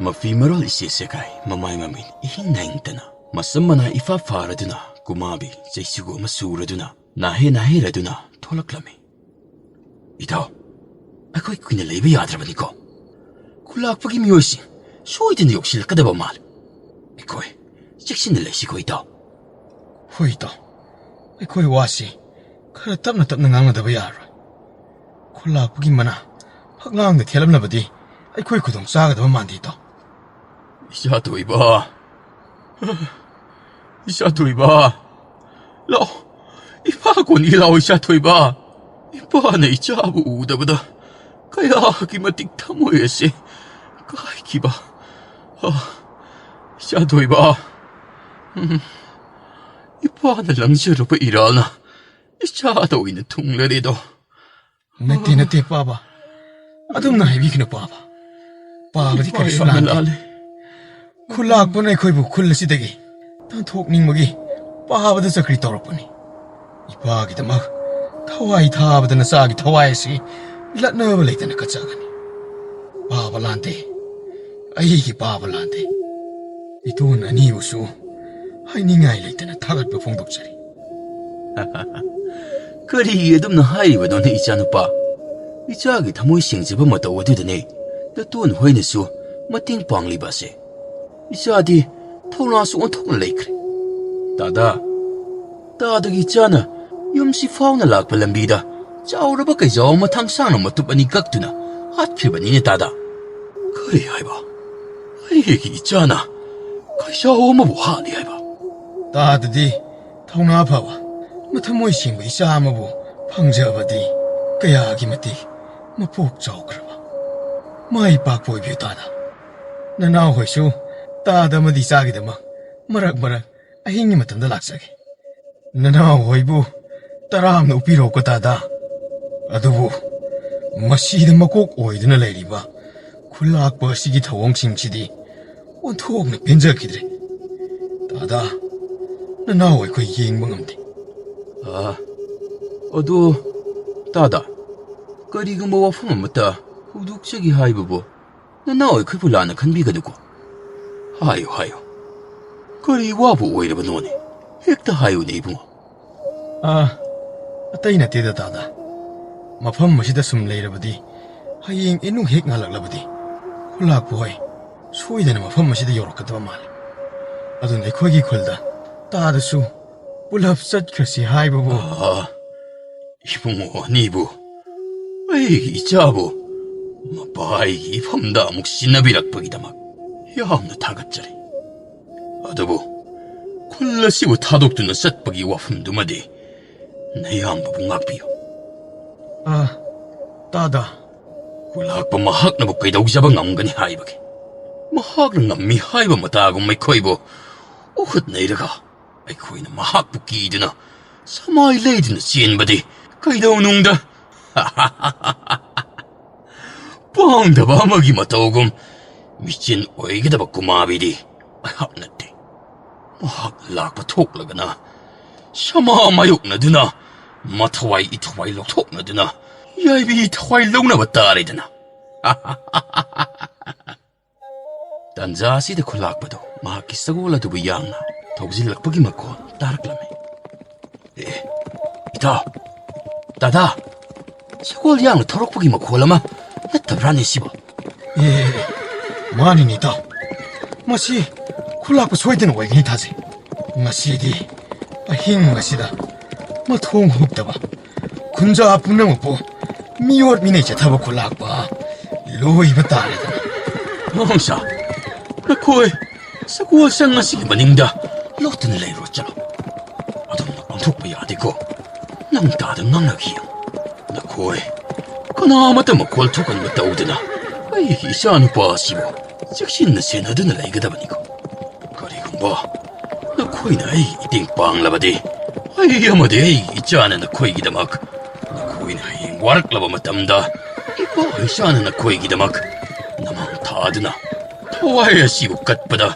ꯃꯐꯤ ꯃꯔꯣꯜ ꯏꯆꯦ ꯁꯦꯒꯥꯏ, ꯃꯃꯥꯏ ꯃꯃꯤꯠ ꯏꯍꯤꯡ ꯍꯤꯡꯇꯅ, ꯃꯁꯝ ꯃꯅꯥ ꯏꯐꯥ ꯐꯥꯔꯗꯨꯅ, ꯀꯨꯃꯥꯕꯤ ꯆꯩꯁꯨꯒꯨ ꯑꯃ ꯆꯨꯔꯗꯨꯅ, ꯅꯥꯍꯦ ꯅꯥꯍꯦꯔꯗꯨꯅ ꯊꯣꯛꯂꯛꯂꯝꯃꯤ꯫ ꯏꯇꯥꯎ, ꯑꯩꯈꯣꯏ ꯀꯨꯏꯅ ꯂꯩꯕ ꯌꯥꯗ꯭ꯔꯕꯅꯤꯀꯣ꯫ ꯈꯨꯂꯥꯛꯄꯒꯤ ꯃꯤꯑꯣꯏꯁꯤꯡ ꯁꯣꯏꯗꯅ ꯌꯧꯁꯤꯜꯂꯛꯀꯗꯕ ꯃꯥꯜꯂꯤ꯫ ꯑꯩꯈꯣꯏ ꯆꯦꯛꯁꯤꯟꯅ ꯂꯩꯁꯤꯀꯣ, ꯏꯇꯥꯎ꯫ ꯍꯣꯏ, ꯏꯇꯥꯎ꯫ ꯑꯩꯈꯣꯏ ꯋꯥꯁꯤ ꯈꯔ ꯇꯞꯅ ꯇꯞꯅ ꯉꯥꯡꯅꯗꯕ ꯌꯥꯔꯔꯣꯏ꯫ ꯈꯨꯂꯥꯛꯄꯒꯤ ꯃꯅꯥ ꯐꯛꯂꯥꯡꯗ ꯊꯦꯠꯂꯝꯂꯕꯗꯤ ꯑꯩꯈꯣꯏ ꯈꯨꯗꯣꯡ ꯆꯥꯒꯗꯕ ꯃꯥꯟꯗꯦ, ꯏꯇꯥꯎ꯫ ꯏꯆꯥ ꯊꯣꯏꯕ, ꯏꯆꯥ ꯊꯣꯏꯕ, ꯂꯥꯛꯑꯣ, ꯏꯄꯥ ꯀꯣꯟꯒꯦ ꯂꯥꯛꯑꯣ, ꯏꯆꯥ ꯊꯣꯏꯕ꯫ ꯏꯄꯥꯅ ꯏꯆꯥꯕꯨ ꯎꯗꯕꯗ ꯀꯌꯥꯒꯤ ꯃꯇꯤꯛ ꯊꯃꯣꯏ ꯑꯁꯦ ꯀꯥꯏꯈꯤꯕ꯫ ꯑ, ꯏꯆꯥ ꯊꯣꯏꯕ, ꯎꯝ, ꯏꯄꯥꯅ ꯂꯪꯖꯔꯨꯕ ꯏꯔꯥꯜꯅ ꯏꯆꯥꯗ ꯑꯣꯏꯅ ꯊꯨꯡꯂꯔꯦꯗꯣ꯫ ꯅꯠꯇꯦ, ꯅꯠꯇꯦ, ꯄꯥꯕ꯫ ꯑꯗꯨꯝꯅ ꯍꯥꯏꯕꯤꯒꯅꯨ, ꯄꯥꯕ꯫ ꯄꯥꯕꯗꯤ ꯏꯄꯥ ꯀꯔꯤꯁꯨ ꯌꯥꯝꯅ ꯂꯥꯟꯗꯦ꯫ ꯂꯥꯜꯂꯦ꯫ ꯈꯨꯂꯥꯛꯄꯅ ꯑꯩꯈꯣꯏꯕꯨ ꯈꯨꯜ ꯑꯁꯤꯗꯒꯤ ꯇꯥꯟꯊꯣꯛꯅꯤꯡꯕꯒꯤ ꯄꯥꯕꯗ ꯆꯀ꯭ꯔꯤ ꯇꯧꯔꯛꯄꯅꯤ꯫ ꯏꯄꯥꯒꯤꯗꯃꯛ ꯊꯋꯥꯏ ꯊꯥꯕꯗ ꯅꯆꯥꯒꯤ ꯊꯋꯥꯏ ꯑꯁꯤ ꯂꯠꯅꯕ ꯂꯩꯇꯅ ꯀꯠꯆꯒꯅꯤ꯫ ꯄꯥꯕ ꯂꯥꯟꯗꯦ꯫ ꯑꯩꯒꯤ ꯄꯥꯕ ꯂꯥꯟꯗꯦ꯫ ꯏꯇꯣꯟ ꯑꯅꯤꯕꯨꯁꯨ ꯍꯥꯏꯅꯤꯡꯉꯥꯏ ꯂꯩꯇꯅ ꯊꯥꯒꯠꯄ ꯐꯣꯡꯗꯣꯛꯆꯔꯤ꯫ ꯀꯔꯤꯒꯤ ꯑꯗꯨꯝꯅ ꯍꯥꯏꯔꯤꯕꯅꯣꯅꯦ, ꯏꯆꯥꯅꯨꯄꯥ? ꯏꯆꯥꯒꯤ ꯊꯃꯣꯏ ꯁꯦꯡꯖꯕ ꯃꯇꯧ ꯑꯗꯨꯗꯅꯦ ꯅꯇꯣꯟ ꯍꯣꯏꯅꯁꯨ ꯃꯇꯦꯡ ꯄꯥꯡꯂꯤꯕ ꯑꯁꯦ꯫ ꯏꯆꯥꯗꯤ ꯊꯧꯅꯥꯁꯨ ꯑꯣꯟꯊꯣꯛꯅ ꯂꯩꯈ꯭ꯔꯦ꯫ ꯇꯥꯗꯥ, ꯇꯥꯗꯒꯤ ꯏꯆꯥꯅ ꯌꯨꯝꯁꯤ ꯐꯥꯎꯅ ꯂꯥꯛꯄ ꯂꯝꯕꯤꯗ ꯆꯥꯎꯔꯕ ꯀꯩꯖꯥꯎ ꯑꯃ ꯊꯥꯡꯁꯥꯡꯅ ꯃꯇꯨꯞ ꯑꯅꯤ ꯀꯛꯇꯨꯅ ꯍꯥꯠꯈ꯭ꯔꯤꯕꯅꯤꯅꯦ, ꯇꯥꯗꯥ꯫ ꯀꯔꯤ ꯍꯥꯏꯕ? ꯑꯩꯒꯤ ꯏꯆꯥꯅ ꯀꯩꯖꯥꯎ ꯑꯃꯕꯨ ꯍꯥꯠꯂꯤ ꯍꯥꯏꯕ? ꯇꯥꯗꯗꯤ ꯊꯧꯅꯥ ꯐꯕ, ꯃꯊꯃꯣꯏ ꯁꯦꯡꯕ ꯏꯆꯥ ꯑꯃꯕꯨ ꯐꯪꯖꯕꯗꯤ ꯀꯌꯥꯒꯤ ꯃꯇꯤꯛ ꯃꯄꯣꯛ ꯆꯥꯎꯈ꯭ꯔꯕ, ꯃꯥꯏ ꯄꯥꯛꯄ ꯑꯣꯏꯕꯤꯌꯨ, ꯇꯥꯗ꯫ ꯅꯅꯥꯎ ꯍꯣꯏꯁꯨ ꯇꯥꯗ ꯑꯃꯗꯤ ꯏꯆꯥꯒꯤꯗꯃꯛ ꯃꯔꯛ ꯃꯔꯛ ꯑꯍꯤꯡꯒꯤ ꯃꯇꯝꯗ ꯂꯥꯛꯆꯒꯦ꯫ ꯅꯅꯥꯎ ꯍꯣꯏꯕꯨ ꯇꯔꯥꯝꯅ ꯎꯞꯄꯤꯔꯣꯀꯣ, ꯇꯥꯗ꯫ ꯑꯗꯨꯕꯨ ꯃꯁꯤꯗ ꯃꯀꯣꯛ ꯑꯣꯏꯗꯨꯅ ꯂꯩꯔꯤꯕ ꯈꯨꯜꯂꯥꯛꯄ ꯑꯁꯤꯒꯤ ꯊꯧꯑꯣꯡꯁꯤꯡꯁꯤꯗꯤ ꯑꯣꯟꯊꯣꯛꯅ ꯄꯦꯟꯖꯈꯤꯗ꯭ꯔꯦ꯫ ꯇꯥꯗ, ꯅꯅꯥꯎ ꯑꯩꯈꯣꯏ ꯌꯦꯡꯕ ꯉꯝꯗꯦ꯫ ꯑꯥ, ꯑꯗꯣ, ꯇꯥꯗ, ꯀꯔꯤꯒꯨꯝꯕ ꯋꯥꯐꯝ ꯑꯃꯠꯇ ꯍꯧꯗꯣꯛꯆꯒꯦ ꯍꯥꯏꯕꯕꯨ ꯅꯅꯥꯎ ꯑꯩꯈꯣꯏꯕꯨ ꯂꯥꯟꯅ ꯈꯟꯕꯤꯒꯅꯨꯀꯣ꯫ ꯍꯥꯏꯌꯨ, ꯍꯥꯏꯌꯨ꯫ ꯀꯔꯤ ꯋꯥꯕꯨ ꯑꯣꯏꯔꯕꯅꯣꯅꯦ? ꯍꯦꯛꯇ ꯍꯥꯏꯌꯨꯅꯦ, ꯏꯕꯨꯡꯉꯣ꯫ ꯑꯥ, ꯑꯇꯩ ꯅꯠꯇꯦꯗ, ꯇꯥꯗ꯫ ꯃꯐꯝ ꯑꯁꯤꯗ ꯁꯨꯝ ꯂꯩꯔꯕꯗꯤ, ꯍꯌꯦꯡ ꯏꯅꯨꯡ ꯍꯦꯛ ꯉꯥꯜꯂꯛꯂꯕꯗꯤ, ꯈꯨꯂꯥꯛꯄ ꯍꯣꯏ ꯁꯣꯏꯗꯅ ꯃꯐꯝ ꯑꯁꯤꯗ ꯌꯧꯔꯛꯀꯗꯕ ꯃꯥꯜꯂꯤ꯫ ꯑꯗꯨꯅ ꯑꯩꯈꯣꯏꯒꯤ ꯈꯨꯜꯗ ꯇꯥꯗꯁꯨ ꯄꯨꯂꯞ ꯆꯠꯈ꯭ꯔꯁꯤ ꯍꯥꯏꯕꯕꯨ꯫ ꯑꯥ, ꯏꯕꯨꯡꯉꯣ ꯑꯅꯤꯕꯨ, ꯑꯩꯒꯤ ꯏꯆꯥꯕꯨ ꯃꯄꯥꯒꯤ ꯏꯐꯝꯗ ꯑꯃꯨꯛ ꯁꯤꯟꯅꯕꯤꯔꯛꯄꯒꯤꯗꯃꯛ ꯌꯥꯝꯅ ꯊꯥꯒꯠꯆꯔꯤ꯫ ꯑꯗꯨꯕꯨ ꯈꯨꯜ ꯑꯁꯤꯕꯨ ꯊꯥꯗꯣꯛꯇꯨꯅ ꯆꯠꯄꯒꯤ ꯋꯥꯐꯝꯗꯨꯃꯗꯤ ꯅꯌꯥꯝꯕꯕꯨ ꯉꯥꯛꯄꯤꯌꯨ꯫ ꯑꯥ, ꯇꯥꯗ꯫ ꯈꯨꯂꯥꯛꯄ ꯃꯍꯥꯛꯅꯕꯨ ꯀꯩꯗꯧꯖꯕ ꯉꯝꯒꯅꯤ ꯍꯥꯏꯕꯒꯦ? ꯃꯍꯥꯛꯅ ꯉꯝꯃꯤ ꯍꯥꯏꯕ ꯃꯇꯥꯒꯨꯝ ꯑꯩꯈꯣꯏꯕꯨ ꯎꯍꯠꯅꯩꯔꯒ ꯑꯩꯈꯣꯏꯅ ꯃꯍꯥꯛꯄꯨ ꯀꯤꯗꯨꯅ ꯁꯃꯥꯏ ꯂꯩꯗꯨꯅ ꯆꯦꯟꯕꯗꯤ ꯀꯩꯗꯧꯅꯨꯡꯗ ꯄꯥꯡꯗꯕ ꯑꯃꯒꯤ ꯃꯇꯧꯒꯨꯝ ꯃꯤꯆꯤꯟ ꯑꯣꯏꯒꯗꯕ ꯀꯨꯃꯥꯕꯤꯗꯤ ꯑꯩꯍꯥꯛ ꯅꯠꯇꯦ꯫ ꯃꯍꯥꯛ ꯂꯥꯛꯄ ꯊꯣꯛꯂꯒꯅ ꯁꯃꯥ ꯃꯥꯌꯣꯛꯅꯗꯨꯅ ꯃꯊꯋꯥꯏ ꯏꯊꯋꯥꯏ ꯂꯧꯊꯣꯛꯅꯗꯨꯅ ꯌꯥꯏꯕꯤ ꯊꯋꯥꯏ ꯂꯧꯅꯕ ꯇꯥꯔꯦꯗꯅ꯫ ꯇꯟꯖꯥ ꯑꯁꯤꯗ ꯈꯨꯂꯥꯛꯄꯗꯨ ꯃꯍꯥꯛꯀꯤ ꯁꯒꯣꯜ ꯑꯗꯨꯕꯨ ꯌꯥꯡꯅ ꯊꯧꯖꯤꯜꯂꯛꯄꯒꯤ ꯃꯈꯣꯜ ꯇꯥꯔꯛꯂꯝꯃꯤ꯫ ꯑꯦ, ꯏꯇꯥꯎ, ꯗꯥꯗꯥ, ꯁꯒꯣꯜ ꯌꯥꯡꯅ ꯊꯧꯔꯛꯄꯒꯤ ꯃꯈꯣꯜ ꯑꯃ ꯅꯠꯇꯕ꯭ꯔꯥꯅꯦ ꯁꯤꯕꯣ? ꯑꯦ, ꯃꯥꯅꯤꯅꯦ ꯏꯇꯥꯎ, ꯃꯁꯤ ꯈꯨꯂꯥꯛꯄ ꯁꯣꯏꯗꯅ ꯑꯣꯏꯒꯅꯤ ꯊꯥꯖꯩ꯫ ꯉꯁꯤꯗꯤ ꯑꯍꯤꯡ ꯑꯁꯤꯗ ꯃꯊꯣꯡ ꯍꯨꯛꯇꯕ ꯈꯨꯟꯖꯥ ꯄꯨꯝꯅꯃꯛꯄꯨ ꯃꯤꯑꯣꯠ ꯃꯤꯅꯩ ꯆꯠꯊꯕ ꯈꯨꯂꯥꯛꯄ ꯂꯣꯏꯕ ꯇꯥꯔꯦꯗꯅ꯫ ꯃꯍꯣꯡꯁꯥ, ꯅꯈꯣꯏ ꯁꯒꯣꯜꯁꯪ ꯑꯁꯤꯒꯤ ꯃꯅꯤꯡꯗ ꯂꯣꯠꯇꯨꯅ ꯂꯩꯔꯣ ꯆꯠꯂꯣ꯫ ꯑꯗꯨꯝꯅ ꯑꯣꯟꯊꯣꯛꯄ ꯌꯥꯗꯦꯀꯣ꯫ ꯅꯪ ꯇꯥꯗ ꯉꯥꯡꯅꯈꯤ꯫ ꯅꯈꯣꯏ ꯀꯅꯥ ꯑꯃꯠꯇ ꯃꯈꯣꯜ ꯊꯣꯛꯍꯟꯕ ꯇꯧꯗꯅ ꯑꯩꯒꯤ ꯏꯆꯥꯅꯨꯄꯥ ꯑꯁꯤꯕꯨ ꯆꯦꯛꯁꯤꯟꯅ ꯁꯦꯟꯅꯗꯨꯅ ꯂꯩꯒꯗꯕꯅꯤꯀꯣ꯫ ꯀꯔꯤꯒꯨꯝꯕ ꯅꯈꯣꯏꯅ ꯑꯩ ꯏꯇꯦꯡ ꯄꯥꯡꯂꯕꯗꯤ ꯑꯩ ꯑꯃꯗꯤ ꯑꯩꯒꯤ ꯏꯆꯥꯅ ꯅꯈꯣꯏꯒꯤꯗꯃꯛ, ꯅꯈꯣꯏꯅ ꯍꯌꯦꯡ ꯋꯥꯔꯛꯂꯕ ꯃꯇꯝꯗ ꯏꯄꯥ ꯏꯆꯥꯅ ꯅꯈꯣꯏꯒꯤꯗꯃꯛ ꯅꯃꯥꯡ ꯊꯥꯗꯨꯅ ꯊꯋꯥꯏ ꯑꯁꯤꯕꯨ ꯀꯠꯄꯗ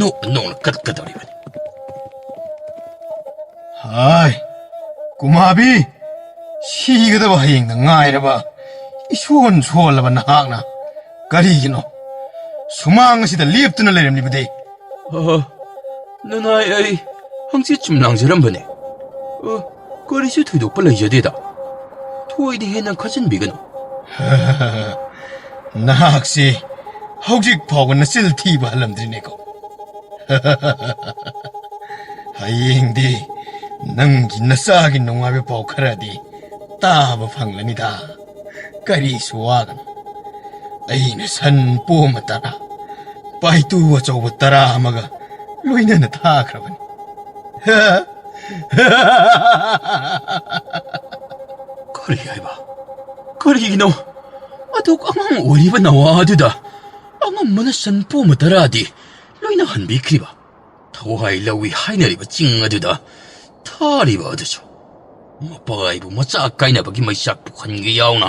ꯅꯣꯛꯅ ꯅꯣꯛꯅ ꯀꯠꯀꯗꯧꯔꯤꯕꯅꯤ꯫ ꯍꯥꯏ, ꯀꯨꯃꯥꯕꯤ, ꯁꯤꯒꯗꯕ ꯍꯌꯦꯡꯗ ꯉꯥꯏꯔꯕ ꯏꯁꯣꯟ ꯁꯣꯜꯂꯕ ꯅꯍꯥꯛꯅ ꯀꯔꯤꯒꯤꯅꯣ ꯁꯨꯃꯥꯡ ꯑꯁꯤꯗ ꯂꯦꯞꯇꯨꯅ ꯂꯩꯔꯝꯂꯤꯕꯗꯤ? ꯑ, ꯅꯅꯥꯏ, ꯑꯩ ꯍꯪꯆꯤꯠ ꯁꯨꯝ ꯂꯥꯡꯖꯔꯝꯕꯅꯦ꯫ ꯑ, ꯀꯔꯤꯁꯨ ꯊꯣꯏꯗꯣꯛꯄ ꯂꯩꯖꯗꯦꯗ꯫ ꯊꯣꯏꯗꯤ ꯍꯦꯟꯅ ꯈꯟꯖꯤꯟꯕꯤꯒꯅꯨ꯫ ꯅꯍꯥꯛꯁꯤ ꯍꯧꯖꯤꯛ ꯐꯥꯎꯕ ꯅꯆꯤꯜ ꯊꯤꯕ ꯍꯜꯂꯝꯗ꯭ꯔꯤꯅꯦꯀꯣ꯫ ꯍꯌꯦꯡꯗꯤ ꯅꯪꯒꯤ ꯅꯆꯥꯒꯤ ꯅꯨꯡꯉꯥꯏꯕ ꯄꯥꯎ ꯈꯔꯗꯤ ꯇꯥꯕ ꯐꯪꯂꯅꯤꯗ꯫ ꯀꯔꯤꯁꯨ ꯋꯥꯒꯅꯨ꯫ ꯑꯩꯅ ꯁꯟ ꯄꯣꯝꯕ ꯇꯔꯥ, ꯄꯥꯏꯇꯨ ꯑꯆꯧꯕ ꯇꯔꯥ ꯑꯃꯒ ꯂꯣꯏꯅꯅ ꯊꯥꯈ꯭ꯔꯕꯅꯤ꯫ ꯀꯔꯤ ꯍꯥꯏꯕ? ꯀꯔꯤꯒꯤꯅꯣ? ꯑꯗꯨꯛ ꯑꯉꯥꯡ ꯑꯣꯏꯔꯤꯕ ꯅꯋꯥ ꯑꯗꯨꯗ ꯑꯉꯝꯕꯅ ꯁꯟ ꯄꯣꯝꯕ ꯇꯔꯥꯗꯤ ꯂꯣꯏꯅ ꯍꯟꯕꯤꯈ꯭ꯔꯤꯕ? ꯊꯋꯥꯏ ꯂꯧꯏ ꯍꯥꯏꯅꯔꯤꯕ ꯆꯤꯡ ꯑꯗꯨꯗ ꯊꯥꯔꯤꯕ ꯑꯗꯨꯁꯨ ꯃꯄꯥ ꯑꯩꯕꯨ ꯃꯆꯥ ꯀꯥꯏꯅꯕꯒꯤ ꯃꯩꯆꯥꯛ ꯄꯨꯈꯟꯒꯦ ꯌꯥꯎꯅ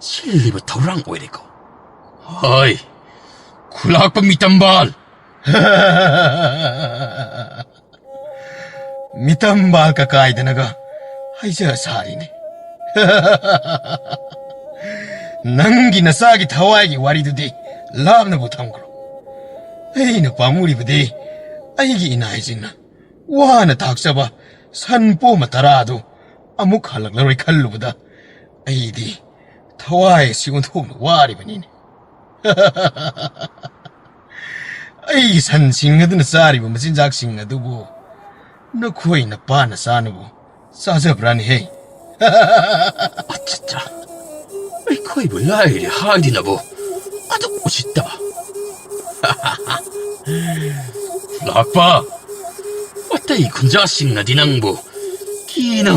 ꯁꯤꯜꯂꯤꯕ ꯊꯧꯔꯥꯡ ꯑꯣꯏꯔꯦꯀꯣ꯫ ꯍꯥꯏ, ꯈꯨꯂꯥꯛꯄ ꯃꯤꯇꯝꯕꯥꯜ! ꯃꯤꯇꯝꯕꯥꯜ ꯀꯀꯥꯏꯗꯅꯒ ꯍꯥꯏꯖ ꯁꯥꯔꯤꯅꯦ꯫ ꯅꯪꯒꯤ ꯅꯆꯥꯒꯤ ꯊꯋꯥꯏꯒꯤ ꯋꯥꯔꯤꯗꯨꯗꯤ ꯂꯥꯞꯅꯕꯨ ꯊꯝꯈ꯭ꯔꯣ꯫ ꯑꯩꯅ ꯄꯥꯝꯃꯨꯔꯤꯕꯗꯤ ꯑꯩꯒꯤ ꯏꯅꯥꯏꯁꯤꯡꯅ ꯋꯥꯅ ꯊꯥꯛꯆꯕ ꯁꯟ ꯄꯣꯝꯕ ꯇꯔꯥꯗꯨ ꯑꯃꯨꯛ ꯍꯜꯂꯛꯂꯔꯣꯏ ꯈꯜꯂꯨꯕꯗ ꯑꯩꯗꯤ ꯊꯋꯥꯏ ꯑꯁꯤ ꯑꯣꯟꯊꯣꯛꯅ ꯋꯥꯔꯤꯕꯅꯤꯅꯦ꯫ ꯑꯩꯒꯤ ꯁꯟꯁꯤꯡ ꯑꯗꯨꯅ ꯆꯥꯔꯤꯕ ꯃꯆꯤꯟꯖꯥꯛꯁꯤꯡ ꯑꯗꯨꯕꯨ ꯅꯈꯣꯏ ꯅꯄꯥꯅ ꯆꯥꯅꯕ ꯆꯥꯖꯕ꯭ꯔꯥꯅꯦꯍꯦ? ꯑꯆꯠꯆꯥ, ꯑꯩꯈꯣꯏꯕꯨ ꯂꯥꯏꯔꯤ ꯍꯥꯏꯗꯨꯅꯕꯨ ꯑꯗꯨꯛ ꯎꯁꯤꯠꯇꯕ꯫ ꯂꯥꯛꯄ ꯑꯇꯩ ꯈꯨꯟꯖꯥꯁꯤꯡꯅꯗꯤ ꯅꯪꯕꯨ ꯀꯤꯅ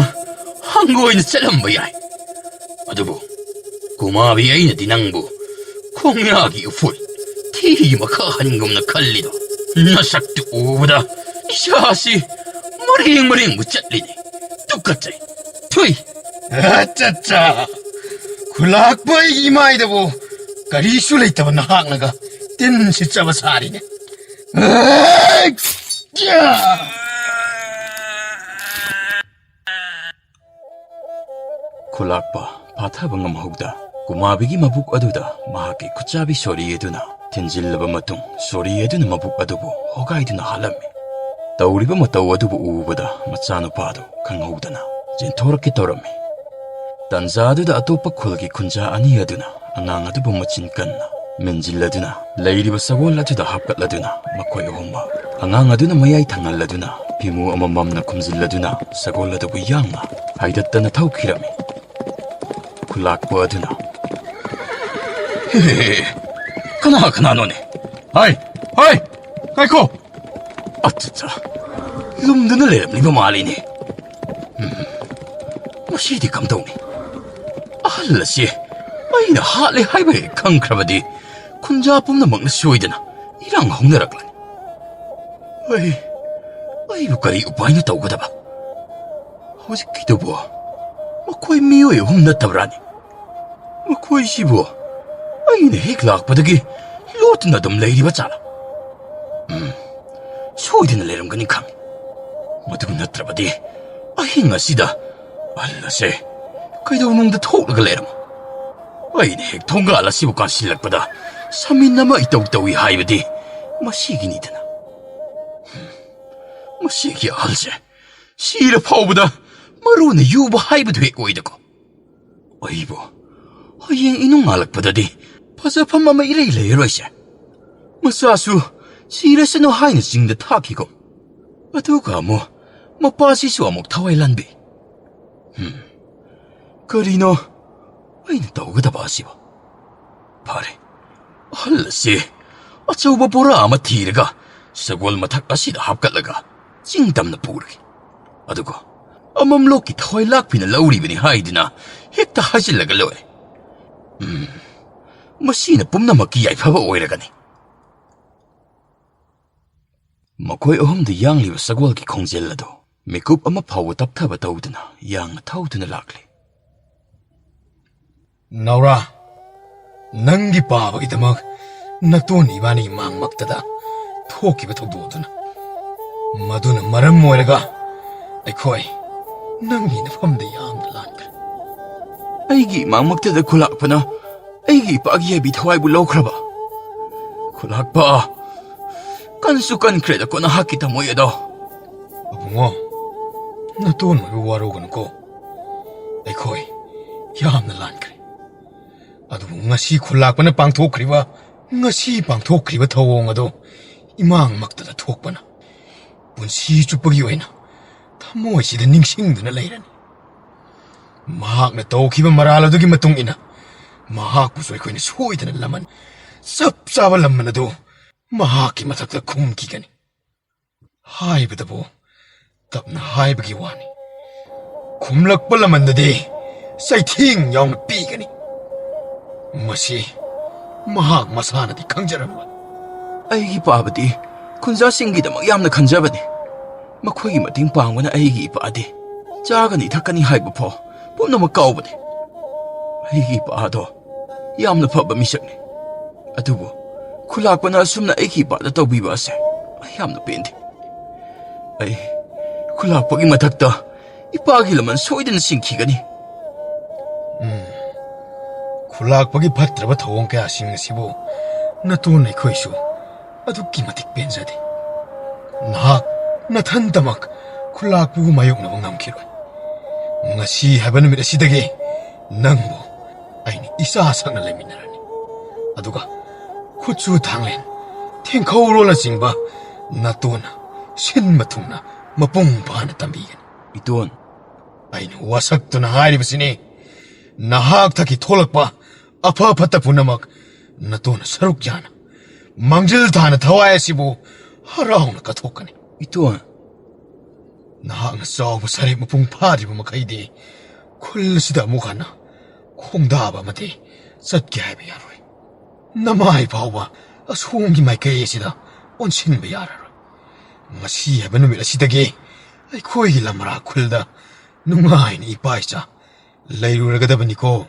ꯍꯪꯒꯣꯏꯅ ꯆꯠꯂꯝꯕ ꯌꯥꯏ, ꯑꯗꯨꯕꯨ ꯀꯨꯃꯥꯕꯤ ꯑꯩꯅꯗꯤ ꯅꯪꯕꯨ ꯈꯣꯡꯌꯥꯒꯤ ꯎꯐꯨꯜ ꯊꯤ ꯃꯈꯥ ꯍꯟꯒꯨꯝꯅ ꯈꯜꯂꯤꯗꯣ꯫ ꯅꯁꯛꯇꯨ ꯎꯕꯗ ꯏꯁꯥꯁꯤ ꯃꯔꯦꯡ ꯃꯔꯦꯡꯕꯨ ꯆꯠꯂꯤꯅꯦ꯫ ꯇꯨꯀꯠꯆꯩ꯫ ꯊꯨꯏ꯫ ꯑꯠꯆꯠꯆꯥ! ꯈꯨꯂꯥꯛꯄ ꯑꯩꯒꯤ ꯏꯃꯥꯏꯗꯕꯨ ꯀꯔꯤꯁꯨ ꯂꯩꯇꯕ ꯅꯍꯥꯛꯅꯒ ꯇꯤꯟ ꯁꯤꯠꯆꯕ ꯁꯥꯔꯤꯅꯦ꯫ ꯈꯨꯂꯥꯛꯄ ꯐꯥꯊꯕ ꯉꯝꯍꯧꯗ ꯀꯨꯃꯥꯕꯤꯒꯤ ꯃꯕꯨꯛ ꯑꯗꯨꯗ ꯃꯍꯥꯛꯀꯤ ꯈꯨꯠꯆꯥꯕꯤ ꯁꯣꯔꯤ ꯑꯗꯨꯅ ꯊꯤꯟꯖꯤꯜꯂꯕ ꯃꯇꯨꯡ, ꯁꯣꯔꯤ ꯑꯗꯨꯅ ꯃꯕꯨꯛ ꯑꯗꯨꯕꯨ ꯍꯣꯒꯥꯏꯗꯨꯅ ꯍꯥꯠꯂꯝꯃꯤ꯫ ꯇꯧꯔꯤꯕ ꯃꯇꯧ ꯑꯗꯨꯕꯨ ꯎꯕꯗ ꯃꯆꯥꯅꯨꯄꯥꯗꯨ ꯈꯪꯍꯧꯗꯅ ꯆꯦꯟꯊꯣꯔꯛꯀꯦ ꯇꯧꯔꯝꯃꯤ꯫ ꯇꯟꯖꯥ ꯑꯗꯨꯗ ꯑꯇꯣꯞꯄ ꯈꯨꯜꯒꯤ ꯈꯨꯟꯖꯥ ꯑꯅꯤ ꯑꯗꯨꯅ ꯑꯉꯥꯡ ꯑꯗꯨꯕꯨ ꯃꯆꯤꯟ ꯀꯟꯅ ꯃꯦꯟꯁꯤꯜꯂꯗꯨꯅ ꯂꯩꯔꯤꯕ ꯁꯒꯣꯜ ꯑꯗꯨꯗ ꯍꯥꯞꯀꯠꯂꯗꯨꯅ ꯃꯈꯣꯏ ꯑꯍꯨꯝꯃꯛ ꯑꯉꯥꯡ ꯑꯗꯨꯅ ꯃꯌꯥꯏ ꯊꯪꯍꯜꯂꯗꯨꯅ ꯐꯤꯃꯨ ꯑꯃꯃꯝꯅ ꯈꯨꯝꯖꯤꯜꯂꯗꯨꯅ ꯁꯒꯣꯜ ꯑꯗꯨꯕꯨ ꯌꯥꯡꯅ ꯍꯥꯏꯗꯠꯇꯅ ꯊꯧꯈꯤꯔꯝꯃꯤ꯫ ꯈꯨꯂꯥꯛꯄ ꯑꯗꯨꯅ, "ꯍꯦ, ꯀꯅꯥ ꯀꯅꯥꯅꯣꯅꯦ? ꯍꯥꯏ, ꯍꯥꯏ, ꯉꯥꯏꯈꯣ!" ꯑꯠꯆꯥ, ꯂꯨꯝꯗꯨꯅ ꯂꯩꯔꯝꯂꯤꯕ ꯃꯥꯜꯂꯤꯅꯦ꯫ ꯎꯝ, ꯃꯁꯤꯗꯤ ꯀꯝꯗꯧꯅꯤ? ꯑꯍꯜ ꯑꯁꯤ ꯑꯩꯅ ꯍꯥꯠꯂꯦ ꯍꯥꯏꯕ ꯍꯦꯛ ꯈꯪꯈ꯭ꯔꯕꯗꯤ ꯈꯨꯟꯖꯥ ꯄꯨꯝꯅꯃꯛꯅ ꯁꯣꯏꯗꯅ ꯏꯔꯥꯡ ꯍꯧꯅꯔꯛꯂꯅꯤ꯫ ꯑꯩ, ꯑꯩꯕꯨ ꯀꯔꯤ ꯎꯄꯥꯏꯅ ꯇꯧꯒꯗꯕ? ꯍꯧꯖꯤꯛꯀꯤꯗꯨꯕꯨ ꯃꯈꯣꯏ ꯃꯤꯑꯣꯏ ꯑꯍꯨꯝ ꯅꯠꯇꯕ꯭ꯔꯥꯅꯤ? ꯃꯈꯣꯏꯁꯤꯕꯨ ꯑꯩꯅ ꯍꯦꯛ ꯂꯥꯛꯄꯗꯒꯤ ꯂꯣꯠꯇꯨꯅ ꯑꯗꯨꯝ ꯂꯩꯔꯤꯕ ꯖꯥꯠꯂꯥ? ꯎꯝ, ꯁꯣꯏꯗꯅ ꯂꯩꯔꯝꯒꯅꯤ ꯈꯪꯏ꯫ ꯃꯗꯨ ꯅꯠꯇ꯭ꯔꯕꯗꯤ ꯑꯍꯤꯡ ꯑꯁꯤꯗ ꯑꯍꯜ ꯑꯁꯦ ꯀꯩꯗꯧꯅꯨꯡꯗ ꯊꯣꯛꯂꯒ ꯂꯩꯔꯝꯃꯣ? ꯑꯩꯅ ꯍꯦꯛ ꯊꯣꯡꯒꯥꯜ ꯑꯁꯤꯕꯨ ꯀꯥꯟꯁꯤꯜꯂꯛꯄꯗ ꯁꯃꯤꯟ ꯑꯃ ꯏꯇꯧ ꯇꯧꯏ ꯍꯥꯏꯕꯗꯤ ꯃꯁꯤꯒꯤꯅꯤꯗꯅ꯫ ꯃꯁꯤꯒꯤ ꯑꯍꯜꯁꯦ ꯁꯤꯔ ꯐꯥꯎꯕꯗ ꯃꯔꯨꯅ ꯌꯨꯕ ꯍꯥꯏꯕꯗꯨ ꯍꯦꯛ ꯑꯣꯏꯗꯀꯣ꯫ ꯑꯩꯕꯨ ꯍꯌꯦꯡ ꯏꯅꯨꯡ ꯉꯥꯜꯂꯛꯄꯗꯗꯤ ꯐꯖꯐꯝ ꯑꯃ ꯏꯔꯩ ꯂꯩꯔꯔꯣꯏꯁꯦ꯫ ꯃꯆꯥꯁꯨ ꯁꯤꯔꯁꯅꯨ ꯍꯥꯏꯅ ꯆꯤꯡꯗ ꯊꯥꯈꯤꯀꯣ꯫ ꯑꯗꯨꯒ ꯑꯃꯨꯛ ꯃꯄꯥꯁꯤꯁꯨ ꯑꯃꯨꯛ ꯊꯋꯥꯏ ꯂꯥꯟꯕꯤ꯫ ꯍꯝ, ꯀꯔꯤꯅꯣ ꯑꯩꯅ ꯇꯧꯒꯗꯕ ꯑꯁꯤꯕꯣ? ꯐꯔꯦ, ꯑꯍꯜ ꯑꯁꯤ ꯑꯆꯧꯕ ꯕꯣꯔꯥ ꯑꯃ ꯊꯤꯔꯒ ꯁꯒꯣꯜ ꯃꯊꯛ ꯑꯁꯤꯗ ꯍꯥꯞꯀꯠꯂꯒ ꯆꯤꯡ ꯇꯝꯅ ꯄꯨꯔꯒꯦ꯫ ꯑꯗꯨꯒ ꯑꯃꯝꯂꯣꯛꯀꯤ ꯊꯋꯥꯏ ꯂꯥꯛꯄꯤꯅ ꯂꯧꯔꯤꯕꯅꯤ ꯍꯥꯏꯗꯨꯅ ꯍꯦꯛꯇ ꯍꯥꯏꯖꯤꯜꯂꯒ ꯂꯣꯏꯔꯦ꯫ ꯎꯝ, ꯃꯁꯤꯅ ꯄꯨꯝꯅꯃꯛꯀꯤ ꯌꯥꯏꯐꯕ ꯑꯣꯏꯔꯒꯅꯤ꯫ ꯃꯈꯣꯏ ꯑꯍꯨꯝꯗ ꯌꯥꯡꯂꯤꯕ ꯁꯒꯣꯜꯒꯤ ꯈꯣꯡꯖꯦꯜ ꯑꯗꯨ ꯃꯤꯀꯨꯞ ꯑꯃ ꯐꯥꯎꯕ ꯇꯞꯊꯕ ꯇꯧꯗꯅ ꯌꯥꯡꯅ ꯊꯧꯗꯨꯅ ꯂꯥꯛꯂꯤ꯫ ꯅꯥꯎꯔꯥ, ꯅꯪꯒꯤ ꯄꯥꯕꯒꯤꯗꯃꯛ ꯅꯇꯣꯟ ꯏꯕꯥꯅꯤ ꯃꯥꯡꯃꯛꯇꯗ ꯊꯣꯛꯈꯤꯕ ꯊꯧꯗꯣꯛ ꯑꯗꯨꯅ, ꯃꯗꯨꯅ ꯃꯔꯝ ꯑꯣꯏꯔꯒ ꯑꯩꯈꯣꯏ ꯅꯪꯒꯤ ꯅꯐꯝꯗ ꯌꯥꯝꯅ ꯂꯥꯟꯈ꯭ꯔꯦ꯫ ꯑꯩꯒꯤ ꯏꯃꯥꯡꯃꯛꯇꯗ ꯈꯨꯂꯥꯛꯄꯅ ꯑꯩꯒꯤ ꯏꯄꯥꯒꯤ ꯌꯥꯏꯕꯤ ꯊꯋꯥꯏꯕꯨ ꯂꯧꯈ꯭ꯔꯕ? ꯈꯨꯂꯥꯛꯄ, ꯀꯟꯁꯨ ꯀꯟꯈ꯭ꯔꯦꯗꯀꯣ ꯅꯍꯥꯛꯀꯤ ꯊꯃꯣꯏ ꯑꯗꯣ꯫ ꯑꯕꯨꯡꯉꯣ, ꯅꯇꯣꯟ ꯑꯣꯏꯕ ꯋꯥꯔꯧꯒꯅꯨꯀꯣ꯫ ꯑꯩꯈꯣꯏ ꯌꯥꯝꯅ ꯂꯥꯟꯈ꯭ꯔꯦ꯫ ꯑꯗꯨꯕꯨ ꯉꯁꯤ ꯈꯨꯂꯥꯛꯄꯅ ꯄꯥꯡꯊꯣꯛꯈ꯭ꯔꯤꯕ, ꯉꯁꯤ ꯄꯥꯡꯊꯣꯛꯈ꯭ꯔꯤꯕ ꯊꯧꯑꯣꯡ ꯑꯗꯣ ꯏꯃꯥꯡꯃꯛꯇꯗ ꯊꯣꯛꯄꯅ ꯄꯨꯟꯁꯤ ꯆꯨꯞꯄꯒꯤ ꯑꯣꯏꯅ ꯊꯃꯣꯏꯁꯤꯗ ꯅꯤꯡꯁꯤꯡꯗꯨꯅ ꯂꯩꯔꯅꯤ꯫ ꯃꯍꯥꯛꯅ ꯇꯧꯈꯤꯕ ꯃꯔꯥꯜ ꯑꯗꯨꯒꯤ ꯃꯇꯨꯡ ꯏꯟꯅ ꯃꯍꯥꯛꯄꯨꯁꯨ ꯑꯩꯈꯣꯏꯅ ꯁꯣꯏꯗꯅ ꯂꯃꯟ ꯆꯞ ꯆꯥꯕ ꯂꯃꯟ ꯑꯗꯨ ꯃꯍꯥꯛꯀꯤ ꯃꯊꯛꯇ ꯈꯨꯝꯈꯤꯒꯅꯤ꯫ ꯍꯥꯏꯕꯗꯕꯨ ꯇꯞꯅ ꯍꯥꯏꯕꯒꯤ ꯋꯥꯅꯤ꯫ ꯈꯨꯝꯂꯛꯄ ꯂꯃꯟꯗꯗꯤ ꯆꯩꯊꯦꯡ ꯌꯥꯎꯅ ꯄꯤꯒꯅꯤ꯫ ꯃꯁꯤ ꯃꯍꯥꯛ ꯃꯁꯥꯅꯗꯤ ꯈꯪꯖꯔꯝꯂꯣꯏ꯫ ꯑꯩꯒꯤ ꯄꯥꯕꯗꯤ ꯈꯨꯟꯖꯥꯁꯤꯡꯒꯤꯗꯃꯛ ꯌꯥꯝꯅ ꯈꯟꯖꯕꯅꯤ꯫ ꯃꯈꯣꯏꯒꯤ ꯃꯇꯦꯡ ꯄꯥꯡꯕꯅ ꯑꯩꯒꯤ ꯏꯄꯥꯗꯤ ꯆꯥꯒꯅꯤ ꯊꯛꯀꯅꯤ ꯍꯥꯏꯕ ꯐꯥꯎ ꯄꯨꯝꯅꯃꯛ ꯀꯥꯎꯕꯅꯤ꯫ ꯑꯩꯒꯤ ꯏꯄꯥ ꯑꯗꯣ ꯌꯥꯝꯅ ꯐꯕ ꯃꯤꯁꯛꯅꯤ꯫ ꯑꯗꯨꯕꯨ ꯈꯨꯂꯥꯛꯄꯅ ꯑꯁꯨꯝꯅ ꯑꯩꯒꯤ ꯏꯄꯥꯗ ꯇꯧꯕꯤꯕ ꯑꯁꯦ ꯑꯩ ꯌꯥꯝꯅ ꯄꯦꯟꯗꯦ꯫ ꯑꯩ ꯈꯨꯂꯥꯛꯄꯒꯤ ꯃꯊꯛꯇ ꯏꯄꯥꯒꯤ ꯂꯃꯟ ꯁꯣꯏꯗꯅ ꯁꯤꯡꯈꯤꯒꯅꯤ꯫ ꯎꯝ, ꯈꯨꯂꯥꯛꯄꯒꯤ ꯐꯠꯇ꯭ꯔꯕ ꯊꯧꯑꯣꯡ ꯀꯌꯥꯁꯤꯡ ꯑꯁꯤꯕꯨ ꯅꯇꯣꯟ ꯑꯩꯈꯣꯏꯁꯨ ꯑꯗꯨꯛꯀꯤ ꯃꯇꯤꯛ ꯄꯦꯟꯖꯗꯦ꯫ ꯅꯍꯥꯛ ꯅꯊꯟꯇꯃꯛ ꯈꯨꯂꯥꯛꯄꯨ ꯃꯥꯌꯣꯛꯅꯕ ꯉꯝꯈꯤꯔꯣꯏ꯫ ꯉꯁꯤ ꯍꯥꯏꯕ ꯅꯨꯃꯤꯠ ꯑꯁꯤꯗꯒꯤ ꯅꯪꯕꯨ ꯑꯩꯅ ꯏꯆꯥ ꯁꯛꯅ ꯂꯩꯃꯤꯟꯅꯔꯅꯤ꯫ ꯑꯗꯨꯒ ꯈꯨꯠꯁꯨ ꯊꯥꯡꯂꯦꯟ, ꯊꯦꯡꯈꯧꯔꯣꯜꯅꯆꯤꯡꯕ ꯅꯇꯣꯟꯅ ꯁꯤꯟꯕ ꯊꯨꯡꯅ ꯃꯄꯨꯡ ꯐꯥꯅ ꯇꯝꯕꯤꯒꯅꯤ꯫ ꯏꯇꯣꯟ, ꯑꯩꯅ ꯋꯥꯁꯛꯇꯨꯅ ꯍꯥꯏꯔꯤꯕꯁꯤꯅꯤ, ꯅꯍꯥꯛ ꯊꯛꯀꯤ ꯊꯣꯛꯂꯛꯄ ꯑꯐ ꯐꯠꯇ ꯄꯨꯝꯅꯃꯛ ꯅꯇꯣꯟꯅ ꯁꯔꯨꯛ ꯌꯥꯅ, ꯃꯥꯡꯖꯤꯜ ꯊꯥꯅ ꯊꯋꯥꯏ ꯑꯁꯤꯕꯨ ꯍꯔꯥꯎꯅ ꯀꯠꯊꯣꯛꯀꯅꯤ꯫ ꯏꯇꯣꯟ, ꯅꯍꯥꯛꯅ ꯆꯥꯎꯕ ꯁꯔꯦꯞ ꯃꯄꯨꯡ ꯐꯥꯗ꯭ꯔꯤꯕ ꯃꯈꯩꯗꯤ ꯈꯨꯜ ꯑꯁꯤꯗ ꯑꯃꯨꯛ ꯍꯟꯅ ꯈꯣꯡꯗꯥꯕ ꯑꯃꯗꯤ ꯆꯠꯀꯦ ꯍꯥꯏꯕ ꯌꯥꯔꯣꯏ꯫ ꯅꯃꯥꯏ ꯐꯥꯎꯕ ꯑꯁꯣꯝꯒꯤ ꯃꯥꯏꯀꯩ ꯑꯁꯤꯗ ꯑꯣꯟꯁꯤꯟꯕ ꯌꯥꯔꯔꯣꯏ꯫ ꯉꯁꯤ ꯍꯥꯏꯕ ꯅꯨꯃꯤꯠ ꯑꯁꯤꯗꯒꯤ ꯑꯩꯈꯣꯏꯒꯤ ꯂꯝꯔꯥ ꯈꯨꯜꯗ ꯅꯨꯡꯉꯥꯏꯅ ꯏꯄꯥ ꯏꯆꯥ ꯂꯩꯔꯨꯔꯒꯗꯕꯅꯤꯀꯣ꯫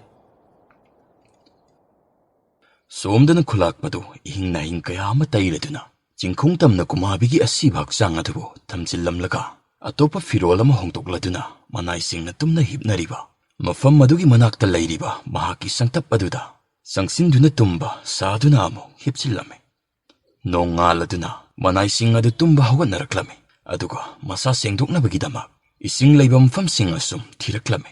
ꯁꯣꯝꯗꯅ ꯈꯨꯂꯥꯛꯄꯗꯨ ꯏꯍꯤꯡ ꯅꯥꯍꯤꯡ ꯀꯌꯥ ꯑꯃ ꯇꯩꯔꯗꯨꯅ, ꯆꯤꯡꯈꯣꯡ ꯇꯝꯅ ꯀꯨꯃꯥꯕꯤꯒꯤ ꯑꯁꯤꯕ ꯍꯛꯆꯥꯡ ꯑꯗꯨꯕꯨ ꯊꯝꯖꯤꯜꯂꯝꯂꯒ, ꯑꯇꯣꯞꯄ ꯐꯤꯔꯣꯜ ꯑꯃ ꯍꯣꯡꯗꯣꯛꯂꯗꯨꯅ, ꯃꯅꯥꯏꯁꯤꯡꯅ ꯇꯨꯝꯅ ꯍꯤꯞꯅꯔꯤꯕ ꯃꯐꯝ ꯑꯗꯨꯒꯤ ꯃꯅꯥꯛꯇ ꯂꯩꯔꯤꯕ ꯃꯍꯥꯛꯀꯤ ꯁꯪꯇꯞ ꯑꯗꯨꯗ ꯆꯪꯁꯤꯟꯗꯨꯅ ꯇꯨꯝꯕ ꯁꯥꯗꯨꯅ ꯑꯃꯨꯛ ꯍꯤꯞꯆꯤꯜꯂꯝꯃꯤ꯫ ꯅꯣꯡꯉꯥꯜꯂꯗꯨꯅ ꯃꯅꯥꯏꯁꯤꯡ ꯑꯗꯨ ꯇꯨꯝꯕ ꯍꯧꯒꯠꯅꯔꯛꯂꯝꯃꯤ, ꯑꯗꯨꯒ ꯃꯁꯥ ꯁꯦꯡꯗꯣꯛꯅꯕꯒꯤꯗꯃꯛ ꯏꯁꯤꯡ ꯂꯩꯕ ꯃꯐꯝꯁꯤꯡ ꯑꯁꯨꯝ ꯊꯤꯔꯛꯂꯝꯃꯤ꯫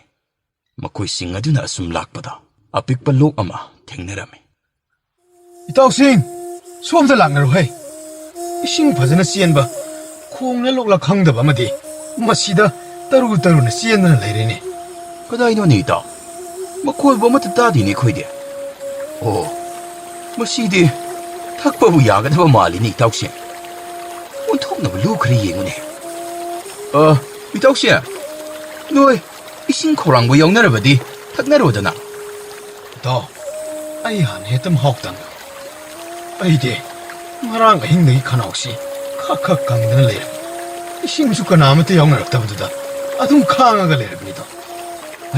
ꯃꯈꯣꯏꯁꯤꯡ ꯑꯗꯨꯅ ꯑꯁꯨꯝ ꯂꯥꯛꯄꯗ ꯑꯄꯤꯛꯄ ꯂꯣꯛ ꯑꯃ ꯊꯦꯡꯅꯔꯝꯃꯤ꯫ ꯏꯇꯥꯎꯁꯤꯡ, ꯁꯣꯝꯗ ꯂꯥꯛꯅꯔꯣꯍꯦ꯫ ꯏꯁꯤꯡ ꯐꯖꯅ ꯆꯦꯟꯕ ꯈꯣꯡꯅ ꯂꯣꯛꯂ ꯈꯪꯗꯕ ꯑꯃꯗꯤ ꯃꯁꯤꯗ ꯇꯔꯨ ꯇꯔꯨꯅ ꯆꯦꯟꯗꯨꯅ ꯂꯩꯔꯦꯅꯦ꯫ ꯀꯗꯥꯏꯅꯣꯅꯦ ꯏꯇꯥꯎ? ꯃꯈꯣꯜꯕꯨ ꯑꯃꯠꯇ ꯇꯥꯗꯦꯅꯦ ꯑꯩꯈꯣꯏꯗꯤ꯫ ꯑꯣ, ꯃꯁꯤꯗꯤ ꯊꯛꯄꯕꯨ ꯌꯥꯒꯗꯕ ꯃꯥꯜꯂꯤꯅꯦ ꯏꯇꯥꯎꯁꯦ꯫ ꯑꯣꯟꯊꯣꯛꯅꯕ ꯂꯨ ꯈꯔ ꯌꯦꯡꯉꯨꯅꯦ꯫ ꯑ, ꯏꯇꯥꯎꯁꯦ, ꯅꯣꯏ ꯏꯁꯤꯡ ꯈꯧꯔꯥꯡꯕ ꯌꯥꯎꯅꯔꯕꯗꯤ ꯊꯛꯅꯔꯣꯗꯅ꯫ ꯏꯇꯥꯎ, ꯑꯩ ꯍꯥꯟꯅ ꯍꯦꯛꯇ ꯃꯍꯥꯎ ꯇꯪꯒꯦ꯫ ꯑꯩꯗꯤ ꯉꯔꯥꯡ ꯑꯍꯤꯡꯗꯒꯤ ꯈꯅꯥꯎꯁꯤ ꯈꯛ ꯈꯛ ꯀꯪꯗꯅ ꯂꯩꯔꯦ꯫ ꯏꯁꯤꯡꯁꯨ ꯀꯅꯥ ꯑꯃꯠꯇ ꯌꯥꯎꯅꯔꯛꯇꯕꯗꯨꯗ ꯑꯗꯨꯝ ꯈꯥꯡꯉꯒ ꯂꯩꯔꯕꯅꯤꯗꯣ꯫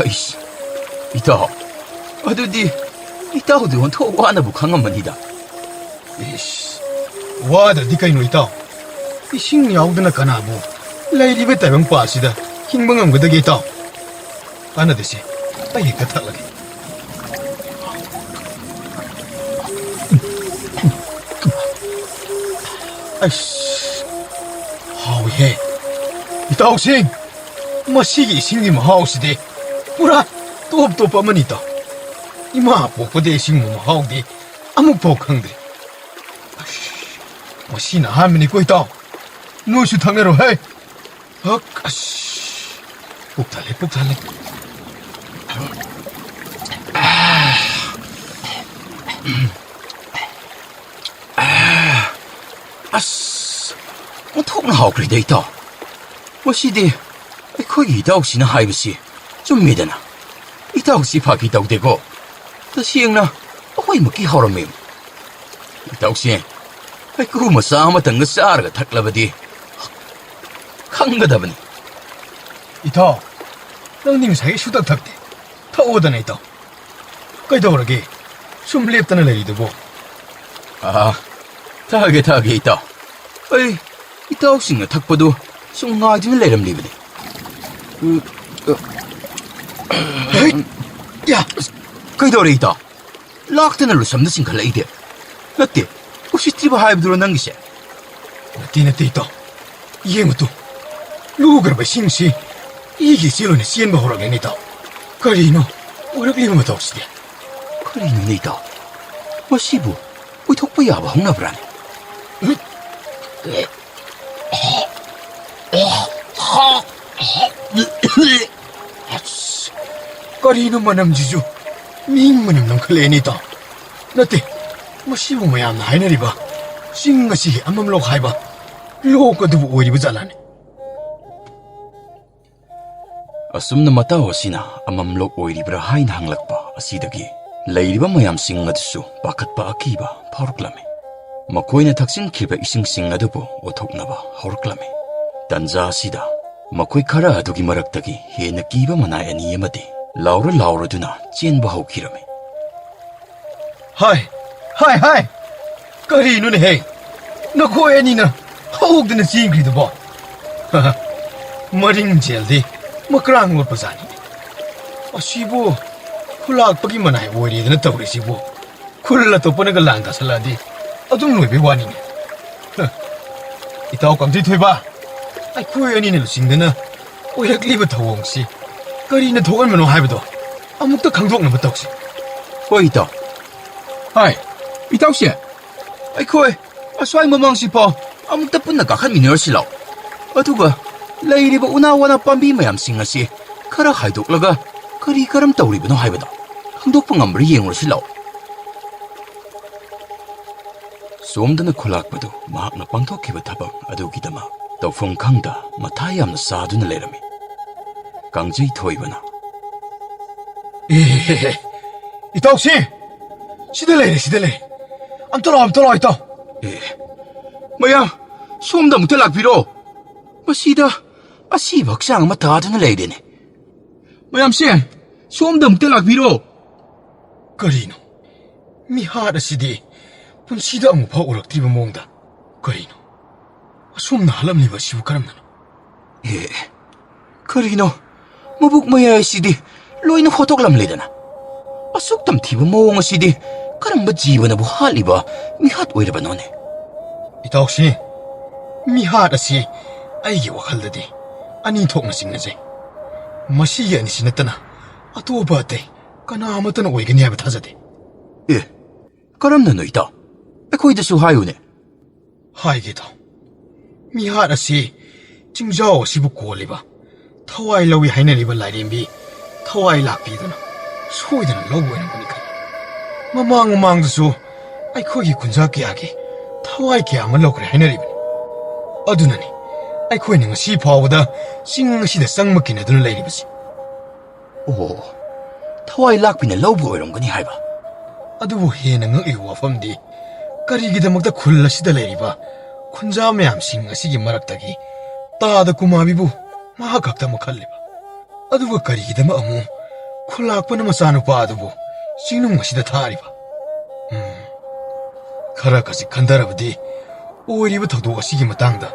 ꯑꯩꯁ, ꯏꯇꯥꯎ, ꯑꯗꯨꯗꯤ ꯏꯇꯥꯎꯗꯤ ꯑꯣꯟꯊꯣꯛ ꯋꯥꯅꯕꯨ ꯈꯪꯉꯝꯃꯅꯤꯗ꯫ ꯏꯁ, ꯋꯥꯗ꯭ꯔꯗꯤ ꯀꯩꯅꯣ ꯏꯇꯥꯎ? ꯏꯁꯤꯡ ꯌꯥꯎꯗꯅ ꯀꯅꯥꯕꯨ ꯂꯩꯔꯤꯕ ꯇꯥꯏꯕꯪ ꯄꯥꯁꯤꯗ ꯍꯤꯡꯕ ꯉꯝꯒꯗꯒꯦ ꯏꯇꯥꯎ? ꯀꯥꯟꯅꯗꯦꯁꯦ, ꯑꯩ ꯍꯦꯛꯇ ꯊꯛꯂꯒꯦ꯫ ꯑꯁ, ꯍꯥꯎ ꯍꯦ, ꯏꯇꯥꯎꯁꯤꯡ, ꯃꯁꯤꯒꯤ ꯏꯁꯤꯡꯒꯤ ꯃꯍꯥꯎꯁꯤꯗꯤ ꯄꯨꯔꯥ ꯇꯣꯞ ꯇꯣꯞꯄ ꯑꯃꯅꯤ, ꯏꯇꯥꯎ꯫ ꯏꯃꯥ ꯄꯣꯛꯄꯗ ꯏꯁꯤꯡꯒꯤ ꯃꯍꯥꯎꯗꯤ ꯑꯃꯨꯛ ꯐꯥꯎ ꯈꯪꯗ꯭ꯔꯤ꯫ ꯑꯁ, ꯃꯁꯤꯅ ꯑꯍꯥꯟꯕꯅꯤꯀꯣ, ꯏꯇꯥꯎ꯫ ꯅꯣꯏꯁꯨ ꯊꯛꯅꯔꯣ ꯍꯦ꯫ ꯍꯛ, ꯑꯁ, ꯄꯨꯛ ꯊꯜꯂꯦ, ꯄꯨꯛ ꯊꯜꯂꯦ꯫ ꯑꯁ, ꯑꯣꯟꯊꯣꯛꯅ ꯍꯥꯎꯈ꯭ꯔꯦꯗ, ꯏꯇꯥꯎ꯫ ꯃꯁꯤꯗꯤ ꯑꯩꯈꯣꯏꯒꯤ ꯏꯇꯥꯎꯁꯤꯅ ꯍꯥꯏꯕꯁꯤ ꯆꯨꯝꯃꯦꯗꯅ꯫ ꯏꯇꯥꯎꯁꯤ ꯐꯥꯒꯤ ꯇꯧꯗꯦꯀꯣ꯫ ꯇꯁꯦꯡꯅ ꯑꯩꯈꯣꯏꯃꯛꯀꯤ ꯍꯥꯎꯔꯝꯃꯤ꯫ ꯏꯇꯥꯎꯁꯦ ꯍꯩꯀ꯭ꯔꯨ ꯃꯆꯥ ꯑꯃꯇꯪꯒ ꯆꯥꯔꯒ ꯊꯛꯂꯕꯗꯤ ꯈꯪꯒꯗꯕꯅꯤ꯫ ꯏꯇꯥꯎ, ꯅꯪꯗꯤ ꯉꯁꯥꯏꯒꯤ ꯁꯨꯡꯊꯛ ꯊꯛꯇꯦ꯫ ꯊꯛꯑꯣꯗꯅ, ꯏꯇꯥꯎ꯫ ꯀꯩꯗꯧꯔꯒꯦ? ꯁꯨꯝ ꯂꯦꯞꯇꯅ ꯂꯩꯔꯤꯗꯨꯕꯣ? ꯑꯥ, ꯊꯛꯑꯒꯦ, ꯊꯛꯑꯒꯦ, ꯏꯇꯥꯎ꯫ ꯑꯩ ꯏꯇꯥꯎꯁꯤꯡꯅ ꯊꯛꯄꯗꯨ ꯁꯨꯝ ꯉꯥꯏꯗꯨꯅ ꯂꯩꯔꯝꯂꯤꯕꯅꯤ꯫ ꯎꯝ, ꯑ, ꯍꯩꯠ! ꯌꯥ! ꯀꯩꯗꯧꯔꯦ, ꯏꯇꯥꯎ? ꯂꯥꯛꯇꯅ ꯂꯨꯁꯝꯗ ꯆꯤꯡꯈꯠꯂꯛꯏ ꯗꯦ? ꯅꯠꯇꯦ, ꯎꯁꯤꯠꯇ꯭ꯔꯤꯕ ꯍꯥꯏꯕꯗꯨꯔꯣ ꯅꯪꯒꯤꯁꯦ? ꯅꯠꯇꯦ, ꯅꯠꯇꯦ, ꯏꯇꯥꯎ꯫ ꯌꯦꯡꯉꯨ ꯇꯨ, ꯂꯨꯈ꯭ꯔꯕ ꯏꯁꯤꯡꯁꯤ ꯏꯒꯤ ꯏꯆꯦꯜ ꯑꯣꯏꯅ ꯆꯦꯟꯕ ꯍꯧꯔꯛꯂꯦꯅꯦ, ꯏꯇꯥꯎ꯫ ꯀꯔꯤꯅꯣ ꯑꯣꯏꯔꯛꯂꯤꯕ ꯃꯇꯧꯁꯤꯗꯤ? ꯀꯔꯤꯅꯣꯅꯦ, ꯏꯇꯥꯎ? ꯃꯁꯤꯕꯨ ꯑꯣꯏꯊꯣꯛꯄ ꯌꯥꯕ ꯍꯧꯅꯕ꯭ꯔꯥꯅꯦ? ꯑꯁ, ꯀꯔꯤꯅꯣ ꯃꯅꯝꯁꯤꯁꯨ? ꯃꯤ ꯃꯅꯝ ꯅꯝꯈꯠꯂꯛꯑꯦꯅꯦ, ꯏꯇꯥꯎ꯫ ꯅꯠꯇꯦ, ꯃꯁꯤꯕꯨ ꯃꯌꯥꯝꯅ ꯍꯥꯏꯅꯔꯤꯕ ꯆꯤꯡ ꯑꯁꯤꯒꯤ ꯑꯃꯝꯂꯣꯛ ꯍꯥꯏꯕ ꯂꯣꯛ ꯑꯗꯨꯕꯨ ꯑꯣꯏꯔꯤꯕ ꯖꯥꯠꯂꯥꯅꯦ? ꯑꯁꯨꯝꯅ ꯃꯇꯥꯎ ꯑꯁꯤꯅ ꯑꯃꯝꯂꯣꯛ ꯑꯣꯏꯔꯤꯕ꯭ꯔꯥ ꯍꯥꯏꯅ ꯍꯪꯂꯛꯄ ꯑꯁꯤꯗꯒꯤ ꯂꯩꯔꯤꯕ ꯃꯌꯥꯝꯁꯤꯡ ꯑꯗꯨꯁꯨ ꯄꯥꯈꯠꯄ ꯑꯀꯤꯕ ꯐꯥꯎꯔꯛꯂꯝꯃꯤ꯫ ꯃꯈꯣꯏꯅ ꯊꯛꯆꯤꯟꯈꯤꯕ ꯏꯁꯤꯡꯁꯤꯡ ꯑꯗꯨꯕꯨ ꯑꯣꯊꯣꯛꯅꯕ ꯍꯧꯔꯛꯂꯝꯃꯤ꯫ ꯇꯟꯖꯥ ꯑꯁꯤꯗ ꯃꯈꯣꯏ ꯈꯔ ꯑꯗꯨꯒꯤ ꯃꯔꯛꯇꯒꯤ ꯍꯦꯟꯅ ꯀꯤꯕ ꯃꯅꯥꯏ ꯑꯅꯤ ꯑꯃꯗꯤ ꯂꯥꯎꯔ ꯂꯥꯎꯔꯗꯨꯅ ꯆꯦꯟꯕ ꯍꯧꯈꯤꯔꯝꯃꯤ꯫ ꯍꯥꯏ, ꯍꯥꯏ, ꯍꯥꯏ! ꯀꯔꯤꯅꯣꯅꯦꯍꯦ? ꯅꯈꯣꯏ ꯑꯅꯤꯅ ꯍꯧꯗꯅ ꯆꯦꯟꯈ꯭ꯔꯤꯗꯨꯕꯣ? ꯃꯔꯤꯡ ꯖꯦꯜꯗꯤ ꯃꯀ꯭ꯔꯥꯡ ꯂꯣꯠꯄ ꯖꯥꯠꯅꯤꯅꯦ꯫ ꯑꯁꯤꯕꯨ ꯈꯨꯂꯥꯛꯄꯒꯤ ꯃꯅꯥꯏ ꯑꯣꯏꯔꯦꯗꯅ ꯇꯧꯔꯤꯁꯤꯕꯨ꯫ ꯈꯨꯜ ꯑꯇꯣꯞꯄꯅꯒ ꯂꯥꯟ ꯇꯥꯁꯜꯂꯛꯑꯗꯤ ꯑꯗꯨꯝ ꯂꯣꯏꯕꯩ ꯋꯥꯅꯤꯅꯦ꯫ ꯏꯇꯥꯎ ꯀꯝꯊꯤ ꯊꯣꯏꯕ, ꯑꯩꯈꯣꯏ ꯑꯅꯤꯅ ꯂꯨꯆꯤꯡꯗꯅ ꯑꯣꯏꯔꯛꯂꯤꯕ ꯊꯧꯑꯣꯡꯁꯤ ꯀꯔꯤꯅ ꯊꯣꯛꯍꯟꯕꯅꯣ ꯍꯥꯏꯕꯗꯣ ꯑꯃꯨꯛꯇ ꯈꯪꯗꯣꯛꯅꯕ ꯇꯧꯁꯤ꯫ ꯍꯣꯏ, ꯏꯇꯥꯎ꯫ ꯍꯥꯏ, ꯏꯇꯥꯎꯁꯦ, ꯑꯩꯈꯣꯏ ꯑꯁ꯭ꯋꯥꯏ ꯃꯃꯥꯡꯁꯤꯐꯥꯎ ꯑꯃꯨꯛꯇ ꯄꯨꯟꯅ ꯀꯥꯈꯠꯃꯤꯟꯅꯔꯁꯤ ꯂꯥꯎ꯫ ꯑꯗꯨꯒ ꯂꯩꯔꯤꯕ ꯎꯅꯥ ꯋꯥꯅꯥ ꯄꯥꯝꯕꯤ ꯃꯌꯥꯝꯁꯤꯡ ꯑꯁꯤ ꯈꯔ ꯍꯥꯏꯗꯣꯛꯂꯒ ꯀꯔꯤ ꯀꯔꯝ ꯇꯧꯔꯤꯕꯅꯣ ꯍꯥꯏꯕꯗꯣ ꯈꯪꯗꯣꯛꯄ ꯉꯝꯕ꯭ꯔꯥ ꯌꯦꯡꯂꯨꯔꯁꯤ ꯂꯥꯎ꯫ ꯁꯣꯝꯗꯅ ꯈꯨꯂꯥꯛꯄꯗꯨ ꯃꯍꯥꯛꯅ ꯄꯥꯡꯊꯣꯛꯈꯤꯕ ꯊꯕꯛ ꯑꯗꯨꯒꯤꯗꯃꯛ ꯇꯧꯐꯝ ꯈꯪꯗ ꯃꯊꯥ ꯌꯥꯝꯅ ꯁꯥꯗꯨꯅ ꯂꯩꯔꯝꯃꯤ꯫ ꯀꯥꯡꯖꯩ ꯊꯣꯏꯕꯅ, "ꯑꯦ, ꯏꯇꯥꯎꯁꯤ, ꯁꯤꯗ ꯂꯩꯔꯦ, ꯁꯤꯗ ꯂꯩꯔꯦ꯫ ꯑꯝꯇ ꯂꯥꯛꯑꯣ, ꯑꯝꯇ ꯂꯥꯛꯑꯣ, ꯏꯇꯥꯎ꯫ ꯑꯦ, ꯃꯌꯥꯝ, ꯁꯣꯝꯗ ꯑꯃꯨꯛꯇ ꯂꯥꯛꯄꯤꯔꯣ꯫ ꯃꯁꯤꯗ ꯑꯁꯤꯕ ꯍꯛꯆꯥꯡ ꯑꯃ ꯇꯥꯗꯨꯅ ꯂꯩꯔꯦꯅꯦ꯫ ꯃꯌꯥꯝꯁꯦ, ꯁꯣꯝꯗ ꯑꯃꯨꯛꯇ ꯂꯥꯛꯄꯤꯔꯣ꯫" ꯀꯔꯤꯅꯣ? ꯃꯤꯍꯥꯠ ꯑꯁꯤꯗꯤ ꯄꯨꯟꯁꯤꯗ ꯑꯃꯨꯛ ꯐꯥꯎ ꯎꯔꯛꯇ꯭ꯔꯤꯕ ꯃꯑꯣꯡꯗ꯫ ꯀꯔꯤꯅꯣ? ꯑꯁꯨꯝꯅ ꯍꯥꯠꯂꯝꯂꯤꯕ ꯑꯁꯤꯕꯨ ꯀꯔꯝꯅꯅꯣ? ꯑꯦ, ꯀꯔꯤꯅꯣ? ꯃꯕꯨꯛ ꯃꯌꯥꯏ ꯑꯁꯤꯗꯤ ꯂꯣꯏꯅ ꯍꯣꯠꯇꯣꯛꯂꯝꯂꯦꯗꯅ꯫ ꯑꯁꯨꯛ ꯇꯝꯊꯤꯕ ꯃꯑꯣꯡ ꯑꯁꯤꯗꯤ ꯀꯔꯝꯕ ꯖꯤꯕꯅꯕꯨ ꯍꯥꯠꯂꯤꯕ ꯃꯤꯍꯥꯠ ꯑꯣꯏꯔꯕꯅꯣꯅꯦ? ꯏꯇꯥꯎꯁꯤ, ꯃꯤꯍꯥꯠ ꯑꯁꯤ ꯑꯩꯒꯤ ꯋꯥꯈꯜꯗꯗꯤ ꯑꯅꯤ ꯊꯣꯛꯅ ꯆꯤꯡꯅꯖꯩ꯫ ꯃꯁꯤꯒꯤ ꯑꯅꯤꯁꯤ ꯅꯠꯇꯅ ꯑꯇꯣꯞꯄ ꯑꯇꯩ ꯀꯅꯥ ꯑꯃꯠꯇꯅ ꯑꯣꯏꯒꯅꯤ ꯍꯥꯏꯕ ꯊꯥꯖꯗꯦ꯫ ꯑꯦ, ꯀꯔꯝꯅꯅꯣ ꯏꯇꯥꯎ? ꯑꯩꯈꯣꯏꯗꯁꯨ ꯍꯥꯏꯌꯨꯅꯦ꯫ ꯍꯥꯏꯒꯦ ꯏꯇꯥꯎ꯫ ꯃꯤꯍꯥꯠ ꯑꯁꯤ ꯆꯤꯡꯖꯥꯎ ꯑꯁꯤꯕꯨ ꯀꯣꯜꯂꯤꯕ, ꯊꯋꯥꯏ ꯂꯧꯏ ꯍꯥꯏꯅꯔꯤꯕ ꯂꯥꯏꯔꯦꯝꯕꯤ ꯊꯋꯥꯏ ꯂꯥꯛꯄꯤꯗꯨꯅ ꯁꯣꯏꯗꯅ ꯂꯧꯕ ꯑꯣꯏꯔꯝꯒꯅꯤ ꯈꯜꯂꯤ꯫ ꯃꯃꯥꯡ ꯃꯃꯥꯡꯗꯁꯨ ꯑꯩꯈꯣꯏꯒꯤ ꯈꯨꯟꯖꯥ ꯀꯌꯥꯒꯤ ꯊꯋꯥꯏ ꯀꯌꯥ ꯑꯃ ꯂꯧꯈ꯭ꯔꯦ ꯍꯥꯏꯅꯔꯤꯕꯅꯤ꯫ ꯑꯗꯨꯅꯅꯤ ꯑꯩꯈꯣꯏꯅ ꯉꯁꯤ ꯐꯥꯎꯕꯗ ꯆꯤꯡ ꯑꯁꯤꯗ ꯆꯪꯕ ꯀꯤꯅꯗꯨꯅ ꯂꯩꯔꯤꯕꯁꯤ꯫ ꯑꯣ, ꯊꯋꯥꯏ ꯂꯥꯛꯄꯤꯅ ꯂꯧꯕ ꯑꯣꯏꯔꯝꯒꯅꯤ ꯍꯥꯏꯕ꯫ ꯑꯗꯨꯕꯨ ꯍꯦꯟꯅ ꯉꯛꯂꯤꯕ ꯋꯥꯐꯝꯗꯤ, ꯀꯔꯤꯒꯤꯗꯃꯛꯇ ꯈꯨꯜ ꯑꯁꯤꯗ ꯂꯩꯔꯤꯕ ꯈꯨꯟꯖꯥ ꯃꯌꯥꯝꯁꯤꯡ ꯑꯁꯤꯒꯤ ꯃꯔꯛꯇꯒꯤ ꯇꯥꯗ ꯀꯨꯃꯥꯕꯤꯕꯨ ꯃꯍꯥꯛ ꯈꯛꯇꯃꯛ ꯈꯜꯂꯤꯕ? ꯑꯗꯨꯒ ꯀꯔꯤꯒꯤꯗꯃꯛ ꯑꯃꯨꯛ ꯈꯨꯂꯥꯛꯄꯅ ꯃꯆꯥꯅꯨꯄꯥ ꯑꯗꯨꯕꯨ ꯆꯤꯡꯅꯨꯡ ꯑꯁꯤꯗ ꯊꯥꯔꯤꯕ? ꯎꯝ, ꯈꯔ ꯈꯖꯤꯛ ꯈꯟꯊꯔꯕꯗꯤ ꯑꯣꯏꯔꯤꯕ ꯊꯧꯗꯣꯛ ꯑꯁꯤꯒꯤ ꯃꯇꯥꯡꯗ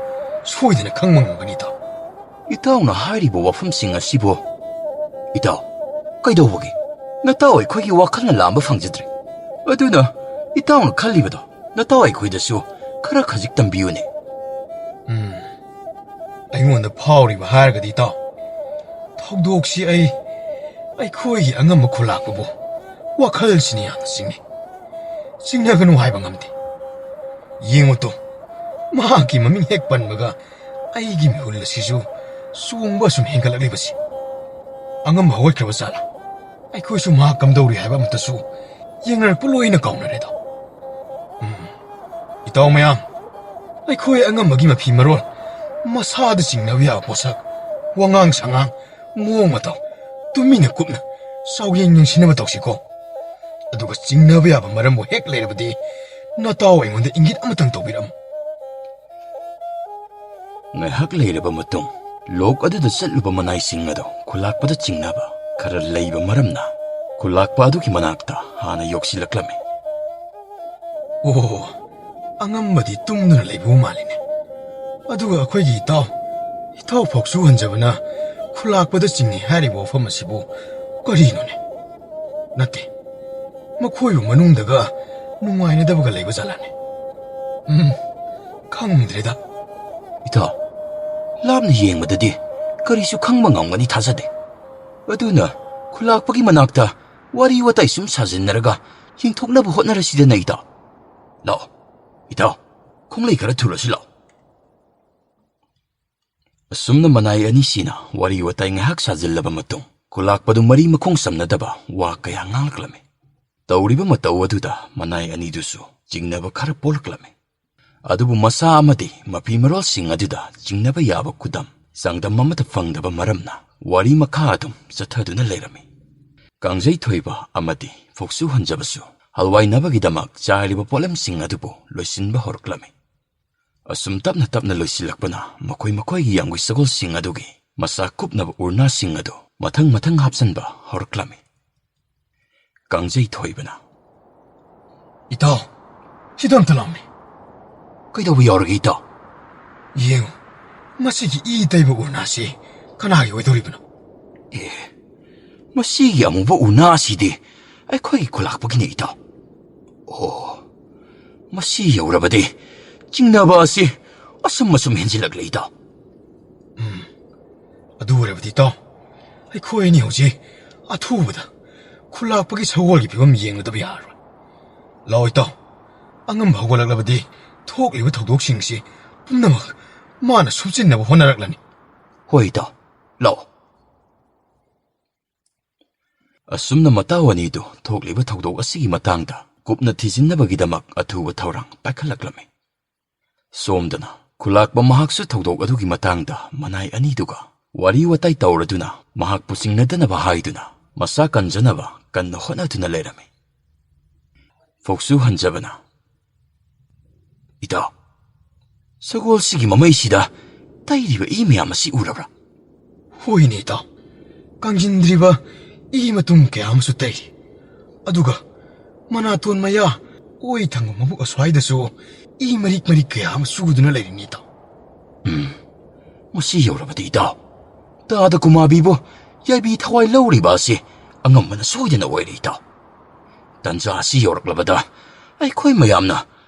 ꯁꯣꯏꯗꯅ ꯈꯪꯕ ꯉꯝꯒꯅꯤ, ꯏꯇꯥꯎ꯫ ꯏꯇꯥꯎꯅ ꯍꯥꯏꯔꯤꯕ ꯋꯥꯐꯝꯁꯤꯡ ꯑꯁꯤꯕꯨ, ꯏꯇꯥꯎ, ꯀꯩꯗꯧꯕꯒꯤ? ꯅꯇꯥꯎ ꯑꯩꯈꯣꯏꯒꯤ ꯋꯥꯈꯜꯅ ꯂꯥꯝꯕ ꯐꯪꯖꯗ꯭ꯔꯦ꯫ ꯑꯗꯨꯅ ꯏꯇꯥꯎꯅ ꯈꯜꯂꯤꯕꯗꯣ ꯅꯇꯥꯎ ꯑꯩꯈꯣꯏꯗꯁꯨ ꯈꯔ ꯈꯖꯤꯛ ꯇꯝꯕꯤꯌꯨꯅꯦ꯫ ꯎꯝ, ꯑꯩꯉꯣꯟꯗ ꯐꯥꯎꯔꯤꯕ ꯍꯥꯏꯔꯒꯗꯤ, ꯏꯇꯥꯎ, ꯊꯧꯗꯣꯛꯁꯤ ꯑꯩ, ꯑꯩꯈꯣꯏꯒꯤ ꯑꯉꯝꯕ ꯈꯨꯂꯥꯛꯄꯕꯨ ꯋꯥꯈꯜꯁꯤꯅ ꯌꯥꯝꯅ ꯆꯤꯡꯅꯩ꯫ ꯆꯤꯡꯅꯒꯅꯨ ꯍꯥꯏꯕ ꯉꯝꯗꯦ꯫ ꯌꯦꯡꯉꯨ ꯇꯨ, ꯃꯍꯥꯛꯀꯤ ꯃꯃꯤꯡ ꯍꯦꯛ ꯄꯟꯕꯒ ꯑꯩꯒꯤ ꯃꯤꯍꯨꯜ ꯑꯁꯤꯁꯨ ꯆꯣꯡꯕ ꯑꯁꯨꯝ ꯍꯦꯟꯒꯠꯂꯛꯂꯤꯕꯁꯤ꯫ ꯑꯉꯝꯕ ꯍꯧꯒꯠꯈ꯭ꯔꯕ ꯖꯥꯠꯂꯥ? ꯑꯩꯈꯣꯏꯁꯨ ꯃꯍꯥꯛ ꯀꯝꯗꯧꯔꯤ ꯍꯥꯏꯕ ꯑꯃꯠꯇꯁꯨ ꯌꯦꯡꯅꯔꯛꯄ ꯂꯣꯏꯅ ꯀꯥꯎꯅꯔꯦꯗꯣ꯫ ꯎꯝ꯫ ꯏꯇꯥꯎ ꯃꯌꯥꯝ, ꯑꯩꯈꯣꯏ ꯑꯉꯝꯕꯒꯤ ꯃꯐꯤ ꯃꯔꯣꯜ, ꯃꯁꯥꯗ ꯆꯤꯡꯅꯕ ꯌꯥꯕ ꯄꯣꯠꯁꯛ, ꯋꯥꯉꯥꯡ ꯁꯉꯥꯡ, ꯃꯑꯣꯡ ꯃꯇꯧ, ꯇꯨꯃꯤꯟꯅ ꯀꯨꯞꯅ ꯆꯥꯎꯌꯦꯡ ꯌꯦꯡꯁꯤꯟꯅꯕ ꯇꯧꯁꯤꯀꯣ꯫ ꯑꯗꯨꯒ ꯆꯤꯡꯅꯕ ꯌꯥꯕ ꯃꯔꯝꯕꯨ ꯍꯦꯛ ꯂꯩꯔꯕꯗꯤ, ꯅꯇꯥꯎ ꯑꯩꯉꯣꯟꯗ ꯏꯪꯒꯤꯠ ꯑꯃꯇꯪ ꯇꯧꯕꯤꯔꯝꯃꯨ꯫ ꯉꯥꯏꯍꯥꯛ ꯂꯩꯔꯕ ꯃꯇꯨꯡ, ꯂꯣꯛ ꯑꯗꯨꯗ ꯆꯠꯂꯨꯕ ꯃꯅꯥꯏꯁꯤꯡ ꯑꯗꯨ ꯈꯨꯂꯥꯛꯄꯗ ꯆꯤꯡꯅꯕ ꯈꯔ ꯂꯩꯕ ꯃꯔꯝꯅ, ꯈꯨꯂꯥꯛꯄ ꯑꯗꯨꯒꯤ ꯃꯅꯥꯛꯇ ꯍꯥꯟꯅ ꯌꯧꯁꯤꯜꯂꯛꯂꯝꯃꯤ꯫ ꯑꯣ, ꯑꯉꯝꯕꯗꯤ ꯇꯨꯝꯗꯨꯅ ꯂꯩꯕꯕꯨ ꯃꯥꯜꯂꯤꯅꯦ꯫ ꯑꯗꯨꯒ ꯑꯩꯈꯣꯏꯒꯤ ꯏꯇꯥꯎ, ꯏꯇꯥꯎ ꯐꯥꯎꯁꯨ ꯍꯟꯖꯕꯅ ꯈꯨꯂꯥꯛꯄꯗ ꯆꯤꯡꯅꯩ ꯍꯥꯏꯔꯤꯕ ꯋꯥꯐꯝ ꯑꯁꯤꯕꯨ ꯀꯔꯤꯅꯣꯅꯦ? ꯅꯠꯇꯦ, ꯃꯈꯣꯏꯕꯨ ꯃꯅꯨꯡꯗꯒ ꯅꯨꯡꯉꯥꯏꯅꯗꯕꯒ ꯂꯩꯕ ꯖꯥꯠꯂꯥꯅꯦ? ꯎꯝ, ꯈꯪꯗ꯭ꯔꯦꯗ꯫ ꯏꯇꯥꯎ, ꯂꯥꯞꯅ ꯌꯦꯡꯕꯗꯗꯤ ꯀꯔꯤꯁꯨ ꯈꯪꯕ ꯉꯝꯒꯅꯤ ꯊꯥꯖꯗꯦ꯫ ꯑꯗꯨꯅ ꯈꯨꯂꯥꯛꯄꯒꯤ ꯃꯅꯥꯛꯇ ꯋꯥꯔꯤ ꯋꯥꯇꯥꯏ ꯁꯨꯝ ꯁꯥꯖꯤꯟꯅꯔꯒ ꯌꯦꯡꯊꯣꯛꯅꯕ ꯍꯣꯠꯅꯔꯁꯤꯗꯅ, ꯏꯇꯥꯎ꯫ ꯂꯥꯛꯑꯣ, ꯏꯇꯥꯎ, ꯈꯣꯡꯂꯩ ꯈꯔ ꯊꯨꯔꯁꯤ ꯂꯥꯛꯑꯣ꯫ ꯑꯁꯨꯝꯅ ꯃꯅꯥꯏ ꯑꯅꯤꯁꯤꯅ ꯋꯥꯔꯤ ꯋꯥꯇꯥꯏ ꯉꯥꯏꯍꯥꯛ ꯁꯥꯖꯤꯜꯂꯕ ꯃꯇꯨꯡ, ꯈꯨꯂꯥꯛꯄꯗꯨ ꯃꯔꯤ ꯃꯈꯣꯡ ꯁꯝꯅꯗꯕ ꯋꯥ ꯀꯌꯥ ꯉꯥꯡꯂꯛꯂꯝꯃꯤ꯫ ꯇꯧꯔꯤꯕ ꯃꯇꯧ ꯑꯗꯨꯗ ꯃꯅꯥꯏ ꯑꯅꯤꯗꯨꯁꯨ ꯆꯤꯡꯅꯕ ꯈꯔ ꯄꯣꯛꯂꯛꯂꯝꯃꯤ꯫ ꯑꯗꯨꯕꯨ ꯃꯁꯥ ꯑꯃꯗꯤ ꯃꯐꯤ ꯃꯔꯣꯜꯁꯤꯡ ꯑꯗꯨꯗ ꯆꯤꯡꯅꯕ ꯌꯥꯕ ꯈꯨꯗꯝ ꯆꯥꯡꯗꯝ ꯑꯃꯠꯇ ꯐꯪꯗꯕ ꯃꯔꯝꯅ ꯋꯥꯔꯤ ꯃꯈꯥ ꯑꯗꯨꯝ ꯆꯠꯊꯗꯨꯅ ꯂꯩꯔꯝꯃꯤ꯫ ꯀꯥꯡꯖꯩ ꯊꯣꯏꯕ ꯑꯃꯗꯤ ꯐꯣꯛꯁꯨ ꯍꯟꯖꯕꯁꯨ ꯍꯜꯋꯥꯏꯅꯕꯒꯤꯗꯃꯛ ꯆꯥꯏꯔꯤꯕ ꯄꯣꯠꯂꯝꯁꯤꯡ ꯑꯗꯨꯕꯨ ꯂꯣꯏꯁꯤꯟꯕ ꯍꯧꯔꯛꯂꯝꯃꯤ꯫ ꯑꯁꯨꯝ ꯇꯞꯅ ꯇꯞꯅ ꯂꯣꯏꯁꯤꯜꯂꯛꯄꯅ ꯃꯈꯣꯏ ꯃꯈꯣꯏꯒꯤ ꯌꯥꯝꯒꯤ ꯁꯒꯣꯜꯁꯤꯡ ꯑꯗꯨꯒꯤ ꯃꯁꯥ ꯀꯨꯞꯅꯕ ꯎꯔꯅꯥꯁꯤꯡ ꯑꯗꯨ ꯃꯊꯪ ꯃꯊꯪ ꯍꯥꯞꯆꯤꯟꯕ ꯍꯧꯔꯛꯂꯝꯃꯤ꯫ ꯀꯥꯡꯖꯩ ꯊꯣꯏꯕꯅ, "ꯏꯇꯥꯎ, ꯁꯤꯗ ꯑꯝꯇ ꯂꯥꯛꯑꯝꯃꯤ꯫" "ꯀꯩꯗꯧꯕ ꯌꯥꯎꯔꯒꯦ, ꯏꯇꯥꯎ?" "ꯌꯦꯡꯉꯨ, ꯃꯁꯤꯒꯤ ꯏ ꯇꯩꯕ ꯎꯔꯅꯥꯁꯤ ꯀꯅꯥꯒꯤ ꯑꯣꯏꯗꯧꯔꯤꯕꯅꯣ?" "ꯑꯦ, ꯃꯁꯤꯒꯤ ꯑꯃꯨꯕ ꯎꯔꯅꯥ ꯑꯁꯤꯗꯤ ꯑꯩꯈꯣꯏꯒꯤ ꯈꯨꯂꯥꯛꯄꯒꯤꯅꯦ, ꯏꯇꯥꯎ꯫" "ꯑꯣ, ꯃꯁꯤ ꯌꯧꯔꯕꯗꯤ ꯆꯤꯡꯅꯕ ꯑꯁꯤ ꯑꯁꯨꯝ ꯑꯁꯨꯝ ꯍꯦꯟꯖꯤꯜꯂꯛꯂꯦ, ꯏꯇꯥꯎ꯫" ꯑꯗꯨ ꯑꯣꯏꯔꯕꯗꯤ ꯏꯇꯥꯎ, ꯑꯩꯈꯣꯏ ꯑꯅꯤ ꯍꯧꯖꯤꯛ ꯑꯊꯨꯕꯗ ꯈꯨꯜꯂꯥꯛꯄꯒꯤ ꯁꯒꯣꯜꯒꯤ ꯐꯤꯕꯝ ꯌꯦꯡꯂꯨꯗꯕ ꯌꯥꯔꯔꯣꯏ꯫ ꯂꯥꯛꯑꯣ ꯏꯇꯥꯎ, ꯑꯉꯝꯕ ꯍꯧꯒꯠꯂꯛꯂꯕꯗꯤ ꯊꯣꯛꯂꯤꯕ ꯊꯧꯗꯣꯛꯁꯤꯡꯁꯤ ꯄꯨꯝꯅꯃꯛ ꯃꯥꯅ ꯁꯨꯞꯆꯤꯟꯅꯕ ꯍꯣꯠꯅꯔꯛꯂꯅꯤ꯫ ꯍꯣꯏ ꯏꯇꯥꯎ, ꯂꯥꯛꯑꯣ꯫ ꯑꯁꯨꯝꯅ ꯃꯇꯥꯎ ꯑꯅꯤꯗꯨ ꯊꯣꯛꯂꯤꯕ ꯊꯧꯗꯣꯛ ꯑꯁꯤꯒꯤ ꯃꯇꯥꯡꯗ ꯀꯨꯞꯅ ꯊꯤꯖꯤꯟꯅꯕꯒꯤꯗꯃꯛ ꯑꯊꯨꯕ ꯊꯧꯔꯥꯡ ꯄꯥꯏꯈꯠꯂꯛꯂꯝꯃꯤ꯫ ꯁꯣꯝꯗꯅ ꯈꯨꯂꯥꯛꯄ ꯃꯍꯥꯛꯁꯨ ꯊꯧꯗꯣꯛ ꯑꯗꯨꯒꯤ ꯃꯇꯥꯡꯗ ꯃꯅꯥꯏ ꯑꯅꯤꯗꯨꯒ ꯋꯥꯔꯤ ꯋꯥꯇꯥꯏ ꯇꯧꯔꯗꯨꯅ ꯃꯍꯥꯛꯄꯨ ꯆꯤꯡꯅꯗꯅꯕ ꯍꯥꯏꯗꯨꯅ ꯃꯁꯥ ꯀꯟꯖꯅꯕ ꯀꯟꯅ ꯍꯣꯠꯅꯗꯨꯅ ꯂꯩꯔꯝꯃꯤ꯫ ꯐꯧꯁꯨ ꯍꯟꯖꯕꯅ, "ꯏꯇꯥꯎ, ꯁꯒꯣꯜꯁꯤꯒꯤ ꯃꯃꯩꯁꯤꯗ ꯇꯩꯔꯤꯕ ꯏ ꯃꯌꯥꯝ ꯑꯁꯤ ꯎꯔꯕ꯭ꯔꯥ?" "ꯍꯣꯏꯅꯦ ꯏꯇꯥꯎ, ꯀꯪꯁꯤꯟꯗ꯭ꯔꯤꯕ ꯏ ꯃꯇꯨꯝ ꯀꯌꯥ ꯑꯃꯁꯨ ꯇꯩꯔꯤ꯫ ꯑꯗꯨꯒ ꯃꯅꯥꯇꯣꯟ ꯃꯌꯥ, ꯑꯣꯏ ꯊꯪꯕ ꯃꯕꯨꯛ ꯑꯁ꯭ꯋꯥꯏꯗꯁꯨ ꯏ ꯃꯔꯤꯛ ꯃꯔꯤꯛ ꯀꯌꯥ ꯑꯃ ꯆꯨꯗꯨꯅ ꯂꯩꯔꯤꯅꯤ ꯏꯇꯥꯎ꯫" ꯎꯝ, ꯃꯁꯤ ꯌꯧꯔꯕꯗꯤ ꯏꯇꯥꯎ, ꯇꯥꯗ ꯀꯨꯃꯥꯕꯤꯕꯨ ꯌꯥꯏꯕꯤ ꯊꯋꯥꯏ ꯂꯧꯔꯤꯕ ꯑꯁꯤ ꯑꯉꯝꯕꯅ ꯁꯣꯏꯗꯅ ꯑꯣꯏꯔꯦ ꯏꯇꯥꯎ꯫ ꯇꯟꯖꯥ ꯑꯁꯤ ꯌꯧꯔꯛꯂꯕꯗ ꯑꯩꯈꯣꯏ ꯃꯌꯥꯝꯅ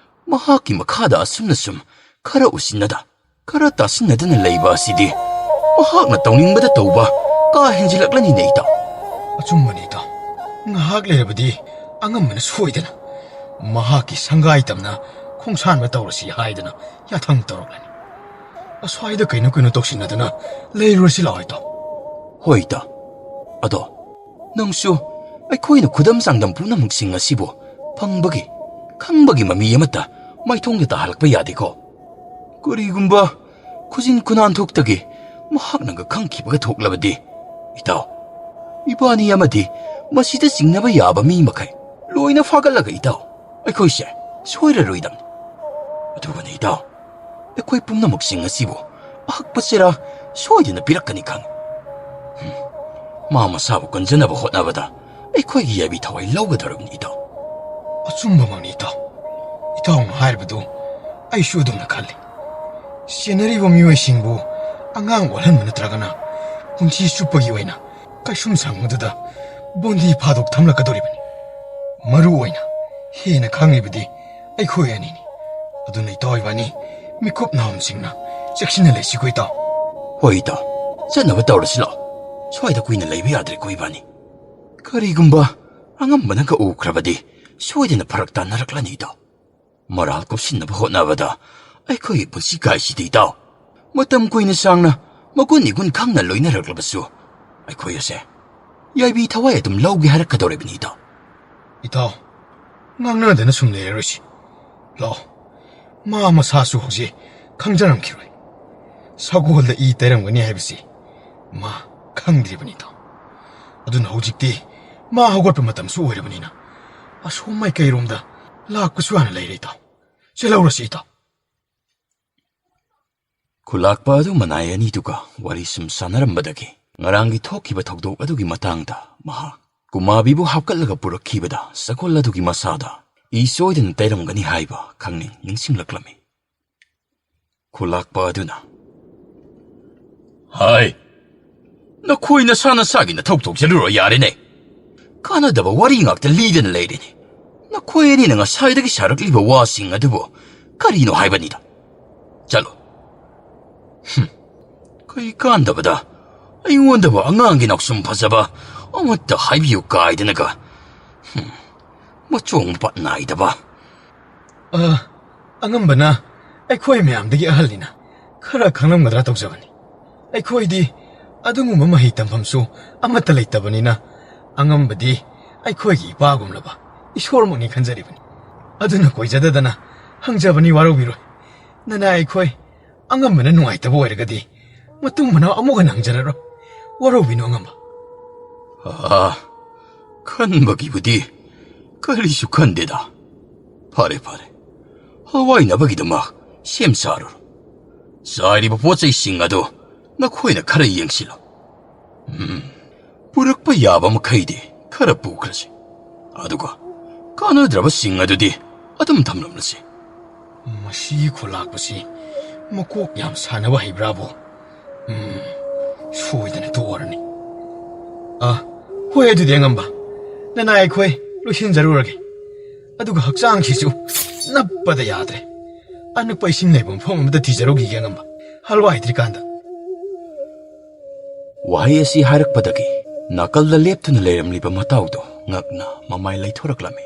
ꯃꯍꯥꯛꯀꯤ ꯃꯈꯥꯗ ꯑꯁꯨꯝꯅ ꯁꯨꯝ ꯈꯔ ꯎꯁꯤꯟꯅꯗ, ꯈꯔ ꯇꯥꯁꯤꯟꯅꯗꯅ ꯂꯩꯕ ꯑꯁꯤꯗꯤ ꯃꯍꯥꯛꯅ ꯇꯧꯅꯤꯡꯕꯗ ꯇꯧꯕ ꯀꯥ ꯍꯦꯟꯖꯤꯜꯂꯛꯂꯅꯤꯅꯦ ꯏꯇꯥꯎ꯫ ꯑꯆꯨꯝꯕꯅꯤ ꯏꯇꯥꯎ, ꯉꯥꯏꯍꯥꯛ ꯂꯩꯔꯕꯗꯤ ꯑꯉꯝꯕꯅ ꯁꯣꯏꯗꯅ ꯃꯍꯥꯛꯀꯤ ꯁꯪꯒꯥꯏ ꯇꯝꯅ ꯈꯣꯡꯁꯥꯟꯕ ꯇꯧꯔꯁꯤ ꯍꯥꯏꯗꯨꯅ ꯌꯥꯊꯪ ꯇꯧꯔꯛꯂꯅꯤ꯫ ꯑꯁ꯭ꯋꯥꯏꯗ ꯀꯩꯅꯣ ꯀꯩꯅꯣ ꯇꯧꯁꯤꯟꯅꯗꯨꯅ ꯂꯩꯔꯨꯔꯁꯤ ꯂꯥꯛꯑꯣ ꯏꯇꯥꯎ꯫ ꯍꯣꯏ ꯏꯇꯥꯎ꯫ ꯑꯗꯣ ꯅꯪꯁꯨ ꯑꯩꯈꯣꯏꯅ ꯈꯨꯗꯝ ꯆꯥꯡꯗꯝ ꯄꯨꯝꯅꯃꯛꯁꯤꯡ ꯑꯁꯤꯕꯨ ꯐꯪꯕꯒꯤ, ꯈꯪꯕꯒꯤ ꯃꯃꯤ ꯑꯃꯠꯇ ꯃꯥꯏꯊꯣꯡꯗ ꯇꯥꯍꯜꯂꯛꯄ ꯌꯥꯗꯦꯀꯣ꯫ ꯀꯔꯤꯒꯨꯝꯕ ꯈꯨꯖꯤꯟ ꯈꯨꯅꯥꯟꯊꯣꯛꯇꯒꯤ ꯃꯍꯥꯛꯅꯒ ꯈꯪꯈꯤꯕꯒ ꯊꯣꯛꯂꯕꯗꯤ, ꯏꯇꯥꯎ, ꯏꯕꯥꯅꯤ ꯑꯃꯗꯤ ꯃꯁꯤꯗ ꯆꯤꯡꯅꯕ ꯌꯥꯕ ꯃꯤ ꯃꯈꯩ ꯂꯣꯏꯅ ꯐꯥꯒꯠꯂꯒ, ꯏꯇꯥꯎ, ꯑꯩꯈꯣꯏꯁꯦ ꯁꯣꯏꯔꯔꯣꯏꯗꯕꯅꯤ꯫ ꯑꯗꯨꯒꯅꯤ, ꯏꯇꯥꯎ, ꯑꯩꯈꯣꯏ ꯄꯨꯝꯅꯃꯛꯁꯤꯡ ꯑꯁꯤꯕꯨ ꯑꯍꯛꯄ ꯆꯩꯔꯥ ꯁꯣꯏꯗꯅ ꯄꯤꯔꯛꯀꯅꯤ ꯈꯪꯉꯤ꯫ ꯍꯨꯝ, ꯃꯥ ꯃꯁꯥꯕꯨ ꯀꯟꯖꯅꯕ ꯍꯣꯠꯅꯕꯗ ꯑꯩꯈꯣꯏꯒꯤ ꯌꯥꯏꯕꯤ ꯊꯋꯥꯏ ꯂꯧꯒꯗꯧꯔꯕꯅꯤ, ꯏꯇꯥꯎ꯫ ꯑꯆꯨꯝꯕꯃꯛꯅꯤ, ꯏꯇꯥꯎ꯫ ꯏꯇꯥꯎꯅ ꯍꯥꯏꯔꯤꯕꯗꯨ ꯑꯩꯁꯨ ꯑꯗꯨꯝꯅ ꯈꯜꯂꯤ꯫ ꯆꯦꯟꯅꯔꯤꯕ ꯃꯤꯑꯣꯏꯁꯤꯡꯕꯨ ꯑꯉꯥꯡ ꯑꯣꯜꯍꯟꯕ ꯅꯠꯇ꯭ꯔꯒꯅ ꯄꯨꯟꯁꯤ ꯆꯨꯞꯄꯒꯤ ꯑꯣꯏꯅ ꯀꯩꯁꯨꯝ ꯁꯪꯕꯗꯨꯗ ꯕꯣꯟꯗꯤ ꯐꯥꯗꯣꯛ ꯊꯝꯂꯛꯀꯗꯧꯔꯤꯕꯅꯤ꯫ ꯃꯔꯨ ꯑꯣꯏꯅ ꯍꯦꯟꯅ ꯈꯪꯂꯤꯕꯗꯤ ꯑꯩꯈꯣꯏ ꯑꯅꯤꯅꯤ꯫ ꯑꯗꯨꯅ ꯏꯇꯥꯎ ꯏꯕꯥꯅꯤ ꯃꯤꯀꯨꯞ ꯅꯥꯍꯨꯝꯁꯤꯡꯅ ꯆꯦꯛꯁꯤꯟꯅ ꯂꯩꯁꯤꯀꯣ, ꯏꯇꯥꯎ꯫ ꯍꯣꯏ, ꯏꯇꯥꯎ꯫ ꯆꯠꯅꯕ ꯇꯧꯔꯁꯤ ꯂꯥꯛꯑꯣ꯫ ꯁ꯭ꯋꯥꯏꯗ ꯀꯨꯏꯅ ꯂꯩꯕ ꯌꯥꯗ꯭ꯔꯦꯀꯣ ꯏꯕꯥꯅꯤ꯫ ꯀꯔꯤꯒꯨꯝꯕ ꯑꯉꯝꯕꯅꯒ ꯎꯈ꯭ꯔꯕꯗꯤ ꯁꯣꯏꯗꯅ ꯐꯔꯛ ꯇꯥꯅꯔꯛꯂꯅꯤꯗꯣ꯫ ꯃꯔꯥꯜ ꯀꯨꯞꯁꯤꯟꯅꯕ ꯍꯣꯠꯅꯕꯗ ꯑꯩꯈꯣꯏꯒꯤ ꯄꯨꯟꯁꯤ ꯀꯥꯏꯁꯤꯗꯤ, ꯏꯇꯥꯎ꯫ ꯃꯇꯝ ꯀꯨꯏꯅ ꯁꯥꯡꯅ ꯃꯒꯨꯟ ꯏꯒꯨꯟ ꯈꯪꯅ ꯂꯣꯏꯅꯔꯛꯂꯕꯁꯨ ꯑꯩꯈꯣꯏ ꯑꯁꯦ ꯌꯥꯏꯕꯤ ꯊꯋꯥꯏ ꯑꯗꯨꯝ ꯂꯧꯒꯦ ꯍꯥꯏꯔꯛꯀꯗꯧꯔꯤꯕꯅꯤ, ꯏꯇꯥꯎ꯫ ꯏꯇꯥꯎ, ꯉꯥꯡꯅꯗꯅ ꯁꯨꯝ ꯂꯩꯔꯔꯣꯏꯁꯤ꯫ ꯂꯥꯛꯑꯣ, ꯃꯥ ꯃꯁꯥꯁꯨ ꯍꯧꯖꯤꯛ ꯈꯪꯖꯔꯝꯈꯤꯔꯣꯏ꯫ ꯁꯒꯣꯜꯗ ꯏ ꯇꯩꯔꯝꯒꯅꯤ ꯍꯥꯏꯕꯁꯤ ꯃꯥ ꯈꯪꯗ꯭ꯔꯤꯕꯅꯤ, ꯏꯇꯥꯎ꯫ ꯑꯗꯨꯅ ꯍꯧꯖꯤꯛꯇꯤ ꯃꯥ ꯍꯧꯒꯠꯄ ꯃꯇꯝꯁꯨ ꯑꯣꯏꯔꯕꯅꯤꯅ ꯑꯁꯣꯝ ꯃꯥꯏꯀꯩꯔꯣꯝꯗ ꯂꯥꯛꯄꯁꯨ ꯍꯥꯟꯅ ꯂꯩꯔꯦ, ꯏꯇꯥꯎ꯫ ꯆꯦꯜꯍꯧꯔꯁꯤ, ꯏꯇꯥꯎ꯫ ꯈꯨꯂꯥꯛꯄ ꯑꯗꯨ ꯃꯅꯥꯏ ꯑꯅꯤꯗꯨꯒ ꯋꯥꯔꯤ ꯁꯨꯝ ꯁꯥꯟꯅꯔꯝꯕꯗꯒꯤ ꯉꯔꯥꯡꯒꯤ ꯊꯣꯛꯈꯤꯕ ꯊꯧꯗꯣꯛ ꯑꯗꯨꯒꯤ ꯃꯇꯥꯡꯗ ꯃꯍꯥꯛ ꯀꯨꯃꯥꯕꯤꯕꯨ ꯍꯥꯞꯀꯠꯂꯒ ꯄꯨꯔꯛꯈꯤꯕꯗ ꯁꯒꯣꯜ ꯑꯗꯨꯒꯤ ꯃꯁꯥꯗ ꯏ ꯁꯣꯏꯗꯅ ꯇꯩꯔꯝꯒꯅꯤ ꯍꯥꯏꯕ ꯈꯪꯅꯤꯡ ꯅꯤꯡꯁꯤꯡꯂꯛꯂꯝꯃꯤ꯫ ꯈꯨꯂꯥꯛꯄ ꯑꯗꯨꯅ, "ꯍꯥꯏ, ꯅꯈꯣꯏ ꯅꯁꯥ ꯅꯁꯥꯒꯤ ꯅꯊꯧ ꯇꯧꯖꯔꯨꯔꯣ ꯌꯥꯔꯦꯅꯦ꯫ ꯀꯥꯟꯅꯗꯕ ꯋꯥꯔꯤ ꯉꯥꯛꯇ ꯂꯤꯗꯅ ꯂꯩꯔꯦꯅꯦ꯫ ꯅꯈꯣꯏ ꯑꯅꯤꯅ ꯉꯁꯥꯏꯗꯒꯤ ꯁꯥꯔꯛꯂꯤꯕ ꯋꯥꯁꯤꯡ ꯑꯗꯨꯕꯨ ꯀꯔꯤꯅꯣ ꯍꯥꯏꯕꯅꯤꯗ꯫ ꯆꯠꯂꯣ꯫ ꯍꯨꯝ, ꯀꯩ ꯀꯥꯟꯗꯕꯗ ꯑꯩꯉꯣꯟꯗꯕꯨ ꯑꯉꯥꯡꯒꯤ ꯅꯥꯎꯁꯨꯝ ꯐꯖꯕ ꯑꯃꯠꯇ ꯍꯥꯏꯕꯤꯌꯨ ꯀꯥꯏꯗꯅꯒ꯫ ꯍꯨꯝ, ꯃꯆꯣꯡ ꯃꯄꯥ ꯅꯥꯏꯗꯕ꯫" ꯑ, ꯑꯉꯝꯕꯅ ꯑꯩꯈꯣꯏ ꯃꯌꯥꯝꯗꯒꯤ ꯑꯍꯜꯅꯤꯅ ꯈꯔ ꯈꯪꯂꯝꯒꯗ꯭ꯔꯥ ꯇꯧꯖꯕꯅꯤ꯫ ꯑꯩꯈꯣꯏꯗꯤ ꯑꯗꯨꯒꯨꯝꯕ ꯃꯍꯩ ꯇꯝꯐꯝꯁꯨ ꯑꯃꯠꯇ ꯂꯩꯇꯕꯅꯤꯅ ꯑꯉꯝꯕꯗꯤ ꯑꯩꯈꯣꯏꯒꯤ ꯏꯄꯥꯒꯨꯝꯂꯕ ꯏꯁꯣꯔꯃꯛꯅꯤ ꯈꯟꯖꯔꯤꯕꯅꯤ꯫ ꯑꯗꯨꯅ ꯀꯣꯏꯖꯗꯗꯅ ꯍꯪꯖꯕꯅꯤ, ꯋꯥꯔꯧꯕꯤꯔꯣꯏ꯫ ꯅꯅꯥꯏ ꯑꯩꯈꯣꯏ ꯑꯉꯝꯕꯅ ꯅꯨꯡꯉꯥꯏꯇꯕ ꯑꯣꯏꯔꯒꯗꯤ ꯃꯇꯨꯡ ꯃꯅꯥꯎ ꯑꯃꯨꯛ ꯍꯟꯅ ꯍꯪꯖꯔꯔꯣꯏ꯫ ꯋꯥꯔꯧꯕꯤꯅꯨ ꯑꯉꯝꯕ꯫ ꯑꯥ, ꯈꯟꯕꯒꯤꯕꯨꯗꯤ ꯀꯔꯤꯁꯨ ꯈꯟꯗꯦꯗ꯫ ꯐꯔꯦ, ꯐꯔꯦ꯫ ꯍꯋꯥꯏꯅꯕꯒꯤꯗꯃꯛ ꯁꯦꯝ ꯁꯥꯔꯨꯔꯣ꯫ ꯆꯥꯏꯔꯤꯕ ꯄꯣꯠ ꯆꯩꯁꯤꯡ ꯑꯗꯨ ꯅꯈꯣꯏꯅ ꯈꯔ ꯌꯦꯡꯁꯤꯜꯂꯣ꯫ ꯎꯝ, ꯄꯨꯔꯛꯄ ꯌꯥꯕ ꯃꯈꯩꯗꯤ ꯈꯔ ꯄꯨꯈ꯭ꯔꯁꯤ꯫ ꯑꯗꯨꯒ ꯀꯥꯟꯅꯗ꯭ꯔꯕꯁꯤꯡ ꯑꯗꯨꯗꯤ ꯑꯗꯨꯝ ꯊꯝꯂꯝꯂꯁꯤ꯫ ꯃꯁꯤꯒꯤ ꯈꯨꯂꯥꯛꯄꯁꯤ ꯃꯀꯣꯛ ꯌꯥꯝ ꯁꯥꯟꯅꯕ ꯍꯩꯕ꯭ꯔꯥꯕꯣ? ꯎꯝ, ꯁꯣꯏꯗꯅ ꯇꯣꯛꯑꯔꯅꯤ꯫ ꯑ, ꯍꯣꯏ, ꯑꯗꯨꯗꯤ ꯑꯉꯝꯕ, ꯅꯅꯥꯏ ꯑꯩꯈꯣꯏ ꯂꯣꯏꯁꯤꯟꯖꯔꯨꯔꯒꯦ꯫ ꯑꯗꯨꯒ ꯍꯛꯆꯥꯡꯁꯤꯁꯨ ꯅꯞꯄꯗ ꯌꯥꯗ꯭ꯔꯦ꯫ ꯑꯅꯛꯄ ꯏꯁꯤꯡ ꯂꯩꯕ ꯃꯐꯝ ꯑꯃꯗ ꯊꯤꯖꯔꯨꯈꯤꯒꯦ ꯑꯉꯝꯕ, ꯍꯜꯋꯥꯏꯗ꯭ꯔꯤꯀꯥꯟꯗ꯫ ꯋꯥꯍꯩ ꯑꯁꯤ ꯍꯥꯏꯔꯛꯄꯗꯒꯤ ꯅꯥꯀꯜꯗ ꯂꯦꯞꯇꯨꯅ ꯂꯩꯔꯝꯂꯤꯕ ꯃꯇꯥꯎꯗꯣ ꯉꯛꯅ ꯃꯃꯥꯏ ꯂꯩꯊꯣꯔꯛꯂꯝꯃꯤ꯫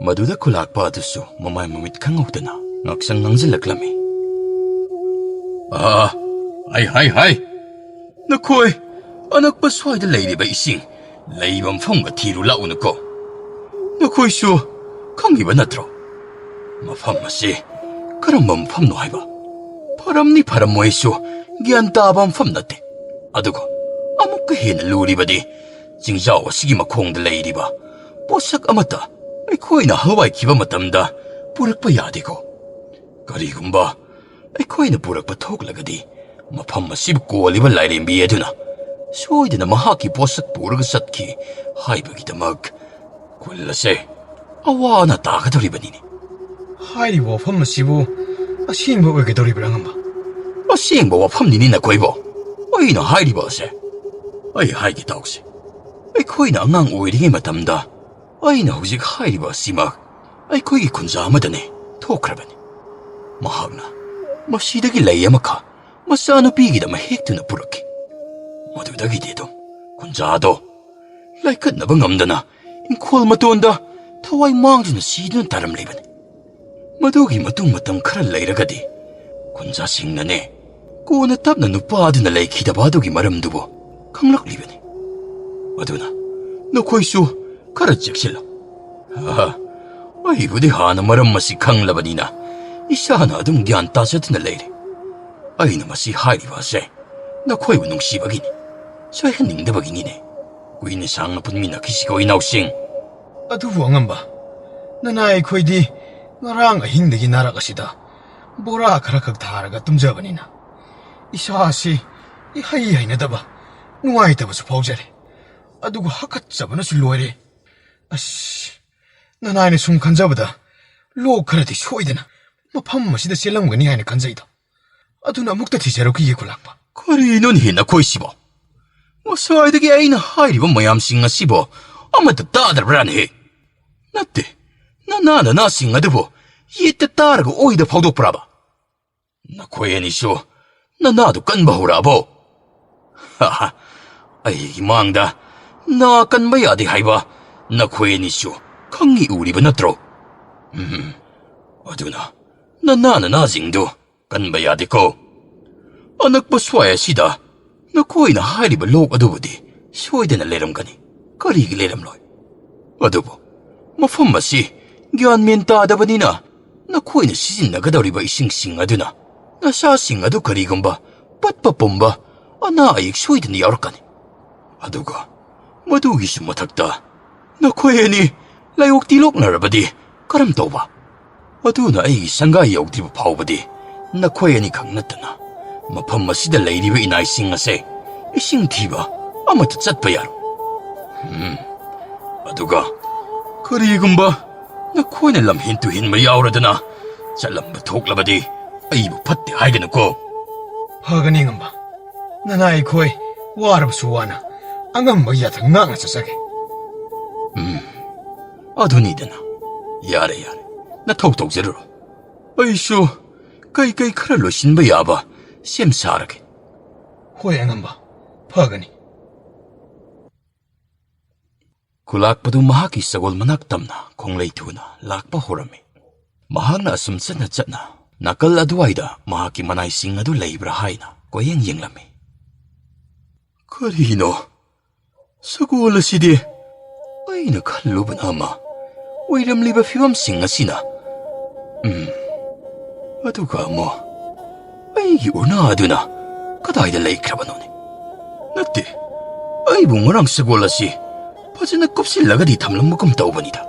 ꯃꯗꯨꯗ ꯈꯨꯂꯥꯛꯄ ꯑꯗꯨꯁꯨ ꯃꯃꯥꯏ ꯃꯃꯤꯠ ꯈꯪꯍꯧꯗꯅ ꯉꯛꯁꯪ ꯉꯥꯡꯁꯤꯜꯂꯛꯂꯝꯃꯤ꯫ "ꯑꯥ, ꯍꯥꯏ, ꯍꯥꯏ, ꯍꯥꯏ꯫ ꯅꯈꯣꯏ ꯑꯅꯛꯄ ꯁ꯭ꯋꯥꯏꯗ ꯂꯩꯔꯤꯕ ꯏꯁꯤꯡ ꯂꯩꯕ ꯃꯐꯝꯒ ꯊꯤꯔꯨ ꯂꯥꯛꯎꯅꯀꯣ꯫ ꯅꯈꯣꯏꯁꯨ ꯈꯪꯉꯤꯕ ꯅꯠꯇ꯭ꯔꯣ? ꯃꯐꯝ ꯑꯁꯤ ꯀꯔꯝꯕ ꯃꯐꯝꯅꯣ ꯍꯥꯏꯕ? ꯐꯔꯝꯅꯤ ꯐꯔꯝꯃꯣꯏꯁꯨ ꯒ꯭ꯌꯥꯟ ꯇꯥꯕ ꯃꯐꯝ ꯅꯠꯇꯦ꯫ ꯑꯗꯨꯒ ꯑꯃꯨꯛꯀ ꯍꯦꯟꯅ ꯂꯨꯔꯤꯕꯗꯤ, ꯆꯤꯡꯖꯥꯎ ꯑꯁꯤꯒꯤ ꯃꯈꯣꯡꯗ ꯂꯩꯔꯤꯕ ꯄꯣꯠꯁꯛ ꯑꯃꯠꯇ ꯑꯩꯈꯣꯏꯅ ꯍꯋꯥꯏꯈꯤꯕ ꯃꯇꯝꯗ ꯄꯨꯔꯛꯄ ꯌꯥꯗꯦꯀꯣ꯫ ꯀꯔꯤꯒꯨꯝꯕ ꯑꯩꯈꯣꯏꯅ ꯄꯨꯔꯛꯄ ꯊꯣꯛꯂꯒꯗꯤ, ꯃꯐꯝ ꯑꯁꯤꯕꯨ ꯀꯣꯜꯂꯤꯕ ꯂꯥꯏꯔꯦꯝꯕꯤ ꯑꯗꯨꯅ ꯁꯣꯏꯗꯅ ꯃꯍꯥꯛꯀꯤ ꯄꯣꯠꯁꯛ ꯄꯨꯔꯒ ꯆꯠꯈꯤ ꯍꯥꯏꯕꯒꯤꯗꯃꯛ ꯈꯨꯜ ꯑꯁꯦ ꯑꯋꯥ ꯑꯅꯥ ꯇꯥꯒꯗꯧꯔꯤꯕꯅꯤꯅꯦ꯫" "ꯍꯥꯏꯔꯤꯕ ꯋꯥꯐꯝ ꯑꯁꯤꯕꯨ ꯑꯁꯦꯡꯕ ꯑꯣꯏꯒꯗꯧꯔꯤꯕ꯭ꯔꯥ, ꯑꯉꯝꯕ?" "ꯑꯁꯦꯡꯕ ꯋꯥꯐꯝꯅꯤꯅꯦ ꯅꯈꯣꯏꯕꯣ꯫ ꯑꯩꯅ ꯍꯥꯏꯔꯤꯕ ꯑꯁꯦ, ꯑꯩ ꯍꯥꯏꯒꯦ ꯇꯥꯎꯁꯦ꯫ ꯑꯩꯈꯣꯏꯅ ꯑꯉꯥꯡ ꯑꯣꯏꯔꯤꯉꯩ ꯃꯇꯝꯗ, ꯑꯩꯅ ꯍꯧꯖꯤꯛ ꯍꯥꯏꯔꯤꯕ ꯑꯁꯤꯃꯛ ꯑꯩꯈꯣꯏꯒꯤ ꯈꯨꯟꯖꯥ ꯑꯃꯗꯅꯦ ꯊꯣꯛꯈ꯭ꯔꯕꯅꯤ꯫ ꯃꯍꯥꯛꯅ ꯃꯁꯤꯗꯒꯤ ꯂꯩ ꯑꯃꯈꯛ ꯃꯆꯥꯅꯨꯄꯤꯒꯤꯗꯃꯛ ꯍꯦꯛꯇꯨꯅ ꯄꯨꯔꯛꯈꯤ꯫ ꯃꯗꯨꯗꯒꯤꯗꯤ ꯑꯗꯨꯝ ꯈꯨꯟꯖꯥꯗꯣ ꯂꯥꯏꯀꯠꯅꯕ ꯉꯝꯗꯅ ꯏꯪꯈꯣꯜ ꯃꯇꯣꯟꯗ ꯊꯋꯥꯏ ꯃꯥꯡꯗꯨꯅ ꯁꯤꯗꯨꯅ ꯇꯥꯔꯝꯂꯤꯕꯅꯤ꯫ ꯃꯗꯨꯒꯤ ꯃꯇꯨꯡ ꯃꯇꯝ ꯈꯔ ꯂꯩꯔꯒꯗꯤ ꯈꯨꯟꯖꯥꯁꯤꯡꯅꯅꯦ ꯀꯣꯟꯅ ꯇꯞꯅ ꯅꯨꯄꯥ ꯑꯗꯨꯅ ꯂꯩꯈꯤꯗꯕ ꯑꯗꯨꯒꯤ ꯃꯔꯝꯗꯨꯕꯨ ꯈꯪꯂꯛꯂꯤꯕꯅꯤ꯫ ꯑꯗꯨꯅ ꯅꯈꯣꯏꯁꯨ ꯈꯔ ꯆꯦꯛꯁꯤꯜꯂꯨ꯫ ꯑꯍ, ꯑꯩꯕꯨꯗꯤ ꯍꯥꯟꯅ ꯃꯔꯝ ꯑꯁꯤ ꯈꯪꯂꯕꯅꯤꯅ ꯏꯁꯥꯅ ꯑꯗꯨꯝ ꯒ꯭ꯌꯥꯟ ꯇꯥꯖꯗꯨꯅ ꯂꯩꯔꯦ꯫ ꯑꯩꯅ ꯃꯁꯤ ꯍꯥꯏꯔꯤꯕ ꯑꯁꯦ ꯅꯈꯣꯏꯕꯨ ꯅꯨꯡꯁꯤꯕꯒꯤꯅꯤ, ꯁꯣꯏꯍꯟꯅꯤꯡꯗꯕꯒꯤꯅꯤꯅꯦ꯫ ꯀꯨꯏꯅ ꯁꯥꯡꯅ ꯄꯨꯟꯃꯤꯟꯅꯈꯤꯁꯤꯀꯣ, ꯏꯅꯥꯎꯁꯤꯡ꯫" "ꯑꯗꯨꯕꯨ ꯑꯉꯝꯕ, ꯅꯅꯥꯏ ꯑꯩꯈꯣꯏꯗꯤ ꯉꯔꯥꯡ ꯑꯍꯤꯡꯗꯒꯤ ꯅꯥꯔꯛ ꯑꯁꯤꯗ ꯕꯣꯔꯥ ꯈꯔꯈꯛ ꯊꯥꯔꯒ ꯇꯨꯝꯖꯕꯅꯤꯅ ꯏꯁꯥ ꯑꯁꯤ ꯏꯍꯩ ꯍꯩꯅꯗꯕ, ꯅꯨꯡꯉꯥꯏꯇꯕꯁꯨ ꯐꯥꯎꯖꯔꯦ꯫ ꯑꯗꯨꯒ ꯍꯥꯀꯠꯆꯕꯅꯁꯨ ꯂꯣꯏꯔꯦ꯫ ꯑꯁ, ꯅꯅꯥꯏꯅ ꯁꯨꯝ ꯈꯟꯖꯕꯗ ꯂꯣꯛ ꯈꯔꯗꯤ ꯁꯣꯏꯗꯅ ꯃꯐꯝ ꯑꯁꯤꯗ ꯆꯦꯜꯂꯝꯒꯅꯤ ꯍꯥꯏꯅ ꯈꯟꯖꯩꯗꯣ꯫ ꯑꯗꯨꯅ ꯑꯃꯨꯛꯇ ꯊꯤꯖꯔꯨꯈꯤꯒꯦ, ꯈꯨꯂꯥꯛꯄ꯫" "ꯀꯔꯤꯅꯣꯅꯦꯍꯦ ꯅꯈꯣꯏꯁꯤꯕꯣ? ꯉꯁꯥꯏꯗꯒꯤ ꯑꯩꯅ ꯍꯥꯏꯔꯤꯕ ꯃꯌꯥꯝꯁꯤꯡ ꯑꯁꯤꯕꯣ ꯑꯃꯠꯇ ꯇꯥꯗ꯭ꯔꯕ꯭ꯔꯥꯅꯦꯍꯦ? ꯅꯠꯇꯦ, ꯅꯅꯥ ꯅꯅꯥꯁꯤꯡ ꯑꯗꯨꯕꯨ ꯌꯦꯠꯇ ꯇꯥꯔꯒ ꯑꯣꯏꯗ ꯐꯥꯎꯗꯣꯛꯄ꯭ꯔꯥꯕ? ꯅꯈꯣꯏ ꯑꯅꯤꯁꯨ ꯅꯅꯥꯗꯨ ꯀꯟꯕ ꯍꯧꯔꯛꯑꯕꯣ?" "ꯍꯥ ꯍꯥ, ꯑꯩꯒꯤ ꯃꯥꯡꯗ ꯅꯥ ꯀꯟꯕ ꯌꯥꯗꯦ ꯍꯥꯏꯕ ꯅꯈꯣꯏ ꯑꯅꯤꯁꯨ ꯈꯪꯉꯤ ꯎꯔꯤꯕ ꯅꯠꯇ꯭ꯔꯣ? ꯎꯝ, ꯑꯗꯨꯅ ꯅꯅꯥ ꯅꯅꯥꯁꯤꯡꯗꯨ ꯀꯟꯕ ꯌꯥꯗꯦꯀꯣ꯫ ꯑꯅꯛꯄ ꯁ꯭ꯋꯥꯏ ꯑꯁꯤꯗ ꯅꯈꯣꯏꯅ ꯍꯥꯏꯔꯤꯕ ꯂꯣꯛ ꯑꯗꯨꯕꯨꯗꯤ ꯁꯣꯏꯗꯅ ꯂꯩꯔꯝꯒꯅꯤ꯫ ꯀꯔꯤꯒꯤ ꯂꯩꯔꯝꯂꯣꯏ? ꯑꯗꯨꯕꯨ ꯃꯐꯝ ꯑꯁꯤ ꯒ꯭ꯌꯥꯟ ꯃꯦꯟ ꯇꯥꯗꯕꯅꯤꯅ ꯅꯈꯣꯏꯅ ꯁꯤꯖꯤꯟꯅꯒꯗꯧꯔꯤꯕ ꯏꯁꯤꯡꯁꯤꯡ ꯑꯗꯨꯅ ꯅꯁꯥꯁꯤꯡ ꯑꯗꯨ ꯀꯔꯤꯒꯨꯝꯕ ꯄꯠꯄ ꯄꯨꯝꯕ ꯑꯅꯥ ꯑꯌꯦꯛ ꯁꯣꯏꯗꯅ ꯌꯥꯎꯔꯛꯀꯅꯤ꯫ ꯑꯗꯨꯒ ꯃꯗꯨꯒꯤꯁꯨ ꯃꯊꯛꯇ ꯅꯈꯣꯏ ꯑꯅꯤ ꯂꯥꯏꯑꯣꯛꯇꯤ ꯂꯣꯛꯅꯔꯕꯗꯤ ꯀꯔꯝ ꯇꯧꯕ? ꯑꯗꯨꯅ ꯑꯩꯒꯤ ꯁꯪꯒꯥꯏ ꯌꯧꯗ꯭ꯔꯤꯕ ꯐꯥꯎꯕꯗꯤ ꯅꯈꯣꯏ ꯑꯅꯤꯈꯛ ꯅꯠꯇꯅ ꯃꯐꯝ ꯑꯁꯤꯗ ꯂꯩꯔꯤꯕ ꯏꯅꯥꯏꯁꯤꯡ ꯑꯁꯦ ꯏꯁꯤꯡ ꯊꯤꯕ ꯑꯃꯠꯇ ꯆꯠꯄ ꯌꯥꯔꯣꯏ꯫ ꯎꯝ, ꯑꯗꯨꯒ ꯀꯔꯤꯒꯨꯝꯕ ꯅꯈꯣꯏꯅ ꯂꯝꯍꯦꯟ ꯇꯨꯍꯦꯟꯕ ꯌꯥꯎꯔꯗꯅ ꯆꯠꯂꯝꯕ ꯊꯣꯛꯂꯕꯗꯤ ꯑꯩꯕꯨ ꯐꯠꯇꯦ ꯍꯥꯏꯒꯅꯨꯀꯣ꯫ ꯐꯒꯅꯤ ꯑꯉꯝꯕ, ꯅꯅꯥꯏ ꯑꯩꯈꯣꯏ ꯋꯥꯔꯕꯁꯨ ꯋꯥꯅ ꯑꯉꯝꯕ ꯌꯥꯊꯪ ꯉꯥꯛꯅ ꯆꯠꯆꯒꯦ꯫ ꯎꯝ, ꯑꯗꯨꯅꯤꯗꯅ꯫ ꯌꯥꯔꯦ, ꯌꯥꯔꯦ, ꯅꯊꯧ ꯇꯧꯖꯔꯨꯔꯣ꯫ ꯑꯩꯁꯨ ꯀꯩꯀꯩ ꯈꯔ ꯂꯣꯏꯁꯤꯟꯕ ꯌꯥꯕ ꯁꯦꯝ ꯁꯥꯔꯒꯦ꯫ ꯍꯣꯏ ꯑꯉꯝꯕ, ꯐꯒꯅꯤ꯫ ꯈꯨꯂꯥꯛꯄꯗꯨ ꯃꯍꯥꯛꯀꯤ ꯁꯒꯣꯜ ꯃꯅꯥꯛ ꯇꯝꯅ ꯈꯣꯡꯂꯩ ꯊꯨꯅ ꯂꯥꯛꯄ ꯍꯧꯔꯝꯃꯤ꯫ ꯃꯍꯥꯛꯅ ꯑꯁꯨꯝ ꯆꯠꯅ ꯆꯠꯅ ꯅꯥꯀꯜ ꯑꯗꯨꯋꯥꯏꯗ ꯃꯍꯥꯛꯀꯤ ꯃꯅꯥꯏꯁꯤꯡ ꯑꯗꯨ ꯂꯩꯕ꯭ꯔꯥ ꯍꯥꯏꯅ ꯀꯣꯏꯌꯦꯡ ꯌꯦꯡꯂꯝꯃꯤ꯫ ꯀꯔꯤꯅꯣ? ꯁꯒꯣꯜ ꯑꯁꯤꯗꯤ ꯑꯩꯅ ꯈꯜꯂꯨꯕꯅ ꯑꯃ, ꯑꯣꯏꯔꯝꯂꯤꯕ ꯐꯤꯕꯝꯁꯤꯡ ꯑꯁꯤꯅ, ꯎꯝ, ꯑꯗꯨꯒ ꯑꯃꯨꯛ ꯑꯩꯒꯤ ꯎꯅꯥ ꯑꯗꯨꯅ ꯀꯗꯥꯏꯗ ꯂꯩꯈ꯭ꯔꯕꯅꯣꯅꯦ? ꯅꯠꯇꯦ, ꯑꯩꯕꯨ ꯉꯔꯥꯡ ꯁꯒꯣꯜ ꯑꯁꯤ ꯐꯖꯅ ꯀꯨꯞꯁꯤꯜꯂꯒꯗꯤ ꯊꯝꯂꯝꯕꯒꯨꯝ ꯇꯧꯕꯅꯤꯗ꯫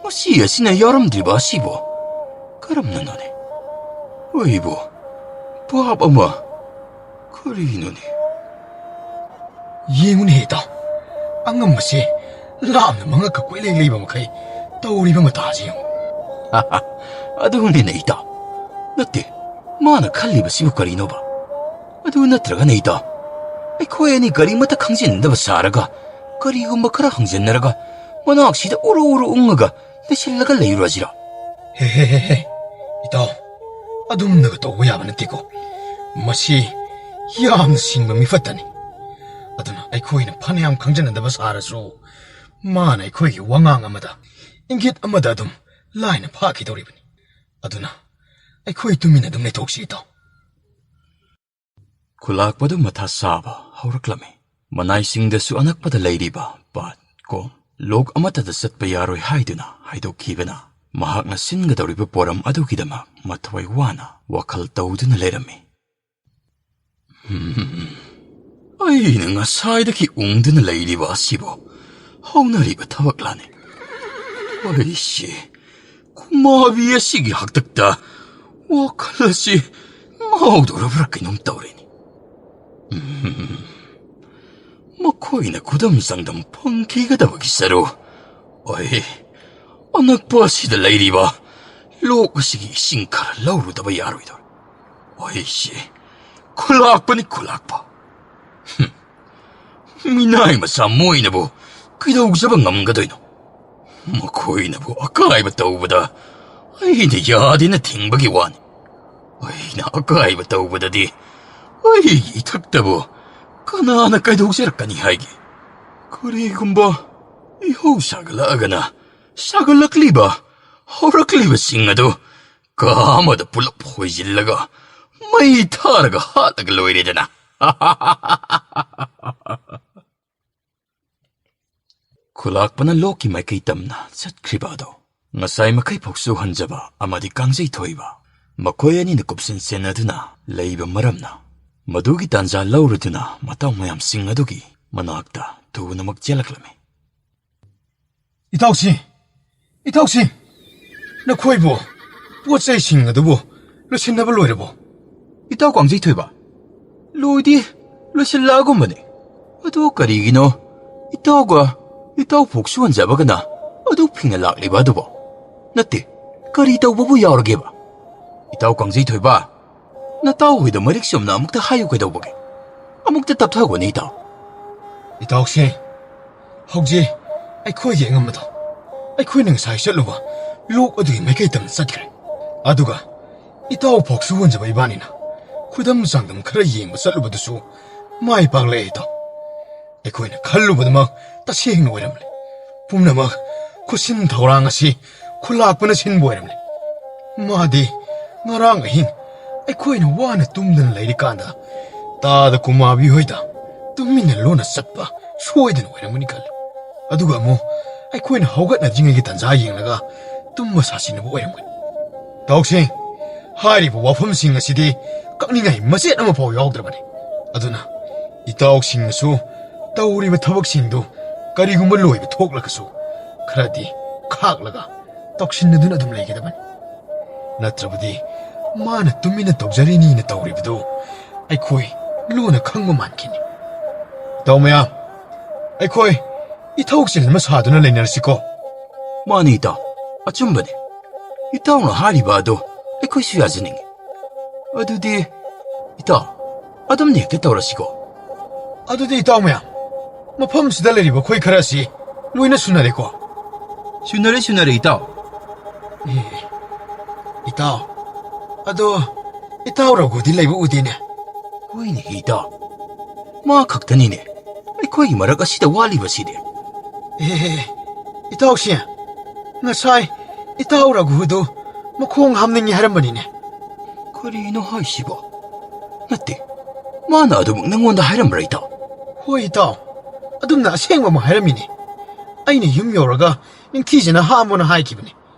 ꯃꯁꯤ ꯑꯁꯤꯅ ꯌꯥꯎꯔꯝꯗ꯭ꯔꯤꯕ ꯑꯁꯤꯕꯨ ꯀꯔꯝꯅꯅꯣꯅꯦ? ꯑꯩꯕꯨ ꯚꯥꯞ ꯑꯃ ꯀꯔꯤꯅꯣꯅꯦ? ꯌꯦꯡꯉꯨꯅꯦ ꯏꯇꯥꯎ, ꯑꯉꯝꯕꯁꯦ ꯂꯥꯞꯅ ꯃꯉꯛꯀ ꯀꯣꯏꯂꯩ ꯂꯩꯕ ꯃꯈꯩ ꯇꯧꯔꯤꯕ ꯃꯇꯥꯁꯤ ꯌꯦꯡꯉꯨ꯫ ꯑꯗꯨꯅꯤꯅꯦ ꯏꯇꯥꯎ꯫ ꯅꯠꯇꯦ, ꯃꯥꯅ ꯈꯜꯂꯤꯕꯁꯤꯕꯨ ꯀꯔꯤꯅꯣꯕ? ꯑꯗꯨ ꯅꯠꯇ꯭ꯔꯒꯅ ꯏꯇꯥꯎ, ꯑꯩꯈꯣꯏ ꯑꯅꯤ ꯀꯔꯤꯃꯠꯇ ꯈꯪꯖꯤꯟꯅꯗꯕ ꯁꯥꯔꯒ, ꯀꯔꯤꯒꯨꯝꯕ ꯈꯔ ꯍꯪꯖꯟꯅꯔꯒ, ꯃꯅꯥꯛꯁꯤꯗ ꯎꯔꯨ ꯎꯔꯨ ꯎꯪꯉꯒ ꯂꯩꯁꯤꯜꯂꯒ ꯂꯩꯔꯨꯔꯁꯤꯔꯣ? ꯍꯦ, ꯍꯦ, ꯍꯦ, ꯍꯦ, ꯏꯇꯥꯎ, ꯑꯗꯨꯝꯅꯒ ꯇꯧꯕ ꯌꯥꯕ ꯅꯠꯇꯦꯀꯣ꯫ ꯃꯁꯤ ꯌꯥꯝꯅ ꯁꯤꯡꯕ ꯃꯤꯐꯠꯇꯅꯤ꯫ ꯑꯗꯨꯅ ꯑꯩꯈꯣꯏꯅ ꯐꯅꯌꯥꯝ ꯈꯪꯖꯅꯗꯕ ꯁꯥꯔꯁꯨ, ꯃꯥꯅ ꯑꯩꯈꯣꯏꯒꯤ ꯋꯥꯉꯥꯡ ꯑꯃꯗ, ꯏꯪꯒꯤꯠ ꯑꯃꯗ ꯑꯗꯨꯝ ꯂꯥꯏꯅ ꯐꯥꯈꯤꯗꯧꯔꯤꯕꯅꯤ꯫ ꯑꯗꯨꯅ ꯑꯩꯈꯣꯏ ꯇꯨꯃꯤꯟꯅ ꯑꯗꯨꯝ ꯂꯩꯊꯣꯛꯁꯤ, ꯏꯇꯥꯎ꯫ ꯈꯨꯂꯥꯛꯄꯗꯨ ꯃꯊꯥ ꯁꯥꯕ ꯍꯧꯔꯛꯂꯝꯃꯤ꯫ ꯃꯅꯥꯏꯁꯤꯡꯗꯁꯨ ꯑꯅꯛꯄꯗ ꯂꯩꯔꯤꯕ ꯄꯥꯠ ꯀꯣ ꯂꯣꯛ ꯑꯃꯠꯇꯗ ꯆꯠꯄ ꯌꯥꯔꯣꯏ ꯍꯥꯏꯗꯨꯅ ꯍꯥꯏꯗꯣꯛꯈꯤꯕꯅ, ꯃꯍꯥꯛꯅ ꯁꯤꯟꯒꯗꯧꯔꯤꯕ ꯄꯣꯔꯝ ꯑꯗꯨꯒꯤꯗꯃꯛ ꯃꯊ꯭ꯋꯥꯏ ꯋꯥꯅ ꯋꯥꯈꯜ ꯇꯧꯗꯨꯅ ꯂꯩꯔꯝꯃꯤ꯫ "ꯍꯝ, ꯑꯩꯅ ꯉꯁꯥꯏꯗꯒꯤ ꯎꯪꯗꯨꯅ ꯂꯩꯔꯤꯕ ꯑꯁꯤꯕꯨ ꯍꯧꯅꯔꯤꯕ ꯊꯕꯛꯂꯥꯅꯦ? ꯑꯩꯁꯦ ꯈꯨꯃꯥꯕꯤ ꯑꯁꯤꯒꯤ ꯍꯥꯛꯇꯛꯇ ꯋꯥꯈꯜ ꯑꯁꯤ ꯉꯥꯎꯗꯧꯔꯕ꯭ꯔꯥ ꯀꯩꯅꯣꯝ ꯇꯧꯔꯦꯅꯦ꯫ ꯎꯝ, ꯃꯈꯣꯏꯅ ꯈꯨꯗꯝ ꯆꯥꯡꯗꯝ ꯐꯪꯈꯤꯒꯗꯕꯒꯤ ꯁꯔꯨ ꯑꯣꯏ꯫ ꯑꯅꯛꯄ ꯑꯁꯤꯗ ꯂꯩꯔꯤꯕ ꯂꯣꯛ ꯑꯁꯤꯒꯤ ꯏꯁꯤꯡ ꯈꯔ ꯂꯧꯔꯨꯗꯕ ꯌꯥꯔꯣꯏꯗꯧꯔꯦ꯫ ꯑꯩꯁꯦ ꯈꯨꯂꯥꯛꯄꯅꯤ, ꯈꯨꯂꯥꯛꯄ꯫ ꯍꯨꯝ꯫ ꯃꯤꯅꯥꯏ ꯃꯆꯥ ꯃꯣꯏꯅꯕꯨ ꯀꯩꯗꯧꯖꯕ ꯉꯝꯒꯗꯣꯏꯅꯣ? ꯃꯈꯣꯏꯅꯕꯨ ꯑꯀꯥꯏꯕ ꯇꯧꯕꯗ ꯑꯩꯅ ꯌꯥꯗꯦꯅ ꯊꯤꯡꯕꯒꯤ ꯋꯥꯅꯤ꯫ ꯑꯩꯅ ꯑꯀꯥꯏꯕ ꯇꯧꯕꯗꯗꯤ ꯑꯩꯒꯤ ꯏꯊꯛꯇꯕꯨ ꯀꯅꯥꯅ ꯀꯩꯗꯧꯖꯔꯛꯀꯅꯤ ꯍꯥꯏꯒꯦ? ꯀꯔꯤꯒꯨꯝꯕ ꯏꯍꯧ ꯁꯥꯒꯠꯂꯛꯑꯒꯅ, ꯁꯥꯒꯠꯂꯛꯂꯤꯕ ꯍꯧꯔꯛꯂꯤꯕꯁꯤꯡ ꯑꯗꯨ ꯀꯥ ꯑꯃꯗ ꯄꯨꯂꯞ ꯍꯣꯏꯖꯤꯜꯂꯒ ꯃꯩ ꯊꯥꯔꯒ ꯍꯥꯠꯂꯒ ꯂꯣꯏꯔꯦꯗꯅ꯫ ꯈꯨꯂꯥꯛꯄꯅ ꯂꯣꯛꯀꯤ ꯃꯥꯏꯀꯩ ꯇꯝꯅ ꯆꯠꯈ꯭ꯔꯤꯕ ꯑꯗꯣ ꯉꯁꯥꯏ ꯃꯈꯩ ꯐꯥꯎꯁꯨ ꯍꯟꯖꯕ ꯑꯃꯗꯤ ꯀꯥꯡꯖꯩ ꯊꯣꯏꯕ, ꯃꯈꯣꯏ ꯑꯅꯤꯅ ꯀꯨꯞꯁꯤꯟ ꯁꯦꯟꯅꯗꯨꯅ ꯂꯩꯕ ꯃꯔꯝꯅ, ꯃꯗꯨꯒꯤ ꯇꯥꯟꯖꯥ ꯂꯧꯔꯗꯨꯅ ꯃꯇꯥꯎ ꯃꯌꯥꯝꯁꯤꯡ ꯑꯗꯨꯒꯤ ꯃꯅꯥꯛꯇ ꯊꯨꯅꯃꯛ ꯆꯦꯜꯂꯛꯂꯝꯃꯤ꯫ "ꯏꯇꯥꯎꯁꯤ, ꯏꯇꯥꯎꯁꯤ, ꯅꯈꯣꯏꯕꯨ ꯄꯣꯠ ꯆꯩꯁꯤꯡ ꯑꯗꯨꯕꯨ ꯂꯣꯏꯁꯤꯟꯅꯕ ꯂꯣꯏꯔꯕꯣ?" "ꯏꯇꯥꯎ ꯀꯥꯡꯖꯩ ꯊꯣꯏꯕ, ꯂꯣꯏꯗꯤ ꯂꯣꯏꯁꯤꯜꯂꯛꯑꯒꯨꯝꯕꯅꯤ꯫ ꯑꯗꯨ ꯀꯔꯤꯒꯤꯅꯣ ꯏꯇꯥꯎꯒ ꯏꯇꯥꯎ ꯐꯣꯛ ꯁꯨꯍꯟꯖꯕꯒꯅ ꯑꯗꯨ ꯐꯤꯡꯅ ꯂꯥꯛꯂꯤꯕ ꯑꯗꯨꯕꯣ? ꯅꯠꯇꯦ, ꯀꯔꯤ ꯇꯧꯕꯕꯨ ꯌꯥꯎꯔꯒꯦꯕ? ꯏꯇꯥꯎ ꯀꯥꯡꯖꯩ ꯊꯣꯏꯕ, ꯅꯇꯥꯎ ꯍꯣꯏꯗ ꯃꯔꯤꯛ ꯆꯨꯝꯅ ꯑꯃꯨꯛꯇ ꯍꯥꯏꯌꯨ ꯀꯩꯗꯧꯕꯒꯦ? ꯑꯃꯨꯛꯇ ꯇꯞꯊꯒꯣꯅꯦ, ꯏꯇꯥꯎ꯫" "ꯏꯇꯥꯎꯁꯦ, ꯍꯧꯖꯤꯛ ꯑꯩꯈꯣꯏꯒꯤ ꯑꯉꯝꯕꯗꯣ ꯑꯩꯈꯣꯏꯅ ꯉꯁꯥꯏ ꯆꯠꯂꯨꯕ ꯂꯣꯛ ꯑꯗꯨꯒꯤ ꯃꯥꯏꯀꯩ ꯇꯝꯅ ꯆꯠꯈ꯭ꯔꯦ꯫ ꯑꯗꯨꯒ ꯏꯇꯥꯎ ꯐꯣꯛ ꯁꯨꯍꯟꯖꯕ ꯏꯕꯥꯅꯤꯅ ꯈꯨꯗꯝ ꯆꯥꯡꯗꯝ ꯈꯔ ꯌꯦꯡꯕ ꯆꯠꯂꯨꯕꯗꯨꯁꯨ ꯃꯥꯏ ꯄꯥꯛꯂꯛꯑꯦ, ꯏꯇꯥꯎ꯫ ꯑꯩꯈꯣꯏꯅ ꯈꯜꯂꯨꯕꯗꯨꯃꯛ ꯇꯁꯦꯡꯅ ꯑꯣꯏꯔꯝꯂꯦ꯫ ꯄꯨꯝꯅꯃꯛ ꯈꯨꯠꯁꯤꯟ ꯊꯧꯔꯥꯡ ꯑꯁꯤ ꯈꯨꯂꯥꯛꯄꯅ ꯁꯤꯟꯕ ꯑꯣꯏꯔꯝꯂꯦ꯫ ꯃꯥꯗꯤ ꯉꯔꯥꯡ ꯑꯍꯤꯡ ꯑꯩꯈꯣꯏꯅ ꯋꯥꯅ ꯇꯨꯝꯗꯅ ꯂꯩꯔꯤꯀꯥꯟꯗ ꯇꯥꯗ ꯀꯨꯃꯥꯕꯤ ꯍꯣꯏꯗ ꯇꯨꯃꯤꯟꯅ ꯂꯣꯟꯅ ꯆꯠꯄ ꯁꯣꯏꯗꯅ ꯑꯣꯏꯔꯝꯒꯅꯤ ꯈꯜꯂꯤ꯫ ꯑꯗꯨꯒ ꯑꯃꯨꯛ ꯑꯩꯈꯣꯏꯅ ꯍꯧꯒꯠꯅꯗ꯭ꯔꯤꯉꯩꯒꯤ ꯇꯥꯟꯖꯥ ꯌꯦꯡꯂꯒ ꯇꯨꯝꯕ ꯁꯥꯁꯤꯟꯅꯕ ꯑꯣꯏꯔꯝꯒꯅꯤ꯫ ꯇꯥꯎꯁꯦ, ꯍꯥꯏꯔꯤꯕ ꯋꯥꯐꯝꯁꯤꯡ ꯑꯁꯤꯗꯤ ꯀꯛꯅꯤꯡꯉꯥꯏ ꯃꯆꯦꯠ ꯑꯃꯐꯥꯎ ꯌꯥꯎꯗ꯭ꯔꯕꯅꯤ꯫ ꯑꯗꯨꯅ ꯏꯇꯥꯎꯁꯤꯡꯅꯁꯨ ꯇꯧꯔꯤꯕ ꯊꯕꯛꯁꯤꯡꯗꯨ ꯀꯔꯤꯒꯨꯝꯕ ꯂꯣꯏꯕ ꯊꯣꯛꯂꯒꯁꯨ ꯈꯔꯗꯤ ꯈꯥꯛꯂꯒ ꯇꯧꯁꯤꯟꯅꯗꯨꯅ ꯑꯗꯨꯝ ꯂꯩꯒꯗꯕꯅꯤ꯫ ꯅꯠꯇ꯭ꯔꯕꯗꯤ ꯃꯥꯅ ꯇꯨꯃꯤꯟꯅ ꯇꯧꯖꯔꯤꯅꯤꯅ ꯇꯧꯔꯤꯕꯗꯨ ꯑꯩꯈꯣꯏ ꯂꯣꯟꯅ ꯈꯪꯕ ꯃꯥꯟꯈꯤꯅꯤ꯫ ꯏꯇꯥꯎ ꯃꯌꯥꯝ, ꯑꯩꯈꯣꯏ ꯏꯊꯧ ꯆꯤꯜ ꯑꯃ ꯁꯥꯗꯨꯅ ꯂꯩꯅꯔꯁꯤꯀꯣ꯫ ꯃꯥꯅꯤ ꯏꯇꯥꯎ, ꯑꯆꯨꯝꯕꯅꯤ꯫ ꯏꯇꯥꯎꯅ ꯍꯥꯏꯔꯤꯕ ꯑꯗꯣ ꯑꯩꯈꯣꯏꯁꯨ ꯌꯥꯖꯅꯤꯡꯉꯤ꯫ ꯑꯗꯨꯗꯤ ꯏꯇꯥꯎ, ꯑꯗꯨꯝꯅ ꯍꯦꯛꯇ ꯇꯧꯔꯁꯤꯀꯣ꯫ ꯑꯗꯨꯗꯤ ꯏꯇꯥꯎ ꯃꯌꯥꯝ, ꯃꯐꯝꯁꯤꯗ ꯂꯩꯔꯤꯕ ꯑꯩꯈꯣꯏ ꯈꯔ ꯑꯁꯤ ꯂꯣꯏꯅ ꯁꯨꯅꯔꯦꯀꯣ? ꯁꯨꯅꯔꯦ, ꯁꯨꯅꯔꯦ ꯏꯇꯥꯎ꯫ ꯑꯦ, ꯏꯇꯥꯎ, ꯑꯗꯣ ꯏꯇꯥꯎ ꯔꯘꯨꯗꯤ ꯂꯩꯕ ꯎꯗꯦꯅꯦ꯫ ꯍꯣꯏꯅꯦ ꯏꯇꯥꯎ, ꯃꯥ ꯈꯛꯇꯅꯤꯅꯦ ꯑꯩꯈꯣꯏꯒꯤ ꯃꯔꯛ ꯑꯁꯤꯗ ꯋꯥꯠꯂꯤꯕꯁꯤꯗꯤ꯫ ꯑꯦ, ꯏꯇꯥꯎꯁꯦ, ꯉꯁꯥꯏ ꯏꯇꯥꯎ ꯔꯘꯨꯗꯨ ꯃꯈꯣꯡ ꯍꯥꯝꯅꯤꯡꯉꯤ ꯍꯥꯏꯔꯝꯕꯅꯤꯅꯦ꯫ ꯀꯔꯤꯅꯣ ꯍꯥꯏꯁꯤꯕꯣ? ꯅꯠꯇꯦ, ꯃꯥꯅ ꯑꯗꯨꯃꯛ ꯅꯪꯉꯣꯟꯗ ꯍꯥꯏꯔꯝꯕ꯭ꯔꯥ ꯏꯇꯥꯎ? ꯍꯣꯏ ꯏꯇꯥꯎ, ꯑꯗꯨꯝꯅ ꯑꯁꯦꯡꯕꯃꯛ ꯍꯥꯏꯔꯝꯃꯤꯅꯦ꯫ ꯑꯩꯅ ꯌꯨꯝ ꯌꯧꯔꯒ ꯅꯤꯡꯊꯤꯖꯅ ꯍꯥꯝꯃꯣꯅ ꯍꯥꯏꯈꯤꯕꯅꯤ,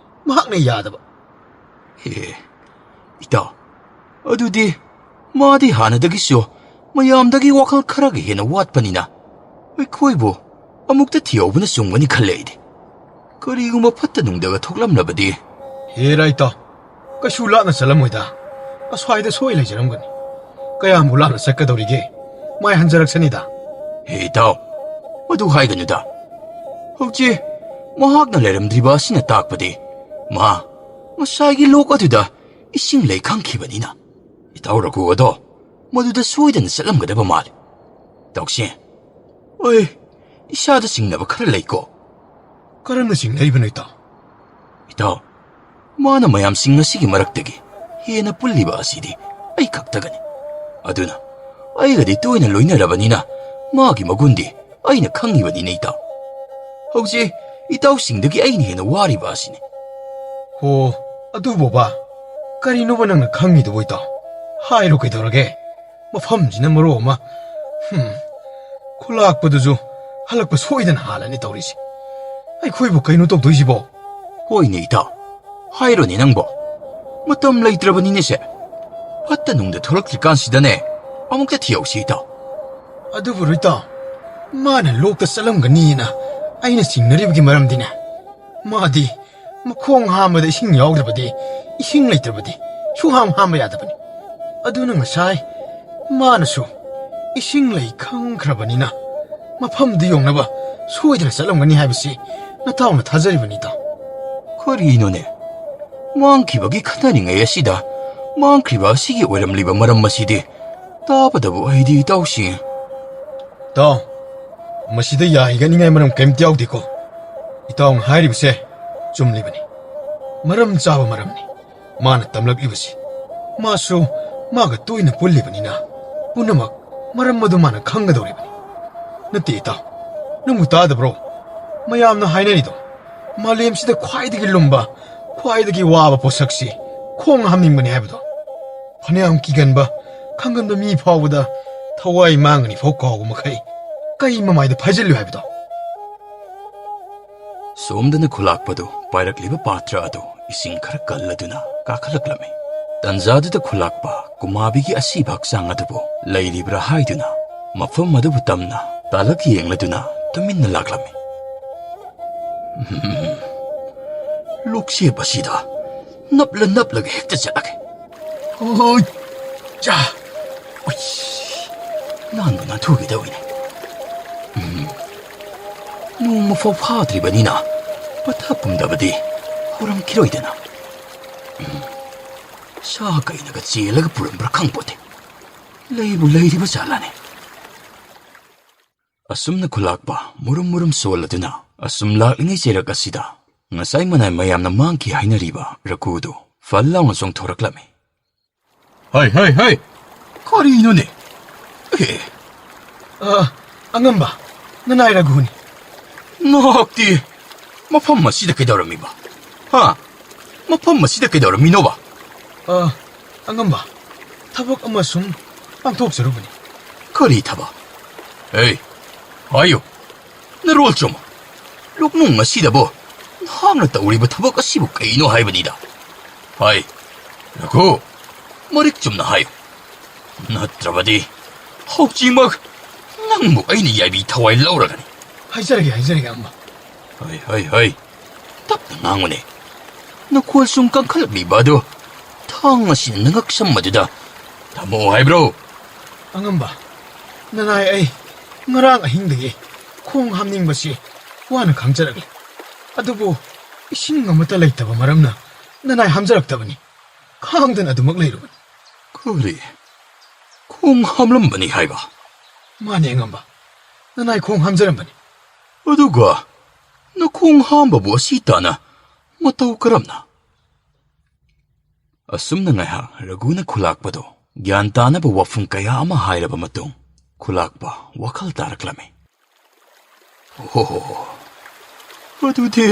ꯃꯍꯥꯛꯅ ꯌꯥꯗꯕ꯫ ꯑꯦ, ꯏꯇꯥꯎ, ꯑꯗꯨꯗꯤ ꯃꯥꯗꯤ ꯍꯥꯟꯅꯗꯒꯤꯁꯨ ꯃꯌꯥꯝꯗꯒꯤ ꯋꯥꯈꯜ ꯈꯔꯒ ꯍꯦꯟꯅ ꯋꯥꯠꯄꯅꯤꯅ ꯑꯩꯈꯣꯏꯕꯨ ꯑꯃꯨꯛꯇ ꯊꯤꯍꯧꯕꯅ ꯆꯨꯝꯒꯅꯤ ꯈꯜꯂꯦ ꯑꯩꯗꯤ꯫ ꯀꯔꯤꯒꯨꯝꯕ ꯐꯠꯇ ꯅꯨꯡꯗꯒ ꯊꯣꯛꯂꯝꯂꯕꯗꯤ? ꯍꯦꯔꯥ ꯏꯇꯥꯎ, ꯀꯩꯁꯨ ꯂꯥꯞꯅ ꯆꯠꯂꯝꯃꯣꯏꯗ꯫ ꯑꯁ꯭ꯋꯥꯏꯗ ꯁꯣꯏ ꯂꯩꯖꯔꯝꯒꯅꯤ꯫ ꯀꯌꯥꯝꯕꯨ ꯂꯥꯞꯅ ꯆꯠꯀꯗꯧꯔꯤꯒꯦ? ꯃꯥꯏ ꯍꯟꯖꯔꯛꯁꯅꯤꯗ꯫ ꯍꯦ ꯏꯇꯥꯎ, ꯃꯗꯨ ꯍꯥꯏꯒꯅꯨꯗ꯫ ꯍꯧꯖꯤꯛ ꯃꯍꯥꯛꯅ ꯂꯩꯔꯝꯗ꯭ꯔꯤꯕ ꯑꯁꯤꯅ ꯇꯥꯛꯄꯗꯤ ꯃꯥ ꯉꯁꯥꯏꯒꯤ ꯂꯣꯛ ꯑꯗꯨꯗ ꯏꯁꯤꯡ ꯂꯩ ꯈꯪꯈꯤꯕꯅꯤꯅ ꯏꯇꯥꯎ ꯔꯘꯨ ꯑꯗꯣ ꯃꯗꯨꯗ ꯁꯣꯏꯗꯅ ꯆꯠꯂꯝꯒꯗꯕ ꯃꯥꯜꯂꯤ꯫ ꯇꯧꯁꯦ, ꯑꯩ ꯏꯁꯥꯗ ꯆꯤꯡꯅꯕ ꯈꯔ ꯂꯩꯀꯣ꯫ ꯀꯔꯝꯅ ꯆꯤꯡꯅꯔꯤꯕꯅꯣ ꯏꯇꯥꯎ? ꯏꯇꯥꯎ, ꯃꯥꯅ ꯃꯌꯥꯝꯁꯤꯡ ꯑꯁꯤꯒꯤ ꯃꯔꯛꯇꯒꯤ ꯍꯦꯟꯅ ꯄꯨꯜꯂꯤꯕ ꯑꯁꯤꯗꯤ ꯑꯩ ꯈꯛꯇꯒꯅꯤ꯫ ꯑꯗꯨꯅ ꯑꯩꯒꯗꯤ ꯇꯣꯏꯅ ꯂꯣꯏꯅꯔꯕꯅꯤꯅ ꯃꯥꯒꯤ ꯃꯒꯨꯟꯗꯤ ꯑꯩꯅ ꯈꯪꯉꯤꯕꯅꯤꯅꯦ, ꯏꯇꯥꯎ꯫ ꯍꯧꯖꯤꯛ ꯏꯇꯥꯎꯁꯤꯡꯗꯒꯤ ꯑꯩꯅ ꯍꯦꯟꯅ ꯋꯥꯔꯤꯕ ꯑꯁꯤꯅꯤ꯫ ꯍꯣ, ꯑꯗꯨꯕꯣꯕ, ꯀꯔꯤꯅꯣꯕ ꯅꯪꯅ ꯈꯪꯉꯤꯗꯨꯕꯣ, ꯏꯇꯥꯎ? ꯍꯥꯏꯔꯣ, ꯀꯩꯗꯧꯔꯒꯦ? ꯃꯐꯝꯁꯤꯅ ꯃꯔꯣꯜ ꯑꯃ, ꯍꯨꯝ, ꯈꯨꯂꯥꯛꯄꯗꯨꯁꯨ ꯍꯜꯂꯛꯄ ꯁꯣꯏꯗꯅ ꯍꯥꯜꯂꯅꯤ ꯇꯧꯔꯤꯁꯦ꯫ ꯑꯩꯈꯣꯏꯕꯨ ꯀꯩꯅꯣ ꯇꯧꯗꯣꯏꯁꯤꯕꯣ? ꯍꯣꯏꯅꯦ, ꯏꯇꯥꯎ, ꯍꯥꯏꯔꯣꯅꯦ ꯅꯪꯕꯣ꯫ ꯃꯇꯝ ꯂꯩꯇ꯭ꯔꯕꯅꯤꯅꯦꯁꯦ꯫ ꯐꯠꯇ ꯅꯨꯡꯗ ꯊꯣꯛꯂꯛꯇ꯭ꯔꯤꯀꯥꯟꯁꯤꯗꯅꯦ ꯑꯃꯨꯛꯇ ꯊꯤꯍꯧꯁꯤ, ꯏꯇꯥꯎ꯫ ꯑꯗꯨꯕꯨ ꯏꯇꯥꯎ, ꯃꯥꯅ ꯂꯣꯛꯇ ꯆꯠꯂꯝꯒꯅꯤꯅ ꯑꯩꯅ ꯆꯤꯡꯅꯔꯤꯕꯒꯤ ꯃꯔꯝꯗꯤꯅꯦ, ꯃꯥꯗꯤ ꯃꯈꯣꯡ ꯍꯥꯝꯕꯗ ꯏꯁꯤꯡ ꯌꯥꯎꯗ꯭ꯔꯕꯗꯤ, ꯏꯁꯤꯡ ꯂꯩꯇ꯭ꯔꯕꯗꯤ ꯁꯨꯍꯥꯝ ꯍꯥꯝꯕ ꯌꯥꯗꯕꯅꯤ꯫ ꯑꯗꯨꯅ ꯉꯁꯥꯏ ꯃꯥꯅꯁꯨ ꯏꯁꯤꯡ ꯂꯩ ꯈꯪꯈ꯭ꯔꯕꯅꯤꯅ ꯃꯐꯝꯗꯨ ꯌꯧꯅꯕ ꯁꯣꯏꯗꯅ ꯆꯠꯂꯝꯒꯅꯤ ꯍꯥꯏꯕꯁꯤ ꯅꯇꯥꯎꯅ ꯊꯥꯖꯔꯤꯕꯅꯤ, ꯏꯇꯥꯎ꯫ ꯀꯔꯤꯅꯣꯅꯦ? ꯃꯥꯡꯈꯤꯕꯒꯤ ꯈꯟꯅꯔꯤꯉꯩ ꯑꯁꯤꯗ ꯃꯥꯡꯈ꯭ꯔꯤꯕ ꯑꯁꯤꯒꯤ ꯑꯣꯏꯔꯝꯂꯤꯕ ꯃꯔꯝ ꯑꯁꯤꯗꯤ ꯇꯥꯕꯗꯕꯨ ꯑꯩꯗꯤ, ꯏꯇꯥꯎꯁꯤ꯫ ꯏꯇꯥꯎ, ꯃꯁꯤꯗ ꯌꯥ ꯍꯤꯒꯠꯅꯤꯡꯉꯥꯏ ꯃꯔꯝ ꯀꯔꯤꯝꯇ ꯌꯥꯎꯗꯦꯀꯣ꯫ ꯏꯇꯥꯎꯅ ꯍꯥꯏꯔꯤꯕꯁꯦ ꯆꯨꯝꯂꯤꯕꯅꯤ꯫ ꯃꯔꯝ ꯆꯥꯕ ꯃꯔꯝꯅꯤ ꯃꯥꯅ ꯇꯝꯂꯛꯂꯤꯕꯁꯤ꯫ ꯃꯥꯁꯨ ꯃꯥꯒ ꯇꯣꯏꯅ ꯄꯨꯜꯂꯤꯕꯅꯤꯅ ꯄꯨꯝꯅꯃꯛ ꯃꯔꯝ ꯑꯗꯨ ꯃꯥꯅ ꯈꯪꯒꯗꯧꯔꯤꯕꯅꯤ꯫ ꯅꯠꯇꯦ ꯏꯇꯥꯎ, ꯅꯪꯕꯨ ꯇꯥꯗꯕ꯭ꯔꯣ? ꯃꯌꯥꯝꯅ ꯍꯥꯏꯅꯔꯤꯗꯣ, ꯃꯥꯂꯦꯝꯁꯤꯗ ꯈ꯭ꯋꯥꯏꯗꯒꯤ ꯂꯨꯝꯕ, ꯈ꯭ꯋꯥꯏꯗꯒꯤ ꯋꯥꯕ ꯄꯣꯠꯁꯛꯁꯤ ꯈꯣꯡ ꯍꯥꯝꯅꯤꯡꯕꯅꯤ ꯍꯥꯏꯕꯗꯣ꯫ ꯐꯅꯌꯥꯝ ꯀꯤꯒꯟꯕ, ꯈꯪꯒꯟꯕ ꯃꯤ ꯐꯥꯎꯕꯗ ꯊꯋꯥꯏ ꯃꯥꯡꯒꯅꯤ ꯐꯥꯎ ꯀꯥꯎꯕ ꯃꯈꯩ ꯀꯩ ꯃꯃꯥꯏꯗ ꯐꯥꯏꯖꯤꯜꯂꯨ ꯍꯥꯏꯕꯗꯣ? ꯁꯣꯝꯗꯅ ꯈꯨꯂꯥꯛꯄꯗꯨ ꯄꯥꯏꯔꯛꯂꯤꯕ ꯄꯥꯇ꯭ꯔ ꯑꯗꯨ ꯏꯁꯤꯡ ꯈꯔ ꯀꯜꯂꯗꯨꯅ ꯀꯥꯈꯠꯂꯛꯂꯝꯃꯤ꯫ ꯇꯟꯖꯥꯗꯨꯗ ꯈꯨꯂꯥꯛꯄ ꯀꯨꯃꯥꯕꯤꯒꯤ ꯑꯁꯤꯕ ꯍꯛꯆꯥꯡ ꯑꯗꯨꯕꯨ ꯂꯩꯔꯤꯕ꯭ꯔꯥ ꯍꯥꯏꯗꯨꯅ ꯃꯐꯝ ꯑꯗꯨꯕꯨ ꯇꯝꯅ ꯇꯥꯂꯛ ꯌꯦꯡꯂꯗꯨꯅ ꯇꯨꯃꯤꯟꯅ ꯂꯥꯛꯂꯝꯃꯤ꯫ ꯂꯣꯛꯁꯦꯞ ꯑꯁꯤꯗ ꯅꯞꯂ ꯅꯞꯂꯒ ꯍꯦꯛꯇ ꯆꯠꯂꯒꯦ꯫ ꯍꯣꯏ, ꯆꯥ꯫ ꯎꯏ, ꯅꯥꯟꯕ ꯅꯥꯟꯊꯣꯛꯈꯤꯗꯧꯔꯤꯅꯦ꯫ ꯎꯝ, ꯅꯣꯡꯃ ꯐꯥꯎ ꯐꯥꯗ꯭ꯔꯤꯕꯅꯤꯅ ꯄꯠꯊ ꯄꯨꯝꯗꯕꯗꯤ ꯍꯧꯔꯝꯈꯤꯔꯣꯏꯗꯅ꯫ ꯎꯝ, ꯁꯥ ꯀꯩꯅꯒ ꯆꯦꯜꯂꯒ ꯄꯨꯔꯝꯕ꯭ꯔꯥ ꯈꯪꯄꯣꯠꯇꯦ꯫ ꯂꯩꯕꯨ ꯂꯩꯔꯤꯕ ꯖꯥꯠꯂꯥꯅꯦ? ꯑꯁꯨꯝꯅ ꯈꯨꯂꯥꯛꯄ ꯃꯨꯔꯨꯝ ꯃꯨꯔꯨꯝ ꯁꯣꯜꯂꯗꯨꯅ ꯑꯁꯨꯝ ꯂꯥꯛꯂꯤꯉꯩ ꯆꯩꯔꯛ ꯑꯁꯤꯗ ꯉꯁꯥꯏ ꯃꯅꯥꯏ ꯃꯌꯥꯝꯅ ꯃꯥꯡꯈꯤ ꯍꯥꯏꯅꯔꯤꯕ ꯔꯀꯨꯗꯨ ꯐꯜ ꯂꯥꯎꯅ ꯆꯣꯡꯊꯣꯔꯛꯂꯝꯃꯤ꯫ ꯍꯩ, ꯍꯩ, ꯍꯩ! ꯀꯔꯤꯅꯣꯅꯦ? ꯑꯦ! ꯑ, ꯑꯉꯝꯕ, ꯅꯅꯥꯏ ꯔꯘꯨꯅꯤ꯫ ꯅꯍꯥꯛꯇꯤ ꯃꯐꯝ ꯑꯁꯤꯗ ꯀꯩꯗꯧꯔꯝꯃꯤꯕ? ꯍꯥ? ꯃꯐꯝ ꯑꯁꯤꯗ ꯀꯩꯗꯧꯔꯝꯃꯤꯅꯣꯕ? ꯑ, ꯑꯉꯝꯕ, ꯊꯕꯛ ꯑꯃ ꯁꯨꯝ ꯄꯥꯡꯊꯣꯛꯆꯔꯨꯕꯅꯤ꯫ ꯀꯔꯤ ꯊꯕꯛ? ꯑꯦ, ꯍꯥꯏꯌꯨ, ꯅꯔꯣꯜ ꯆꯨꯝꯃꯨ꯫ ꯂꯣꯛꯅꯨꯡ ꯑꯁꯤꯗꯕꯨ ꯅꯍꯥꯛꯅ ꯇꯧꯔꯤꯕ ꯊꯕꯛ ꯑꯁꯤꯕꯨ ꯀꯩꯅꯣ ꯍꯥꯏꯕꯅꯤꯗ꯫ ꯍꯥꯏ, ꯔꯘꯨ, ꯃꯔꯤꯛ ꯆꯨꯝꯅ ꯍꯥꯏꯌꯨ꯫ ꯅꯠꯇ꯭ꯔꯕꯗꯤ ꯍꯧꯖꯤꯛꯃꯛ ꯅꯪꯕꯨ ꯑꯩꯅ ꯌꯥꯏꯕꯤ ꯊꯋꯥꯏ ꯂꯧꯔꯒꯅꯤ꯫ ꯍꯥꯏꯖꯔꯒꯦ, ꯍꯥꯏꯖꯔꯒꯦ, ꯑꯉꯝꯕ꯫ ꯍꯩ, ꯍꯩ, ꯍꯩ, ꯇꯞꯅ ꯉꯥꯡꯉꯨꯅꯦ꯫ ꯅꯈꯣꯜ ꯁꯨꯝ ꯀꯟꯈꯠꯂꯛꯂꯤꯕ ꯑꯗꯨ ꯊꯥꯡ ꯑꯁꯤꯅ ꯅꯉꯛꯁꯝ ꯑꯗꯨꯗ ꯊꯝꯃꯣ ꯍꯥꯏꯕ꯭ꯔꯣ? ꯑꯉꯝꯕ, ꯅꯅꯥꯏ ꯑꯩ ꯉꯔꯥꯡ ꯑꯍꯤꯡꯗꯒꯤ ꯈꯣꯡ ꯍꯥꯝꯅꯤꯡꯕꯁꯤ ꯋꯥꯅ ꯈꯥꯡꯖꯔꯛꯂꯤ꯫ ꯑꯗꯨꯕꯨ ꯏꯁꯤꯡ ꯑꯃꯠꯇ ꯂꯩꯇꯕ ꯃꯔꯝꯅ ꯅꯅꯥꯏ ꯍꯥꯝꯖꯔꯛꯇꯕꯅꯤ꯫ ꯈꯥꯡꯗꯅ ꯑꯗꯨꯃꯛ ꯂꯩꯔꯨꯕꯅꯤ꯫ ꯀꯔꯤ? ꯈꯣꯡ ꯍꯥꯝꯂꯝꯕꯅꯤ ꯍꯥꯏꯕ? ꯃꯥꯅꯦ ꯑꯉꯝꯕ, ꯅꯅꯥꯏ ꯈꯣꯡ ꯍꯥꯝꯖꯔꯝꯕꯅꯤ꯫ ꯑꯗꯨꯒ ꯅꯈꯣꯡ ꯍꯥꯝꯕꯕꯨ ꯑꯁꯤ ꯇꯥꯅ ꯃꯇꯧ ꯀꯔꯝꯅ? ꯑꯁꯨꯝꯅ ꯉꯥꯏꯍꯥꯛ ꯔꯘꯨꯅ ꯈꯨꯂꯥꯛꯄꯗꯣ ꯒ꯭ꯌꯥꯟ ꯇꯥꯅꯕ ꯋꯥꯐꯝ ꯀꯌꯥ ꯑꯃ ꯍꯥꯏꯔꯕ ꯃꯇꯨꯡ, ꯈꯨꯂꯥꯛꯄ ꯋꯥꯈꯜ ꯇꯥꯔꯛꯂꯝꯃꯤ꯫ ꯑꯣꯍꯣ, ꯑꯗꯨꯗꯤ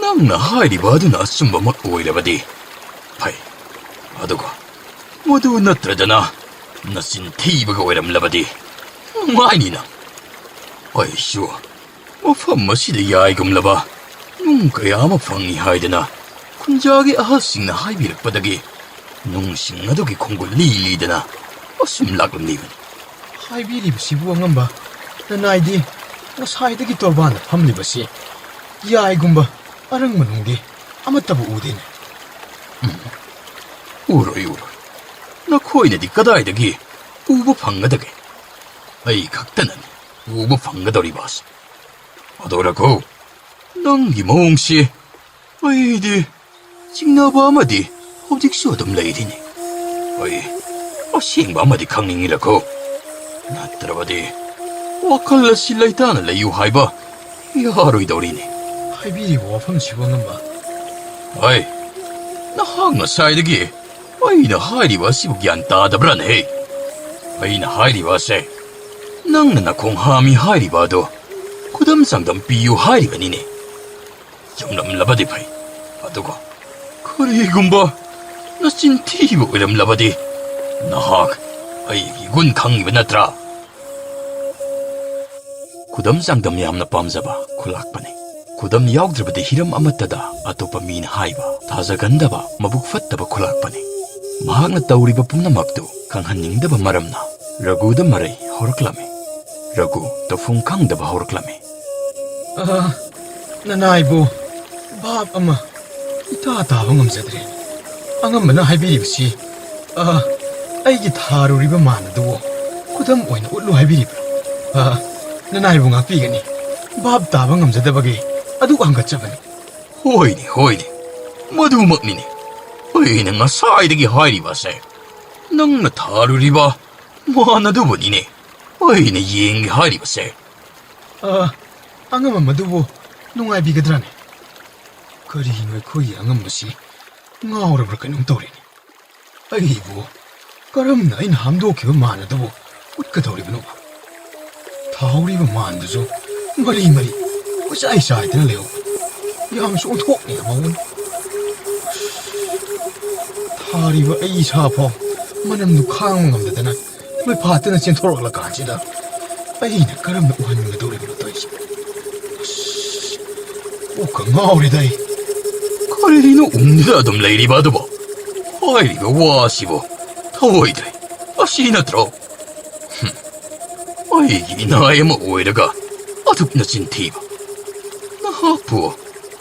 ꯅꯪꯅ ꯍꯥꯏꯔꯤꯕ ꯑꯗꯨꯅ ꯑꯆꯨꯝꯕꯃꯛ ꯑꯣꯏꯔꯕꯗꯤ ꯐꯩ, ꯑꯗꯨꯒ ꯃꯗꯨ ꯅꯠꯇ꯭ꯔꯗꯅ ꯅꯆꯤꯟ ꯊꯤꯕꯒ ꯑꯣꯏꯔꯝꯂꯕꯗꯤ ꯅꯨꯡꯉꯥꯏꯅꯤ ꯅꯪ꯫ ꯑꯩꯁꯨ ꯃꯐꯝ ꯑꯁꯤꯗ ꯌꯥꯏꯒꯨꯝꯂꯕ ꯅꯨꯡ ꯀꯌꯥ ꯑꯃ ꯐꯪꯏ ꯍꯥꯏꯗꯅ ꯈꯨꯟꯖꯥꯒꯤ ꯑꯍꯜꯁꯤꯡꯅ ꯍꯥꯏꯕꯤꯔꯛꯄꯗꯒꯤ ꯅꯨꯡꯁꯤꯡ ꯑꯗꯨꯒꯤ ꯈꯣꯡꯒꯨꯜ ꯂꯤ ꯂꯤꯗꯅ ꯑꯁꯨꯝ ꯂꯥꯛꯂꯝꯂꯤꯕꯅꯤ꯫ ꯍꯥꯏꯕꯤꯔꯤꯕꯁꯤꯕꯨ ꯑꯉꯝꯕ, ꯅꯅꯥꯏꯗꯤ ꯉꯁꯥꯏꯗꯒꯤ ꯇꯣꯔꯕꯥꯟꯗ ꯐꯝꯂꯤꯕꯁꯤ ꯌꯥꯏꯒꯨꯝꯕ ꯑꯔꯪꯕ ꯅꯨꯡꯗꯤ ꯑꯃꯠꯇꯕꯨ ꯎꯗꯦꯅꯦ꯫ ꯎꯔꯣꯏ, ꯎꯔꯣꯏ꯫ ꯅꯈꯣꯏꯅꯗꯤ ꯀꯗꯥꯏꯗꯒꯤ ꯎꯕ ꯐꯪꯒꯗꯒꯦ? ꯑꯩ ꯈꯛꯇꯅꯅꯤ ꯎꯕ ꯐꯪꯒꯗꯧꯔꯤꯕ ꯑꯁꯤ꯫ ꯑꯗꯣ ꯔꯘꯨ, ꯅꯪꯒꯤ ꯃꯑꯣꯡꯁꯤ ꯑꯩꯗꯤ ꯆꯤꯡꯅꯕ ꯑꯃꯗꯤ ꯍꯧꯖꯤꯛꯁꯨ ꯑꯗꯨꯝ ꯂꯩꯔꯤꯅꯤ꯫ ꯑꯩ ꯑꯁꯦꯡꯕ ꯑꯃꯗꯤ ꯈꯪꯅꯤꯡꯉꯤ ꯔꯘꯨ꯫ ꯅꯠꯇ꯭ꯔꯕꯗꯤ ꯋꯥꯈꯜ ꯑꯁꯤ ꯂꯩꯇꯥꯅ ꯂꯩꯌꯨ ꯍꯥꯏꯕ ꯌꯥꯔꯣꯏꯗꯧꯔꯤꯅꯤ꯫ ꯍꯥꯏꯕꯤꯔꯤꯕ ꯋꯥꯐꯝꯁꯤꯕꯨ ꯑꯉꯝꯕ? ꯍꯣꯏ, ꯅꯍꯥꯛ ꯉꯁꯥꯏꯗꯒꯤ ꯑꯩꯅ ꯍꯥꯏꯔꯤꯕ ꯑꯁꯤꯕꯨ ꯒ꯭ꯌꯥꯟ ꯇꯥꯗꯕ꯭ꯔꯥꯅꯦ? ꯑꯩꯅ ꯍꯥꯏꯔꯤꯕ ꯑꯁꯦ ꯅꯪꯅ ꯅꯈꯣꯡ ꯍꯥꯝꯃꯤ ꯍꯥꯏꯔꯤꯕ ꯑꯗꯣ ꯈꯨꯗꯝ ꯆꯥꯡꯗꯝ ꯄꯤꯌꯨ ꯍꯥꯏꯔꯤꯕꯅꯤꯅꯦ꯫ ꯆꯨꯝꯂꯝꯂꯕꯗꯤ ꯐꯩ, ꯑꯗꯨꯒ ꯀꯔꯤꯒꯨꯝꯕ ꯅꯆꯤꯟ ꯊꯤꯕ ꯑꯣꯏꯔꯝꯂꯕꯗꯤ ꯅꯍꯥꯛ ꯑꯩꯒꯤ ꯒꯨꯟ ꯈꯪꯉꯤꯕ ꯅꯠꯇ꯭ꯔꯥ? ꯈꯨꯗꯝ ꯆꯥꯡꯗꯝ ꯌꯥꯝꯅ ꯄꯥꯝꯖꯕ ꯈꯨꯂꯥꯛꯄꯅꯤ꯫ ꯈꯨꯗꯝ ꯌꯥꯎꯗ꯭ꯔꯕꯗꯤ ꯍꯤꯔꯝ ꯑꯃꯠꯇꯗ ꯑꯇꯣꯞꯄ ꯃꯤꯅ ꯍꯥꯏꯕ ꯊꯥꯖꯒꯟꯗꯕ, ꯃꯕꯨꯛ ꯐꯠꯇꯕ ꯈꯨꯂꯥꯛꯄꯅꯤ꯫ ꯃꯍꯥꯛꯅ ꯇꯧꯔꯤꯕ ꯄꯨꯝꯅꯃꯛꯇꯨ ꯈꯪꯍꯟꯅꯤꯡꯗꯕ ꯃꯔꯝꯅ ꯔꯘꯨꯗ ꯃꯔꯩ ꯍꯧꯔꯛꯂꯝꯃꯤ꯫ ꯔꯘꯨ ꯇꯧꯐꯝ ꯈꯪꯗꯕ ꯍꯧꯔꯛꯂꯝꯃꯤ꯫ ꯑ, ꯅꯅꯥꯏꯕꯨ ꯚꯥꯞ ꯑꯃ ꯏꯇꯥ ꯇꯥꯕ ꯉꯝꯖꯗ꯭ꯔꯦ꯫ ꯑꯉꯝꯕꯅ ꯍꯥꯏꯕꯤꯔꯤꯕꯁꯤ, ꯑ, ꯑꯩꯒꯤ ꯊꯥꯔꯨꯔꯤꯕ ꯃꯥꯟ ꯑꯗꯨꯕꯨ ꯈꯨꯗꯝ ꯑꯣꯏꯅ ꯎꯠꯂꯨ ꯍꯥꯏꯕꯤꯔꯤꯕ꯭ꯔꯥ? ꯑ, ꯅꯅꯥꯏꯕꯨ ꯉꯥꯛꯄꯤꯒꯅꯤ꯫ ꯚꯥꯞ ꯇꯥꯕ ꯉꯝꯖꯗꯕꯒꯤ ꯑꯗꯨꯛ ꯍꯪꯒꯠꯆꯕꯅꯤ꯫ ꯍꯣꯏꯅꯦ, ꯍꯣꯏꯅꯦ, ꯃꯗꯨꯃꯛꯅꯤꯅꯦ ꯑꯩꯅ ꯉꯁꯥꯏꯗꯒꯤ ꯍꯥꯏꯔꯤꯕꯁꯦ꯫ ꯅꯪꯅ ꯊꯥꯔꯨꯔꯤꯕ ꯃꯥꯟ ꯑꯗꯨꯕꯨꯅꯤꯅꯦ ꯑꯩꯅ ꯌꯦꯡꯒꯦ ꯍꯥꯏꯔꯤꯕꯁꯦ꯫ ꯑ, ꯑꯉꯝꯕ ꯃꯗꯨꯕꯨ ꯅꯨꯡꯉꯥꯏꯕꯤꯒꯗ꯭ꯔꯥꯅꯦ? ꯀꯔꯤꯅꯣ ꯑꯩꯈꯣꯏꯒꯤ ꯑꯉꯝꯕꯁꯤ ꯉꯥꯎꯔꯕ꯭ꯔꯥ ꯀꯩꯅꯣꯝ ꯇꯧꯔꯦꯅꯦ꯫ ꯑꯩꯕꯨ ꯀꯔꯝꯅ ꯑꯩꯅ ꯍꯥꯝꯗꯣꯛꯈꯤꯕ ꯃꯥꯟ ꯑꯗꯨꯕꯨ ꯎꯠꯀꯗꯧꯔꯤꯕꯅꯣꯕ? ꯊꯥꯍꯧꯔꯤꯕ ꯃꯥꯟꯗꯨꯁꯨ ꯃꯔꯤ ꯃꯔꯤ ꯀꯣꯏꯆꯥꯏ ꯆꯥꯏꯗꯅ ꯂꯩꯍꯧꯕ꯫ ꯌꯥꯝꯅꯁꯨ ꯑꯣꯟꯊꯣꯛꯅꯤꯡꯕ ꯃꯑꯣꯡꯅꯤ꯫ ꯊꯥꯔꯤꯕ ꯑꯩ ꯏꯁꯥ ꯐꯥꯎ ꯃꯅꯝꯗꯨ ꯈꯥꯡꯕ ꯉꯝꯗꯗꯅ ꯂꯣꯏꯐꯥꯠꯇꯅ ꯆꯦꯟꯊꯣꯔꯛꯂꯀꯥꯟꯁꯤꯗ ꯑꯩꯅ ꯀꯔꯝꯅ ꯎꯍꯟꯒꯗꯧꯔꯤꯕꯅꯣ ꯇꯧꯔꯤꯁꯤꯕꯣ? ꯑꯁ, ꯀꯣꯛꯀ ꯉꯥꯎꯔꯦꯗ ꯑꯩ꯫ ꯀꯔꯤꯅꯣ ꯎꯪꯗꯨꯅ ꯑꯗꯨꯝ ꯂꯩꯔꯤꯕ ꯑꯗꯨꯕꯣ? ꯍꯥꯏꯔꯤꯕ ꯋꯥꯁꯤꯕꯨ ꯊꯧꯑꯣꯏꯗ꯭ꯔꯦ꯫ ꯑꯁꯤ ꯅꯠꯇ꯭ꯔꯣ? ꯍꯨꯝ꯫ ꯑꯩꯒꯤ ꯏꯅꯥꯏ ꯑꯃ ꯑꯣꯏꯔꯒ ꯑꯗꯨꯛ ꯅꯆꯤꯟ ꯊꯤꯕ꯫ ꯅꯍꯥꯛꯄꯨ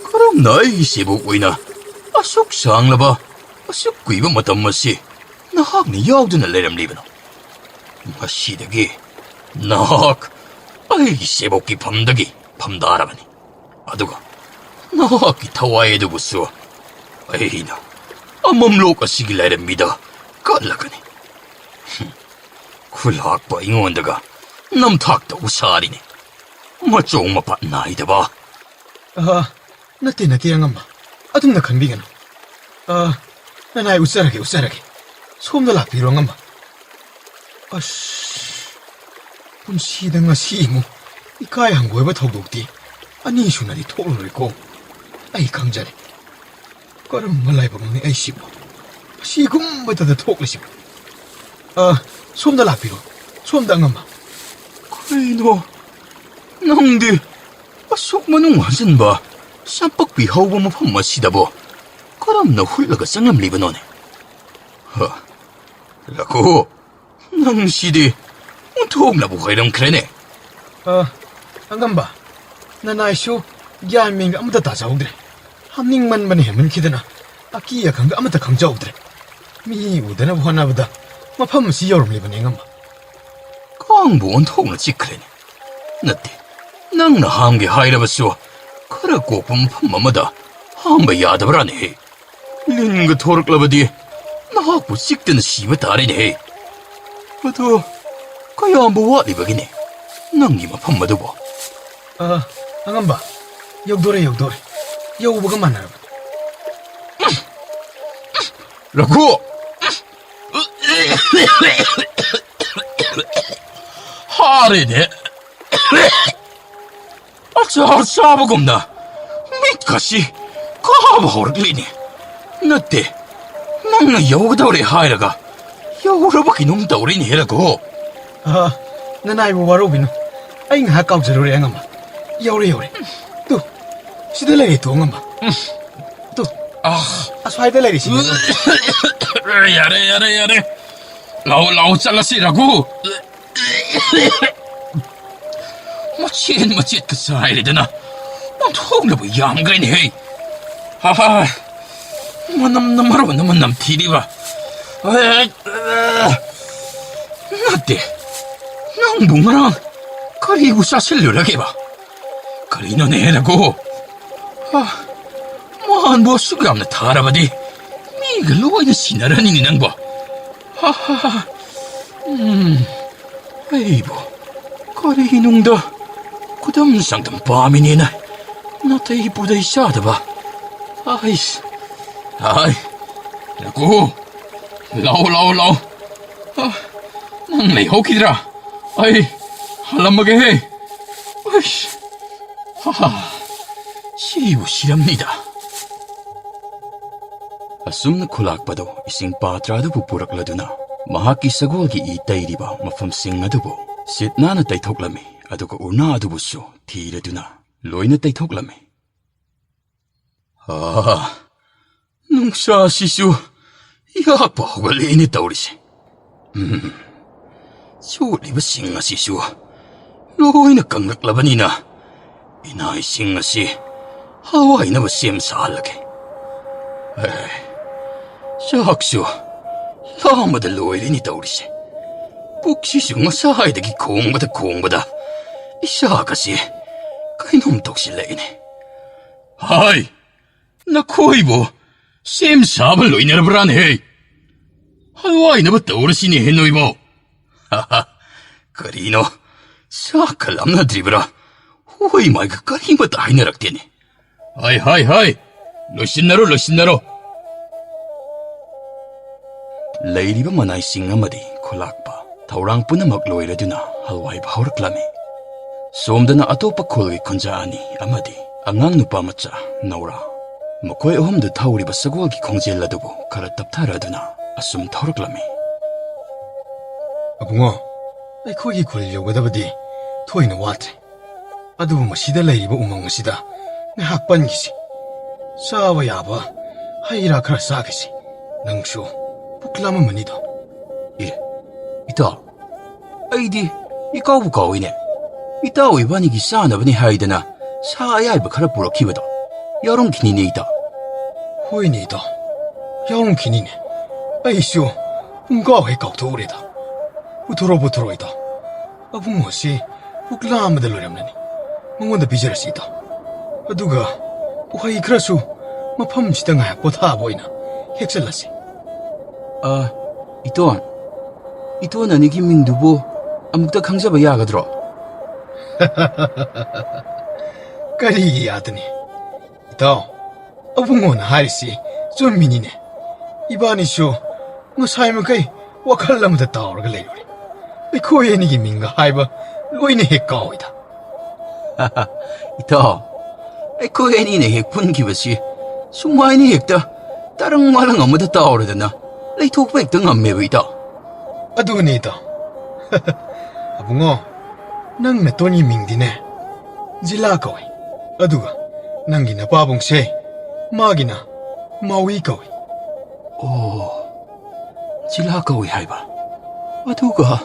ꯀꯔꯝꯅ ꯑꯩꯒꯤ ꯁꯦꯕꯣꯛ ꯑꯣꯏꯅ ꯑꯁꯨꯛ ꯁꯥꯡꯂꯕ, ꯑꯁꯨꯛ ꯀꯨꯏꯕ ꯃꯇꯝ ꯑꯁꯤ ꯅꯍꯥꯛꯅ ꯌꯥꯎꯗꯨꯅ ꯂꯩꯔꯝꯂꯤꯕꯅꯣ? ꯉꯁꯤꯗꯒꯤ ꯅꯍꯥꯛ ꯑꯩꯒꯤ ꯁꯦꯕꯣꯛꯀꯤ ꯐꯝꯗꯒꯤ ꯐꯝꯗꯥꯔꯕꯅꯤ꯫ ꯑꯗꯨꯒ ꯅꯍꯥꯛꯀꯤ ꯊꯋꯥꯏ ꯑꯗꯨꯕꯨꯁꯨ ꯑꯩꯅ ꯑꯃꯝꯂꯣꯛ ꯑꯁꯤꯒꯤ ꯂꯥꯏꯔꯦꯝꯕꯤꯗ ꯀꯠꯂꯒꯅꯤ꯫ ꯍꯨꯝ, ꯈꯨꯂꯥꯛꯄ ꯑꯩꯉꯣꯟꯗꯒ ꯅꯝꯊꯥꯛ ꯇꯧꯕ ꯁꯥꯔꯤꯅꯦ꯫ ꯃꯆꯣꯡ ꯃꯄꯥ ꯅꯥꯏꯗꯕ꯫ ꯑ, ꯅꯠꯇꯦ, ꯅꯠꯇꯦ, ꯑꯉꯝꯕ꯫ ꯑꯗꯨꯝꯅ ꯈꯟꯕꯤꯒꯅꯨ꯫ ꯑ, ꯅꯅꯥꯏ ꯎꯠꯆꯔꯒꯦ, ꯎꯠꯆꯔꯒꯦ꯫ ꯁꯣꯝꯗ ꯂꯥꯛꯄꯤꯔꯣ, ꯑꯉꯝꯕ꯫ ꯑꯁ, ꯄꯨꯟꯁꯤꯗ ꯉꯁꯤ ꯑꯃꯨꯛ ꯏꯀꯥꯏ ꯍꯪꯒꯣꯏꯕ ꯊꯧꯗꯣꯛꯇꯤ ꯑꯅꯤ ꯁꯨꯅꯗꯤ ꯊꯣꯛꯂꯔꯣꯏꯀꯣ꯫ ꯑꯩ ꯈꯪꯖꯔꯦ꯫ ꯀꯔꯝꯕ ꯂꯥꯏꯕꯛꯅꯣꯅꯦ ꯑꯩꯁꯤꯕꯨ? ꯑꯁꯤꯒꯨꯝꯕꯗꯗ ꯊꯣꯛꯂꯤꯁꯤꯕꯨ? ꯑ, ꯁꯣꯝꯗ ꯂꯥꯛꯄꯤꯔꯣ꯫ ꯁꯣꯝꯗ, ꯑꯉꯝꯕ꯫ ꯀꯩꯅꯣ? ꯅꯪꯗꯤ ꯑꯁꯨꯛ ꯃꯅꯨꯡ ꯍꯟꯖꯤꯟꯕ ꯁꯝꯄꯛꯄꯤ ꯍꯧꯕ ꯃꯐꯝ ꯑꯁꯤꯗꯕꯨ ꯀꯔꯝꯅ ꯍꯨꯠꯂꯒ ꯆꯪꯂꯝꯂꯤꯕꯅꯣꯅꯦ? ꯍ, ꯔꯘꯨ, ꯅꯪꯁꯤꯗꯤ ꯑꯣꯟꯊꯣꯛꯅꯕꯨ ꯍꯩꯔꯝꯈ꯭ꯔꯦꯅꯦ꯫ ꯑ, ꯑꯉꯝꯕ, ꯅꯅꯥꯏꯁꯨ ꯒ꯭ꯌꯥꯟ ꯃꯦꯟꯒ ꯑꯃꯠꯇ ꯇꯥꯖꯍꯧꯗ꯭ꯔꯦ꯫ ꯍꯥꯞꯅꯤꯡꯃꯟꯕꯅ ꯍꯦꯟꯃꯟꯈꯤꯗꯅ ꯑꯀꯤ ꯑꯈꯪꯒ ꯑꯃꯠꯇ ꯈꯪꯖꯍꯧꯗ꯭ꯔꯦ꯫ ꯃꯤ ꯎꯗꯅꯕ ꯍꯣꯠꯅꯕꯗ ꯃꯐꯝ ꯑꯁꯤ ꯌꯧꯔꯝꯂꯤꯕꯅꯦ, ꯑꯉꯝꯕ꯫ ꯀꯥꯡꯕꯨ ꯑꯣꯟꯊꯣꯛꯅ ꯆꯤꯛꯈ꯭ꯔꯦꯅꯦ꯫ ꯅꯠꯇꯦ, ꯅꯪꯅ ꯍꯥꯝꯒꯦ ꯍꯥꯏꯔꯕꯁꯨ ꯈꯔ ꯀꯣꯛꯄ ꯃꯐꯝ ꯑꯃꯗ ꯍꯥꯝꯕ ꯌꯥꯗꯕ꯭ꯔꯥꯅꯦꯍꯦ? ꯂꯤꯟꯒ ꯊꯣꯔꯛꯂꯕꯗꯤ ꯅꯍꯥꯛꯄꯨ ꯆꯤꯛꯇꯅ ꯁꯤꯕ ꯇꯥꯔꯦꯅꯦꯍꯦ꯫ ꯑꯗꯣ ꯀꯌꯥꯝꯕꯨ ꯋꯥꯠꯂꯤꯕꯒꯤꯅꯦ ꯅꯪꯒꯤ ꯃꯐꯝ ꯑꯗꯨꯕꯣ? ꯑ, ꯑꯉꯝꯕ, ꯌꯧꯗꯣꯔꯦ, ꯌꯧꯗꯣꯔꯦ꯫ ꯌꯧꯕꯒ ꯃꯥꯟꯅꯔꯕꯅꯤ꯫ ꯔꯘꯨ! ꯍꯥꯔꯦꯅꯦ꯫ ꯑꯆꯥꯔ ꯆꯥꯕꯒꯨꯝꯅ ꯃꯤꯠꯀꯁꯤ ꯀꯥꯕ ꯍꯧꯔꯛꯂꯤꯅꯦ꯫ ꯅꯠꯇꯦ, ꯅꯪꯅ ꯌꯧꯒꯗꯧꯔꯦ ꯍꯥꯏꯔꯒ ꯌꯧꯔꯕ ꯀꯩꯅꯣꯝ ꯇꯧꯔꯤꯅꯦ, ꯔꯘꯨ꯫ ꯑ, ꯅꯅꯥꯏꯕꯨ ꯋꯥꯔꯧꯕꯤꯅꯨ꯫ ꯑꯩ ꯉꯥꯏꯍꯥꯛ ꯀꯥꯎꯖꯔꯨꯔꯦ, ꯑꯉꯝꯕ꯫ ꯌꯧꯔꯦ, ꯌꯧꯔꯦ꯫ ꯇꯨ, ꯁꯤꯗ ꯂꯩꯔꯦ, ꯇꯨ, ꯑꯉꯝꯕ꯫ ꯇꯨ, ꯑꯥ꯫ ꯑꯁ꯭ꯋꯥꯏꯗ ꯂꯩꯔꯦ, ꯁꯤꯗ꯫ ꯌꯥꯔꯦ, ꯌꯥꯔꯦ, ꯌꯥꯔꯦ꯫ ꯂꯥꯛꯑꯣ, ꯂꯥꯛꯑꯣ, ꯆꯠꯂꯁꯤ, ꯔꯘꯨ꯫ ꯃꯆꯦꯠ ꯃꯆꯦꯠꯀ ꯆꯥꯏꯔꯦꯗꯅ, ꯑꯣꯟꯊꯣꯛꯅꯕꯨ ꯌꯥꯝꯈ꯭ꯔꯦꯅꯦꯍꯦ꯫ ꯍꯥ, ꯍꯥ, ꯍꯥ꯫ ꯃꯅꯝꯅ ꯃꯔꯣꯟ ꯑꯃ ꯅꯝꯊꯤꯔꯤꯕ꯫ ꯑꯦ, ꯑꯦ, ꯅꯠꯇꯦ, ꯅꯪꯕꯨ ꯉꯔꯥꯡ ꯀꯔꯤꯕꯨ ꯆꯥꯁꯤꯜꯂꯨꯔꯒꯦꯕ? ꯀꯔꯤꯅꯣꯅꯦ, ꯔꯘꯨ? ꯍꯥ, ꯃꯥꯟꯕꯨ ꯑꯁꯨꯛ ꯌꯥꯝꯅ ꯊꯥꯔꯕꯗꯤ ꯃꯤꯒ ꯂꯣꯏꯅ ꯁꯤꯟꯅꯔꯅꯤꯅꯦ ꯅꯪꯕꯣ꯫ ꯍꯥ, ꯍꯥ, ꯍꯥ꯫ ꯎꯝ, ꯑꯩꯕꯨ ꯀꯔꯤꯅꯨꯡꯗ ꯈꯨꯗꯝ ꯆꯥꯡꯗꯝ ꯄꯥꯝꯃꯤꯅꯦꯅ ꯅꯥꯇꯩ ꯄꯨꯗꯩ ꯆꯥꯗꯕ꯫ ꯑꯩꯁ, ꯑꯩ, ꯔꯘꯨ, ꯂꯥꯛꯑꯣ, ꯂꯥꯛꯑꯣ, ꯂꯥꯛꯑꯣ꯫ ꯑ, ꯅꯪ ꯂꯩꯍꯧꯈꯤꯗ꯭ꯔꯥ? ꯑꯩ ꯍꯜꯂꯝꯃꯒꯦꯍꯦ꯫ ꯑꯩꯁ, ꯍꯥ, ꯁꯤꯕꯨ ꯁꯤꯔꯝꯅꯤꯗ꯫ ꯑꯁꯨꯝꯅ ꯈꯨꯂꯥꯛꯄꯗꯨ ꯏꯁꯤꯡ ꯄꯥꯇ꯭ꯔ ꯑꯗꯨꯕꯨ ꯄꯨꯔꯛꯂꯗꯨꯅ ꯃꯍꯥꯛꯀꯤ ꯁꯒꯣꯜꯒꯤ ꯏ ꯇꯩꯔꯤꯕ ꯃꯐꯝꯁꯤꯡ ꯑꯗꯨꯕꯨ ꯁꯤꯠ ꯅꯥꯟꯅ ꯇꯩꯊꯣꯛꯂꯝꯃꯤ, ꯑꯗꯨꯒ ꯎꯅꯥ ꯑꯗꯨꯕꯨꯁꯨ ꯊꯤꯔꯗꯨꯅ ꯂꯣꯏꯅ ꯇꯩꯊꯣꯛꯂꯝꯃꯤ꯫ ꯑꯥ, ꯅꯨꯡꯁꯥꯁꯤꯁꯨ ꯌꯥꯛꯄ ꯍꯧꯒꯠꯂꯛꯏꯅꯦ ꯇꯧꯔꯤꯁꯦ꯫ ꯎꯝ, ꯆꯣꯠꯂꯤꯕꯁꯤꯡ ꯑꯁꯤꯁꯨ ꯂꯣꯏꯅ ꯀꯪꯂꯛꯂꯕꯅꯤꯅ ꯏꯅꯥꯏꯁꯤꯡ ꯑꯁꯤ ꯍꯋꯥꯏꯅꯕ ꯁꯦꯝ ꯁꯥꯍꯜꯂꯒꯦ꯫ ꯑꯦ, ꯆꯥꯛꯁꯨ ꯂꯥꯝꯕꯗ ꯂꯣꯏꯔꯦꯅꯦ ꯇꯧꯔꯤꯁꯦ꯫ ꯄꯨꯛꯁꯤꯁꯨ ꯉꯁꯥꯏꯗꯒꯤ ꯈꯣꯡꯕꯗ ꯈꯣꯡꯕꯗ ꯏꯁꯥꯒꯁꯦ ꯀꯩꯅꯣꯝ ꯇꯧꯁꯤꯜꯂꯛꯏꯅꯦ꯫ ꯍꯥꯏ, ꯅꯈꯣꯏꯕꯨ ꯁꯦꯝ ꯁꯥꯕ ꯂꯣꯏꯅꯔꯕ꯭ꯔꯥꯅꯦꯍꯦ? ꯍꯜꯋꯥꯏꯅꯕ ꯇꯧꯔꯁꯤꯅꯦꯍꯦ ꯅꯣꯏꯕꯣ꯫ ꯀꯔꯤꯅꯣ, ꯆꯥꯛꯀ ꯂꯥꯝꯅꯗ꯭ꯔꯤꯕ꯭ꯔꯥ? ꯍꯣꯏ ꯃꯥꯏꯒ ꯀꯔꯤꯃꯇ ꯍꯥꯏꯅꯔꯛꯇꯦꯅꯦ꯫ ꯍꯥꯏ, ꯍꯥꯏ, ꯍꯥꯏ, ꯂꯣꯏꯁꯤꯟꯅꯔꯣ, ꯂꯣꯏꯁꯤꯟꯅꯔꯣ꯫ ꯂꯩꯔꯤꯕ ꯃꯅꯥꯏꯁꯤꯡ ꯑꯃꯗꯤ ꯈꯨꯂꯥꯛꯄ ꯊꯧꯔꯥꯡ ꯄꯨꯝꯅꯃꯛ ꯂꯣꯏꯔꯗꯨꯅ ꯍꯜꯋꯥꯏꯕ ꯍꯧꯔꯛꯂꯝꯃꯤ꯫ ꯁꯣꯝꯗꯅ ꯑꯇꯣꯞꯄ ꯈꯨꯜꯒꯤ ꯈꯨꯟꯖꯥ ꯑꯅꯤ ꯑꯃꯗꯤ ꯑꯉꯥꯡ ꯅꯨꯄꯥ ꯃꯆꯥ ꯅꯧꯔꯥ, ꯃꯈꯣꯏ ꯑꯍꯨꯝꯗꯨ ꯊꯧꯔꯤꯕ ꯁꯒꯣꯜꯒꯤ ꯈꯣꯡꯖꯦꯜ ꯑꯗꯨꯕꯨ ꯈꯔ ꯇꯞꯊꯔꯗꯨꯅ ꯑꯁꯨꯝ ꯊꯧꯔꯛꯂꯝꯃꯤ꯫ ꯑꯕꯨꯡꯉꯣ, ꯑꯩꯈꯣꯏꯒꯤ ꯈꯨꯜ ꯌꯧꯒꯗꯕꯗꯤ ꯊꯣꯏꯅ ꯋꯥꯠꯇ꯭ꯔꯦ꯫ ꯑꯗꯨꯕꯨ ꯃꯁꯤꯗ ꯂꯩꯔꯤꯕ ꯎꯃꯪ ꯑꯁꯤꯗ ꯉꯥꯏꯍꯥꯛ ꯄꯟꯈꯤꯁꯤ꯫ ꯆꯥꯕ ꯌꯥꯕ ꯍꯩ ꯔꯥ ꯈꯔ ꯆꯥꯈꯤꯁꯤ꯫ ꯅꯪꯁꯨ ꯄꯨꯛ ꯂꯥꯝꯃꯝꯃꯅꯤꯗꯣ꯫ ꯑꯦ, ꯏꯇꯥꯎ, ꯑꯩꯗꯤ ꯏꯀꯥꯎꯕꯨ ꯀꯥꯎꯏꯅꯦ꯫ ꯏꯇꯥꯎ ꯏꯕꯥꯅꯤꯒꯤ ꯆꯥꯅꯕꯅꯤ ꯍꯥꯏꯗꯅ ꯁꯥ ꯑꯌꯥꯏꯕ ꯈꯔ ꯄꯨꯔꯛꯈꯤꯕꯗꯣ ꯌꯥꯎꯔꯝꯈꯤꯅꯤꯅꯦ, ꯏꯇꯥꯎ꯫ ꯍꯣꯏꯅꯦ, ꯏꯇꯥꯎ, ꯌꯥꯎꯔꯝꯈꯤꯅꯤꯅꯦ꯫ ꯑꯩꯁꯨ ꯄꯨꯡꯀꯥꯎ ꯍꯦꯛ ꯀꯥꯎꯊꯣꯛꯎꯔꯦꯗ꯫ ꯄꯨꯊꯣꯔꯛꯑꯣ, ꯄꯨꯊꯣꯔꯛꯑꯣ, ꯏꯇꯥꯎ꯫ ꯑꯕꯨꯡꯉꯣꯁꯤ ꯄꯨꯛ ꯂꯥꯝꯕꯗ ꯂꯣꯏꯔꯝꯂꯅꯤ꯫ ꯃꯉꯣꯟꯗ ꯄꯤꯖꯔꯁꯤ, ꯏꯇꯥꯎ꯫ ꯑꯗꯨꯒ ꯎꯍꯩ ꯈꯔꯁꯨ ꯃꯐꯝꯁꯤꯗ ꯉꯥꯏꯍꯥꯛ ꯄꯣꯊꯥꯕ ꯑꯣꯏꯅ ꯍꯦꯛꯆꯜꯂꯁꯤ꯫ ꯑ, ꯏꯇꯣꯟ, ꯏꯇꯣꯟ ꯑꯅꯤꯒꯤ ꯃꯤꯡꯗꯨꯕꯨ ꯑꯃꯨꯛꯇ ꯈꯪꯖꯕ ꯌꯥꯒꯗ꯭ꯔꯣ? ꯀꯔꯤꯒꯤ ꯌꯥꯗꯅꯤ? ꯏꯇꯥꯎ, ꯑꯕꯨꯡꯉꯣꯅ ꯍꯥꯏꯔꯤꯁꯤ ꯆꯨꯝꯃꯤꯅꯤꯅꯦ꯫ ꯏꯕꯥꯅꯤꯁꯨ ꯉꯁꯥꯏ ꯃꯈꯩ ꯋꯥꯈꯜ ꯑꯃꯗ ꯇꯥꯎꯔꯒ ꯂꯩꯔꯨꯔꯦ꯫ ꯑꯩꯈꯣꯏ ꯑꯅꯤꯒꯤ ꯃꯤꯡꯒ ꯍꯥꯏꯕ ꯂꯣꯏꯅ ꯍꯦꯛ ꯀꯥꯎꯏꯗ꯫ ꯏꯇꯥꯎ, ꯑꯩꯈꯣꯏ ꯑꯅꯤꯅ ꯍꯦꯛ ꯄꯨꯟꯈꯤꯕꯁꯤ ꯁꯨꯃꯥꯏꯅ ꯍꯦꯛꯇ ꯇꯔꯪ ꯃꯥꯂꯪ ꯑꯃꯗ ꯇꯥꯎꯔꯗꯅ ꯂꯩꯊꯣꯛꯄ ꯍꯦꯛꯇ ꯉꯝꯃꯦꯕ, ꯏꯇꯥꯎ꯫ ꯑꯗꯨꯅꯤ, ꯏꯇꯥꯎ꯫ ꯑꯕꯨꯡꯉꯣ, ꯅꯪ ꯅꯇꯣꯟꯒꯤ ꯃꯤꯡꯗꯤꯅꯦ ꯖꯤꯂꯥ ꯀꯧꯏ, ꯑꯗꯨꯒ ꯅꯪꯒꯤ ꯅꯄꯥꯕꯨꯡꯁꯦ, ꯃꯥꯒꯤꯅ ꯃꯥꯎꯏ ꯀꯧꯏ꯫ ꯑꯣ, ꯖꯤꯂꯥ ꯀꯧꯏ ꯍꯥꯏꯕ꯫ ꯑꯗꯨꯒ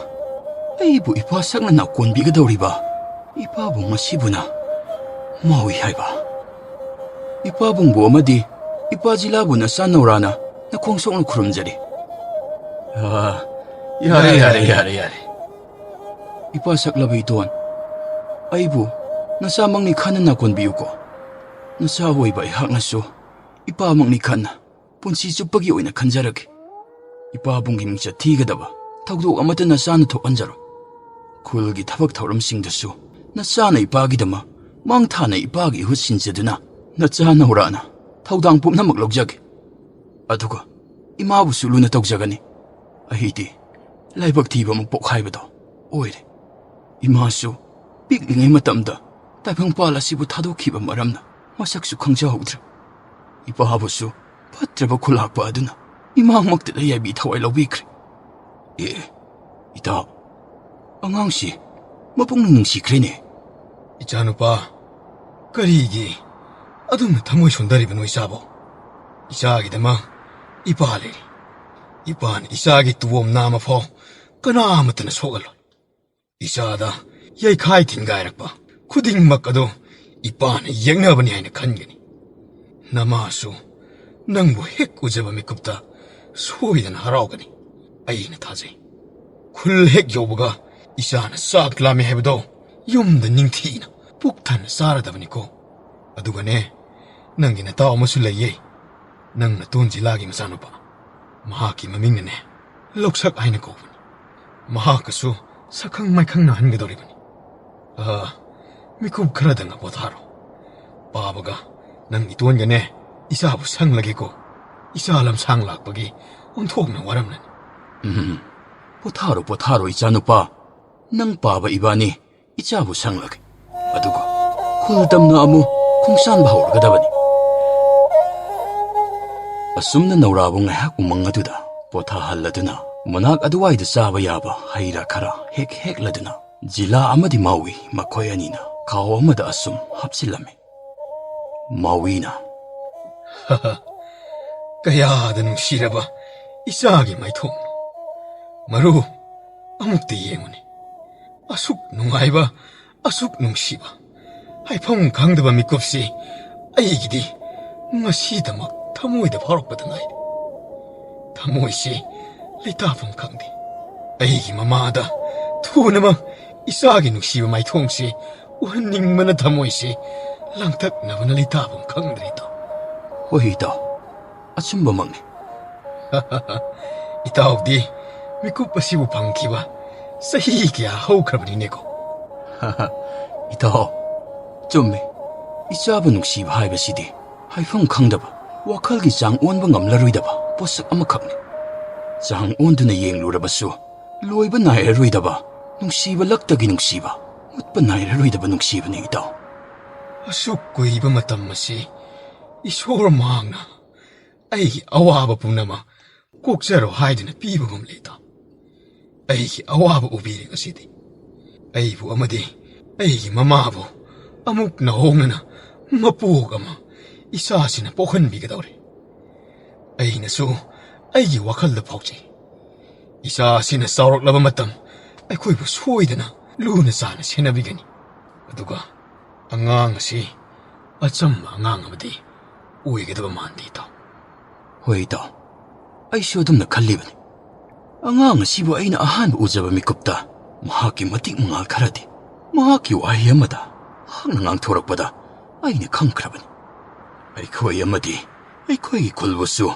ꯑꯩꯕꯨ ꯏꯄꯥ ꯁꯛꯅ ꯅꯥꯀꯣꯟꯕꯤꯒꯗꯧꯔꯤꯕ ꯏꯄꯥꯕꯨꯡ ꯑꯁꯤꯕꯨꯅ ꯃꯥꯎꯏ ꯍꯥꯏꯕ꯫ ꯏꯄꯥꯕꯨꯡꯕꯨ ꯑꯃꯗꯤ ꯏꯄꯥ ꯖꯤꯂꯥꯕꯨ ꯅꯆꯥ ꯅꯧꯔꯥꯅ ꯅꯈꯣꯡ ꯁꯣꯛꯅ ꯈꯨꯔꯨꯝꯖꯔꯤ꯫ ꯑꯥ, ꯌꯥꯔꯦ, ꯌꯥꯔꯦ, ꯌꯥꯔꯦ, ꯌꯥꯔꯦ, ꯌꯥꯔꯦ꯫ ꯏꯄꯥ ꯁꯛꯂꯕ ꯏꯇꯣꯟ, ꯑꯩꯕꯨ ꯅꯆꯥꯃꯛꯅꯤ ꯈꯟꯅ ꯅꯥꯀꯣꯟꯕꯤꯌꯨꯀꯣ꯫ ꯅꯆꯥ ꯑꯣꯏꯕ ꯑꯩꯍꯥꯛꯅꯁꯨ ꯏꯄꯥꯃꯛꯅꯤ ꯈꯟꯅ ꯄꯨꯟꯁꯤ ꯆꯨꯞꯄꯒꯤ ꯑꯣꯏꯅ ꯈꯟꯖꯔꯒꯦ꯫ ꯏꯄꯥꯕꯨꯡꯒꯤ ꯃꯤꯡꯆꯠ ꯊꯤꯒꯗꯕ ꯊꯧꯗꯣꯛ ꯑꯃꯠꯇ ꯅꯆꯥꯅ ꯊꯣꯛꯍꯟꯖꯔꯣꯏ꯫ ꯈꯨꯜꯒꯤ ꯊꯕꯛ ꯊꯧꯔꯝꯁꯤꯡꯗꯁꯨ ꯅꯆꯥꯅ ꯏꯄꯥꯒꯤꯗꯃꯛ ꯃꯥꯡ ꯊꯥꯅ ꯏꯄꯥꯒꯤ ꯏꯍꯨꯠ ꯁꯤꯟꯖꯗꯨꯅ ꯅꯆꯥ ꯅꯧꯔꯥꯅ ꯊꯧꯗꯥꯡ ꯄꯨꯝꯅꯃꯛ ꯂꯧꯖꯒꯦ꯫ ꯑꯗꯨꯒ ꯏꯃꯥꯕꯨꯁꯨ ꯂꯨꯅ ꯇꯧꯖꯒꯅꯤ꯫ ꯑꯩꯗꯤ ꯂꯥꯏꯕꯛ ꯊꯤꯕ ꯃꯄꯣꯛ ꯍꯥꯏꯕꯗꯣ ꯑꯣꯏꯔꯦ꯫ ꯏꯃꯥꯁꯨ ꯄꯤꯛꯂꯤꯉꯩ ꯃꯇꯝꯗ ꯇꯥꯏꯕꯪꯄꯥꯜ ꯑꯁꯤꯕꯨ ꯊꯥꯗꯣꯛꯈꯤꯕ ꯃꯔꯝꯅ ꯃꯁꯛꯁꯨ ꯈꯪꯖꯍꯧꯗ꯭ꯔꯦ꯫ ꯏꯄꯥꯕꯨꯁꯨ ꯐꯠꯇ꯭ꯔꯕ ꯈꯨꯂꯥꯛꯄ ꯑꯗꯨꯅ ꯏꯃꯥꯃꯛꯇꯗ ꯌꯥꯏꯕꯤ ꯊꯋꯥꯏ ꯂꯧꯕꯤꯈ꯭ꯔꯦ꯫ ꯑꯦ, ꯏꯇꯥꯎ, ꯑꯉꯥꯡꯁꯤ ꯃꯄꯨꯡꯅ ꯅꯨꯡꯁꯤꯈ꯭ꯔꯦꯅꯦ꯫ ꯏꯆꯥꯅꯨꯄꯥ, ꯀꯔꯤꯒꯤ ꯑꯗꯨꯝꯅ ꯊꯃꯣꯏ ꯁꯣꯟꯊꯔꯤꯕꯅꯣ ꯏꯆꯥꯕꯣ? ꯏꯆꯥꯒꯤꯗꯃꯛ ꯏꯄꯥ ꯂꯩꯔꯤ꯫ ꯏꯄꯥꯅ ꯏꯆꯥꯒꯤ ꯇꯨꯋꯣꯝ ꯅꯥꯝꯃ ꯐꯥꯎ ꯀꯅꯥ ꯑꯃꯠꯇꯅ ꯁꯣꯛꯍꯜꯂꯣꯏ꯫ ꯏꯆꯥꯗ ꯌꯩꯈꯥꯏ ꯊꯤꯟꯒꯥꯏꯔꯛꯄ ꯈꯨꯗꯤꯡꯃꯛ ꯑꯗꯨ ꯏꯄꯥꯅ ꯌꯦꯛꯅꯕꯅꯤ ꯍꯥꯏꯅ ꯈꯟꯒꯅꯤ꯫ ꯅꯃꯥꯁꯨ ꯅꯪꯕꯨ ꯍꯦꯛ ꯎꯖꯕ ꯃꯤꯀꯨꯞꯇ ꯁꯣꯏꯗꯅ ꯍꯔꯥꯎꯒꯅꯤ, ꯑꯩꯅ ꯊꯥꯖꯩ꯫ ꯈꯨꯜ ꯍꯦꯛ ꯌꯧꯕꯒ ꯏꯆꯥꯅ ꯆꯥꯛ ꯂꯥꯝꯃꯦ ꯍꯥꯏꯕꯗꯣ ꯌꯨꯝꯗ ꯅꯤꯡꯊꯤꯅ ꯄꯨꯛ ꯊꯟꯅ ꯆꯥꯔꯗꯕꯅꯤꯀꯣ꯫ ꯑꯗꯨꯒꯅꯦ, ꯅꯪꯒꯤ ꯅꯇꯥꯎ ꯑꯃꯁꯨ ꯂꯩꯌꯦ, ꯅꯪ ꯅꯇꯣꯟ ꯖꯤꯂꯥꯒꯤ ꯃꯆꯥꯅꯨꯄꯥ꯫ ꯃꯍꯥꯛꯀꯤ ꯃꯃꯤꯡꯅꯅꯦ ꯂꯧꯁꯛ ꯍꯥꯏꯅ ꯀꯧꯕꯅꯤ꯫ ꯃꯍꯥꯛꯀꯁꯨ ꯁꯛꯈꯪ ꯃꯥꯏꯈꯪ ꯅꯥꯍꯟꯒꯗꯧꯔꯤꯕꯅꯤ꯫ ꯑ, ꯃꯤꯀꯨꯞ ꯈꯔꯗꯪ ꯄꯣꯊꯥꯔꯣ꯫ ꯄꯥꯕꯒ ꯅꯪ ꯏꯇꯣꯟꯒꯅꯦ ꯏꯆꯥꯕꯨ ꯁꯪꯂꯒꯦꯀꯣ꯫ ꯏꯆꯥ ꯂꯝꯁꯥꯡ ꯂꯥꯛꯄꯒꯤ ꯑꯣꯟꯊꯣꯛꯅ ꯋꯥꯔꯝꯂꯅꯤ꯫ ꯎꯝ, ꯄꯣꯊꯥꯔꯣ, ꯄꯣꯊꯥꯔꯣ, ꯏꯆꯥꯅꯨꯄꯥ꯫ ꯅꯪ ꯄꯥꯕ ꯏꯕꯥꯅꯤ ꯏꯆꯥꯕꯨ ꯁꯪꯂꯒꯦ꯫ ꯑꯗꯨꯒ ꯈꯨꯜ ꯇꯝꯅ ꯑꯃꯨꯛ ꯈꯣꯡꯁꯥꯟꯕ ꯍꯧꯔꯒꯗꯕꯅꯤ꯫ ꯑꯁꯨꯝꯅ ꯅꯧꯔꯥꯕꯨ ꯉꯥꯏꯍꯥꯛ ꯎꯃꯪ ꯑꯗꯨꯗ ꯄꯣꯊꯥꯍꯜꯂꯗꯨꯅ, ꯃꯅꯥꯛ ꯑꯗꯨꯋꯥꯏꯗ ꯆꯥꯕ ꯌꯥꯕ ꯍꯩ ꯔꯥ ꯈꯔ ꯍꯦꯛ ꯍꯦꯛꯂꯗꯨꯅ, ꯖꯤꯂꯥ ꯑꯃꯗꯤ ꯃꯥꯎꯏ ꯃꯈꯣꯏ ꯑꯅꯤꯅ ꯈꯥꯎ ꯑꯃꯗ ꯑꯁꯨꯝ ꯍꯥꯞꯆꯤꯜꯂꯝꯃꯤ꯫ ꯃꯥꯎꯏꯅ, "ꯀꯌꯥꯗ ꯅꯨꯡꯁꯤꯔꯕ ꯏꯆꯥꯒꯤ ꯃꯥꯏꯊꯣꯡꯅꯣ꯫ ꯃꯔꯨ, ꯑꯃꯨꯛꯇ ꯌꯦꯡꯉꯨꯅꯦ꯫ ꯑꯁꯨꯛ ꯅꯨꯡꯉꯥꯏꯕ, ꯑꯁꯨꯛ ꯅꯨꯡꯁꯤꯕ, ꯍꯥꯏꯐꯝ ꯈꯪꯗꯕ ꯃꯤꯀꯨꯞꯁꯤ ꯑꯩꯒꯤꯗꯤ ꯉꯁꯤꯗꯃꯛ ꯊꯃꯣꯏꯗ ꯐꯥꯎꯔꯛꯄꯗ ꯉꯥꯏꯔꯤ꯫ ꯊꯃꯣꯏꯁꯤ ꯂꯩꯇꯥꯐꯝ ꯈꯪꯗꯦ꯫ ꯑꯩꯒꯤ ꯃꯃꯥꯗ ꯊꯨꯅꯃꯛ ꯏꯆꯥꯒꯤ ꯅꯨꯡꯁꯤꯕ ꯃꯥꯏꯊꯣꯡꯁꯤ ꯎꯍꯟꯅꯤꯡꯕꯅ ꯊꯃꯣꯏꯁꯤ ꯂꯥꯡꯇꯛꯅꯕꯅ ꯂꯩꯇꯥꯐꯝ ꯈꯪꯗ꯭ꯔꯦꯗꯣ꯫" "ꯍꯣꯏ ꯏꯇꯥꯎ, ꯑꯆꯨꯝꯕꯃꯛꯅꯤ꯫" "ꯏꯇꯥꯎꯗꯤ ꯃꯤꯀꯨꯞ ꯑꯁꯤꯕꯨ ꯐꯪꯈꯤꯕ ꯆꯍꯤ ꯀꯌꯥ ꯍꯧꯈ꯭ꯔꯕꯅꯤꯅꯦꯀꯣ꯫" "ꯏꯇꯥꯎ, ꯆꯨꯝꯃꯤ꯫ ꯏꯆꯥꯕꯨ ꯅꯨꯡꯁꯤꯕ ꯍꯥꯏꯕꯁꯤꯗꯤ ꯍꯥꯏꯐꯝ ꯈꯪꯗꯕ, ꯋꯥꯈꯜꯒꯤ ꯆꯥꯡ ꯑꯣꯟꯕ ꯉꯝꯂꯔꯣꯏꯗꯕ ꯄꯣꯠꯁꯛ ꯑꯃꯈꯛꯅꯤ꯫ ꯆꯥꯡ ꯑꯣꯟꯗꯨꯅ ꯌꯦꯡꯂꯨꯔꯕꯁꯨ ꯂꯣꯏꯕ ꯅꯥꯏꯔꯔꯣꯏꯗꯕ ꯅꯨꯡꯁꯤꯕ, ꯂꯛꯇꯒꯤ ꯅꯨꯡꯁꯤꯕ, ꯃꯨꯠꯄ ꯅꯥꯏꯔꯔꯣꯏꯗꯕ ꯅꯨꯡꯁꯤꯕꯅꯤ ꯏꯇꯥꯎ꯫" "ꯑꯁꯨꯛ ꯀꯨꯏꯕ ꯃꯇꯝ ꯑꯁꯤ ꯏꯁꯣꯔ ꯃꯍꯥꯛꯅ ꯑꯩꯒꯤ ꯑꯋꯥꯕ ꯄꯨꯝꯅꯃꯛ ꯀꯣꯛꯆꯔꯣ ꯍꯥꯏꯗꯨꯅ ꯄꯤꯕꯒꯨꯝ ꯂꯩꯇꯣ꯫ ꯑꯩꯒꯤ ꯑꯋꯥꯕ ꯎꯕꯤꯔꯦ ꯉꯁꯤꯗꯤ꯫ ꯑꯩꯕꯨ ꯑꯃꯗꯤ ꯑꯩꯒꯤ ꯃꯃꯥꯕꯨ ꯑꯃꯨꯛ ꯅꯧꯍꯧꯅꯅ ꯃꯄꯣꯛ ꯑꯃ ꯏꯆꯥꯁꯤꯅ ꯄꯣꯛꯍꯟꯕꯤꯒꯗꯧꯔꯦ꯫ ꯑꯩꯅꯁꯨ ꯑꯩꯒꯤ ꯋꯥꯈꯜꯗ ꯐꯥꯎꯖꯩ, ꯏꯆꯥꯁꯤꯅ ꯆꯥꯎꯔꯛꯂꯕ ꯃꯇꯝ ꯑꯩꯈꯣꯏꯕꯨ ꯁꯣꯏꯗꯅ ꯂꯨꯅ ꯆꯥꯅ ꯁꯦꯟꯅꯕꯤꯒꯅꯤ꯫ ꯑꯗꯨꯒ ꯑꯉꯥꯡ ꯑꯁꯤ ꯑꯆꯝꯕ ꯑꯉꯥꯡ ꯑꯃꯗꯤ ꯑꯣꯏꯒꯗꯕ ꯃꯥꯟꯗꯦ, ꯏꯇꯥꯎ꯫" "ꯍꯣꯏ, ꯏꯇꯥꯎ, ꯑꯩꯁꯨ ꯑꯗꯨꯝꯅ ꯈꯜꯂꯤꯕꯅꯤ꯫ ꯑꯉꯥꯡ ꯑꯁꯤꯕꯨ ꯑꯩꯅ ꯑꯍꯥꯟꯕ ꯎꯖꯕ ꯃꯤꯀꯨꯞꯇ ꯃꯍꯥꯛꯀꯤ ꯃꯇꯤꯛ ꯃꯉꯥꯜ ꯈꯔꯗꯤ ꯃꯍꯥꯛꯀꯤ ꯋꯥꯍꯩ ꯑꯃꯗ ꯃꯍꯥꯛꯅ ꯉꯥꯡꯊꯣꯔꯛꯄꯗ ꯑꯩꯅ ꯈꯪꯈ꯭ꯔꯕꯅꯤ꯫ ꯑꯩꯈꯣꯏ ꯑꯃꯗꯤ ꯑꯩꯈꯣꯏꯒꯤ ꯈꯨꯜꯕꯨꯁꯨ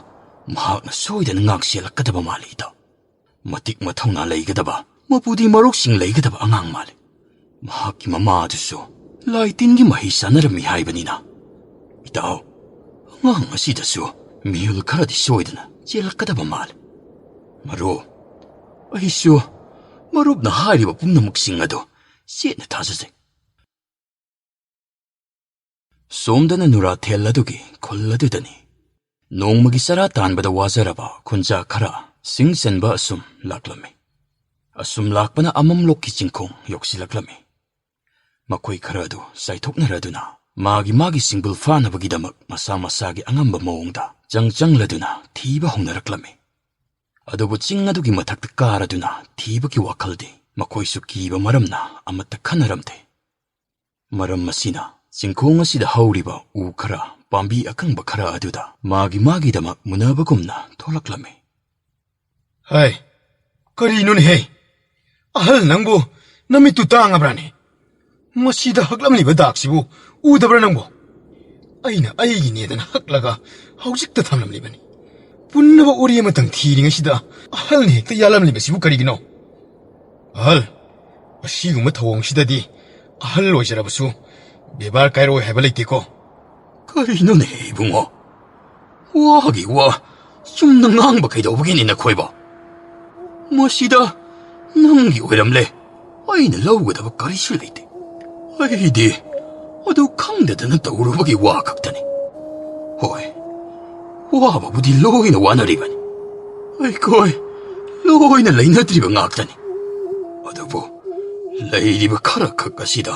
ꯃꯍꯥꯛꯅ ꯁꯣꯏꯗꯅ ꯉꯥꯛ ꯁꯦꯜꯂꯛꯀꯗꯕ ꯃꯥꯜꯂꯤ, ꯏꯇꯥꯎ꯫ ꯃꯇꯤꯛ ꯃꯊꯧꯅꯥ ꯂꯩꯒꯗꯕ, ꯃꯄꯨꯗꯤ ꯃꯔꯧꯁꯤꯡ ꯂꯩꯒꯗꯕ ꯑꯉꯥꯡ ꯃꯥꯜꯂꯤ꯫ ꯃꯍꯥꯛꯀꯤ ꯃꯃꯥ ꯑꯗꯨꯁꯨ ꯂꯥꯏ ꯇꯤꯟꯒꯤ ꯃꯍꯩ ꯆꯥꯅꯔꯝꯃꯤ ꯍꯥꯏꯕꯅꯤꯅ꯫ ꯏꯇꯥꯎ, ꯑꯉꯥꯡ ꯑꯁꯤꯗꯁꯨ ꯃꯤꯍꯨꯜ ꯈꯔꯗꯤ ꯁꯣꯏꯗꯅ ꯆꯦꯜꯂꯛꯀꯗꯕ ꯃꯥꯜꯂꯤ꯫ ꯃꯔꯨꯞ, ꯑꯩꯁꯨ ꯃꯔꯨꯞꯅ ꯍꯥꯏꯔꯤꯕ ꯄꯨꯝꯅꯃꯛꯁꯤꯡ ꯑꯗꯨ ꯆꯦꯠꯅ ꯊꯥꯖꯖꯩ꯫ ꯁꯣꯝꯗꯅ ꯅꯨꯔꯥꯊꯦꯜ ꯑꯗꯨꯒꯤ ꯈꯨꯜ ꯑꯗꯨꯗꯅꯤ꯫ ꯅꯣꯡꯃꯒꯤ ꯆꯔꯥ ꯇꯥꯟꯕꯗ ꯋꯥꯖꯔꯕ ꯈꯨꯟꯖꯥ ꯈꯔ ꯁꯤꯡ ꯆꯟꯕ ꯑꯁꯨꯝ ꯂꯥꯛꯂꯝꯃꯤ꯫ ꯑꯁꯨꯝ ꯂꯥꯛꯄꯅ ꯑꯃꯝꯂꯣꯛꯀꯤ ꯆꯤꯡꯈꯣꯡ ꯌꯧꯁꯤꯜꯂꯛꯂꯝꯃꯤ꯫ ꯃꯈꯣꯏ ꯈꯔ ꯑꯗꯨ ꯆꯥꯏꯊꯣꯛꯅꯔꯗꯨꯅ ꯃꯥꯒꯤ ꯃꯥꯒꯤ ꯁꯤꯡꯕꯨꯜ ꯐꯥꯅꯕꯒꯤꯗꯃꯛ ꯃꯁꯥ ꯃꯁꯥꯒꯤ ꯑꯉꯝꯕ ꯃꯑꯣꯡꯗ ꯆꯪ ꯆꯪꯂꯗꯨꯅ ꯊꯤꯕ ꯍꯧꯅꯔꯛꯂꯝꯃꯤ꯫ ꯑꯗꯨꯕꯨ ꯆꯤꯡ ꯑꯗꯨꯒꯤ ꯃꯊꯛꯇ ꯀꯥꯔꯗꯨꯅ ꯊꯤꯕꯒꯤ ꯋꯥꯈꯜꯗꯤ ꯃꯈꯣꯏꯁꯨ ꯀꯤꯕ ꯃꯔꯝꯅ ꯑꯃꯠꯇ ꯈꯟꯅꯔꯝꯗꯦ꯫ ꯃꯔꯝ ꯑꯁꯤꯅ ꯆꯤꯡꯈꯣꯡ ꯑꯁꯤꯗ ꯍꯧꯔꯤꯕ ꯎ ꯈꯔ, ꯄꯥꯝꯕꯤ ꯑꯀꯪꯕ ꯈꯔ ꯑꯗꯨꯗ ꯃꯥꯒꯤ ꯃꯥꯒꯤꯗꯃꯛ ꯃꯨꯟꯅꯕꯒꯨꯝꯅ ꯊꯣꯛꯂꯛꯂꯝꯃꯤ꯫ ꯍꯩ, ꯀꯔꯤꯅꯣꯅꯦꯍꯦ? ꯑꯍꯜ ꯅꯪꯕꯨ ꯅꯃꯤꯠꯇꯨ ꯇꯥꯡꯉꯕ꯭ꯔꯥꯅꯦ? ꯃꯁꯤꯗ ꯍꯛꯂꯝꯂꯤꯕ ꯗꯥꯛꯁꯤꯕꯨ ꯎꯗꯕ꯭ꯔꯥ ꯅꯪꯕꯨ? ꯑꯩꯅ ꯑꯩꯒꯤꯅꯦꯗꯅ ꯍꯛꯂꯒ ꯍꯧꯖꯤꯛꯇ ꯊꯝꯂꯝꯂꯤꯕꯅꯤ꯫ ꯄꯨꯟꯅꯕ ꯎꯔꯤ ꯑꯃꯇꯪ ꯊꯤꯔꯤꯉꯩꯁꯤꯗ ꯑꯍꯜꯅ ꯍꯦꯛꯇ ꯌꯥꯜꯂꯝꯂꯤꯕꯁꯤꯕꯨ ꯀꯔꯤꯒꯤꯅꯣ? ꯑꯍꯜ, ꯑꯁꯤꯒꯨꯝꯕ ꯊꯧꯑꯣꯡꯁꯤꯗꯗꯤ ꯑꯍꯜ ꯑꯣꯏꯖꯔꯕꯁꯨ ꯕꯦꯕꯥꯔ ꯀꯥꯏꯔꯣꯏ ꯍꯥꯏꯕ ꯂꯩꯇꯦꯀꯣ꯫ ꯀꯔꯤꯅꯣꯅꯦ ꯏꯕꯨꯡꯉꯣ? ꯋꯥꯒꯤ ꯋꯥ ꯆꯨꯝꯅ ꯉꯥꯡꯕ ꯀꯩꯗꯧꯕꯒꯤꯅꯤ ꯅꯈꯣꯏꯕꯣ? ꯃꯁꯤꯗ ꯅꯪꯒꯤ ꯑꯣꯏꯔꯝꯂꯦ꯫ ꯑꯩꯅ ꯂꯧꯒꯗꯕ ꯀꯔꯤꯁꯨ ꯂꯩꯇꯦ꯫ ꯑꯩꯗꯤ ꯑꯗꯨ ꯈꯪꯗꯗꯅ ꯇꯧꯔꯨꯕꯒꯤ ꯋꯥ ꯈꯛꯇꯅꯤ꯫ ꯍꯣꯏ, ꯋꯥꯕꯕꯨꯗꯤ ꯂꯣꯏꯅ ꯋꯥꯅꯔꯤꯕꯅꯤ꯫ ꯑꯩꯈꯣꯏ ꯂꯣꯏꯅ ꯂꯩꯅꯗ꯭ꯔꯤꯕ ꯉꯥꯛꯇꯅꯤ꯫ ꯑꯗꯨꯕꯨ ꯂꯩꯔꯤꯕ ꯈꯔ ꯈꯛ ꯑꯁꯤꯗ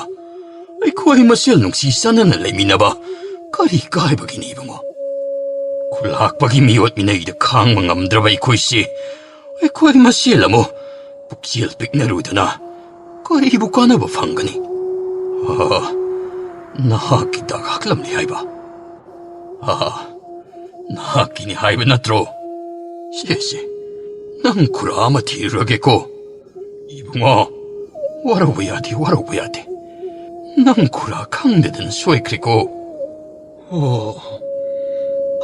ꯑꯩꯈꯣꯏ ꯃꯁꯦꯜ ꯅꯨꯡꯁꯤ ꯆꯥꯟꯅꯅ ꯂꯩꯃꯤꯟꯅꯕ ꯀꯔꯤ ꯀꯥꯏꯕꯒꯤꯅꯤ ꯏꯕꯨꯡꯉꯣ? ꯈꯨꯂꯥꯛꯄꯒꯤ ꯃꯤꯑꯣꯠ ꯃꯤꯅꯩꯗ ꯈꯥꯡꯕ ꯉꯝꯗ꯭ꯔꯕ ꯑꯩꯈꯣꯏꯁꯤ ꯑꯩꯈꯣꯏ ꯃꯁꯦꯜ ꯑꯃꯨꯛ ꯄꯨꯛꯆꯦꯜ ꯄꯤꯛꯅꯔꯨꯗꯅ ꯀꯔꯤꯕꯨ ꯀꯥꯟꯅꯕ ꯐꯪꯒꯅꯤ? ꯑꯥ, ꯅꯍꯥꯛꯀꯤ ꯗꯥꯛ ꯍꯛꯂꯝꯂꯦ ꯍꯥꯏꯕ? ꯑꯥ, ꯅꯍꯥꯛꯀꯤꯅꯤ ꯍꯥꯏꯕ ꯅꯠꯇ꯭ꯔꯣ? ꯁꯦ, ꯁꯦ, ꯅꯪ ꯈꯨꯔꯥ ꯑꯃ ꯊꯤꯔꯨꯔꯒꯦꯀꯣ꯫ ꯏꯕꯨꯡꯉꯣ, ꯋꯥꯔꯧꯕ ꯌꯥꯗꯦ, ꯋꯥꯔꯧꯕ ꯌꯥꯗꯦ꯫ ꯅꯪ ꯈꯨꯔꯥ ꯈꯪꯗꯗꯅ ꯁꯣꯏꯈ꯭ꯔꯦꯀꯣ꯫ ꯑꯣ,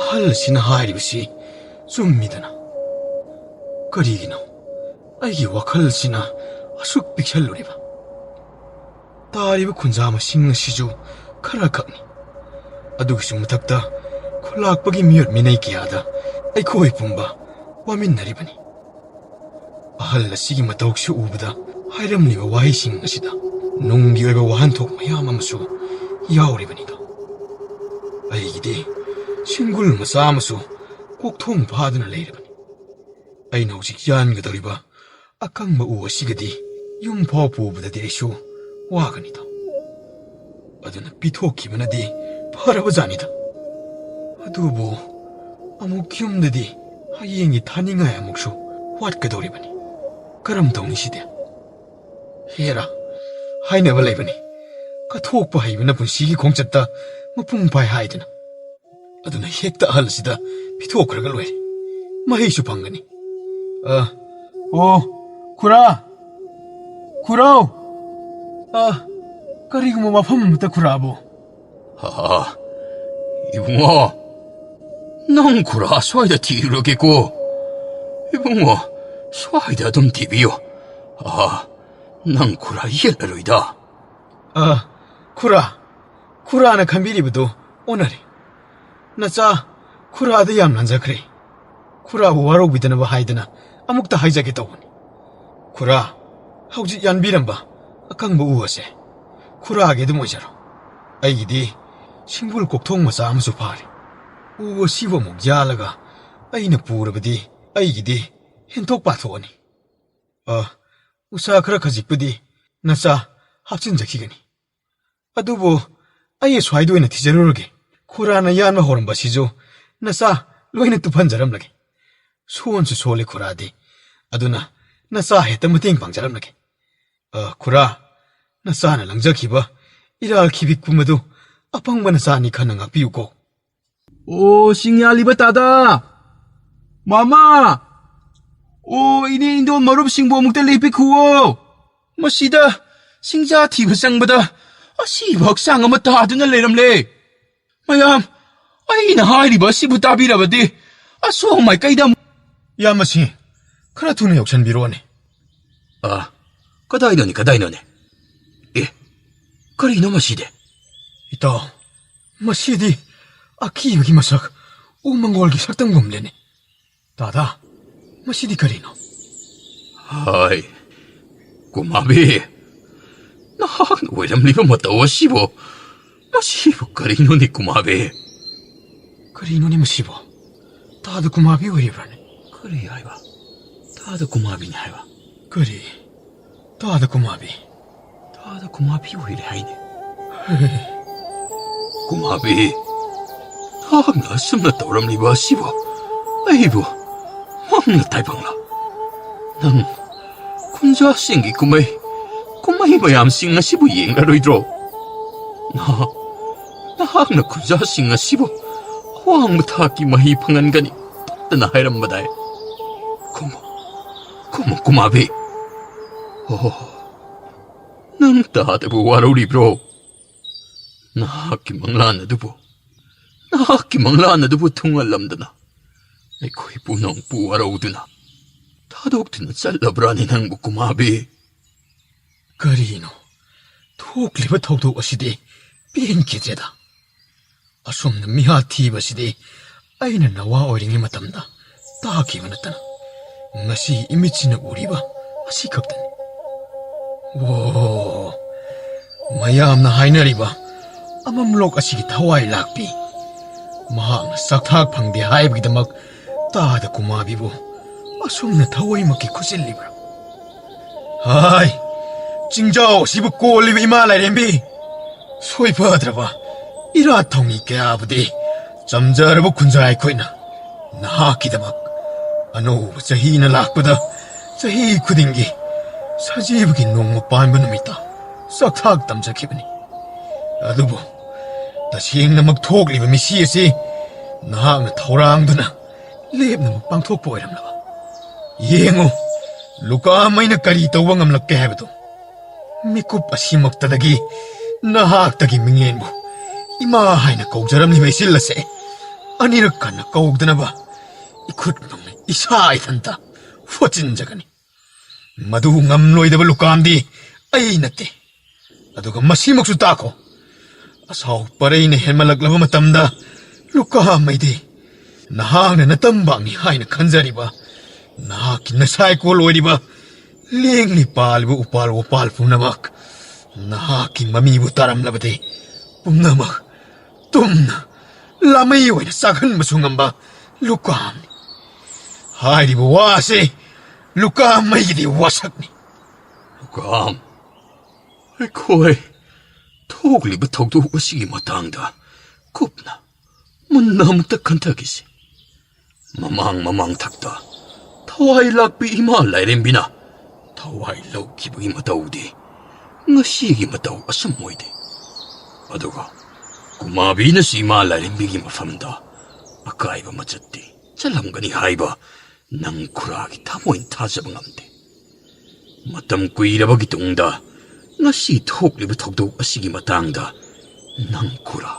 ꯑꯍꯜ ꯑꯁꯤꯅ ꯍꯥꯏꯔꯤꯕꯁꯤ ꯆꯨꯝꯃꯤꯗꯅ꯫ ꯀꯔꯤꯒꯤꯅꯣ ꯑꯩꯒꯤ ꯋꯥꯈꯜꯁꯤꯅ ꯑꯁꯨꯛ ꯄꯤꯛꯁꯜꯂꯨꯔꯤꯕ? ꯇꯥꯔꯤꯕ ꯈꯨꯟꯖꯥ ꯃꯁꯤꯡ ꯑꯁꯤꯁꯨ ꯈꯔ ꯈꯛꯅꯤ꯫ ꯑꯗꯨꯒꯤꯁꯨ ꯃꯊꯛꯇ ꯈꯨꯂꯥꯛꯄꯒꯤ ꯃꯤꯑꯣꯠ ꯃꯤꯅꯩ ꯀꯌꯥꯗ ꯑꯩꯈꯣꯏ ꯄꯨꯝꯕ ꯋꯥꯃꯤꯟꯅꯔꯤꯕꯅꯤ꯫ ꯑꯍꯜ ꯑꯁꯤꯒꯤ ꯃꯇꯧꯁꯤ ꯎꯕꯗ ꯍꯥꯏꯔꯝꯂꯤꯕ ꯋꯥꯍꯩꯁꯤꯡ ꯑꯁꯤꯗ ꯅꯨꯡꯒꯤ ꯑꯣꯏꯕ ꯋꯥꯍꯟꯊꯣꯛ ꯃꯌꯥꯝ ꯑꯃꯁꯨ ꯌꯥꯎꯔꯤꯕꯅꯤꯗꯣ꯫ ꯑꯩꯒꯤꯗꯤ ꯁꯤꯡꯒꯨꯜ ꯃꯆꯥ ꯑꯃꯁꯨ ꯀꯣꯛꯊꯣꯡ ꯐꯥꯗꯨꯅ ꯂꯩꯔꯕꯅꯤ꯫ ꯑꯩꯅ ꯍꯧꯖꯤꯛ ꯌꯥꯟꯒꯗꯧꯔꯤꯕ ꯑꯀꯪꯕ ꯎ ꯑꯁꯤꯒꯗꯤ ꯌꯨꯝ ꯐꯥꯎ ꯄꯨꯕꯗꯗꯤ ꯑꯩꯁꯨ ꯋꯥꯒꯅꯤꯗꯣ꯫ ꯑꯗꯨꯅ ꯄꯤꯊꯣꯛꯈꯤꯕꯅꯗꯤ ꯐꯔꯕꯖꯥꯠꯅꯤꯗ꯫ ꯑꯗꯨꯕꯨ ꯑꯃꯨꯛ ꯌꯨꯝꯗꯗꯤ ꯍꯌꯦꯡꯒꯤ ꯊꯥꯅꯤꯡꯉꯥꯏ ꯑꯃꯨꯛꯁꯨ ꯋꯥꯠꯀꯗꯧꯔꯤꯕꯅꯤ꯫ ꯀꯔꯝ ꯇꯧꯅꯤ ꯁꯤꯗꯤ? ꯍꯦꯔꯥ, ꯍꯥꯏꯅꯕ ꯂꯩꯕꯅꯤ, "ꯀꯠꯊꯣꯛꯄ ꯍꯩꯕꯅ ꯄꯨꯟꯁꯤꯒꯤ ꯈꯣꯡꯆꯠꯇ ꯃꯄꯨꯡ ꯐꯥꯏ" ꯍꯥꯏꯗꯨꯅ꯫ ꯑꯗꯨꯅ ꯍꯦꯛꯇ ꯑꯍꯜ ꯑꯁꯤꯗ ꯄꯤꯊꯣꯛꯈ꯭ꯔꯒ ꯂꯣꯏꯔꯦ꯫ ꯃꯍꯩꯁꯨ ꯐꯪꯒꯅꯤ꯫ ꯑ, ꯑꯣ, ꯈꯨꯔꯥ! ꯈꯨꯔꯥꯎ! ꯑ, ꯀꯔꯤꯒꯨꯝꯕ ꯃꯐꯝ ꯑꯃꯠꯇ ꯈꯨꯔꯥꯕꯨ꯫ ꯑ, ꯏꯕꯨꯡꯉꯣ, ꯅꯪ ꯈꯨꯔꯥ ꯁ꯭ꯋꯥꯏꯗ ꯊꯤꯔꯨꯔꯒꯦꯀꯣ꯫ ꯏꯕꯨꯡꯉꯣ, ꯁ꯭ꯋꯥꯏꯗ ꯑꯗꯨꯝ ꯊꯤꯕꯤꯌꯨ꯫ ꯑ, ꯅꯪ ꯈꯨꯔꯥ ꯌꯦꯠꯂꯔꯣꯏꯗ꯫ ꯑ, ꯈꯨꯔꯥ, ꯈꯨꯔꯥꯅ ꯈꯟꯕꯤꯔꯤꯕꯗꯨ ꯑꯣꯟꯅꯔꯦ꯫ ꯅꯆꯥ ꯈꯨꯔꯥꯗ ꯌꯥꯝ ꯂꯥꯟꯖꯈ꯭ꯔꯦ꯫ ꯈꯨꯔꯥꯕꯨ ꯋꯥꯔꯧꯕꯤꯗꯅꯕ ꯍꯥꯏꯗꯅ ꯑꯃꯨꯛꯇ ꯍꯥꯏꯖꯒꯦ ꯇꯧꯕꯅꯤ꯫ ꯈꯨꯔꯥ, ꯍꯧꯖꯤꯛ ꯌꯥꯟꯕꯤꯔꯝꯕ ꯑꯀꯪꯕ ꯎ ꯑꯁꯦ ꯈꯨꯔꯥꯒꯤ ꯑꯗꯨꯝ ꯑꯣꯏꯖꯔꯣ꯫ ꯑꯩꯒꯤꯗꯤ ꯁꯤꯡꯕꯨꯜ ꯀꯣꯛꯊꯣꯡ ꯃꯆꯥ ꯑꯃꯁꯨ ꯐꯥꯔꯦ꯫ ꯎ ꯑꯁꯤꯕꯨ ꯑꯃꯨꯛ ꯌꯥꯜꯂꯒ ꯑꯩꯅ ꯄꯨꯔꯕꯗꯤ ꯑꯩꯒꯤꯗꯤ ꯍꯦꯟꯊꯣꯛ ꯄꯥꯊꯣꯛꯑꯅꯤ꯫ ꯑ, ꯎꯁꯥ ꯈꯔ ꯈꯖꯤꯛꯄꯨꯗꯤ ꯅꯆꯥ ꯍꯥꯞꯆꯤꯟꯖꯈꯤꯒꯅꯤ꯫ ꯑꯗꯨꯕꯨ ꯑꯩ ꯑꯁ꯭ꯋꯥꯏꯗ ꯑꯣꯏꯅ ꯊꯤꯖꯔꯨꯔꯒꯦ꯫ ꯈꯨꯔꯥꯅ ꯌꯥꯟꯕ ꯍꯧꯔꯝꯕꯁꯤꯁꯨ ꯅꯆꯥ ꯂꯣꯏꯅ ꯇꯨꯞꯍꯟꯖꯔꯝꯂꯒꯦ꯫ ꯁꯣꯟꯁꯨ ꯁꯣꯜꯂꯤ ꯈꯨꯔꯥꯗꯤ, ꯑꯗꯨꯅ ꯅꯆꯥ ꯍꯦꯛꯇ ꯃꯇꯦꯡ ꯄꯥꯡꯖꯔꯝꯂꯒꯦ꯫ ꯑ, ꯈꯨꯔꯥ, ꯅꯆꯥꯅ ꯂꯪꯖꯈꯤꯕ ꯏꯔꯥꯜ ꯈꯤꯕꯤꯛ ꯄꯨꯝꯕꯗꯨ ꯑꯄꯪꯕ ꯅꯆꯥꯅꯤ ꯈꯟꯅ ꯉꯥꯛꯄꯤꯌꯨꯀꯣ꯫ ꯑꯣ, ꯁꯤꯡꯌꯥꯜꯂꯤꯕ ꯇꯥꯗ! ꯃꯃꯥ! ꯑꯣ, ꯏꯅꯦ ꯏꯟꯗꯣ ꯃꯔꯨꯞꯁꯤꯡꯕꯨ ꯑꯃꯨꯛꯇ ꯂꯦꯞꯄꯤꯈꯨꯑꯣ꯫ ꯃꯁꯤꯗ ꯁꯤꯡꯖꯥ ꯊꯤꯕ ꯆꯪꯕꯗ ꯑꯁꯤꯕ ꯍꯛꯆꯥꯡ ꯑꯃ ꯇꯥꯗꯨꯅ ꯂꯩꯔꯝꯂꯦ꯫ ꯃꯌꯥꯝ, ꯑꯩꯅ ꯍꯥꯏꯔꯤꯕ ꯑꯁꯤꯕꯨ ꯇꯥꯕꯤꯔꯕꯗꯤ ꯑꯁꯣꯝ ꯃꯥꯏꯀꯩꯗ ꯑꯃꯨꯛ ꯏꯌꯥꯝꯕꯁꯤ, ꯈꯔ ꯊꯨꯅ ꯌꯧꯁꯟꯕꯤꯔꯣꯅꯦ꯫ ꯑ, ꯀꯗꯥꯏꯗꯅꯤ, ꯀꯗꯥꯏꯅꯣꯅꯦ? ꯑꯦ, ꯀꯔꯤꯅꯣ ꯃꯁꯤꯗꯤ? ꯏꯇꯥꯎ, ꯃꯁꯤꯗꯤ ꯑꯀꯤꯕꯒꯤ ꯃꯁꯛ, ꯎ ꯃꯪꯒꯣꯜꯒꯤ ꯁꯛꯇꯝꯒꯨꯝꯂꯦꯅꯦ꯫ ꯇꯥꯗꯥ, ꯃꯁꯤꯗꯤ ꯀꯔꯤꯅꯣ? ꯍꯥꯏ, ꯀꯨꯃꯥꯕꯤ, ꯅꯍꯥꯛꯅ ꯑꯣꯏꯔꯝꯂꯤꯕ ꯃꯇꯧ ꯑꯁꯤꯕꯨ, ꯃꯁꯤꯕꯨ ꯀꯔꯤꯅꯣꯅꯦ ꯀꯨꯃꯥꯕꯤ? ꯀꯔꯤꯅꯣꯅꯦ ꯃꯁꯤꯕꯣ? ꯇꯥꯗ ꯀꯨꯃꯥꯕꯤ ꯑꯣꯏꯔꯤꯕ꯭ꯔꯥꯅꯦ? ꯀꯔꯤ ꯍꯥꯏꯕ? ꯇꯥꯗ ꯀꯨꯃꯥꯕꯤꯅꯤ ꯍꯥꯏꯕ? ꯀꯔꯤ? ꯇꯥꯗ ꯀꯨꯃꯥꯕꯤ? ꯇꯥꯗ ꯀꯨꯃꯥꯕꯤ ꯑꯣꯏꯔꯦ ꯍꯥꯏꯅꯦ꯫ ꯀꯨꯃꯥꯕꯤ, ꯅꯍꯥꯛꯅ ꯑꯁꯨꯝꯅ ꯇꯧꯔꯝꯂꯤꯕ ꯑꯁꯤꯕꯨ ꯑꯩꯕꯨ ꯃꯪꯂ ꯇꯥꯏꯕꯪꯂ? ꯅꯪ ꯈꯨꯟꯖꯥꯁꯤꯡꯒꯤ ꯀꯨꯝꯍꯩ, ꯀꯨꯝꯍꯩ ꯃꯌꯥꯝꯁꯤꯡ ꯑꯁꯤꯕꯨ ꯌꯦꯡꯂꯔꯣꯏꯗ꯭ꯔꯣ? ꯅꯍꯥꯛ, ꯅꯍꯥꯛꯅ ꯈꯨꯟꯖꯥꯁꯤꯡ ꯑꯁꯤꯕꯨ ꯑꯋꯥꯡꯕ ꯊꯥꯛꯀꯤ ꯃꯍꯩ ꯐꯪꯍꯟꯒꯅꯤ ꯇꯠꯇꯅ ꯍꯥꯏꯔꯝꯕꯗꯥꯏ꯫ ꯈꯨꯝꯃꯨ, ꯈꯨꯝꯃꯨ, ꯀꯨꯃꯥꯕꯤ꯫ ꯑꯣ, ꯅꯪ ꯇꯥꯗꯕ ꯋꯥꯔꯧꯔꯤꯕ꯭ꯔꯣ? ꯅꯍꯥꯛꯀꯤ ꯃꯪꯂꯥꯟ ꯑꯗꯨꯕꯨ, ꯅꯍꯥꯛꯀꯤ ꯃꯪꯂꯥꯟ ꯑꯗꯨꯕꯨ ꯊꯨꯡꯍꯜꯂꯝꯗꯅ ꯑꯩꯈꯣꯏ ꯄꯨꯝꯅꯃꯛꯄꯨ ꯋꯥꯔꯧꯗꯨꯅ ꯊꯥꯗꯣꯛꯇꯨꯅ ꯆꯠꯂꯕ꯭ꯔꯥꯅꯦ ꯅꯪꯕꯨ, ꯀꯨꯃꯥꯕꯤ? ꯀꯔꯤꯅꯣ? ꯊꯣꯛꯂꯤꯕ ꯊꯧꯗꯣꯛ ꯑꯁꯤꯗꯤ ꯄꯦꯟꯈꯤꯗ꯭ꯔꯦꯗ꯫ ꯑꯁꯨꯝꯅ ꯃꯤꯍꯥꯠ ꯊꯤꯕꯁꯤꯗꯤ ꯑꯩꯅ ꯅꯋꯥ ꯑꯣꯏꯔꯤꯉꯩ ꯃꯇꯝꯗ ꯇꯥꯈꯤꯕ ꯅꯠꯇꯅ ꯉꯁꯤ ꯏꯃꯤꯠꯁꯤꯅ ꯎꯔꯤꯕ ꯑꯁꯤꯈꯛꯇꯅꯤ꯫ ꯑꯣ, ꯃꯌꯥꯝꯅ ꯍꯥꯏꯅꯔꯤꯕ ꯑꯃꯝꯂꯣꯛ ꯑꯁꯤꯒꯤ ꯊꯋꯥꯏ ꯂꯥꯛꯄꯤ, ꯃꯍꯥꯛꯅ ꯆꯥꯛꯊꯥꯛ ꯐꯪꯗꯦ ꯍꯥꯏꯕꯒꯤꯗꯃꯛ ꯇꯥꯗ ꯀꯨꯃꯥꯕꯤꯕꯨ ꯑꯁꯨꯝꯅ ꯊꯋꯥꯏꯃꯛꯀꯤ ꯈꯨꯠꯆꯤꯜꯂꯤꯕ꯭ꯔꯥ? ꯍꯥꯏ, ꯆꯤꯡꯖꯥꯎ ꯑꯁꯤꯕꯨ ꯀꯣꯜꯂꯤꯕ ꯏꯃꯥ ꯂꯥꯏꯔꯦꯝꯕꯤ, ꯁꯣꯏꯐꯗ꯭ꯔꯕ ꯏꯔꯥꯠ ꯊꯧꯅꯤ ꯀꯌꯥꯕꯨꯗꯤ ꯆꯝꯖꯔꯕ ꯈꯨꯟꯖꯥ ꯑꯩꯈꯣꯏꯅ ꯅꯍꯥꯛꯀꯤꯗꯃꯛ ꯑꯅꯧꯕ ꯆꯍꯤꯅ ꯂꯥꯛꯄꯗ ꯆꯍꯤ ꯈꯨꯗꯤꯡꯒꯤ ꯁꯖꯤꯕꯒꯤ ꯅꯣꯡꯃ ꯄꯥꯟꯕ ꯅꯨꯃꯤꯠꯇ ꯆꯥꯛꯊꯥꯛ ꯇꯝꯖꯈꯤꯕꯅꯤ꯫ ꯑꯗꯨꯕꯨ ꯇꯁꯦꯡꯅꯃꯛ ꯊꯣꯛꯂꯤꯕ ꯃꯤꯁꯤ ꯑꯁꯤ ꯅꯍꯥꯛꯅ ꯊꯧꯔꯥꯡꯗꯨꯅ ꯂꯦꯞꯅꯃꯛ ꯄꯥꯡꯊꯣꯛꯄ ꯑꯣꯏꯔꯝꯂꯕ? ꯌꯦꯡꯉꯨ, ꯂꯨꯀꯥ ꯃꯩꯅ ꯀꯔꯤ ꯇꯧꯕ ꯉꯝꯂꯛꯀꯦ ꯍꯥꯏꯕꯗꯨ꯫ ꯃꯤꯀꯨꯞ ꯑꯁꯤꯃꯛꯇꯗꯒꯤ ꯅꯍꯥꯛꯇꯒꯤ ꯃꯤꯡꯂꯦꯟꯕꯨ ꯏꯃꯥ ꯍꯥꯏꯅ ꯀꯧꯖꯔꯝꯂꯤꯕ ꯏꯆꯤꯜ ꯑꯁꯦ ꯑꯅꯤꯔꯛ ꯀꯟꯅ ꯀꯧꯗꯅꯕ ꯏꯈꯨꯠ ꯅꯧꯅ ꯏꯁꯥ ꯏꯊꯟꯇ ꯍꯣꯠꯆꯤꯟꯖꯒꯅꯤ꯫ ꯃꯗꯨ ꯉꯝꯂꯣꯏꯗꯕ ꯂꯨꯀꯥꯝꯗꯤ ꯑꯩ ꯅꯠꯇꯦ꯫ ꯑꯗꯨꯒ ꯃꯁꯤꯃꯛꯁꯨ ꯇꯥꯈꯣ, ꯑꯁꯥꯎ ꯄꯔꯩꯅ ꯍꯦꯟꯃꯜꯂꯛꯂꯕ ꯃꯇꯝꯗ ꯂꯨꯀꯥꯃꯩꯗꯤ ꯅꯍꯥꯛꯅ ꯅꯇꯝꯕꯥꯛꯅꯤ ꯍꯥꯏꯅ ꯈꯟꯖꯔꯤꯕ ꯅꯍꯥꯛꯀꯤ ꯅꯁꯥꯏꯀꯣꯜ ꯑꯣꯏꯔꯤꯕ ꯂꯦꯡꯂꯤ ꯄꯥꯜꯂꯤꯕ ꯎꯄꯥꯜ ꯋꯥꯄꯥꯜ ꯄꯨꯝꯅꯃꯛ ꯅꯍꯥꯛꯀꯤ ꯃꯃꯤꯕꯨ ꯇꯥꯔꯝꯂꯕꯗꯤ, ꯄꯨꯝꯅꯃꯛ ꯇꯨꯝꯅ ꯂꯥꯃꯩ ꯑꯣꯏꯅ ꯆꯥꯛꯍꯟꯕꯁꯨ ꯉꯝꯕ ꯂꯨꯀꯥꯝꯅꯤ꯫ ꯍꯥꯏꯔꯤꯕ ꯋꯥ ꯑꯁꯤ ꯂꯨꯀꯥꯝ ꯑꯩꯒꯤꯗꯤ ꯋꯥꯁꯛꯅꯤ꯫ ꯂꯨꯀꯥꯝ, ꯑꯩꯈꯣꯏ ꯊꯣꯛꯂꯤꯕ ꯊꯧꯗꯣꯛ ꯑꯁꯤꯒꯤ ꯃꯇꯥꯡꯗ ꯀꯨꯞꯅ ꯃꯨꯟꯅ ꯑꯃꯨꯛꯇ ꯈꯟꯊꯈꯤꯁꯤ꯫ ꯃꯃꯥꯡ ꯃꯃꯥꯡ ꯊꯛꯇ ꯊꯋꯥꯏ ꯂꯥꯛꯄꯤ ꯏꯃꯥ ꯂꯥꯏꯔꯦꯝꯕꯤꯅ ꯊꯋꯥꯏ ꯂꯧꯈꯤꯕꯒꯤ ꯃꯇꯧꯗꯤ ꯉꯁꯤꯒꯤ ꯃꯇꯧ ꯑꯁꯨꯝ ꯑꯣꯏꯗꯦ꯫ ꯑꯗꯨꯒ ꯀꯨꯃꯥꯕꯤꯅꯁꯨ ꯏꯃꯥ ꯂꯥꯏꯔꯦꯝꯕꯤꯒꯤ ꯃꯐꯝꯗ ꯑꯀꯥꯏꯕ ꯃꯆꯠꯇꯤ ꯆꯠꯂꯝꯒꯅꯤ ꯍꯥꯏꯕ ꯅꯪ ꯈꯨꯔꯥꯒꯤ ꯊꯃꯣꯏꯅ ꯊꯥꯖꯕ ꯉꯝꯗꯦ꯫ ꯃꯇꯝ ꯀꯨꯏꯔꯕꯒꯤ ꯇꯨꯡꯗ ꯉꯁꯤ ꯊꯣꯛꯂꯤꯕ ꯊꯧꯗꯣꯛ ꯑꯁꯤꯒꯤ ꯃꯇꯥꯡꯗ ꯅꯪ ꯈꯨꯔꯥ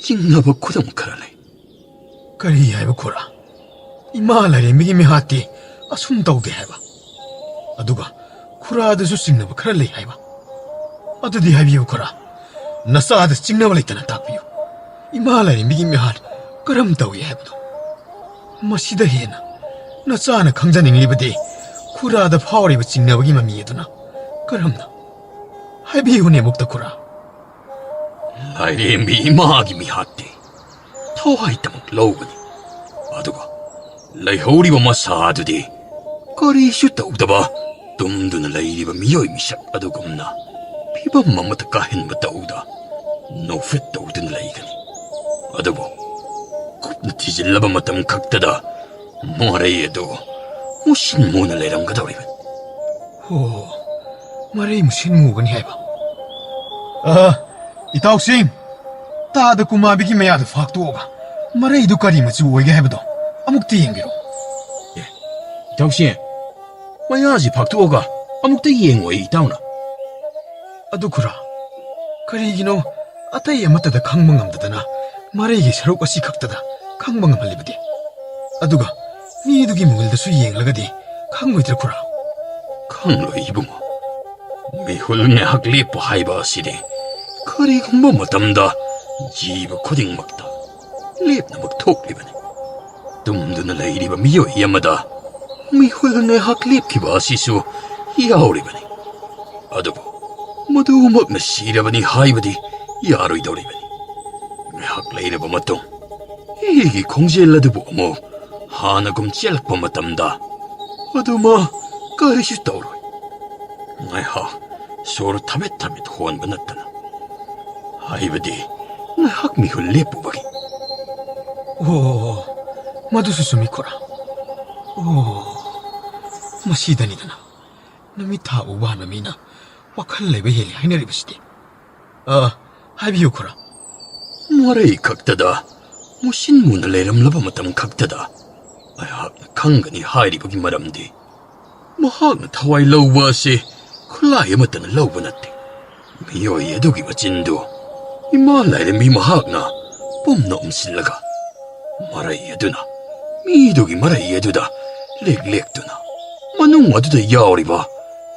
ꯆꯤꯡꯅꯕ ꯈꯨꯗꯝ ꯈꯔ ꯂꯩ꯫ ꯀꯔꯤ ꯍꯥꯏꯕ ꯈꯨꯔꯥ? ꯏꯃꯥ ꯂꯥꯏꯔꯦꯝꯕꯤꯒꯤ ꯃꯤꯍꯥꯠꯇꯤ ꯑꯁꯨꯝ ꯇꯧꯗꯦ ꯍꯥꯏꯕ? ꯑꯗꯨꯒ ꯈꯨꯔꯥꯗꯁꯨ ꯆꯤꯡꯅꯕ ꯈꯔ ꯂꯩ ꯍꯥꯏꯕ? ꯑꯗꯨꯗꯤ ꯍꯥꯏꯕꯤꯌꯨ ꯈꯨꯔꯥ, ꯅꯆꯥꯗ ꯆꯤꯡꯅꯕ ꯂꯩꯇꯅ ꯇꯥꯛꯄꯤꯌꯨ꯫ ꯏꯃꯥ ꯂꯥꯏꯔꯦꯝꯕꯤꯒꯤ ꯃꯤꯍꯥꯠ ꯀꯔꯝ ꯇꯧꯏ ꯍꯥꯏꯕꯗꯣ꯫ ꯃꯁꯤꯗ ꯍꯦꯟꯅ ꯅꯆꯥꯅ ꯈꯪꯖꯅꯤꯡꯂꯤꯕꯗꯤ ꯈꯨꯔꯥꯗ ꯐꯥꯎꯔꯤꯕ ꯆꯤꯡꯅꯕꯒꯤ ꯃꯃꯤ ꯑꯗꯨꯅ ꯀꯔꯝꯅ? ꯍꯥꯏꯕꯤꯌꯨꯅꯦ ꯃꯨꯛꯇ ꯈꯨꯔꯥ꯫ ꯂꯥꯏꯔꯦꯝꯕꯤ ꯏꯃꯥꯒꯤ ꯃꯤꯍꯥꯠꯇꯤ ꯊꯋꯥꯏꯇꯃꯛ ꯂꯧꯒꯅꯤ꯫ ꯑꯗꯨꯒ ꯂꯩꯍꯧꯔꯤꯕ ꯃꯁꯥ ꯑꯗꯨꯗꯤ ꯀꯔꯤꯁꯨ ꯇꯧꯗꯕ ꯇꯨꯝꯗꯨꯅ ꯂꯩꯔꯤꯕ ꯃꯤꯑꯣꯏ ꯃꯤꯁꯛ ꯑꯗꯨꯒꯨꯝꯅ ꯐꯤꯕꯝ ꯑꯃꯠꯇ ꯀꯥꯍꯟꯕ ꯇꯧꯗ ꯅꯣꯛꯐꯦꯠ ꯇꯧꯗꯨꯅ ꯂꯩꯒꯅꯤ꯫ ꯑꯗꯨꯕꯨ ꯀꯨꯞꯅ ꯊꯤꯖꯤꯜꯂꯕ ꯃꯇꯝ ꯈꯛꯇꯗ ꯃꯔꯩ ꯑꯗꯨ ꯃꯨꯁꯤꯟ ꯃꯨꯅ ꯂꯩꯔꯝꯒꯗꯧꯔꯤꯕꯅꯤ꯫ ꯑꯣ, ꯃꯔꯩ ꯃꯨꯁꯤꯟ ꯃꯨꯒꯅꯤ ꯍꯥꯏꯕ? ꯑ, ꯏꯇꯥꯎꯁꯤꯡ, ꯇꯥꯗ ꯀꯨꯃꯥꯕꯤꯒꯤ ꯃꯌꯥꯗꯨ ꯐꯥꯛꯇꯣꯛꯑꯒ ꯃꯔꯩꯗꯨ ꯀꯔꯤ ꯃꯆꯨ ꯑꯣꯏꯒꯦ ꯍꯥꯏꯕꯗꯣ ꯑꯃꯨꯛꯇ ꯌꯦꯡꯕꯤꯔꯣ꯫ ꯑꯦ, ꯏꯇꯥꯎꯁꯤꯡ, ꯃꯌꯥꯁꯤ ꯐꯥꯛꯇꯣꯛꯑꯒ ꯑꯃꯨꯛꯇ ꯌꯦꯡꯉꯣ, ꯑꯩ ꯏꯇꯥꯎꯅ꯫ ꯑꯗꯨ ꯈꯨꯔꯥ, ꯀꯔꯤꯒꯤꯅꯣ ꯑꯇꯩ ꯑꯃꯠꯇꯗ ꯈꯪꯕ ꯉꯝꯗꯗꯅ ꯃꯔꯩꯒꯤ ꯁꯔꯨꯛ ꯑꯁꯤ ꯈꯛꯇꯗ ꯈꯪꯕ ꯉꯝꯍꯜꯂꯤꯕꯗꯤ? ꯑꯗꯨꯒ ꯃꯤꯗꯨꯒꯤ ꯃꯤꯍꯨꯜꯗꯁꯨ ꯌꯦꯡꯂꯒꯗꯤ ꯈꯪꯂꯣꯏꯗ꯭ꯔꯥ ꯈꯨꯔꯥ? ꯈꯪꯂꯣꯏ ꯏꯕꯨꯡꯉꯣ꯫ ꯃꯤꯍꯨꯜ ꯉꯥꯏꯍꯥꯛ ꯂꯦꯞꯄ ꯍꯥꯏꯕ ꯑꯁꯤꯗꯤ ꯀꯔꯤꯒꯨꯝꯕ ꯃꯇꯝꯗ ꯖꯤꯕ ꯈꯨꯗꯤꯡꯃꯛꯇ ꯂꯦꯞꯅꯃꯛ ꯊꯣꯛꯂꯤꯕꯅꯤ꯫ ꯇꯨꯝꯗꯨꯅ ꯂꯩꯔꯤꯕ ꯃꯤꯑꯣꯏ ꯑꯃꯗ ꯃꯤꯍꯨꯜ ꯉꯥꯏꯍꯥꯛ ꯂꯦꯞꯈꯤꯕ ꯑꯁꯤꯁꯨ ꯌꯥꯎꯔꯤꯕꯅꯤ꯫ ꯑꯗꯨꯕꯨ ꯃꯗꯨꯃꯛꯅ ꯁꯤꯔꯕꯅꯤ ꯍꯥꯏꯕꯗꯤ ꯌꯥꯔꯣꯏꯗꯧꯔꯤꯕꯅꯤ꯫ ꯉꯥꯏꯍꯥꯛ ꯂꯩꯔꯕ ꯃꯇꯨꯡ, ꯑꯩꯒꯤ ꯈꯣꯡꯖꯦꯜ ꯑꯗꯨꯕꯨ ꯑꯃꯨꯛ ꯍꯥꯟꯅꯒꯨꯝ ꯆꯦꯜꯂꯛꯄ ꯃꯇꯝꯗ, ꯑꯗꯨꯃ ꯀꯔꯤꯁꯨ ꯇꯧꯔꯣꯏ꯫ ꯉꯥꯏꯍꯥꯛ ꯁꯣꯔ ꯊꯕꯦꯠ ꯊꯕꯦꯠ ꯍꯣꯟꯕ ꯅꯠꯇꯅ, ꯍꯥꯏꯕꯗꯤ ꯉꯥꯏꯍꯥꯛ ꯃꯤꯍꯨꯜ ꯂꯦꯞꯄꯨꯕꯒꯤ꯫ ꯑꯣ, ꯃꯗꯨꯁꯨ ꯆꯨꯝꯃꯤ, ꯈꯨꯔꯥ꯫ ꯑꯣ, ꯃꯁꯤꯗꯅꯤꯗꯅ ꯅꯨꯃꯤꯠ ꯊꯥ ꯎꯕ ꯍꯥꯟꯕ ꯃꯤꯅ ꯋꯥꯈꯜ ꯂꯩꯕ ꯍꯦꯜꯂꯤ ꯍꯥꯏꯅꯔꯤꯕꯁꯤꯗꯤ꯫ ꯑ, ꯍꯥꯏꯕꯤꯌꯨ, ꯈꯨꯔꯥ꯫ ꯃꯔꯩ ꯈꯛꯇꯗ ꯃꯨꯁꯤꯟ ꯃꯨꯅ ꯂꯩꯔꯝꯂꯕ ꯃꯇꯝ ꯈꯛꯇꯗ ꯑꯩꯍꯥꯛꯅ ꯈꯪꯒꯅꯤ ꯍꯥꯏꯔꯤꯕꯒꯤ ꯃꯔꯝꯗꯤ, ꯃꯍꯥꯛꯅ ꯊꯋꯥꯏ ꯂꯧꯕ ꯑꯁꯤ ꯈꯨꯠꯂꯥꯏ ꯑꯃꯠꯇꯅ ꯂꯧꯕ ꯅꯠꯇꯦ꯫ ꯃꯤꯑꯣꯏ ꯑꯗꯨꯒꯤ ꯃꯆꯤꯟꯗꯨ ꯏꯃꯥ ꯂꯥꯏꯔꯦꯝꯕꯤ ꯃꯍꯥꯛꯅ ꯄꯨꯝꯅ ꯎꯝꯁꯤꯜꯂꯒ, ꯃꯔꯩ ꯑꯗꯨꯅ ꯃꯤꯗꯨꯒꯤ ꯃꯔꯩ ꯑꯗꯨꯗ ꯂꯦꯛ ꯂꯦꯛꯇꯨꯅ, ꯃꯅꯨꯡ ꯑꯗꯨꯗ ꯌꯥꯎꯔꯤꯕ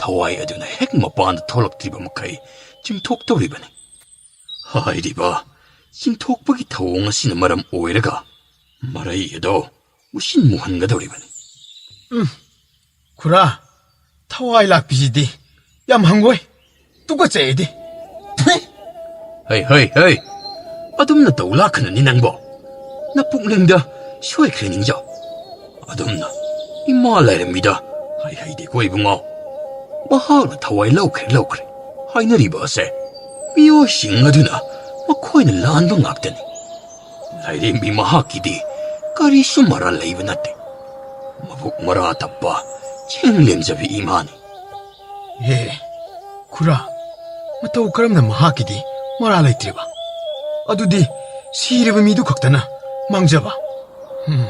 ꯊꯋꯥꯏ ꯑꯗꯨꯅ ꯍꯦꯛ ꯃꯄꯥꯟꯗ ꯊꯣꯛꯂꯛꯇ꯭ꯔꯤꯕ ꯃꯈꯩ ꯆꯤꯡꯊꯣꯛꯇꯧꯔꯤꯕꯅꯤ꯫ ꯍꯥꯏꯔꯤꯕ ꯆꯤꯡꯊꯣꯛꯄꯒꯤ ꯊꯧꯑꯣꯡ ꯑꯁꯤꯅ ꯃꯔꯝ ꯑꯣꯏꯔꯒ ꯃꯔꯩ ꯑꯗꯣ ꯃꯨꯁꯤꯟ ꯃꯨꯍꯟꯒꯗꯧꯔꯤꯕꯅꯤ꯫ ꯎꯝ, ꯈꯨꯔꯥ, ꯊꯋꯥꯏ ꯂꯥꯛꯄꯤꯁꯤꯗꯤ ꯌꯥꯝ ꯍꯪꯒꯣꯏ꯫ ꯇꯨꯀꯠꯆꯩ ꯑꯩꯗꯤ꯫ ꯍꯩ, ꯍꯩ, ꯍꯩ! ꯑꯗꯨꯝꯅ ꯇꯧ ꯂꯥꯛꯀꯅꯨꯅꯤ ꯅꯪꯕꯣ꯫ ꯅꯄꯨꯛꯅꯤꯡꯗ ꯁꯣꯏꯈ꯭ꯔꯦ ꯅꯤꯡꯖꯧ꯫ ꯑꯗꯨꯝꯅ ꯏꯃꯥ ꯂꯥꯏꯔꯦꯝꯕꯤꯗ ꯍꯩ ꯍꯩꯗꯦꯀꯣ ꯏꯕꯨꯡꯉꯣ꯫ ꯃꯍꯥꯛꯅ ꯊꯋꯥꯏ ꯂꯧꯈ꯭ꯔꯦ, ꯂꯧꯈ꯭ꯔꯦ ꯍꯥꯏꯅꯔꯤꯕ ꯑꯁꯦ ꯃꯤꯑꯣꯏꯁꯤꯡ ꯑꯗꯨꯅ ꯃꯈꯣꯏꯅ ꯂꯥꯟꯕ ꯉꯥꯛꯇꯅꯤ꯫ ꯂꯥꯏꯔꯦꯝꯕꯤ ꯃꯍꯥꯛꯀꯤꯗꯤ ꯀꯔꯤꯁꯨ ꯃꯔꯥꯜ ꯂꯩꯕ ꯅꯠꯇꯦ꯫ ꯃꯕꯨꯛ ꯃꯔꯥ ꯇꯞꯄ ꯆꯤꯡ ꯂꯦꯝꯖꯕꯤ ꯏꯃꯥꯅꯤ꯫ ꯍꯦ, ꯈꯨꯔꯥ, ꯃꯇꯧ ꯀꯔꯝꯅ ꯃꯍꯥꯛꯀꯤꯗꯤ ꯃꯔꯥꯜ ꯂꯩꯇ꯭ꯔꯤꯕ? ꯑꯗꯨꯗꯤ ꯁꯤꯔꯕ ꯃꯤꯗꯨ ꯈꯛꯇꯅ ꯃꯥꯡꯖꯕ? ꯍꯝ,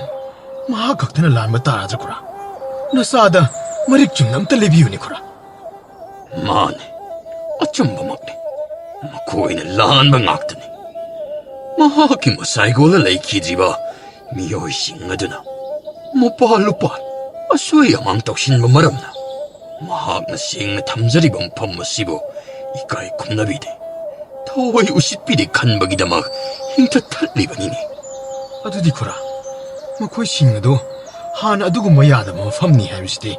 ꯃꯍꯥꯛ ꯈꯛꯇꯅ ꯂꯥꯟꯕ ꯇꯥꯔꯗ꯭ꯔꯥ, ꯈꯨꯔꯥ? ꯅꯆꯥꯗ ꯃꯔꯤꯛ ꯆꯨꯝꯅ ꯑꯝꯇ ꯂꯩꯕꯤꯌꯨꯅꯦ, ꯈꯨꯔꯥ꯫ ꯃꯥꯅꯦ, ꯑꯆꯨꯝꯕꯃꯛꯅꯤ꯫ ꯃꯈꯣꯏꯅ ꯂꯥꯟꯕ ꯉꯥꯛꯇꯅꯤ꯫ ꯃꯍꯥꯛꯀꯤ ꯃꯁꯥꯏꯒꯣꯜꯗ ꯂꯩꯈꯤꯗ꯭ꯔꯤꯕ ꯃꯤꯑꯣꯏꯁꯤꯡ ꯑꯗꯨꯅ ꯃꯄꯥ ꯂꯨꯄꯥ ꯑꯁꯣꯏ ꯑꯃꯥꯡ ꯇꯧꯁꯤꯟꯕ ꯃꯔꯝꯅ ꯃꯍꯥꯛꯅ ꯁꯦꯡꯅ ꯊꯝꯖꯔꯤꯕ ꯃꯐꯝ ꯑꯁꯤꯕꯨ ꯏꯀꯥꯏ ꯈꯨꯝꯅꯕꯤꯗꯦ, ꯊꯑꯣꯏ ꯎꯁꯤꯠꯄꯤꯗꯦ ꯈꯟꯕꯒꯤꯗꯃꯛ ꯍꯤꯡꯊ ꯊꯠꯂꯤꯕꯅꯤꯅꯦ꯫ ꯑꯗꯨꯗꯤ ꯈꯨꯔꯥ, ꯃꯈꯣꯏꯁꯤꯡ ꯑꯗꯨ ꯍꯥꯟꯅ ꯑꯗꯨꯒꯨꯝꯕ ꯌꯥꯗꯕ ꯃꯐꯝꯅꯤ ꯍꯥꯏꯕꯁꯤꯗꯤ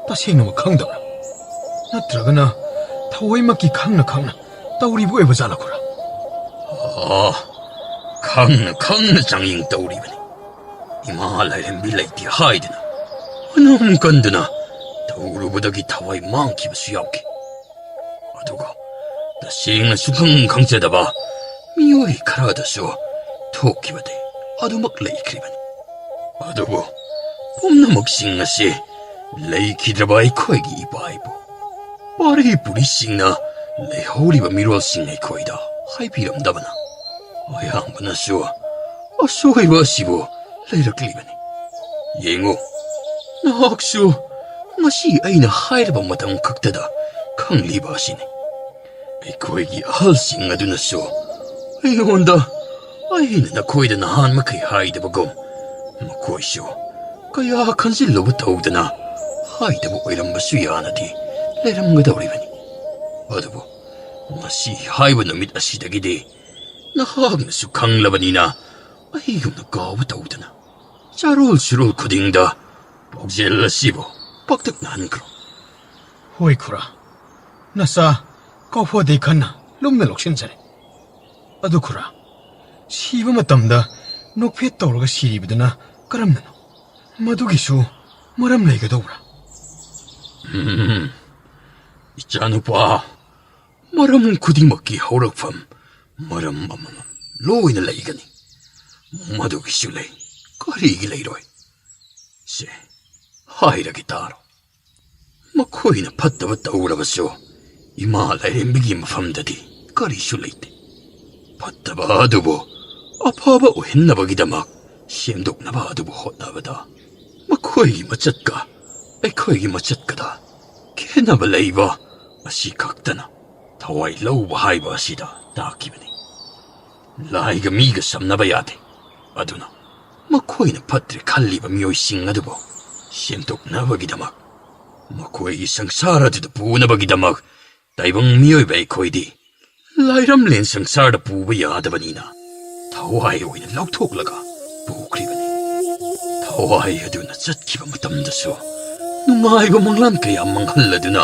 ꯇꯁꯦꯡꯅꯃꯛ ꯈꯪꯗꯕ꯭ꯔꯥ? ꯅꯠꯇ꯭ꯔꯒꯅ ꯊꯑꯣꯏꯃꯛꯀꯤ ꯈꯪꯅ ꯈꯪꯅ ꯇꯧꯔꯤꯕ ꯑꯣꯏꯕ ꯖꯥꯠꯂ, ꯈꯨꯔꯥ? ꯑꯥ, ꯈꯪꯅ ꯈꯪꯅ ꯆꯥꯡꯌꯦꯡ ꯇꯧꯔꯤꯕꯅꯤ꯫ ꯏꯃꯥ ꯂꯥꯏꯔꯦꯝꯕꯤ ꯂꯩꯇꯦ ꯍꯥꯏꯗꯨꯅ ꯃꯅꯝ ꯀꯟꯗꯨꯅ ꯇꯧꯔꯨꯕꯗꯒꯤ ꯊꯋꯥꯏ ꯃꯥꯡꯈꯤꯕꯁꯨ ꯌꯥꯎꯈꯤ꯫ ꯑꯗꯨꯒ ꯇꯁꯦꯡꯅ ꯁꯨꯈꯪ ꯈꯪꯖꯗꯕ ꯃꯤꯑꯣꯏ ꯈꯔꯗꯁꯨ ꯊꯣꯛꯈꯤꯕꯗꯤ ꯑꯗꯨꯃꯛ ꯂꯩꯈ꯭ꯔꯤꯕꯅꯤ꯫ ꯑꯗꯨꯕꯨ ꯄꯨꯝꯅꯃꯛꯁꯤꯡ ꯑꯁꯤ ꯂꯩꯈꯤꯗ꯭ꯔꯕ ꯑꯩꯈꯣꯏꯒꯤ ꯏꯄꯥ ꯏꯄꯨ ꯄꯥꯔꯤ ꯄꯨꯔꯤꯁꯤꯡꯅ ꯂꯩꯍꯧꯔꯤꯕ ꯃꯤꯔꯣꯜꯁꯤꯡ ꯑꯩꯈꯣꯏꯗ ꯍꯥꯏꯕꯤꯔꯝꯗꯕꯅ ꯑꯌꯥꯝꯕꯅꯁꯨ ꯑꯁꯣꯏꯕ ꯑꯁꯤꯕꯨ ꯂꯩꯔꯛꯂꯤꯕꯅꯤ꯫ ꯌꯦꯡꯉꯨ, ꯅꯍꯥꯛꯁꯨ ꯉꯁꯤ ꯑꯩꯅ ꯍꯥꯏꯔꯕ ꯃꯇꯝ ꯈꯛꯇꯗ ꯈꯪꯂꯤꯕ ꯑꯁꯤꯅꯤ꯫ ꯑꯩꯈꯣꯏꯒꯤ ꯑꯍꯜꯁꯤꯡ ꯑꯗꯨꯅꯁꯨ ꯑꯩꯉꯣꯟꯗ ꯑꯩꯅ ꯅꯈꯣꯏꯗ ꯅꯍꯥꯟ ꯃꯈꯩ ꯍꯥꯏꯗꯕꯒꯨꯝ ꯃꯈꯣꯏꯁꯨ ꯀꯌꯥ ꯈꯟꯖꯤꯜꯂꯨꯕ ꯇꯧꯗꯅ ꯍꯥꯏꯗꯕ ꯑꯣꯏꯔꯝꯕꯁꯨ ꯌꯥꯅꯗꯤ ꯂꯩꯔꯝꯒꯗꯧꯔꯤꯕꯅꯤ꯫ ꯑꯗꯨꯕꯨ ꯉꯁꯤ ꯍꯥꯏꯕ ꯅꯨꯃꯤꯠ ꯑꯁꯤꯗꯒꯤꯗꯤ ꯅꯍꯥꯛꯅꯁꯨ ꯈꯪꯂꯕꯅꯤꯅ ꯑꯩꯒꯨꯝꯅ ꯀꯥꯎꯕ ꯇꯧꯗꯅ ꯆꯥꯔꯣꯜ ꯁꯨꯔꯣꯜ ꯈꯨꯗꯤꯡꯗ ꯄꯥꯎꯖꯦꯜ ꯑꯁꯤꯕꯨ ꯄꯥꯛꯇꯛꯅꯍꯟꯈ꯭ꯔꯣ꯫ ꯍꯣꯏ ꯈꯨꯔꯥ, ꯅꯆꯥ ꯀꯥꯎꯐꯗꯦ ꯈꯟꯅ ꯂꯨꯝꯅ ꯂꯧꯁꯤꯟꯖꯔꯦ꯫ ꯑꯗꯨ ꯈꯨꯔꯥ, ꯁꯤꯕ ꯃꯇꯝꯗ ꯅꯣꯛꯐꯦꯠ ꯇꯧꯔꯒ ꯁꯤꯔꯤꯕꯗꯨꯅ ꯀꯔꯝꯅꯅꯣ? ꯃꯗꯨꯒꯤꯁꯨ ꯃꯔꯝ ꯂꯩꯒꯗꯧꯕ꯭ꯔꯥ? ꯎꯝ, ꯏꯆꯥꯅꯨꯄꯥ, ꯃꯔꯝ ꯈꯨꯗꯤꯡꯃꯛꯀꯤ ꯍꯧꯔꯛꯐꯝ ꯃꯔꯝ ꯑꯃꯃꯝ ꯂꯣꯏꯅ ꯂꯩꯒꯅꯤ꯫ ꯃꯗꯨꯒꯤꯁꯨ ꯂꯩ, ꯀꯔꯤꯒꯤ ꯂꯩꯔꯣꯏ? ꯁꯦ, ꯍꯥꯏꯔꯒꯦ ꯇꯥꯔꯣ꯫ ꯃꯈꯣꯏꯅ ꯐꯠꯇꯕ ꯇꯧꯔꯕꯁꯨ ꯏꯃꯥ ꯂꯥꯏꯔꯦꯝꯕꯤꯒꯤ ꯃꯐꯝꯗꯗꯤ ꯀꯔꯤꯁꯨ ꯂꯩꯇꯦ꯫ ꯐꯠꯇꯕ ꯑꯗꯨꯕꯨ ꯑꯐꯕ ꯑꯣꯏꯍꯟꯅꯕꯒꯤꯗꯃꯛ ꯁꯦꯝꯗꯣꯛꯅꯕ ꯑꯗꯨꯕꯨ ꯍꯣꯠꯅꯕꯗ ꯃꯈꯣꯏꯒꯤ ꯃꯆꯠꯀ ꯑꯩꯈꯣꯏꯒꯤ ꯃꯆꯠꯀꯗ ꯈꯦꯠꯅꯕ ꯂꯩꯕ ꯑꯁꯤ ꯈꯛꯇꯅ ꯊꯋꯥꯏ ꯂꯧꯕ ꯍꯥꯏꯕ ꯑꯁꯤꯗ ꯇꯥꯛꯈꯤꯕꯅꯤ꯫ ꯂꯥꯏꯒ ꯃꯤꯒ ꯁꯝꯅꯕ ꯌꯥꯗꯦ꯫ ꯑꯗꯨꯅ ꯃꯈꯣꯏꯅ ꯐꯠꯇ꯭ꯔꯦ ꯈꯜꯂꯤꯕ ꯃꯤꯑꯣꯏꯁꯤꯡ ꯑꯗꯨꯕꯨ ꯁꯦꯝꯗꯣꯛꯅꯕꯒꯤꯗꯃꯛ, ꯃꯈꯣꯏꯒꯤ ꯁꯪꯁꯥꯔ ꯑꯗꯨꯗ ꯄꯨꯅꯕꯒꯤꯗꯃꯛ ꯇꯥꯏꯕꯪ ꯃꯤꯑꯣꯏꯕ ꯑꯩꯈꯣꯏꯗꯤ ꯂꯥꯏꯔꯝꯂꯦꯟ ꯁꯪꯁꯥꯔꯗ ꯄꯨꯕ ꯌꯥꯗꯕꯅꯤꯅ ꯊꯋꯥꯏ ꯑꯣꯏꯅ ꯂꯧꯊꯣꯛꯂꯒ ꯄꯨꯈ꯭ꯔꯤꯕꯅꯤ꯫ ꯊꯋꯥꯏ ꯑꯗꯨꯅ ꯆꯠꯈꯤꯕ ꯃꯇꯝꯗꯁꯨ ꯅꯨꯡꯉꯥꯏꯕ ꯃꯪꯂꯥꯟ ꯀꯌꯥ ꯃꯪꯍꯜꯂꯗꯨꯅ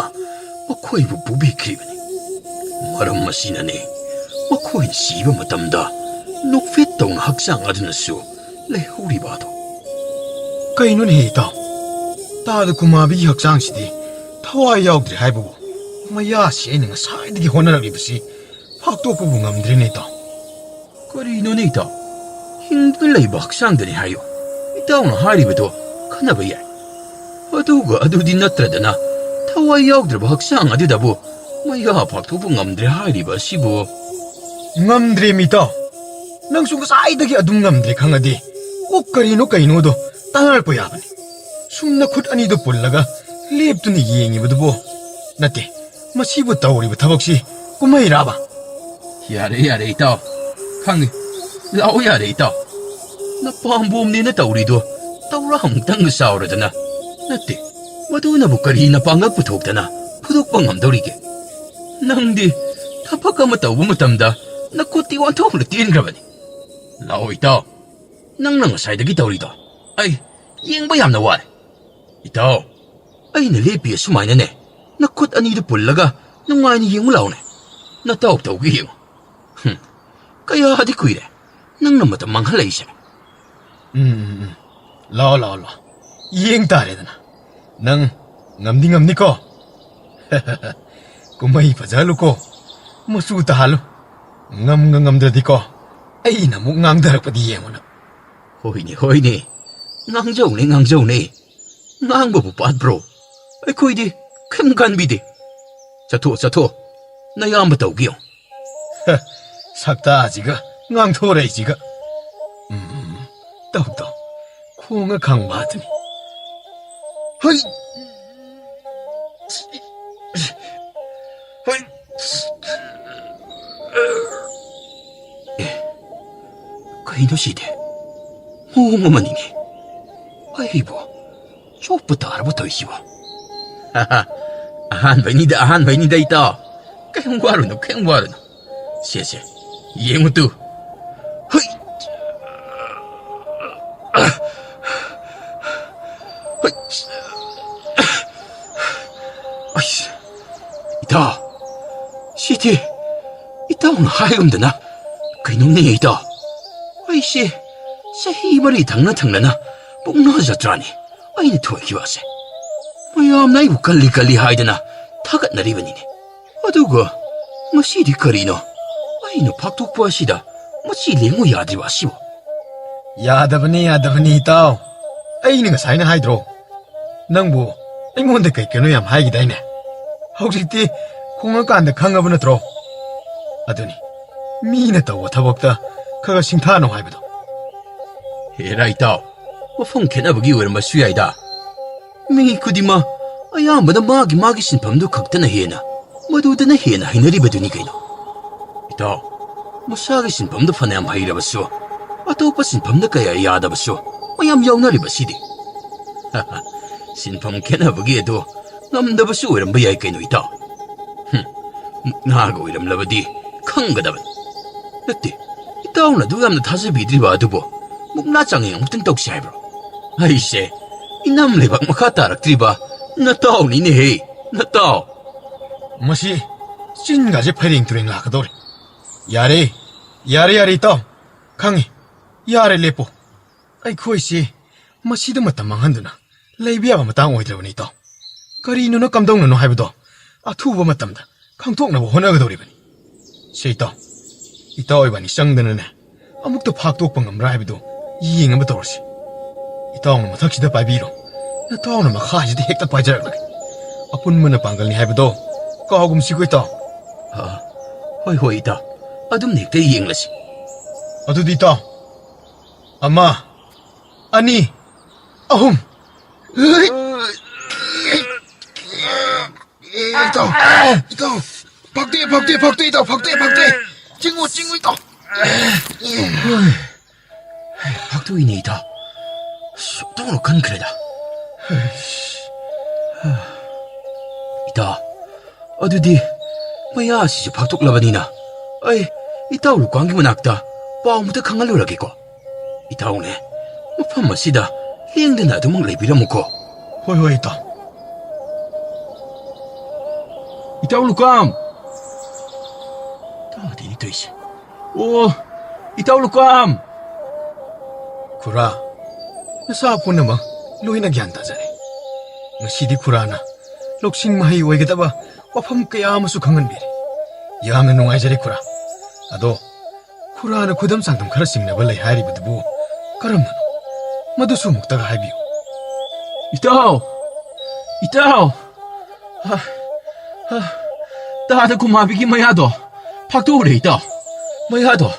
ꯃꯈꯣꯏꯕꯨ ꯄꯨꯕꯤꯈ꯭ꯔꯤꯕꯅꯤ꯫ ꯃꯔꯝ ꯑꯁꯤꯅꯅꯤ ꯃꯈꯣꯏꯅ ꯁꯤꯕ ꯃꯇꯝꯗ ꯅꯣꯛꯐꯦꯠ ꯇꯧꯅ ꯍꯛꯆꯥꯡ ꯑꯗꯨꯅꯁꯨ ꯂꯩꯍꯧꯔꯤꯕ ꯑꯗꯣ꯫ ꯀꯩꯅꯣꯅꯦꯍꯦ ꯏꯇꯥꯎ? ꯇꯥꯗ ꯀꯨꯃꯥꯕꯤꯒꯤ ꯍꯛꯆꯥꯡꯁꯤꯗꯤ ꯊꯋꯥꯏ ꯌꯥꯎꯗ꯭ꯔꯦ ꯍꯥꯏꯕꯕꯨ, ꯃꯌꯥꯁꯤ ꯑꯩꯅ ꯉꯁꯥꯏꯗꯒꯤ ꯍꯣꯠꯅꯔꯛꯂꯤꯕꯁꯤ ꯐꯥꯛꯇꯣꯛꯄꯕꯨ ꯉꯝꯗ꯭ꯔꯦꯅꯦ ꯏꯇꯥꯎ꯫ ꯀꯔꯤꯅꯣꯅꯦ ꯏꯇꯥꯎ? ꯍꯤꯡꯗꯨꯅ ꯂꯩꯕ ꯍꯛꯆꯥꯡꯗꯅꯤ ꯍꯥꯏꯌꯨ꯫ ꯏꯇꯥꯎꯅ ꯍꯥꯏꯔꯤꯕꯗꯣ ꯈꯟꯅꯕ ꯌꯥꯏ꯫ ꯑꯗꯨꯒ ꯑꯗꯨꯗꯤ ꯅꯠꯇ꯭ꯔꯗꯅ, ꯊꯋꯥꯏ ꯌꯥꯎꯗ꯭ꯔꯕ ꯍꯛꯆꯥꯡ ꯑꯗꯨꯗꯕꯨ ꯃꯌꯥ ꯐꯥꯛꯇꯣꯛꯄ ꯉꯝꯗ꯭ꯔꯦ ꯍꯥꯏꯔꯤꯕ ꯑꯁꯤꯕꯨ? ꯉꯝꯗ꯭ꯔꯦ ꯃꯤꯇꯥꯎ꯫ ꯅꯪꯁꯨ ꯉꯁꯥꯏꯗꯒꯤ ꯑꯗꯨꯝ ꯉꯝꯗ꯭ꯔꯦ ꯈꯪꯉꯗꯤ, ꯀꯣꯛ ꯀꯔꯤꯅꯣ ꯀꯩꯅꯣꯗꯣ ꯇꯥꯟꯅꯔꯛꯄ ꯌꯥꯕꯅꯤ꯫ ꯁꯨꯝ ꯅꯈꯨꯠ ꯑꯅꯤꯗꯣ ꯄꯨꯜꯂꯒ ꯂꯦꯞꯇꯨꯅ ꯌꯦꯡꯉꯤꯕꯗꯨꯕꯨ꯫ ꯅꯠꯇꯦ, ꯃꯁꯤꯕꯨ ꯇꯧꯔꯤꯕ ꯊꯕꯛꯁꯤ ꯀꯨꯝꯍꯩꯔꯥꯕ? ꯌꯥꯔꯦ, ꯌꯥꯔꯦ, ꯏꯇꯥꯎ꯫ ꯈꯪꯉꯦ꯫ ꯂꯥꯛꯑꯣ, ꯌꯥꯔꯦ, ꯏꯇꯥꯎ꯫ ꯅꯄꯥꯝꯕꯣꯝꯅꯦꯅ ꯇꯧꯔꯤꯗꯣ ꯇꯧꯔ ꯑꯃꯨꯛꯇꯪꯒ ꯆꯥꯎꯔꯗꯅ꯫ ꯅꯠꯇꯦ, ꯃꯗꯨꯅꯕꯨ ꯀꯔꯤ ꯅꯄꯥꯡꯒꯜ ꯄꯨꯊꯣꯛꯇꯅ ꯐꯨꯗꯣꯛꯄ ꯉꯝꯗꯧꯔꯤꯒꯦ? ꯅꯪꯗꯤ ꯊꯕꯛ ꯑꯃ ꯇꯧꯕ ꯃꯇꯝꯗ ꯅꯈꯨꯠꯇꯤ ꯑꯣꯟꯊꯣꯛꯅ ꯇꯦꯟꯈ꯭ꯔꯕꯅꯤ꯫ ꯂꯥꯛꯑꯣ, ꯏꯇꯥꯎ꯫ ꯅꯪꯅ ꯉꯁꯥꯏꯗꯒꯤ ꯇꯧꯔꯤꯗꯣ ꯑꯩ ꯌꯦꯡꯕ ꯌꯥꯝꯅ ꯋꯥꯔꯦ꯫ ꯏꯇꯥꯎ, ꯑꯩꯅ ꯂꯦꯞꯄꯤ ꯑꯁꯨꯃꯥꯏꯅꯅꯦ, ꯅꯈꯨꯠ ꯑꯅꯤꯗꯨ ꯄꯨꯜꯂꯒ ꯅꯨꯡꯉꯥꯏꯅ ꯌꯦꯡꯉꯨ ꯂꯥꯎꯅꯦ꯫ ꯅꯇꯥꯎ ꯇꯧꯒꯦ ꯌꯦꯡꯉꯨ꯫ ꯍꯨꯝ, ꯀꯌꯥꯗꯤ ꯀꯨꯏꯔꯦ ꯅꯪꯅ ꯃꯇꯝ ꯃꯥꯡꯍꯜꯂꯛꯏꯁꯦ꯫ ꯎꯝ, ꯎꯝ, ꯎꯝ꯫ ꯂꯥꯛꯑꯣ, ꯂꯥꯛꯑꯣ, ꯂꯥꯛꯑꯣ꯫ ꯌꯦꯡ ꯇꯥꯔꯦꯗꯅ꯫ ꯅꯪ ꯉꯝꯗꯤ ꯉꯝꯅꯤꯀꯣ? ꯀꯨꯝꯍꯩ ꯐꯖꯍꯜꯂꯨꯀꯣ꯫ ꯃꯆꯨ ꯇꯥꯍꯜꯂꯨ꯫ ꯉꯝꯒ ꯉꯝꯗ꯭ꯔꯗꯤꯀꯣ, ꯑꯩꯅ ꯑꯃꯨꯛ ꯉꯥꯡꯊꯔꯛꯄꯗꯤ ꯌꯦꯡꯉꯨ ꯅꯪ꯫ ꯍꯣꯏꯅꯦ, ꯍꯣꯏꯅꯦ꯫ ꯉꯥꯡꯖꯧꯅꯦ, ꯉꯥꯡꯖꯧꯅꯦ꯫ ꯉꯥꯡꯕꯕꯨ ꯄꯥꯠꯄ꯭ꯔꯣ? ꯑꯩꯈꯣꯏꯗꯤ ꯀꯩꯝ ꯈꯟꯕꯤꯗꯦ꯫ ꯆꯠꯊꯣꯛ, ꯆꯠꯊꯣꯛ꯫ ꯅꯌꯥꯝꯕ ꯇꯧꯒꯦ ꯌꯦꯡꯉꯨ꯫ ꯍ, ꯁꯛꯇꯥꯁꯤꯒ ꯉꯥꯡꯊꯣꯔꯛꯏꯁꯤꯒ꯫ ꯎꯝ, ꯇꯧ, ꯇꯧ꯫ ꯈꯣꯡꯉ ꯈꯪꯕ ꯑꯗꯨꯅꯤ꯫ ꯍꯩ! ꯍꯩ! ꯑꯦ, ꯀꯩꯅꯣ ꯁꯤꯗꯤ? ꯃꯑꯣꯡ ꯑꯃꯅꯤꯅꯦ꯫ ꯑꯩꯕꯨ ꯆꯣꯞꯄ ꯇꯥꯔꯕ ꯇꯧꯔꯤꯁꯤꯕꯣ? ꯑꯍꯥꯟꯕꯩꯅꯤꯗ, ꯑꯍꯥꯟꯕꯩꯅꯤꯗ, ꯏꯇꯥꯎ꯫ ꯀꯩꯝ ꯋꯥꯔꯨꯅꯨ, ꯀꯩꯝ ꯋꯥꯔꯨꯅꯨ꯫ ꯁꯦ, ꯁꯦ, ꯌꯦꯡꯉꯨ ꯇꯨ꯫ ꯍꯨꯏ! ꯑꯩꯁ, ꯏꯇꯥꯎ, ꯁꯤꯗꯤ ꯏꯇꯥꯎꯅ ꯍꯥꯏꯒꯨꯝꯗꯅ ꯀꯩꯅꯣꯝꯅꯦ ꯏꯇꯥꯎ꯫ ꯑꯩꯁꯦ ꯆꯍꯤ ꯃꯔꯤ ꯊꯪꯅ ꯊꯪꯅꯅ ꯄꯨꯡꯅ ꯖꯇ꯭ꯔꯥꯅꯤ ꯑꯩꯅ ꯊꯣꯛꯈꯤꯕ ꯑꯁꯦ꯫ ꯃꯌꯥꯝꯅ ꯑꯩꯕꯨ ꯀꯜꯂꯤ ꯀꯜꯂꯤ ꯍꯥꯏꯗꯅ ꯊꯥꯒꯠꯅꯔꯤꯕꯅꯤꯅꯦ꯫ ꯑꯗꯨꯒ ꯉꯁꯤꯗꯤ ꯀꯔꯤꯅꯣ ꯑꯩꯅ ꯐꯥꯛꯇꯣꯛꯄ ꯑꯁꯤꯗ ꯃꯆꯤ ꯂꯦꯡꯉꯨ ꯌꯥꯗ꯭ꯔꯤꯕ ꯑꯁꯤꯕꯨ? ꯌꯥꯗꯕꯅꯤ, ꯌꯥꯗꯕꯅꯤ, ꯏꯇꯥꯎ꯫ ꯑꯩꯅ ꯉꯁꯥꯏꯅ ꯍꯥꯏꯗ꯭ꯔꯣ? ꯅꯪꯕꯨ ꯑꯩꯉꯣꯟꯗ ꯀꯩ ꯀꯩꯅꯣ ꯌꯥꯝ ꯍꯥꯏꯈꯤꯗꯥꯏꯅꯦ? ꯍꯧꯖꯤꯛꯇꯤ ꯈꯣꯡꯉꯀꯥꯟꯗ ꯈꯪꯉꯕ ꯅꯠꯇ꯭ꯔꯣ? ꯑꯗꯨꯅꯤ, ꯃꯤꯅ ꯇꯧꯕ ꯊꯕꯛꯇ ꯈꯔ ꯈꯔ ꯁꯤꯡꯊꯥꯅꯧ ꯍꯥꯏꯕꯗꯣ꯫ ꯍꯦꯔꯥ ꯏꯇꯥꯎ, ꯋꯥꯐꯝ ꯈꯦꯠꯅꯕꯒꯤ ꯑꯣꯏꯔꯝꯕꯁꯨ ꯌꯥꯏꯗ꯫ ꯃꯤ ꯈꯨꯗꯤꯡꯃꯛ ꯑꯌꯥꯝꯕꯅ ꯃꯥꯒꯤ ꯃꯥꯒꯤ ꯁꯤꯟꯐꯝꯗꯨ ꯈꯛꯇꯅ ꯍꯦꯟꯅ, ꯃꯗꯨꯗꯅ ꯍꯦꯟꯅ ꯍꯩꯅꯔꯤꯕꯗꯨꯅꯤ ꯀꯩꯅꯣ꯫ ꯏꯇꯥꯎ, ꯃꯁꯥꯒꯤ ꯁꯤꯟꯐꯝꯗ ꯐꯅꯌꯥꯝ ꯍꯩꯔꯕꯁꯨ, ꯑꯇꯣꯞꯄ ꯁꯤꯟꯐꯝꯗ ꯀꯌꯥ ꯌꯥꯗꯕꯁꯨ ꯃꯌꯥꯝ ꯌꯥꯎꯅꯔꯤꯕꯁꯤꯗꯤ꯫ ꯁꯤꯟꯐꯝ ꯈꯦꯠꯅꯕꯒꯤ ꯑꯗꯨ ꯉꯝꯗꯕꯁꯨ ꯑꯣꯏꯔꯝꯕ ꯌꯥꯏ ꯀꯩꯅꯣ ꯏꯇꯥꯎ꯫ ꯍꯨꯝ, ꯃꯨꯛꯅꯥꯒ ꯑꯣꯏꯔꯝꯂꯕꯗꯤ ꯈꯪꯒꯗꯕꯅꯤ꯫ ꯅꯠꯇꯦ, ꯏꯇꯥꯎꯅ ꯑꯗꯨ ꯌꯥꯝꯅ ꯊꯥꯖꯕꯤꯗ꯭ꯔꯤꯕ ꯑꯗꯨꯕꯨ ꯃꯨꯛꯅꯥ ꯆꯥꯡꯌꯦꯡ ꯑꯃꯨꯛꯇꯪ ꯇꯧꯁꯤ ꯍꯥꯏꯕ꯭ꯔꯣ? ꯑꯩꯁꯦ ꯏꯅꯝ ꯂꯩꯕꯥꯛ ꯃꯈꯥ ꯇꯥꯔꯛꯇ꯭ꯔꯤꯕ ꯅꯇꯥꯎꯅꯤꯅꯦꯍꯦ, ꯅꯇꯥꯎ꯫ ꯃꯁꯤ ꯆꯤꯟꯒꯁꯦ ꯐꯩꯔꯦꯡ ꯇꯨꯔꯦꯡ ꯂꯥꯛꯀꯗꯧꯔꯦ꯫ ꯌꯥꯔꯦ, ꯌꯥꯔꯦ, ꯌꯥꯔꯦ, ꯏꯇꯥꯎ꯫ ꯈꯪꯉꯤ꯫ ꯌꯥꯔꯦ, ꯂꯦꯞꯄꯣ꯫ ꯑꯩꯈꯣꯏꯁꯤ ꯃꯁꯤꯗ ꯃꯇꯝ ꯃꯥꯡꯍꯟꯗꯨꯅ ꯂꯩꯕ ꯌꯥꯕ ꯃꯇꯥꯡ ꯑꯣꯏꯗ꯭ꯔꯕꯅꯤ, ꯏꯇꯥꯎ꯫ ꯀꯔꯤꯅꯣꯅꯣ ꯀꯝꯗꯧꯅꯅꯣ ꯍꯥꯏꯕꯗꯣ ꯑꯊꯨꯕ ꯃꯇꯝꯗ ꯈꯪꯗꯣꯛꯅꯕ ꯍꯣꯠꯅꯒꯗꯧꯔꯤꯕꯅꯤ꯫ ꯁꯦ, ꯏꯇꯥꯎ, ꯏꯇꯥꯎ ꯏꯕꯥꯅꯤ ꯆꯪꯗꯅꯅꯦ, ꯑꯃꯨꯛꯇ ꯐꯥꯛꯇꯣꯛꯄ ꯉꯝꯕ꯭ꯔꯥ ꯍꯥꯏꯕꯗꯨ ꯌꯦꯡꯅꯕ ꯇꯧꯔꯁꯤ꯫ ꯏꯇꯥꯎꯅ ꯃꯊꯛꯁꯤꯗ ꯄꯥꯏꯕꯤꯔꯣ, ꯅꯇꯥꯎꯅ ꯃꯈꯥꯁꯤꯗ ꯍꯦꯛꯇ ꯄꯥꯏꯖꯔꯛꯂꯒꯦ꯫ ꯑꯄꯨꯟꯕꯅ ꯄꯥꯡꯒꯜꯅꯤ ꯍꯥꯏꯕꯗꯣ ꯀꯥꯎꯒꯨꯝꯁꯤꯀꯣ, ꯏꯇꯥꯎ꯫ ꯑ, ꯍꯣꯏ, ꯍꯣꯏ, ꯏꯇꯥꯎ, ꯑꯗꯨꯝ ꯍꯦꯛꯇ ꯌꯦꯡꯂꯁꯤ꯫ ꯑꯗꯨꯗꯤ, ꯏꯇꯥꯎ, ꯑꯃ, ꯑꯅꯤ, ꯑꯍꯨꯝ꯫ ꯏꯇꯥꯎ, ꯏꯇꯥꯎ, ꯐꯛꯇꯦ, ꯐꯛꯇꯦ, ꯐꯛꯇꯦ, ꯏꯇꯥꯎ, ꯐꯛꯇꯦ, ꯐꯛꯇꯦ꯫ ꯆꯤꯡꯉꯨ, ꯆꯤꯡꯉꯨ, ꯏꯇꯥꯎ꯫ ꯍꯣꯏ, ꯐꯛꯇꯣꯛꯏꯅꯦ, ꯏꯇꯥꯎ꯫ ꯑꯁ, ꯏꯇꯥꯎꯅ ꯈꯟꯈ꯭ꯔꯦꯗ꯫ ꯏꯇꯥꯎ, ꯑꯗꯨꯗꯤ ꯃꯌꯥ ꯑꯁꯤꯁꯨ ꯐꯥꯛꯇꯣꯛꯂꯕꯅꯤꯅ ꯑꯩ ꯏꯇꯥꯎ ꯂꯨꯀ꯭ꯋꯥꯡꯒꯤ ꯃꯅꯥꯛꯇ ꯄꯥꯎ ꯑꯃꯇ ꯈꯪꯍꯜꯂꯨꯔꯒꯦꯀꯣ꯫ ꯏꯇꯥꯎꯅꯦ, ꯃꯐꯝ ꯑꯁꯤꯗ ꯂꯦꯡꯗꯅ ꯑꯗꯨꯃꯛ ꯂꯩꯕꯤꯔꯝꯃꯨꯀꯣ꯫ ꯍꯣꯏ, ꯍꯣꯏ, ꯏꯇꯥꯎ꯫ ꯏꯇꯥꯎ ꯂꯨꯀꯥꯝ! ꯇꯥꯗꯦꯅꯦ ꯇꯧꯔꯤꯁꯦ꯫ ꯑꯣ, ꯏꯇꯥꯎ ꯂꯨꯀꯥꯝ! ꯈꯨꯔꯥ, ꯅꯁꯥ ꯄꯨꯝꯅꯃꯛ ꯂꯣꯏꯅ ꯒ꯭ꯌꯥꯟ ꯇꯥꯖꯔꯦ꯫ ꯉꯁꯤꯗꯤ ꯈꯨꯔꯥꯅ ꯂꯧꯁꯤꯡ ꯃꯍꯩ ꯑꯣꯏꯒꯗꯕ ꯋꯥꯐꯝ ꯀꯌꯥ ꯑꯃꯁꯨ ꯈꯪꯍꯟꯕꯤꯔꯦ꯫ ꯌꯥꯝꯅ ꯅꯨꯡꯉꯥꯏꯖꯔꯦ ꯈꯨꯔꯥ꯫ ꯑꯗꯣ ꯈꯨꯔꯥꯅ ꯈꯨꯗꯝ ꯆꯥꯡꯗꯝ ꯈꯔ ꯆꯤꯡꯅꯕ ꯂꯩ ꯍꯥꯏꯔꯤꯕꯗꯨꯕꯨ ꯀꯔꯝꯕꯅꯣ? ꯃꯗꯨꯁꯨ ꯑꯃꯨꯛꯇꯒ ꯍꯥꯏꯕꯤꯌꯨ꯫ ꯏꯇꯥꯎ! ꯏꯇꯥꯎ! ꯍ, ꯍ, ꯇꯥꯗ ꯀꯨꯃꯥꯕꯤꯒꯤ ꯃꯌꯥꯗꯣ ꯐꯥꯛꯇꯣꯛꯎꯔꯦ, ꯏꯇꯥꯎ꯫ ꯃꯌꯥꯗꯣ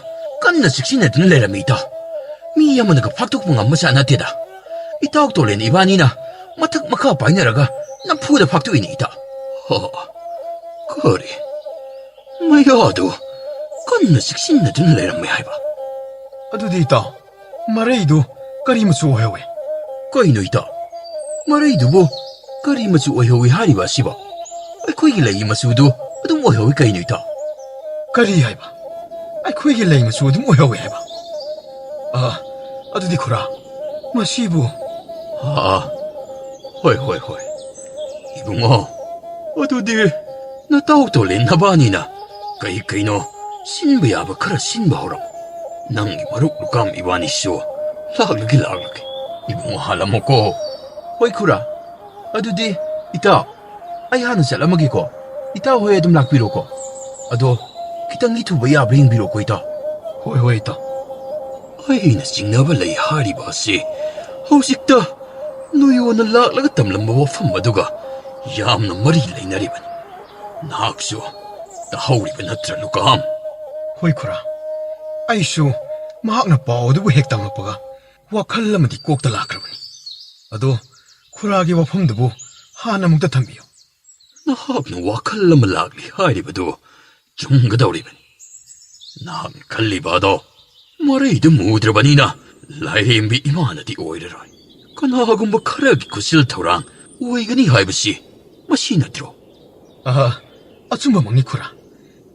ꯀꯟꯅ ꯆꯤꯛꯁꯤꯟꯅꯗꯨꯅ ꯂꯩꯔꯝꯃꯤ, ꯏꯇꯥꯎ꯫ ꯃꯤ ꯑꯃꯅꯒ ꯐꯥꯛꯇꯣꯛꯄ ꯉꯝꯕꯖꯥꯠ ꯅꯠꯇꯦꯗ꯫ ꯏꯇꯥꯎ ꯇꯣꯂꯦꯟ ꯏꯕꯥꯅꯤꯅ ꯃꯊꯛ ꯃꯈꯥ ꯄꯥꯏꯅꯔꯒ ꯅꯝꯐꯨꯗ ꯐꯥꯛꯇꯣꯛꯏꯅꯦ, ꯏꯇꯥꯎ꯫ ꯍ, ꯀꯔꯤ? ꯃꯌꯥꯗꯨ ꯀꯟꯅ ꯆꯤꯛꯁꯤꯟꯅꯗꯨꯅ ꯂꯩꯔꯝꯃꯦ ꯍꯥꯏꯕ? ꯑꯗꯨꯗꯤ ꯏꯇꯥꯎ, ꯃꯔꯩꯗꯨ ꯀꯔꯤ ꯃꯆꯨ ꯑꯣꯏꯍꯧꯋꯤ? ꯀꯩꯅꯣ ꯏꯇꯥꯎ? ꯃꯔꯩꯗꯨꯕꯨ ꯀꯔꯤ ꯃꯆꯨ ꯑꯣꯏꯍꯧꯋꯤ ꯍꯥꯏꯔꯤꯕ ꯑꯁꯤꯕꯣ? ꯑꯩꯈꯣꯏꯒꯤ ꯂꯩꯒꯤ ꯃꯆꯨꯗꯨ ꯑꯗꯨꯝ ꯑꯣꯏꯍꯧꯋꯤ ꯀꯩꯅꯣ ꯏꯇꯥꯎ? ꯀꯔꯤ ꯍꯥꯏꯕ? ꯑꯩꯈꯣꯏꯒꯤ ꯂꯩ ꯃꯆꯨ ꯑꯗꯨꯝ ꯑꯣꯏꯍꯧꯋꯤ ꯍꯥꯏꯕ? ꯑ, ꯑꯗꯨꯗꯤ ꯈꯨꯔꯥ, ꯃꯁꯤꯕꯨ... ꯑ, ꯍꯣꯏ, ꯍꯣꯏ, ꯍꯣꯏ꯫ ꯏꯕꯨꯡꯉꯣ, ꯑꯗꯨꯗꯤ ꯅꯇꯥꯎ ꯇꯣꯂꯦꯟ ꯅꯕꯥꯅꯤꯅ ꯀꯩ ꯀꯩꯅꯣ ꯁꯤꯟꯕ ꯌꯥꯕ ꯈꯔ ꯁꯤꯟꯕ ꯍꯧꯔꯝꯃꯨ꯫ ꯅꯪꯒꯤ ꯃꯔꯨꯞ ꯂꯨꯀꯥꯝ ꯏꯕꯥꯅꯤꯁꯨ ꯂꯥꯛꯂꯒꯦ, ꯂꯥꯛꯂꯒꯦ꯫ ꯏꯕꯨꯡꯉꯣ ꯍꯥꯜꯂꯝꯃꯣꯀꯣ꯫ ꯍꯣꯏ ꯈꯨꯔꯥ, ꯑꯗꯨꯗꯤ ꯏꯇꯥꯎ, ꯑꯩ ꯍꯥꯟꯅ ꯆꯠꯂꯝꯃꯒꯦꯀꯣ꯫ ꯏꯇꯥꯎ ꯍꯣꯏ ꯑꯗꯨꯝ ꯂꯥꯛꯄꯤꯔꯣꯀꯣ꯫ ꯑꯗꯣ ꯈꯤꯇꯪꯗꯤ ꯊꯨꯕ ꯌꯥꯕ꯭ꯔꯥ ꯌꯦꯡꯕꯤꯔꯣꯀꯣ ꯏꯇꯥꯎ꯫ ꯍꯣꯏ, ꯍꯣꯏ ꯏꯇꯥꯎ꯫ ꯑꯩꯅ ꯆꯤꯡꯅꯕ ꯂꯩ ꯍꯥꯏꯔꯤꯕ ꯑꯁꯤ ꯍꯧꯖꯤꯛꯇ ꯅꯣꯌꯣꯅ ꯂꯥꯛꯂꯒ ꯇꯝꯂꯝꯕ ꯋꯥꯐꯝ ꯑꯗꯨꯒ ꯌꯥꯝꯅ ꯃꯔꯤ ꯂꯩꯅꯔꯤꯕꯅꯤ꯫ ꯅꯍꯥꯛꯁꯨ ꯇꯥꯍꯧꯔꯤꯕ ꯅꯠꯇ꯭ꯔꯥ, ꯂꯨꯀꯥꯝ? ꯍꯣꯏ ꯈꯨꯔꯥ, ꯑꯩꯁꯨ ꯃꯍꯥꯛꯅ ꯄꯥꯎ ꯑꯗꯨꯕꯨ ꯍꯦꯛ ꯇꯝꯂꯛꯄꯒ ꯋꯥꯈꯜ ꯑꯃꯗꯤ ꯀꯣꯛꯇ ꯂꯥꯛꯈ꯭ꯔꯕꯅꯤ꯫ ꯑꯗꯣ ꯈꯨꯔꯥꯒꯤ ꯋꯥꯐꯝꯗꯨꯕꯨ ꯍꯥꯟꯅ ꯑꯃꯨꯛꯇ ꯊꯝꯕꯤꯌꯨ꯫ ꯅꯍꯥꯛꯅ ꯋꯥꯈꯜ ꯑꯃ ꯂꯥꯛꯂꯤ ꯍꯥꯏꯔꯤꯕꯗꯨ ꯆꯨꯝꯒꯗꯧꯔꯤꯕꯅꯤ꯫ ꯅꯍꯥꯛꯅ ꯈꯜꯂꯤꯕ ꯑꯗꯣ ꯃꯔꯩꯗꯨ ꯃꯨꯗ꯭ꯔꯕꯅꯤꯅ ꯂꯥꯏꯔꯦꯝꯕꯤ ꯏꯃꯥꯅꯗꯤ ꯑꯣꯏꯔꯔꯣꯏ꯫ ꯀꯅꯥꯒꯨꯝꯕ ꯈꯔꯒꯤ ꯈꯨꯠꯁꯤꯜ ꯊꯧꯔꯥꯡ ꯑꯣꯏꯒꯅꯤ ꯍꯥꯏꯕꯁꯤ ꯃꯁꯤ ꯅꯠꯇ꯭ꯔꯣ? ꯑꯍ, ꯑꯆꯨꯝꯕꯃꯛꯅꯤ ꯈꯨꯔꯥ꯫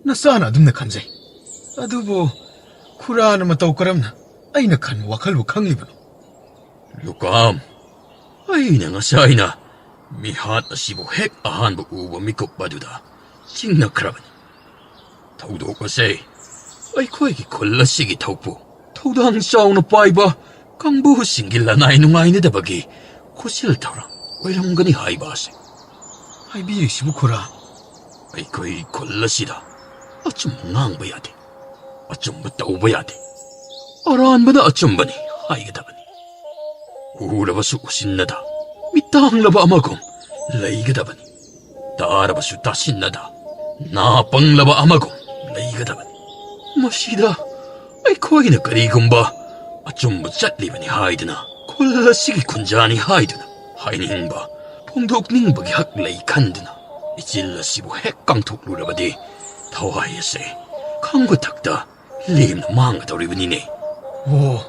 ꯅꯆꯥꯅ ꯑꯗꯨꯝꯅ ꯈꯟꯖꯩ꯫ ꯑꯗꯨꯕꯨ ꯈꯨꯔꯥꯅ ꯃꯇꯧ ꯀꯔꯝꯅ ꯑꯩꯅ ꯈꯟꯕ ꯋꯥꯈꯜꯕꯨ ꯈꯪꯂꯤꯕꯅꯣ? ꯂꯨꯀꯥꯝ, ꯑꯩꯅ ꯉꯁꯥꯏꯅ ꯃꯤꯍꯥꯠ ꯑꯁꯤꯕꯨ ꯍꯦꯛ ꯑꯍꯥꯟꯕ ꯎꯕ ꯃꯤꯀꯨꯞ ꯑꯗꯨꯗ ꯆꯤꯡꯅꯈ꯭ꯔꯕꯅꯤ꯫ ꯊꯧꯗꯣꯛ ꯑꯁꯦ ꯑꯩꯈꯣꯏꯒꯤ ꯈꯨꯜ ꯑꯁꯤꯒꯤ ꯊꯧꯄꯨ, ꯊꯧꯗꯥꯡ ꯆꯥꯎꯅ ꯄꯥꯏꯕ ꯀꯥꯡꯕꯨꯁꯤꯡꯒꯤ ꯂꯅꯥꯏ ꯅꯨꯡꯉꯥꯏꯅꯗꯕꯒꯤ ꯈꯨꯠꯁꯤꯜ ꯊꯧꯔꯥꯡ ꯑꯣꯏꯔꯝꯒꯅꯤ ꯍꯥꯏꯕ ꯑꯁꯦ꯫ ꯍꯥꯏꯕꯤꯔꯤꯁꯤꯕꯨ ꯈꯨꯔꯥ? ꯑꯩꯈꯣꯏ ꯈꯨꯜ ꯑꯁꯤꯗ ꯑꯆꯨꯝꯕ ꯉꯥꯡꯕ ꯌꯥꯗꯦ, ꯑꯆꯨꯝꯕ ꯇꯧꯕ ꯌꯥꯗꯦ꯫ ꯑꯔꯥꯟꯕꯅ ꯑꯆꯨꯝꯕꯅꯤ ꯍꯥꯏꯒꯗꯕꯅꯤ꯫ ꯎꯔꯕꯁꯨ ꯎꯁꯤꯟꯅꯗ, ꯃꯤꯇꯥꯡꯂꯕ ꯑꯃꯒꯨꯝ ꯂꯩꯒꯗꯕꯅꯤ꯫ ꯇꯥꯔꯕꯁꯨ ꯇꯥꯁꯤꯟꯅꯗ, ꯅꯥ ꯄꯪꯂꯕ ꯑꯃꯒꯨꯝ ꯂꯩꯒꯗꯕꯅꯤ꯫ ꯃꯁꯤꯗ ꯑꯩꯈꯣꯏꯅ ꯀꯔꯤꯒꯨꯝꯕ ꯑꯆꯨꯝꯕ ꯆꯠꯂꯤꯕꯅꯤ ꯍꯥꯏꯗꯨꯅ, ꯈꯨꯜ ꯑꯁꯤꯒꯤ ꯈꯨꯟꯖꯥꯅꯤ ꯍꯥꯏꯗꯨꯅ ꯍꯥꯏꯅꯤꯡꯕ ꯐꯣꯡꯗꯣꯛꯅꯤꯡꯕꯒꯤ ꯍꯛ ꯂꯩ ꯈꯟꯗꯨꯅ, ꯏꯆꯤꯜ ꯑꯁꯤꯕꯨ ꯍꯦꯛ ꯀꯥꯡꯊꯣꯛꯂꯨꯔꯕꯗꯤ, ꯊꯋꯥꯏ ꯑꯁꯦ ꯈꯪꯕ ꯊꯛꯇ ꯂꯦꯝꯅ ꯃꯥꯡꯒꯗꯧꯔꯤꯕꯅꯤꯅꯦ꯫ ꯑꯣ,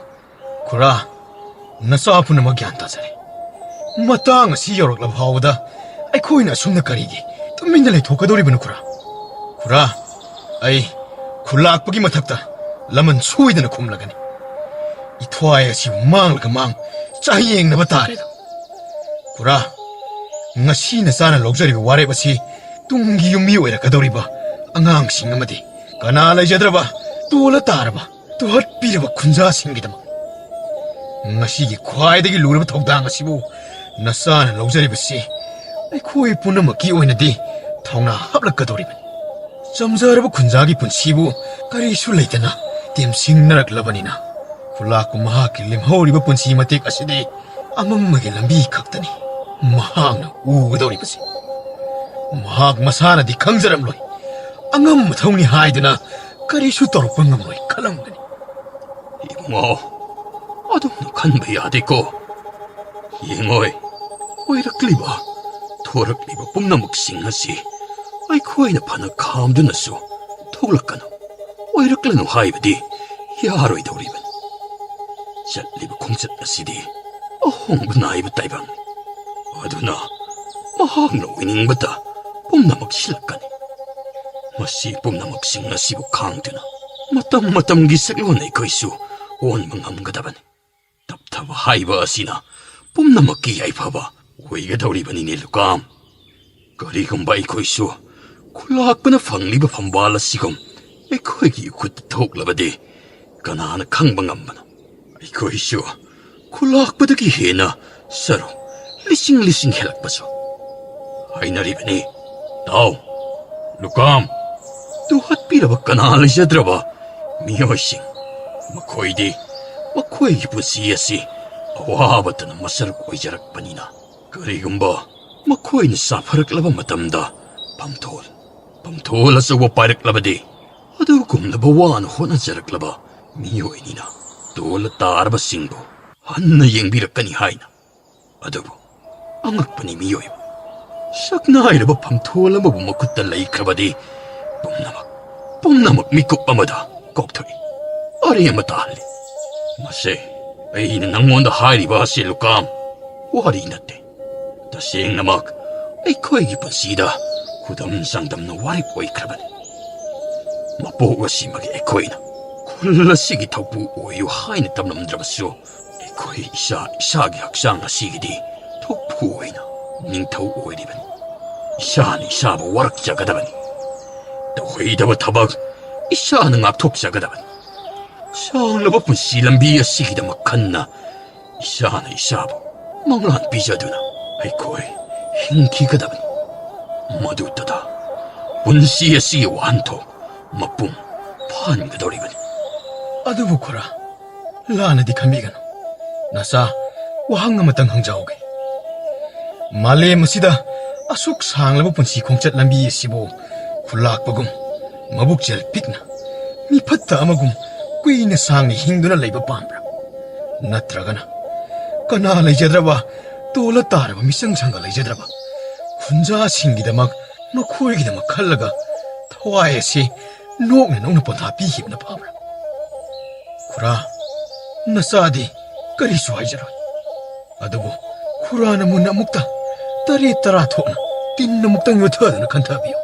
ꯈꯨꯔꯥ, ꯅꯆꯥ ꯄꯨꯝꯅꯃꯛ ꯒ꯭ꯌꯥꯟ ꯇꯥꯖꯔꯦ꯫ ꯃꯇꯥꯡ ꯑꯁꯤ ꯌꯧꯔꯛꯂꯕ ꯐꯥꯎꯕꯗ ꯑꯩꯈꯣꯏꯅ ꯑꯁꯨꯝꯅ ꯀꯔꯤꯒꯤ ꯇꯨꯃꯤꯟꯅ ꯂꯩꯊꯣꯛꯀꯗꯧꯔꯤꯕꯅꯣ, ꯈꯨꯔꯥ? ꯈꯨꯔꯥ, ꯑꯩ ꯈꯨꯜꯂꯥꯛꯄꯒꯤ ꯃꯊꯛꯇ ꯂꯃꯟ ꯁꯣꯏꯗꯅ ꯈꯨꯝꯂꯒꯅꯤ꯫ ꯏꯊ꯭ꯋꯥꯏ ꯑꯁꯤꯕꯨ ꯃꯥꯡꯂꯒ ꯃꯥꯡ ꯆꯥꯌꯦꯡꯅꯕ ꯇꯥꯔꯦꯗ꯫ ꯈꯨꯔꯥ, ꯉꯁꯤ ꯅꯆꯥꯅ ꯂꯧꯖꯔꯤꯕ ꯋꯥꯔꯦꯞ ꯑꯁꯤ ꯇꯨꯡꯒꯤ ꯌꯨꯝꯃꯤ ꯑꯣꯏꯔꯛꯀꯗꯧꯔꯤꯕ ꯑꯉꯥꯡꯁꯤꯡ ꯑꯃꯗꯤ ꯀꯅꯥ ꯂꯩꯖꯗ꯭ꯔꯕ, ꯇꯣꯜꯂ ꯇꯥꯔꯕ, ꯇꯨꯍꯠꯄꯤꯔꯕ ꯈꯨꯟꯖꯥꯁꯤꯡꯒꯤꯗꯃꯛ꯫ ꯉꯁꯤꯒꯤ ꯈ꯭ꯋꯥꯏꯗꯒꯤ ꯂꯨꯔꯕ ꯊꯧꯗꯥꯡ ꯑꯁꯤꯕꯨ ꯅꯆꯥꯅ ꯂꯧꯖꯔꯤꯕꯁꯤ ꯑꯩꯈꯣꯏ ꯄꯨꯝꯅꯃꯛꯀꯤ ꯑꯣꯏꯅꯗꯤ ꯊꯧꯅꯥ ꯍꯥꯞꯂꯛꯀꯗꯧꯔꯤꯕꯅꯤ꯫ ꯆꯝꯖꯔꯕ ꯈꯨꯟꯖꯥꯒꯤ ꯄꯨꯟꯁꯤꯕꯨ ꯀꯔꯤꯁꯨ ꯂꯩꯇꯅ ꯇꯦꯝꯁꯤꯡꯅꯔꯛꯂꯕꯅꯤꯅ, ꯈꯨꯂꯥꯛꯄ ꯃꯍꯥꯛꯀꯤ ꯂꯦꯝꯍꯧꯔꯤꯕ ꯄꯨꯟꯁꯤ ꯃꯇꯦꯛ ꯑꯁꯤꯗꯤ ꯑꯃꯝꯕꯒꯤ ꯂꯝꯕꯤ ꯈꯛꯇꯅꯤ ꯃꯍꯥꯛꯅ ꯎꯒꯗꯧꯔꯤꯕꯁꯤ꯫ ꯃꯍꯥꯛ ꯃꯁꯥꯅꯗꯤ ꯈꯪꯖꯔꯝꯂꯣꯏ, ꯑꯉꯝꯕ ꯊꯧꯅꯤ ꯍꯥꯏꯗꯨꯅ ꯀꯔꯤꯁꯨ ꯇꯧꯔꯛꯄ ꯉꯝꯂꯣꯏ ꯈꯜꯂꯝꯒꯅꯤ꯫ ꯏꯕꯨꯡꯉꯣ, ꯑꯗꯨꯝꯅ ꯈꯟꯕ ꯌꯥꯗꯦꯀꯣ꯫ ꯌꯦꯡꯉꯣꯏ, ꯑꯣꯏꯔꯛꯂꯤꯕ, ꯊꯣꯔꯛꯂꯤꯕ ꯄꯨꯝꯅꯃꯛꯁꯤꯡ ꯑꯁꯤ ꯑꯩꯈꯣꯏꯅ ꯐꯅ ꯈꯥꯝꯗꯨꯅꯁꯨ ꯊꯣꯛꯂꯛꯀꯅꯨ, ꯑꯣꯏꯔꯛꯂꯅꯨ ꯍꯥꯏꯕꯗꯤ ꯌꯥꯔꯣꯏꯗꯧꯔꯤꯕꯅꯤ꯫ ꯆꯠꯂꯤꯕ ꯈꯣꯡꯆꯠ ꯑꯁꯤꯗꯤ ꯑꯍꯣꯡꯕ ꯅꯥꯏꯕ ꯇꯥꯏꯕꯪꯅꯤ꯫ ꯑꯗꯨꯅ ꯃꯍꯥꯛꯅ ꯑꯣꯏꯅꯤꯡꯕꯇ ꯄꯨꯝꯅꯃꯛ ꯁꯤꯜꯂꯛꯀꯅꯤ꯫ ꯃꯁꯤ ꯄꯨꯝꯅꯃꯛꯁꯤꯡ ꯑꯁꯤꯕꯨ ꯈꯥꯡꯗꯨꯅ ꯃꯇꯝ ꯃꯇꯝꯒꯤ ꯁꯛꯂꯣꯟ ꯑꯩꯈꯣꯏꯁꯨ ꯑꯣꯟꯕ ꯉꯝꯒꯗꯕꯅꯤ꯫ ꯇꯞꯊꯕ ꯍꯥꯏꯕ ꯑꯁꯤꯅ ꯄꯨꯝꯅꯃꯛꯀꯤ ꯌꯥꯏꯐꯕ ꯑꯣꯏꯒꯗꯧꯔꯤꯕꯅꯤꯅꯦ, ꯂꯨꯀꯥꯝ꯫ ꯀꯔꯤꯒꯨꯝꯕ ꯑꯩꯈꯣꯏꯁꯨ ꯈꯨꯂꯥꯛꯄꯅ ꯐꯪꯂꯤꯕ ꯐꯝꯕꯥꯜ ꯑꯁꯤꯒꯨꯝ ꯑꯩꯈꯣꯏꯒꯤ ꯏꯈꯨꯠꯇ ꯊꯣꯛꯂꯕꯗꯤ ꯀꯅꯥꯅ ꯈꯪꯕ ꯉꯝꯕꯅꯣ? ꯑꯩꯈꯣꯏꯁꯨ ꯈꯨꯂꯥꯛꯄꯗꯒꯤ ꯍꯦꯟꯅ ꯁꯔꯨꯛ ꯂꯤꯁꯤꯡ ꯂꯤꯁꯤꯡ ꯍꯦꯜꯂꯛꯄꯁꯨ ꯍꯥꯏꯅꯔꯤꯕꯅꯤ꯫ ꯇꯥꯎ, ꯂꯨꯀꯥꯝ, ꯇꯨꯍꯠꯄꯤꯔꯕ ꯀꯅꯥ ꯂꯩꯖꯗ꯭ꯔꯕ ꯃꯤꯑꯣꯏꯁꯤꯡ, ꯃꯈꯣꯏꯗꯤ ꯃꯈꯣꯏꯒꯤ ꯄꯨꯟꯁꯤ ꯑꯁꯤ ꯑꯋꯥꯕꯇꯅ ꯃꯁꯔꯨꯛ ꯑꯣꯏꯖꯔꯛꯄꯅꯤꯅ, ꯀꯔꯤꯒꯨꯝꯕ ꯃꯈꯣꯏꯅ ꯆꯥꯐꯔꯛꯂꯕ ꯃꯇꯝꯗ ꯄꯝꯊꯣꯜ, ꯄꯝꯊꯣꯜ ꯑꯆꯧꯕ ꯄꯥꯏꯔꯛꯂꯕꯗꯤ, ꯑꯗꯨꯒꯨꯝꯂꯕ ꯋꯥꯅ ꯍꯣꯠꯅꯖꯔꯛꯂꯕ ꯃꯤꯑꯣꯏꯅꯤꯅ ꯇꯣꯜꯂ ꯇꯥꯔꯕꯁꯤꯡꯕꯨ ꯍꯟꯅ ꯌꯦꯡꯕꯤꯔꯛꯀꯅꯤ ꯍꯥꯏꯅ꯫ ꯑꯗꯨꯕꯨ ꯑꯉꯛꯄꯅꯤ ꯃꯤꯑꯣꯏꯕ, ꯁꯛꯅꯥꯏꯔꯕ ꯐꯝꯊꯣꯜ ꯑꯃꯕꯨ ꯃꯈꯨꯠꯇ ꯂꯩꯈ꯭ꯔꯕꯗꯤ ꯄꯨꯝꯅꯃꯛ, ꯄꯨꯝꯅꯃꯛ ꯃꯤꯀꯨꯞ ꯑꯃꯗ ꯀꯣꯛꯊꯣꯛꯏ, ꯑꯔꯦꯝꯕ ꯇꯥꯍꯜꯂꯤ꯫ ꯃꯁꯦ ꯑꯩꯅ ꯅꯪꯉꯣꯟꯗ ꯍꯥꯏꯔꯤꯕ ꯑꯁꯤ, ꯂꯨꯀꯥꯝ, ꯋꯥꯔꯤ ꯅꯠꯇꯦ꯫ ꯇꯁꯦꯡꯅꯃꯛ ꯑꯩꯈꯣꯏꯒꯤ ꯄꯨꯟꯁꯤꯗ ꯈꯨꯗꯝ ꯆꯥꯡꯗꯝꯅ ꯋꯥꯔꯦꯞ ꯑꯣꯏꯈ꯭ꯔꯕꯅꯤ꯫ ꯃꯄꯣꯛ ꯑꯁꯤꯃꯒꯤ ꯑꯩꯈꯣꯏꯅ ꯈꯨꯜ ꯑꯁꯤꯒꯤ ꯊꯧꯄꯨ ꯑꯣꯏꯌꯨ ꯍꯥꯏꯅ ꯇꯝꯂꯝꯗ꯭ꯔꯕꯁꯨ, ꯑꯩꯈꯣꯏ ꯏꯁꯥ ꯏꯁꯥꯒꯤ ꯍꯛꯆꯥꯡ ꯑꯁꯤꯒꯤꯗꯤ ꯊꯣꯛꯄꯨ ꯑꯣꯏꯅ ꯅꯤꯡꯊꯧ ꯑꯣꯏꯔꯤꯕꯅꯤ꯫ ꯏꯁꯥꯅ ꯏꯁꯥꯕꯨ ꯋꯥꯔꯛꯆꯒꯗꯕꯅꯤ꯫ ꯇꯧꯍꯩꯗꯕ ꯊꯕꯛ ꯏꯁꯥꯅ ꯉꯥꯛꯊꯣꯛꯆꯒꯗꯕꯅꯤ꯫ ꯁꯥꯡꯂꯕ ꯄꯨꯟꯁꯤ ꯂꯝꯕꯤ ꯑꯁꯤꯒꯤꯗꯃꯛ ꯈꯟꯅ ꯏꯁꯥꯅ ꯏꯁꯥꯕꯨ ꯃꯪꯂꯥꯟ ꯄꯤꯖꯗꯨꯅ ꯑꯩꯈꯣꯏ ꯍꯤꯡꯈꯤꯒꯗꯕꯅꯤ꯫ ꯃꯗꯨꯇꯗ ꯄꯨꯟꯁꯤ ꯑꯁꯤꯒꯤ ꯋꯥꯍꯟꯊꯣꯛ ꯃꯄꯨꯡ ꯐꯥꯍꯟꯒꯗꯧꯔꯤꯕꯅꯤ꯫ ꯑꯗꯨꯕꯨ ꯈꯨꯔꯥ, ꯂꯥꯟꯅꯗꯤ ꯈꯟꯕꯤꯒꯅꯨ꯫ ꯅꯆꯥ, ꯋꯥꯍꯪ ꯑꯃꯇꯪ ꯍꯪꯖꯍꯧꯒꯦ꯫ ꯃꯥꯂꯦꯝ ꯑꯁꯤꯗ ꯑꯁꯨꯛ ꯁꯥꯡꯂꯕ ꯄꯨꯟꯁꯤ ꯈꯣꯡꯆꯠ ꯂꯝꯕꯤ ꯑꯁꯤꯕꯨ ꯈꯨꯂꯥꯛꯄꯒꯨꯝ, ꯃꯕꯨꯛꯆꯦꯜ ꯄꯤꯛꯅ, ꯃꯤꯐꯠꯇ ꯑꯃꯒꯨꯝ ꯀꯨꯏꯅ ꯁꯥꯡꯅ ꯍꯤꯡꯗꯨꯅ ꯂꯩꯕ ꯄꯥꯝꯕ꯭ꯔꯥ? ꯅꯠꯇ꯭ꯔꯒꯅ ꯀꯅꯥ ꯂꯩꯖꯗ꯭ꯔꯕ, ꯇꯣꯜꯂ ꯇꯥꯔꯕ ꯃꯤꯆꯪ ꯁꯪꯒ ꯂꯩꯖꯗ꯭ꯔꯕ ꯈꯨꯟꯖꯥꯁꯤꯡꯒꯤꯗꯃꯛ, ꯃꯈꯣꯏꯒꯤꯗꯃꯛ ꯈꯜꯂꯒ ꯊꯋꯥꯏ ꯑꯁꯤ ꯅꯣꯛꯅ ꯅꯣꯛꯅ ꯄꯣꯟꯊꯥ ꯄꯤꯈꯤꯕꯅ ꯐꯕ꯭ꯔꯥ? ꯈꯨꯔꯥ, ꯅꯆꯥꯗꯤ ꯀꯔꯤꯁꯨ ꯍꯥꯏꯖꯔꯣꯏ꯫ ꯑꯗꯨꯕꯨ ꯈꯨꯔꯥꯅ ꯃꯨꯟꯅ ꯑꯃꯨꯛꯇ ꯇꯔꯦꯠ ꯇꯔꯥ ꯊꯣꯛꯅ ꯇꯤꯟ ꯑꯃꯨꯛꯇꯪ ꯌꯣꯠꯊꯗꯨꯅ ꯈꯟꯊꯕꯤꯌꯨ꯫